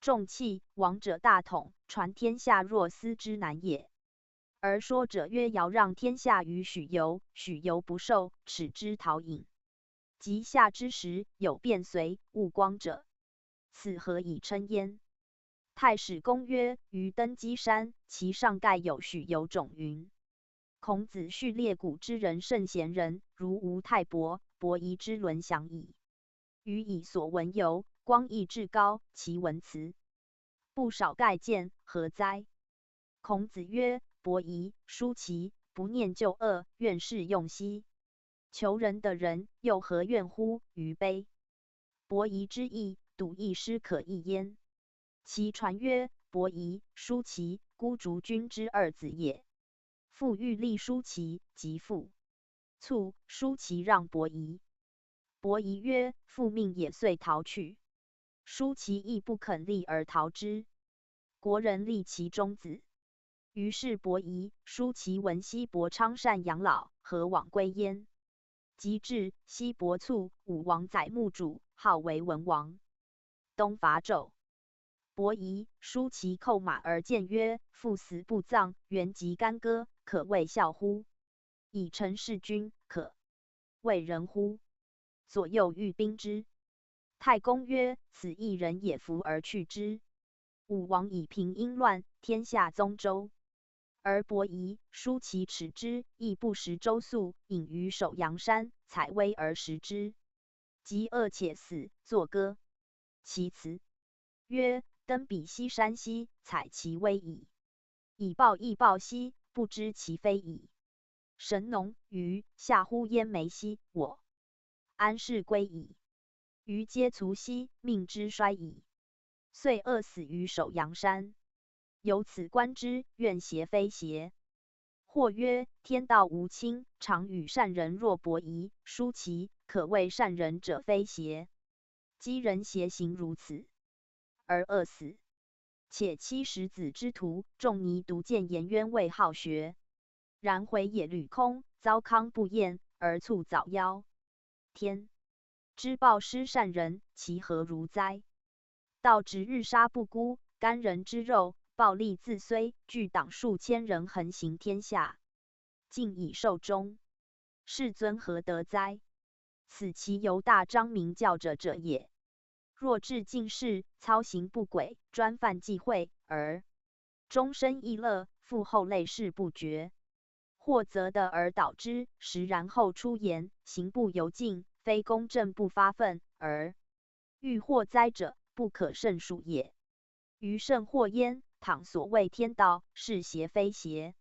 重器，王者大统，传天下若斯之难也。而说者曰：“尧让天下于许由，许由不受，耻之陶尹。及夏之时，有卞随、勿光者，此何以称焉？”太史公曰：“于登基山，其上盖有许由冢云。孔子序列古之人甚贤人，如无太伯、伯夷之伦详矣。 予以所闻尤，光义至高，其文辞，不少盖见，何哉？”孔子曰：“伯夷、叔齐，不念旧恶，愿试用兮。求仁的人，又何怨乎于卑？伯夷之义，笃亦师可异焉。其传曰：伯夷、叔齐，孤竹君之二子也。父欲立叔齐，即父促叔齐让伯夷。伯夷曰：父命也，遂逃去。叔齐亦不肯立而逃之。国人立其终子。于是伯夷、叔齐闻西伯昌单养老，何往归焉。及至，西伯促武王宰墓主，号为文王。东伐纣。 伯夷、叔齐叩马而见曰：父死不葬，原及干戈，可谓孝乎？以臣事君，可谓仁乎？左右欲兵之。太公曰：此亦仁也，服而去之。武王以平殷乱，天下宗周。而伯夷、叔齐耻之，亦不食周粟，隐于首阳山，采薇而食之。及饿且死，作歌。 其辞曰：登彼西山兮，采其薇矣。以抱亦抱兮，不知其飞矣。神农、禹、夏乎焉没兮，我安适归矣。余皆卒兮，命之衰矣。遂饿死于首阳山。由此观之，怨邪非邪。 或曰：天道无亲，常与善人若伯夷、叔齐，可谓善人者非邪？积人邪行如此，而饿死。且七十子之徒，仲尼独见颜渊未好学，然回野履空，糟糠不厌，而促早夭。天之暴施善人，其何如哉？ 道直日杀不孤，干人之肉，暴力自虽，聚党数千人横行天下，尽以寿终。世尊何德哉？此其犹大张名教者者也。若至近世，操行不轨，专犯忌讳，而终身逸乐，负后累世不绝。 或则得而导之，时然后出言，行不由径，非公正不发愤，而欲获哉者，不可胜数也。余甚惑焉，倘所谓天道，是邪非邪？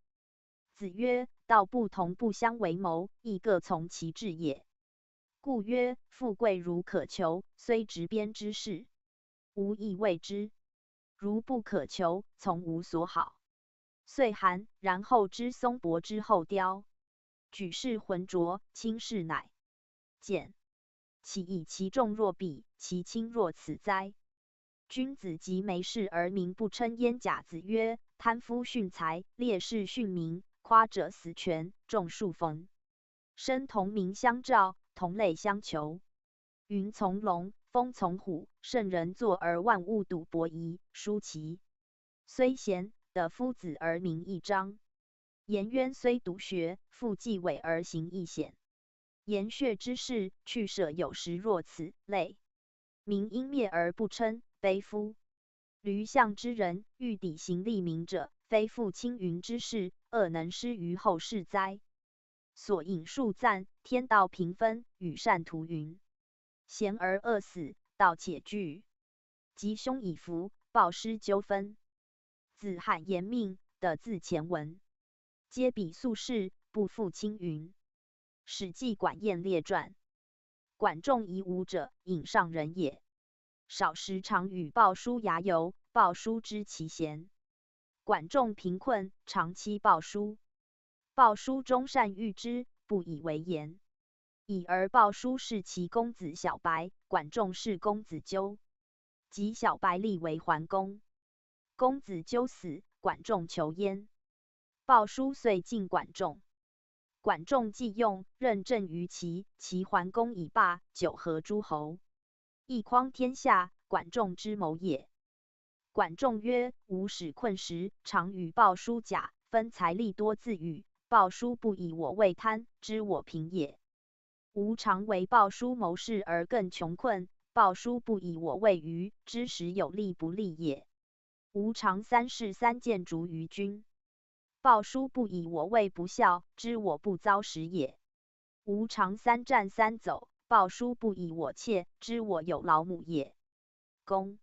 子曰：道不同不相为谋，亦各从其志也。故曰：富贵如可求，虽执鞭之士，无亦为之。如不可求，从无所好。岁寒，然后知松柏之后凋。举世浑浊，卿士乃见。岂以其众若彼，其轻若此哉？君子及梅氏而民不称焉。甲子曰：贪夫殉财，烈士殉民，夸者死全，众数焚。 生同鸣相召，同类相求。云从龙，风从虎，圣人坐而万物睹。伯夷、叔齐虽贤，得夫子而名亦彰。颜渊虽笃学，复忌伪而行亦险。颜穴之士，去舍有时若此类，民因灭而不称，悲夫。 吕相之人，欲砥行利民者，非傅青云之士，恶能施于后世哉？所引数赞，天道平分，与善徒云：贤而恶死，道且惧。吉凶以福，报施纠纷。子罕言命，德自前闻。皆彼宿世，不复青云。《史记·管晏列传》。管仲以武者，引上人也。 少时常与鲍叔雅游，鲍叔知其贤。管仲贫困，常期鲍叔。鲍叔终善遇之，不以为言。已而鲍叔弑其公子小白，管仲弑公子纠。及小白立为桓公。公子纠死，管仲求焉。抱书遂进管仲。管仲既用，任政于齐，齐桓公以霸九合诸侯，一匡天下。管仲之谋也。管仲曰：吾使困时，常与抱书甲，分财力多自与。抱书不以我为贪，知我贫也。吾常为抱书谋士而更穷困，抱书不以我为愚，知时有利不利也。吾常三事三箭逐于军，抱书不以我为不孝，知我不遭时也。吾常三战三走，抱书不以我怯，知我有老母也。公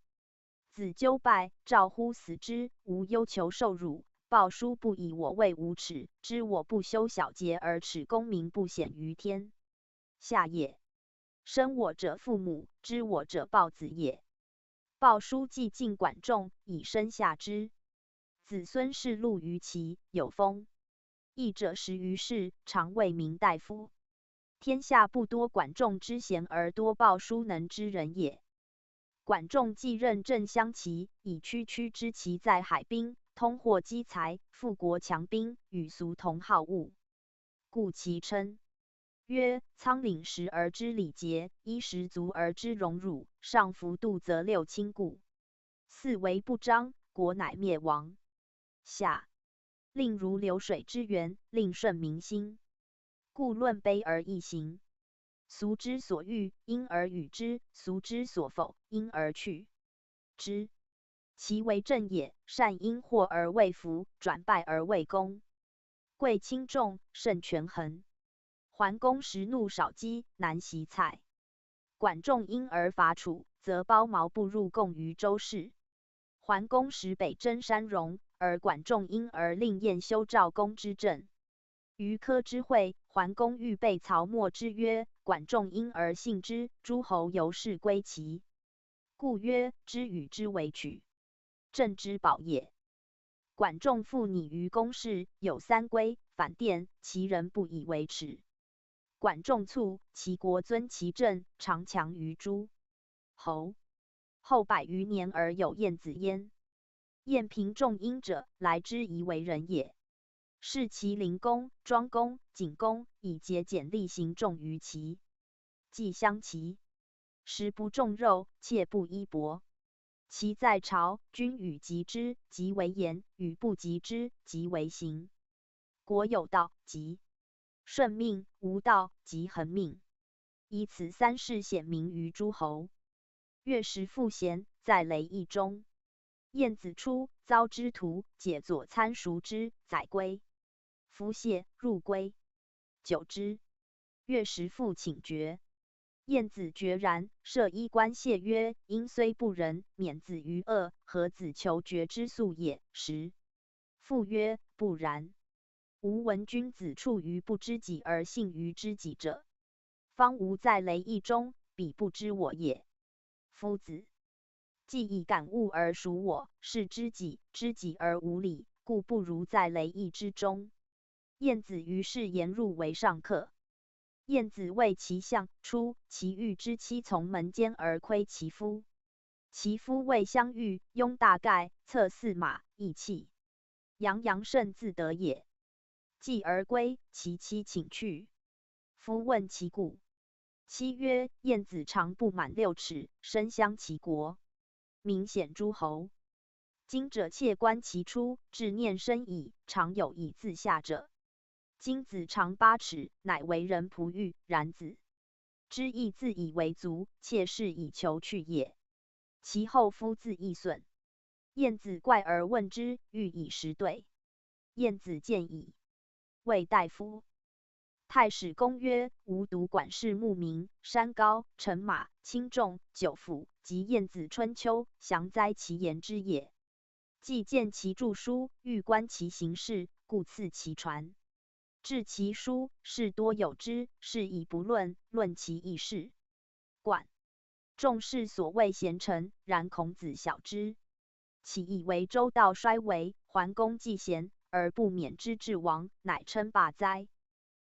子纠败，赵乎死之，无忧求受辱，抱书不以我为无耻，知我不修小节而使功名不显于天下也。生我者父母，知我者抱子也。抱书既进管仲，以身下之。子孙世禄于齐，有封。义者十余世，常为民大夫。天下不多管仲之贤，而多抱书能之人也。管仲既任政相齐，以区区之齐在海滨，通获积财，富国强兵，与俗同好恶，故其称曰：仓廪实而知礼节，衣食足而知荣辱，上服度则六亲故。四围不张，国乃灭亡。下令如流水之源，令顺民心。故论卑而易行，俗之所欲，因而与之；俗之所否，因而去之。其为政也，善因祸而未福，转败而未功，贵轻重，慎权衡。桓公时怒少饥，难洗蔡。管仲因而伐楚，则包茅不入贡于周氏。桓公使北征山戎，而管仲因而令晏修赵公之政。于柯之会，桓公预备曹墨之约，管仲因而信之，诸侯由是归齐。故曰：知与之为取，政之宝也。管仲复拟于公事，有三规：反殿，齐人不以为耻；管仲促，齐国遵其政，常强于诸侯。后百余年而有晏子焉。晏平仲因者，来之以为人也。是齐灵公、庄公、景公，以节俭厉行重于齐。季相齐。食不重肉，妾不衣帛。齐在朝，君与及之，即为言；与不及之，即为行。国有道，即顺命；无道，即横命。以此三事显明于诸侯。乐食父贤，在雷邑中。晏子出，遭之徒解左参熟之，载归。夫谢，入归。久之，乐食父请决。晏子决然，设衣冠谢曰：因虽不仁，免子于恶，何子求决之粟也。时父曰：不然。吾闻君子处于不知己而信于知己者，方无在雷邑中，彼不知我也。夫子既已感悟而属我，是知己；知己而无礼，故不如在雷邑之中。晏子于是言入为上客。晏子谓其相，出，其欲之妻从门间而窥其夫。其夫谓相遇，拥大盖，策驷马，亦气。洋洋甚自得也。继而归，其妻请去。夫问其故。妻曰：晏子常不满六尺，深乡齐国，名显诸侯。今者妾观其出，至念深矣，常有以自下者。今子长八尺，乃为人璞玉。然子之亦自以为足，妾是以求去也。其后夫自亦损。晏子怪而问之，欲以食对。晏子见矣，谓大夫。太史公曰：吾独管事牧民、山高、乘马、轻重、酒腐，及晏子春秋，详哉其言之也。既见其著书，欲观其行事，故赐其传。至其书，事多有之，是以不论，论其义事。管仲是所谓贤臣，然孔子小之。岂以为周道衰微，桓公既贤而不免之至亡，乃称霸哉？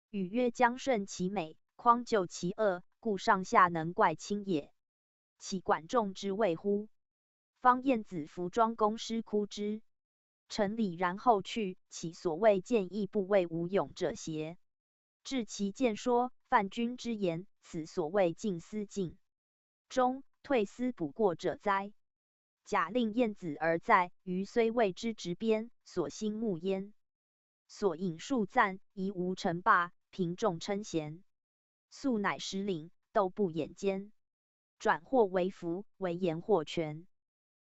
语曰：将顺其美，匡救其恶，故上下能怪卿也。岂管仲之谓乎？方晏子服庄公师哭之。陈李然后去，岂所谓见义不为无勇者邪？至其见说：“泛君之言，此所谓静思静中，退思补过者哉。”贾令晏子而在，余虽未知执鞭，所兴慕焉。所饮数赞，疑无陈罢，平众称贤。素乃食领，斗不掩肩，转或为服，为言或权，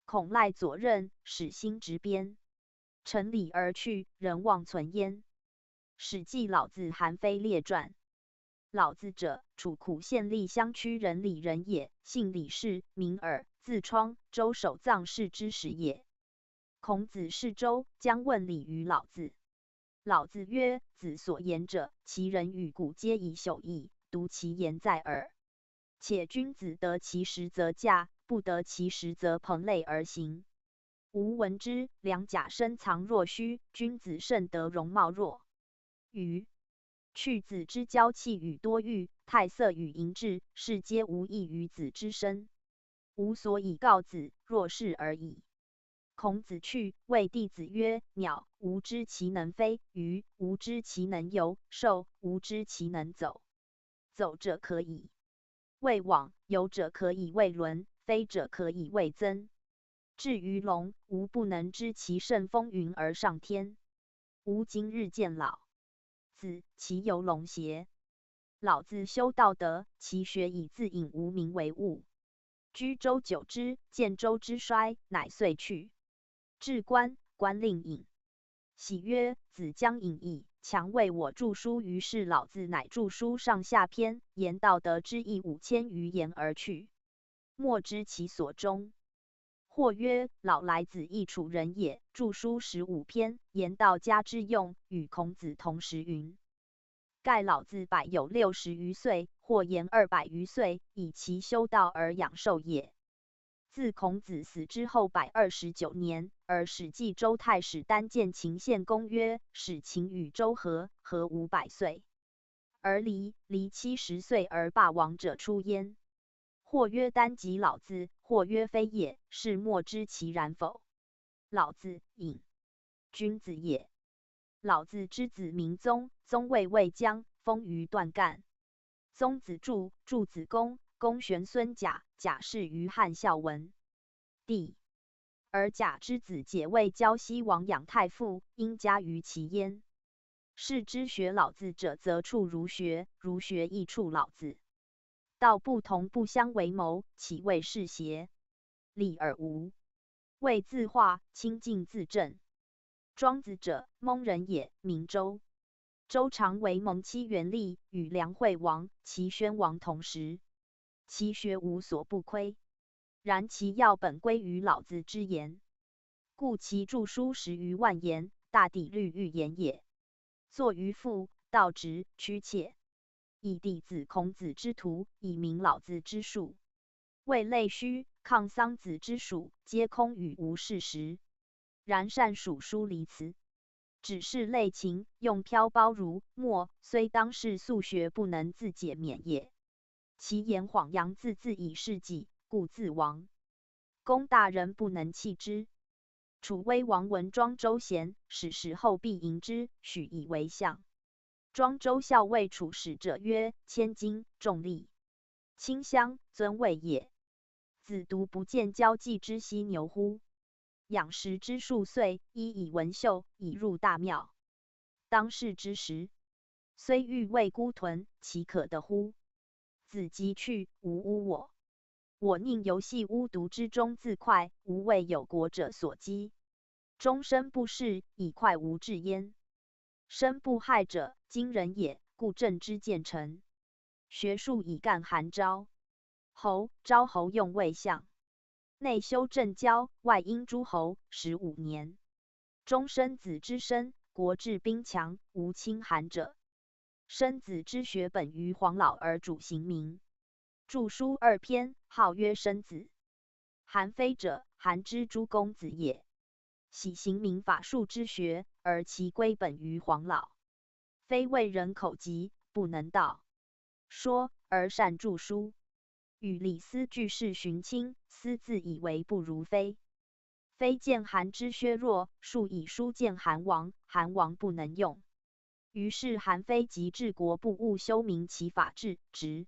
恐赖左衽，始兴执鞭。陈李而去，人望存焉。《史记·老子·韩非列传》。老子者，楚苦县历乡曲人，李人也，姓李氏，名耳，字窗，周守藏室之始也。孔子视周，将问礼于老子。老子曰：“子所言者，其人与古皆以朽矣，独其言在耳。且君子得其时则驾，不得其时则朋类而行。吾闻之，良甲深藏若虚，君子慎得容貌若愚。去子之娇气与多欲，態色與淫志，是皆無益於子之身。吾所以告子，若是而已。”孔子去，謂弟子曰：“鳥，吾知其能飛；魚，吾知其能游；獸，吾知其能走。走者可以謂往，游者可以謂輪，飛者可以謂曾。至於龍，吾不能知其甚風雲而上天。吾今日見老子，其有龍邪？”老子修道德，其學以自隐無名為物。居周久之，見周之衰，乃遂去。至官，官令饮。喜曰：“子將饮矣，强为我著书。”于是老子乃著书上下篇，言道德之意五千余言而去，没之其所终。或曰：“老来子亦楚人也，著书十五篇，言道家之用，与孔子同时云。盖老子百有六十余岁，或言二百余岁，以其修道而养寿也。自孔子死之后百二十九年，而史记周太史丹见秦献公曰：‘使秦与周合，合五百岁。’而离，离七十岁而霸王者出焉。”或曰：“丹即老子。”或曰：“非也，是没之其然否？”老子饮。君子也。老子之子名宗，宗位未僵，封于段干。宗子柱，柱子公，公玄孙贾，贾氏于汉孝文帝。而贾之子解为胶西王养太傅，因加于其焉。是之学老子者，则处儒学，儒学亦处老子。道不同，不相为谋，岂谓是邪？礼耳无。谓自化，清净自正。庄子者，蒙人也，名周。周常为蒙漆园吏，与梁惠王、齐宣王同时，其学无所不窥。然其要本归于老子之言，故其著书十余万言，大抵律寓言也。作于父、道直、屈切，以弟子孔子之徒，以明老子之术。谓类虚、抗桑子之属，皆空语无事实。然善属书离辞，只是类情，用飘包如墨，虽当世素学不能自解免也。其言晃扬自自以是己，故自亡。公大人不能弃之。楚威王闻庄周贤，始使后必迎之，许以为相。庄周校尉楚使者曰：千金、重利、清乡，尊位也。子独不见交际之犀牛乎？养食之数岁，衣以文秀，以入大庙。当世之时，虽欲为孤豚，岂可得乎？子即去，无污我。我宁游戏巫毒之中自快，无为有国者所击。终身不仕，以快无志焉。身不害者，今人也，故政之见臣。学术以干韩昭侯，昭侯用魏相，内修政教，外因诸侯，十五年。终申子之身，国治兵强，无侵韩者。申子之学本于黄老而主刑名，著书二篇，号曰申子。韩非者，韩之诸公子也。喜刑名法术之学，而其归本于黄老。非谓人口疾，不能道说，而善著书。与李斯俱是寻亲，斯自以为不如非。非见韩之削弱，数以书见韩王，韩王不能用。于是韩非即治国不务，休明其法治，执。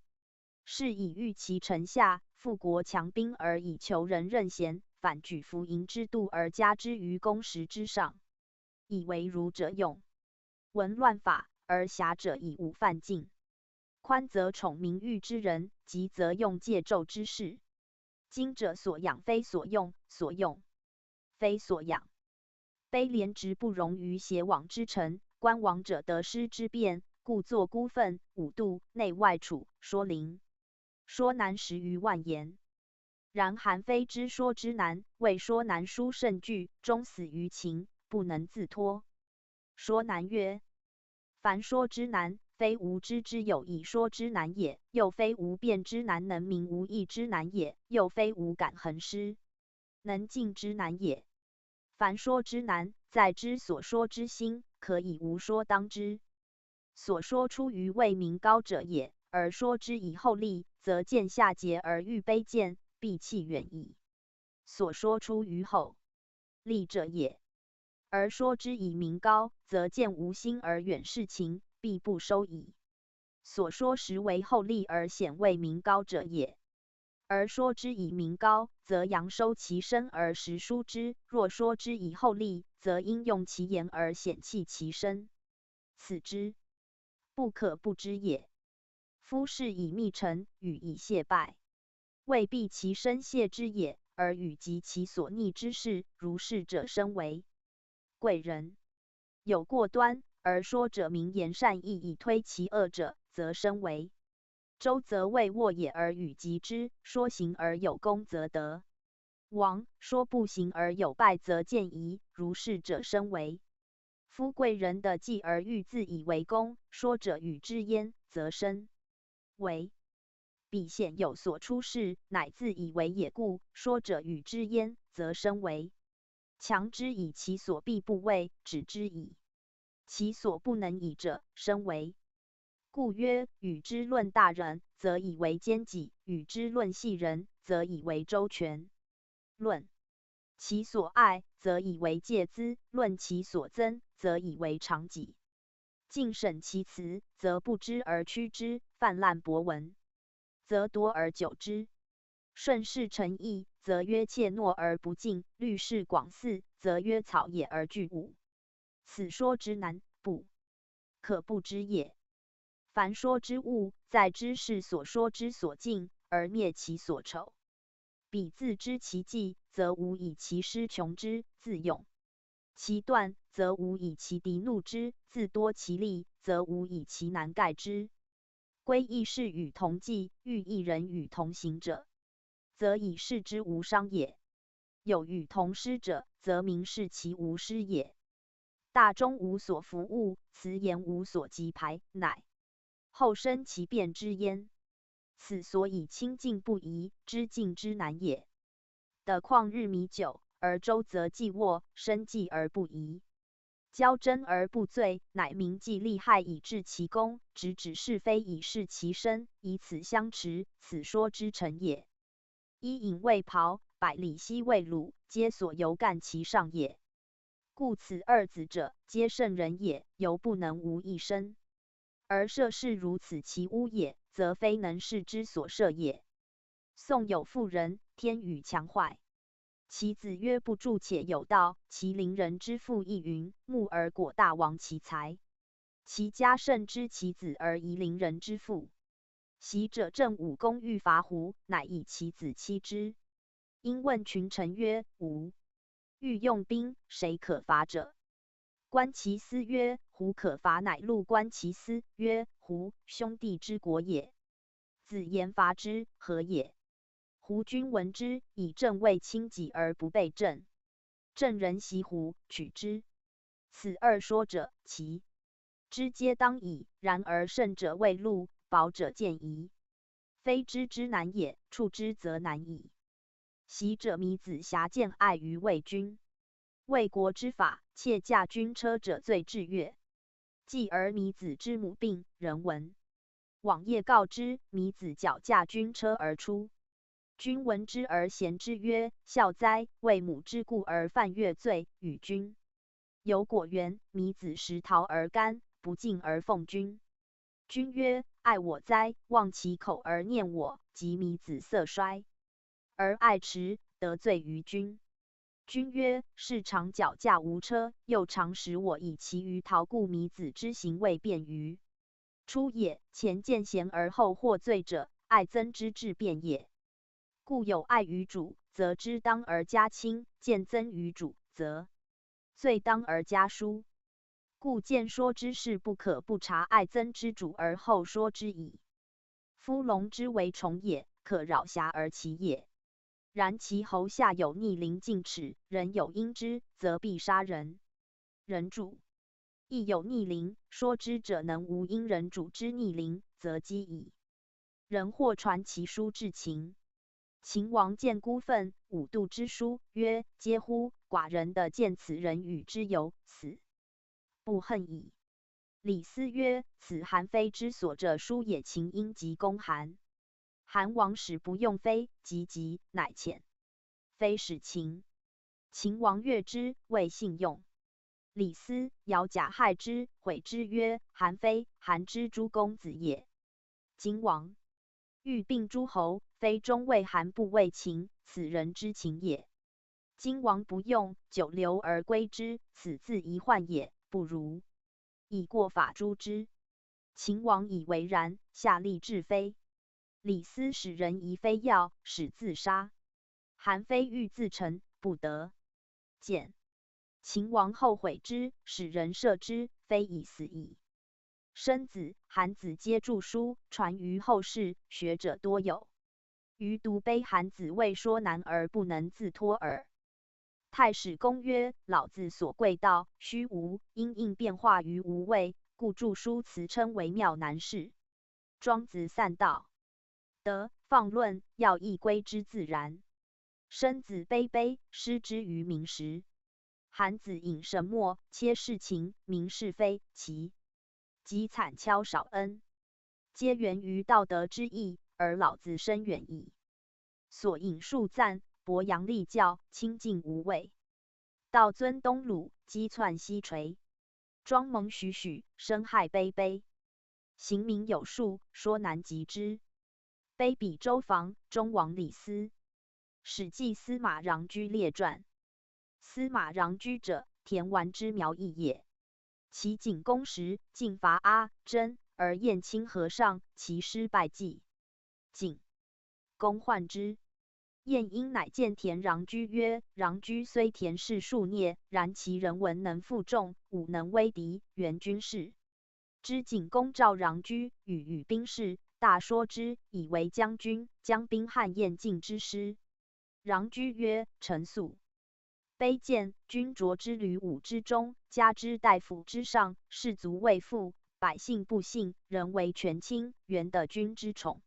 是以御其臣下，富国强兵而以求人任贤，反举服营之度而加之于公食之上，以为儒者用。文乱法，而狭者以武犯禁。宽则宠名誉之人，急则用借纣之士。今者所养非所用，所用非所养。卑廉直不容于邪罔之臣，观罔者得失之变，故作孤愤，侮度，内外处，说凌。说难十余万言。然韩非之说之难，谓说难书甚巨，终死于秦，不能自脱。说难曰：凡说之难，非吾知之有以说之难也，又非吾辩之难能明无义之难也，又非吾敢恒师能进之难也。凡说之难，在之所说之心，可以无说当之。所说出于未明高者也，而说之以厚利，则见下节而欲卑贱，必弃远矣。所说出于厚利者也，而说之以明高，则见无心而远视秦，必不收矣。所说实为厚利而显未明高者也，而说之以明高，则佯收其身而实疏之；若说之以厚利，则因用其言而显弃其身。此之不可不知也。夫士以密陈，语以谢败，未必其身谢之也，而语及其所逆之事，如是者深为贵人。有过端，而说者明言善意以推其恶者，则深为周则未沃也而语及之，说行而有功则得王，说不行而有败则见疑，如是者深为夫贵人的计而欲自以为功，说者语之焉，则深为彼显有所出世，乃自以为也故，说者语之焉，则深为强之以其所必不为，止之以其所不能已者，深为故曰，与之论大人，则以为奸己；与之论细人，则以为周全。论其所爱，则以为戒资；论其所憎，则以为常己。尽审其辞，则不知而屈之；泛滥博闻，则夺而久之。顺势诚意，则曰怯懦而不进；虑事广肆，则曰草野而聚五。此说之难，不可不知也。凡说之物，在知是所说之所近，而灭其所丑。彼自知其计，则无以其失穷之，自勇其断，则无以其敌怒之，自多其利，则无以其难盖之。归义士与同计，御义人与同行者，则以示之无伤也。有与同师者，则明示其无师也。大中无所服务，辞言无所及排，乃后生其变之焉。此所以亲近不疑，知近之难也。的况日弥久，而周则既沃，深既而不疑，交争而不罪，乃明计利害以治其功，直指是非以示其深，以此相持，此说之成也。一饮未袍，百里奚未履，皆所由干其上也。故此二子者，皆圣人也，犹不能无一身。而涉世如此其污也，则非能士之所涉也。宋有妇人，天与强坏，其子曰不著且有道，其邻人之妇亦云：慕而果大亡其财。其家甚知其子而疑邻人之妇。昔者郑武公欲伐胡，乃以其子欺之。因问群臣曰：吾欲用兵，谁可伐者？观其私曰：胡可伐。乃入观其私曰：胡，兄弟之国也。子言：伐之，何也？胡君闻之，以郑为轻己而不备郑。郑人习胡，取之。此二说者，其知皆当矣，然而胜者未露，薄者见疑。非知之难也，触之则难矣。昔者糜子瑕见爱于魏君，魏国之法，窃驾军车者罪至乐。继而糜子之母病，人闻。往夜告之，糜子脚驾军车而出。君闻之而嫌之曰：孝哉，为母之故而犯越罪，与君有果园，米子食桃而甘，不进而奉君。君曰：爱我哉，忘其口而念我，及米子色衰而爱迟，得罪于君。君曰：士常脚驾无车，又常使我以其鱼陶故米子之行未便于出也。前见贤而后获罪者，爱憎之至便也。故有爱于主，则知当而加亲；见憎于主，则罪当而加疏。故见说之事不可不察爱憎之主而后说之矣。夫龙之为虫也，可扰硖而起也，然其喉下有逆鳞近齿，人有因之，则必杀人。人主亦有逆鳞，说之者能无因人主之逆鳞，则击矣。人或传其书至秦。秦王见孤愤，五度之书曰：嗟乎！寡人得见此人与之有死不恨矣。李斯曰：此韩非之所者书也。秦因疾攻韩，韩王使不用非，急急乃遣非使秦。秦王悦之，谓信用。李斯窈罎害之，毁之曰：韩非，韩之诸公子也。今王欲并诸侯，非终为韩不为秦，此人之秦也。今王不用，久留而归之，此自遗患也，不如以过法诛之。秦王以为然，下令置非。李斯使人移非要，始自杀。韩非欲自陈，不得。简。秦王后悔之，使人射之，非已死矣。申子、韩子皆著书，传于后世，学者多有余独悲韩子未说难而不能自脱耳。太史公曰：老子所贵道，虚无，因应变化于无为，故著书辞称为妙难事。庄子散道，德放论，要亦归之自然。申子悲悲，失之于民时。韩子隐沈默，切事秦，明是非，其极惨枵少恩，皆源于道德之义，而老子深远矣。所引述赞、伯阳立教，清净无为。道尊东鲁，击窜西垂。庄猛许许，深害悲悲。刑名有数，说难及之。卑鄙周防，终亡李斯。史记司马穰苴列传。司马穰苴者，田丸之苗裔也。齐景公时，进伐阿、真，而燕青河上，其师败绩。景公患之。晏婴乃见田穰苴曰：穰苴虽田氏庶孽，然其人文能负众，武能威敌，援军士。知景公召穰苴，语与兵士，大说之，以为将军，将兵汉晏进之师。穰苴曰：臣速。卑贱，君着之于伍之中，加之大夫之上，士卒畏附，百姓不信，人为权轻，远得君之宠。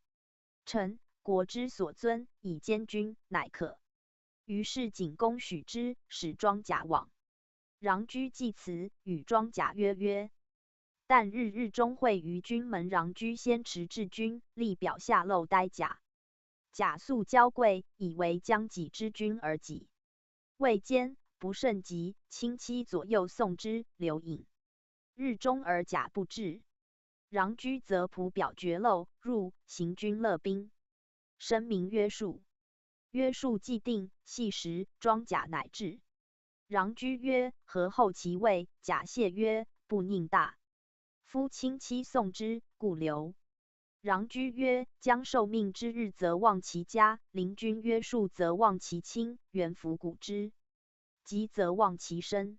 臣、国之所尊，以兼君，乃可。于是景公许之，使庄贾往。穰苴既辞，与庄贾约曰：旦日日中会于君门。穰苴先持至君，立表下露呆甲。甲素交贵，以为将己之君而己。未坚，不胜疾，轻欺左右送之，留饮。日中而甲不至。穰苴则仆表绝露，入，行军勒兵。声名曰术。约束既定，系时庄贾乃至。穰苴曰：何后其位？甲谢曰：不宁大夫轻欺送之，故留。穰苴曰：将受命之日则忘其家，临军约束则忘其亲，远服鼓之疾则忘其身。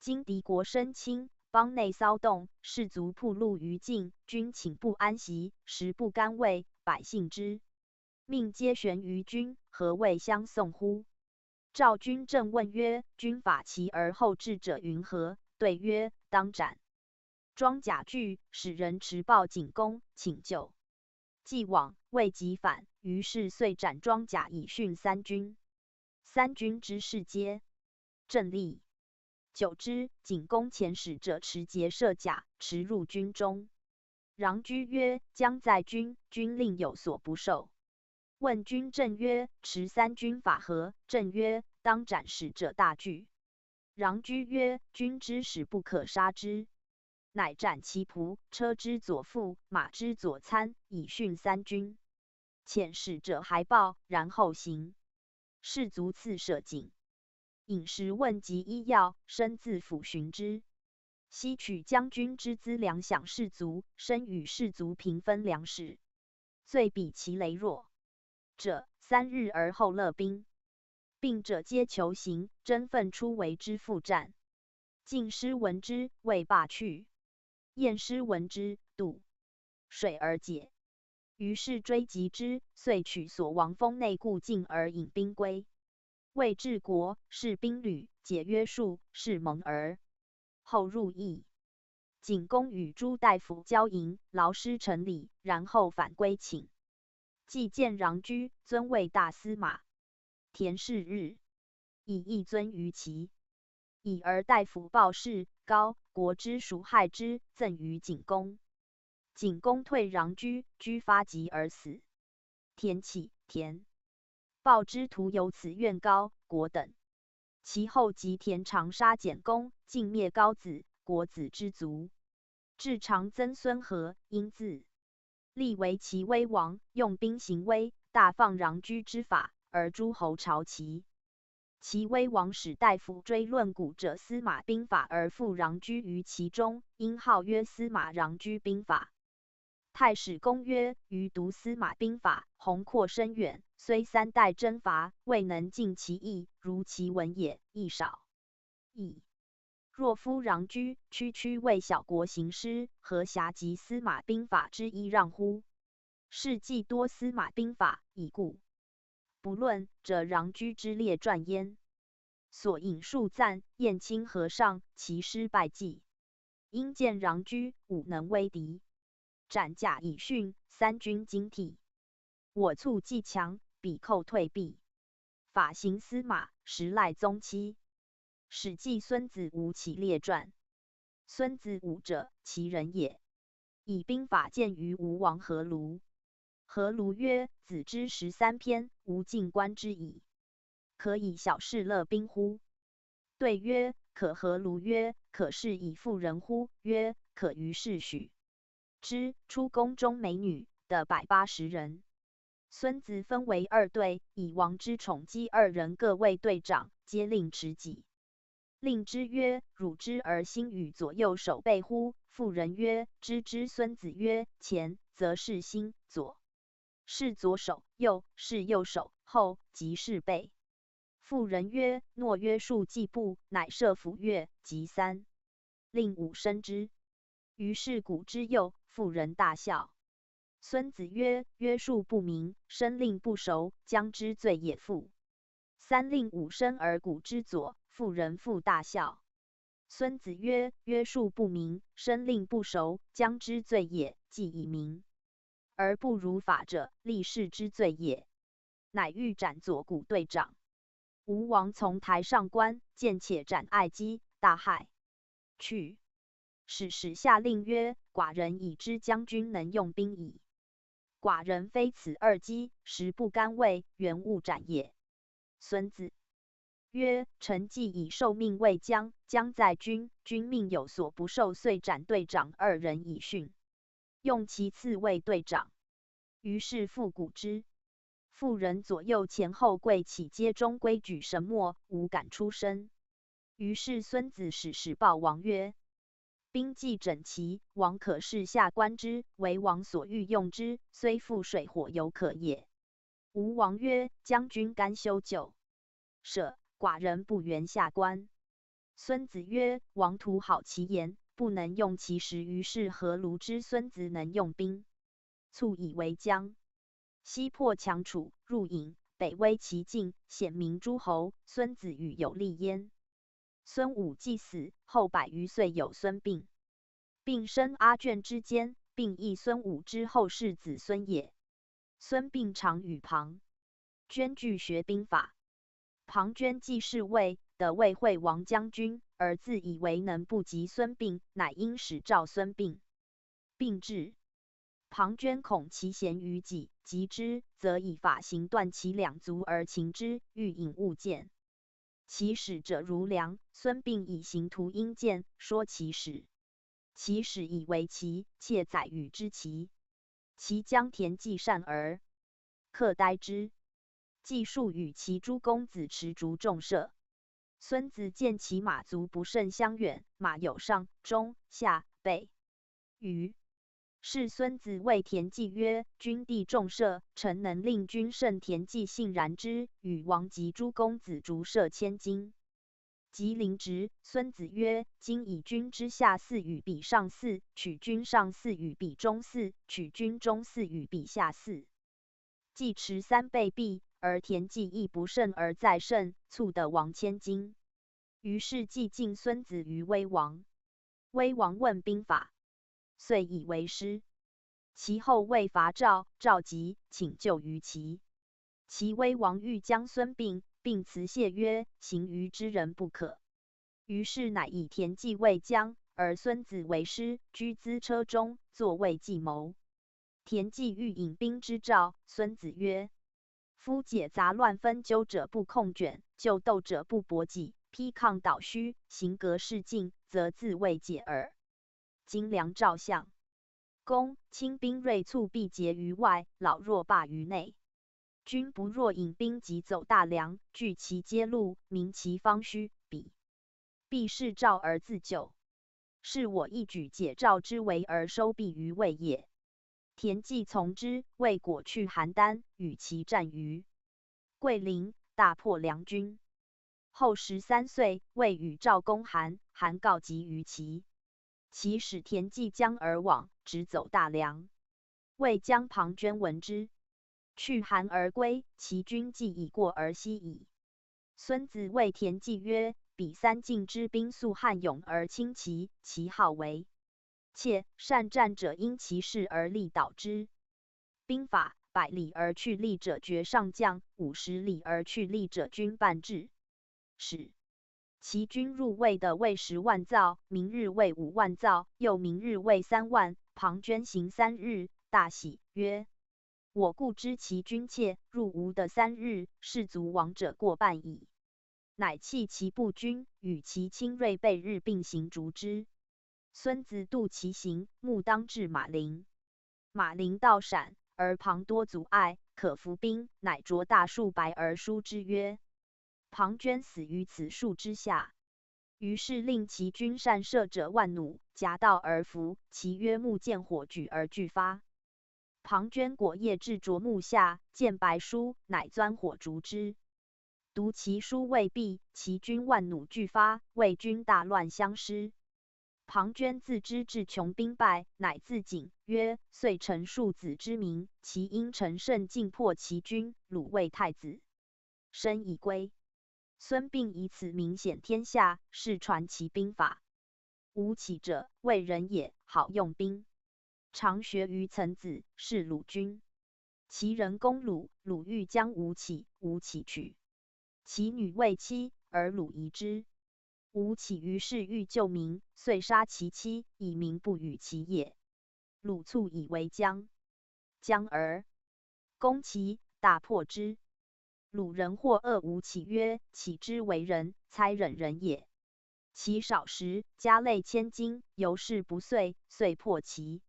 今敌国生侵，邦内骚动，士卒暴露于境，军寝不安席，食不甘味，百姓之命皆悬于君，何未相送乎？赵君正问曰：军法齐而后至者云何？对曰：当斩。庄贾惧，使人持报景公，请救。既往，未及返，于是遂斩庄贾以殉三军。三军之士皆振厉。久之，景公遣使者持节射甲，持入军中。穰苴曰：将在军，军令有所不受。问君政曰：持三军法何？政曰：当斩使者大聚。穰居曰：君之使不可杀之。乃斩其仆，车之左副，马之左参，以训三军。遣使者还报，然后行。士卒次射警。饮食问疾医药，身自抚循之。悉取将军之资粮饷士卒，身与士卒平分粮食。最比其羸弱者，三日而后勒兵。病者皆求行，争奋出围之复战。进师闻之，谓罢去。晏师闻之，渡水而解。于是追及之，遂取所亡丰内固进而引兵归。谓至国，视兵旅，解约束，是盟而后入邑。景公与诸大夫交营，劳师陈礼，然后返归寝。既见穰居，尊为大司马。田氏日，以一尊于齐。以而大夫报事，高国之属害之，赠于景公。景公退穰居，居发疾而死。田启、田豹之徒由此怨高国等。其后及田常杀简公，尽灭高子、国子之族。至常曾孙和、英子，立为齐威王，用兵行威，大放穰居之法，而诸侯朝齐。齐威王使大夫追论古者司马兵法而附穰居于其中，因号曰司马穰居兵法。太史公曰：余读司马兵法，宏阔深远，虽三代征伐，未能尽其意，如其文也，亦少矣。若夫穰居，区区为小国行师，何暇及司马兵法之一让乎？世纪多司马兵法已故，不论者穰居之列传焉。所引数赞、晏卿和尚，其师败绩。因见穰居武能威敌，斩甲以训，三军精替。我卒既强，彼寇退避。法行司马，实赖宗期。史记孙子吴起列传。孙子吴者，齐人也。以兵法见于吴王阖卢。阖卢曰：子之十三篇，无尽观之矣。可以小事乐兵乎？对曰：可。阖卢曰：可是以妇人乎？曰：可于是许。之，出宫中美女，得百八十人。孙子分为二队，以王之宠姬二人各为队长，皆令持戟。令之曰：汝之而心与左右手背乎？妇人曰：知之。孙子曰：前则是心，左是左手，右是右手，后即是背。妇人曰：诺。约束既布，乃射斧曰：即三。令武伸之。于是鼓之右，妇人大笑。孙子曰：约束不明，伸令不熟，将之罪也。父三令武伸而鼓之左，妇人复大笑。孙子曰：约束不明，伸令不熟，将之罪也，既已明，而不如法者，立誓之罪也。乃欲斩左鼓队长。吴王从台上观，见且斩爱姬，大骇，去。使使下令曰：寡人已知将军能用兵矣。寡人非此二姬，实不甘位，原勿斩也。孙子曰：臣既已受命未将，将在君，君命有所不受，遂斩队长二人以训。用其次为队长。于是复鼓之。妇人左右前后跪起，皆中规矩什末，无敢出声。于是孙子使使报王曰：兵既整齐，王可示下观之，为王所欲用之，虽覆水火犹可也。吴王曰：将军甘休就舍，寡人不远下观。孙子曰：王徒好其言，不能用其实。于是阖卢知孙子能用兵，卒以为将。西破强楚，入郢，北威其境，显明诸侯，孙子与有立焉。孙武既死，后百余岁有孙膑。膑生阿卷之间，并亦孙武之后世子孙也。孙膑常与庞涓俱学兵法。庞涓既嗣魏，得魏惠王将军，而自以为能不及孙膑，乃因使召孙膑。膑至，庞涓恐其贤于己，及之，则以发行断其两足而擒之，欲引物见。其使者如梁。孙膑以行图殷建，说其始。其始以为奇，窃载与之奇。其将田忌善而客待之。季数与其诸公子持竹重射。孙子见其马足不甚相远，马有上、中、下、背、余。是孙子谓田忌曰：君弟重射，诚能令君胜。田忌信然之，与王及诸公子竹射千斤。及临直，孙子曰：今以君之下驷与彼上驷，取君上驷与彼中驷，取君中驷与彼下驷。 季持三倍裨，而田忌亦不胜而再胜，促得王千金。于是季进孙子于威王。威王问兵法，遂以为师。其后谓伐赵，赵即请救于齐。齐威王欲将孙膑，并辞谢曰：行于之人不可。 于是乃以田忌为将，而孙子为师，居资车中，坐谓计谋。田忌欲引兵之赵，孙子曰：夫解杂乱纷纠者不控卷，救斗者不搏己，披抗倒虚，行格势进，则自谓解耳。今梁赵项公亲兵锐促，必结于外，老弱罢于内。 君不若引兵急走大梁，拒其街路，鸣其方虚，彼必视赵而自救。是我一举解赵之围而收裨于魏也。田忌从之，魏果去邯郸，与其战于桂林，大破梁军。后十三岁，魏与赵攻韩，韩告急于齐。齐使田忌将而往，直走大梁。魏将庞涓闻之， 去韩而归，其军既已过而西矣。孙子谓田忌曰：彼三晋之兵素汉勇而轻骑，其好为切，善战者因其势而力倒之。兵法：百里而去力者绝上将，五十里而去力者军半至。 使其军入魏的魏十万灶，名日魏五万灶，又名日魏三万。庞涓行三日，大喜，曰：我固知其军切，入吴的三日，士卒亡者过半矣。乃弃其步军，与其轻锐备日并行逐之。孙子度其行，目当至马陵。马陵道闪，而旁多阻碍，可伏兵，乃着大数白而书之曰： 庞涓死于此树之下。于是令其军善射者万弩，夹道而伏，其约目见火举而俱发。庞涓果夜至卓木下，见白书，乃钻火逐之。读其书未毕，其军万弩俱发，魏军大乱相失。 庞涓自知至穷兵败，乃自警曰：遂臣庶子之名，岂因臣胜进破其军，鲁卫太子，深以归。孙膑以此名显天下，是传其兵法。吴起者，魏人也，好用兵，常学于曾子，是鲁君。 齐人攻鲁，鲁欲将吴起，吴起取其女为妻，而鲁疑之。吴起于是欲救民，遂杀其妻，以民不与其也。鲁促以为将，将而攻齐，大破之。鲁人或恶吴起曰：起之为人，猜忍人也。 其少食，家累千金，犹食不岁，遂破其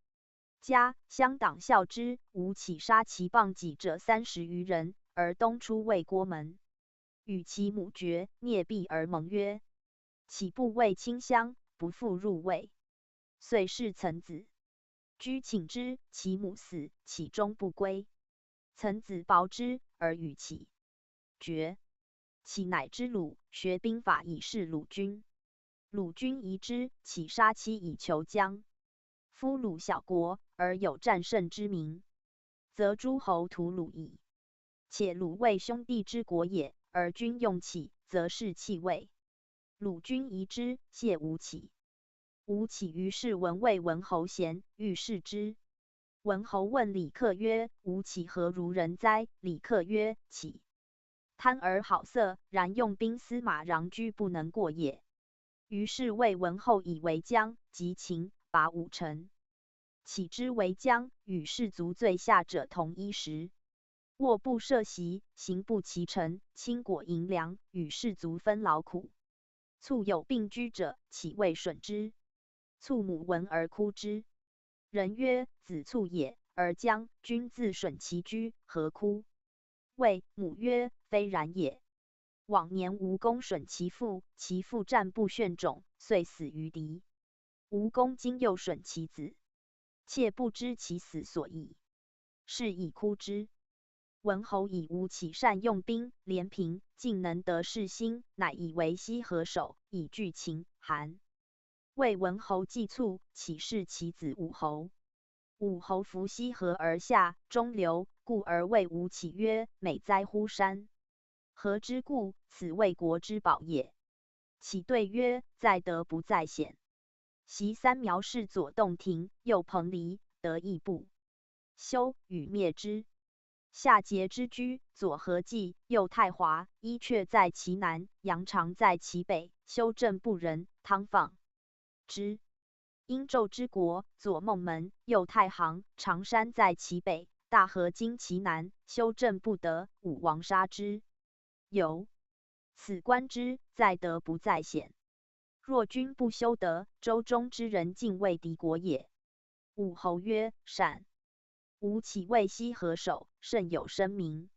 家。乡党笑之。吴起杀其傍己者三十余人，而东出魏郭门，与其母决，灭裨而盟曰：岂不为卿乡，不复入魏。遂弑曾子。居请之，其母死，起终不归。曾子薄之，而与起决。起乃知鲁，学兵法以示鲁君。鲁君疑之，起杀妻以求将。夫鲁小国，而有战胜之名，则诸侯图鲁矣。且鲁卫兄弟之国也，而君用起，则士气未。 鲁君疑之，谢吴起。吴起于是闻魏文侯贤，欲弑之。文侯问李克曰：吴起何如人哉？李克曰：起贪而好色，然用兵司马穰车不能过也。于是魏文侯以为将，即秦，拔五城。岂知为将，与士卒最下者同衣食。 卧不设席，行不其程，轻簸盈粮，与士卒分劳苦。促有病居者，岂未吮之？促母闻而哭之。人曰：子促也，而将军自吮其居，何哭？谓母曰：非然也。往年吴公吮其父，其父战不血踵，遂死于敌。吴公今又吮其子，妾不知其死所以，是以哭之。 文侯以吴起善用兵，廉平，竟能得士心，乃以为西河守，以拒秦、韩。谓文侯既促，岂弑其子武侯。武侯扶西河而下，中流，故而谓吴起曰：美哉乎山。何之故？此谓国之宝也。 岂对曰：在德不在险。习三苗是左洞庭，右彭蠡，得益不修，与灭之。夏桀之居，左合济，右太华，伊阙在其南，阳肠在其北，修政不仁，汤放之。殷纣之国，左孟门，右太行，长山在其北，大河经其南，修政不得，武王杀之。 由此观之，在德不在险。若君不修德，周中之人尽为敌国也。武侯曰：善。吴起谓西河守，甚有声名。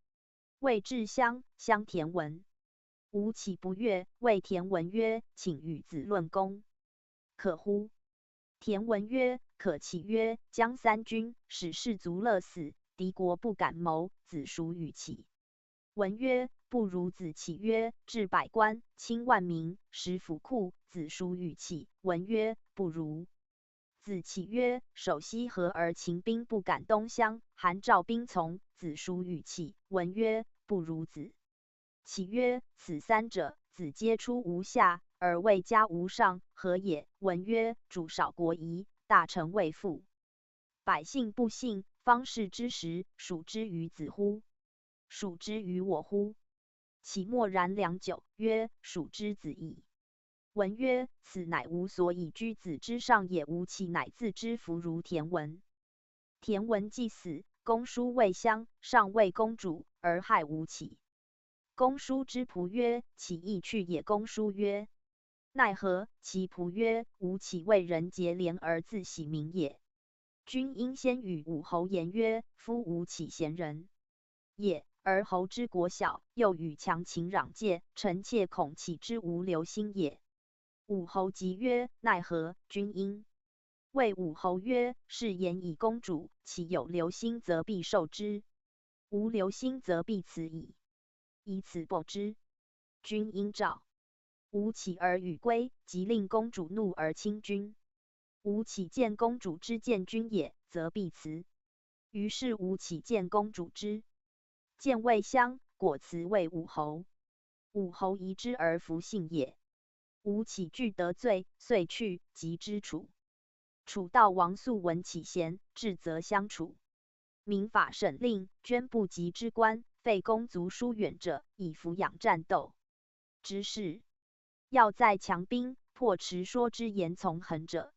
谓至襄，襄田文。吴起不悦，谓田文曰：请与子论功，可乎？田文曰：可。起曰：将三军，使士卒乐死，敌国不敢谋，子孰与起？文曰：不如。子起曰：置百官，轻万民，食府库，子孰与起？文曰：不如。子起曰：守西河而秦兵不敢东乡，韩赵兵从，子孰与起？文曰：不如。子起曰：此三者，子皆出吴下，而未加吴上，何也？文曰：主少国疑，大臣未附，百姓不信，方士之时，孰之与子乎？孰之与我乎？起默然良久，曰：孰之子矣。文曰：此乃吾所以居子之上也。吴起乃自知弗如田文。田文既死，公叔未襄，上谓公主，而害吴起。公叔之仆曰：起亦去也。公叔曰：奈何？其仆曰：吴起为人结连而自喜名也。君应先与武侯言曰：夫吴起贤人 也，而侯之国小，又与强秦壤界，臣妾恐起之无留心也。武侯即曰：奈何？君应。谓武侯曰：是言矣。公主，岂有留心则必受之，无留心则必辞矣。以此报之。君应召 吴起而与归，即令公主怒而轻君。吴起见公主之见君也，则必辞。于是吴起见公主之见未襄，果辞谓武侯。武侯疑之而弗信也。吴起惧得罪，遂去，及之楚。楚悼王素闻起贤，至则相楚。民法审令，捐不及之官，废公族疏远者，以抚养战斗之士。要在强兵，破池说之言从恒者。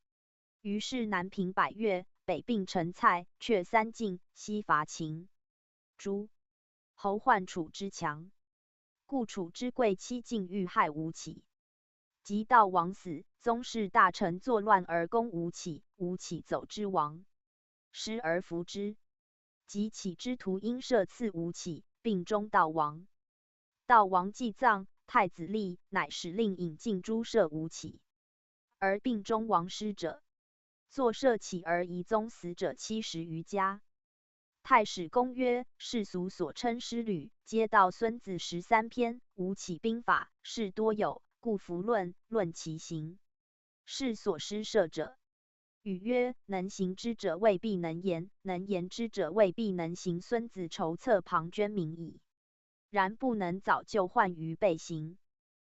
于是南平百越，北并陈蔡，却三晋，西伐秦、诸侯，患楚之强。故楚之贵戚竟欲害吴起。及悼王死，宗室大臣作乱而攻吴起，吴起走之亡，时而服之。及起之徒因射刺吴起，并中悼王。悼王既葬，太子立，乃始令尹敬诛射吴起。而并中王师者，作射起而疑宗死者七十余家。太史公曰：世俗所称师旅，皆道孙子十三篇，吴起兵法，是多有，故弗论，论其形。是所施射者。语曰：能行之者未必能言，能言之者未必能行。孙子筹策旁捐民矣。然不能早就患于备行。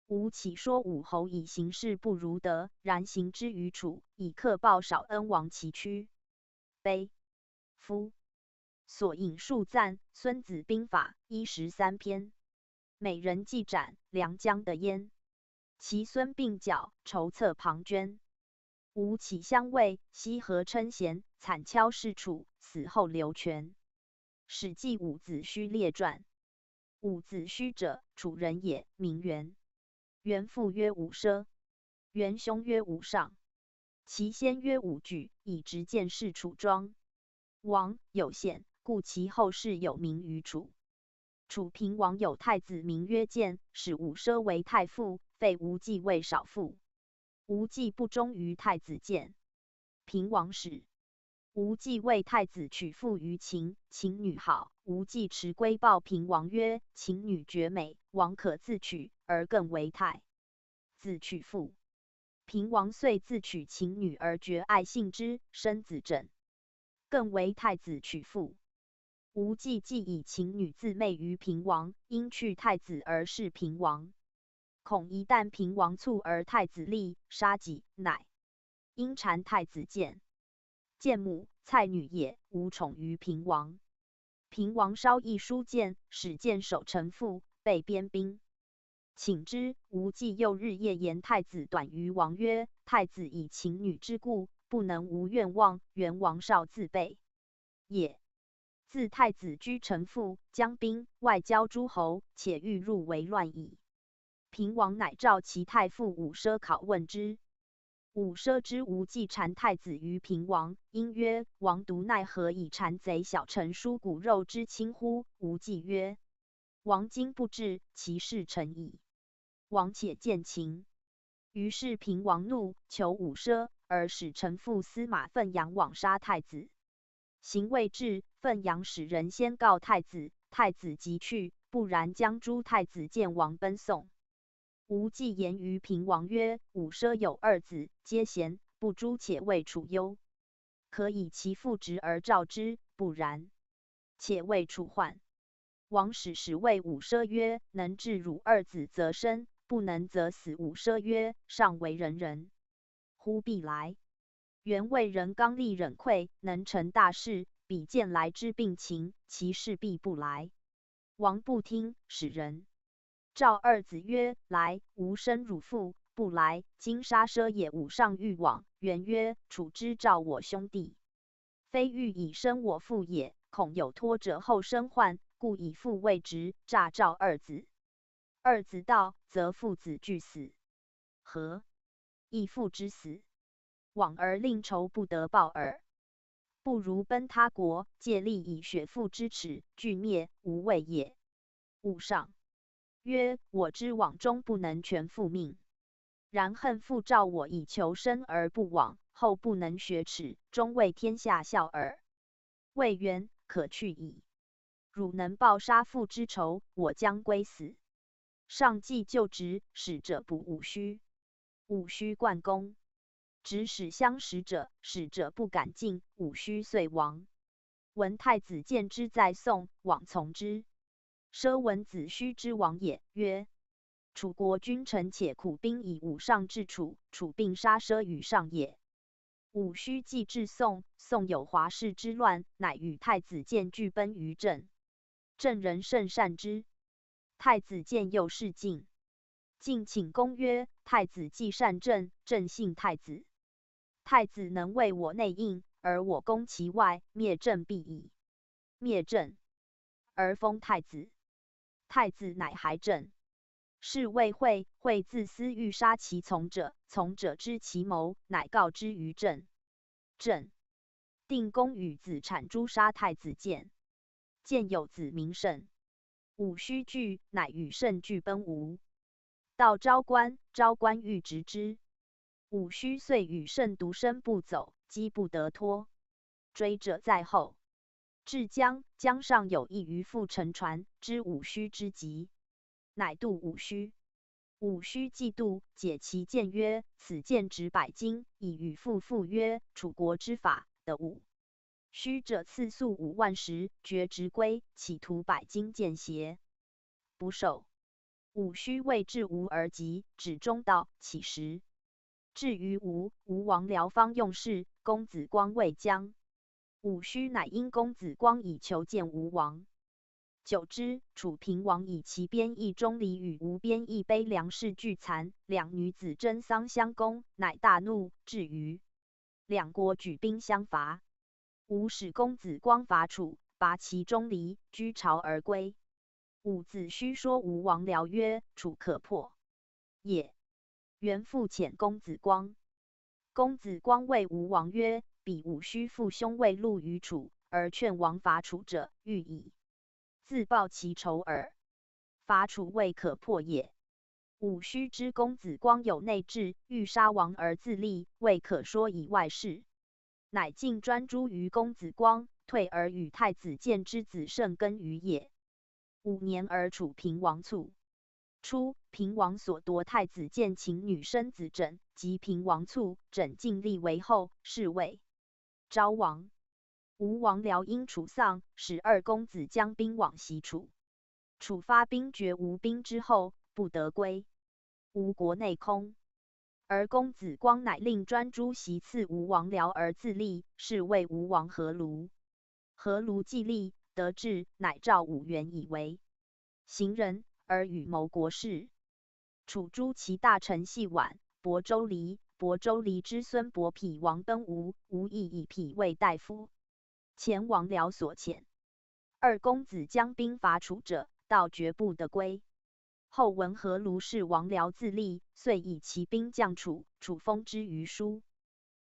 吴起说武侯以行事不如得，然行之于楚，以克报少恩亡其躯。悲夫。所引数赞，孙子兵法一十三篇。美人计斩，良将得焉。其孙病脚，筹策旁捐。吴起相畏，西河称贤，惨樵四处，死后流泉。《史记·伍子胥列传》。伍子胥者，楚人也，名元。元父曰伍奢，元兄曰伍尚，其先曰伍举，以执剑弑楚庄。 王有显，故其后世有名于楚。楚平王有太子名曰建，使伍奢为太傅，废吴忌为少傅。吴忌不忠于太子建。平王始，吴忌为太子娶妇于秦，秦女好，吴忌持闺报平王曰：「秦女绝美，王可自取，而更为太子娶妇。」平王遂自取秦女而绝爱信之，生子枕。更为太子娶妇。吴忌既以秦女自媚于平王，因去太子而弑平王，恐一旦平王卒而太子立，杀己，乃因谗太子建。建母蔡女也，无宠于平王。平王烧一书建，使建守城父，被边兵 请之。吴忌又日夜言太子短于王曰：「太子以秦女之故，不能无愿望，元王少自备也。」自太子居城父，将兵，外交诸侯，且欲入围乱矣。平王乃召其太傅伍奢拷问之。 伍奢知吴忌谗太子于平王，因曰：「王独奈何以谗贼小臣，疏骨肉之亲乎？」吴忌曰：「王今不至，其事成矣。王且见秦。」于是平王怒，求伍奢，而使臣父司马奋阳往杀太子。 行未至，奋阳使人先告太子，太子即去，不然将诛太子建王奔宋。吴忌言于平王曰：「伍奢有二子，皆贤，不诛且为楚忧。可以其父执而召之，不然，且为楚患。」 王使使谓伍奢曰：「能置汝二子则生，不能则死。」伍奢曰：「尚为人人，忽必来？」原为人刚立忍贵，能成大事，比建来之病秦，其势必不来。王不听，使人召二子曰：「来，吾生汝父；不来，今杀奢也。」伍尚欲往，元曰：「楚之召我兄弟， 非欲以生我父也，恐有托者后生患，故以父为执，诈召二子。二子到，则父子俱死。何以父之死，往而令仇不得报耳？不如奔他国，借力以雪父之耻，俱灭，无畏也。」 伍尚曰：「我知往终不能全复命，然恨父召我以求生而不往，后不能雪耻，终为天下笑耳。魏元可去矣。汝能报杀父之仇，我将归死。」上计就职，使者卜伍须。 伍须灌公。指使相使者，使者不敢进，伍须遂亡。闻太子建之在宋，往从之。奢闻子胥之往也，曰：「楚国君臣且苦兵以伍尚制楚，楚并杀奢与尚也。」伍须既至宋，宋有华氏之乱，乃与太子建俱奔于郑。 郑人甚善之。太子建又事进，进请公曰：「太子既善郑，郑信太子。太子能为我内应，而我攻其外，灭郑必矣。」灭郑，而封太子。太子乃还郑。是谓惠，惠自私欲杀其从者，从者知其谋，乃告之于郑。 郑。定公与子产诛杀太子建。建有子名胜。伍须惧，乃与胜俱奔吴。到昭关，昭关欲执之。伍须遂与胜独身步走，机不得脱。追者在后。至江，江上有一渔父乘船，知伍须之疾，乃度伍须。 伍须既度，解其剑曰：「此剑值百金，以与父父约，楚国之法，得五。」须者赐粟五万石，决执归，岂图百金剑邪？不受。伍须谓至吴而疾，止中道，乞食。至于吴，吴王僚方用事，公子光未将。 伍须乃因公子光以求见吴王。久之，楚平王以其边邑钟离与吴边邑碑梁氏俱残，两女子争桑相攻，乃大怒，至于两国举兵相伐。吴使公子光伐楚，拔其钟离，居巢而归。伍子胥说吴王僚曰：楚可破也。 元父遣公子光。公子光谓吴王曰：彼伍胥父兄未露于楚，而劝王伐楚者，欲以自报其仇耳。伐楚未可破也。伍胥知公子光有内志，欲杀王而自立，未可说以外事。乃尽专诸于公子光，退而与太子建之子胜耕于野。五年而楚平王卒。初，平王所夺太子建请女申子枕，及平王卒，枕尽立为后，是谓昭王。吴王僚因楚丧，使二公子将兵往袭楚。楚发兵绝吴兵之后，不得归。吴国内空。而公子光乃令专诸袭刺吴王僚而自立，是谓吴王阖庐。阖庐既立，得志，乃召伍员以为行人，而与谋国事。楚诸其大臣系宛、亳州离，亳州离之孙亳匹王奔吴，吴亦以匹为大夫，前往僚所遣。二公子将兵伐楚者，到绝不得归。后闻阖庐是亡僚自立，遂以其兵将楚，楚封之于叔。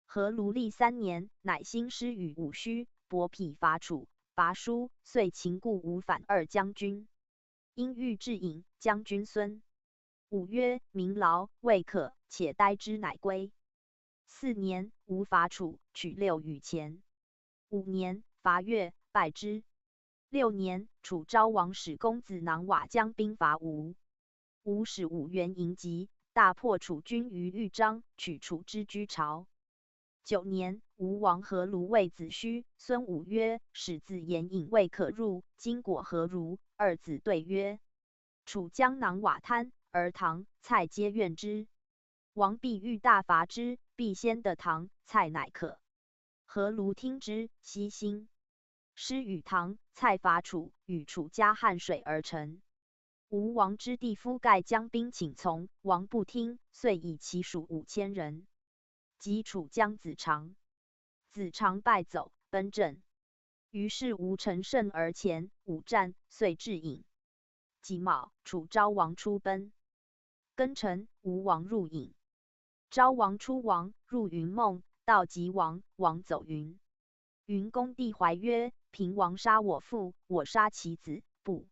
阖庐立三年，乃兴师与伍胥、亳匹伐楚，伐叔，遂擒故吴反二将军。因遇郅隐，将军孙武曰：民劳，未可，且待之乃归。四年，吴伐楚，取六羽前。五年，伐越，败之。六年，楚昭王使公子囊瓦将兵伐吴。吴使伍员迎击，大破楚军于豫章，取楚之居巢。九年，吴王阖庐谓子胥、孙武曰：始子偃隐未可入，今果何如？二子对曰：楚将囊瓦贪，而唐、蔡皆怨之。王必欲大伐之，必先得唐、蔡乃可。阖庐听之，悉兴。师与唐、蔡伐楚，与楚嘉汉水而成。吴王之弟夫盖将兵请从，王不听，遂以其属五千人。及楚将子长。子长败走，奔郑。于是吴乘胜而前，五战，遂至郢。己卯，楚昭王出奔。庚辰，吴王入郢。昭王出王，入云梦，到即王，王走云。云公帝怀曰：平王杀我父，我杀其子，不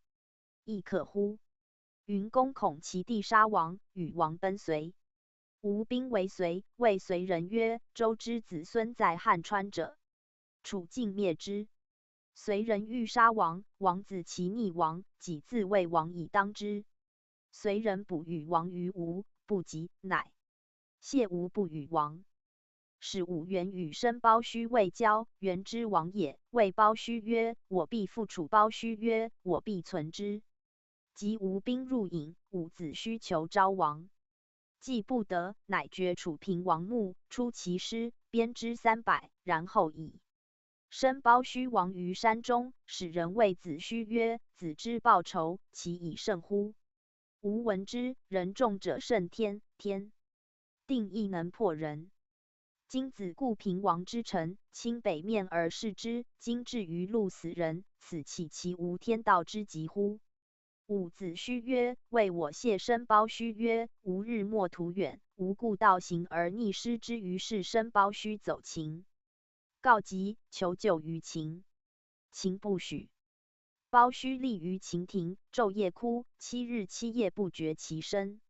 亦可乎？云公恐其弟杀王，与王奔随。吴兵围随，谓随人曰：周之子孙在汉川者，楚尽灭之。随人欲杀王，王子其逆王，己自谓王以当之。随人捕与王于吴，不及，乃谢吴不与王。使伍员与申包胥未交，员之王也，谓包胥曰：我必复楚。包胥曰：我必存之。及吴兵入郢，伍子胥求昭王，既不得，乃掘楚平王墓，出其师，鞭之三百，然后已。申包胥亡于山中，使人谓子胥曰：子之报仇，其以甚乎？吴闻之，人众者甚天，天定亦能破人。今子固平王之臣，亲北面而视之，今至于陆死人，此岂其无天道之极乎？伍子胥曰：为我谢申包胥曰：吾日没途远，无故道行而逆师之于是。申包胥走秦，告急，求救于秦，秦不许。包胥立于秦庭，昼夜哭，七日七夜不觉其声。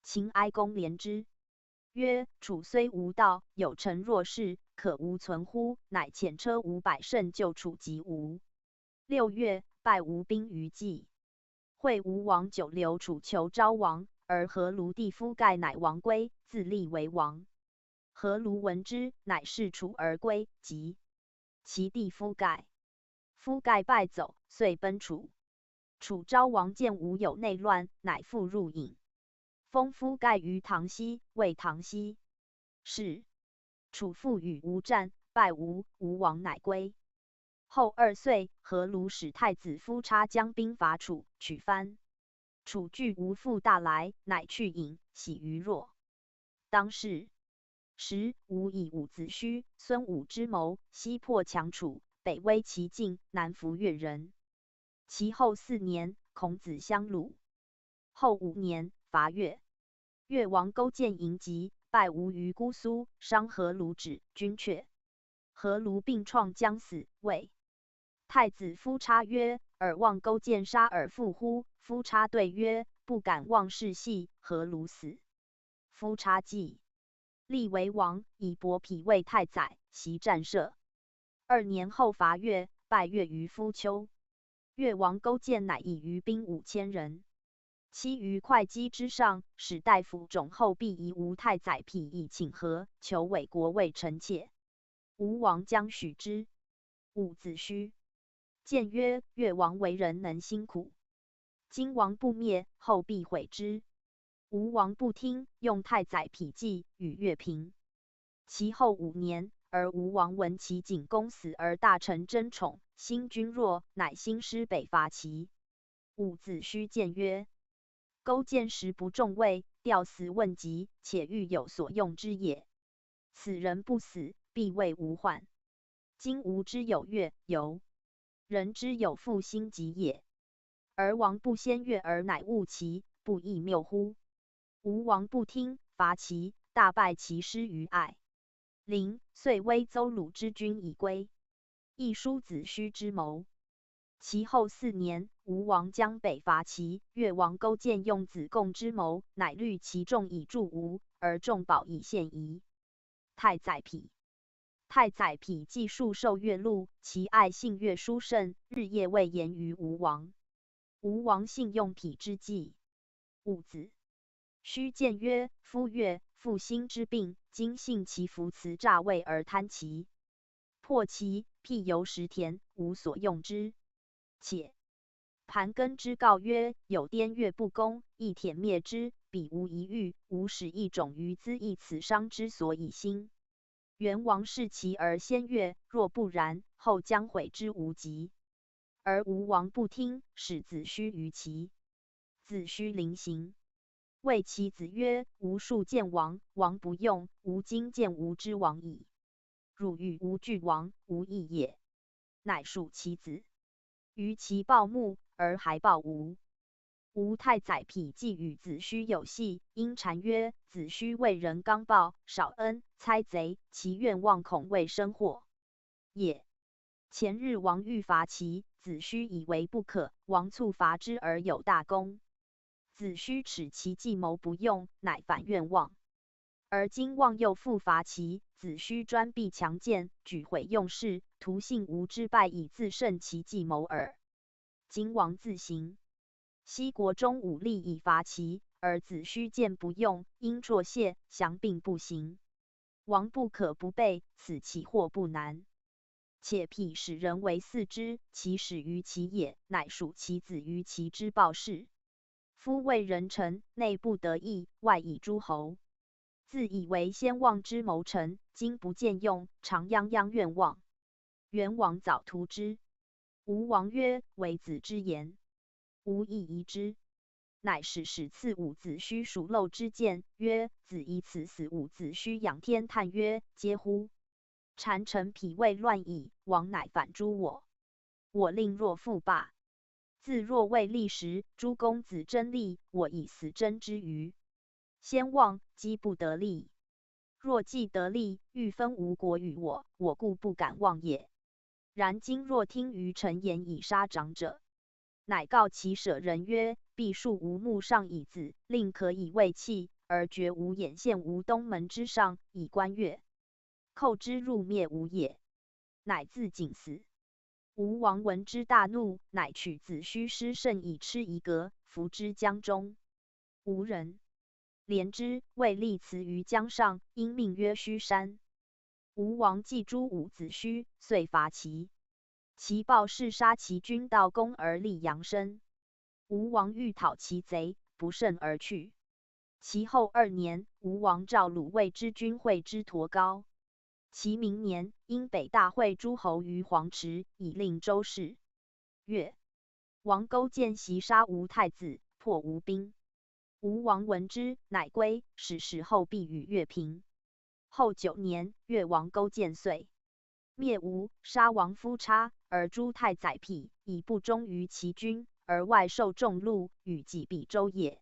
秦哀公怜之，曰：楚虽无道，有臣若是，可无存乎？乃遣车五百乘救楚及吴。六月，败吴兵于蓟。惠吴王久留楚求昭王，而阖庐弟夫盖乃王归，自立为王。阖庐闻之，乃弑楚而归，及其弟夫盖。夫盖败走，遂奔楚。楚昭王见吴有内乱，乃复入郢，封夫盖于唐西，为唐西氏。楚复与吴战，败吴，吴王乃归。后二岁，何卢使太子夫差将兵伐楚，取番。楚惧吴父大来，乃去隐，徙于洛。当世，时吴以伍子胥、孙武之谋，西破强楚，北威齐晋，南服越人。其后四年，孔子相鲁。后五年，伐越。越王勾践迎击，败吴于姑苏，伤何卢指，军却。何卢病创将死，谓太子夫差曰：“尔望勾践杀尔父乎？”夫差对曰：“不敢妄视细，何卢死。”夫差既，立为王，以伯嚭为太宰，袭战社。二年后伐越，败越于夫丘。越王勾践乃以余兵五千人，栖于会稽之上，使大夫种后毕仪吴太宰嚭以请和，求委国为臣妾。吴王将许之。伍子胥。建曰：“越王为人能辛苦，今王不灭，后必悔之。”吴王不听，用太宰嚭计，与越平。其后五年，而吴王闻齐景公死而大臣争宠，兴军弱，乃兴师北伐齐。伍子胥谏曰：“勾践食不中味，吊死问疾，且欲有所用之也。此人不死，必为吴患。今吾之有越，由，人之有复兴疾也。而王不先越而乃误齐，不亦谬乎？”吴王不听，伐齐，大败其师于艾陵，遂威邹鲁之军以归。亦书子胥之谋。其后四年，吴王将北伐齐，越王勾践用子贡之谋，乃虑其众以助吴，而众保以陷夷。太宰嚭。太宰嚭既束受越路，其爱信越书甚，日夜谓言于吴王。吴王信用嚭之计。伍子胥谏曰：“夫越，复兴之病，今信其服辞诈魏而贪齐，破齐，譬由食田，无所用之。且盘庚之告曰：‘有滇越不攻，亦铁灭之，彼无一遇，无使一种于资亦此伤之所以兴。 元王视齐而先越，若不然，后将悔之无及。’而吴王不听，使子胥于齐。子胥临行，谓其子曰：‘吾数见王，王不用，吾今见吾之王矣。汝与吾俱亡，无益也。’乃属其子。于齐暴怒，而还暴吴。” 吴太宰嚭既与子胥有隙，因谗曰：‘子胥为人刚暴，少恩，猜贼，其愿望恐未深获也。前日王欲伐齐，子胥以为不可，王促伐之而有大功。子胥耻其计谋不用，乃反愿望。 而今望又复伐齐，子胥专避强健，举毁用事，徒信吴之败以自胜其计谋耳。今王自行，西国中武力以伐齐，而子胥见不用，因辍谢，降并不行。王不可不备，此起祸不难。 且彼使人为四之，其始于齐也，乃属其子于齐之暴士。夫为人臣，内不得意，外以诸侯。自以为先王之谋臣，今不见用，常泱泱愿望。元王早图之。吴王曰：‘为子之言， 无以疑之。’乃使使赐伍子胥属漏之见，曰：‘子以此死。』伍子胥仰天叹曰：‘嗟乎！谗臣彼未乱矣，王乃反诛我。我令若父罢。自若未立时，诸公子争利，我以死争之于先王，积不得利。若既得利，欲分吴国与我，我故不敢忘也。 然今若听于臣言以杀长者，乃告其舍人曰：‘必树无木上以子，令可以为器，而绝无眼线无东门之上以观月，寇之入灭无也。』乃自警死。吴王闻之大怒，乃取子胥尸甚以笞一革，伏之江中。 吴人怜之，谓立辞于江上，因命曰胥山。吴王既诛伍子胥，遂伐齐。齐暴士杀其军道攻而立阳申。吴王欲讨其贼，不胜而去。其后二年，吴王召鲁卫之军会之陀高。其明年，因北大会诸侯于黄池，以令周氏。月，王勾践袭杀吴太子，破吴兵。吴王闻之，乃归，始使后婢与越平。后九年，越王勾践遂灭吴，杀王夫差，而诛太宰匹，以不忠于其君，而外受众怒，与己比周也。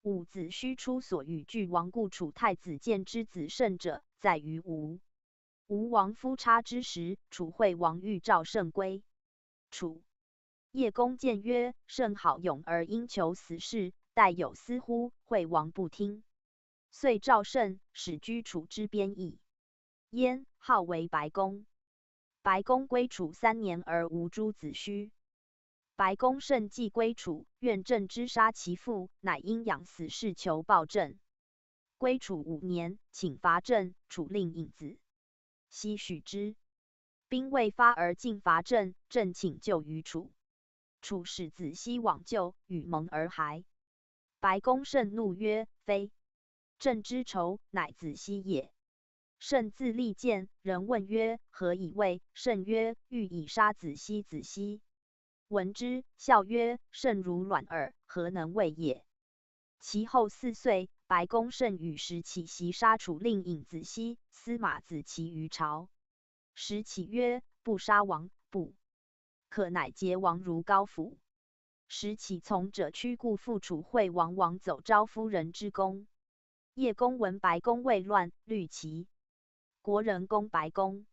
伍子胥初所与拒王故楚太子建之子胜者，在于吴。吴王夫差之时，楚惠王欲召胜归。楚叶公见曰：“胜好勇而因求死事，待有司乎？”惠王不听，遂召胜，使居楚之边邑。 焉，号为白公。白公归楚三年而无诸子胥。白公胜既归楚，怨郑之杀其父，乃因养死事求报郑。归楚五年，请伐郑，楚令尹子西许之。兵未发而进伐郑，郑请救于楚。楚使子西往救，与盟而还。白公胜怒曰：“非 郑之仇，乃子西也。”胜自利剑，人问曰：“何以谓？”胜曰：“欲以杀子西。”子西闻之，笑曰：“胜如卵耳，何能畏也？”其后四岁，白公胜与石乞袭杀楚令尹子西，司马子奇于朝。石乞曰：“不杀王，不可。”乃结王如高斧。石乞从者屈故复楚惠王王走招夫人之功。叶公闻白公未乱，虑其国人攻白公。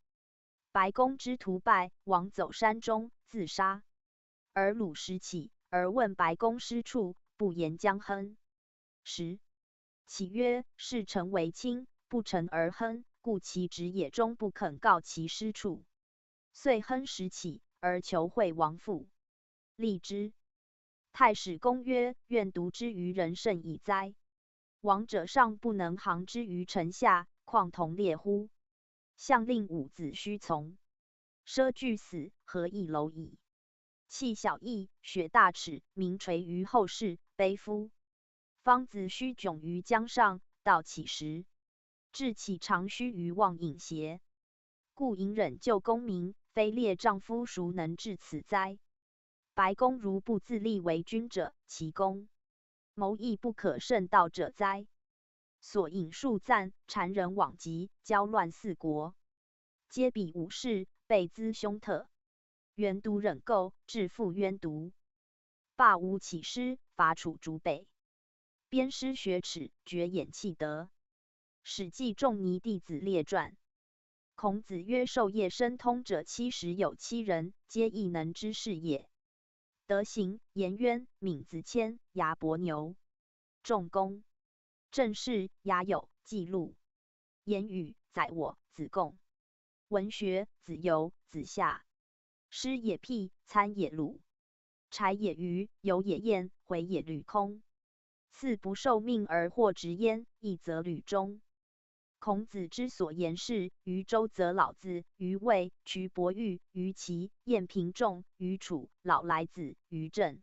白公之徒败，王走山中自杀。而鲁石乞，而问白公师处，不言将亨。石乞曰：“视臣为亲，不臣而亨，故其职也终不肯告其师处。”遂亨石乞，而求惠王父。立之。太史公曰：“愿独之于人甚矣哉！王者尚不能行之于臣下，况同列乎？”项令伍子胥从。奢俱死，合邑蝼矣。气小邑，雪大尺，名垂于后世，碑夫。方子胥迥于江上，道起时，至其长须于望隐斜。故隐忍救功名，非列丈夫孰能至此哉？白公如不自立为君者，其功谋亦不可胜道者哉？所引数赞、谗人罔极、交乱四国，皆彼武士，辈资凶特，原独忍垢，致复冤独。罢吴起师，伐楚逐北，鞭师学齿，决演契德。《史记·仲尼弟子列传》。孔子曰：“授业深通者七十有七人，皆异能之士也。”德行：颜渊、闵子骞、牙伯牛。仲弓。政事：牙友、季路。言语：宰我、子贡。文学：子游、子夏。诗也辟，参也鲁。柴也鱼，游也雁，回也旅空。 赐不受命而获职焉，亦则旅中。孔子之所言是：于周则老子，于魏徐伯玉，于齐晏平仲，于楚老来子于郑，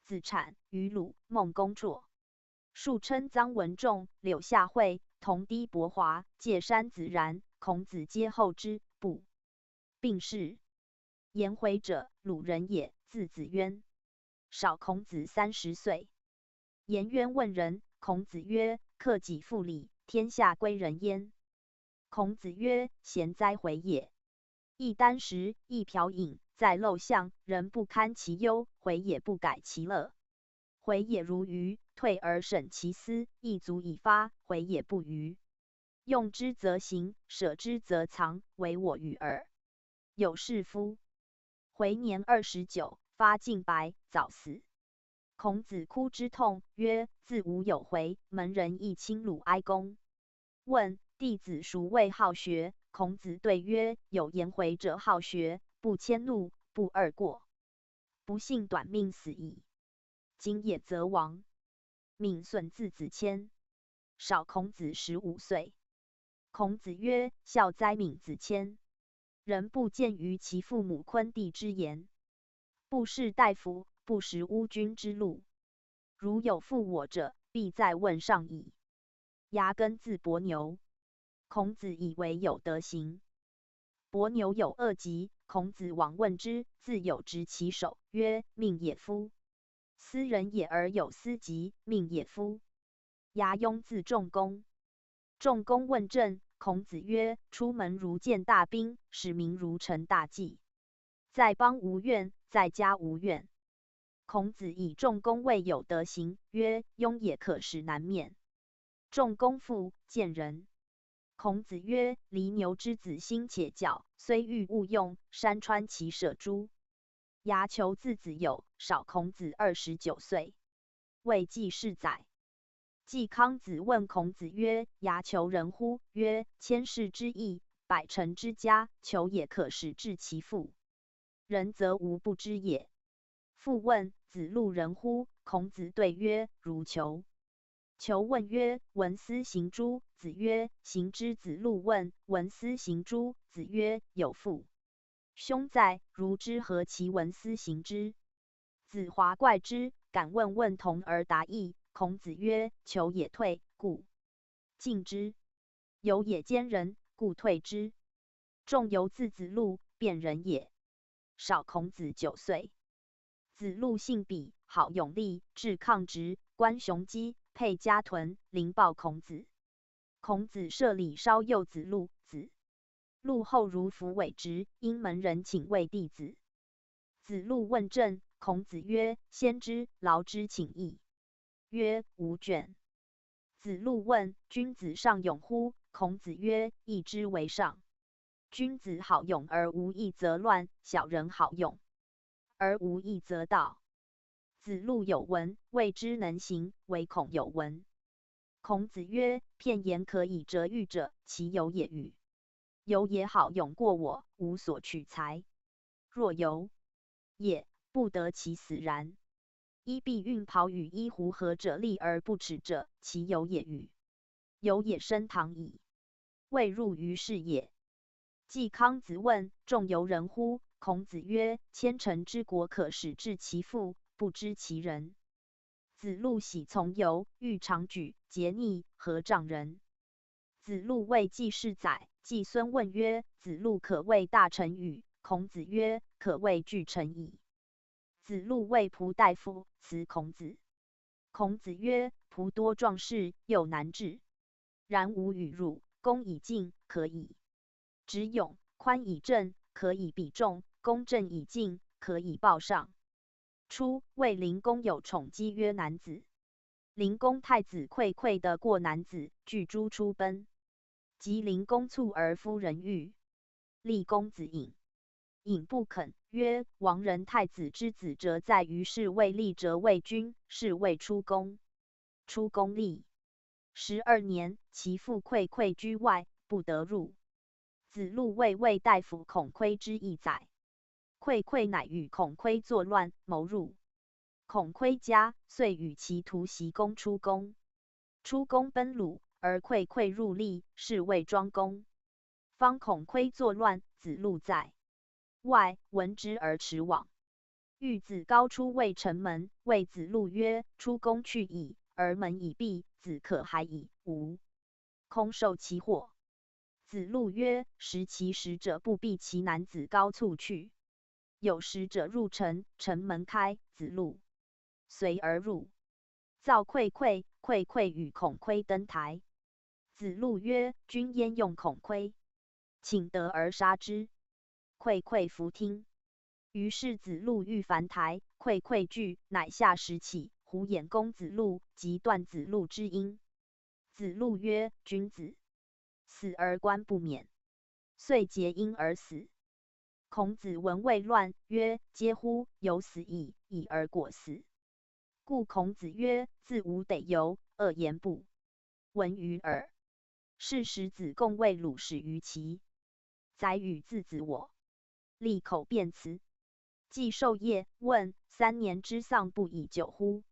子产于鲁孟公绰。数称臧文仲、柳下惠、同低伯华、介山子然，孔子皆后之，不 病逝。颜回者，鲁人也，字子渊。少孔子三十岁。颜渊问仁，孔子曰：“克己复礼，天下归仁焉。”孔子曰：“贤哉回也！一箪食，一瓢饮，在陋巷，人不堪其忧，回也不改其乐。回也如鱼，退而审其思，亦足以发，回也不愚。用之则行，舍之则藏，唯我与尔。有士夫。回年二十九，发尽白，早死。”孔子哭之痛，曰：“自无有回，门人亦轻鲁哀公。”问：“弟子孰未好学？”孔子对曰：“有颜回者好学，不迁怒，不贰过。不幸短命死矣。今也则亡。”闵损字子骞。少孔子十五岁。孔子曰：“孝哉闵子骞！人不见于其父母昆弟之言，不识大夫，不识乌君之路。如有负我者，必再问上矣。”牙根字伯牛。孔子以为有德行。伯牛有恶疾，孔子往问之，自有执其手，曰：命也夫。斯人也而有斯疾，命也夫。牙庸字仲弓。仲弓问政，孔子曰：出门如见大兵，使民如承大祭。在邦无怨，在家无怨。孔子以仲弓谓有德行，曰：庸也可使难免。仲弓父见人。孔子曰：犁牛之子欣且教，虽欲勿用，山川其舍诸？睚眙字子友，少孔子二十九岁，未记事载。季康子问孔子曰：睚眙人乎？曰：千室之邑，百城之家，眙也可使至其父。仁则无不知也。复问：子路人乎？孔子对曰：如眙。求问曰：闻斯行诸？子曰：行之。子路问：闻斯行诸？子曰：有父兄在，如之何其闻斯行之？子华怪之，敢问问童而达意。孔子曰：求也退，故进之。由也兼人，故退之。仲由字子路，卞人也。少孔子九岁。子路性鄙，好勇力，至抗职，观雄鸡，佩嘉豚，临报孔子。孔子设礼稍诱子路，子路后如弗委直，因门人请为弟子。子路问政，孔子曰：先知劳之请益。曰：无倦。子路问：君子尚勇乎？孔子曰：益之为上。君子好勇而无益则乱，小人好勇而无益则盗。子路有闻，未之能行，惟恐有闻。孔子曰：片言可以折喻者，其由也与？由也好勇过我，无所取材。若由也，不得其死然。衣敝缨袍与衣狐合者立而不耻者，其由也与？由也生堂矣，未入于室也。季康子问：仲由人乎？孔子曰：千乘之国可使至其父，不知其人。子路喜从由，欲尝举，桀逆，何丈人。子路未记事载。季孙问曰：子路可谓大臣与？孔子曰：可谓巨臣矣。子路谓仆大夫辞孔子。孔子曰：仆多壮士，幼难治。然吾与汝：弓以进，可以执勇；宽以正，可以比众；弓正以进，可以报上。初，卫灵公有宠姬曰南子。灵公太子喈喈得过南子，拒诸出奔。及灵公卒而夫人欲立公子隐。隐不肯，曰：王人太子之子者在于室，未立者为君，是谓出公。出公立。十二年，其父喈喈居外，不得入。子路谓卫大夫孔喈之意哉。喈喈乃与孔喈作乱，谋入孔喈家，遂与其徒袭攻出公。出公奔鲁，而喈喈入立，是谓庄公。方孔喈作乱，子路在外，闻之而驰往。遇子高出卫城门，谓子路曰：出公去矣，而门已闭，子可还矣，无？空受其祸。子路曰：食其食者不避其男子高卒去。有食者入城，城门开，子路随而入，造喈喈，喈喈与孔喈登台。子路曰：君焉用孔喈？请得而杀之。喈喈弗听。于是子路欲樊台，喈喈惧，乃下石起，虎眼攻子路，即断子路之缨。子路曰：君子死而冠不冕，遂结缨而死。孔子闻未乱，曰：嗟乎，有死矣，已而果死。故孔子曰：子无得由，恶言不闻于耳。是时子贡谓鲁始于齐，宰予子子我，立口辩辞。季授业，问：三年之丧不以久乎？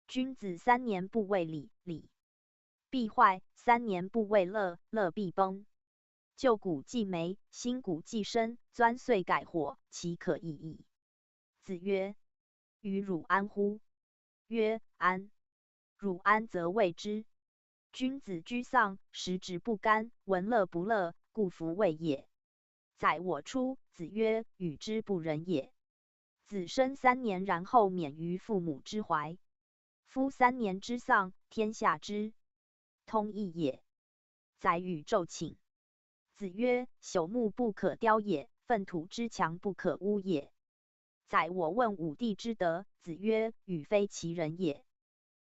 君子三年不为礼，礼必坏；三年不为乐，乐必崩。旧谷既黴，新谷既生，钻隧改火，岂可以矣？子曰：与汝安乎？曰：安。汝安则未知，君子居丧，食指不干，闻乐不乐，故弗谓也。宰我出。子曰：与之不仁也。子生三年，然后免于父母之怀。夫三年之丧，天下之通义也。宰予昼寝。子曰：朽木不可雕也，粪土之墙不可污也。宰我问武帝之德。子曰：与非其人也。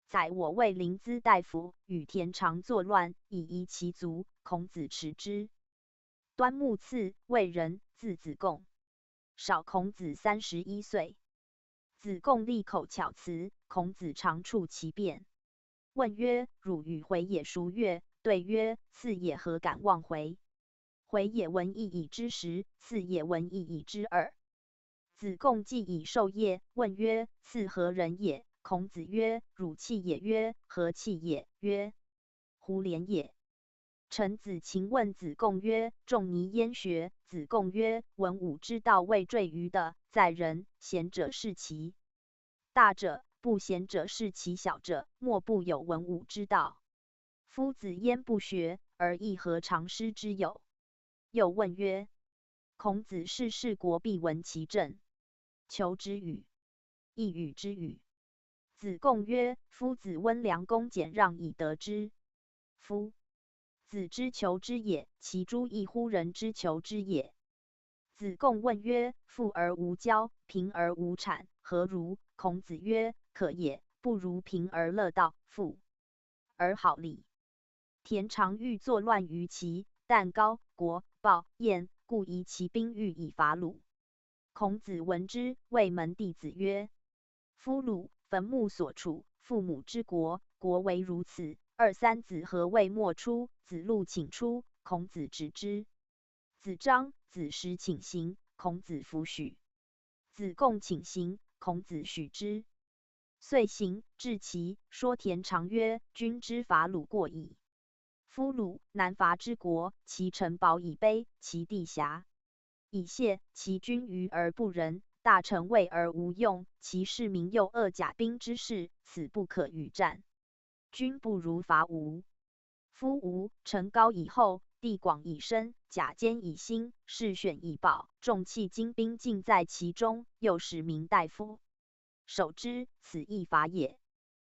宰我谓临淄大夫，与田常作乱，以遗其足，孔子持之。端木赐，卫人，字子贡。少孔子三十一岁。子贡利口巧辞，孔子常触其辩。问曰：汝与回也孰悦？对曰：赐也，何敢忘回？回也文亦以知时，赐也文亦以知耳。子贡既以授业，问曰：赐何人也？孔子曰：汝弃也。曰：何弃也？曰：胡连也。臣子黥问子贡曰：仲尼焉学？子贡曰：文武之道未坠于德，在人，贤者是其大者，不贤者是其小者，莫不有文武之道。夫子焉不学，而亦何尝师之有？又问曰：孔子逝世，国必闻其政，求之与？亦与之与？子贡曰：夫子温良恭俭让以得之。夫子之求之也，其诸异乎人之求之也。子贡问曰：富而无骄，贫而无谄，何如？孔子曰：可也不如贫而乐道，富而好礼。田常欲作乱于齐，但高国暴晏，故移其兵欲以伐鲁。孔子闻之，谓门弟子曰：夫鲁，坟墓所处，父母之国，国为如此，二三子何谓莫出？子路请出，孔子止之。子张、子时请行，孔子弗许。子贡请行，孔子许之。遂行，至齐，说田常曰：君之伐鲁过矣。夫鲁，难伐之国，其城堡以卑，其地狭以泄，其军愚而不仁，大臣畏而无用，其士民又恶甲兵之士，此不可与战。君不如伐吴。夫吴，城高以厚，地广以深，甲坚以兴，士选以暴，众器精兵尽在其中，又使民大夫守之，此亦伐也。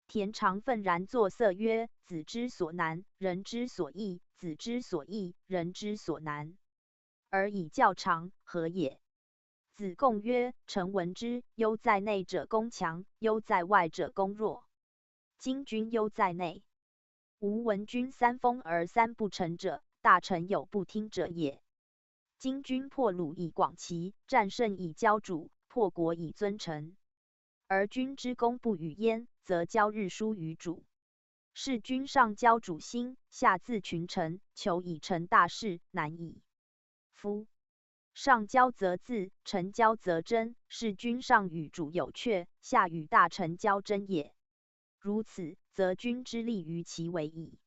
田常愤然作色曰：子之所难，人之所易，子之所易，人之所难，而以教常，何也？子贡曰：臣闻之，忧在内者攻强，忧在外者攻弱。今君忧在内，吾闻君三封而三不臣者，大臣有不听者也。今君破鲁以广齐，战胜以骄主，破国以尊臣，而君之功不与焉，则骄日疏于主。是君上骄主心，下自群臣，求以成大事，难矣。夫上驕则自，臣骄则争，是君上与主有却，下与大臣交争也。如此，则君之利于其为矣。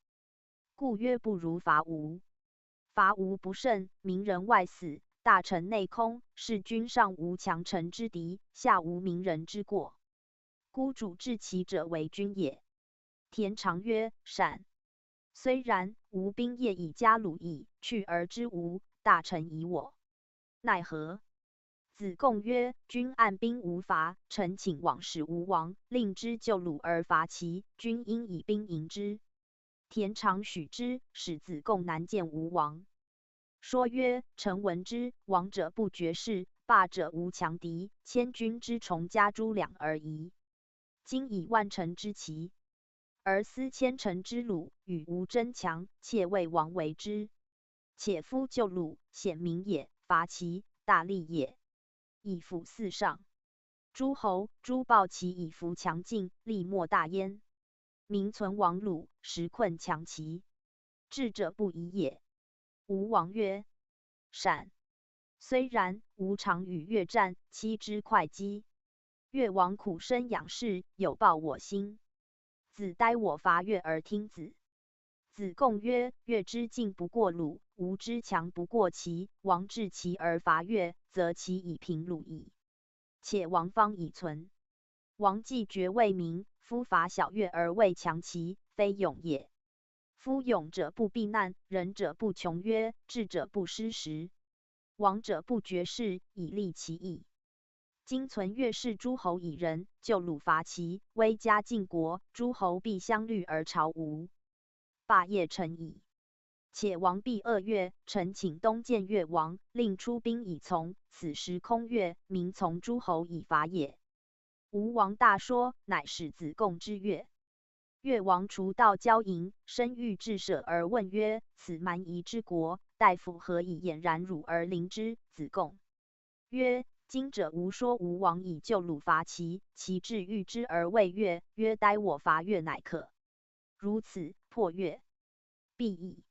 故曰不如伐吴。伐吴不胜，民人外死，大臣内空，是君上无强臣之敌，下无名人之过。孤主治其者为君也。田常曰：善。虽然，吾兵业已加鲁矣，去而知吴，大臣疑我，奈何？子贡曰：君按兵无伐，臣请往使吴王，令之救鲁而伐齐，君因以兵迎之。田常许之，使子贡南见吴王。说曰：臣闻之，王者不绝世，霸者无强敌，千军之虫加猪两而已。今以万乘之齐，而思千乘之鲁，与吴争强，且谓王为之。且夫救鲁，显民也，伐齐，大利也，以辅四上。诸侯、诸暴其以弗强劲，力莫大焉。民存亡鲁，实困强齐，智者不疑也。吴王曰：善。虽然，吾常与越战，期之会稽。越王苦生养士，有报我心。子待我伐越而听子。子贡曰：越之劲不过鲁，吴之强不过齐，王治齐而伐越，则齐以平鲁矣。且王方已存。王既决未明，夫伐小越而未强齐，非勇也。夫勇者不避难，忍者不穷约，智者不失时，王者不绝世，以利其义。今存越氏诸侯以仁，旧鲁伐齐，威加晋国，诸侯必相虑而朝吴。霸业成矣。且王必恶越，臣请东见越王，令出兵以从。此时空越，民从诸侯以伐也。吴王大说，乃使子贡之越。越王除盗骄淫，深欲至舍而问曰：此蛮夷之国，大夫何以俨然辱而临之？子贡曰：今者无说吴王以旧鲁伐齐，其志欲之而畏越，曰待我伐越乃可。如此，破越，必矣。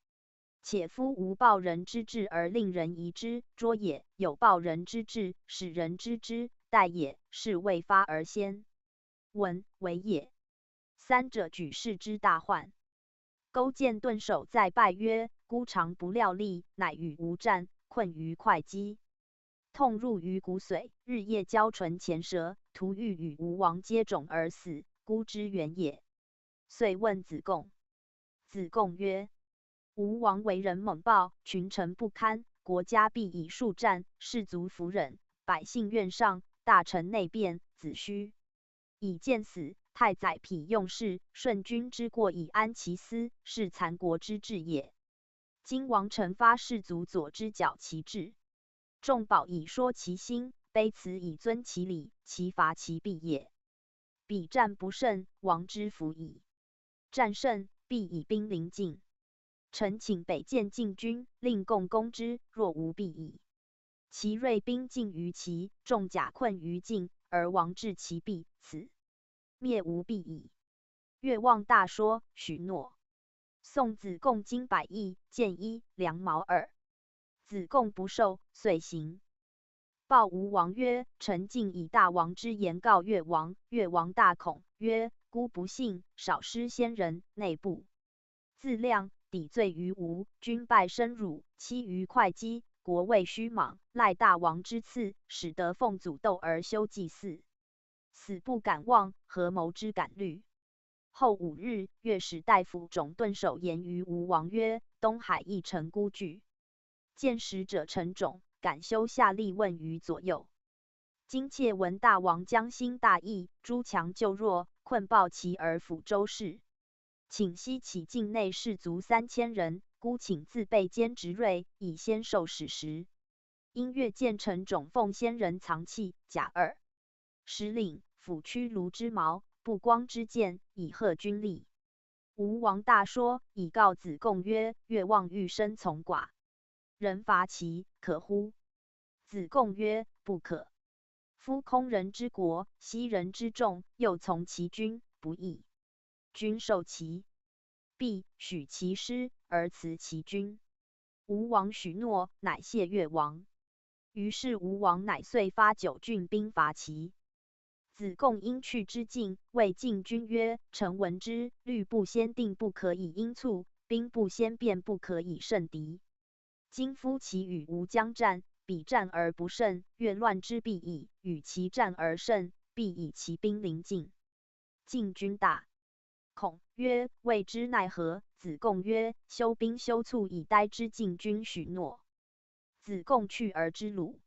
且夫无报人之志而令人疑之，卓也；有报人之志，使人知之，待也。是未发而先。文，为也。三者举世之大患。勾践顿首再拜曰：孤尝不料力，乃与吴战，困于会稽，痛入于骨髓，日夜交唇前舌，徒欲与吴王接踵而死，孤之远也。遂问子贡。子贡曰：吴王为人猛暴，群臣不堪，国家必以数战，士卒弗忍，百姓怨上，大臣内变，子虚以见死。太宰匹用事，顺君之过以安其私，是残国之志也。今王臣发士卒佐之剿其志，重宝以说其心，卑辞以遵其礼，其伐其弊也。彼战不胜，王之福矣。战胜，必以兵临晋。臣请北见晋军，令共攻之，若无必矣。其锐兵尽于齐，众甲困于晋，而王至其弊，此灭无弊矣。越望大说，许诺。送子贡金百钿，箭一，粮毛二。子贡不受，遂行。报吴王曰：臣竟以大王之言告越王。越王大恐，曰：孤不幸，少失先人，内不自量，抵罪于吴，军败身辱，期于会稽，国未虚莽，赖大王之赐，使得奉祖斗而修祭祀。死不敢忘，何谋之敢虑？后五日，越使大夫总顿首言于吴王曰：东海一城孤据，见使者陈种，敢修下例问于左右。今妾闻大王将兴大义，诸强救弱，困暴齐而抚周氏，请悉起境内士卒三千人，孤请自备坚执锐，以先受始时。因越见陈种奉先人藏器甲二，石领、抚屈卢之矛、不光之箭，以贺军力。吴王大说，以告子贡曰：越望欲生从寡，人伐齐，可乎？子贡曰：不可。夫空人之国，息人之众，又从其军，不义。君受其弊，许其师，而辞其军。吴王许诺，乃谢越王。于是吴王乃遂发九郡兵伐齐。子贡因去之境，谓晋军曰：臣闻之，律不先定不可以因促，兵不先变不可以胜敌。今夫齐与吴将战，彼战而不胜，越乱之弊矣；与其战而胜，必以其兵临晋。晋军大恐，曰：未知奈何？子贡曰：修兵修促以待之。晋军许诺。子贡去而知鲁。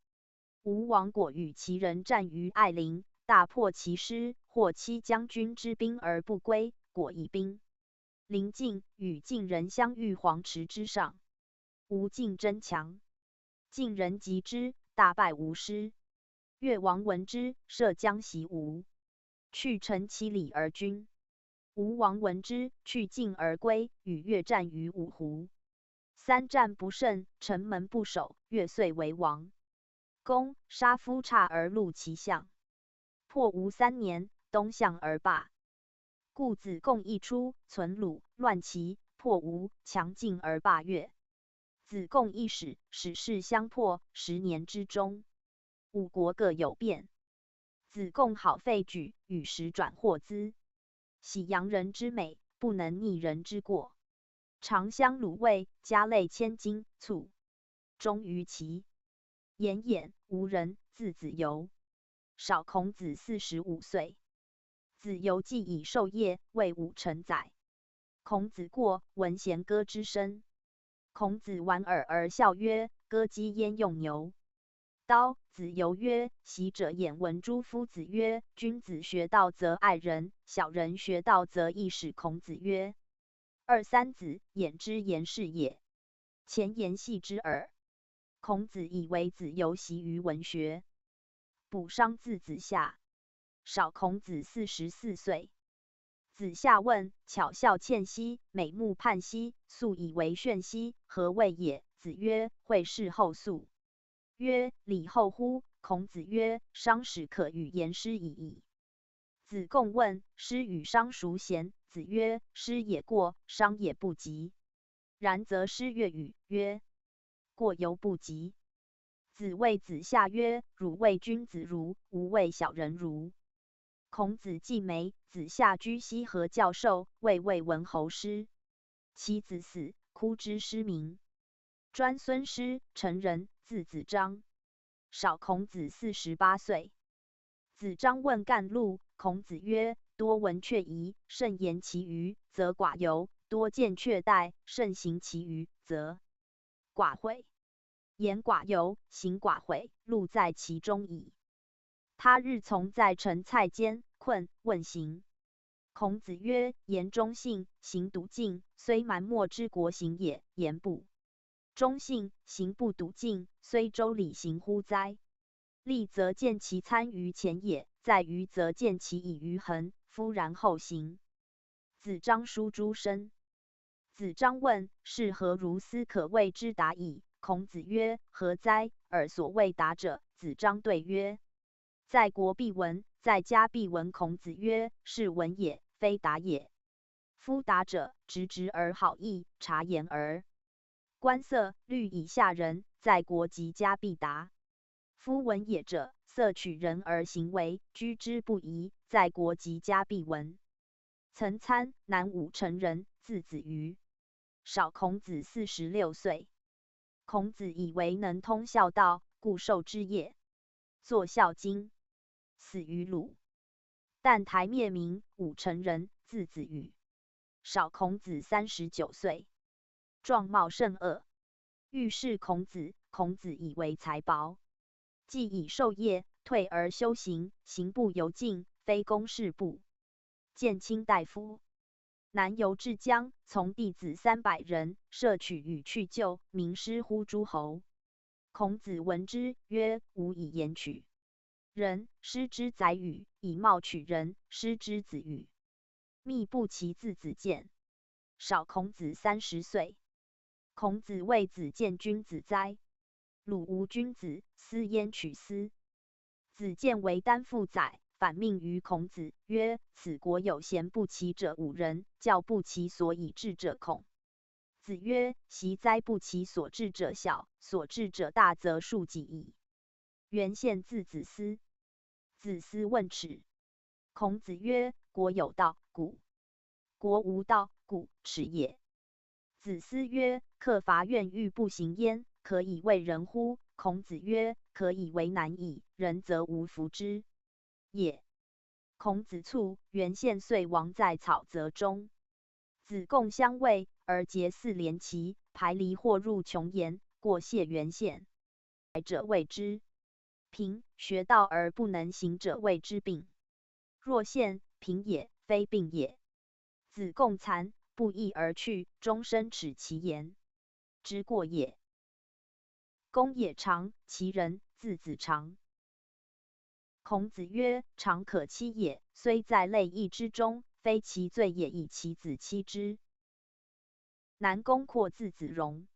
吴王果与齐人战于艾陵，大破其师，获七将军之兵而不归，果以兵临晋，与晋人相遇黄池之上。吴进争强，晋人击之，大败吴师。越王闻之，设将袭吴，去城其里而军。吴王闻之，去晋而归，与越战于五湖。三战不胜，城门不守，越遂为王。攻，杀夫差而戮其相。破吴三年，东向而罢。故子贡亦出，存鲁，乱齐，破吴，强晋而罢越。子贡亦使，使士相破，十年之中，五国各有变。子贡好废举，与时转获资。喜洋人之美，不能逆人之过。尝香卤味，加类千金，促终于齐。演演，无人，字子由。少孔子四十五岁。子由既已授业，未五成载。孔子过，闻弦歌之声。孔子莞尔而笑曰：歌鸡焉用牛？ 刀。子游曰：昔者偃闻诸夫子曰：君子学道则爱人，小人学道则易使。孔子曰：二三子，偃之言是也，前言戏之耳。孔子以为子游习于文学。补伤字子夏。少孔子四十四岁。子夏问：巧笑倩兮，美目盼兮，素以为炫兮，何谓也？子曰：惠氏后素。 曰：礼后乎？孔子曰：商使可与言师已矣。子贡问：师与商孰贤？子曰：师也过，商也不及。然则师悦语曰：过犹不及。子谓子夏曰：汝谓君子如，吾谓小人如。孔子既没，子夏居西河教授，未为文侯师。其子死，哭之师名。专孙师，陈人，字子张。少孔子四十八岁。子张问干路，孔子曰：多闻却仪，慎言其余，则寡尤；多见却待，慎行其余，则寡毁。言寡尤，行寡毁，路在其中矣。 他日从在陈蔡间，困，问行。孔子曰：言忠信，行笃敬，虽蛮貊之国行也，言不忠信，行不笃敬，虽周礼行乎哉？立则见其参于前也，在于则见其已于恒，夫然后行。子张书诸生。子张问：是何如斯可谓之达矣？孔子曰：何哉？尔所谓达者。子张对曰：在国必闻，在家必闻。孔子曰：是闻也，非达也。夫达者，直直而好义，察言而观色，虑以下人，在国及家必达。夫闻也者，色取人而行为，居之不疑，在国及家必闻。曾参，南武陈人，字子瑜。少孔子四十六岁。孔子以为能通孝道，故授之也。作《孝经》。死于鲁。旦台灭明，武陈人，字子语。少孔子三十九岁。 状貌甚恶。欲试孔子，孔子以为才薄。既以授业，退而修行，行不由径，非攻是不。见卿大夫。南游至江，从弟子三百人，设曲与去旧，名师乎诸侯。孔子闻之曰：无以言曲。 人，师之宰予，以貌取人，师之子语。密不其字子建。少孔子三十岁。孔子谓子建：君子哉？鲁无君子，斯焉取斯？子建为丹父宰，反命于孔子曰：此国有贤不齐者五人，教不齐所以智者孔。子曰：习哉，不齐所智者小，所智者大则数己矣。 原宪字子思。子思问尺。孔子曰：国有道，古；国无道，古尺也。子思曰：客伐怨欲不行焉，可以慰人乎？孔子曰：可以為難矣，仁則無弗之也。孔子卒，原宪遂亡在草泽中。子贡相慰，而结四连旗，排离或入芎岩，过谢原宪。 者谓之平，学道而不能行者谓之病。若宪，平也，非病也。子贡惭，不义而去，终身耻其言，之过也。公也长，其人，字子长。孔子曰：长可欺也，虽在类邑之中，非其罪也，以其子欺之。 南宫括字子荣。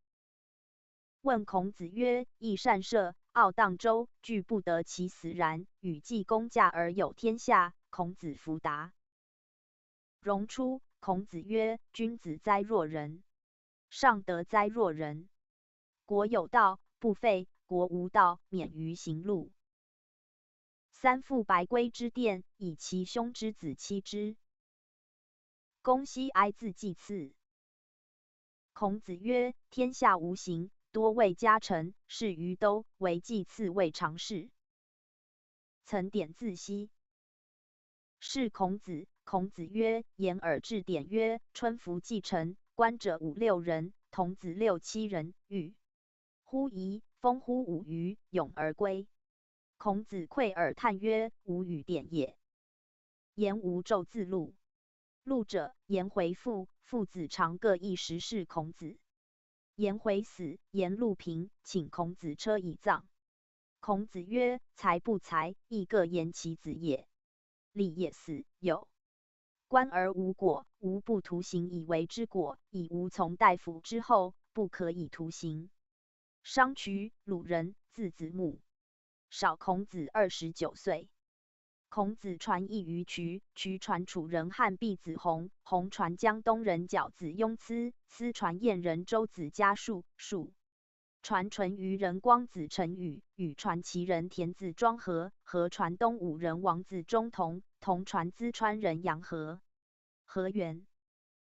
问孔子曰：益善射，奥荡舟，俱不得其死然，予季公驾而有天下。孔子弗答。荣出，孔子曰：君子哉若人！尚德哉若人！国有道，不废；国无道，免于刑戮。 三父白归之殿，以其兄之子欺之。公西哀字季次。孔子曰：天下无刑，多畏家臣，是于兜，惟季次畏常侍。曾点字西。是孔子，孔子曰：言而至典曰：春服既成，观者五六人，童子六七人，与乎沂，风乎舞于，泳而归。孔子喟而叹曰：无与典也。 颜无昼自录。录者颜回父，父子常各异时侍孔子。颜回死，颜路平请孔子车以葬。孔子曰：才不才，亦各言其子也。礼也死，有观而无果，无不徒刑以为之果，以无从大夫之后，不可以徒刑。商渠，鲁人，字子木。少孔子二十九岁。孔子传易于渠，渠传楚人汉毕子弘，弘传江东人饺子雍臾，臾传燕人周子嘉，述，述传淳于人光子成语，语传齐人田子庄和，和传东吴人王子中同，同传淄川人杨和，和元。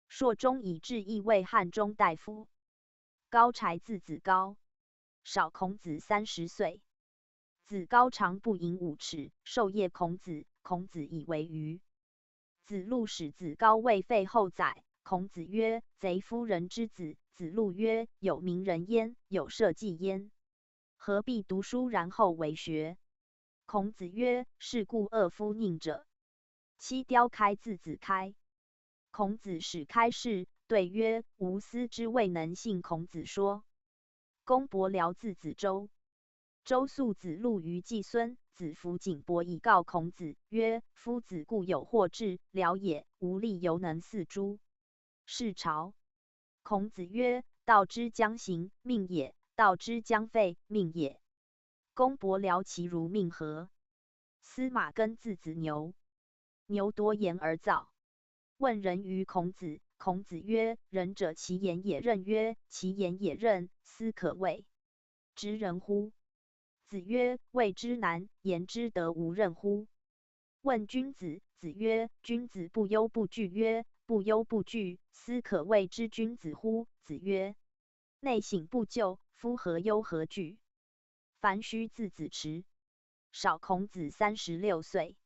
朔中以至，亦为汉中大夫。高柴，字子高。少孔子三十岁。子高长不盈五尺，授业孔子，孔子以为愚。子路使子高为费后宰。孔子曰：贼夫人之子。子路曰：有名人焉，有社稷焉，何必读书然后为学？孔子曰：是故恶夫佞者，妻雕开，字子开。孔子始开示，对曰：吾思之未能信孔子说。公伯僚，字子周。周宿子路于季孙，子服景伯以告孔子曰：夫子固有惑志，僚也，无力犹能似诸。是朝。孔子曰：道之将行，命也；道之将废，命也。公伯僚其如命何？司马艮，字子牛。牛多言而躁，问仁于孔子。孔子曰：仁者其言也任。曰：其言也任，斯可谓直仁乎？子曰：谓之难，言之得无任乎？问君子。子曰：君子不忧不惧。曰：不忧不惧，斯可谓之君子乎？子曰：内省不疚，夫何忧何惧？樊须，字子迟。少孔子三十六岁。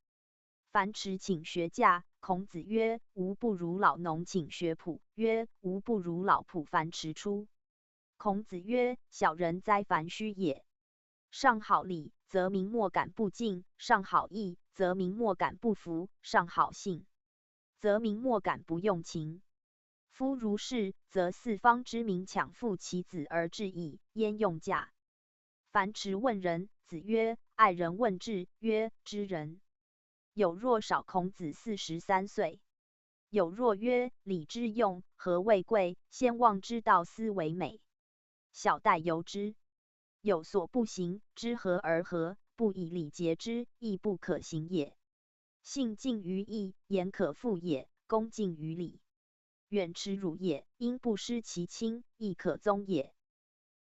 樊迟请学驾，孔子曰：吾不如老农请学仆。曰：吾不如老仆樊迟出。孔子曰：小人哉樊须也！上好礼，则民莫敢不敬；上好义，则民莫敢不服；上好信，则民莫敢不用情。夫如是，则四方之民强父其子而至矣，焉用驾？樊迟问仁。子曰：爱人问智。曰：知人有若少孔子四十三岁。有若曰：礼之用，和为贵，先望之道斯为美。小戴由之。有所不行，知和而和，不以礼节之，亦不可行也。信近于义，言可复也；恭敬于礼，远耻辱也。因不失其亲，亦可宗也。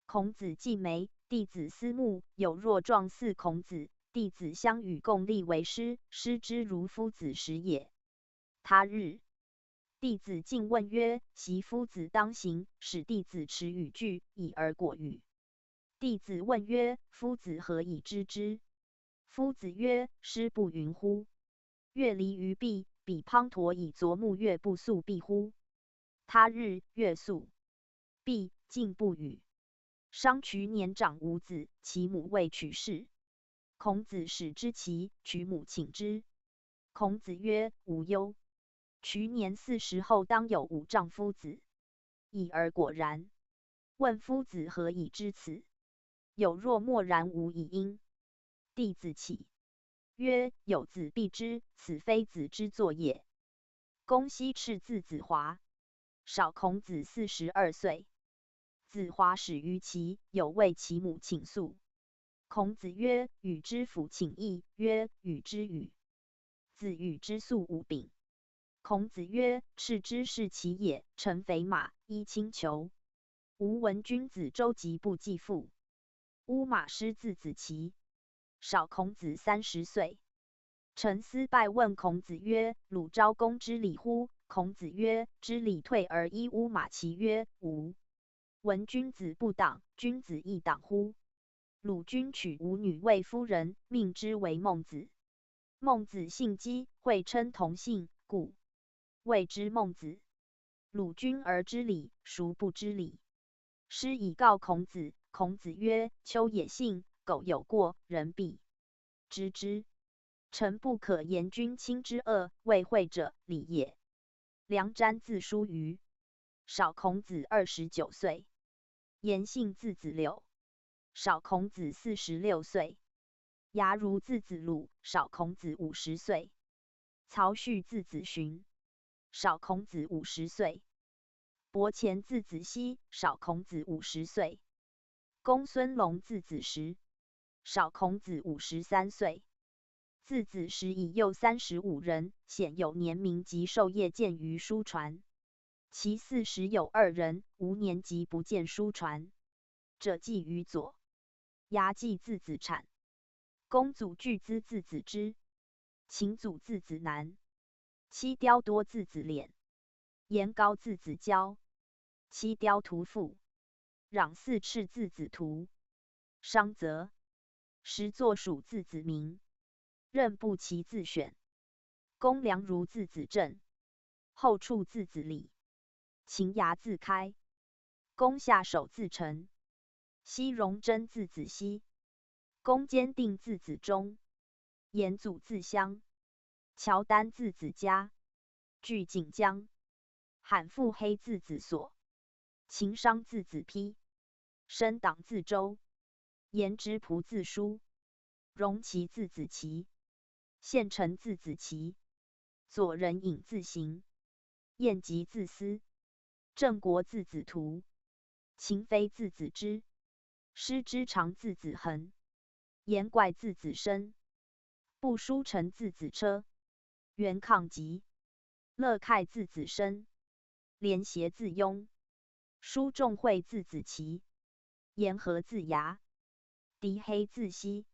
孔子季闿，弟子思慕。有若壮似孔子，弟子相与共立为师，师之如夫子时也。他日，弟子进问曰：昔夫子当行，使弟子耻与惧，已而果与。弟子问曰：夫子何以知之？夫子曰：师不云乎？月离于毕，彼滂沱以昨木，月不宿毕乎？他日，月宿毕，竟不语。商渠年长无子，其母未娶室。孔子始知其，渠母请之。孔子曰：无忧。渠年四十后，当有五丈夫子，已而果然。问夫子何以知此？有若默然无以应。弟子启曰：有子必之，此非子之作也。公西赤，字子华。少孔子四十二岁。子华始于齐，有为其母请粟。孔子曰：与之fut请役？曰：与之与。子与之粟五饼。孔子曰：赤之是其也，乘肥马，衣轻裘。吾闻君子周疾不计粟。乌马师，字子期。少孔子三十岁。陈思败问孔子曰：鲁昭公知礼乎？孔子曰：知礼退而衣乌马其曰：无。闻君子不党，君子亦党乎？鲁君娶舞女为夫人，命之为孟子。孟子姓姬，讳称同姓，故谓之孟子。鲁君儿之礼，孰不知礼？师以告孔子。孔子曰：秋也信，狗有过，人必知之。臣不可言君亲之恶，谓惠者礼也。梁詹自书于，少孔子二十九岁，颜信字子柳，少孔子四十六岁。 牙如字子鲁，少孔子五十岁。曹续字子寻，少孔子五十岁。伯虔字子西，少孔子五十岁。公孙龙字子时，少孔子五十三岁。字子时已幼三十五人，鲜有年名及授业见于书传。其四十有二人，无年及不见书传。者记于左。牙季字子产，公祖巨资字子之，秦祖字子南，妻雕多字子脸，颜高字子交，妻雕图父，壤四赤字子图，商则，时作黍字子明，任不齐字选，公梁如字子正，后处字子礼，秦牙字开，公夏首字成，西荣贞字子西，公坚定字子忠，颜祖字襄，乔丹字子嘉，据景江，韩父黑字子所，秦商字子丕，申党字周，颜直仆字叔，荣齐字子齐，献臣字子齐，左仁尹字行，晏吉字思，郑国字子图，秦非字子之，师之长字子恒，颜怪字子申，不书臣字子车，元抗吉，乐开字子申，连协字雍，叔仲会字子齐，颜和字牙，狄黑字西，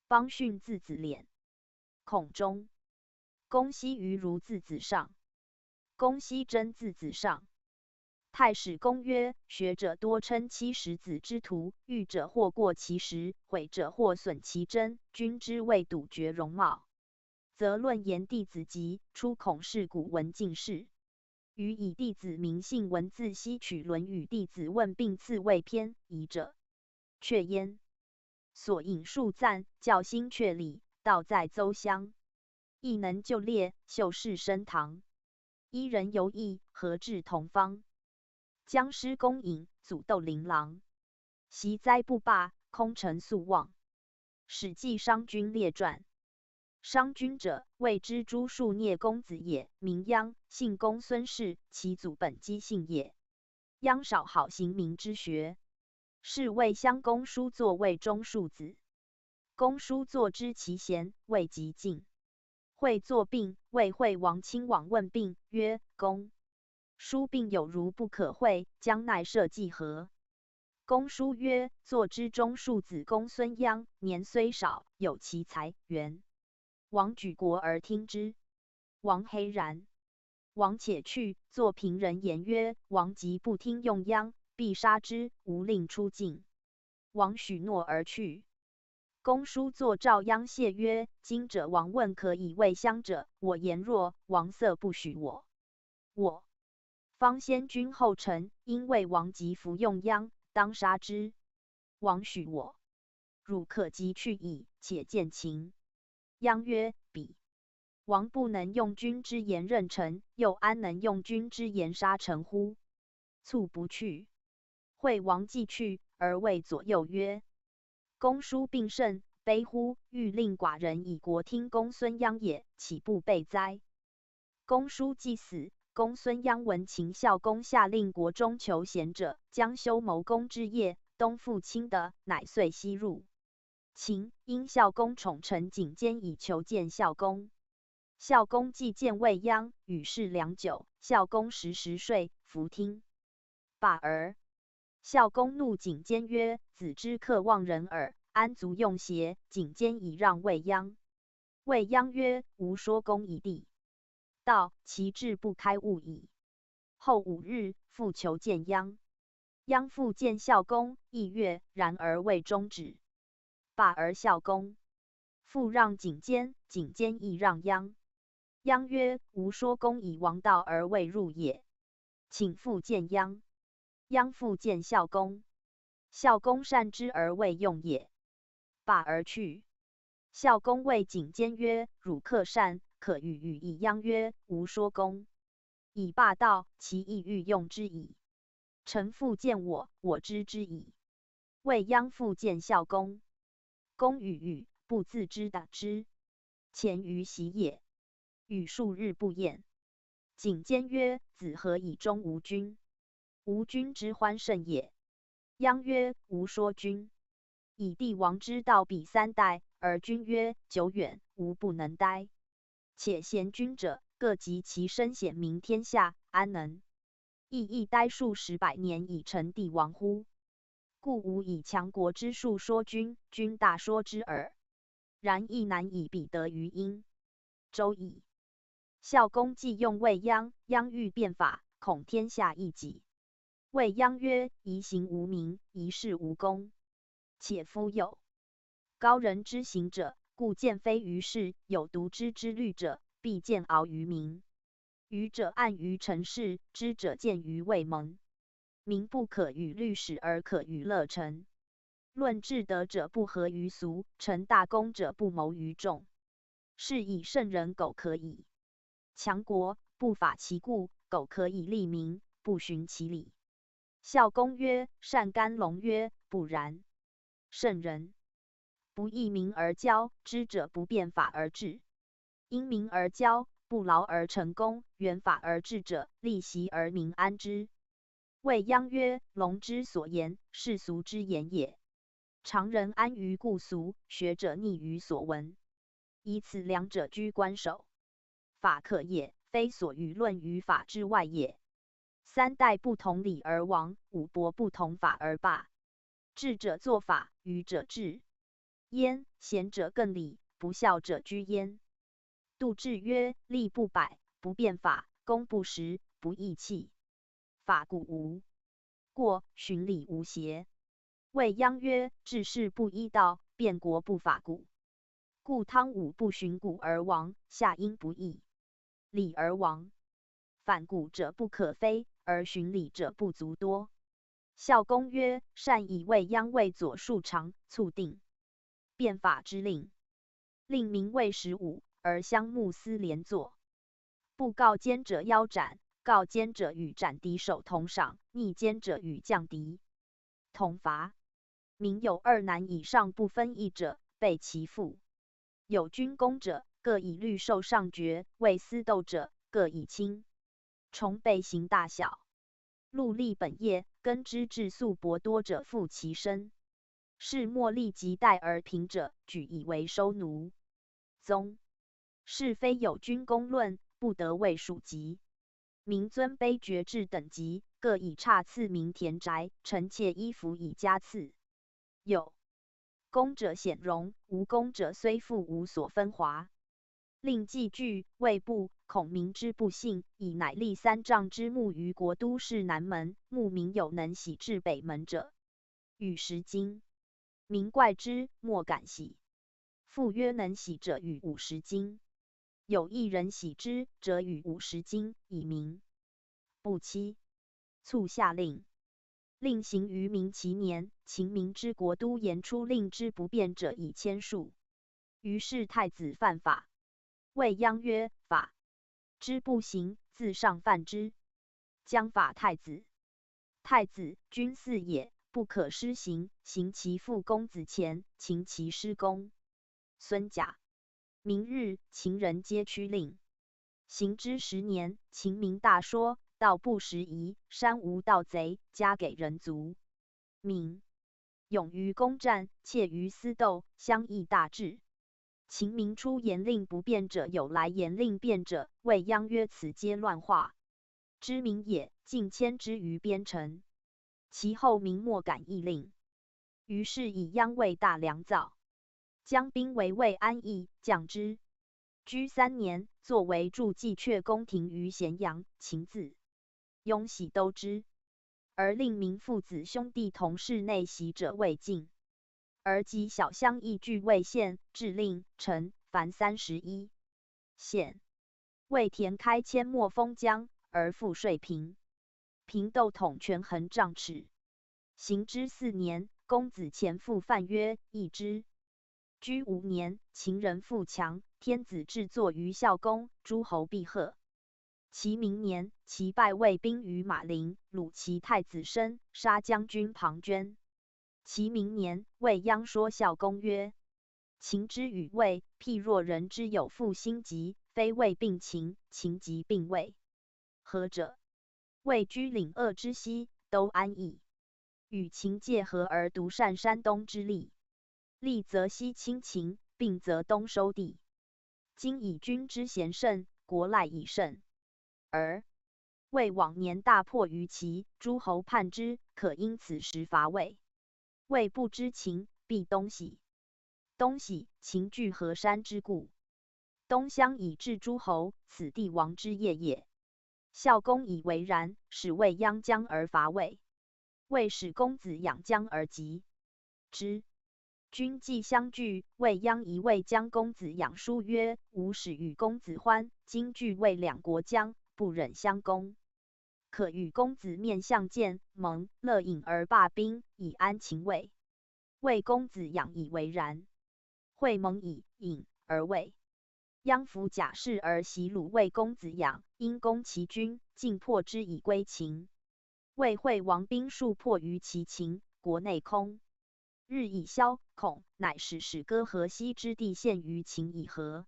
邦训字子脸，孔中，公西于如字子上，公西贞字子上。太史公曰：学者多称其实子之徒，愚者或过其实，毁者或损其真。君之谓笃绝容貌，则论言弟子集，出孔氏古文进士。余以弟子名姓文字析取《论语弟子问》并次谓篇仪者，却焉。所引述赞教心却礼，道在邹襄，亦能就列，秀士升堂。伊人游艺，和至同方，将师恭引，祖斗琳琅，习哉不罢，空陈宿妄。《史记·商君列传》。商君者，谓之诸树孽公子也，名鞅，姓公孙氏，其祖本姬姓也。鞅少好刑名之学，是谓鞅公叔作谓中庶子。公叔作之其贤，谓其敬。惠作病，谓惠王亲往问病，曰：公叔病有如不可惠，将奈社稷何？公叔曰：作之中庶子公孙鞅，年虽少，有其才。元 王举国而听之。王黑然。王且去，作平人言曰：王即不听用鞅，必杀之，无令出境。王许诺而去。公叔作召鞅谢曰：今者王问可以为乡者，我言若，王色不许我。我 方先君后臣，因为王即服用鞅，当杀之。王许我，汝可即去矣，且见秦。鞅曰：彼王不能用君之言任臣，又安能用君之言杀臣乎？卒不去。惠王既去，而谓左右曰：公叔病甚，悲乎，欲令寡人以国听公孙鞅也，岂不悖哉？公叔既死，公孙鞅闻秦孝公下令国中求贤者，将修谋攻之业，东复侵的，乃遂西入。秦因孝公宠臣，进见以求见孝公。孝公既见未鞅，与世良久，孝公时时睡，弗听。 罢而。孝公怒进见曰：子之客忘人耳，安足用邪？进见以让未鞅。未鞅曰：吾说公矣弟。道：其志不开物矣。后五日，复求见鞅。鞅复见孝公，亦曰：然而未终止。罢而孝公。 复让进见，进见亦让鞅。鞅曰：吾说公以王道而未入也，请复见鞅。鞅复见孝公，孝公善之而未用也，罢而去。孝公谓景监曰：汝克善，可与语矣。鞅曰：吾说公以霸道，其意欲用之矣。臣复见我，我知之矣。未鞅复见孝公，公与语，不自知达之，前于席也，语数日不厌。景监曰：子何以终无君？无君之欢甚也。鞅曰：吾说君以帝王之道比三代，而君曰：久远，吾不能待。且贤君者，各及其身显明天下，安能亦亦待数十百年以成帝王乎？故无以强国之术说君，君大说之耳。然亦难以比得于殷、周矣。孝公既用未鞅，鞅欲变法，恐天下异己。未鞅曰：宜行无名，宜事无功。且夫有高人之行者，故见非于世；有独知之虑者，必见敖于民。愚者暗于陈氏，知者见于未蒙。民不可与虑始，而可与乐臣。论至德者不合于俗，成大功者不谋于众。是以圣人苟可以强国，不法其故；苟可以利民，不循其理。孝公曰：善甘龙曰：不然。圣人不异名而骄，知者不变法而治。因名而骄，不劳而成功，远法而治者，利习而民安之。未鞅曰：龙之所言，是俗之言也。常人安于固俗，学者逆于所闻，以此两者居关首。法可也，非所与论于法之外也。三代不同礼而亡，五伯不同法而罢。智者作法，愚者治焉，贤者亘礼，不肖者居焉。杜志曰：利不摆，不变法；功不实，不易弃。法古无过，循礼无邪。未鞅曰：治世不依道，变国不法古。故汤武不循古而亡，夏殷不依礼而亡。反古者不可非，而循礼者不足多。孝公曰：善矣。未鞅谓左庶长促定变法之令，令民未始舞，而相目思连坐。不告奸者腰斩，告奸者与斩敌手同赏，逆奸者与将敌同罚。民有二男以上不分邑者，备其父。有军功者，各以律授上爵；未司斗者，各以青虫备刑大小。戮力本业，耕织至粟帛多者富其身。士莫立及待而贫者，举以为收奴。宗室非有军功论，不得为属籍。民尊卑爵至等级，各以差次名田宅，臣妾衣服以加赐。有功者显荣，无功者虽富无所分华。令既具，未布，恐民之不信，以乃立三丈之木于国都市南门，牧民有能徙至北门者，与食金。民怪之，莫敢徙。父曰：能徙者与五十金。有一人徙之，则与五十金以民。不期促下令，令行于民其年。秦民之国都言出令之不变者以千数。于是太子犯法。未鞅曰：法之不行，自上犯之，将法太子。太子，君嗣也，不可施行。行其父公子虔，秦其师公孙贾。明日，秦人皆趋令。行之十年，秦民大说道不拾遗，山无盗贼，加给人卒。民勇于攻战，怯于私斗，相异大志。秦民出言令不变者有，来言令变者。未鞅曰：此皆乱话之民也，竟迁之于边城。其后民莫敢议令。于是以鞅为大良造，将兵围魏安邑，将之居三年，作为助祭。却公亭于咸阳，秦自雍喜都之。而令民父子兄弟同室内徙者未尽，而及小乡邑聚未县，至令、陈、樊三十一县。魏田开阡陌封疆而复遂平。平斗统权衡丈尺。行之四年，公子虔父范曰：易之。居五年，秦人富强，天子至坐于孝宫，诸侯必贺。其明年，齐败魏兵于马陵，虏其太子申，杀将军庞涓。其明年，魏鞅说孝公曰：秦之与魏，譬若人之有父心疾，非魏病秦，秦疾病魏。何者？魏居岭沃之西，都安邑，与秦界河而独擅山东之利。利则西侵秦，病则东收地。今以君之贤甚，国赖以胜。而魏往年大破于齐，诸侯叛之，可因此时伐魏。魏不知秦，必东徙。东徙，秦据河山之固，东乡以至诸侯，此帝王之业也。孝公以为然，使魏鞅将而伐魏。魏使公子养将而击之。君既相拒，魏鞅疑魏将公子养书曰：吾始与公子欢，今拒魏两国将，不忍相攻。可与公子面相见，盟，乐饮而罢兵，以安秦魏。魏公子养以为然。会盟矣，饮而未。鞅服甲士而袭鲁卫公子养，因攻其军，尽破之以归秦。魏惠王兵数破于其秦，国内空。日以宵，恐，乃使使歌河西之地献于秦以和。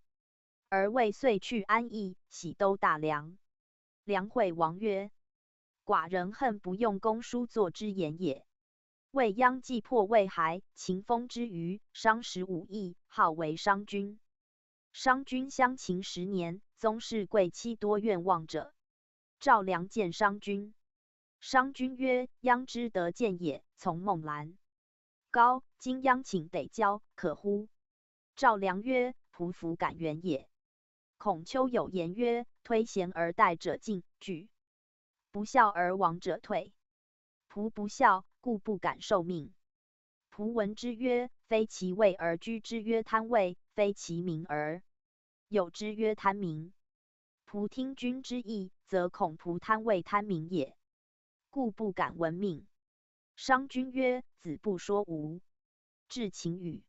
而魏遂去安邑，徙都大梁。梁惠王曰：寡人恨不用公叔作之言也。未鞅既破魏还，秦封之余，商十五邑，号为商君。商君相秦十年，宗室贵戚多愿望者。赵梁见商君。商君曰：鞅之得见也，从孟兰。高，今鞅请北郊，可乎？赵梁曰：仆弗敢远也。孔丘有言曰：推贤而待者进，拒不孝而亡者退。仆不孝，故不敢受命。仆闻之曰：非其位而居之曰贪位，非其民而有之曰贪民。仆听君之意，则恐仆贪位贪民也，故不敢闻命。商君曰：子不说无，至秦与。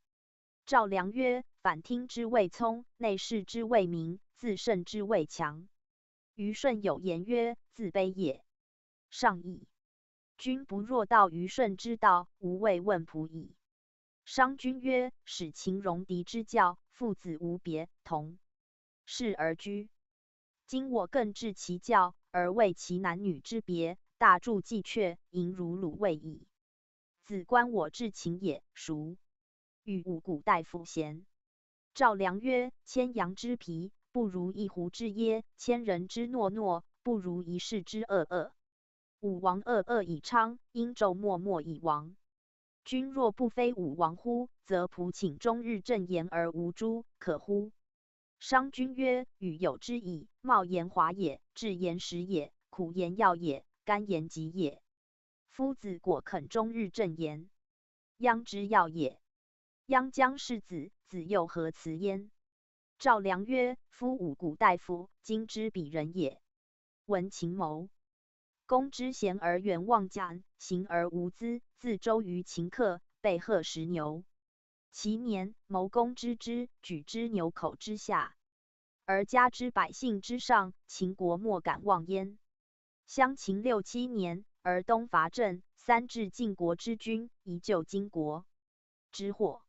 赵梁曰：反听之谓聪，内事之谓明，自胜之谓强。虞舜有言曰：自卑也。上矣。君不若道虞舜之道，无谓问仆矣。商君曰：使秦戎狄之教，父子无别，同室而居。今我更至其教，而畏其男女之别，大助季阙，淫辱鲁卫矣。子观我至秦也，孰？与五谷大夫咸。赵梁曰：千羊之皮，不如一狐之耶；千人之诺诺，不如一士之恶恶。武王恶恶以昌，殷纣默默以亡。君若不非武王乎，则仆请终日正言而无诸，可乎？商君曰：与有之矣，冒言华也，质言实也，苦言要也，甘言疾也。夫子果肯终日正言，鞅之要也。鞅将世子，子又何辞焉？赵梁曰：夫五谷大夫，今之彼人也。闻秦谋。公之贤而远望谗，行而无资，自周于秦客，被贺食牛。其年，谋公之之，举之牛口之下，而家之百姓之上，秦国莫敢望焉。襄秦六七年，而东伐郑，三至晋国之君，以救金国之祸。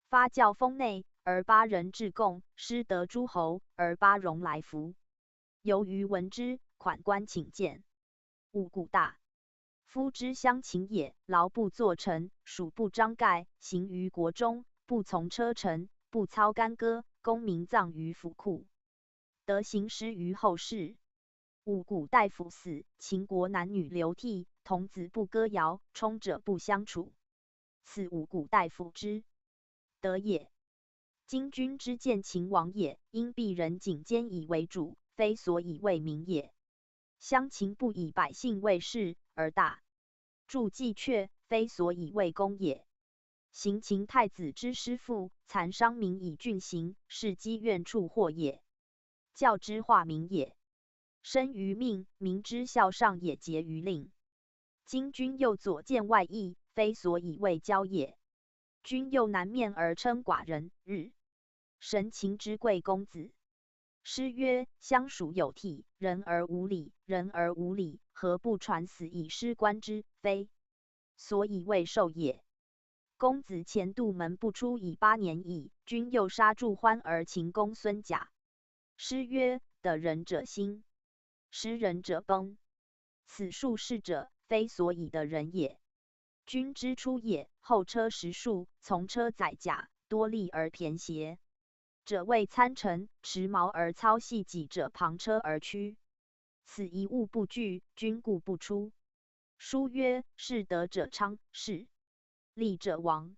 发教封内，而巴人至贡，失德诸侯，而巴戎来服。由于闻之，款观请见。五谷大夫之襄秦也，劳不作乘，鼠不张盖，行于国中，不从车乘，不操干戈，功名葬于府库，德行失于后世。五谷大夫死，秦国男女流涕，童子不歌谣，充者不相处。此五谷大夫之德也。今君之见秦王也，因必人仅奸以为主，非所以为民也。襄秦不以百姓为事而大，助季阙，非所以为功也。行秦太子之师父，残伤民以郡刑，是积怨处祸也。校之化名也。生于命，名之校上也节于令。今君又左见外邑，非所以谓交也。君又南面而称寡人，日。神情之贵公子。师曰：相属有体，仁而无礼，仁而无礼，何不传死以师观之？非所以谓授也。公子前度门不出以八年矣，君又杀祝欢而秦公孙贾。师曰：得仁者兴，失仁者崩。此数士者，非所以得仁也。君之出也，后车十数，从车载甲，多利而骈协。者谓参乘，持矛而操细己者旁车而驱。此一物不具，君故不出。书曰：士得者昌，士利者亡。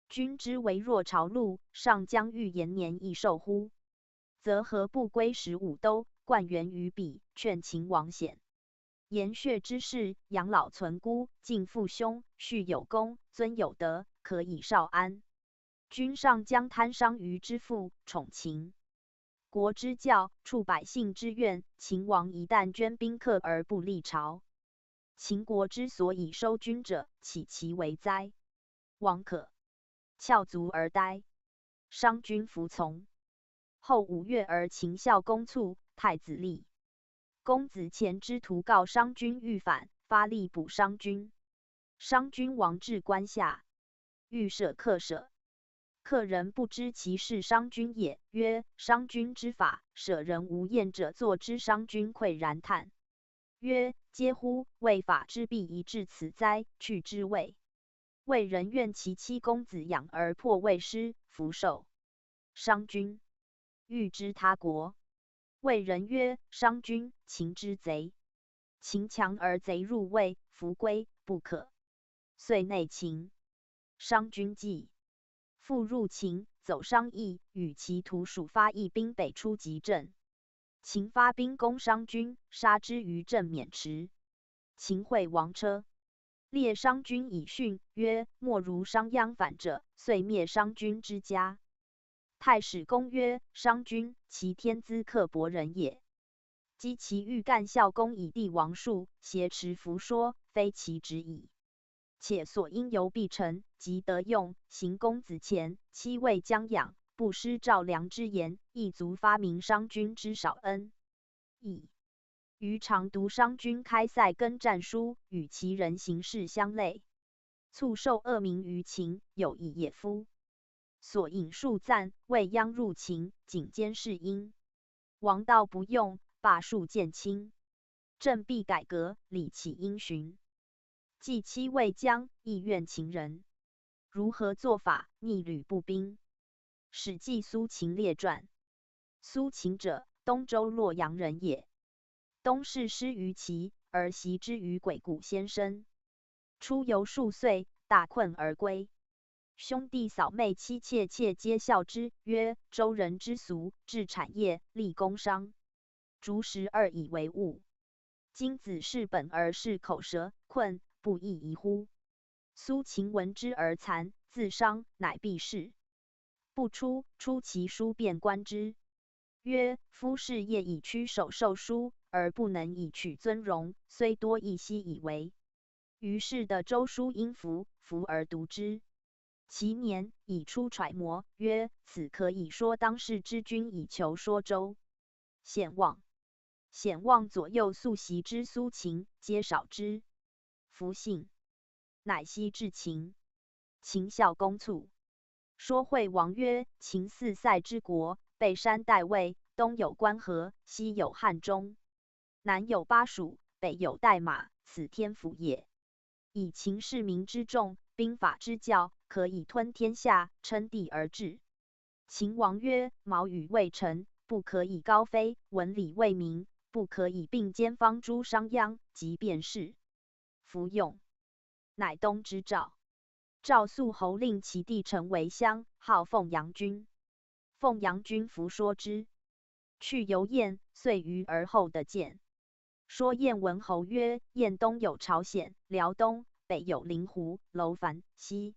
君之为若朝露，上将欲延年益寿乎？则何不归十五都，灌园于彼，劝秦王显。延续之事，养老存孤，敬父兄，恤有功，尊有德，可以少安。君上将贪商于之富，宠秦国之教，触百姓之怨。秦王一旦捐宾客而不立朝，秦国之所以收君者，岂其为哉？王可翘足而待，商君服从。后五月而秦孝公卒，太子立。公子虔之徒告商君欲反，发力捕商君。商君王至关下，欲舍客舍。客人不知其是商君也，曰：商君之法，舍人无厌者坐之。商君喟然叹曰：嗟乎，未法之必宜至此哉！去之谓。谓人怨其妻公子养而破未施，弗授商君。欲之他国。谓人曰：商君，秦之贼。秦强而贼入魏，弗归，不可。遂内秦。商君既复入秦，走商邑，与其徒属发义兵北出集镇。秦发兵攻商君，杀之于镇渑池。秦惠王车，列商君以训，曰：莫如商鞅反者。遂灭商君之家。太史公曰：商君，其天资刻薄人也。及其欲干孝公以帝王术，挟持弗说，非其职矣。且所因由毕臣、及德用、行公子虔、妻卫将养，不失赵梁之言，亦足发明商君之少恩矣。余常读商君开塞耕战书，与其人行事相类，促受恶名于秦，有以也夫。所引数赞，未鞅入秦，仅兼士殷。王道不用，罢数建卿。政必改革，礼岂因循？既妻卫将，亦怨秦人。如何作法，逆旅步兵？《史记·苏秦列传》。苏秦者，东周洛阳人也。东市失于齐，而袭之于鬼谷先生。出游数岁，大困而归。兄弟嫂妹妻妾妾皆笑之，曰：周人之俗，置产业，立工商，竹石而以为物。今子视本而视口舌，困，不亦宜乎？苏秦闻之而惭，自伤，乃避世。不出，出其书便观之，曰：夫士夜以屈首受书，而不能以取尊荣，虽多亦悉以为。于是得周书殷服，服而读之。其年，以出揣摩，曰：此可以说当世之君以求说周。显望。显望左右宿席之苏秦，皆少之。弗信。乃悉至秦。秦孝公卒。说惠王曰：秦似塞之国，背山代魏，东有关河，西有汉中，南有巴蜀，北有代马，此天府也。以秦士民之众，兵法之教，可以吞天下，称帝而治。秦王曰：矛与未成，不可以高飞；文理未明，不可以并肩方诸商鞅及卞氏。弗用。乃东之赵。赵肃侯令其弟陈为相，号凤阳君。凤阳君弗说之，去游堰，遂于而后得建。说堰文侯曰：堰东有朝鲜、辽东，北有灵湖、楼烦，西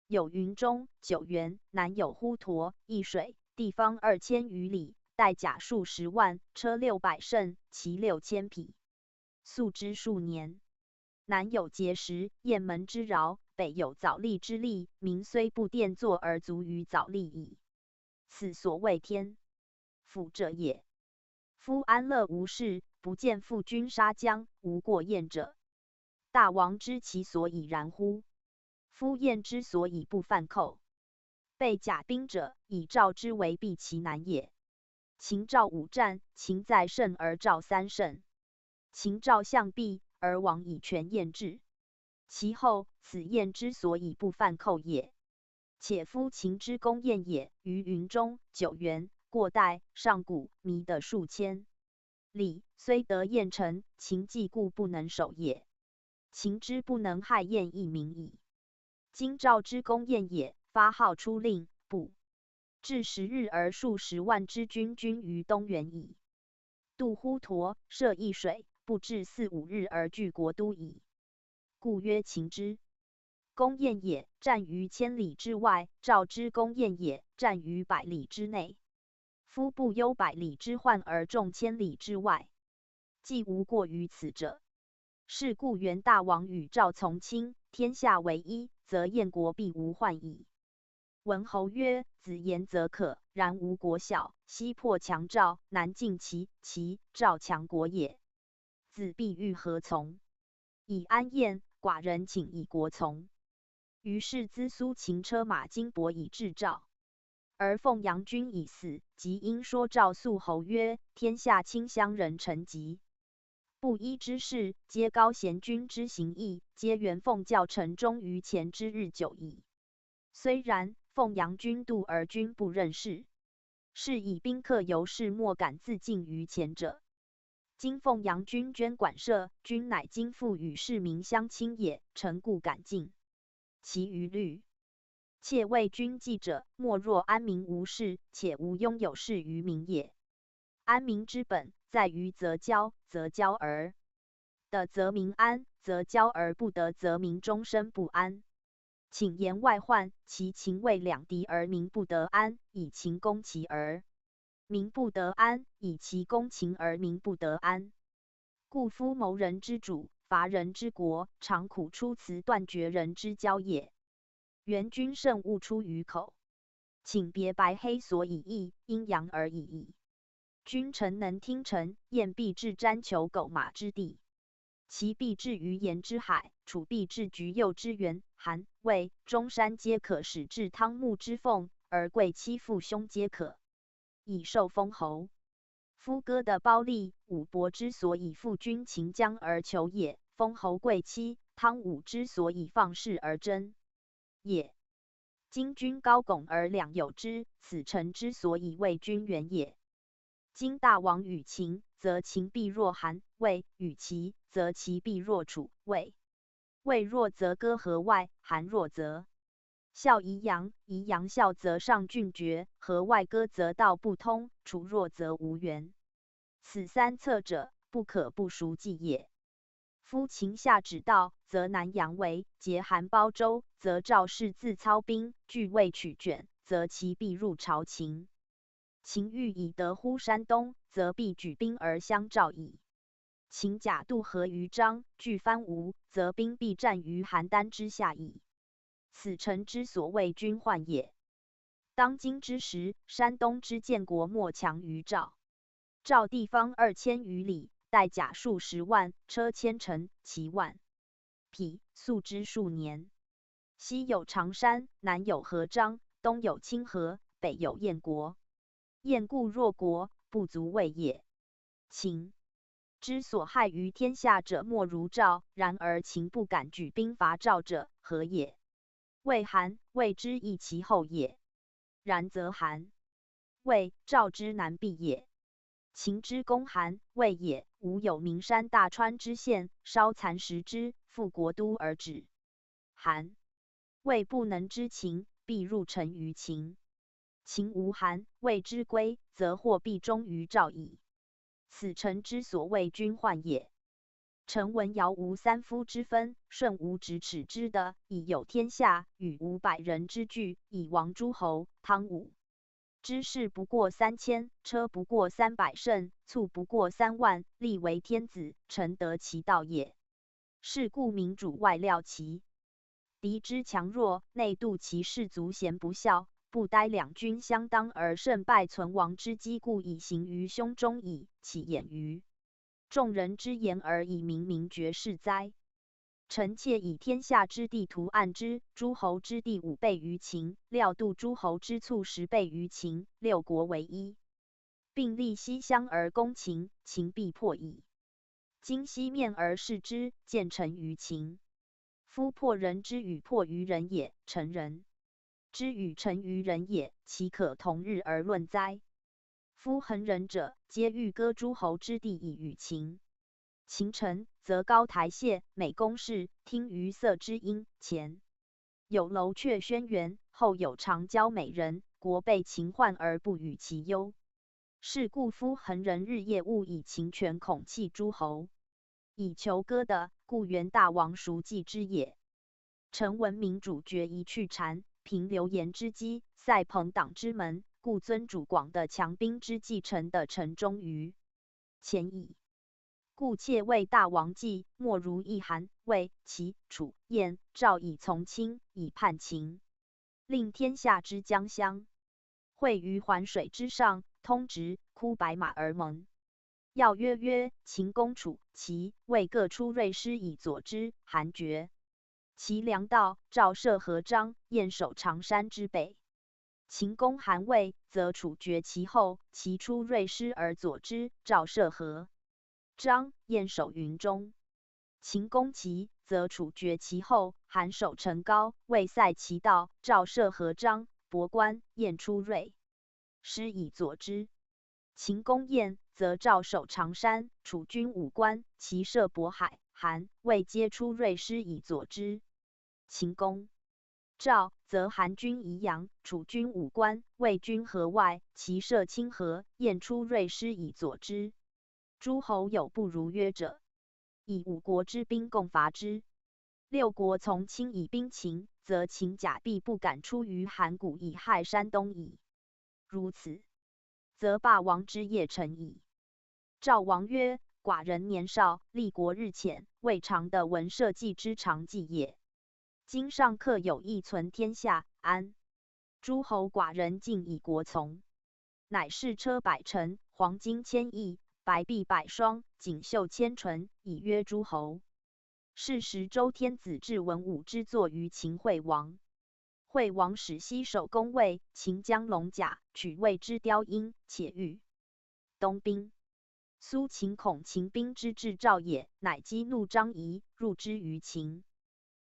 有云中、九原，南有滹沱、易水，地方二千余里，带甲数十万，车六百乘，骑六千匹。宿之数年。南有碣石、雁门之饶，北有藻砾之利，民虽不垫作而足与藻砾矣。此所谓天府者也。夫安乐无事，不见父君杀将，无过雁者。大王知其所以然乎？夫雁之所以不犯寇，备甲兵者，以召之为避其难也。秦赵五战，秦在胜而赵三胜，秦赵相避而王以全雁至。其后，此雁之所以不犯寇也。且夫秦之攻雁也，于云中、九原、过代、上谷，弥得数千里，虽得雁城，秦计故不能守也。秦之不能害雁亦明矣。今赵之攻雁也，发号出令，不至十日而数十万之军军于东原矣。渡滹沱，涉易水，不至四五日而据国都矣。故曰秦之攻雁也，战于千里之外，赵之攻雁也，战于百里之内。夫不忧百里之患而众千里之外，既无过于此者。是故元大王与赵从亲，天下为一，则燕国必无患矣。文侯曰：子言则可，然吴国小，西破强赵，南进齐，齐赵强国也。子必欲何从？以安燕，寡人请以国从。于是资苏秦车马金帛以至赵。而奉阳君已死，即因说赵宿侯曰：天下卿乡人臣疾，布衣之士，皆高贤君之行矣，皆原奉教臣忠于前之日久矣。虽然，奉阳君度而君不任事，是以宾客游士莫敢自近于前者。今奉阳君捐馆舍，君乃今复与市民相亲也，臣故敢进。其余律，妾为君计者，莫若安民无事，且无拥有事于民也。安民之本，在于则交，则交而得则民安，则交而不得则民终身不安。请言外患，其秦魏两敌而民不得安，以秦攻齐而民不得安，以齐攻秦而民不得安。故夫谋人之主，伐人之国，常苦出辞断绝人之交也。元君慎勿出于口，请别白黑所以义，阴阳而已矣。君臣能听臣，雁必至詹求狗马之地。齐必至于盐之海，楚必至橘右之原，韩、魏、中山皆可，始至汤沐之奉，而贵戚父兄皆可以受封侯。夫歌的褒立，武伯之所以复君秦姜而求也，封侯贵戚，汤武之所以放肆而争也。今君高拱而两友之，此臣之所以为君远也。今大王与秦，则秦必弱韩、魏；与齐，则齐必弱楚、魏。魏弱则割河外，韩弱则笑宜阳，宜阳笑则上郡绝，河外割则道不通，楚弱则无援。此三策者，不可不熟计也。夫秦下止道，则南阳为桀；韩包周，则赵氏自操兵；拒魏取卷，则齐必入朝秦。秦欲以得乎山东，则必举兵而相赵矣。秦甲渡河于漳，拒番吴，则兵必战于邯郸之下矣。此臣之所谓君患也。当今之时，山东之建国莫强于赵。赵地方二千余里，带甲数十万，车千乘，骑万匹，宿之数年。西有长山，南有河漳，东有清河，北有燕国。燕固弱国，不足畏也。秦之所害于天下者，莫如赵。然而秦不敢举兵伐赵者，何也？魏韩，魏之易其后也。然则韩、魏、赵之难避也。秦之攻韩、魏也，无有岷山大川之险，稍残食之，复国都而止。韩、魏不能知秦，必入陈于秦。秦无韩、魏之归，则祸必终于赵矣。此臣之所谓君患也。臣闻尧无三夫之分，舜无咫尺之地，以有天下，禹无百人之巨，以亡诸侯。汤武之士不过三千，车不过三百乘，卒不过三万，立为天子，臣得其道也。是故民主外料其 敌之强弱，内度其士卒贤不孝，不待两军相当而胜败存亡之机，故以行于胸中矣。岂掩于众人之言而以明民决事哉？臣妾以天下之地图案之，诸侯之地五倍于秦，料度诸侯之卒十倍于秦，六国为一，并立西乡而攻秦，秦必破矣。 今昔面而视之，见臣于秦。夫破人之与破于人也，臣人之与臣于人也，岂可同日而论哉？夫衡人者，皆欲割诸侯之地以与秦。秦臣则高台榭，每宫室听于瑟之音，前有楼阙轩辕，后有长蕉美人，国被秦患而不与其忧。 是故夫衡人日夜务以秦权恐弃诸侯，以求割地，故元大王孰计之也。臣闻民主决宜去谗，凭流言之机，塞朋党之门，故尊主广地强兵之计，臣得臣忠于前矣。故妾为大王计，莫如议韩、魏、齐、楚、燕、赵以从亲，以叛秦，令天下之将相 会于环水之上，通直，哭白马而盟。要约曰：秦攻楚、齐、魏各出锐师以佐之，韩决。齐粮道，赵设河张，燕守长山之北。秦攻韩魏，则楚决其后，齐出锐师而佐之，赵设河张，燕守云中。 秦攻齐，则楚决其后，韩守陈皋，魏塞其道，赵设河张、博关，燕出锐师以佐之。秦攻燕，则赵守长山，楚军五关，齐设渤海，韩、魏皆出锐师以佐之。秦攻赵，则韩军宜阳，楚军五关，魏军河外，齐设清河，燕出锐师以佐之。诸侯有不如约者， 以五国之兵共伐之。六国从轻以兵秦，则秦甲必不敢出于函谷以害山东矣。如此，则霸王之业成矣。赵王曰：寡人年少，立国日浅，未尝得闻社稷之长计也。今上客有意存天下安，诸侯寡人尽以国从。乃试车百乘，黄金千驿，白璧百双，锦绣千纯，以约诸侯。是时周天子至文武之坐于秦惠王。惠王使西首攻魏，秦将龙甲，取魏之雕缨，且欲东兵。苏秦恐秦兵之至赵也，乃激怒张仪，入之于秦。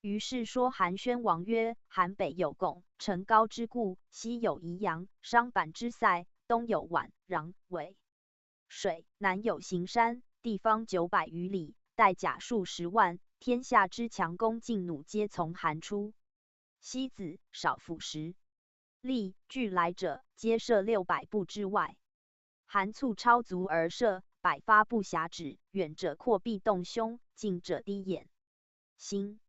于是说韩宣王曰：韩北有巩、陈皋之固，西有宜阳、商板之塞，东有宛、壤、尾、水，南有形山，地方九百余里，带甲数十万，天下之强攻劲弩皆从韩出。昔子少府时，历俱来者，皆射六百步之外。韩卒超卒而射，百发不暇止，远者阔壁洞胸，近者低掩心。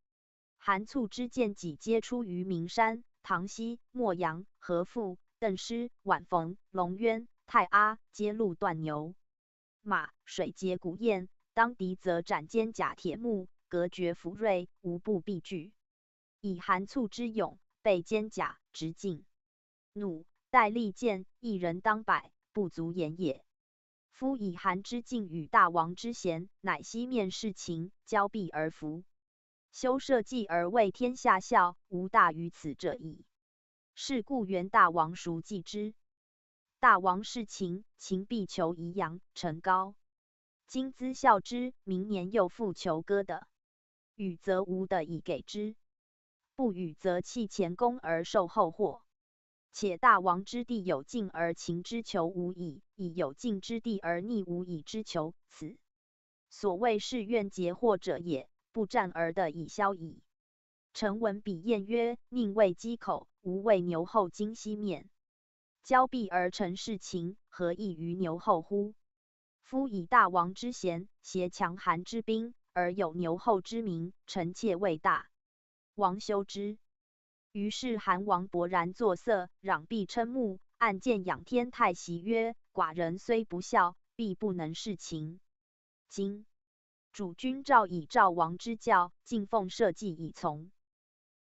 韩卒之箭几皆出于岷山、唐溪、耨阳、合富、顿失、宛冯、龙渊、太阿，皆路断牛马，水结谷堰，当敌则斩坚甲铁木，隔绝府锐，无不必拒。以韩卒之勇，备坚甲、执劲弩、带利箭，一人当百，不足言也。夫以韩之劲与大王之贤，乃昔面视秦，交臂而服，修社稷而为天下效，无大于此者矣。是故元大王孰计之？大王视秦，秦必求宜阳、陈皋。今兹效之，明年又复求割地，与则无地以给之，不与则弃前功而受后祸。且大王之地有尽而秦之求无已，以有尽之地而逆无已之求，此所谓誓愿结祸者也，不战而得以消矣。臣闻比偃曰：宁为鸡口，无为牛后今昔面。交臂而臣视秦，何异于牛后乎？夫以大王之贤，携强韩之兵，而有牛后之名，臣妾为大王羞之。于是韩王勃然作色，壤壁瞠目，暗见仰天太息曰：寡人虽不孝，必不能事秦。今主君诏以赵王之教，敬奉社稷以从。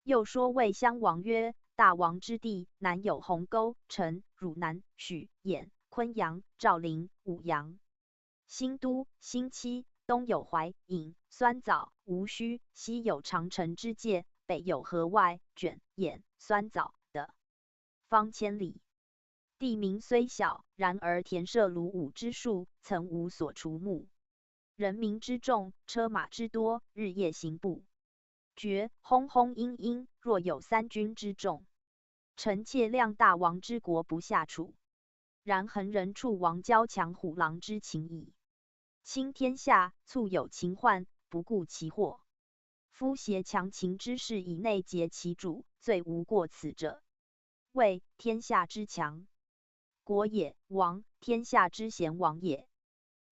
又说魏襄王曰：大王之地，南有鸿沟、陈、汝南、许、兖、昆阳、赵陵、舞阳、新都、新期，东有淮、颍、酸枣、无须，西有长城之界，北有河外、卷、兖、酸枣的方千里。地名虽小，然而田舍芦菟之数，曾无所除牧。人民之众，车马之多，日夜行不绝，轰轰殷殷，若有三军之众。臣妾谅大王之国不下楚，然恒忍触王交强虎狼之情矣。卿天下，促有秦患，不顾其祸。夫挟强秦之势以内结其主，最无过此者。魏，天下之强国也；王，天下之贤王也。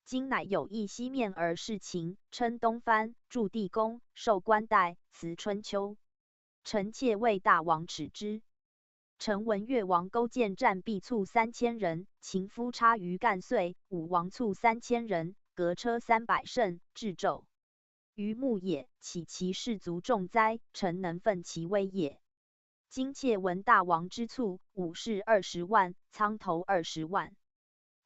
今乃有意西面而事秦，称东藩，筑地宫，授冠带，辞春秋。臣妾为大王耻之。臣闻越王勾践战必卒三千人，秦夫差于干遂，武王卒三千人，革车三百乘，至纣于牧也，岂其士卒众哉？臣能奋其威也。今妾闻大王之卒，武士二十万，仓头二十万，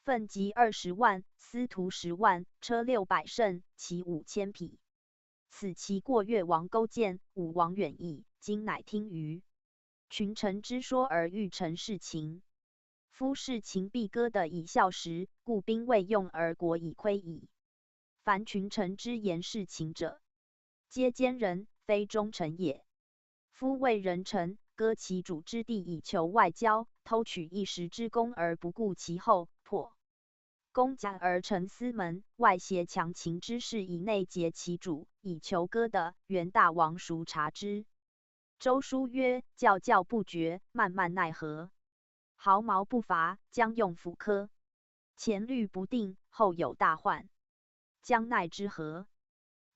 奋骑二十万，司徒十万，车六百乘，骑五千匹。此其过越王勾践，武王远矣，今乃听于群臣之说而欲成事秦。夫事秦必割地以效时，故兵未用而国已亏矣。凡群臣之言事秦者，皆奸人，非忠臣也。夫魏人臣，割其主之地以求外交，偷取一时之功而不顾其后，破 攻甲而成司门，外胁强秦之势以内结其主，以求割地。袁大王孰察之？周书曰：教教不决，慢慢奈何。毫毛不伐，将用斧刻。前虑不定，后有大患，将奈之何？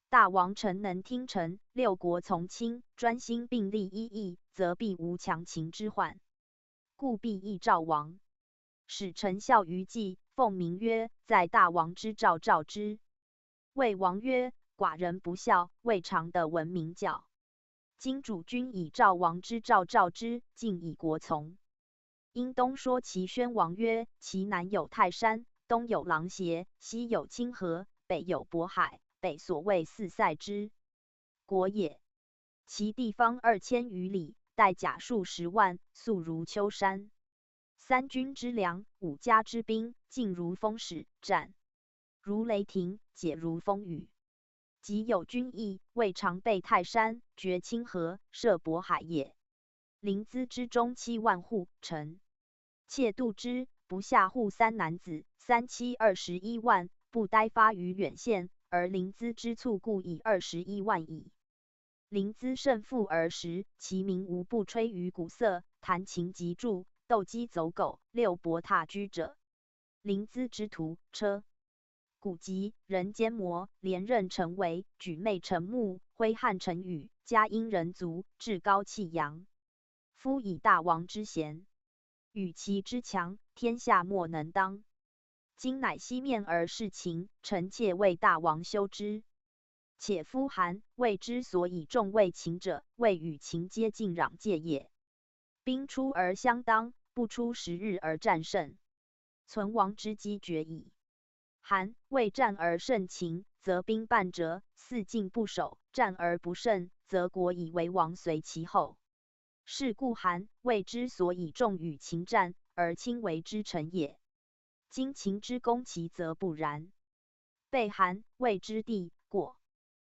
大王诚能听臣，六国从亲，专心并力一役，则必无强秦之患。故必议赵王，使臣效于计，奉名曰：在大王之赵赵之。魏王曰：寡人不孝，未尝得闻明教。今主君以赵王之赵赵之，竟以国从。因东说齐宣王曰：其南有泰山，东有狼邪，西有清河，北有渤海，北所谓四塞之国也。其地方二千余里，带甲数十万，粟如丘山。三军之粮，五家之兵，进如风使，战如雷霆，解如风雨。即有军役，未尝备泰山，决清河，涉渤海也。临淄之中七万户，臣妾度之，不下户三男子，三妻二十一万，不待发于远县，而临淄之卒故已二十一万矣。临淄胜负而时，其民无不吹竽鼓瑟，弹琴击筑，斗鸡走狗，遛骿踏车者。临淄之徒，车、鼓疾，人肩镐，连任城围，举柃城木，挥汗城雨，加殷人卒，趾高气扬。夫以大王之贤，与其之强，天下莫能当。今乃西面而事秦，臣妾为大王修之。且夫韩、魏之所以重魏秦者，谓与秦皆近壤界也。兵出而相当，不出十日而战胜，存亡之机决矣。韩、魏战而胜秦，则兵半折，四境不守；战而不胜，则国以为亡随其后。是故韩、魏之所以重与秦战，而轻为之臣也。今秦之攻齐则不然。背韩、魏之地，过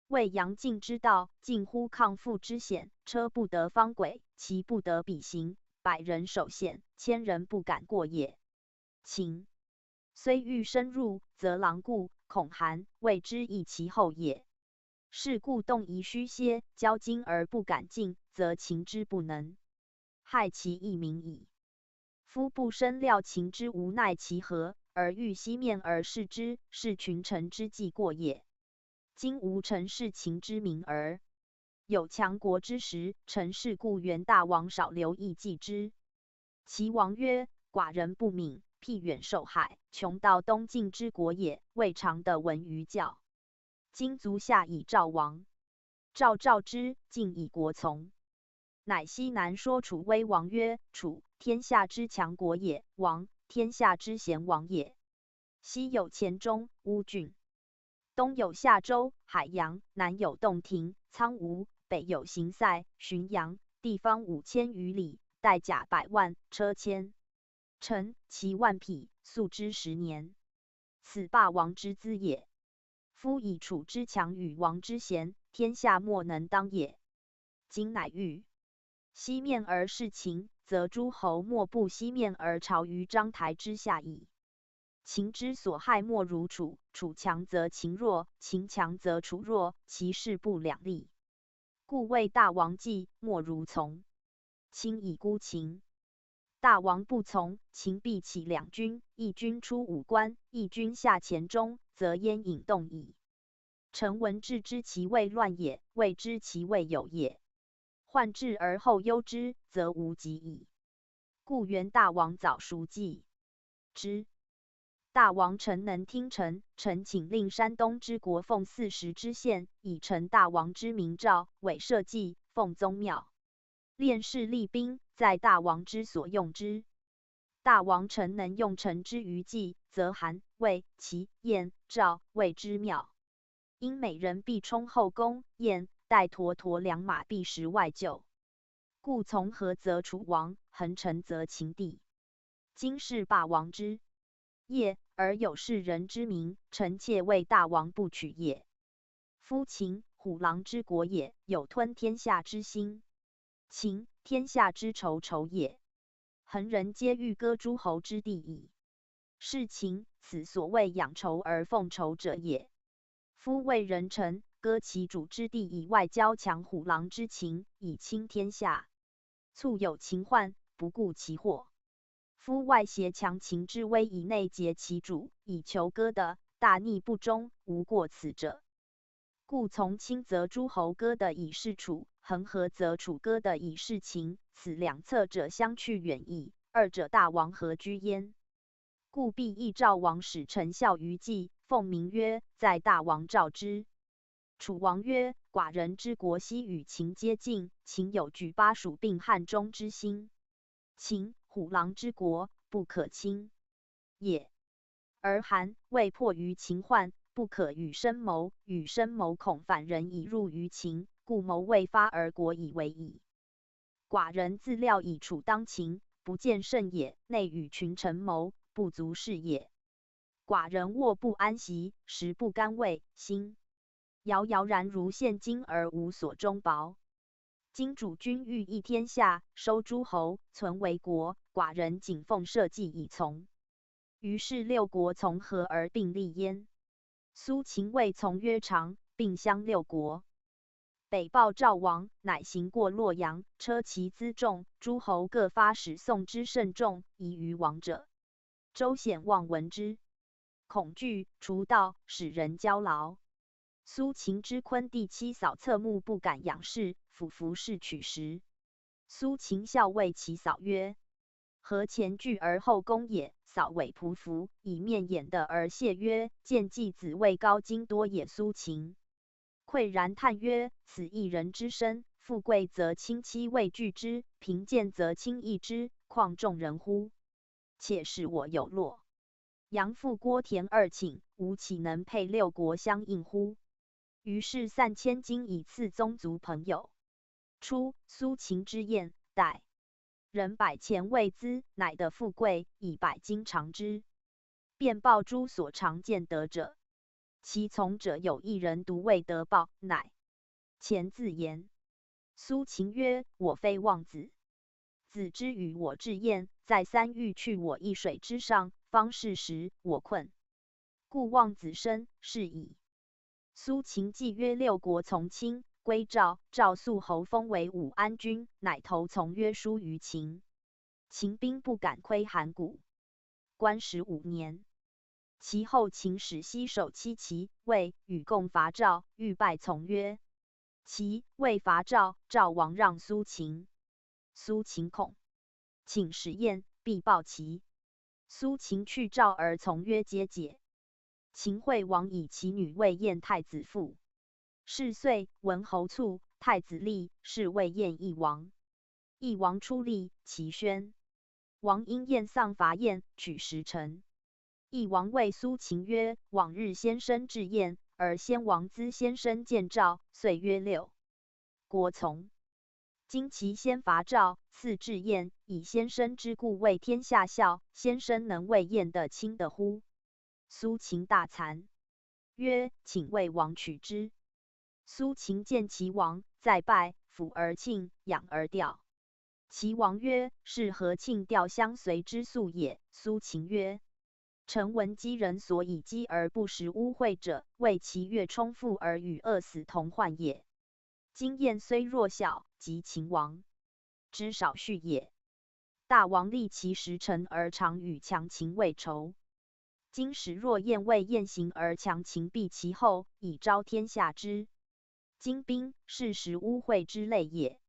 未阳尽之道，近乎抗覆之险，车不得方轨，骑不得笔行，百人守险，千人不敢过也。秦虽欲深入，则狼顾，恐韩、魏之易其后也。是故动于虚歇，交金而不敢进，则秦之不能，害其益民矣。夫不深料秦之无奈其何，而欲西面而事之，是群臣之计过也。今无成事秦之名耳。有强国之时，成事故袁大王少留意计之。齐王曰：寡人不敏，僻远守海，穷到东晋之国也。未尝得闻于教。今足下以赵王。赵赵之，进以国从。乃西南说楚威王曰：楚，天下之强国也，王，天下之贤王也。西有黔中、乌郡，东有夏州、海阳，南有洞庭、苍梧，北有形塞、浔阳，地方五千余里，带甲百万，车千。乘其万匹，粟之十年。此霸王之资也。夫以楚之强与王之贤，天下莫能当也。今乃遇西面而视秦，则诸侯莫不西面而朝于章台之下矣。秦之所害莫如楚，楚强则秦弱，秦强则楚弱，其势不两立。故谓大王计，莫如从。卿以孤秦。大王不从，秦必起两军，一军出武关，一军下黔中，则鄢郢洞矣。臣闻置之其未乱也，未知其未有也。患置而后忧之，则无及矣。故愿大王早熟计之。大王诚能听臣，臣请令山东之国奉四十知县，以臣大王之名召，委社稷，奉宗庙，练士立兵，在大王之所用之。大王诚能用臣之余计，则韩、魏、齐、燕、赵、魏之庙，因每人必充厚供，燕带妥妥粮马必食外廨。故从何则楚王，横陈则秦地。今是霸王之业，而有世人之名，臣妾为大王不取也。夫秦，虎狼之国也，有吞天下之心。秦，天下之仇仇也。横人皆欲割诸侯之地矣。是秦，此所谓养仇而奉仇者也。夫为人臣，割其主之地以外交强虎狼之秦，以清天下。促有秦患，不顾其祸。夫外胁强秦之威以内桀其主，以求割地，大逆不忠，无过此者。故从亲则诸侯割地以示楚，横合则楚割地以示秦，此两策者相去远矣，二者大王何居焉？故必议赵王使臣效于计，奉名曰：在大王召之。楚王曰：寡人之国悉与秦接近，秦有举巴蜀并汉中之心。秦，虎狼之国，不可侵也。而韩、魏迫于秦患，不可与申谋，与申谋恐反人以入于秦，故谋未发而国以为矣。寡人自料以楚当秦，不见胜也，内与群臣谋，不足恃也。寡人卧不安席，食不甘味，心摇摇然如陷金而无所终保。今主君欲易天下，收诸侯，存为国，寡人谨奉社稷以从。于是六国从何而并立焉？苏秦谓从曰：长，并相六国。北报赵王，乃行过洛阳，车骑辎重，诸侯各发使送之甚众，疑于王者。周显望闻之，恐惧，除道，使人交劳。苏秦之昆弟妻嫂侧目不敢仰视，俯伏侍取食。苏秦笑谓其嫂曰：何前惧而后恭也？嫂委仆服，以面掩地而谢曰：见季子位高经多也。苏秦喟然叹曰：此一人之身，富贵则亲戚畏惧之，贫贱则亲异之，况众人乎？且使我有洛阳、复郭田二顷，吾岂能配六国相应乎？于是散千金以赐宗族朋友。初，苏秦之宴，待人百钱喂资，乃得富贵，以百金偿之。便报诸所常见得者，其从者有一人独未得报，乃钱自言。苏秦曰：我非望子。子之与我至宴，再三欲去我一水之上，方是时，我困，故望子生，是矣。苏秦既约六国从亲，归赵，赵肃侯封为武安君，乃投从约书于秦。秦兵不敢窥函谷，关食五年。其后秦使西首七齐、魏、与共伐赵，欲拜从约。齐、魏伐赵，赵王让苏秦。苏秦恐，请使燕必报其。苏秦去赵而从约皆解。秦惠王以其女魏燕太子妇。是岁，文侯卒，太子立，是魏燕义王。义王初立，其宣。王因燕丧伐燕，取时臣。义王谓苏秦曰：往日先生至燕，而先王资先生建赵，岁曰六。国从。今其先伐赵，次至燕，以先生之故为天下笑，先生能为燕得卿得乎？苏秦大惭，曰：请魏王取之。苏秦见其王，再拜，抚而庆，仰而吊。其王曰：是何庆吊相随之素也？苏秦曰：臣闻击人所以击而不食污秽者，谓其乐充腹而与饿死同患也。今燕虽弱小，及秦王，之少畜也。大王立其时臣而常与强秦为仇。今始弱燕为燕行而强秦避其后，以昭天下之。今兵是食污秽之类也。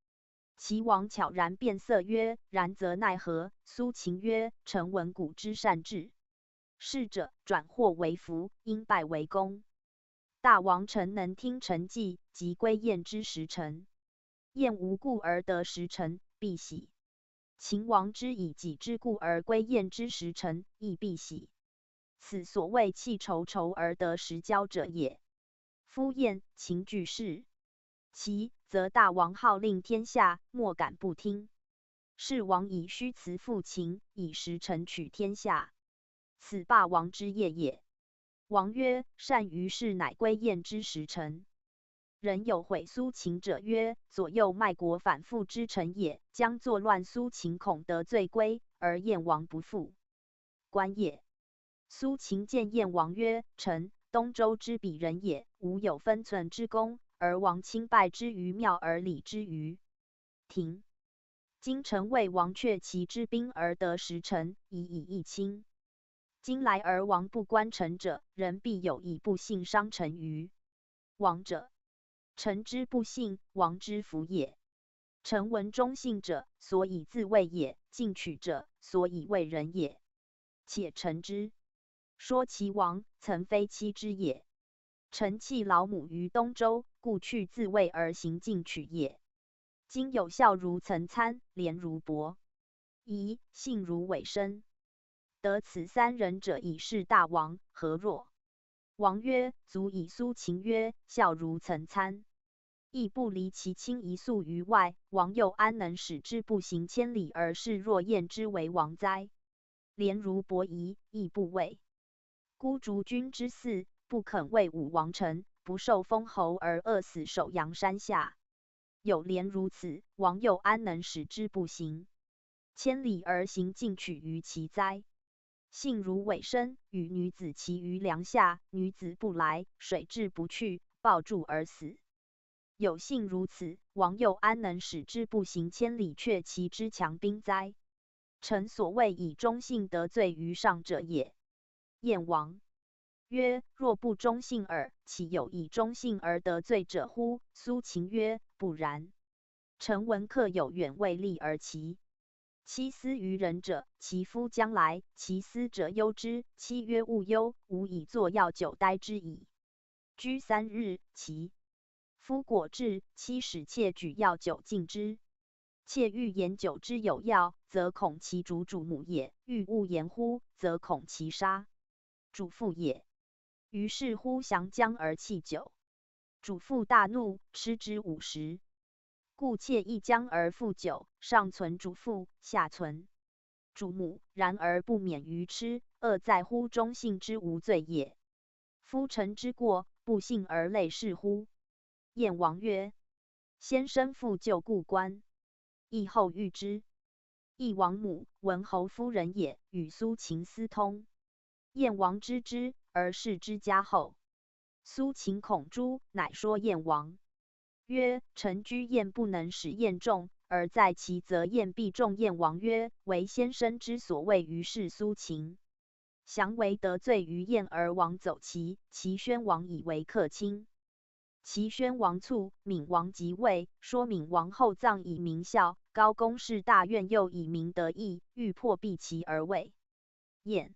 其王悄然变色曰：然则奈何？苏秦曰：臣闻古之善治，士者，转祸为福，因败为功。大王臣能听臣计，即归燕之时臣。燕无故而得时臣，必喜。秦王之以己之故而归燕之时臣，亦必喜。此所谓弃仇仇而得时交者也。夫燕、秦俱是，其则大王号令天下，莫敢不听。是王以虚辞复秦，以时臣取天下，此霸王之业也。王曰：善于事乃归燕之时臣。人有毁苏秦者曰：左右卖国反复之臣也，将作乱苏秦，恐得罪归，而燕王不复。观也。苏秦见燕王曰：臣，东周之比人也，无有分寸之功，而王亲拜之于庙而礼之于庭。今臣为王却其之兵而得时臣，以以益亲。今来而王不观臣者，人必有以不信伤臣于王者。臣之不信，王之福也。臣闻忠信者，所以自卫也；进取者，所以卫人也。且臣之说齐王，曾非欺之也。臣弃老母于东周，故去自卫而行进取也。今有孝孺曾参，廉如伯夷，信如尾生，得此三人者，已是大王，何若？王曰：足矣。苏秦曰：孝孺曾参，亦不离其亲一粟于外，王又安能使之不行千里而视若燕之为王哉？廉如伯夷，亦不畏。孤竹君之嗣，不肯为武王臣，不受封侯而饿死首阳山下。有廉如此，王又安能使之不行千里而行进取于其哉？信如尾生，与女子期于梁下，女子不来，水至不去，暴注而死。有信如此，王又安能使之不行千里却其之强兵哉？臣所谓以忠信得罪于上者也。燕王曰：若不忠信耳，岂有以忠信而得罪者乎？苏秦曰：不然。臣闻客有远未立而其妻思于人者，其夫将来，其思者忧之。妻曰：勿忧，吾以作药酒待之矣。居三日，其夫果至，妻使妾举药酒敬之。妾欲言酒之有药，则恐其主主母也；欲勿言乎，则恐其杀主父也。于是乎降将而弃酒。主父大怒，吃之五十。故妾亦将而复酒，上存主父，下存主母，然而不免于吃，恶在乎忠信之无罪也。夫臣之过，不信而类是乎？燕王曰：先生复旧故观，亦后遇之。义王母，文侯夫人也，与苏秦私通。燕王知之，而视之加厚。苏秦恐诛，乃说燕王曰：臣居燕不能使燕众，而在其则燕必众。燕王曰：唯先生之所谓于是苏秦，降为得罪于燕而王走其，其宣王以为客卿。齐宣王卒，闵王即位，说闵王厚葬以明孝，高宫室大院又以明德义，欲破壁其而卫。晏，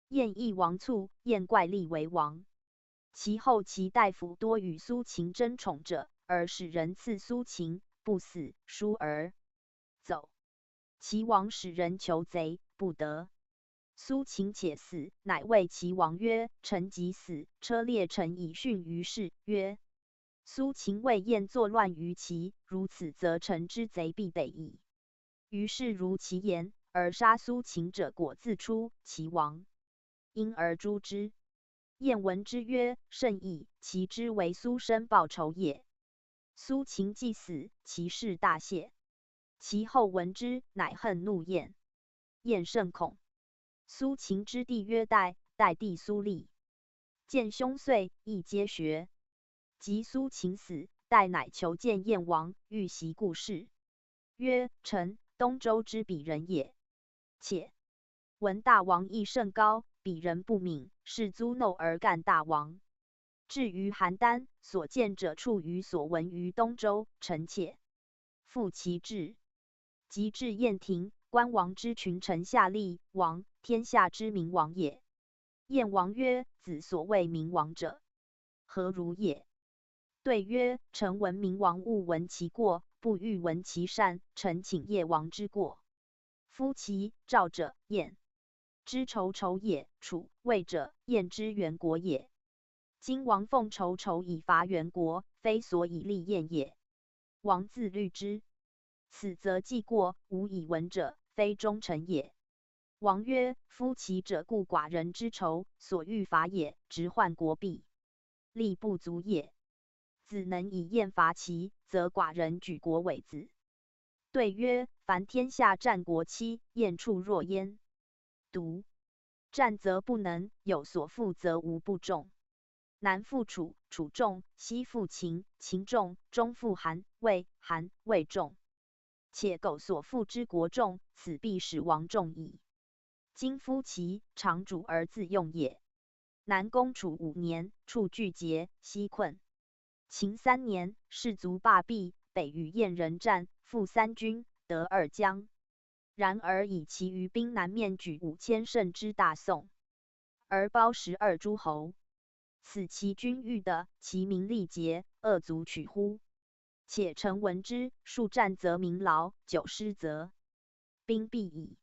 晏异王卒，晏怪立为王。其后其大夫多与苏秦争宠者，而使人刺苏秦，不死，疏而走。齐王使人求贼，不得。苏秦且死，乃谓齐王曰：臣即死，车裂臣以殉于世。曰：苏秦为晏作乱于齐，如此则臣之贼必北矣。于是如其言，而杀苏秦者果自出齐王，因而诛之。晏闻之曰：甚矣，齐之为苏申报仇也。苏秦既死，齐事大谢。齐后闻之，乃恨怒晏。晏甚恐。苏秦之弟曰戴，戴弟苏厉。见兄遂，亦皆学。及苏秦死，戴乃求见晏王，欲习故事。曰：臣，东周之比人也。且闻大王亦甚高，比人不敏，是诸弄而干大王。至于邯郸，所见者处于所闻于东周，臣妾。复其至，及至晏庭，观王之群臣下厉，王，天下之明王也。晏王曰：子所谓明王者，何如也？对曰：臣闻明王，勿闻其过，不欲闻其善，臣请晏王之过。夫齐赵者晏之仇仇也，楚魏者晏之远国也。今王奉仇仇以伐远国，非所以立晏也。王自虑之。此则既过，无以闻者，非忠臣也。王曰：夫齐者故寡人之仇，所欲伐也，执患国弊，力不足也。子能以晏伐齐，则寡人举国为子。对曰：凡天下战国期，晏处若焉。独战则不能，有所负则无不重。南复楚，楚重；西复秦，秦重；中复韩，魏，韩，魏重。且苟所负之国重，此必使王重矣。今夫齐，常主而自用也。南攻楚五年，处拒竭，西困。秦三年，士卒罢弊，北与晏人战，复三军，得二将。然而以其余兵南面举五千乘之大宋，而包十二诸侯。此其军欲得，其民力竭，饿足取乎？且臣闻之，数战则民劳，久失则兵弊矣。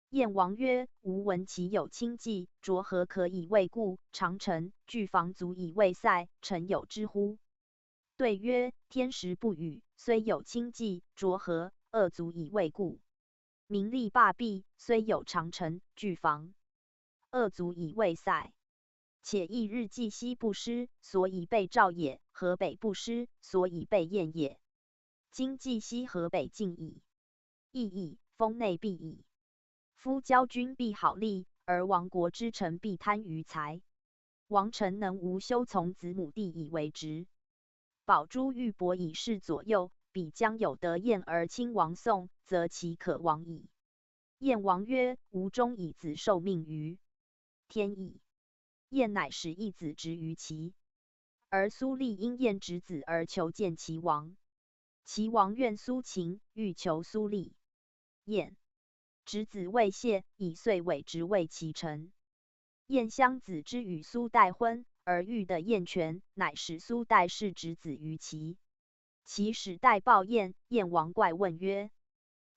晏王曰：吾闻其有轻骑、斫河可以卫固，长城、巨房足以卫塞，臣有之乎？对曰：天时不与，虽有轻骑、斫河，饿足以卫固。民力罢弊，虽有长城、巨房，饿足以卫塞。且益日冀西不失，所以备赵也；河北不失，所以备晏也。今冀西河北尽矣。益矣，封内弊矣。夫交军必好利，而亡国之臣必贪于财。王臣能无休从子母弟以为职？保诸玉帛以示左右，彼将有得晏而亲王宋，则齐可亡矣。晏王曰：吾终以子受命于天矣。晏乃使义子执于齐。而苏厉因晏执子而求见齐王。齐王怨苏秦，欲求苏厉。晏执子未谢，以遂委执为齐臣。晏相子之与苏代婚，而欲得晏权，乃使苏代弑执子于齐。齐使代报晏，晏王怪问曰：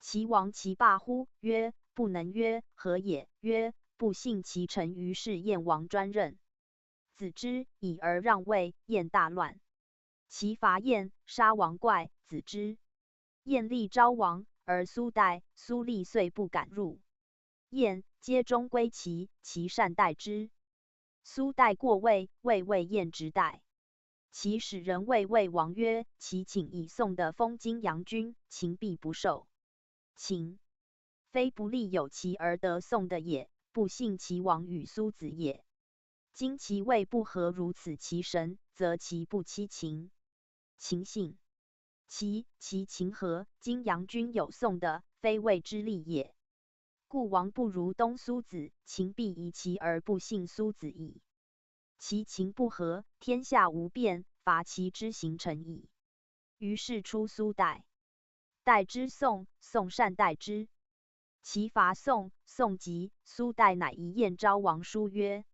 齐王其罢乎？曰：不能。曰：何也？曰：不幸其臣于是晏王专任。子之，以而让位，晏大乱。齐伐晏，杀王怪，子之。晏立昭王，而苏代、苏厉遂不敢入。晏皆终归齐，齐善待之。苏代过魏，魏为晏执代。齐使人谓魏王曰：齐请以宋的封泾阳君，秦必不受。秦非不利有齐而得宋的也，不幸齐王与苏子也。今齐魏不和如此其神，则齐不欺秦。秦信齐，齐秦和，泾阳君有宋的，非魏之利也。故王不如东苏子，秦必疑齐而不信苏子矣。齐秦不和，天下无变，伐齐之行成矣。于是出苏代。代之宋，宋善代之。 齐伐宋，宋即，苏代乃遗燕昭王书曰：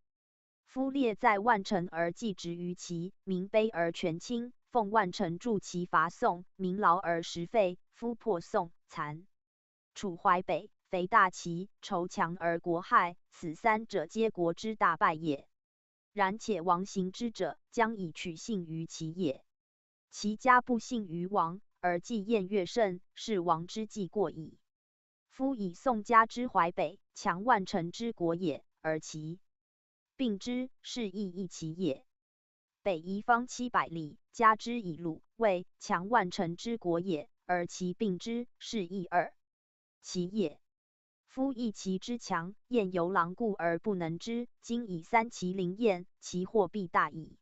夫列在万城而计执于齐，民卑而权倾，奉万城助齐伐宋，民劳而食废，夫破宋，残。楚淮北，肥大齐，仇强而国害，此三者皆国之大败也。然且王行之者，将以取信于齐也。齐家不信于王，而计燕越胜，是王之计过矣。 夫以宋家之淮北，强万城之国也，而齐并之，是亦一齐也。北夷方七百里，加之以鲁、卫，强万城之国也，而齐并之，是亦二齐也。夫一齐之强，燕犹狼顾而不能之，今以三齐凌燕，其祸必大矣。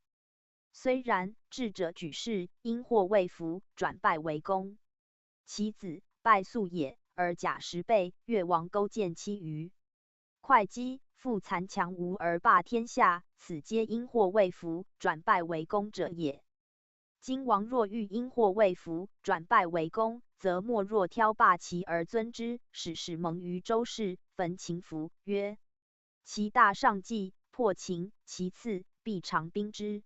虽然，智者举世，因祸未服，转败为功。其子，败粟也，而甲十倍，越王勾践妻余。会稽，复残强吴而霸天下，此皆因祸未服，转败为功者也。今王若欲因祸未服，转败为功，则莫若挑霸齐而尊之，使始盟于周氏，焚秦服，曰： 齐大上计，破秦，其次，必长兵之。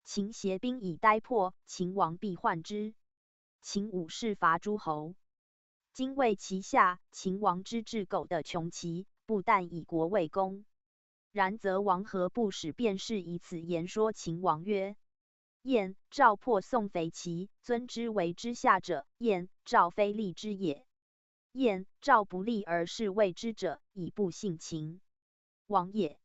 秦协兵以待破，秦王必患之。秦武士伐诸侯。今为其下，秦王之志狗的穷奇，不但以国为功。然则王何不使卞氏以此言说秦王曰：燕、赵破宋肥齐，尊之为之下者，燕、赵非利之也。 燕、赵不利而是畏之者，以不信秦王也。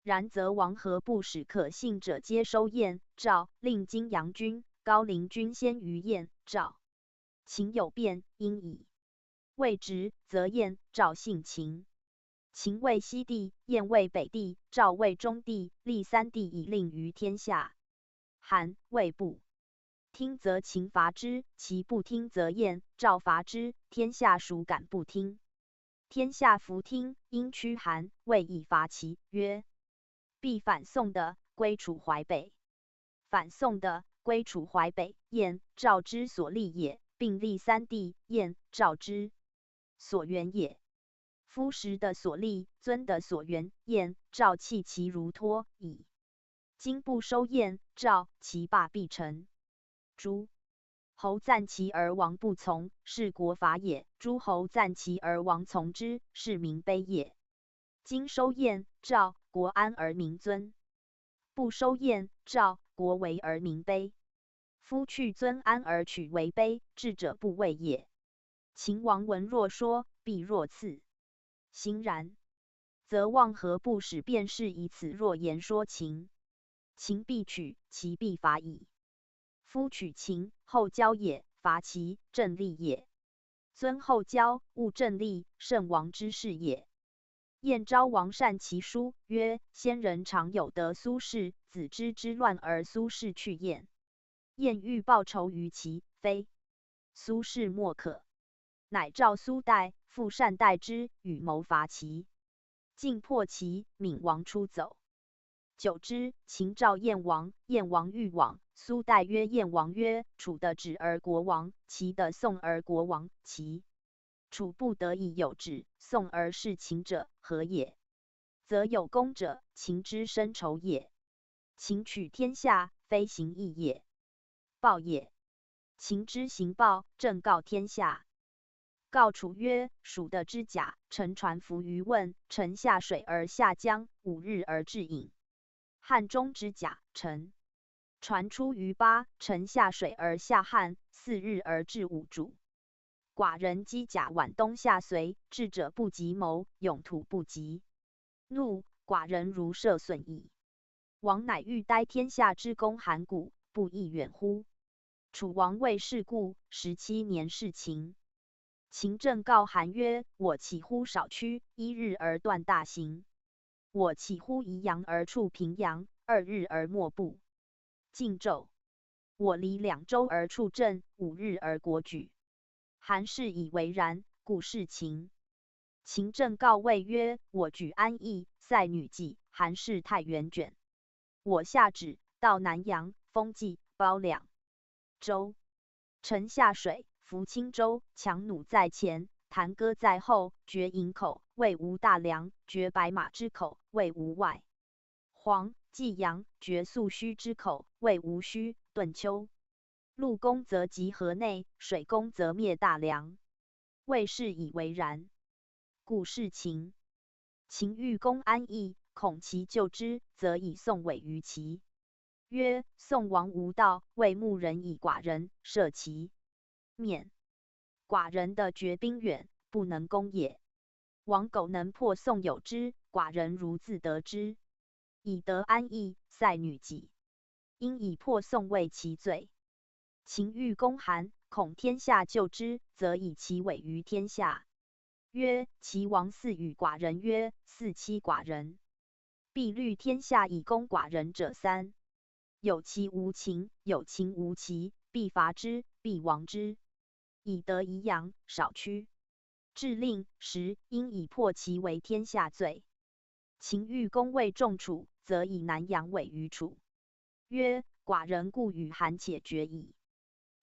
然则王何不使可信者皆收燕、赵，令泾阳君、高陵君先于燕、赵？秦有卞，因矣。未之，则燕、赵信秦。秦为西地，燕为北地，赵为中地，立三地以令于天下。 韩、魏不听则秦伐之，齐不听则燕、赵伐之，天下孰敢不听？天下弗听，因驱韩、魏以伐齐，曰：必反宋的，归楚淮北。反宋的，归楚淮北，燕、赵之所利也，并立三地，燕、赵之所援也。夫实的所利，尊的所援，燕、赵弃齐如脱矣。 今不收燕、赵，齐霸必成。诸侯赞齐而王不从，是国伐也；诸侯赞齐而王从之，是民卑也。今收燕、赵，国安而民尊；不收燕、赵，国危而民卑。夫去尊安而取为卑，智者不畏也。 秦王闻若说，必若刺。行然，则望何不使卞氏以此若言说秦？秦必取，齐必伐矣。夫取秦，后骄也，伐齐，正利也。尊后骄，勿正利，慎王之事也。燕昭王善其书，曰：先人常有得苏氏、子之之乱而苏氏去燕。 燕欲报仇于齐，非苏氏莫可。乃诏苏代，复善代之，与谋伐齐。晋破齐，闵王出走。久之，秦召燕王，燕王欲往，苏代曰燕王曰：楚的止而国亡，齐的宋而国亡，齐 楚不得已有止宋而弑秦者，何也？则有功者，秦之深仇也。秦取天下，非行义也，暴也。秦之行暴，正告天下。告楚曰：楚的之甲乘船浮于汶，乘下水而下江，五日而至郢。汉中之甲乘 船出于巴，乘下水而下汉，四日而至五渚。寡人机甲晚东下随，智者不及谋，勇徒不及怒，寡人如射隼矣。王乃欲待天下之功函谷，不亦远乎？楚王未弑故，十七年弑秦。秦政告韩曰：我岂乎少屈，一日而断大刑？我岂乎宜阳而触平阳，二日而没布 晋纣。我离两周而触郑，五日而国举。韩氏以为然，故弑秦。秦政告卫曰：我举安邑，塞女纪，韩氏太原卷。我下止，到南阳，封纪，褒两。周。臣下水，扶青州，强弩在前，弹歌在后，决营口，未无大梁，决白马之口，未无外。黄、济阳，决宿虚之口，未无虚。顿丘。陆攻则及河内，水攻则灭大梁。魏氏以为然。故事秦。秦欲攻安邑，恐其救之，则以宋委于齐。曰：宋王无道，谓牧人以寡人射其面。寡人的决兵远，不能攻也。王苟能破宋有之，寡人如自得之。以得安邑，塞女己。因以破宋为其罪。秦欲攻韩，恐天下救之，则以其委于天下。曰：齐王似与寡人约，似欺寡人。必虑天下以攻寡人者三：有其无秦，有秦无齐，必伐之，必亡之。以得宜阳，少屈。至令时，因以破齐为天下罪。秦欲攻魏仲楚，则以南阳委于楚。曰：寡人固与韩且决矣。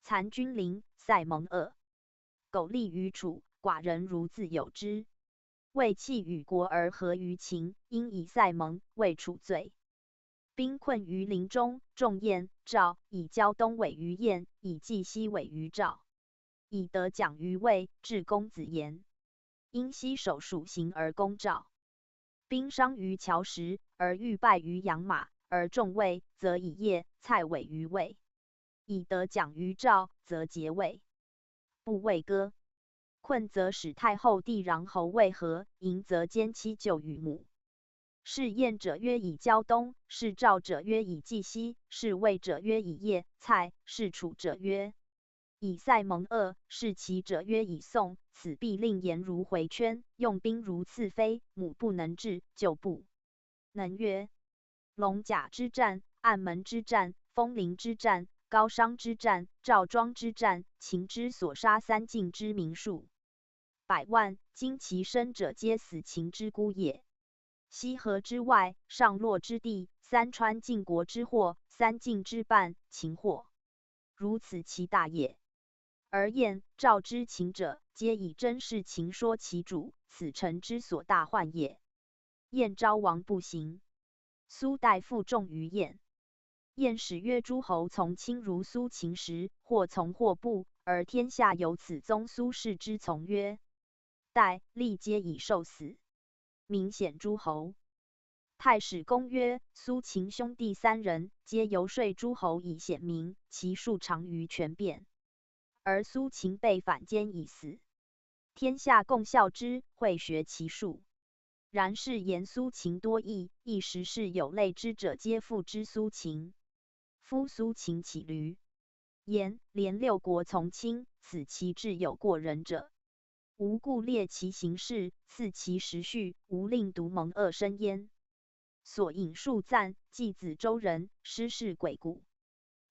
残君临，塞蒙恶。苟立于楚，寡人如自有之。魏弃与国而合于秦，因以塞蒙为楚罪。兵困于临中，仲晏、赵以胶东委于晏，以济西委于赵。以得讲于魏，至公子言。因西守属行而攻赵。兵伤于桥石，而欲败于养马，而仲魏，则以邺、蔡委于魏。以得讲于赵，则结魏。不魏割。困则使太后弟穰侯魏和，迎则奸妻旧与母。是晏者曰以胶东，是赵者曰以济西，是魏者曰以邺、蔡，是楚者曰以塞蒙恶，是齐者曰以宋。此必令颜如回圈，用兵如刺飞，母不能至，旧不能约。龙甲之战、暗门之战、丰陵之战、高商之战、赵庄之战，秦之所杀三晋之民数百万，今其生者皆死秦之孤也。西河之外，上洛之地，三川晋国之祸，三晋之半，秦祸。如此其大也。而晏、赵之秦者，皆以争事秦说其主，此臣之所大患也。晏昭王不行。苏代父重于晏。晏始曰：诸侯从亲如苏秦时，或从或不，而天下有此宗苏氏之从曰：代、厉皆以授死，民显诸侯。太史公曰：苏秦兄弟三人，皆游说诸侯以显民，其数长于权变。而苏秦被反间以死，天下共笑之，会学其数。然是言苏秦多异，亦实是有类之者皆附之苏秦。夫苏秦起闾、颜、连六国从亲，此其志有过人者，无故列其行事，赐其时序，无令独蒙恶身焉。所引数赞，既子周人，师事鬼谷，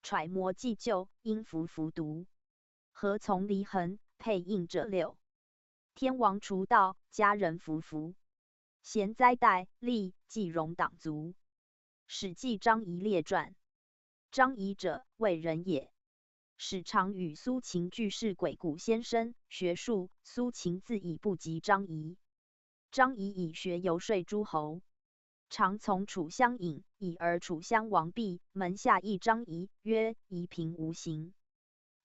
揣摩既旧，因服服读。何从离衡，配应者六。天王除道，家人服服。贤哉代、厉、季荣党卒。史记张仪列传。张仪者，魏人也。始尝与苏秦俱是鬼谷先生，学术，苏秦自以不及张仪。张仪以学游说诸侯。常从楚相引，以而楚襄王毕，门下议张仪，曰：仪平无行。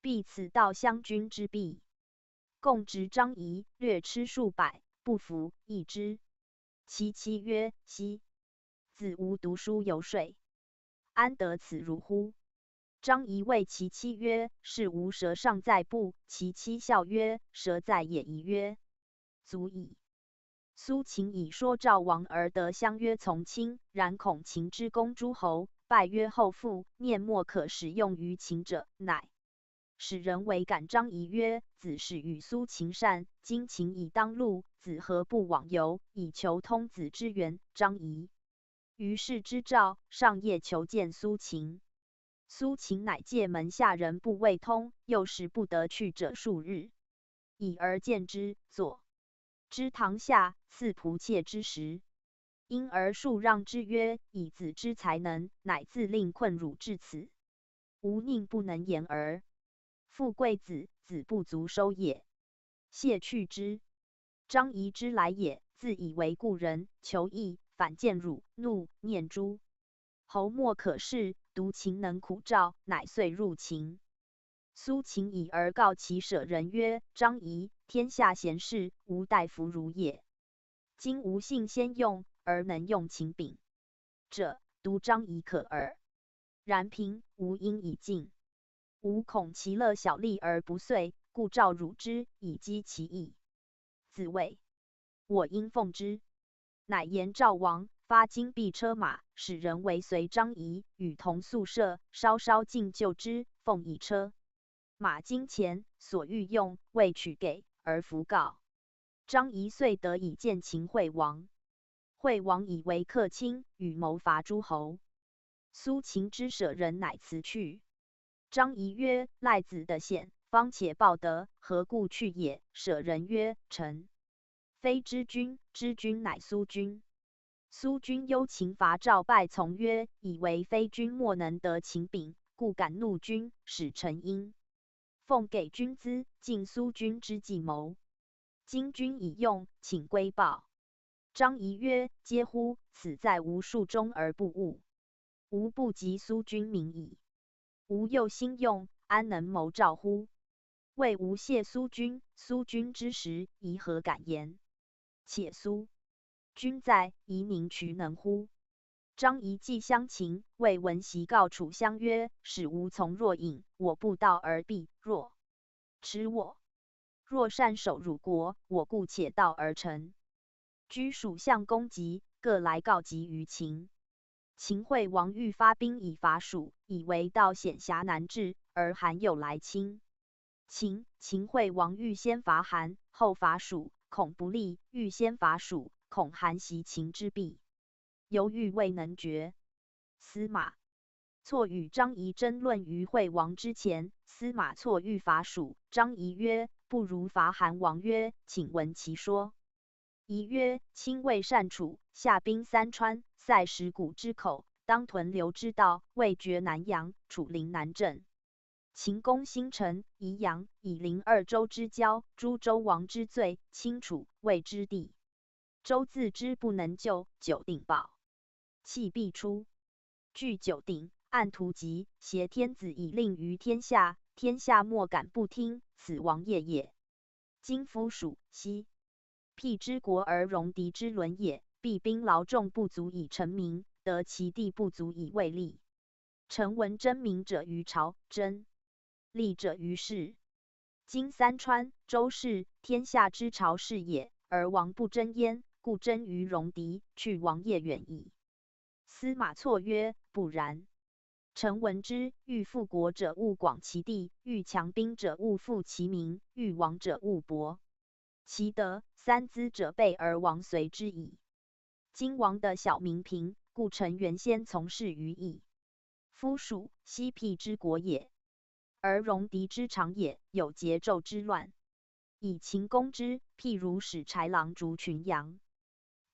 毕此道襄君之弊。共执张仪，略吃数百，不服，议之。其妻曰：昔子无读书游说，安得此如乎？张仪谓其妻曰：是无蛇尚在不？其妻笑曰：蛇在也已曰：足矣。苏秦以说赵王而得襄曰从亲，然恐秦之攻诸侯，败曰后附，念莫可使用于秦者，乃使人为感张仪曰：子始与苏秦善，今秦已当路，子何不往游，以求通子之源？张仪于是知赵，上夜求见苏秦。苏秦乃借门下人部未通，又使不得去者数日，已而见之，坐之堂下，似仆妾之时。因而数让之曰：以子之才能，乃自令困辱至此。吾宁不能言耳？富贵子，子不足收也。谢去之。张仪之来也，自以为故人，求义，反见辱，怒，念诸侯莫可恃，独秦能苦赵，乃遂入秦。苏秦已而告其舍人曰：张仪，天下贤士，无大夫如也。今吾幸先用，而能用秦丙者，独张仪可耳。然平，吾因已尽，吾恐其乐小利而不遂，故召汝之，以击其意。子谓：我因奉之。乃言赵王发金币车马，使人围随张仪，与同宿舍，稍稍进就之，奉以车马金钱，所欲用，未取给，而弗告。张仪遂得以见秦惠王。惠王以为客卿，与谋伐诸侯。苏秦之舍人乃辞去。张仪曰：赖子得献，方且报德，何故去也？舍人曰：臣非之君，之君乃苏君。苏君忧秦伐赵，拜从曰：以为非君莫能得秦丙，故敢怒君，使臣因奉给君资，尽苏君之计谋。今君已用，请归报。张仪曰：嗟乎！此在吾数中而不悟，吾不及苏君明矣。吾又兴用，安能谋赵乎？未无谢苏君，苏君之时，宜何敢言？且苏君在，夷宁渠能乎？张仪既相请，谓闻席告楚相曰：使吾从若饮，我不道而必若耻我。若善守汝国，我故且道而臣。居属相公疾，各来告疾于秦。秦惠王欲发兵以伐属，以为道险狭难至，而韩又来侵。秦，秦惠王欲先伐韩，后伐属，恐不利；欲先伐属，恐韩袭秦之弊，犹豫未能决。司马错与张仪争论于惠王之前。司马错欲伐属，张仪曰：不如伐韩。王曰：请闻其说。仪曰：卿未善楚，下兵三川，塞石谷之口，当屯留之道，未决南阳、楚灵南郑。秦攻新城、宜阳、以陵二州之交，诸州王之最，轻楚、魏之地。州自知不能救，九鼎暴气必出。据九鼎，按图籍，挟天子以令于天下，天下莫敢不听，此王业也。今夫属、西、辟之国而戎狄之伦也，必兵劳众不足以成民，得其地不足以卫立。臣闻争民者于朝，争利者于事。今三川、周氏，天下之巢室也，而王不争焉，故争于戎狄，去王业远矣。司马错曰：不然。臣闻之，欲富国者务广其地，欲强兵者务富其民，欲亡者务薄其德，三资者备而王随之矣。今王得小民贫，故臣原先从事于义。夫属、西辟之国也，而戎狄之长也，有桀纣之乱。以秦攻之，譬如使豺狼逐群羊，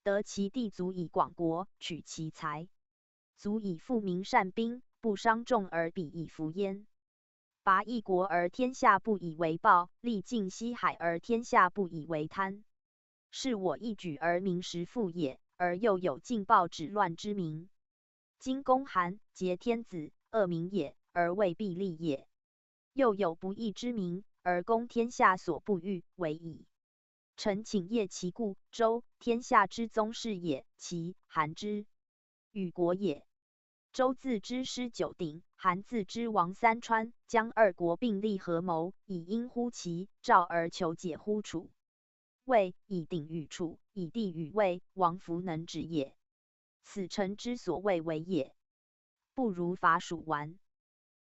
得其地足以广国，取其财，足以富民善兵，不伤众而彼以服焉。拔一国而天下不以为报，力尽西海而天下不以为贪。是我一举而民实富也，而又有劲暴止乱之民。今攻韩，桀天子，恶民也，而未必利也。又有不义之民，而攻天下所不欲为矣。臣请业其故，周，天下之宗室也，齐、韩之与国也。周自知失九鼎，韩自知亡三川，将二国并立合谋，以因乎齐、赵而求解乎楚、魏，以鼎与楚，以地与魏，王弗能止也。此臣之所未为也。不如伐蜀完。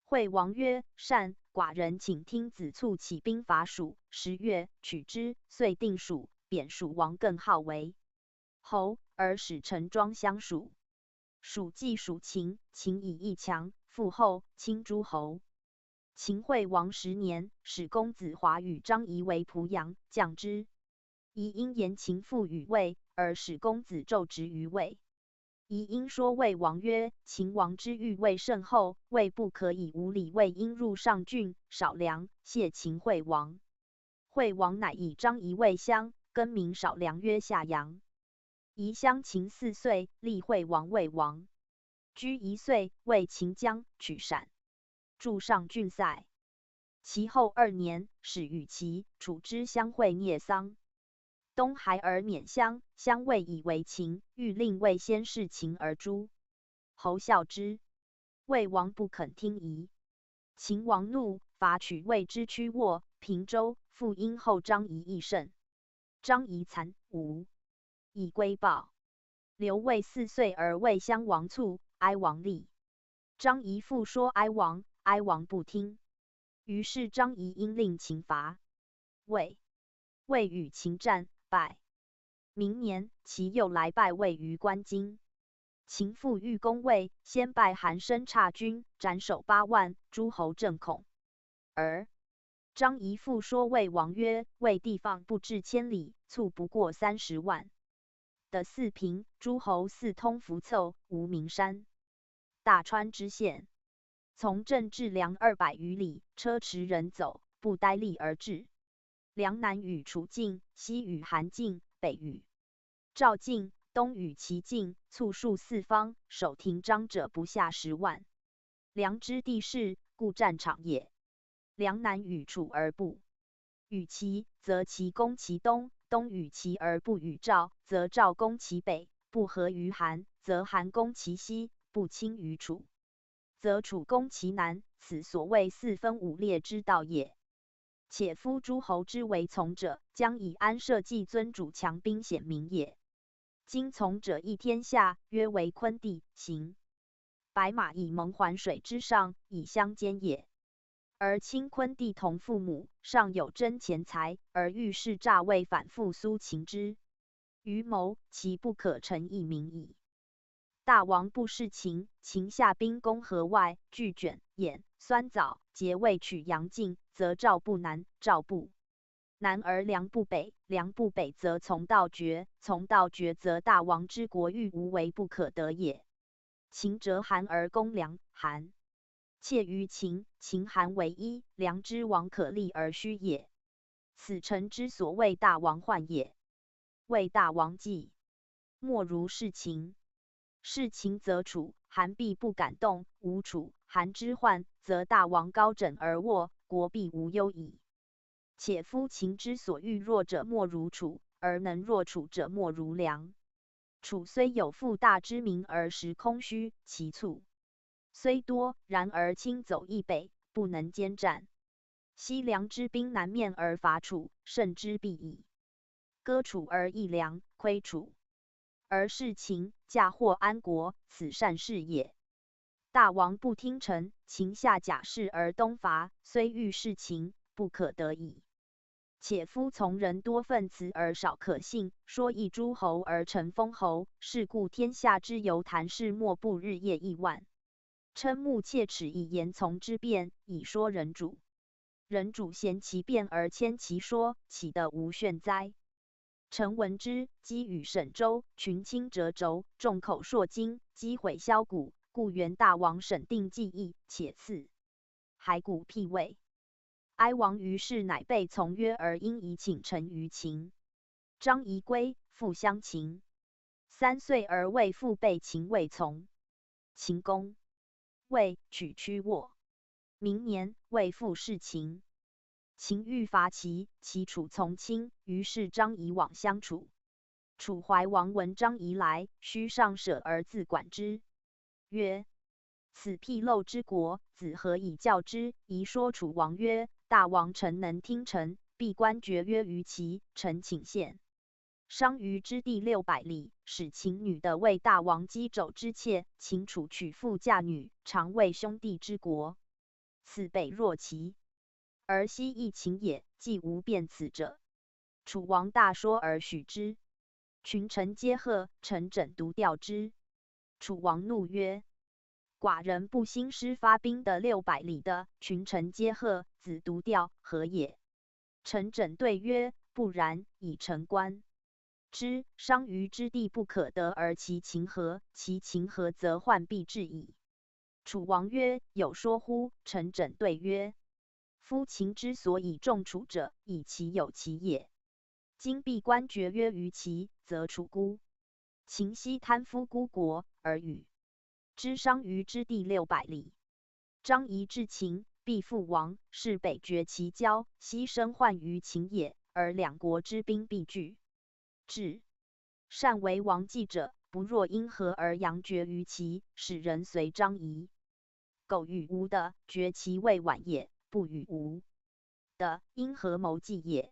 惠王曰：善，寡人请听子促起兵伐蜀，十月，取之，遂定蜀，贬蜀王更号为 侯，而使陈庄相属。蜀既属秦，秦以义强，复后，轻诸侯。秦惠王十年，使公子华与张仪为濮阳，将之。仪因言秦父与魏，而使公子纣执于魏。宜因说魏王曰：“秦王之欲魏甚厚，魏不可以无礼。”魏因入上郡，少粮，谢秦惠王。惠王乃以张仪为相，更名少粮曰夏阳。仪相秦四岁，立惠王为王。居一岁，魏秦将，取陕，筑上郡塞。其后二年，始与齐、楚之相会灭桑。东还而免相，相魏以为秦，欲令魏先弑秦而诛。侯笑之。魏王不肯听仪。秦王怒，伐取魏之曲沃、平州，复因厚张仪益甚。张仪惨，无以归报。刘魏四岁而魏襄王卒，哀王立。张仪复说哀王，哀王不听。于是张仪因令秦伐魏。魏与秦战，败。明年，齐又来拜魏于关津。秦复欲攻魏，先拜韩生察军，斩首八万，诸侯震恐。而张仪复说魏王曰：“魏地放不至千里，卒不过三十万。”的四平，诸侯四通涪凑，无名山。大川之县，从镇至梁二百余里，车持人走，步呆立而至。梁南与楚境，西与韩境，北与赵境，东与齐境，卒数四方，守亭张者不下十万。梁之地势，故战场也。梁南与楚而不与齐，则齐攻其东，东与齐而不与赵，则赵攻其北，不合于韩，则韩攻其西，不侵于楚，则楚攻其南，此所谓四分五裂之道也。且夫诸侯之为从者，将以安社稷尊主强兵显民也。今从者一天下，约为昆弟、荥、白马以蒙环水之上，以相兼也。而卿昆弟同父母，上有争钱财，而遇事诈魏反复苏秦之 于谋，其不可成一民矣。大王不事秦，秦下兵攻河外，聚卷、兖、酸枣，皆未取阳境，则赵不南，赵不南而梁不北，梁不北则从道绝，从道绝则大王之国域无为不可得也。秦折韩而攻梁，韩 且于秦、秦韩为一，梁之王可立而虚也。此诚之所谓大王患也。谓大王既没如事秦，事秦则楚、韩必不敢动，无楚、韩之患，则大王高枕而卧，国必无忧矣。且夫秦之所欲弱者没如楚，而能弱楚者没如梁。楚虽有富大之民而实空虚，其卒虽多，然而轻走易北，不能坚战。昔梁之兵南面而伐楚，胜之必以割楚而益梁，亏楚而事秦，嫁祸安国，此善事也。大王不听臣，秦下甲士而东伐，虽欲事秦，不可得矣。且夫从人多奋辞而少可信，说益诸侯而成封侯，是故天下之由谈是莫不日夜议万，瞠目切齿以言从之辩，以说人主。人主嫌其辩而迁其说，岂得无怨哉？臣闻之，积雨沈周，群卿折轴，众口铄金，积毁箫鼓，故元大王审定计议，且赐骸骨辟魏。哀王于是乃被从约而因以请臣于秦。张仪归，复相秦。三岁而魏复被秦魏从。秦攻魏，取曲沃。明年，魏复事秦。秦欲伐齐，齐楚从亲，于是张仪往相楚。楚怀王闻张仪来，须上舍而自管之，曰：“此辟漏之国，子何以教之？”仪说楚王曰：“大王诚能听臣，必观决约于齐，臣请献商於之地六百里，使秦女的为大王击肘之妾，秦楚娶妇嫁女，常为兄弟之国。此北弱齐，而西益秦也，既无变此者。”楚王大说而许之。群臣皆贺，陈轸独调之。楚王怒曰：“寡人不兴师发兵的六百里的，群臣皆贺，子独调，何也？”陈轸对曰：“不然，以臣观之，商於之地不可得，而其秦和，其秦和则患必至矣。楚王曰：有说乎？臣枕对曰：夫秦之所以重楚者，以其有其也。今必官爵约于齐，则楚孤。秦悉贪夫孤国，而与之商于之地六百里。张仪至秦，必复亡，是北绝其交，悉生患于秦也，而两国之兵必拒至。善为王计者，不若因和而佯决于齐，使人随张仪。苟与吴的，决其未晚也，不与吴的，因合谋计也。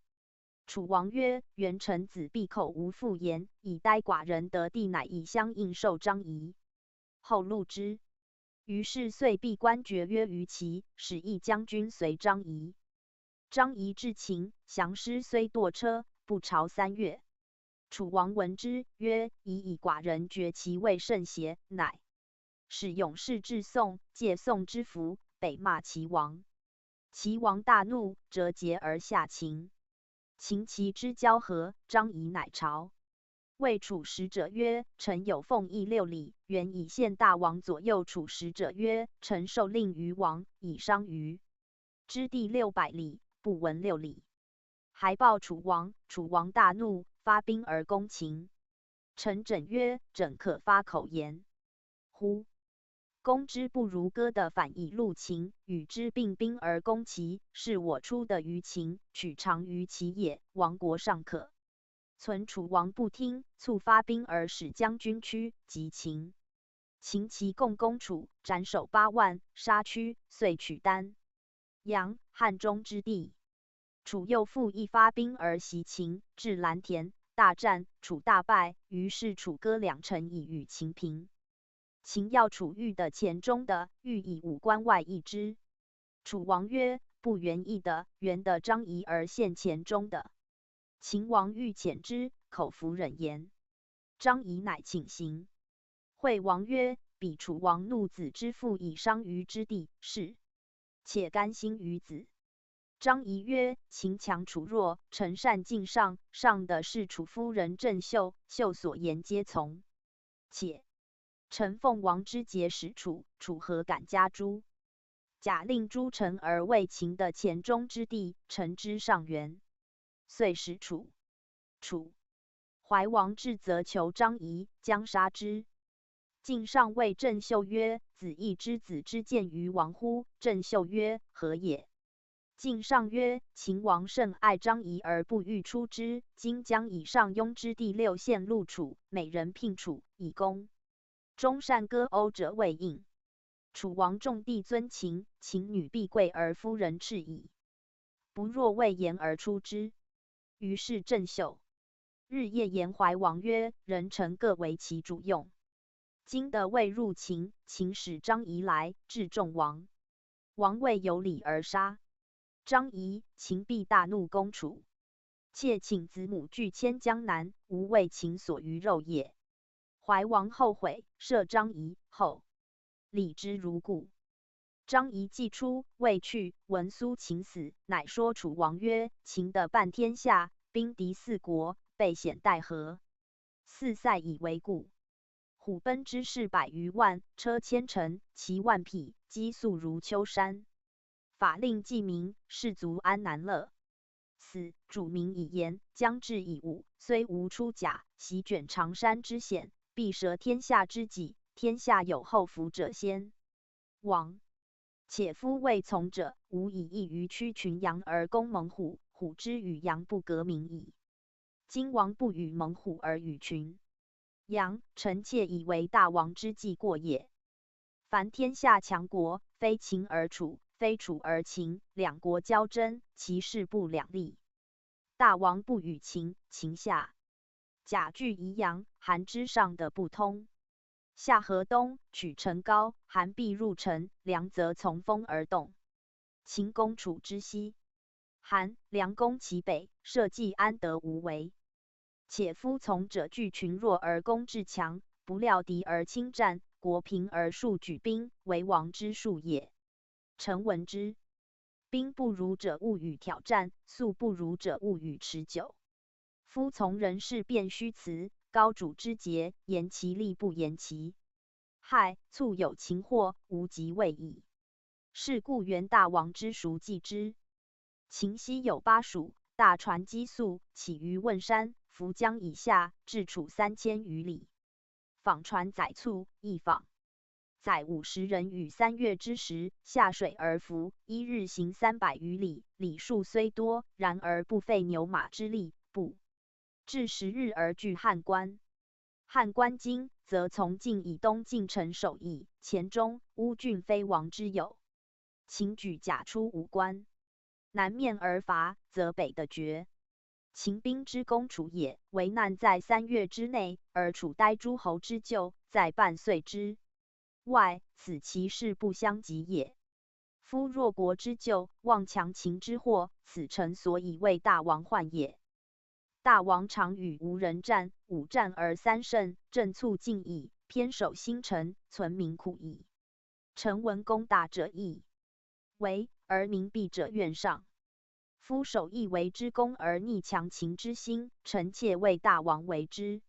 楚王曰：元臣子闭口无复言，以待寡人得地，乃以相应受张仪。后陆之。于是遂闭关决约于齐，使一将军随张仪。张仪至秦，降师虽堕车，不朝三月。楚王闻之，曰：已以寡人决其未甚邪？乃使勇士至宋，借宋之服，北骂齐王。齐王大怒，折节而下秦。秦齐之交和，张仪乃朝。谓楚使者曰：臣有奉义六里，原以献大王左右。楚使者曰：臣受令于王，以商于之地六百里，不闻六里。还报楚王，楚王大怒，发兵而攻秦。臣枕曰：怎可发口言乎？攻之不如割地，反以陆秦与之并兵而攻齐，是我出得于秦，取长于齐也，亡国尚可。存楚王不听，促发兵而使将军屈及秦。秦齐共攻楚，斩首八万，杀屈，遂取丹阳、汉中之地。楚又复一发兵而袭秦，至蓝田，大战，楚大败。于是楚割两城以与秦平。秦要楚域的黔中的，欲以武关外易之。楚王曰：不援易的，援得张仪而陷黔中的。秦王欲遣之，口弗忍言。张仪乃请行。惠王曰：彼楚王怒子之父以商于之地，是且甘心于子。张仪曰：秦强楚弱，臣善靳上，上的是楚夫人郑袖，袖所言皆从。且臣奉王之节使楚，楚何敢加诸？假令诸臣而卫秦的黔中之地，臣之上援。遂使楚。楚怀王至则求张仪，将杀之。靳上谓郑袖曰：子亦知子之见于王乎？郑袖曰：何也？靳上曰：秦王甚爱张仪而不欲出之，今将以上庸之地六县陆楚，每人聘楚，以供。中善歌讴者未应。楚王重地尊秦，秦女必贵而夫人赤矣。不若畏言而出之。于是郑袖日夜言怀王曰：人臣各为其主用。今得未入秦，秦使张仪来，至仲王。王未有礼而杀张仪，秦必大怒攻楚。妾请子母拒迁江南，无为秦所鱼肉也。怀王后悔，赦张仪，后礼之如故。张仪既出，未去，闻苏秦死，乃说楚王曰：秦得半天下，兵敌四国，备险待何？四塞以为固。虎贲之士百余万，车千乘，骑万匹，积粟如丘山。法令既明，士卒安难乐？死，主民已言，将至已午，虽无出甲，席卷长山之险，必舍天下之己，天下有后服者先。王且夫谓从者：吾以异于驱群羊而攻猛虎，虎之与羊不革名矣。今王不与猛虎而与群羊，臣妾以为大王之计过也。凡天下强国，非秦而楚，非楚而秦，两国交争，其势不两立。大王不与秦，秦下甲拒宜阳，韩之上的不通。 夏河东，取城高，韩必入城，粮则从风而动。秦攻楚之西，韩、梁攻其北，设计安得无围。且夫从者聚群弱而攻志强，不料敌而轻战，国贫而数举兵，为王之术也。臣闻之。兵不如者物与挑战，粟不如者物与持久。夫从人事变虚辞，高主之节，言其利不言其害，促有秦祸，无及未已。是故元大王之属纪之。秦西有巴蜀，大船积粟，起于汶山、涪江以下，至楚三千余里。访船载粟，亦访。载五十人于三月之时下水而浮，一日行三百余里，里数虽多，然而不费牛马之力，不至十日而据汉关。汉关今则从晋以东进城首邑、黔中、乌郡非王之有。秦举甲出吴关，南面而伐，则北的决。秦兵之攻楚也，为难在三月之内，而楚待诸侯之救在半岁之外，此其势不相及也。夫弱国之救，望强秦之祸，此诚所以为大王患也。大王常与吴人战，五战而三胜，正促进矣，偏守新城，存民苦矣。臣闻攻打者易为，而民避者怨上。夫守易为之攻而逆强秦之心，臣妾为大王为之。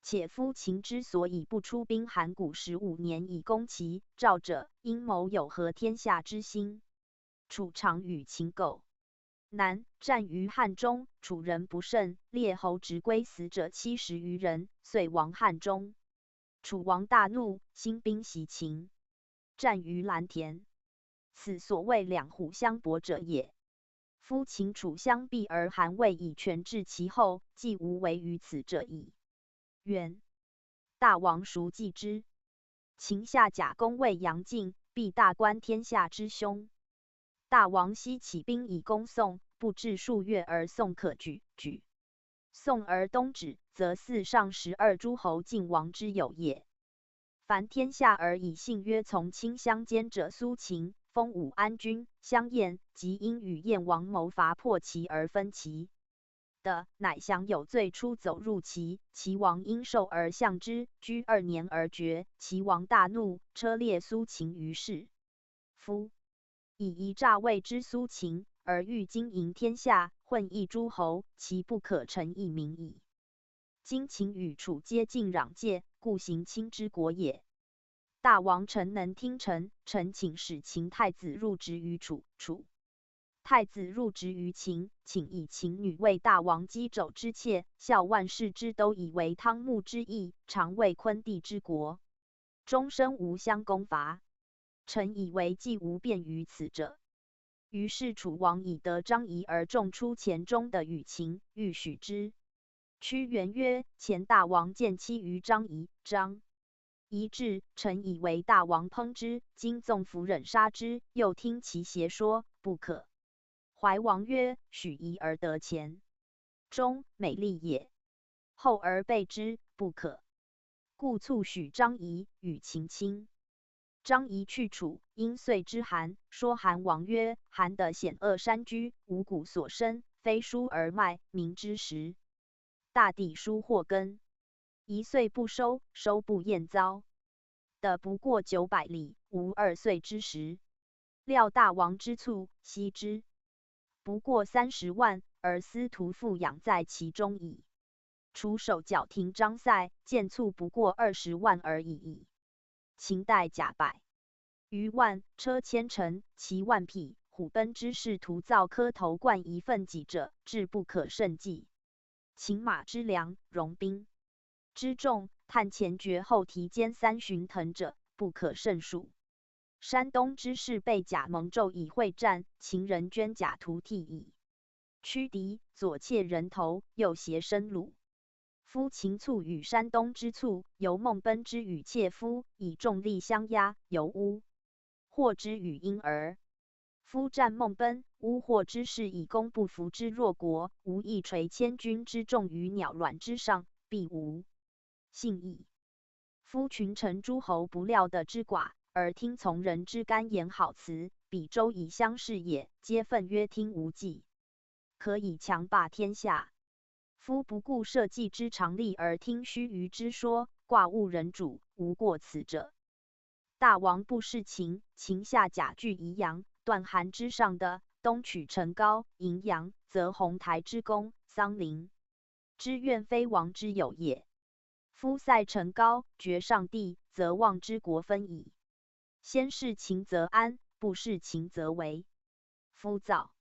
且夫秦之所以不出兵函谷十五年以攻齐赵者，阴谋有合天下之心。楚常与秦构难，战于汉中，楚人不胜，列侯执归死者七十余人，遂亡汉中。楚王大怒，兴兵袭秦，战于蓝田。此所谓两虎相搏者也。夫秦楚相避而韩魏以权制其后，既无为于此者矣。元大王孰纪之？秦下甲攻魏阳境，必大观天下之凶。大王昔起兵以攻宋，不至数月而宋可举。举宋而东止，则四上十二诸侯尽亡之有也。凡天下而以信约从亲相间者苏秦、封武安君、相燕，及因与燕王谋伐破齐而分齐的，乃详有最初走入齐，齐王因受而相之，居二年而决，齐王大怒，车裂苏秦于市。夫以一诈为之苏秦，而欲经营天下，混议诸侯，其不可成一民矣。今秦与楚皆近壤界，故行卿之国也。大王诚能听臣，臣请使秦太子入职于楚。楚太子入职于秦，请以秦女为大王击肘之妾，效万世之都以为汤沐之意，常为昆弟之国。终身无相攻伐。臣以为既无便于此者。于是楚王以得张仪而众出黔中的与秦，欲许之。屈原曰：前大王见妻于张仪，张仪至，臣以为大王烹之，今纵弗忍杀之，又听其邪说，不可。怀王曰：许仪而得黔中，美丽也。后而备之，不可。故促许张仪与秦亲。张仪去楚，因岁之韩，说韩王曰：韩得险恶山居，五谷所生，非疏而麦，民之食。大地疏或耕，一岁不收，收不厌糟。得不过九百里，无二岁之食。料大王之粟，悉之不过三十万，而司徒复养在其中矣。楚守筱庭张塞，建粟不过二十万而已矣。秦带甲百余万，车千乘，骑万匹，虎贲之士徒造刻头冠以奋己者，至不可胜计。秦马之良，戎兵之众，探前决后蹄坚三巡腾者，不可胜数。山东之士备甲蒙胄以会战，秦人捐甲涂地以驱敌，左切人头，右携生虏。夫秦促与山东之促，犹孟奔之与妾夫，以众力相压，犹乌获之与婴儿。夫战孟奔、乌获之势以攻不服之弱国，无一垂千军之众于鸟卵之上，必无信矣。夫群臣诸侯不料得之寡，而听从人之甘言好辞，彼周以相视也，皆愤曰：听无计，可以强霸天下。夫不顾社稷之常利而听须臾之说，寡误人主，无过此者。大王不视秦，秦下甲据宜阳、断韩之上的，东取成皋、荥阳、则鸿台之功、桑陵之怨非王之有也。夫塞陈高，绝上帝，则望之国分矣。先事秦则安，不事秦则围。夫躁。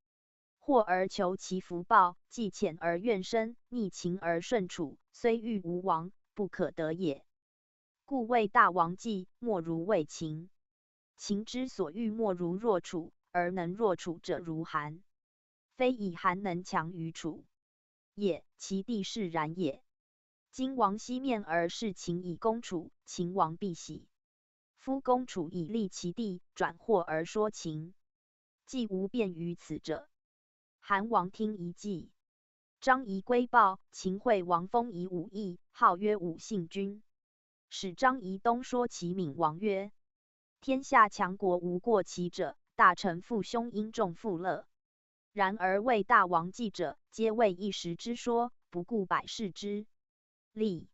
祸而求其弗报，既遣而怨声，逆秦而顺楚，虽欲无王，不可得也。故谓大王计，莫如畏秦。秦之所欲，莫如弱楚，而能弱楚者如韩，非以韩能强于楚也，其地势然也。今王息面而视秦以攻楚，秦王必喜。夫攻楚以利其地，转祸而说秦，既无便于此者。韩王听一计。张仪归报，秦惠王封仪武邑，号曰武信君。使张仪东说齐闵王曰：天下强国无过其者，大臣父兄因众富乐。然而为大王计者，皆为一时之说，不顾百世之利。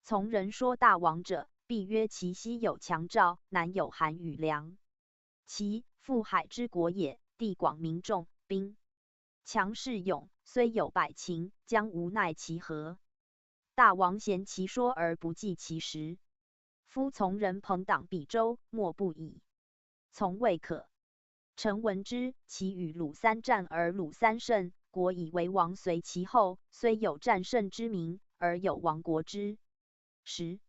从人说大王者，必曰其西有强赵，南有韩与梁。齐，覆海之国也，地广民众，兵强势勇，虽有百秦，将无奈其何。大王嫌其说而不计其实。夫从人朋党比周，莫不已。从未可。臣闻之，齐与鲁三战而鲁三胜，国以为王随其后，虽有战胜之名，而有亡国之实，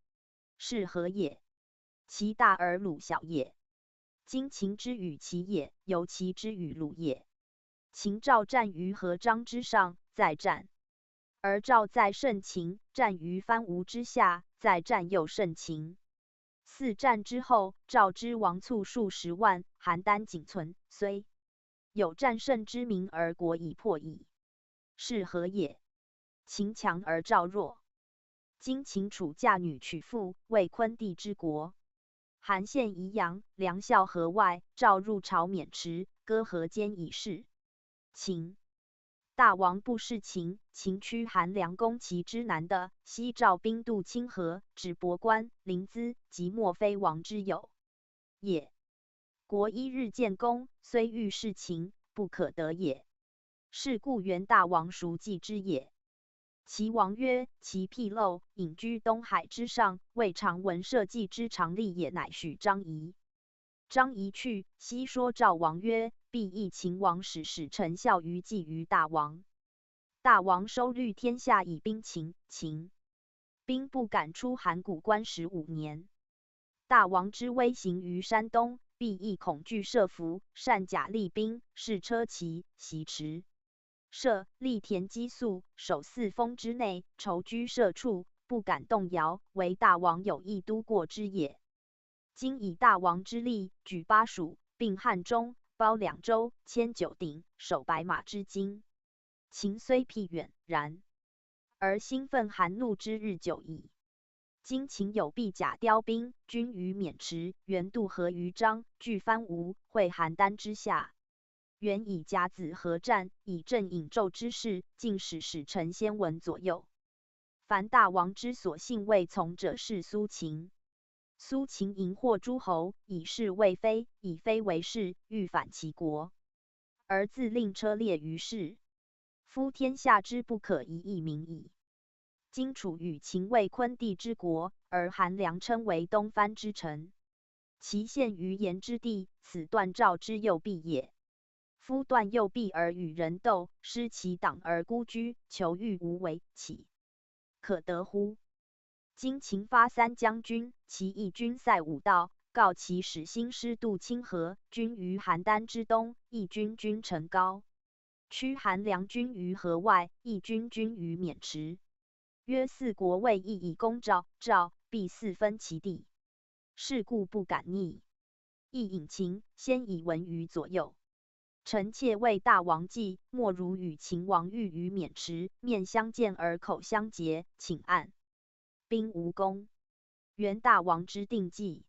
是何也？齐大而鲁小也。今秦之与齐也，犹齐之与鲁也。秦赵战于合章之上，再战，而赵再胜秦，战于番吴之下，再战又胜秦。四战之后，赵之亡粟数十万，邯郸仅存，虽有战胜之名，而国已破矣，是何也？秦强而赵弱。今秦楚嫁女娶父，为昆弟之国。韩献宜阳，梁孝河外，赵入朝渑池，割河间以示秦。大王不视秦，秦驱韩梁攻齐之南地，西赵兵渡清河，止博关、临淄，即莫非王之有也。国一日建功，虽欲视秦，不可得也。是故袁大王孰计之也？齐王曰：其辟漏，隐居东海之上，未尝闻社稷之常利也，乃许张仪。张仪去，悉说赵王曰：必议秦王使，使臣效于计于大王。大王收虑天下以兵秦，秦兵不敢出函谷关十五年。大王之威行于山东，必亦恐惧设伏，善甲厉兵，试车骑，习驰射，力填积粟，守四封之内，筹居社处，不敢动摇，惟大王有一都过之也。今以大王之力，举巴蜀，并汉中，包两州，迁九鼎，守白马之京。秦虽僻远，然而兴奋含怒之日久矣。今秦有必甲雕兵，军于渑池，袁渡河于漳，据番吴，会邯郸之下。袁以甲子合战，以镇颍纣之势，进使使臣先闻左右。凡大王之所信未从者是苏秦。苏秦迎获诸侯，以是为非，以非为是，欲反其国，而自令车裂于市。夫天下之不可一役民矣。今楚与秦为昆弟之国，而韩梁称为东藩之臣，其陷于盐之地，此断赵之右臂也。夫断右臂而与人斗，失其党而孤居，求御无为，岂可得乎？今秦发三将军，其一军塞五道，告其使兴师渡清河，军于邯郸之东，一军军城高，驱韩梁军于河外，一军军于渑池。曰四国未易以攻赵，赵必四分其地。是故不敢逆。亦引秦，先以闻于左右。臣妾为大王计，莫如与秦王御于渑池，面相见而口相结，请按兵无功，原大王之定计。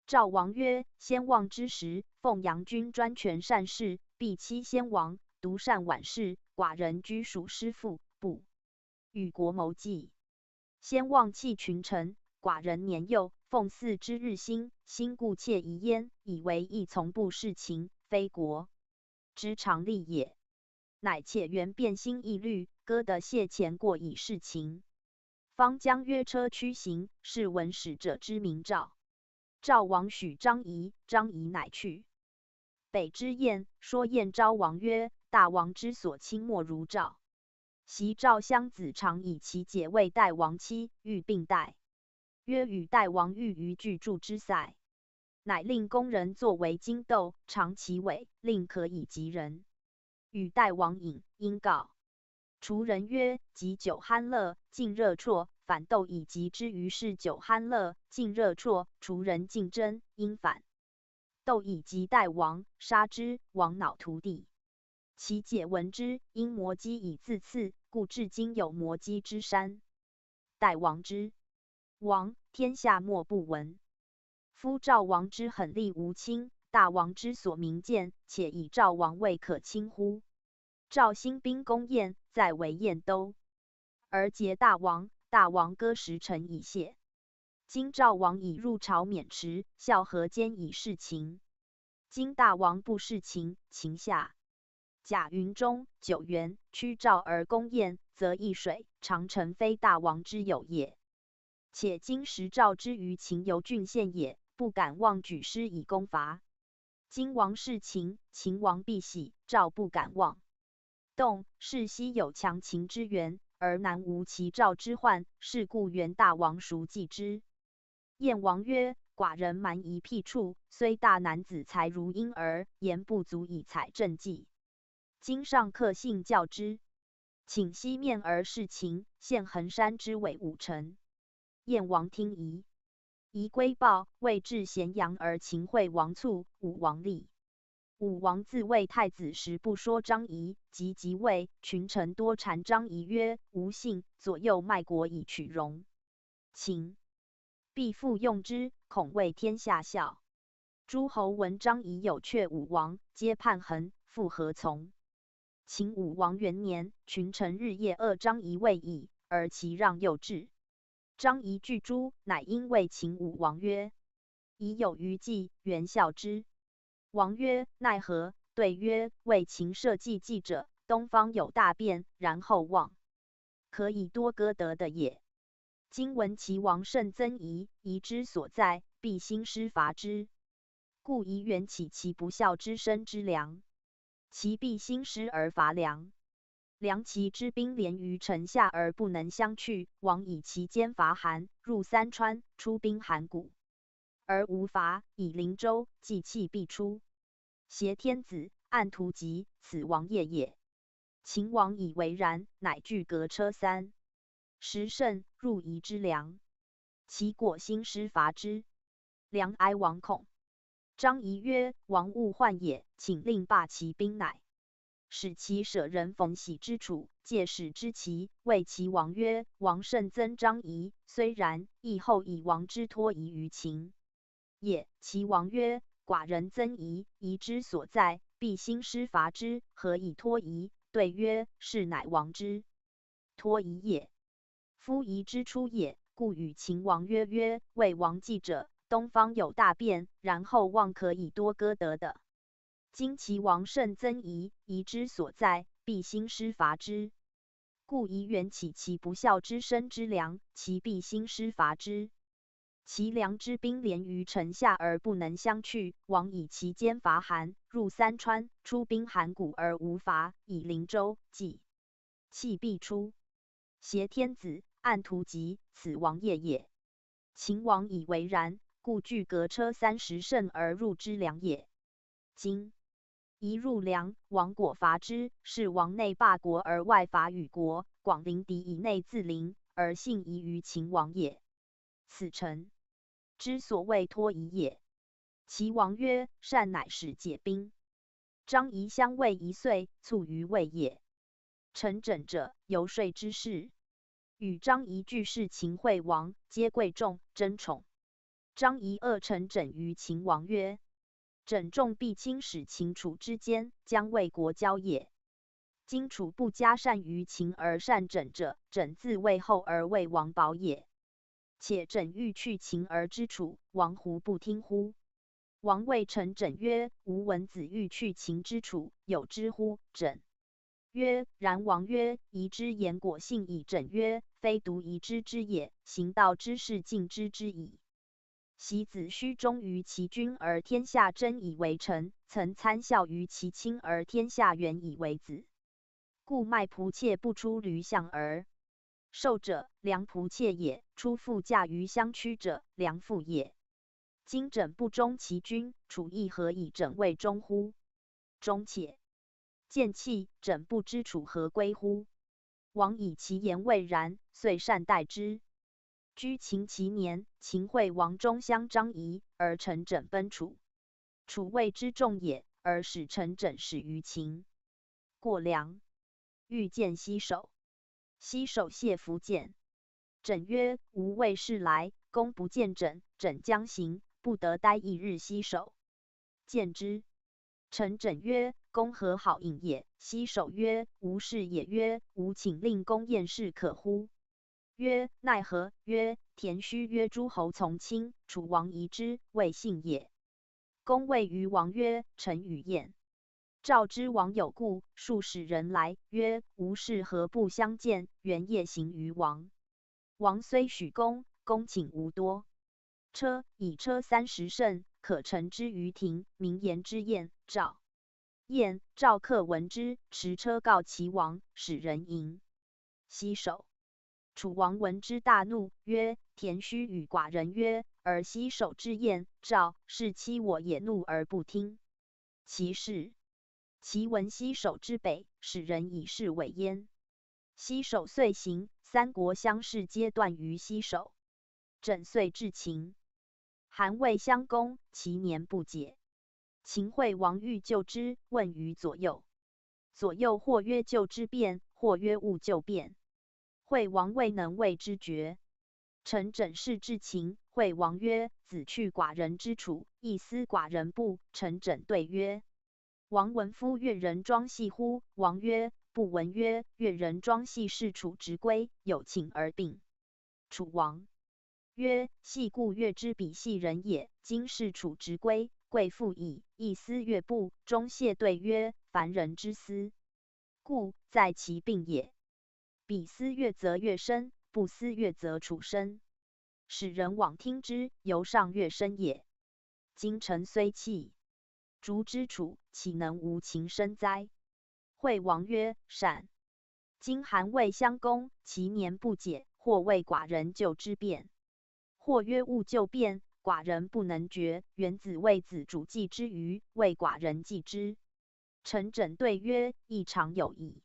赵王曰：先望之时，奉阳君专权善事，必欺先王，独善晚事，寡人居属师父，不与国谋计。先望弃群臣，寡人年幼，奉嗣之日新，心固切疑焉，以为亦从不事秦，非国之常利也。乃且原变心易虑，歌得谢前过以示情。方将曰：车驱行，是闻使者之名赵。赵王许张仪，张仪乃去。北之燕，说燕昭王曰：大王之所亲莫如赵。昔赵襄子长以其姐为代王妻，欲并代，曰：与代王御于巨柱之塞。乃令宫人作为金斗，长其尾，令可以及人。与代王饮，因告。厨人曰：及酒酣乐，尽热啜，反斗以及之。于是酒酣乐，尽热啜，厨人尽蒸，因反。斗以及代王，杀之，王恼涂地。其姐闻之，因摩击以自刺，故至今有摩击之山。代王之亡，天下莫不闻。夫赵王之狠厉无亲，大王之所明见，且以赵王未可亲乎？赵兴兵攻燕，在围燕都，而结大王，大王割时臣以谢。今赵王已入朝渑池，孝合间以示情。今大王不示情，情下甲云中，九原，驱赵而攻燕，则易水，长城非大王之有也。且今时赵之于秦由郡县也，不敢妄举师以攻伐。今王示情，秦王必喜，赵不敢妄动。是昔有强秦之援，而南无其赵之患，是故援大王孰计之？燕王曰：寡人蛮夷辟处，虽大男子才如婴儿，言不足以采政计。今上客信教之，请西面而示秦，陷衡山之尾五城。燕王听疑。仪归报，未至咸阳而秦惠王卒，武王立。武王自魏太子时不说张仪，及即位，群臣多谗张仪曰：无信，左右卖国以取荣。秦必复用之，恐为天下笑。诸侯闻张仪有却武王，皆恽衡，复何从？秦武王元年，群臣日夜恶张仪未已，而其让又至。张仪拒诸，乃因为秦武王曰：仪有余计，原效之。王曰：奈何？对曰：为秦社稷计者，东方有大变，然后望，可以多歌德的也。今闻齐王甚憎仪，仪之所在，必兴师伐之。故仪远起其不孝之身之粮，齐必兴师而伐梁。梁齐之兵连于城下而不能相去，王以其坚伐韩，入三川，出兵函谷，而无伐，以灵州，计气必出。挟天子，按图籍，此王业也。秦王以为然，乃具革车三十乘，入仪之梁。齐果兴师伐之，梁哀王恐。张仪曰：王勿患也，请令罢其兵。乃使其舍人冯喜之处，借使之齐，谓齐王曰：王甚憎张仪，虽然，亦厚以王之托仪于秦也。齐王曰：寡人憎仪，仪之所在，必兴师伐之，何以托仪？对曰：是乃王之托仪也。夫仪之初也，故与秦王约曰：为王计者，东方有大变，然后望可以多歌德的。今齐王甚憎仪，仪之所在，必兴师伐之。故仪远起其不孝之身之粮，齐必兴师伐之。齐梁之兵连于城下而不能相去，王以其坚伐韩，入三川，出兵函谷而无伐，以灵州，计气必出。挟天子，按图籍，此王业也。秦王以为然，故具革车三十乘而入之梁也。今仪入梁，王果伐之，是王内霸国而外伐与国，广临敌以内自临，而信仪于秦王也。此臣之所谓托仪也。齐王曰：善。乃使解兵。张仪相位一岁，卒于魏也。臣枕者，游说之士，与张仪俱是秦惠王，皆贵重，争宠。张仪恶臣枕于秦王曰：枕众必亲，使秦楚之间，将魏国交也。今楚不加善于秦而善枕者，枕自魏后而魏王保也。且枕欲去秦而知楚，王胡不听乎？王谓臣枕曰：吾闻子欲去秦知楚，有知乎？枕曰：然王曰：宜之言果信矣。枕曰：非独宜之之也，行道之士尽之之矣。 昔子虚终于齐君而天下真以为臣，曾参孝于其亲而天下远以为子。故卖仆妾不出驴巷而。瘦者，良仆妾也；出妇嫁于乡曲者，良妇也。今枕不忠齐君，楚亦何以枕为忠乎？忠妾。贱弃，枕不知楚何归乎？ 王以其言未然，遂善待之。居秦其年，秦惠王终相张仪，而臣枕奔楚。楚谓之众也，而使臣枕始于秦。过梁，欲见西首。西首谢服见。枕曰：吾未试来，公不见枕，枕将行，不得待一日西首。见之。 臣枕曰：公何好饮也？西首曰：无事也。曰：吾请令公宴士可乎？曰：奈何？曰：田须曰诸侯从亲，楚王疑之，未信也。公谓于王曰：臣与宴。召之王有故，数使人来，曰：吾士何不相见？元夜行于王。 王虽许公，公请无多。车，以车三十乘，可乘之于庭，名言之宴。召。宴，召客闻之，持车告齐王，使人迎。西首。楚王闻之大怒，曰：田须与寡人约，而西首之宴召，是欺我也，怒而不听。其是。齐闻西首之北，使人以示伪焉。 西首遂行，三国相视皆断于西首。枕遂至秦。韩魏相攻，其年不解。秦惠王欲救之，问于左右。左右或曰：救之便，或曰：勿救便。惠王未能谓之决。 臣枕侍至秦，惠王曰：子去寡人之楚，亦思寡人不？臣枕对曰：王闻夫越人庄系乎？王曰：不闻。曰：越人庄系是楚之归，有请而并。楚王曰：系故越之彼系人也，今是楚之归，贵复矣，亦思越不？中谢对曰：凡人之思，故在其病也。 彼思越则越深，不思越则楚深。使人往听之，犹尚越深也。今臣虽弃，逐之楚，岂能无秦深哉？惠王曰：善。今韩魏相攻，其年不解，或谓寡人救之便，或曰：勿救便，寡人不能决。元子谓子主计之余，谓寡人计之。臣枕对曰：亦常有矣。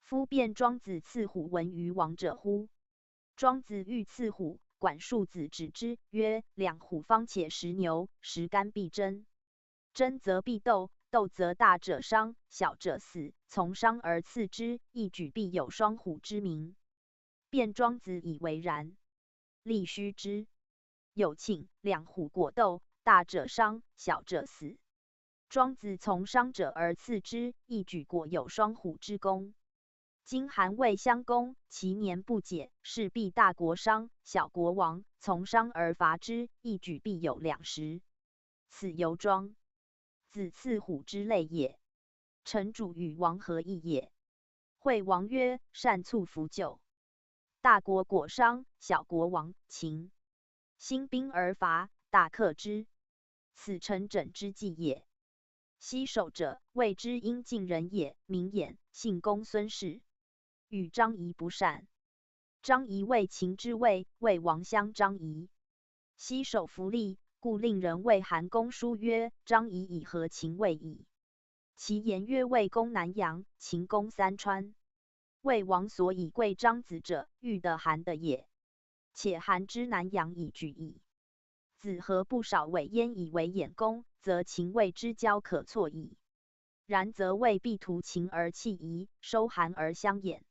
夫卞庄子刺虎闻于王者乎？庄子欲刺虎，管束子止之，曰：两虎方且食牛，食干必争。争则必斗，斗则大者伤，小者死，从伤而刺之，亦举必有双虎之名。卞庄子以为然。 立须知。有请，两虎果斗，大者伤，小者死。庄子从伤者而刺之，亦举果有双虎之功。今韩魏相攻，其年不解，势必大国伤，小国亡，从伤而伐之，亦举必有两十。此犹庄子刺虎之类也。臣主与王何异也？惠王曰：善促服救。 大国果伤，小国亡，秦兴兵而伐，大克之。此臣枕之计也。西首者，谓之阴晋人也，名偃，姓公孙氏，与张仪不善。张仪为秦之魏，魏王相张仪。西首弗利，故令人谓韩公叔曰：张仪以和秦魏矣。 其言曰：魏攻南阳，秦攻三川。魏王所以贵张子者，欲得韩得也。且韩之南阳已举矣。子何不少委焉以为偃公，则秦魏之交可挫矣。然则魏必图秦而弃夷，收韩而相偃。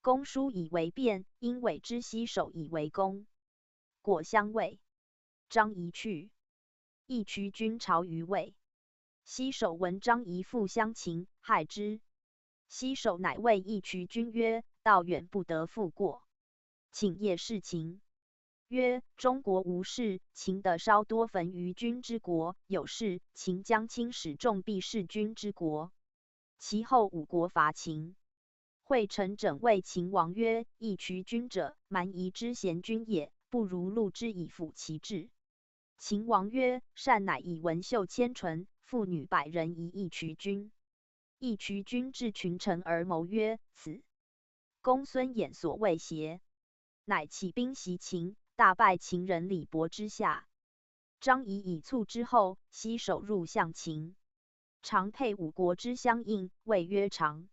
公叔以为卞，因委之西首以为公。果相魏。张仪去， 亦渠君朝于魏。西首闻张仪复相秦，害之。西首乃谓亦渠君曰：道远不得复过，请夜侍秦。曰：中国无事，秦得稍多焚于君之国，有事，秦将轻使众必事君之国。其后五国伐秦。 惠陈轸谓秦王曰：“义渠君者，蛮夷之贤君也，不如陆之以辅其志。”秦王曰：“善。”乃以文秀千乘，妇女百人以义渠君。义渠君至群臣而谋曰：“此公孙衍所谓邪？”乃起兵袭秦，大败秦人李博之下。张仪以卒之后，西首入向秦。 常配五国之相应，谓曰常。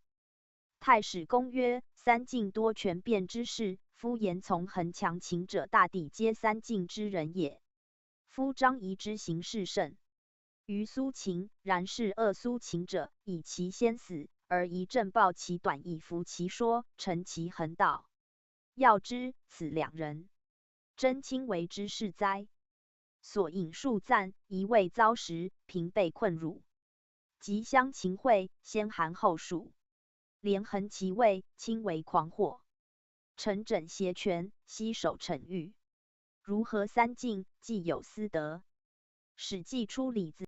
太史公曰：“三晋多权变之士，夫言从横强秦者，大抵皆三晋之人也。夫张仪之行事甚于苏秦，然是恶苏秦者，以其先死，而宜正报其短，以服其说，成其横道。要知此两人，真卿为之是哉？”所引数赞，一味遭时，平被困辱。及襄秦会，先韩后蜀，连横其位，亲为狂祸。陈轸挟权，西首陈豫。如何三晋，既有司德。《史记》初李子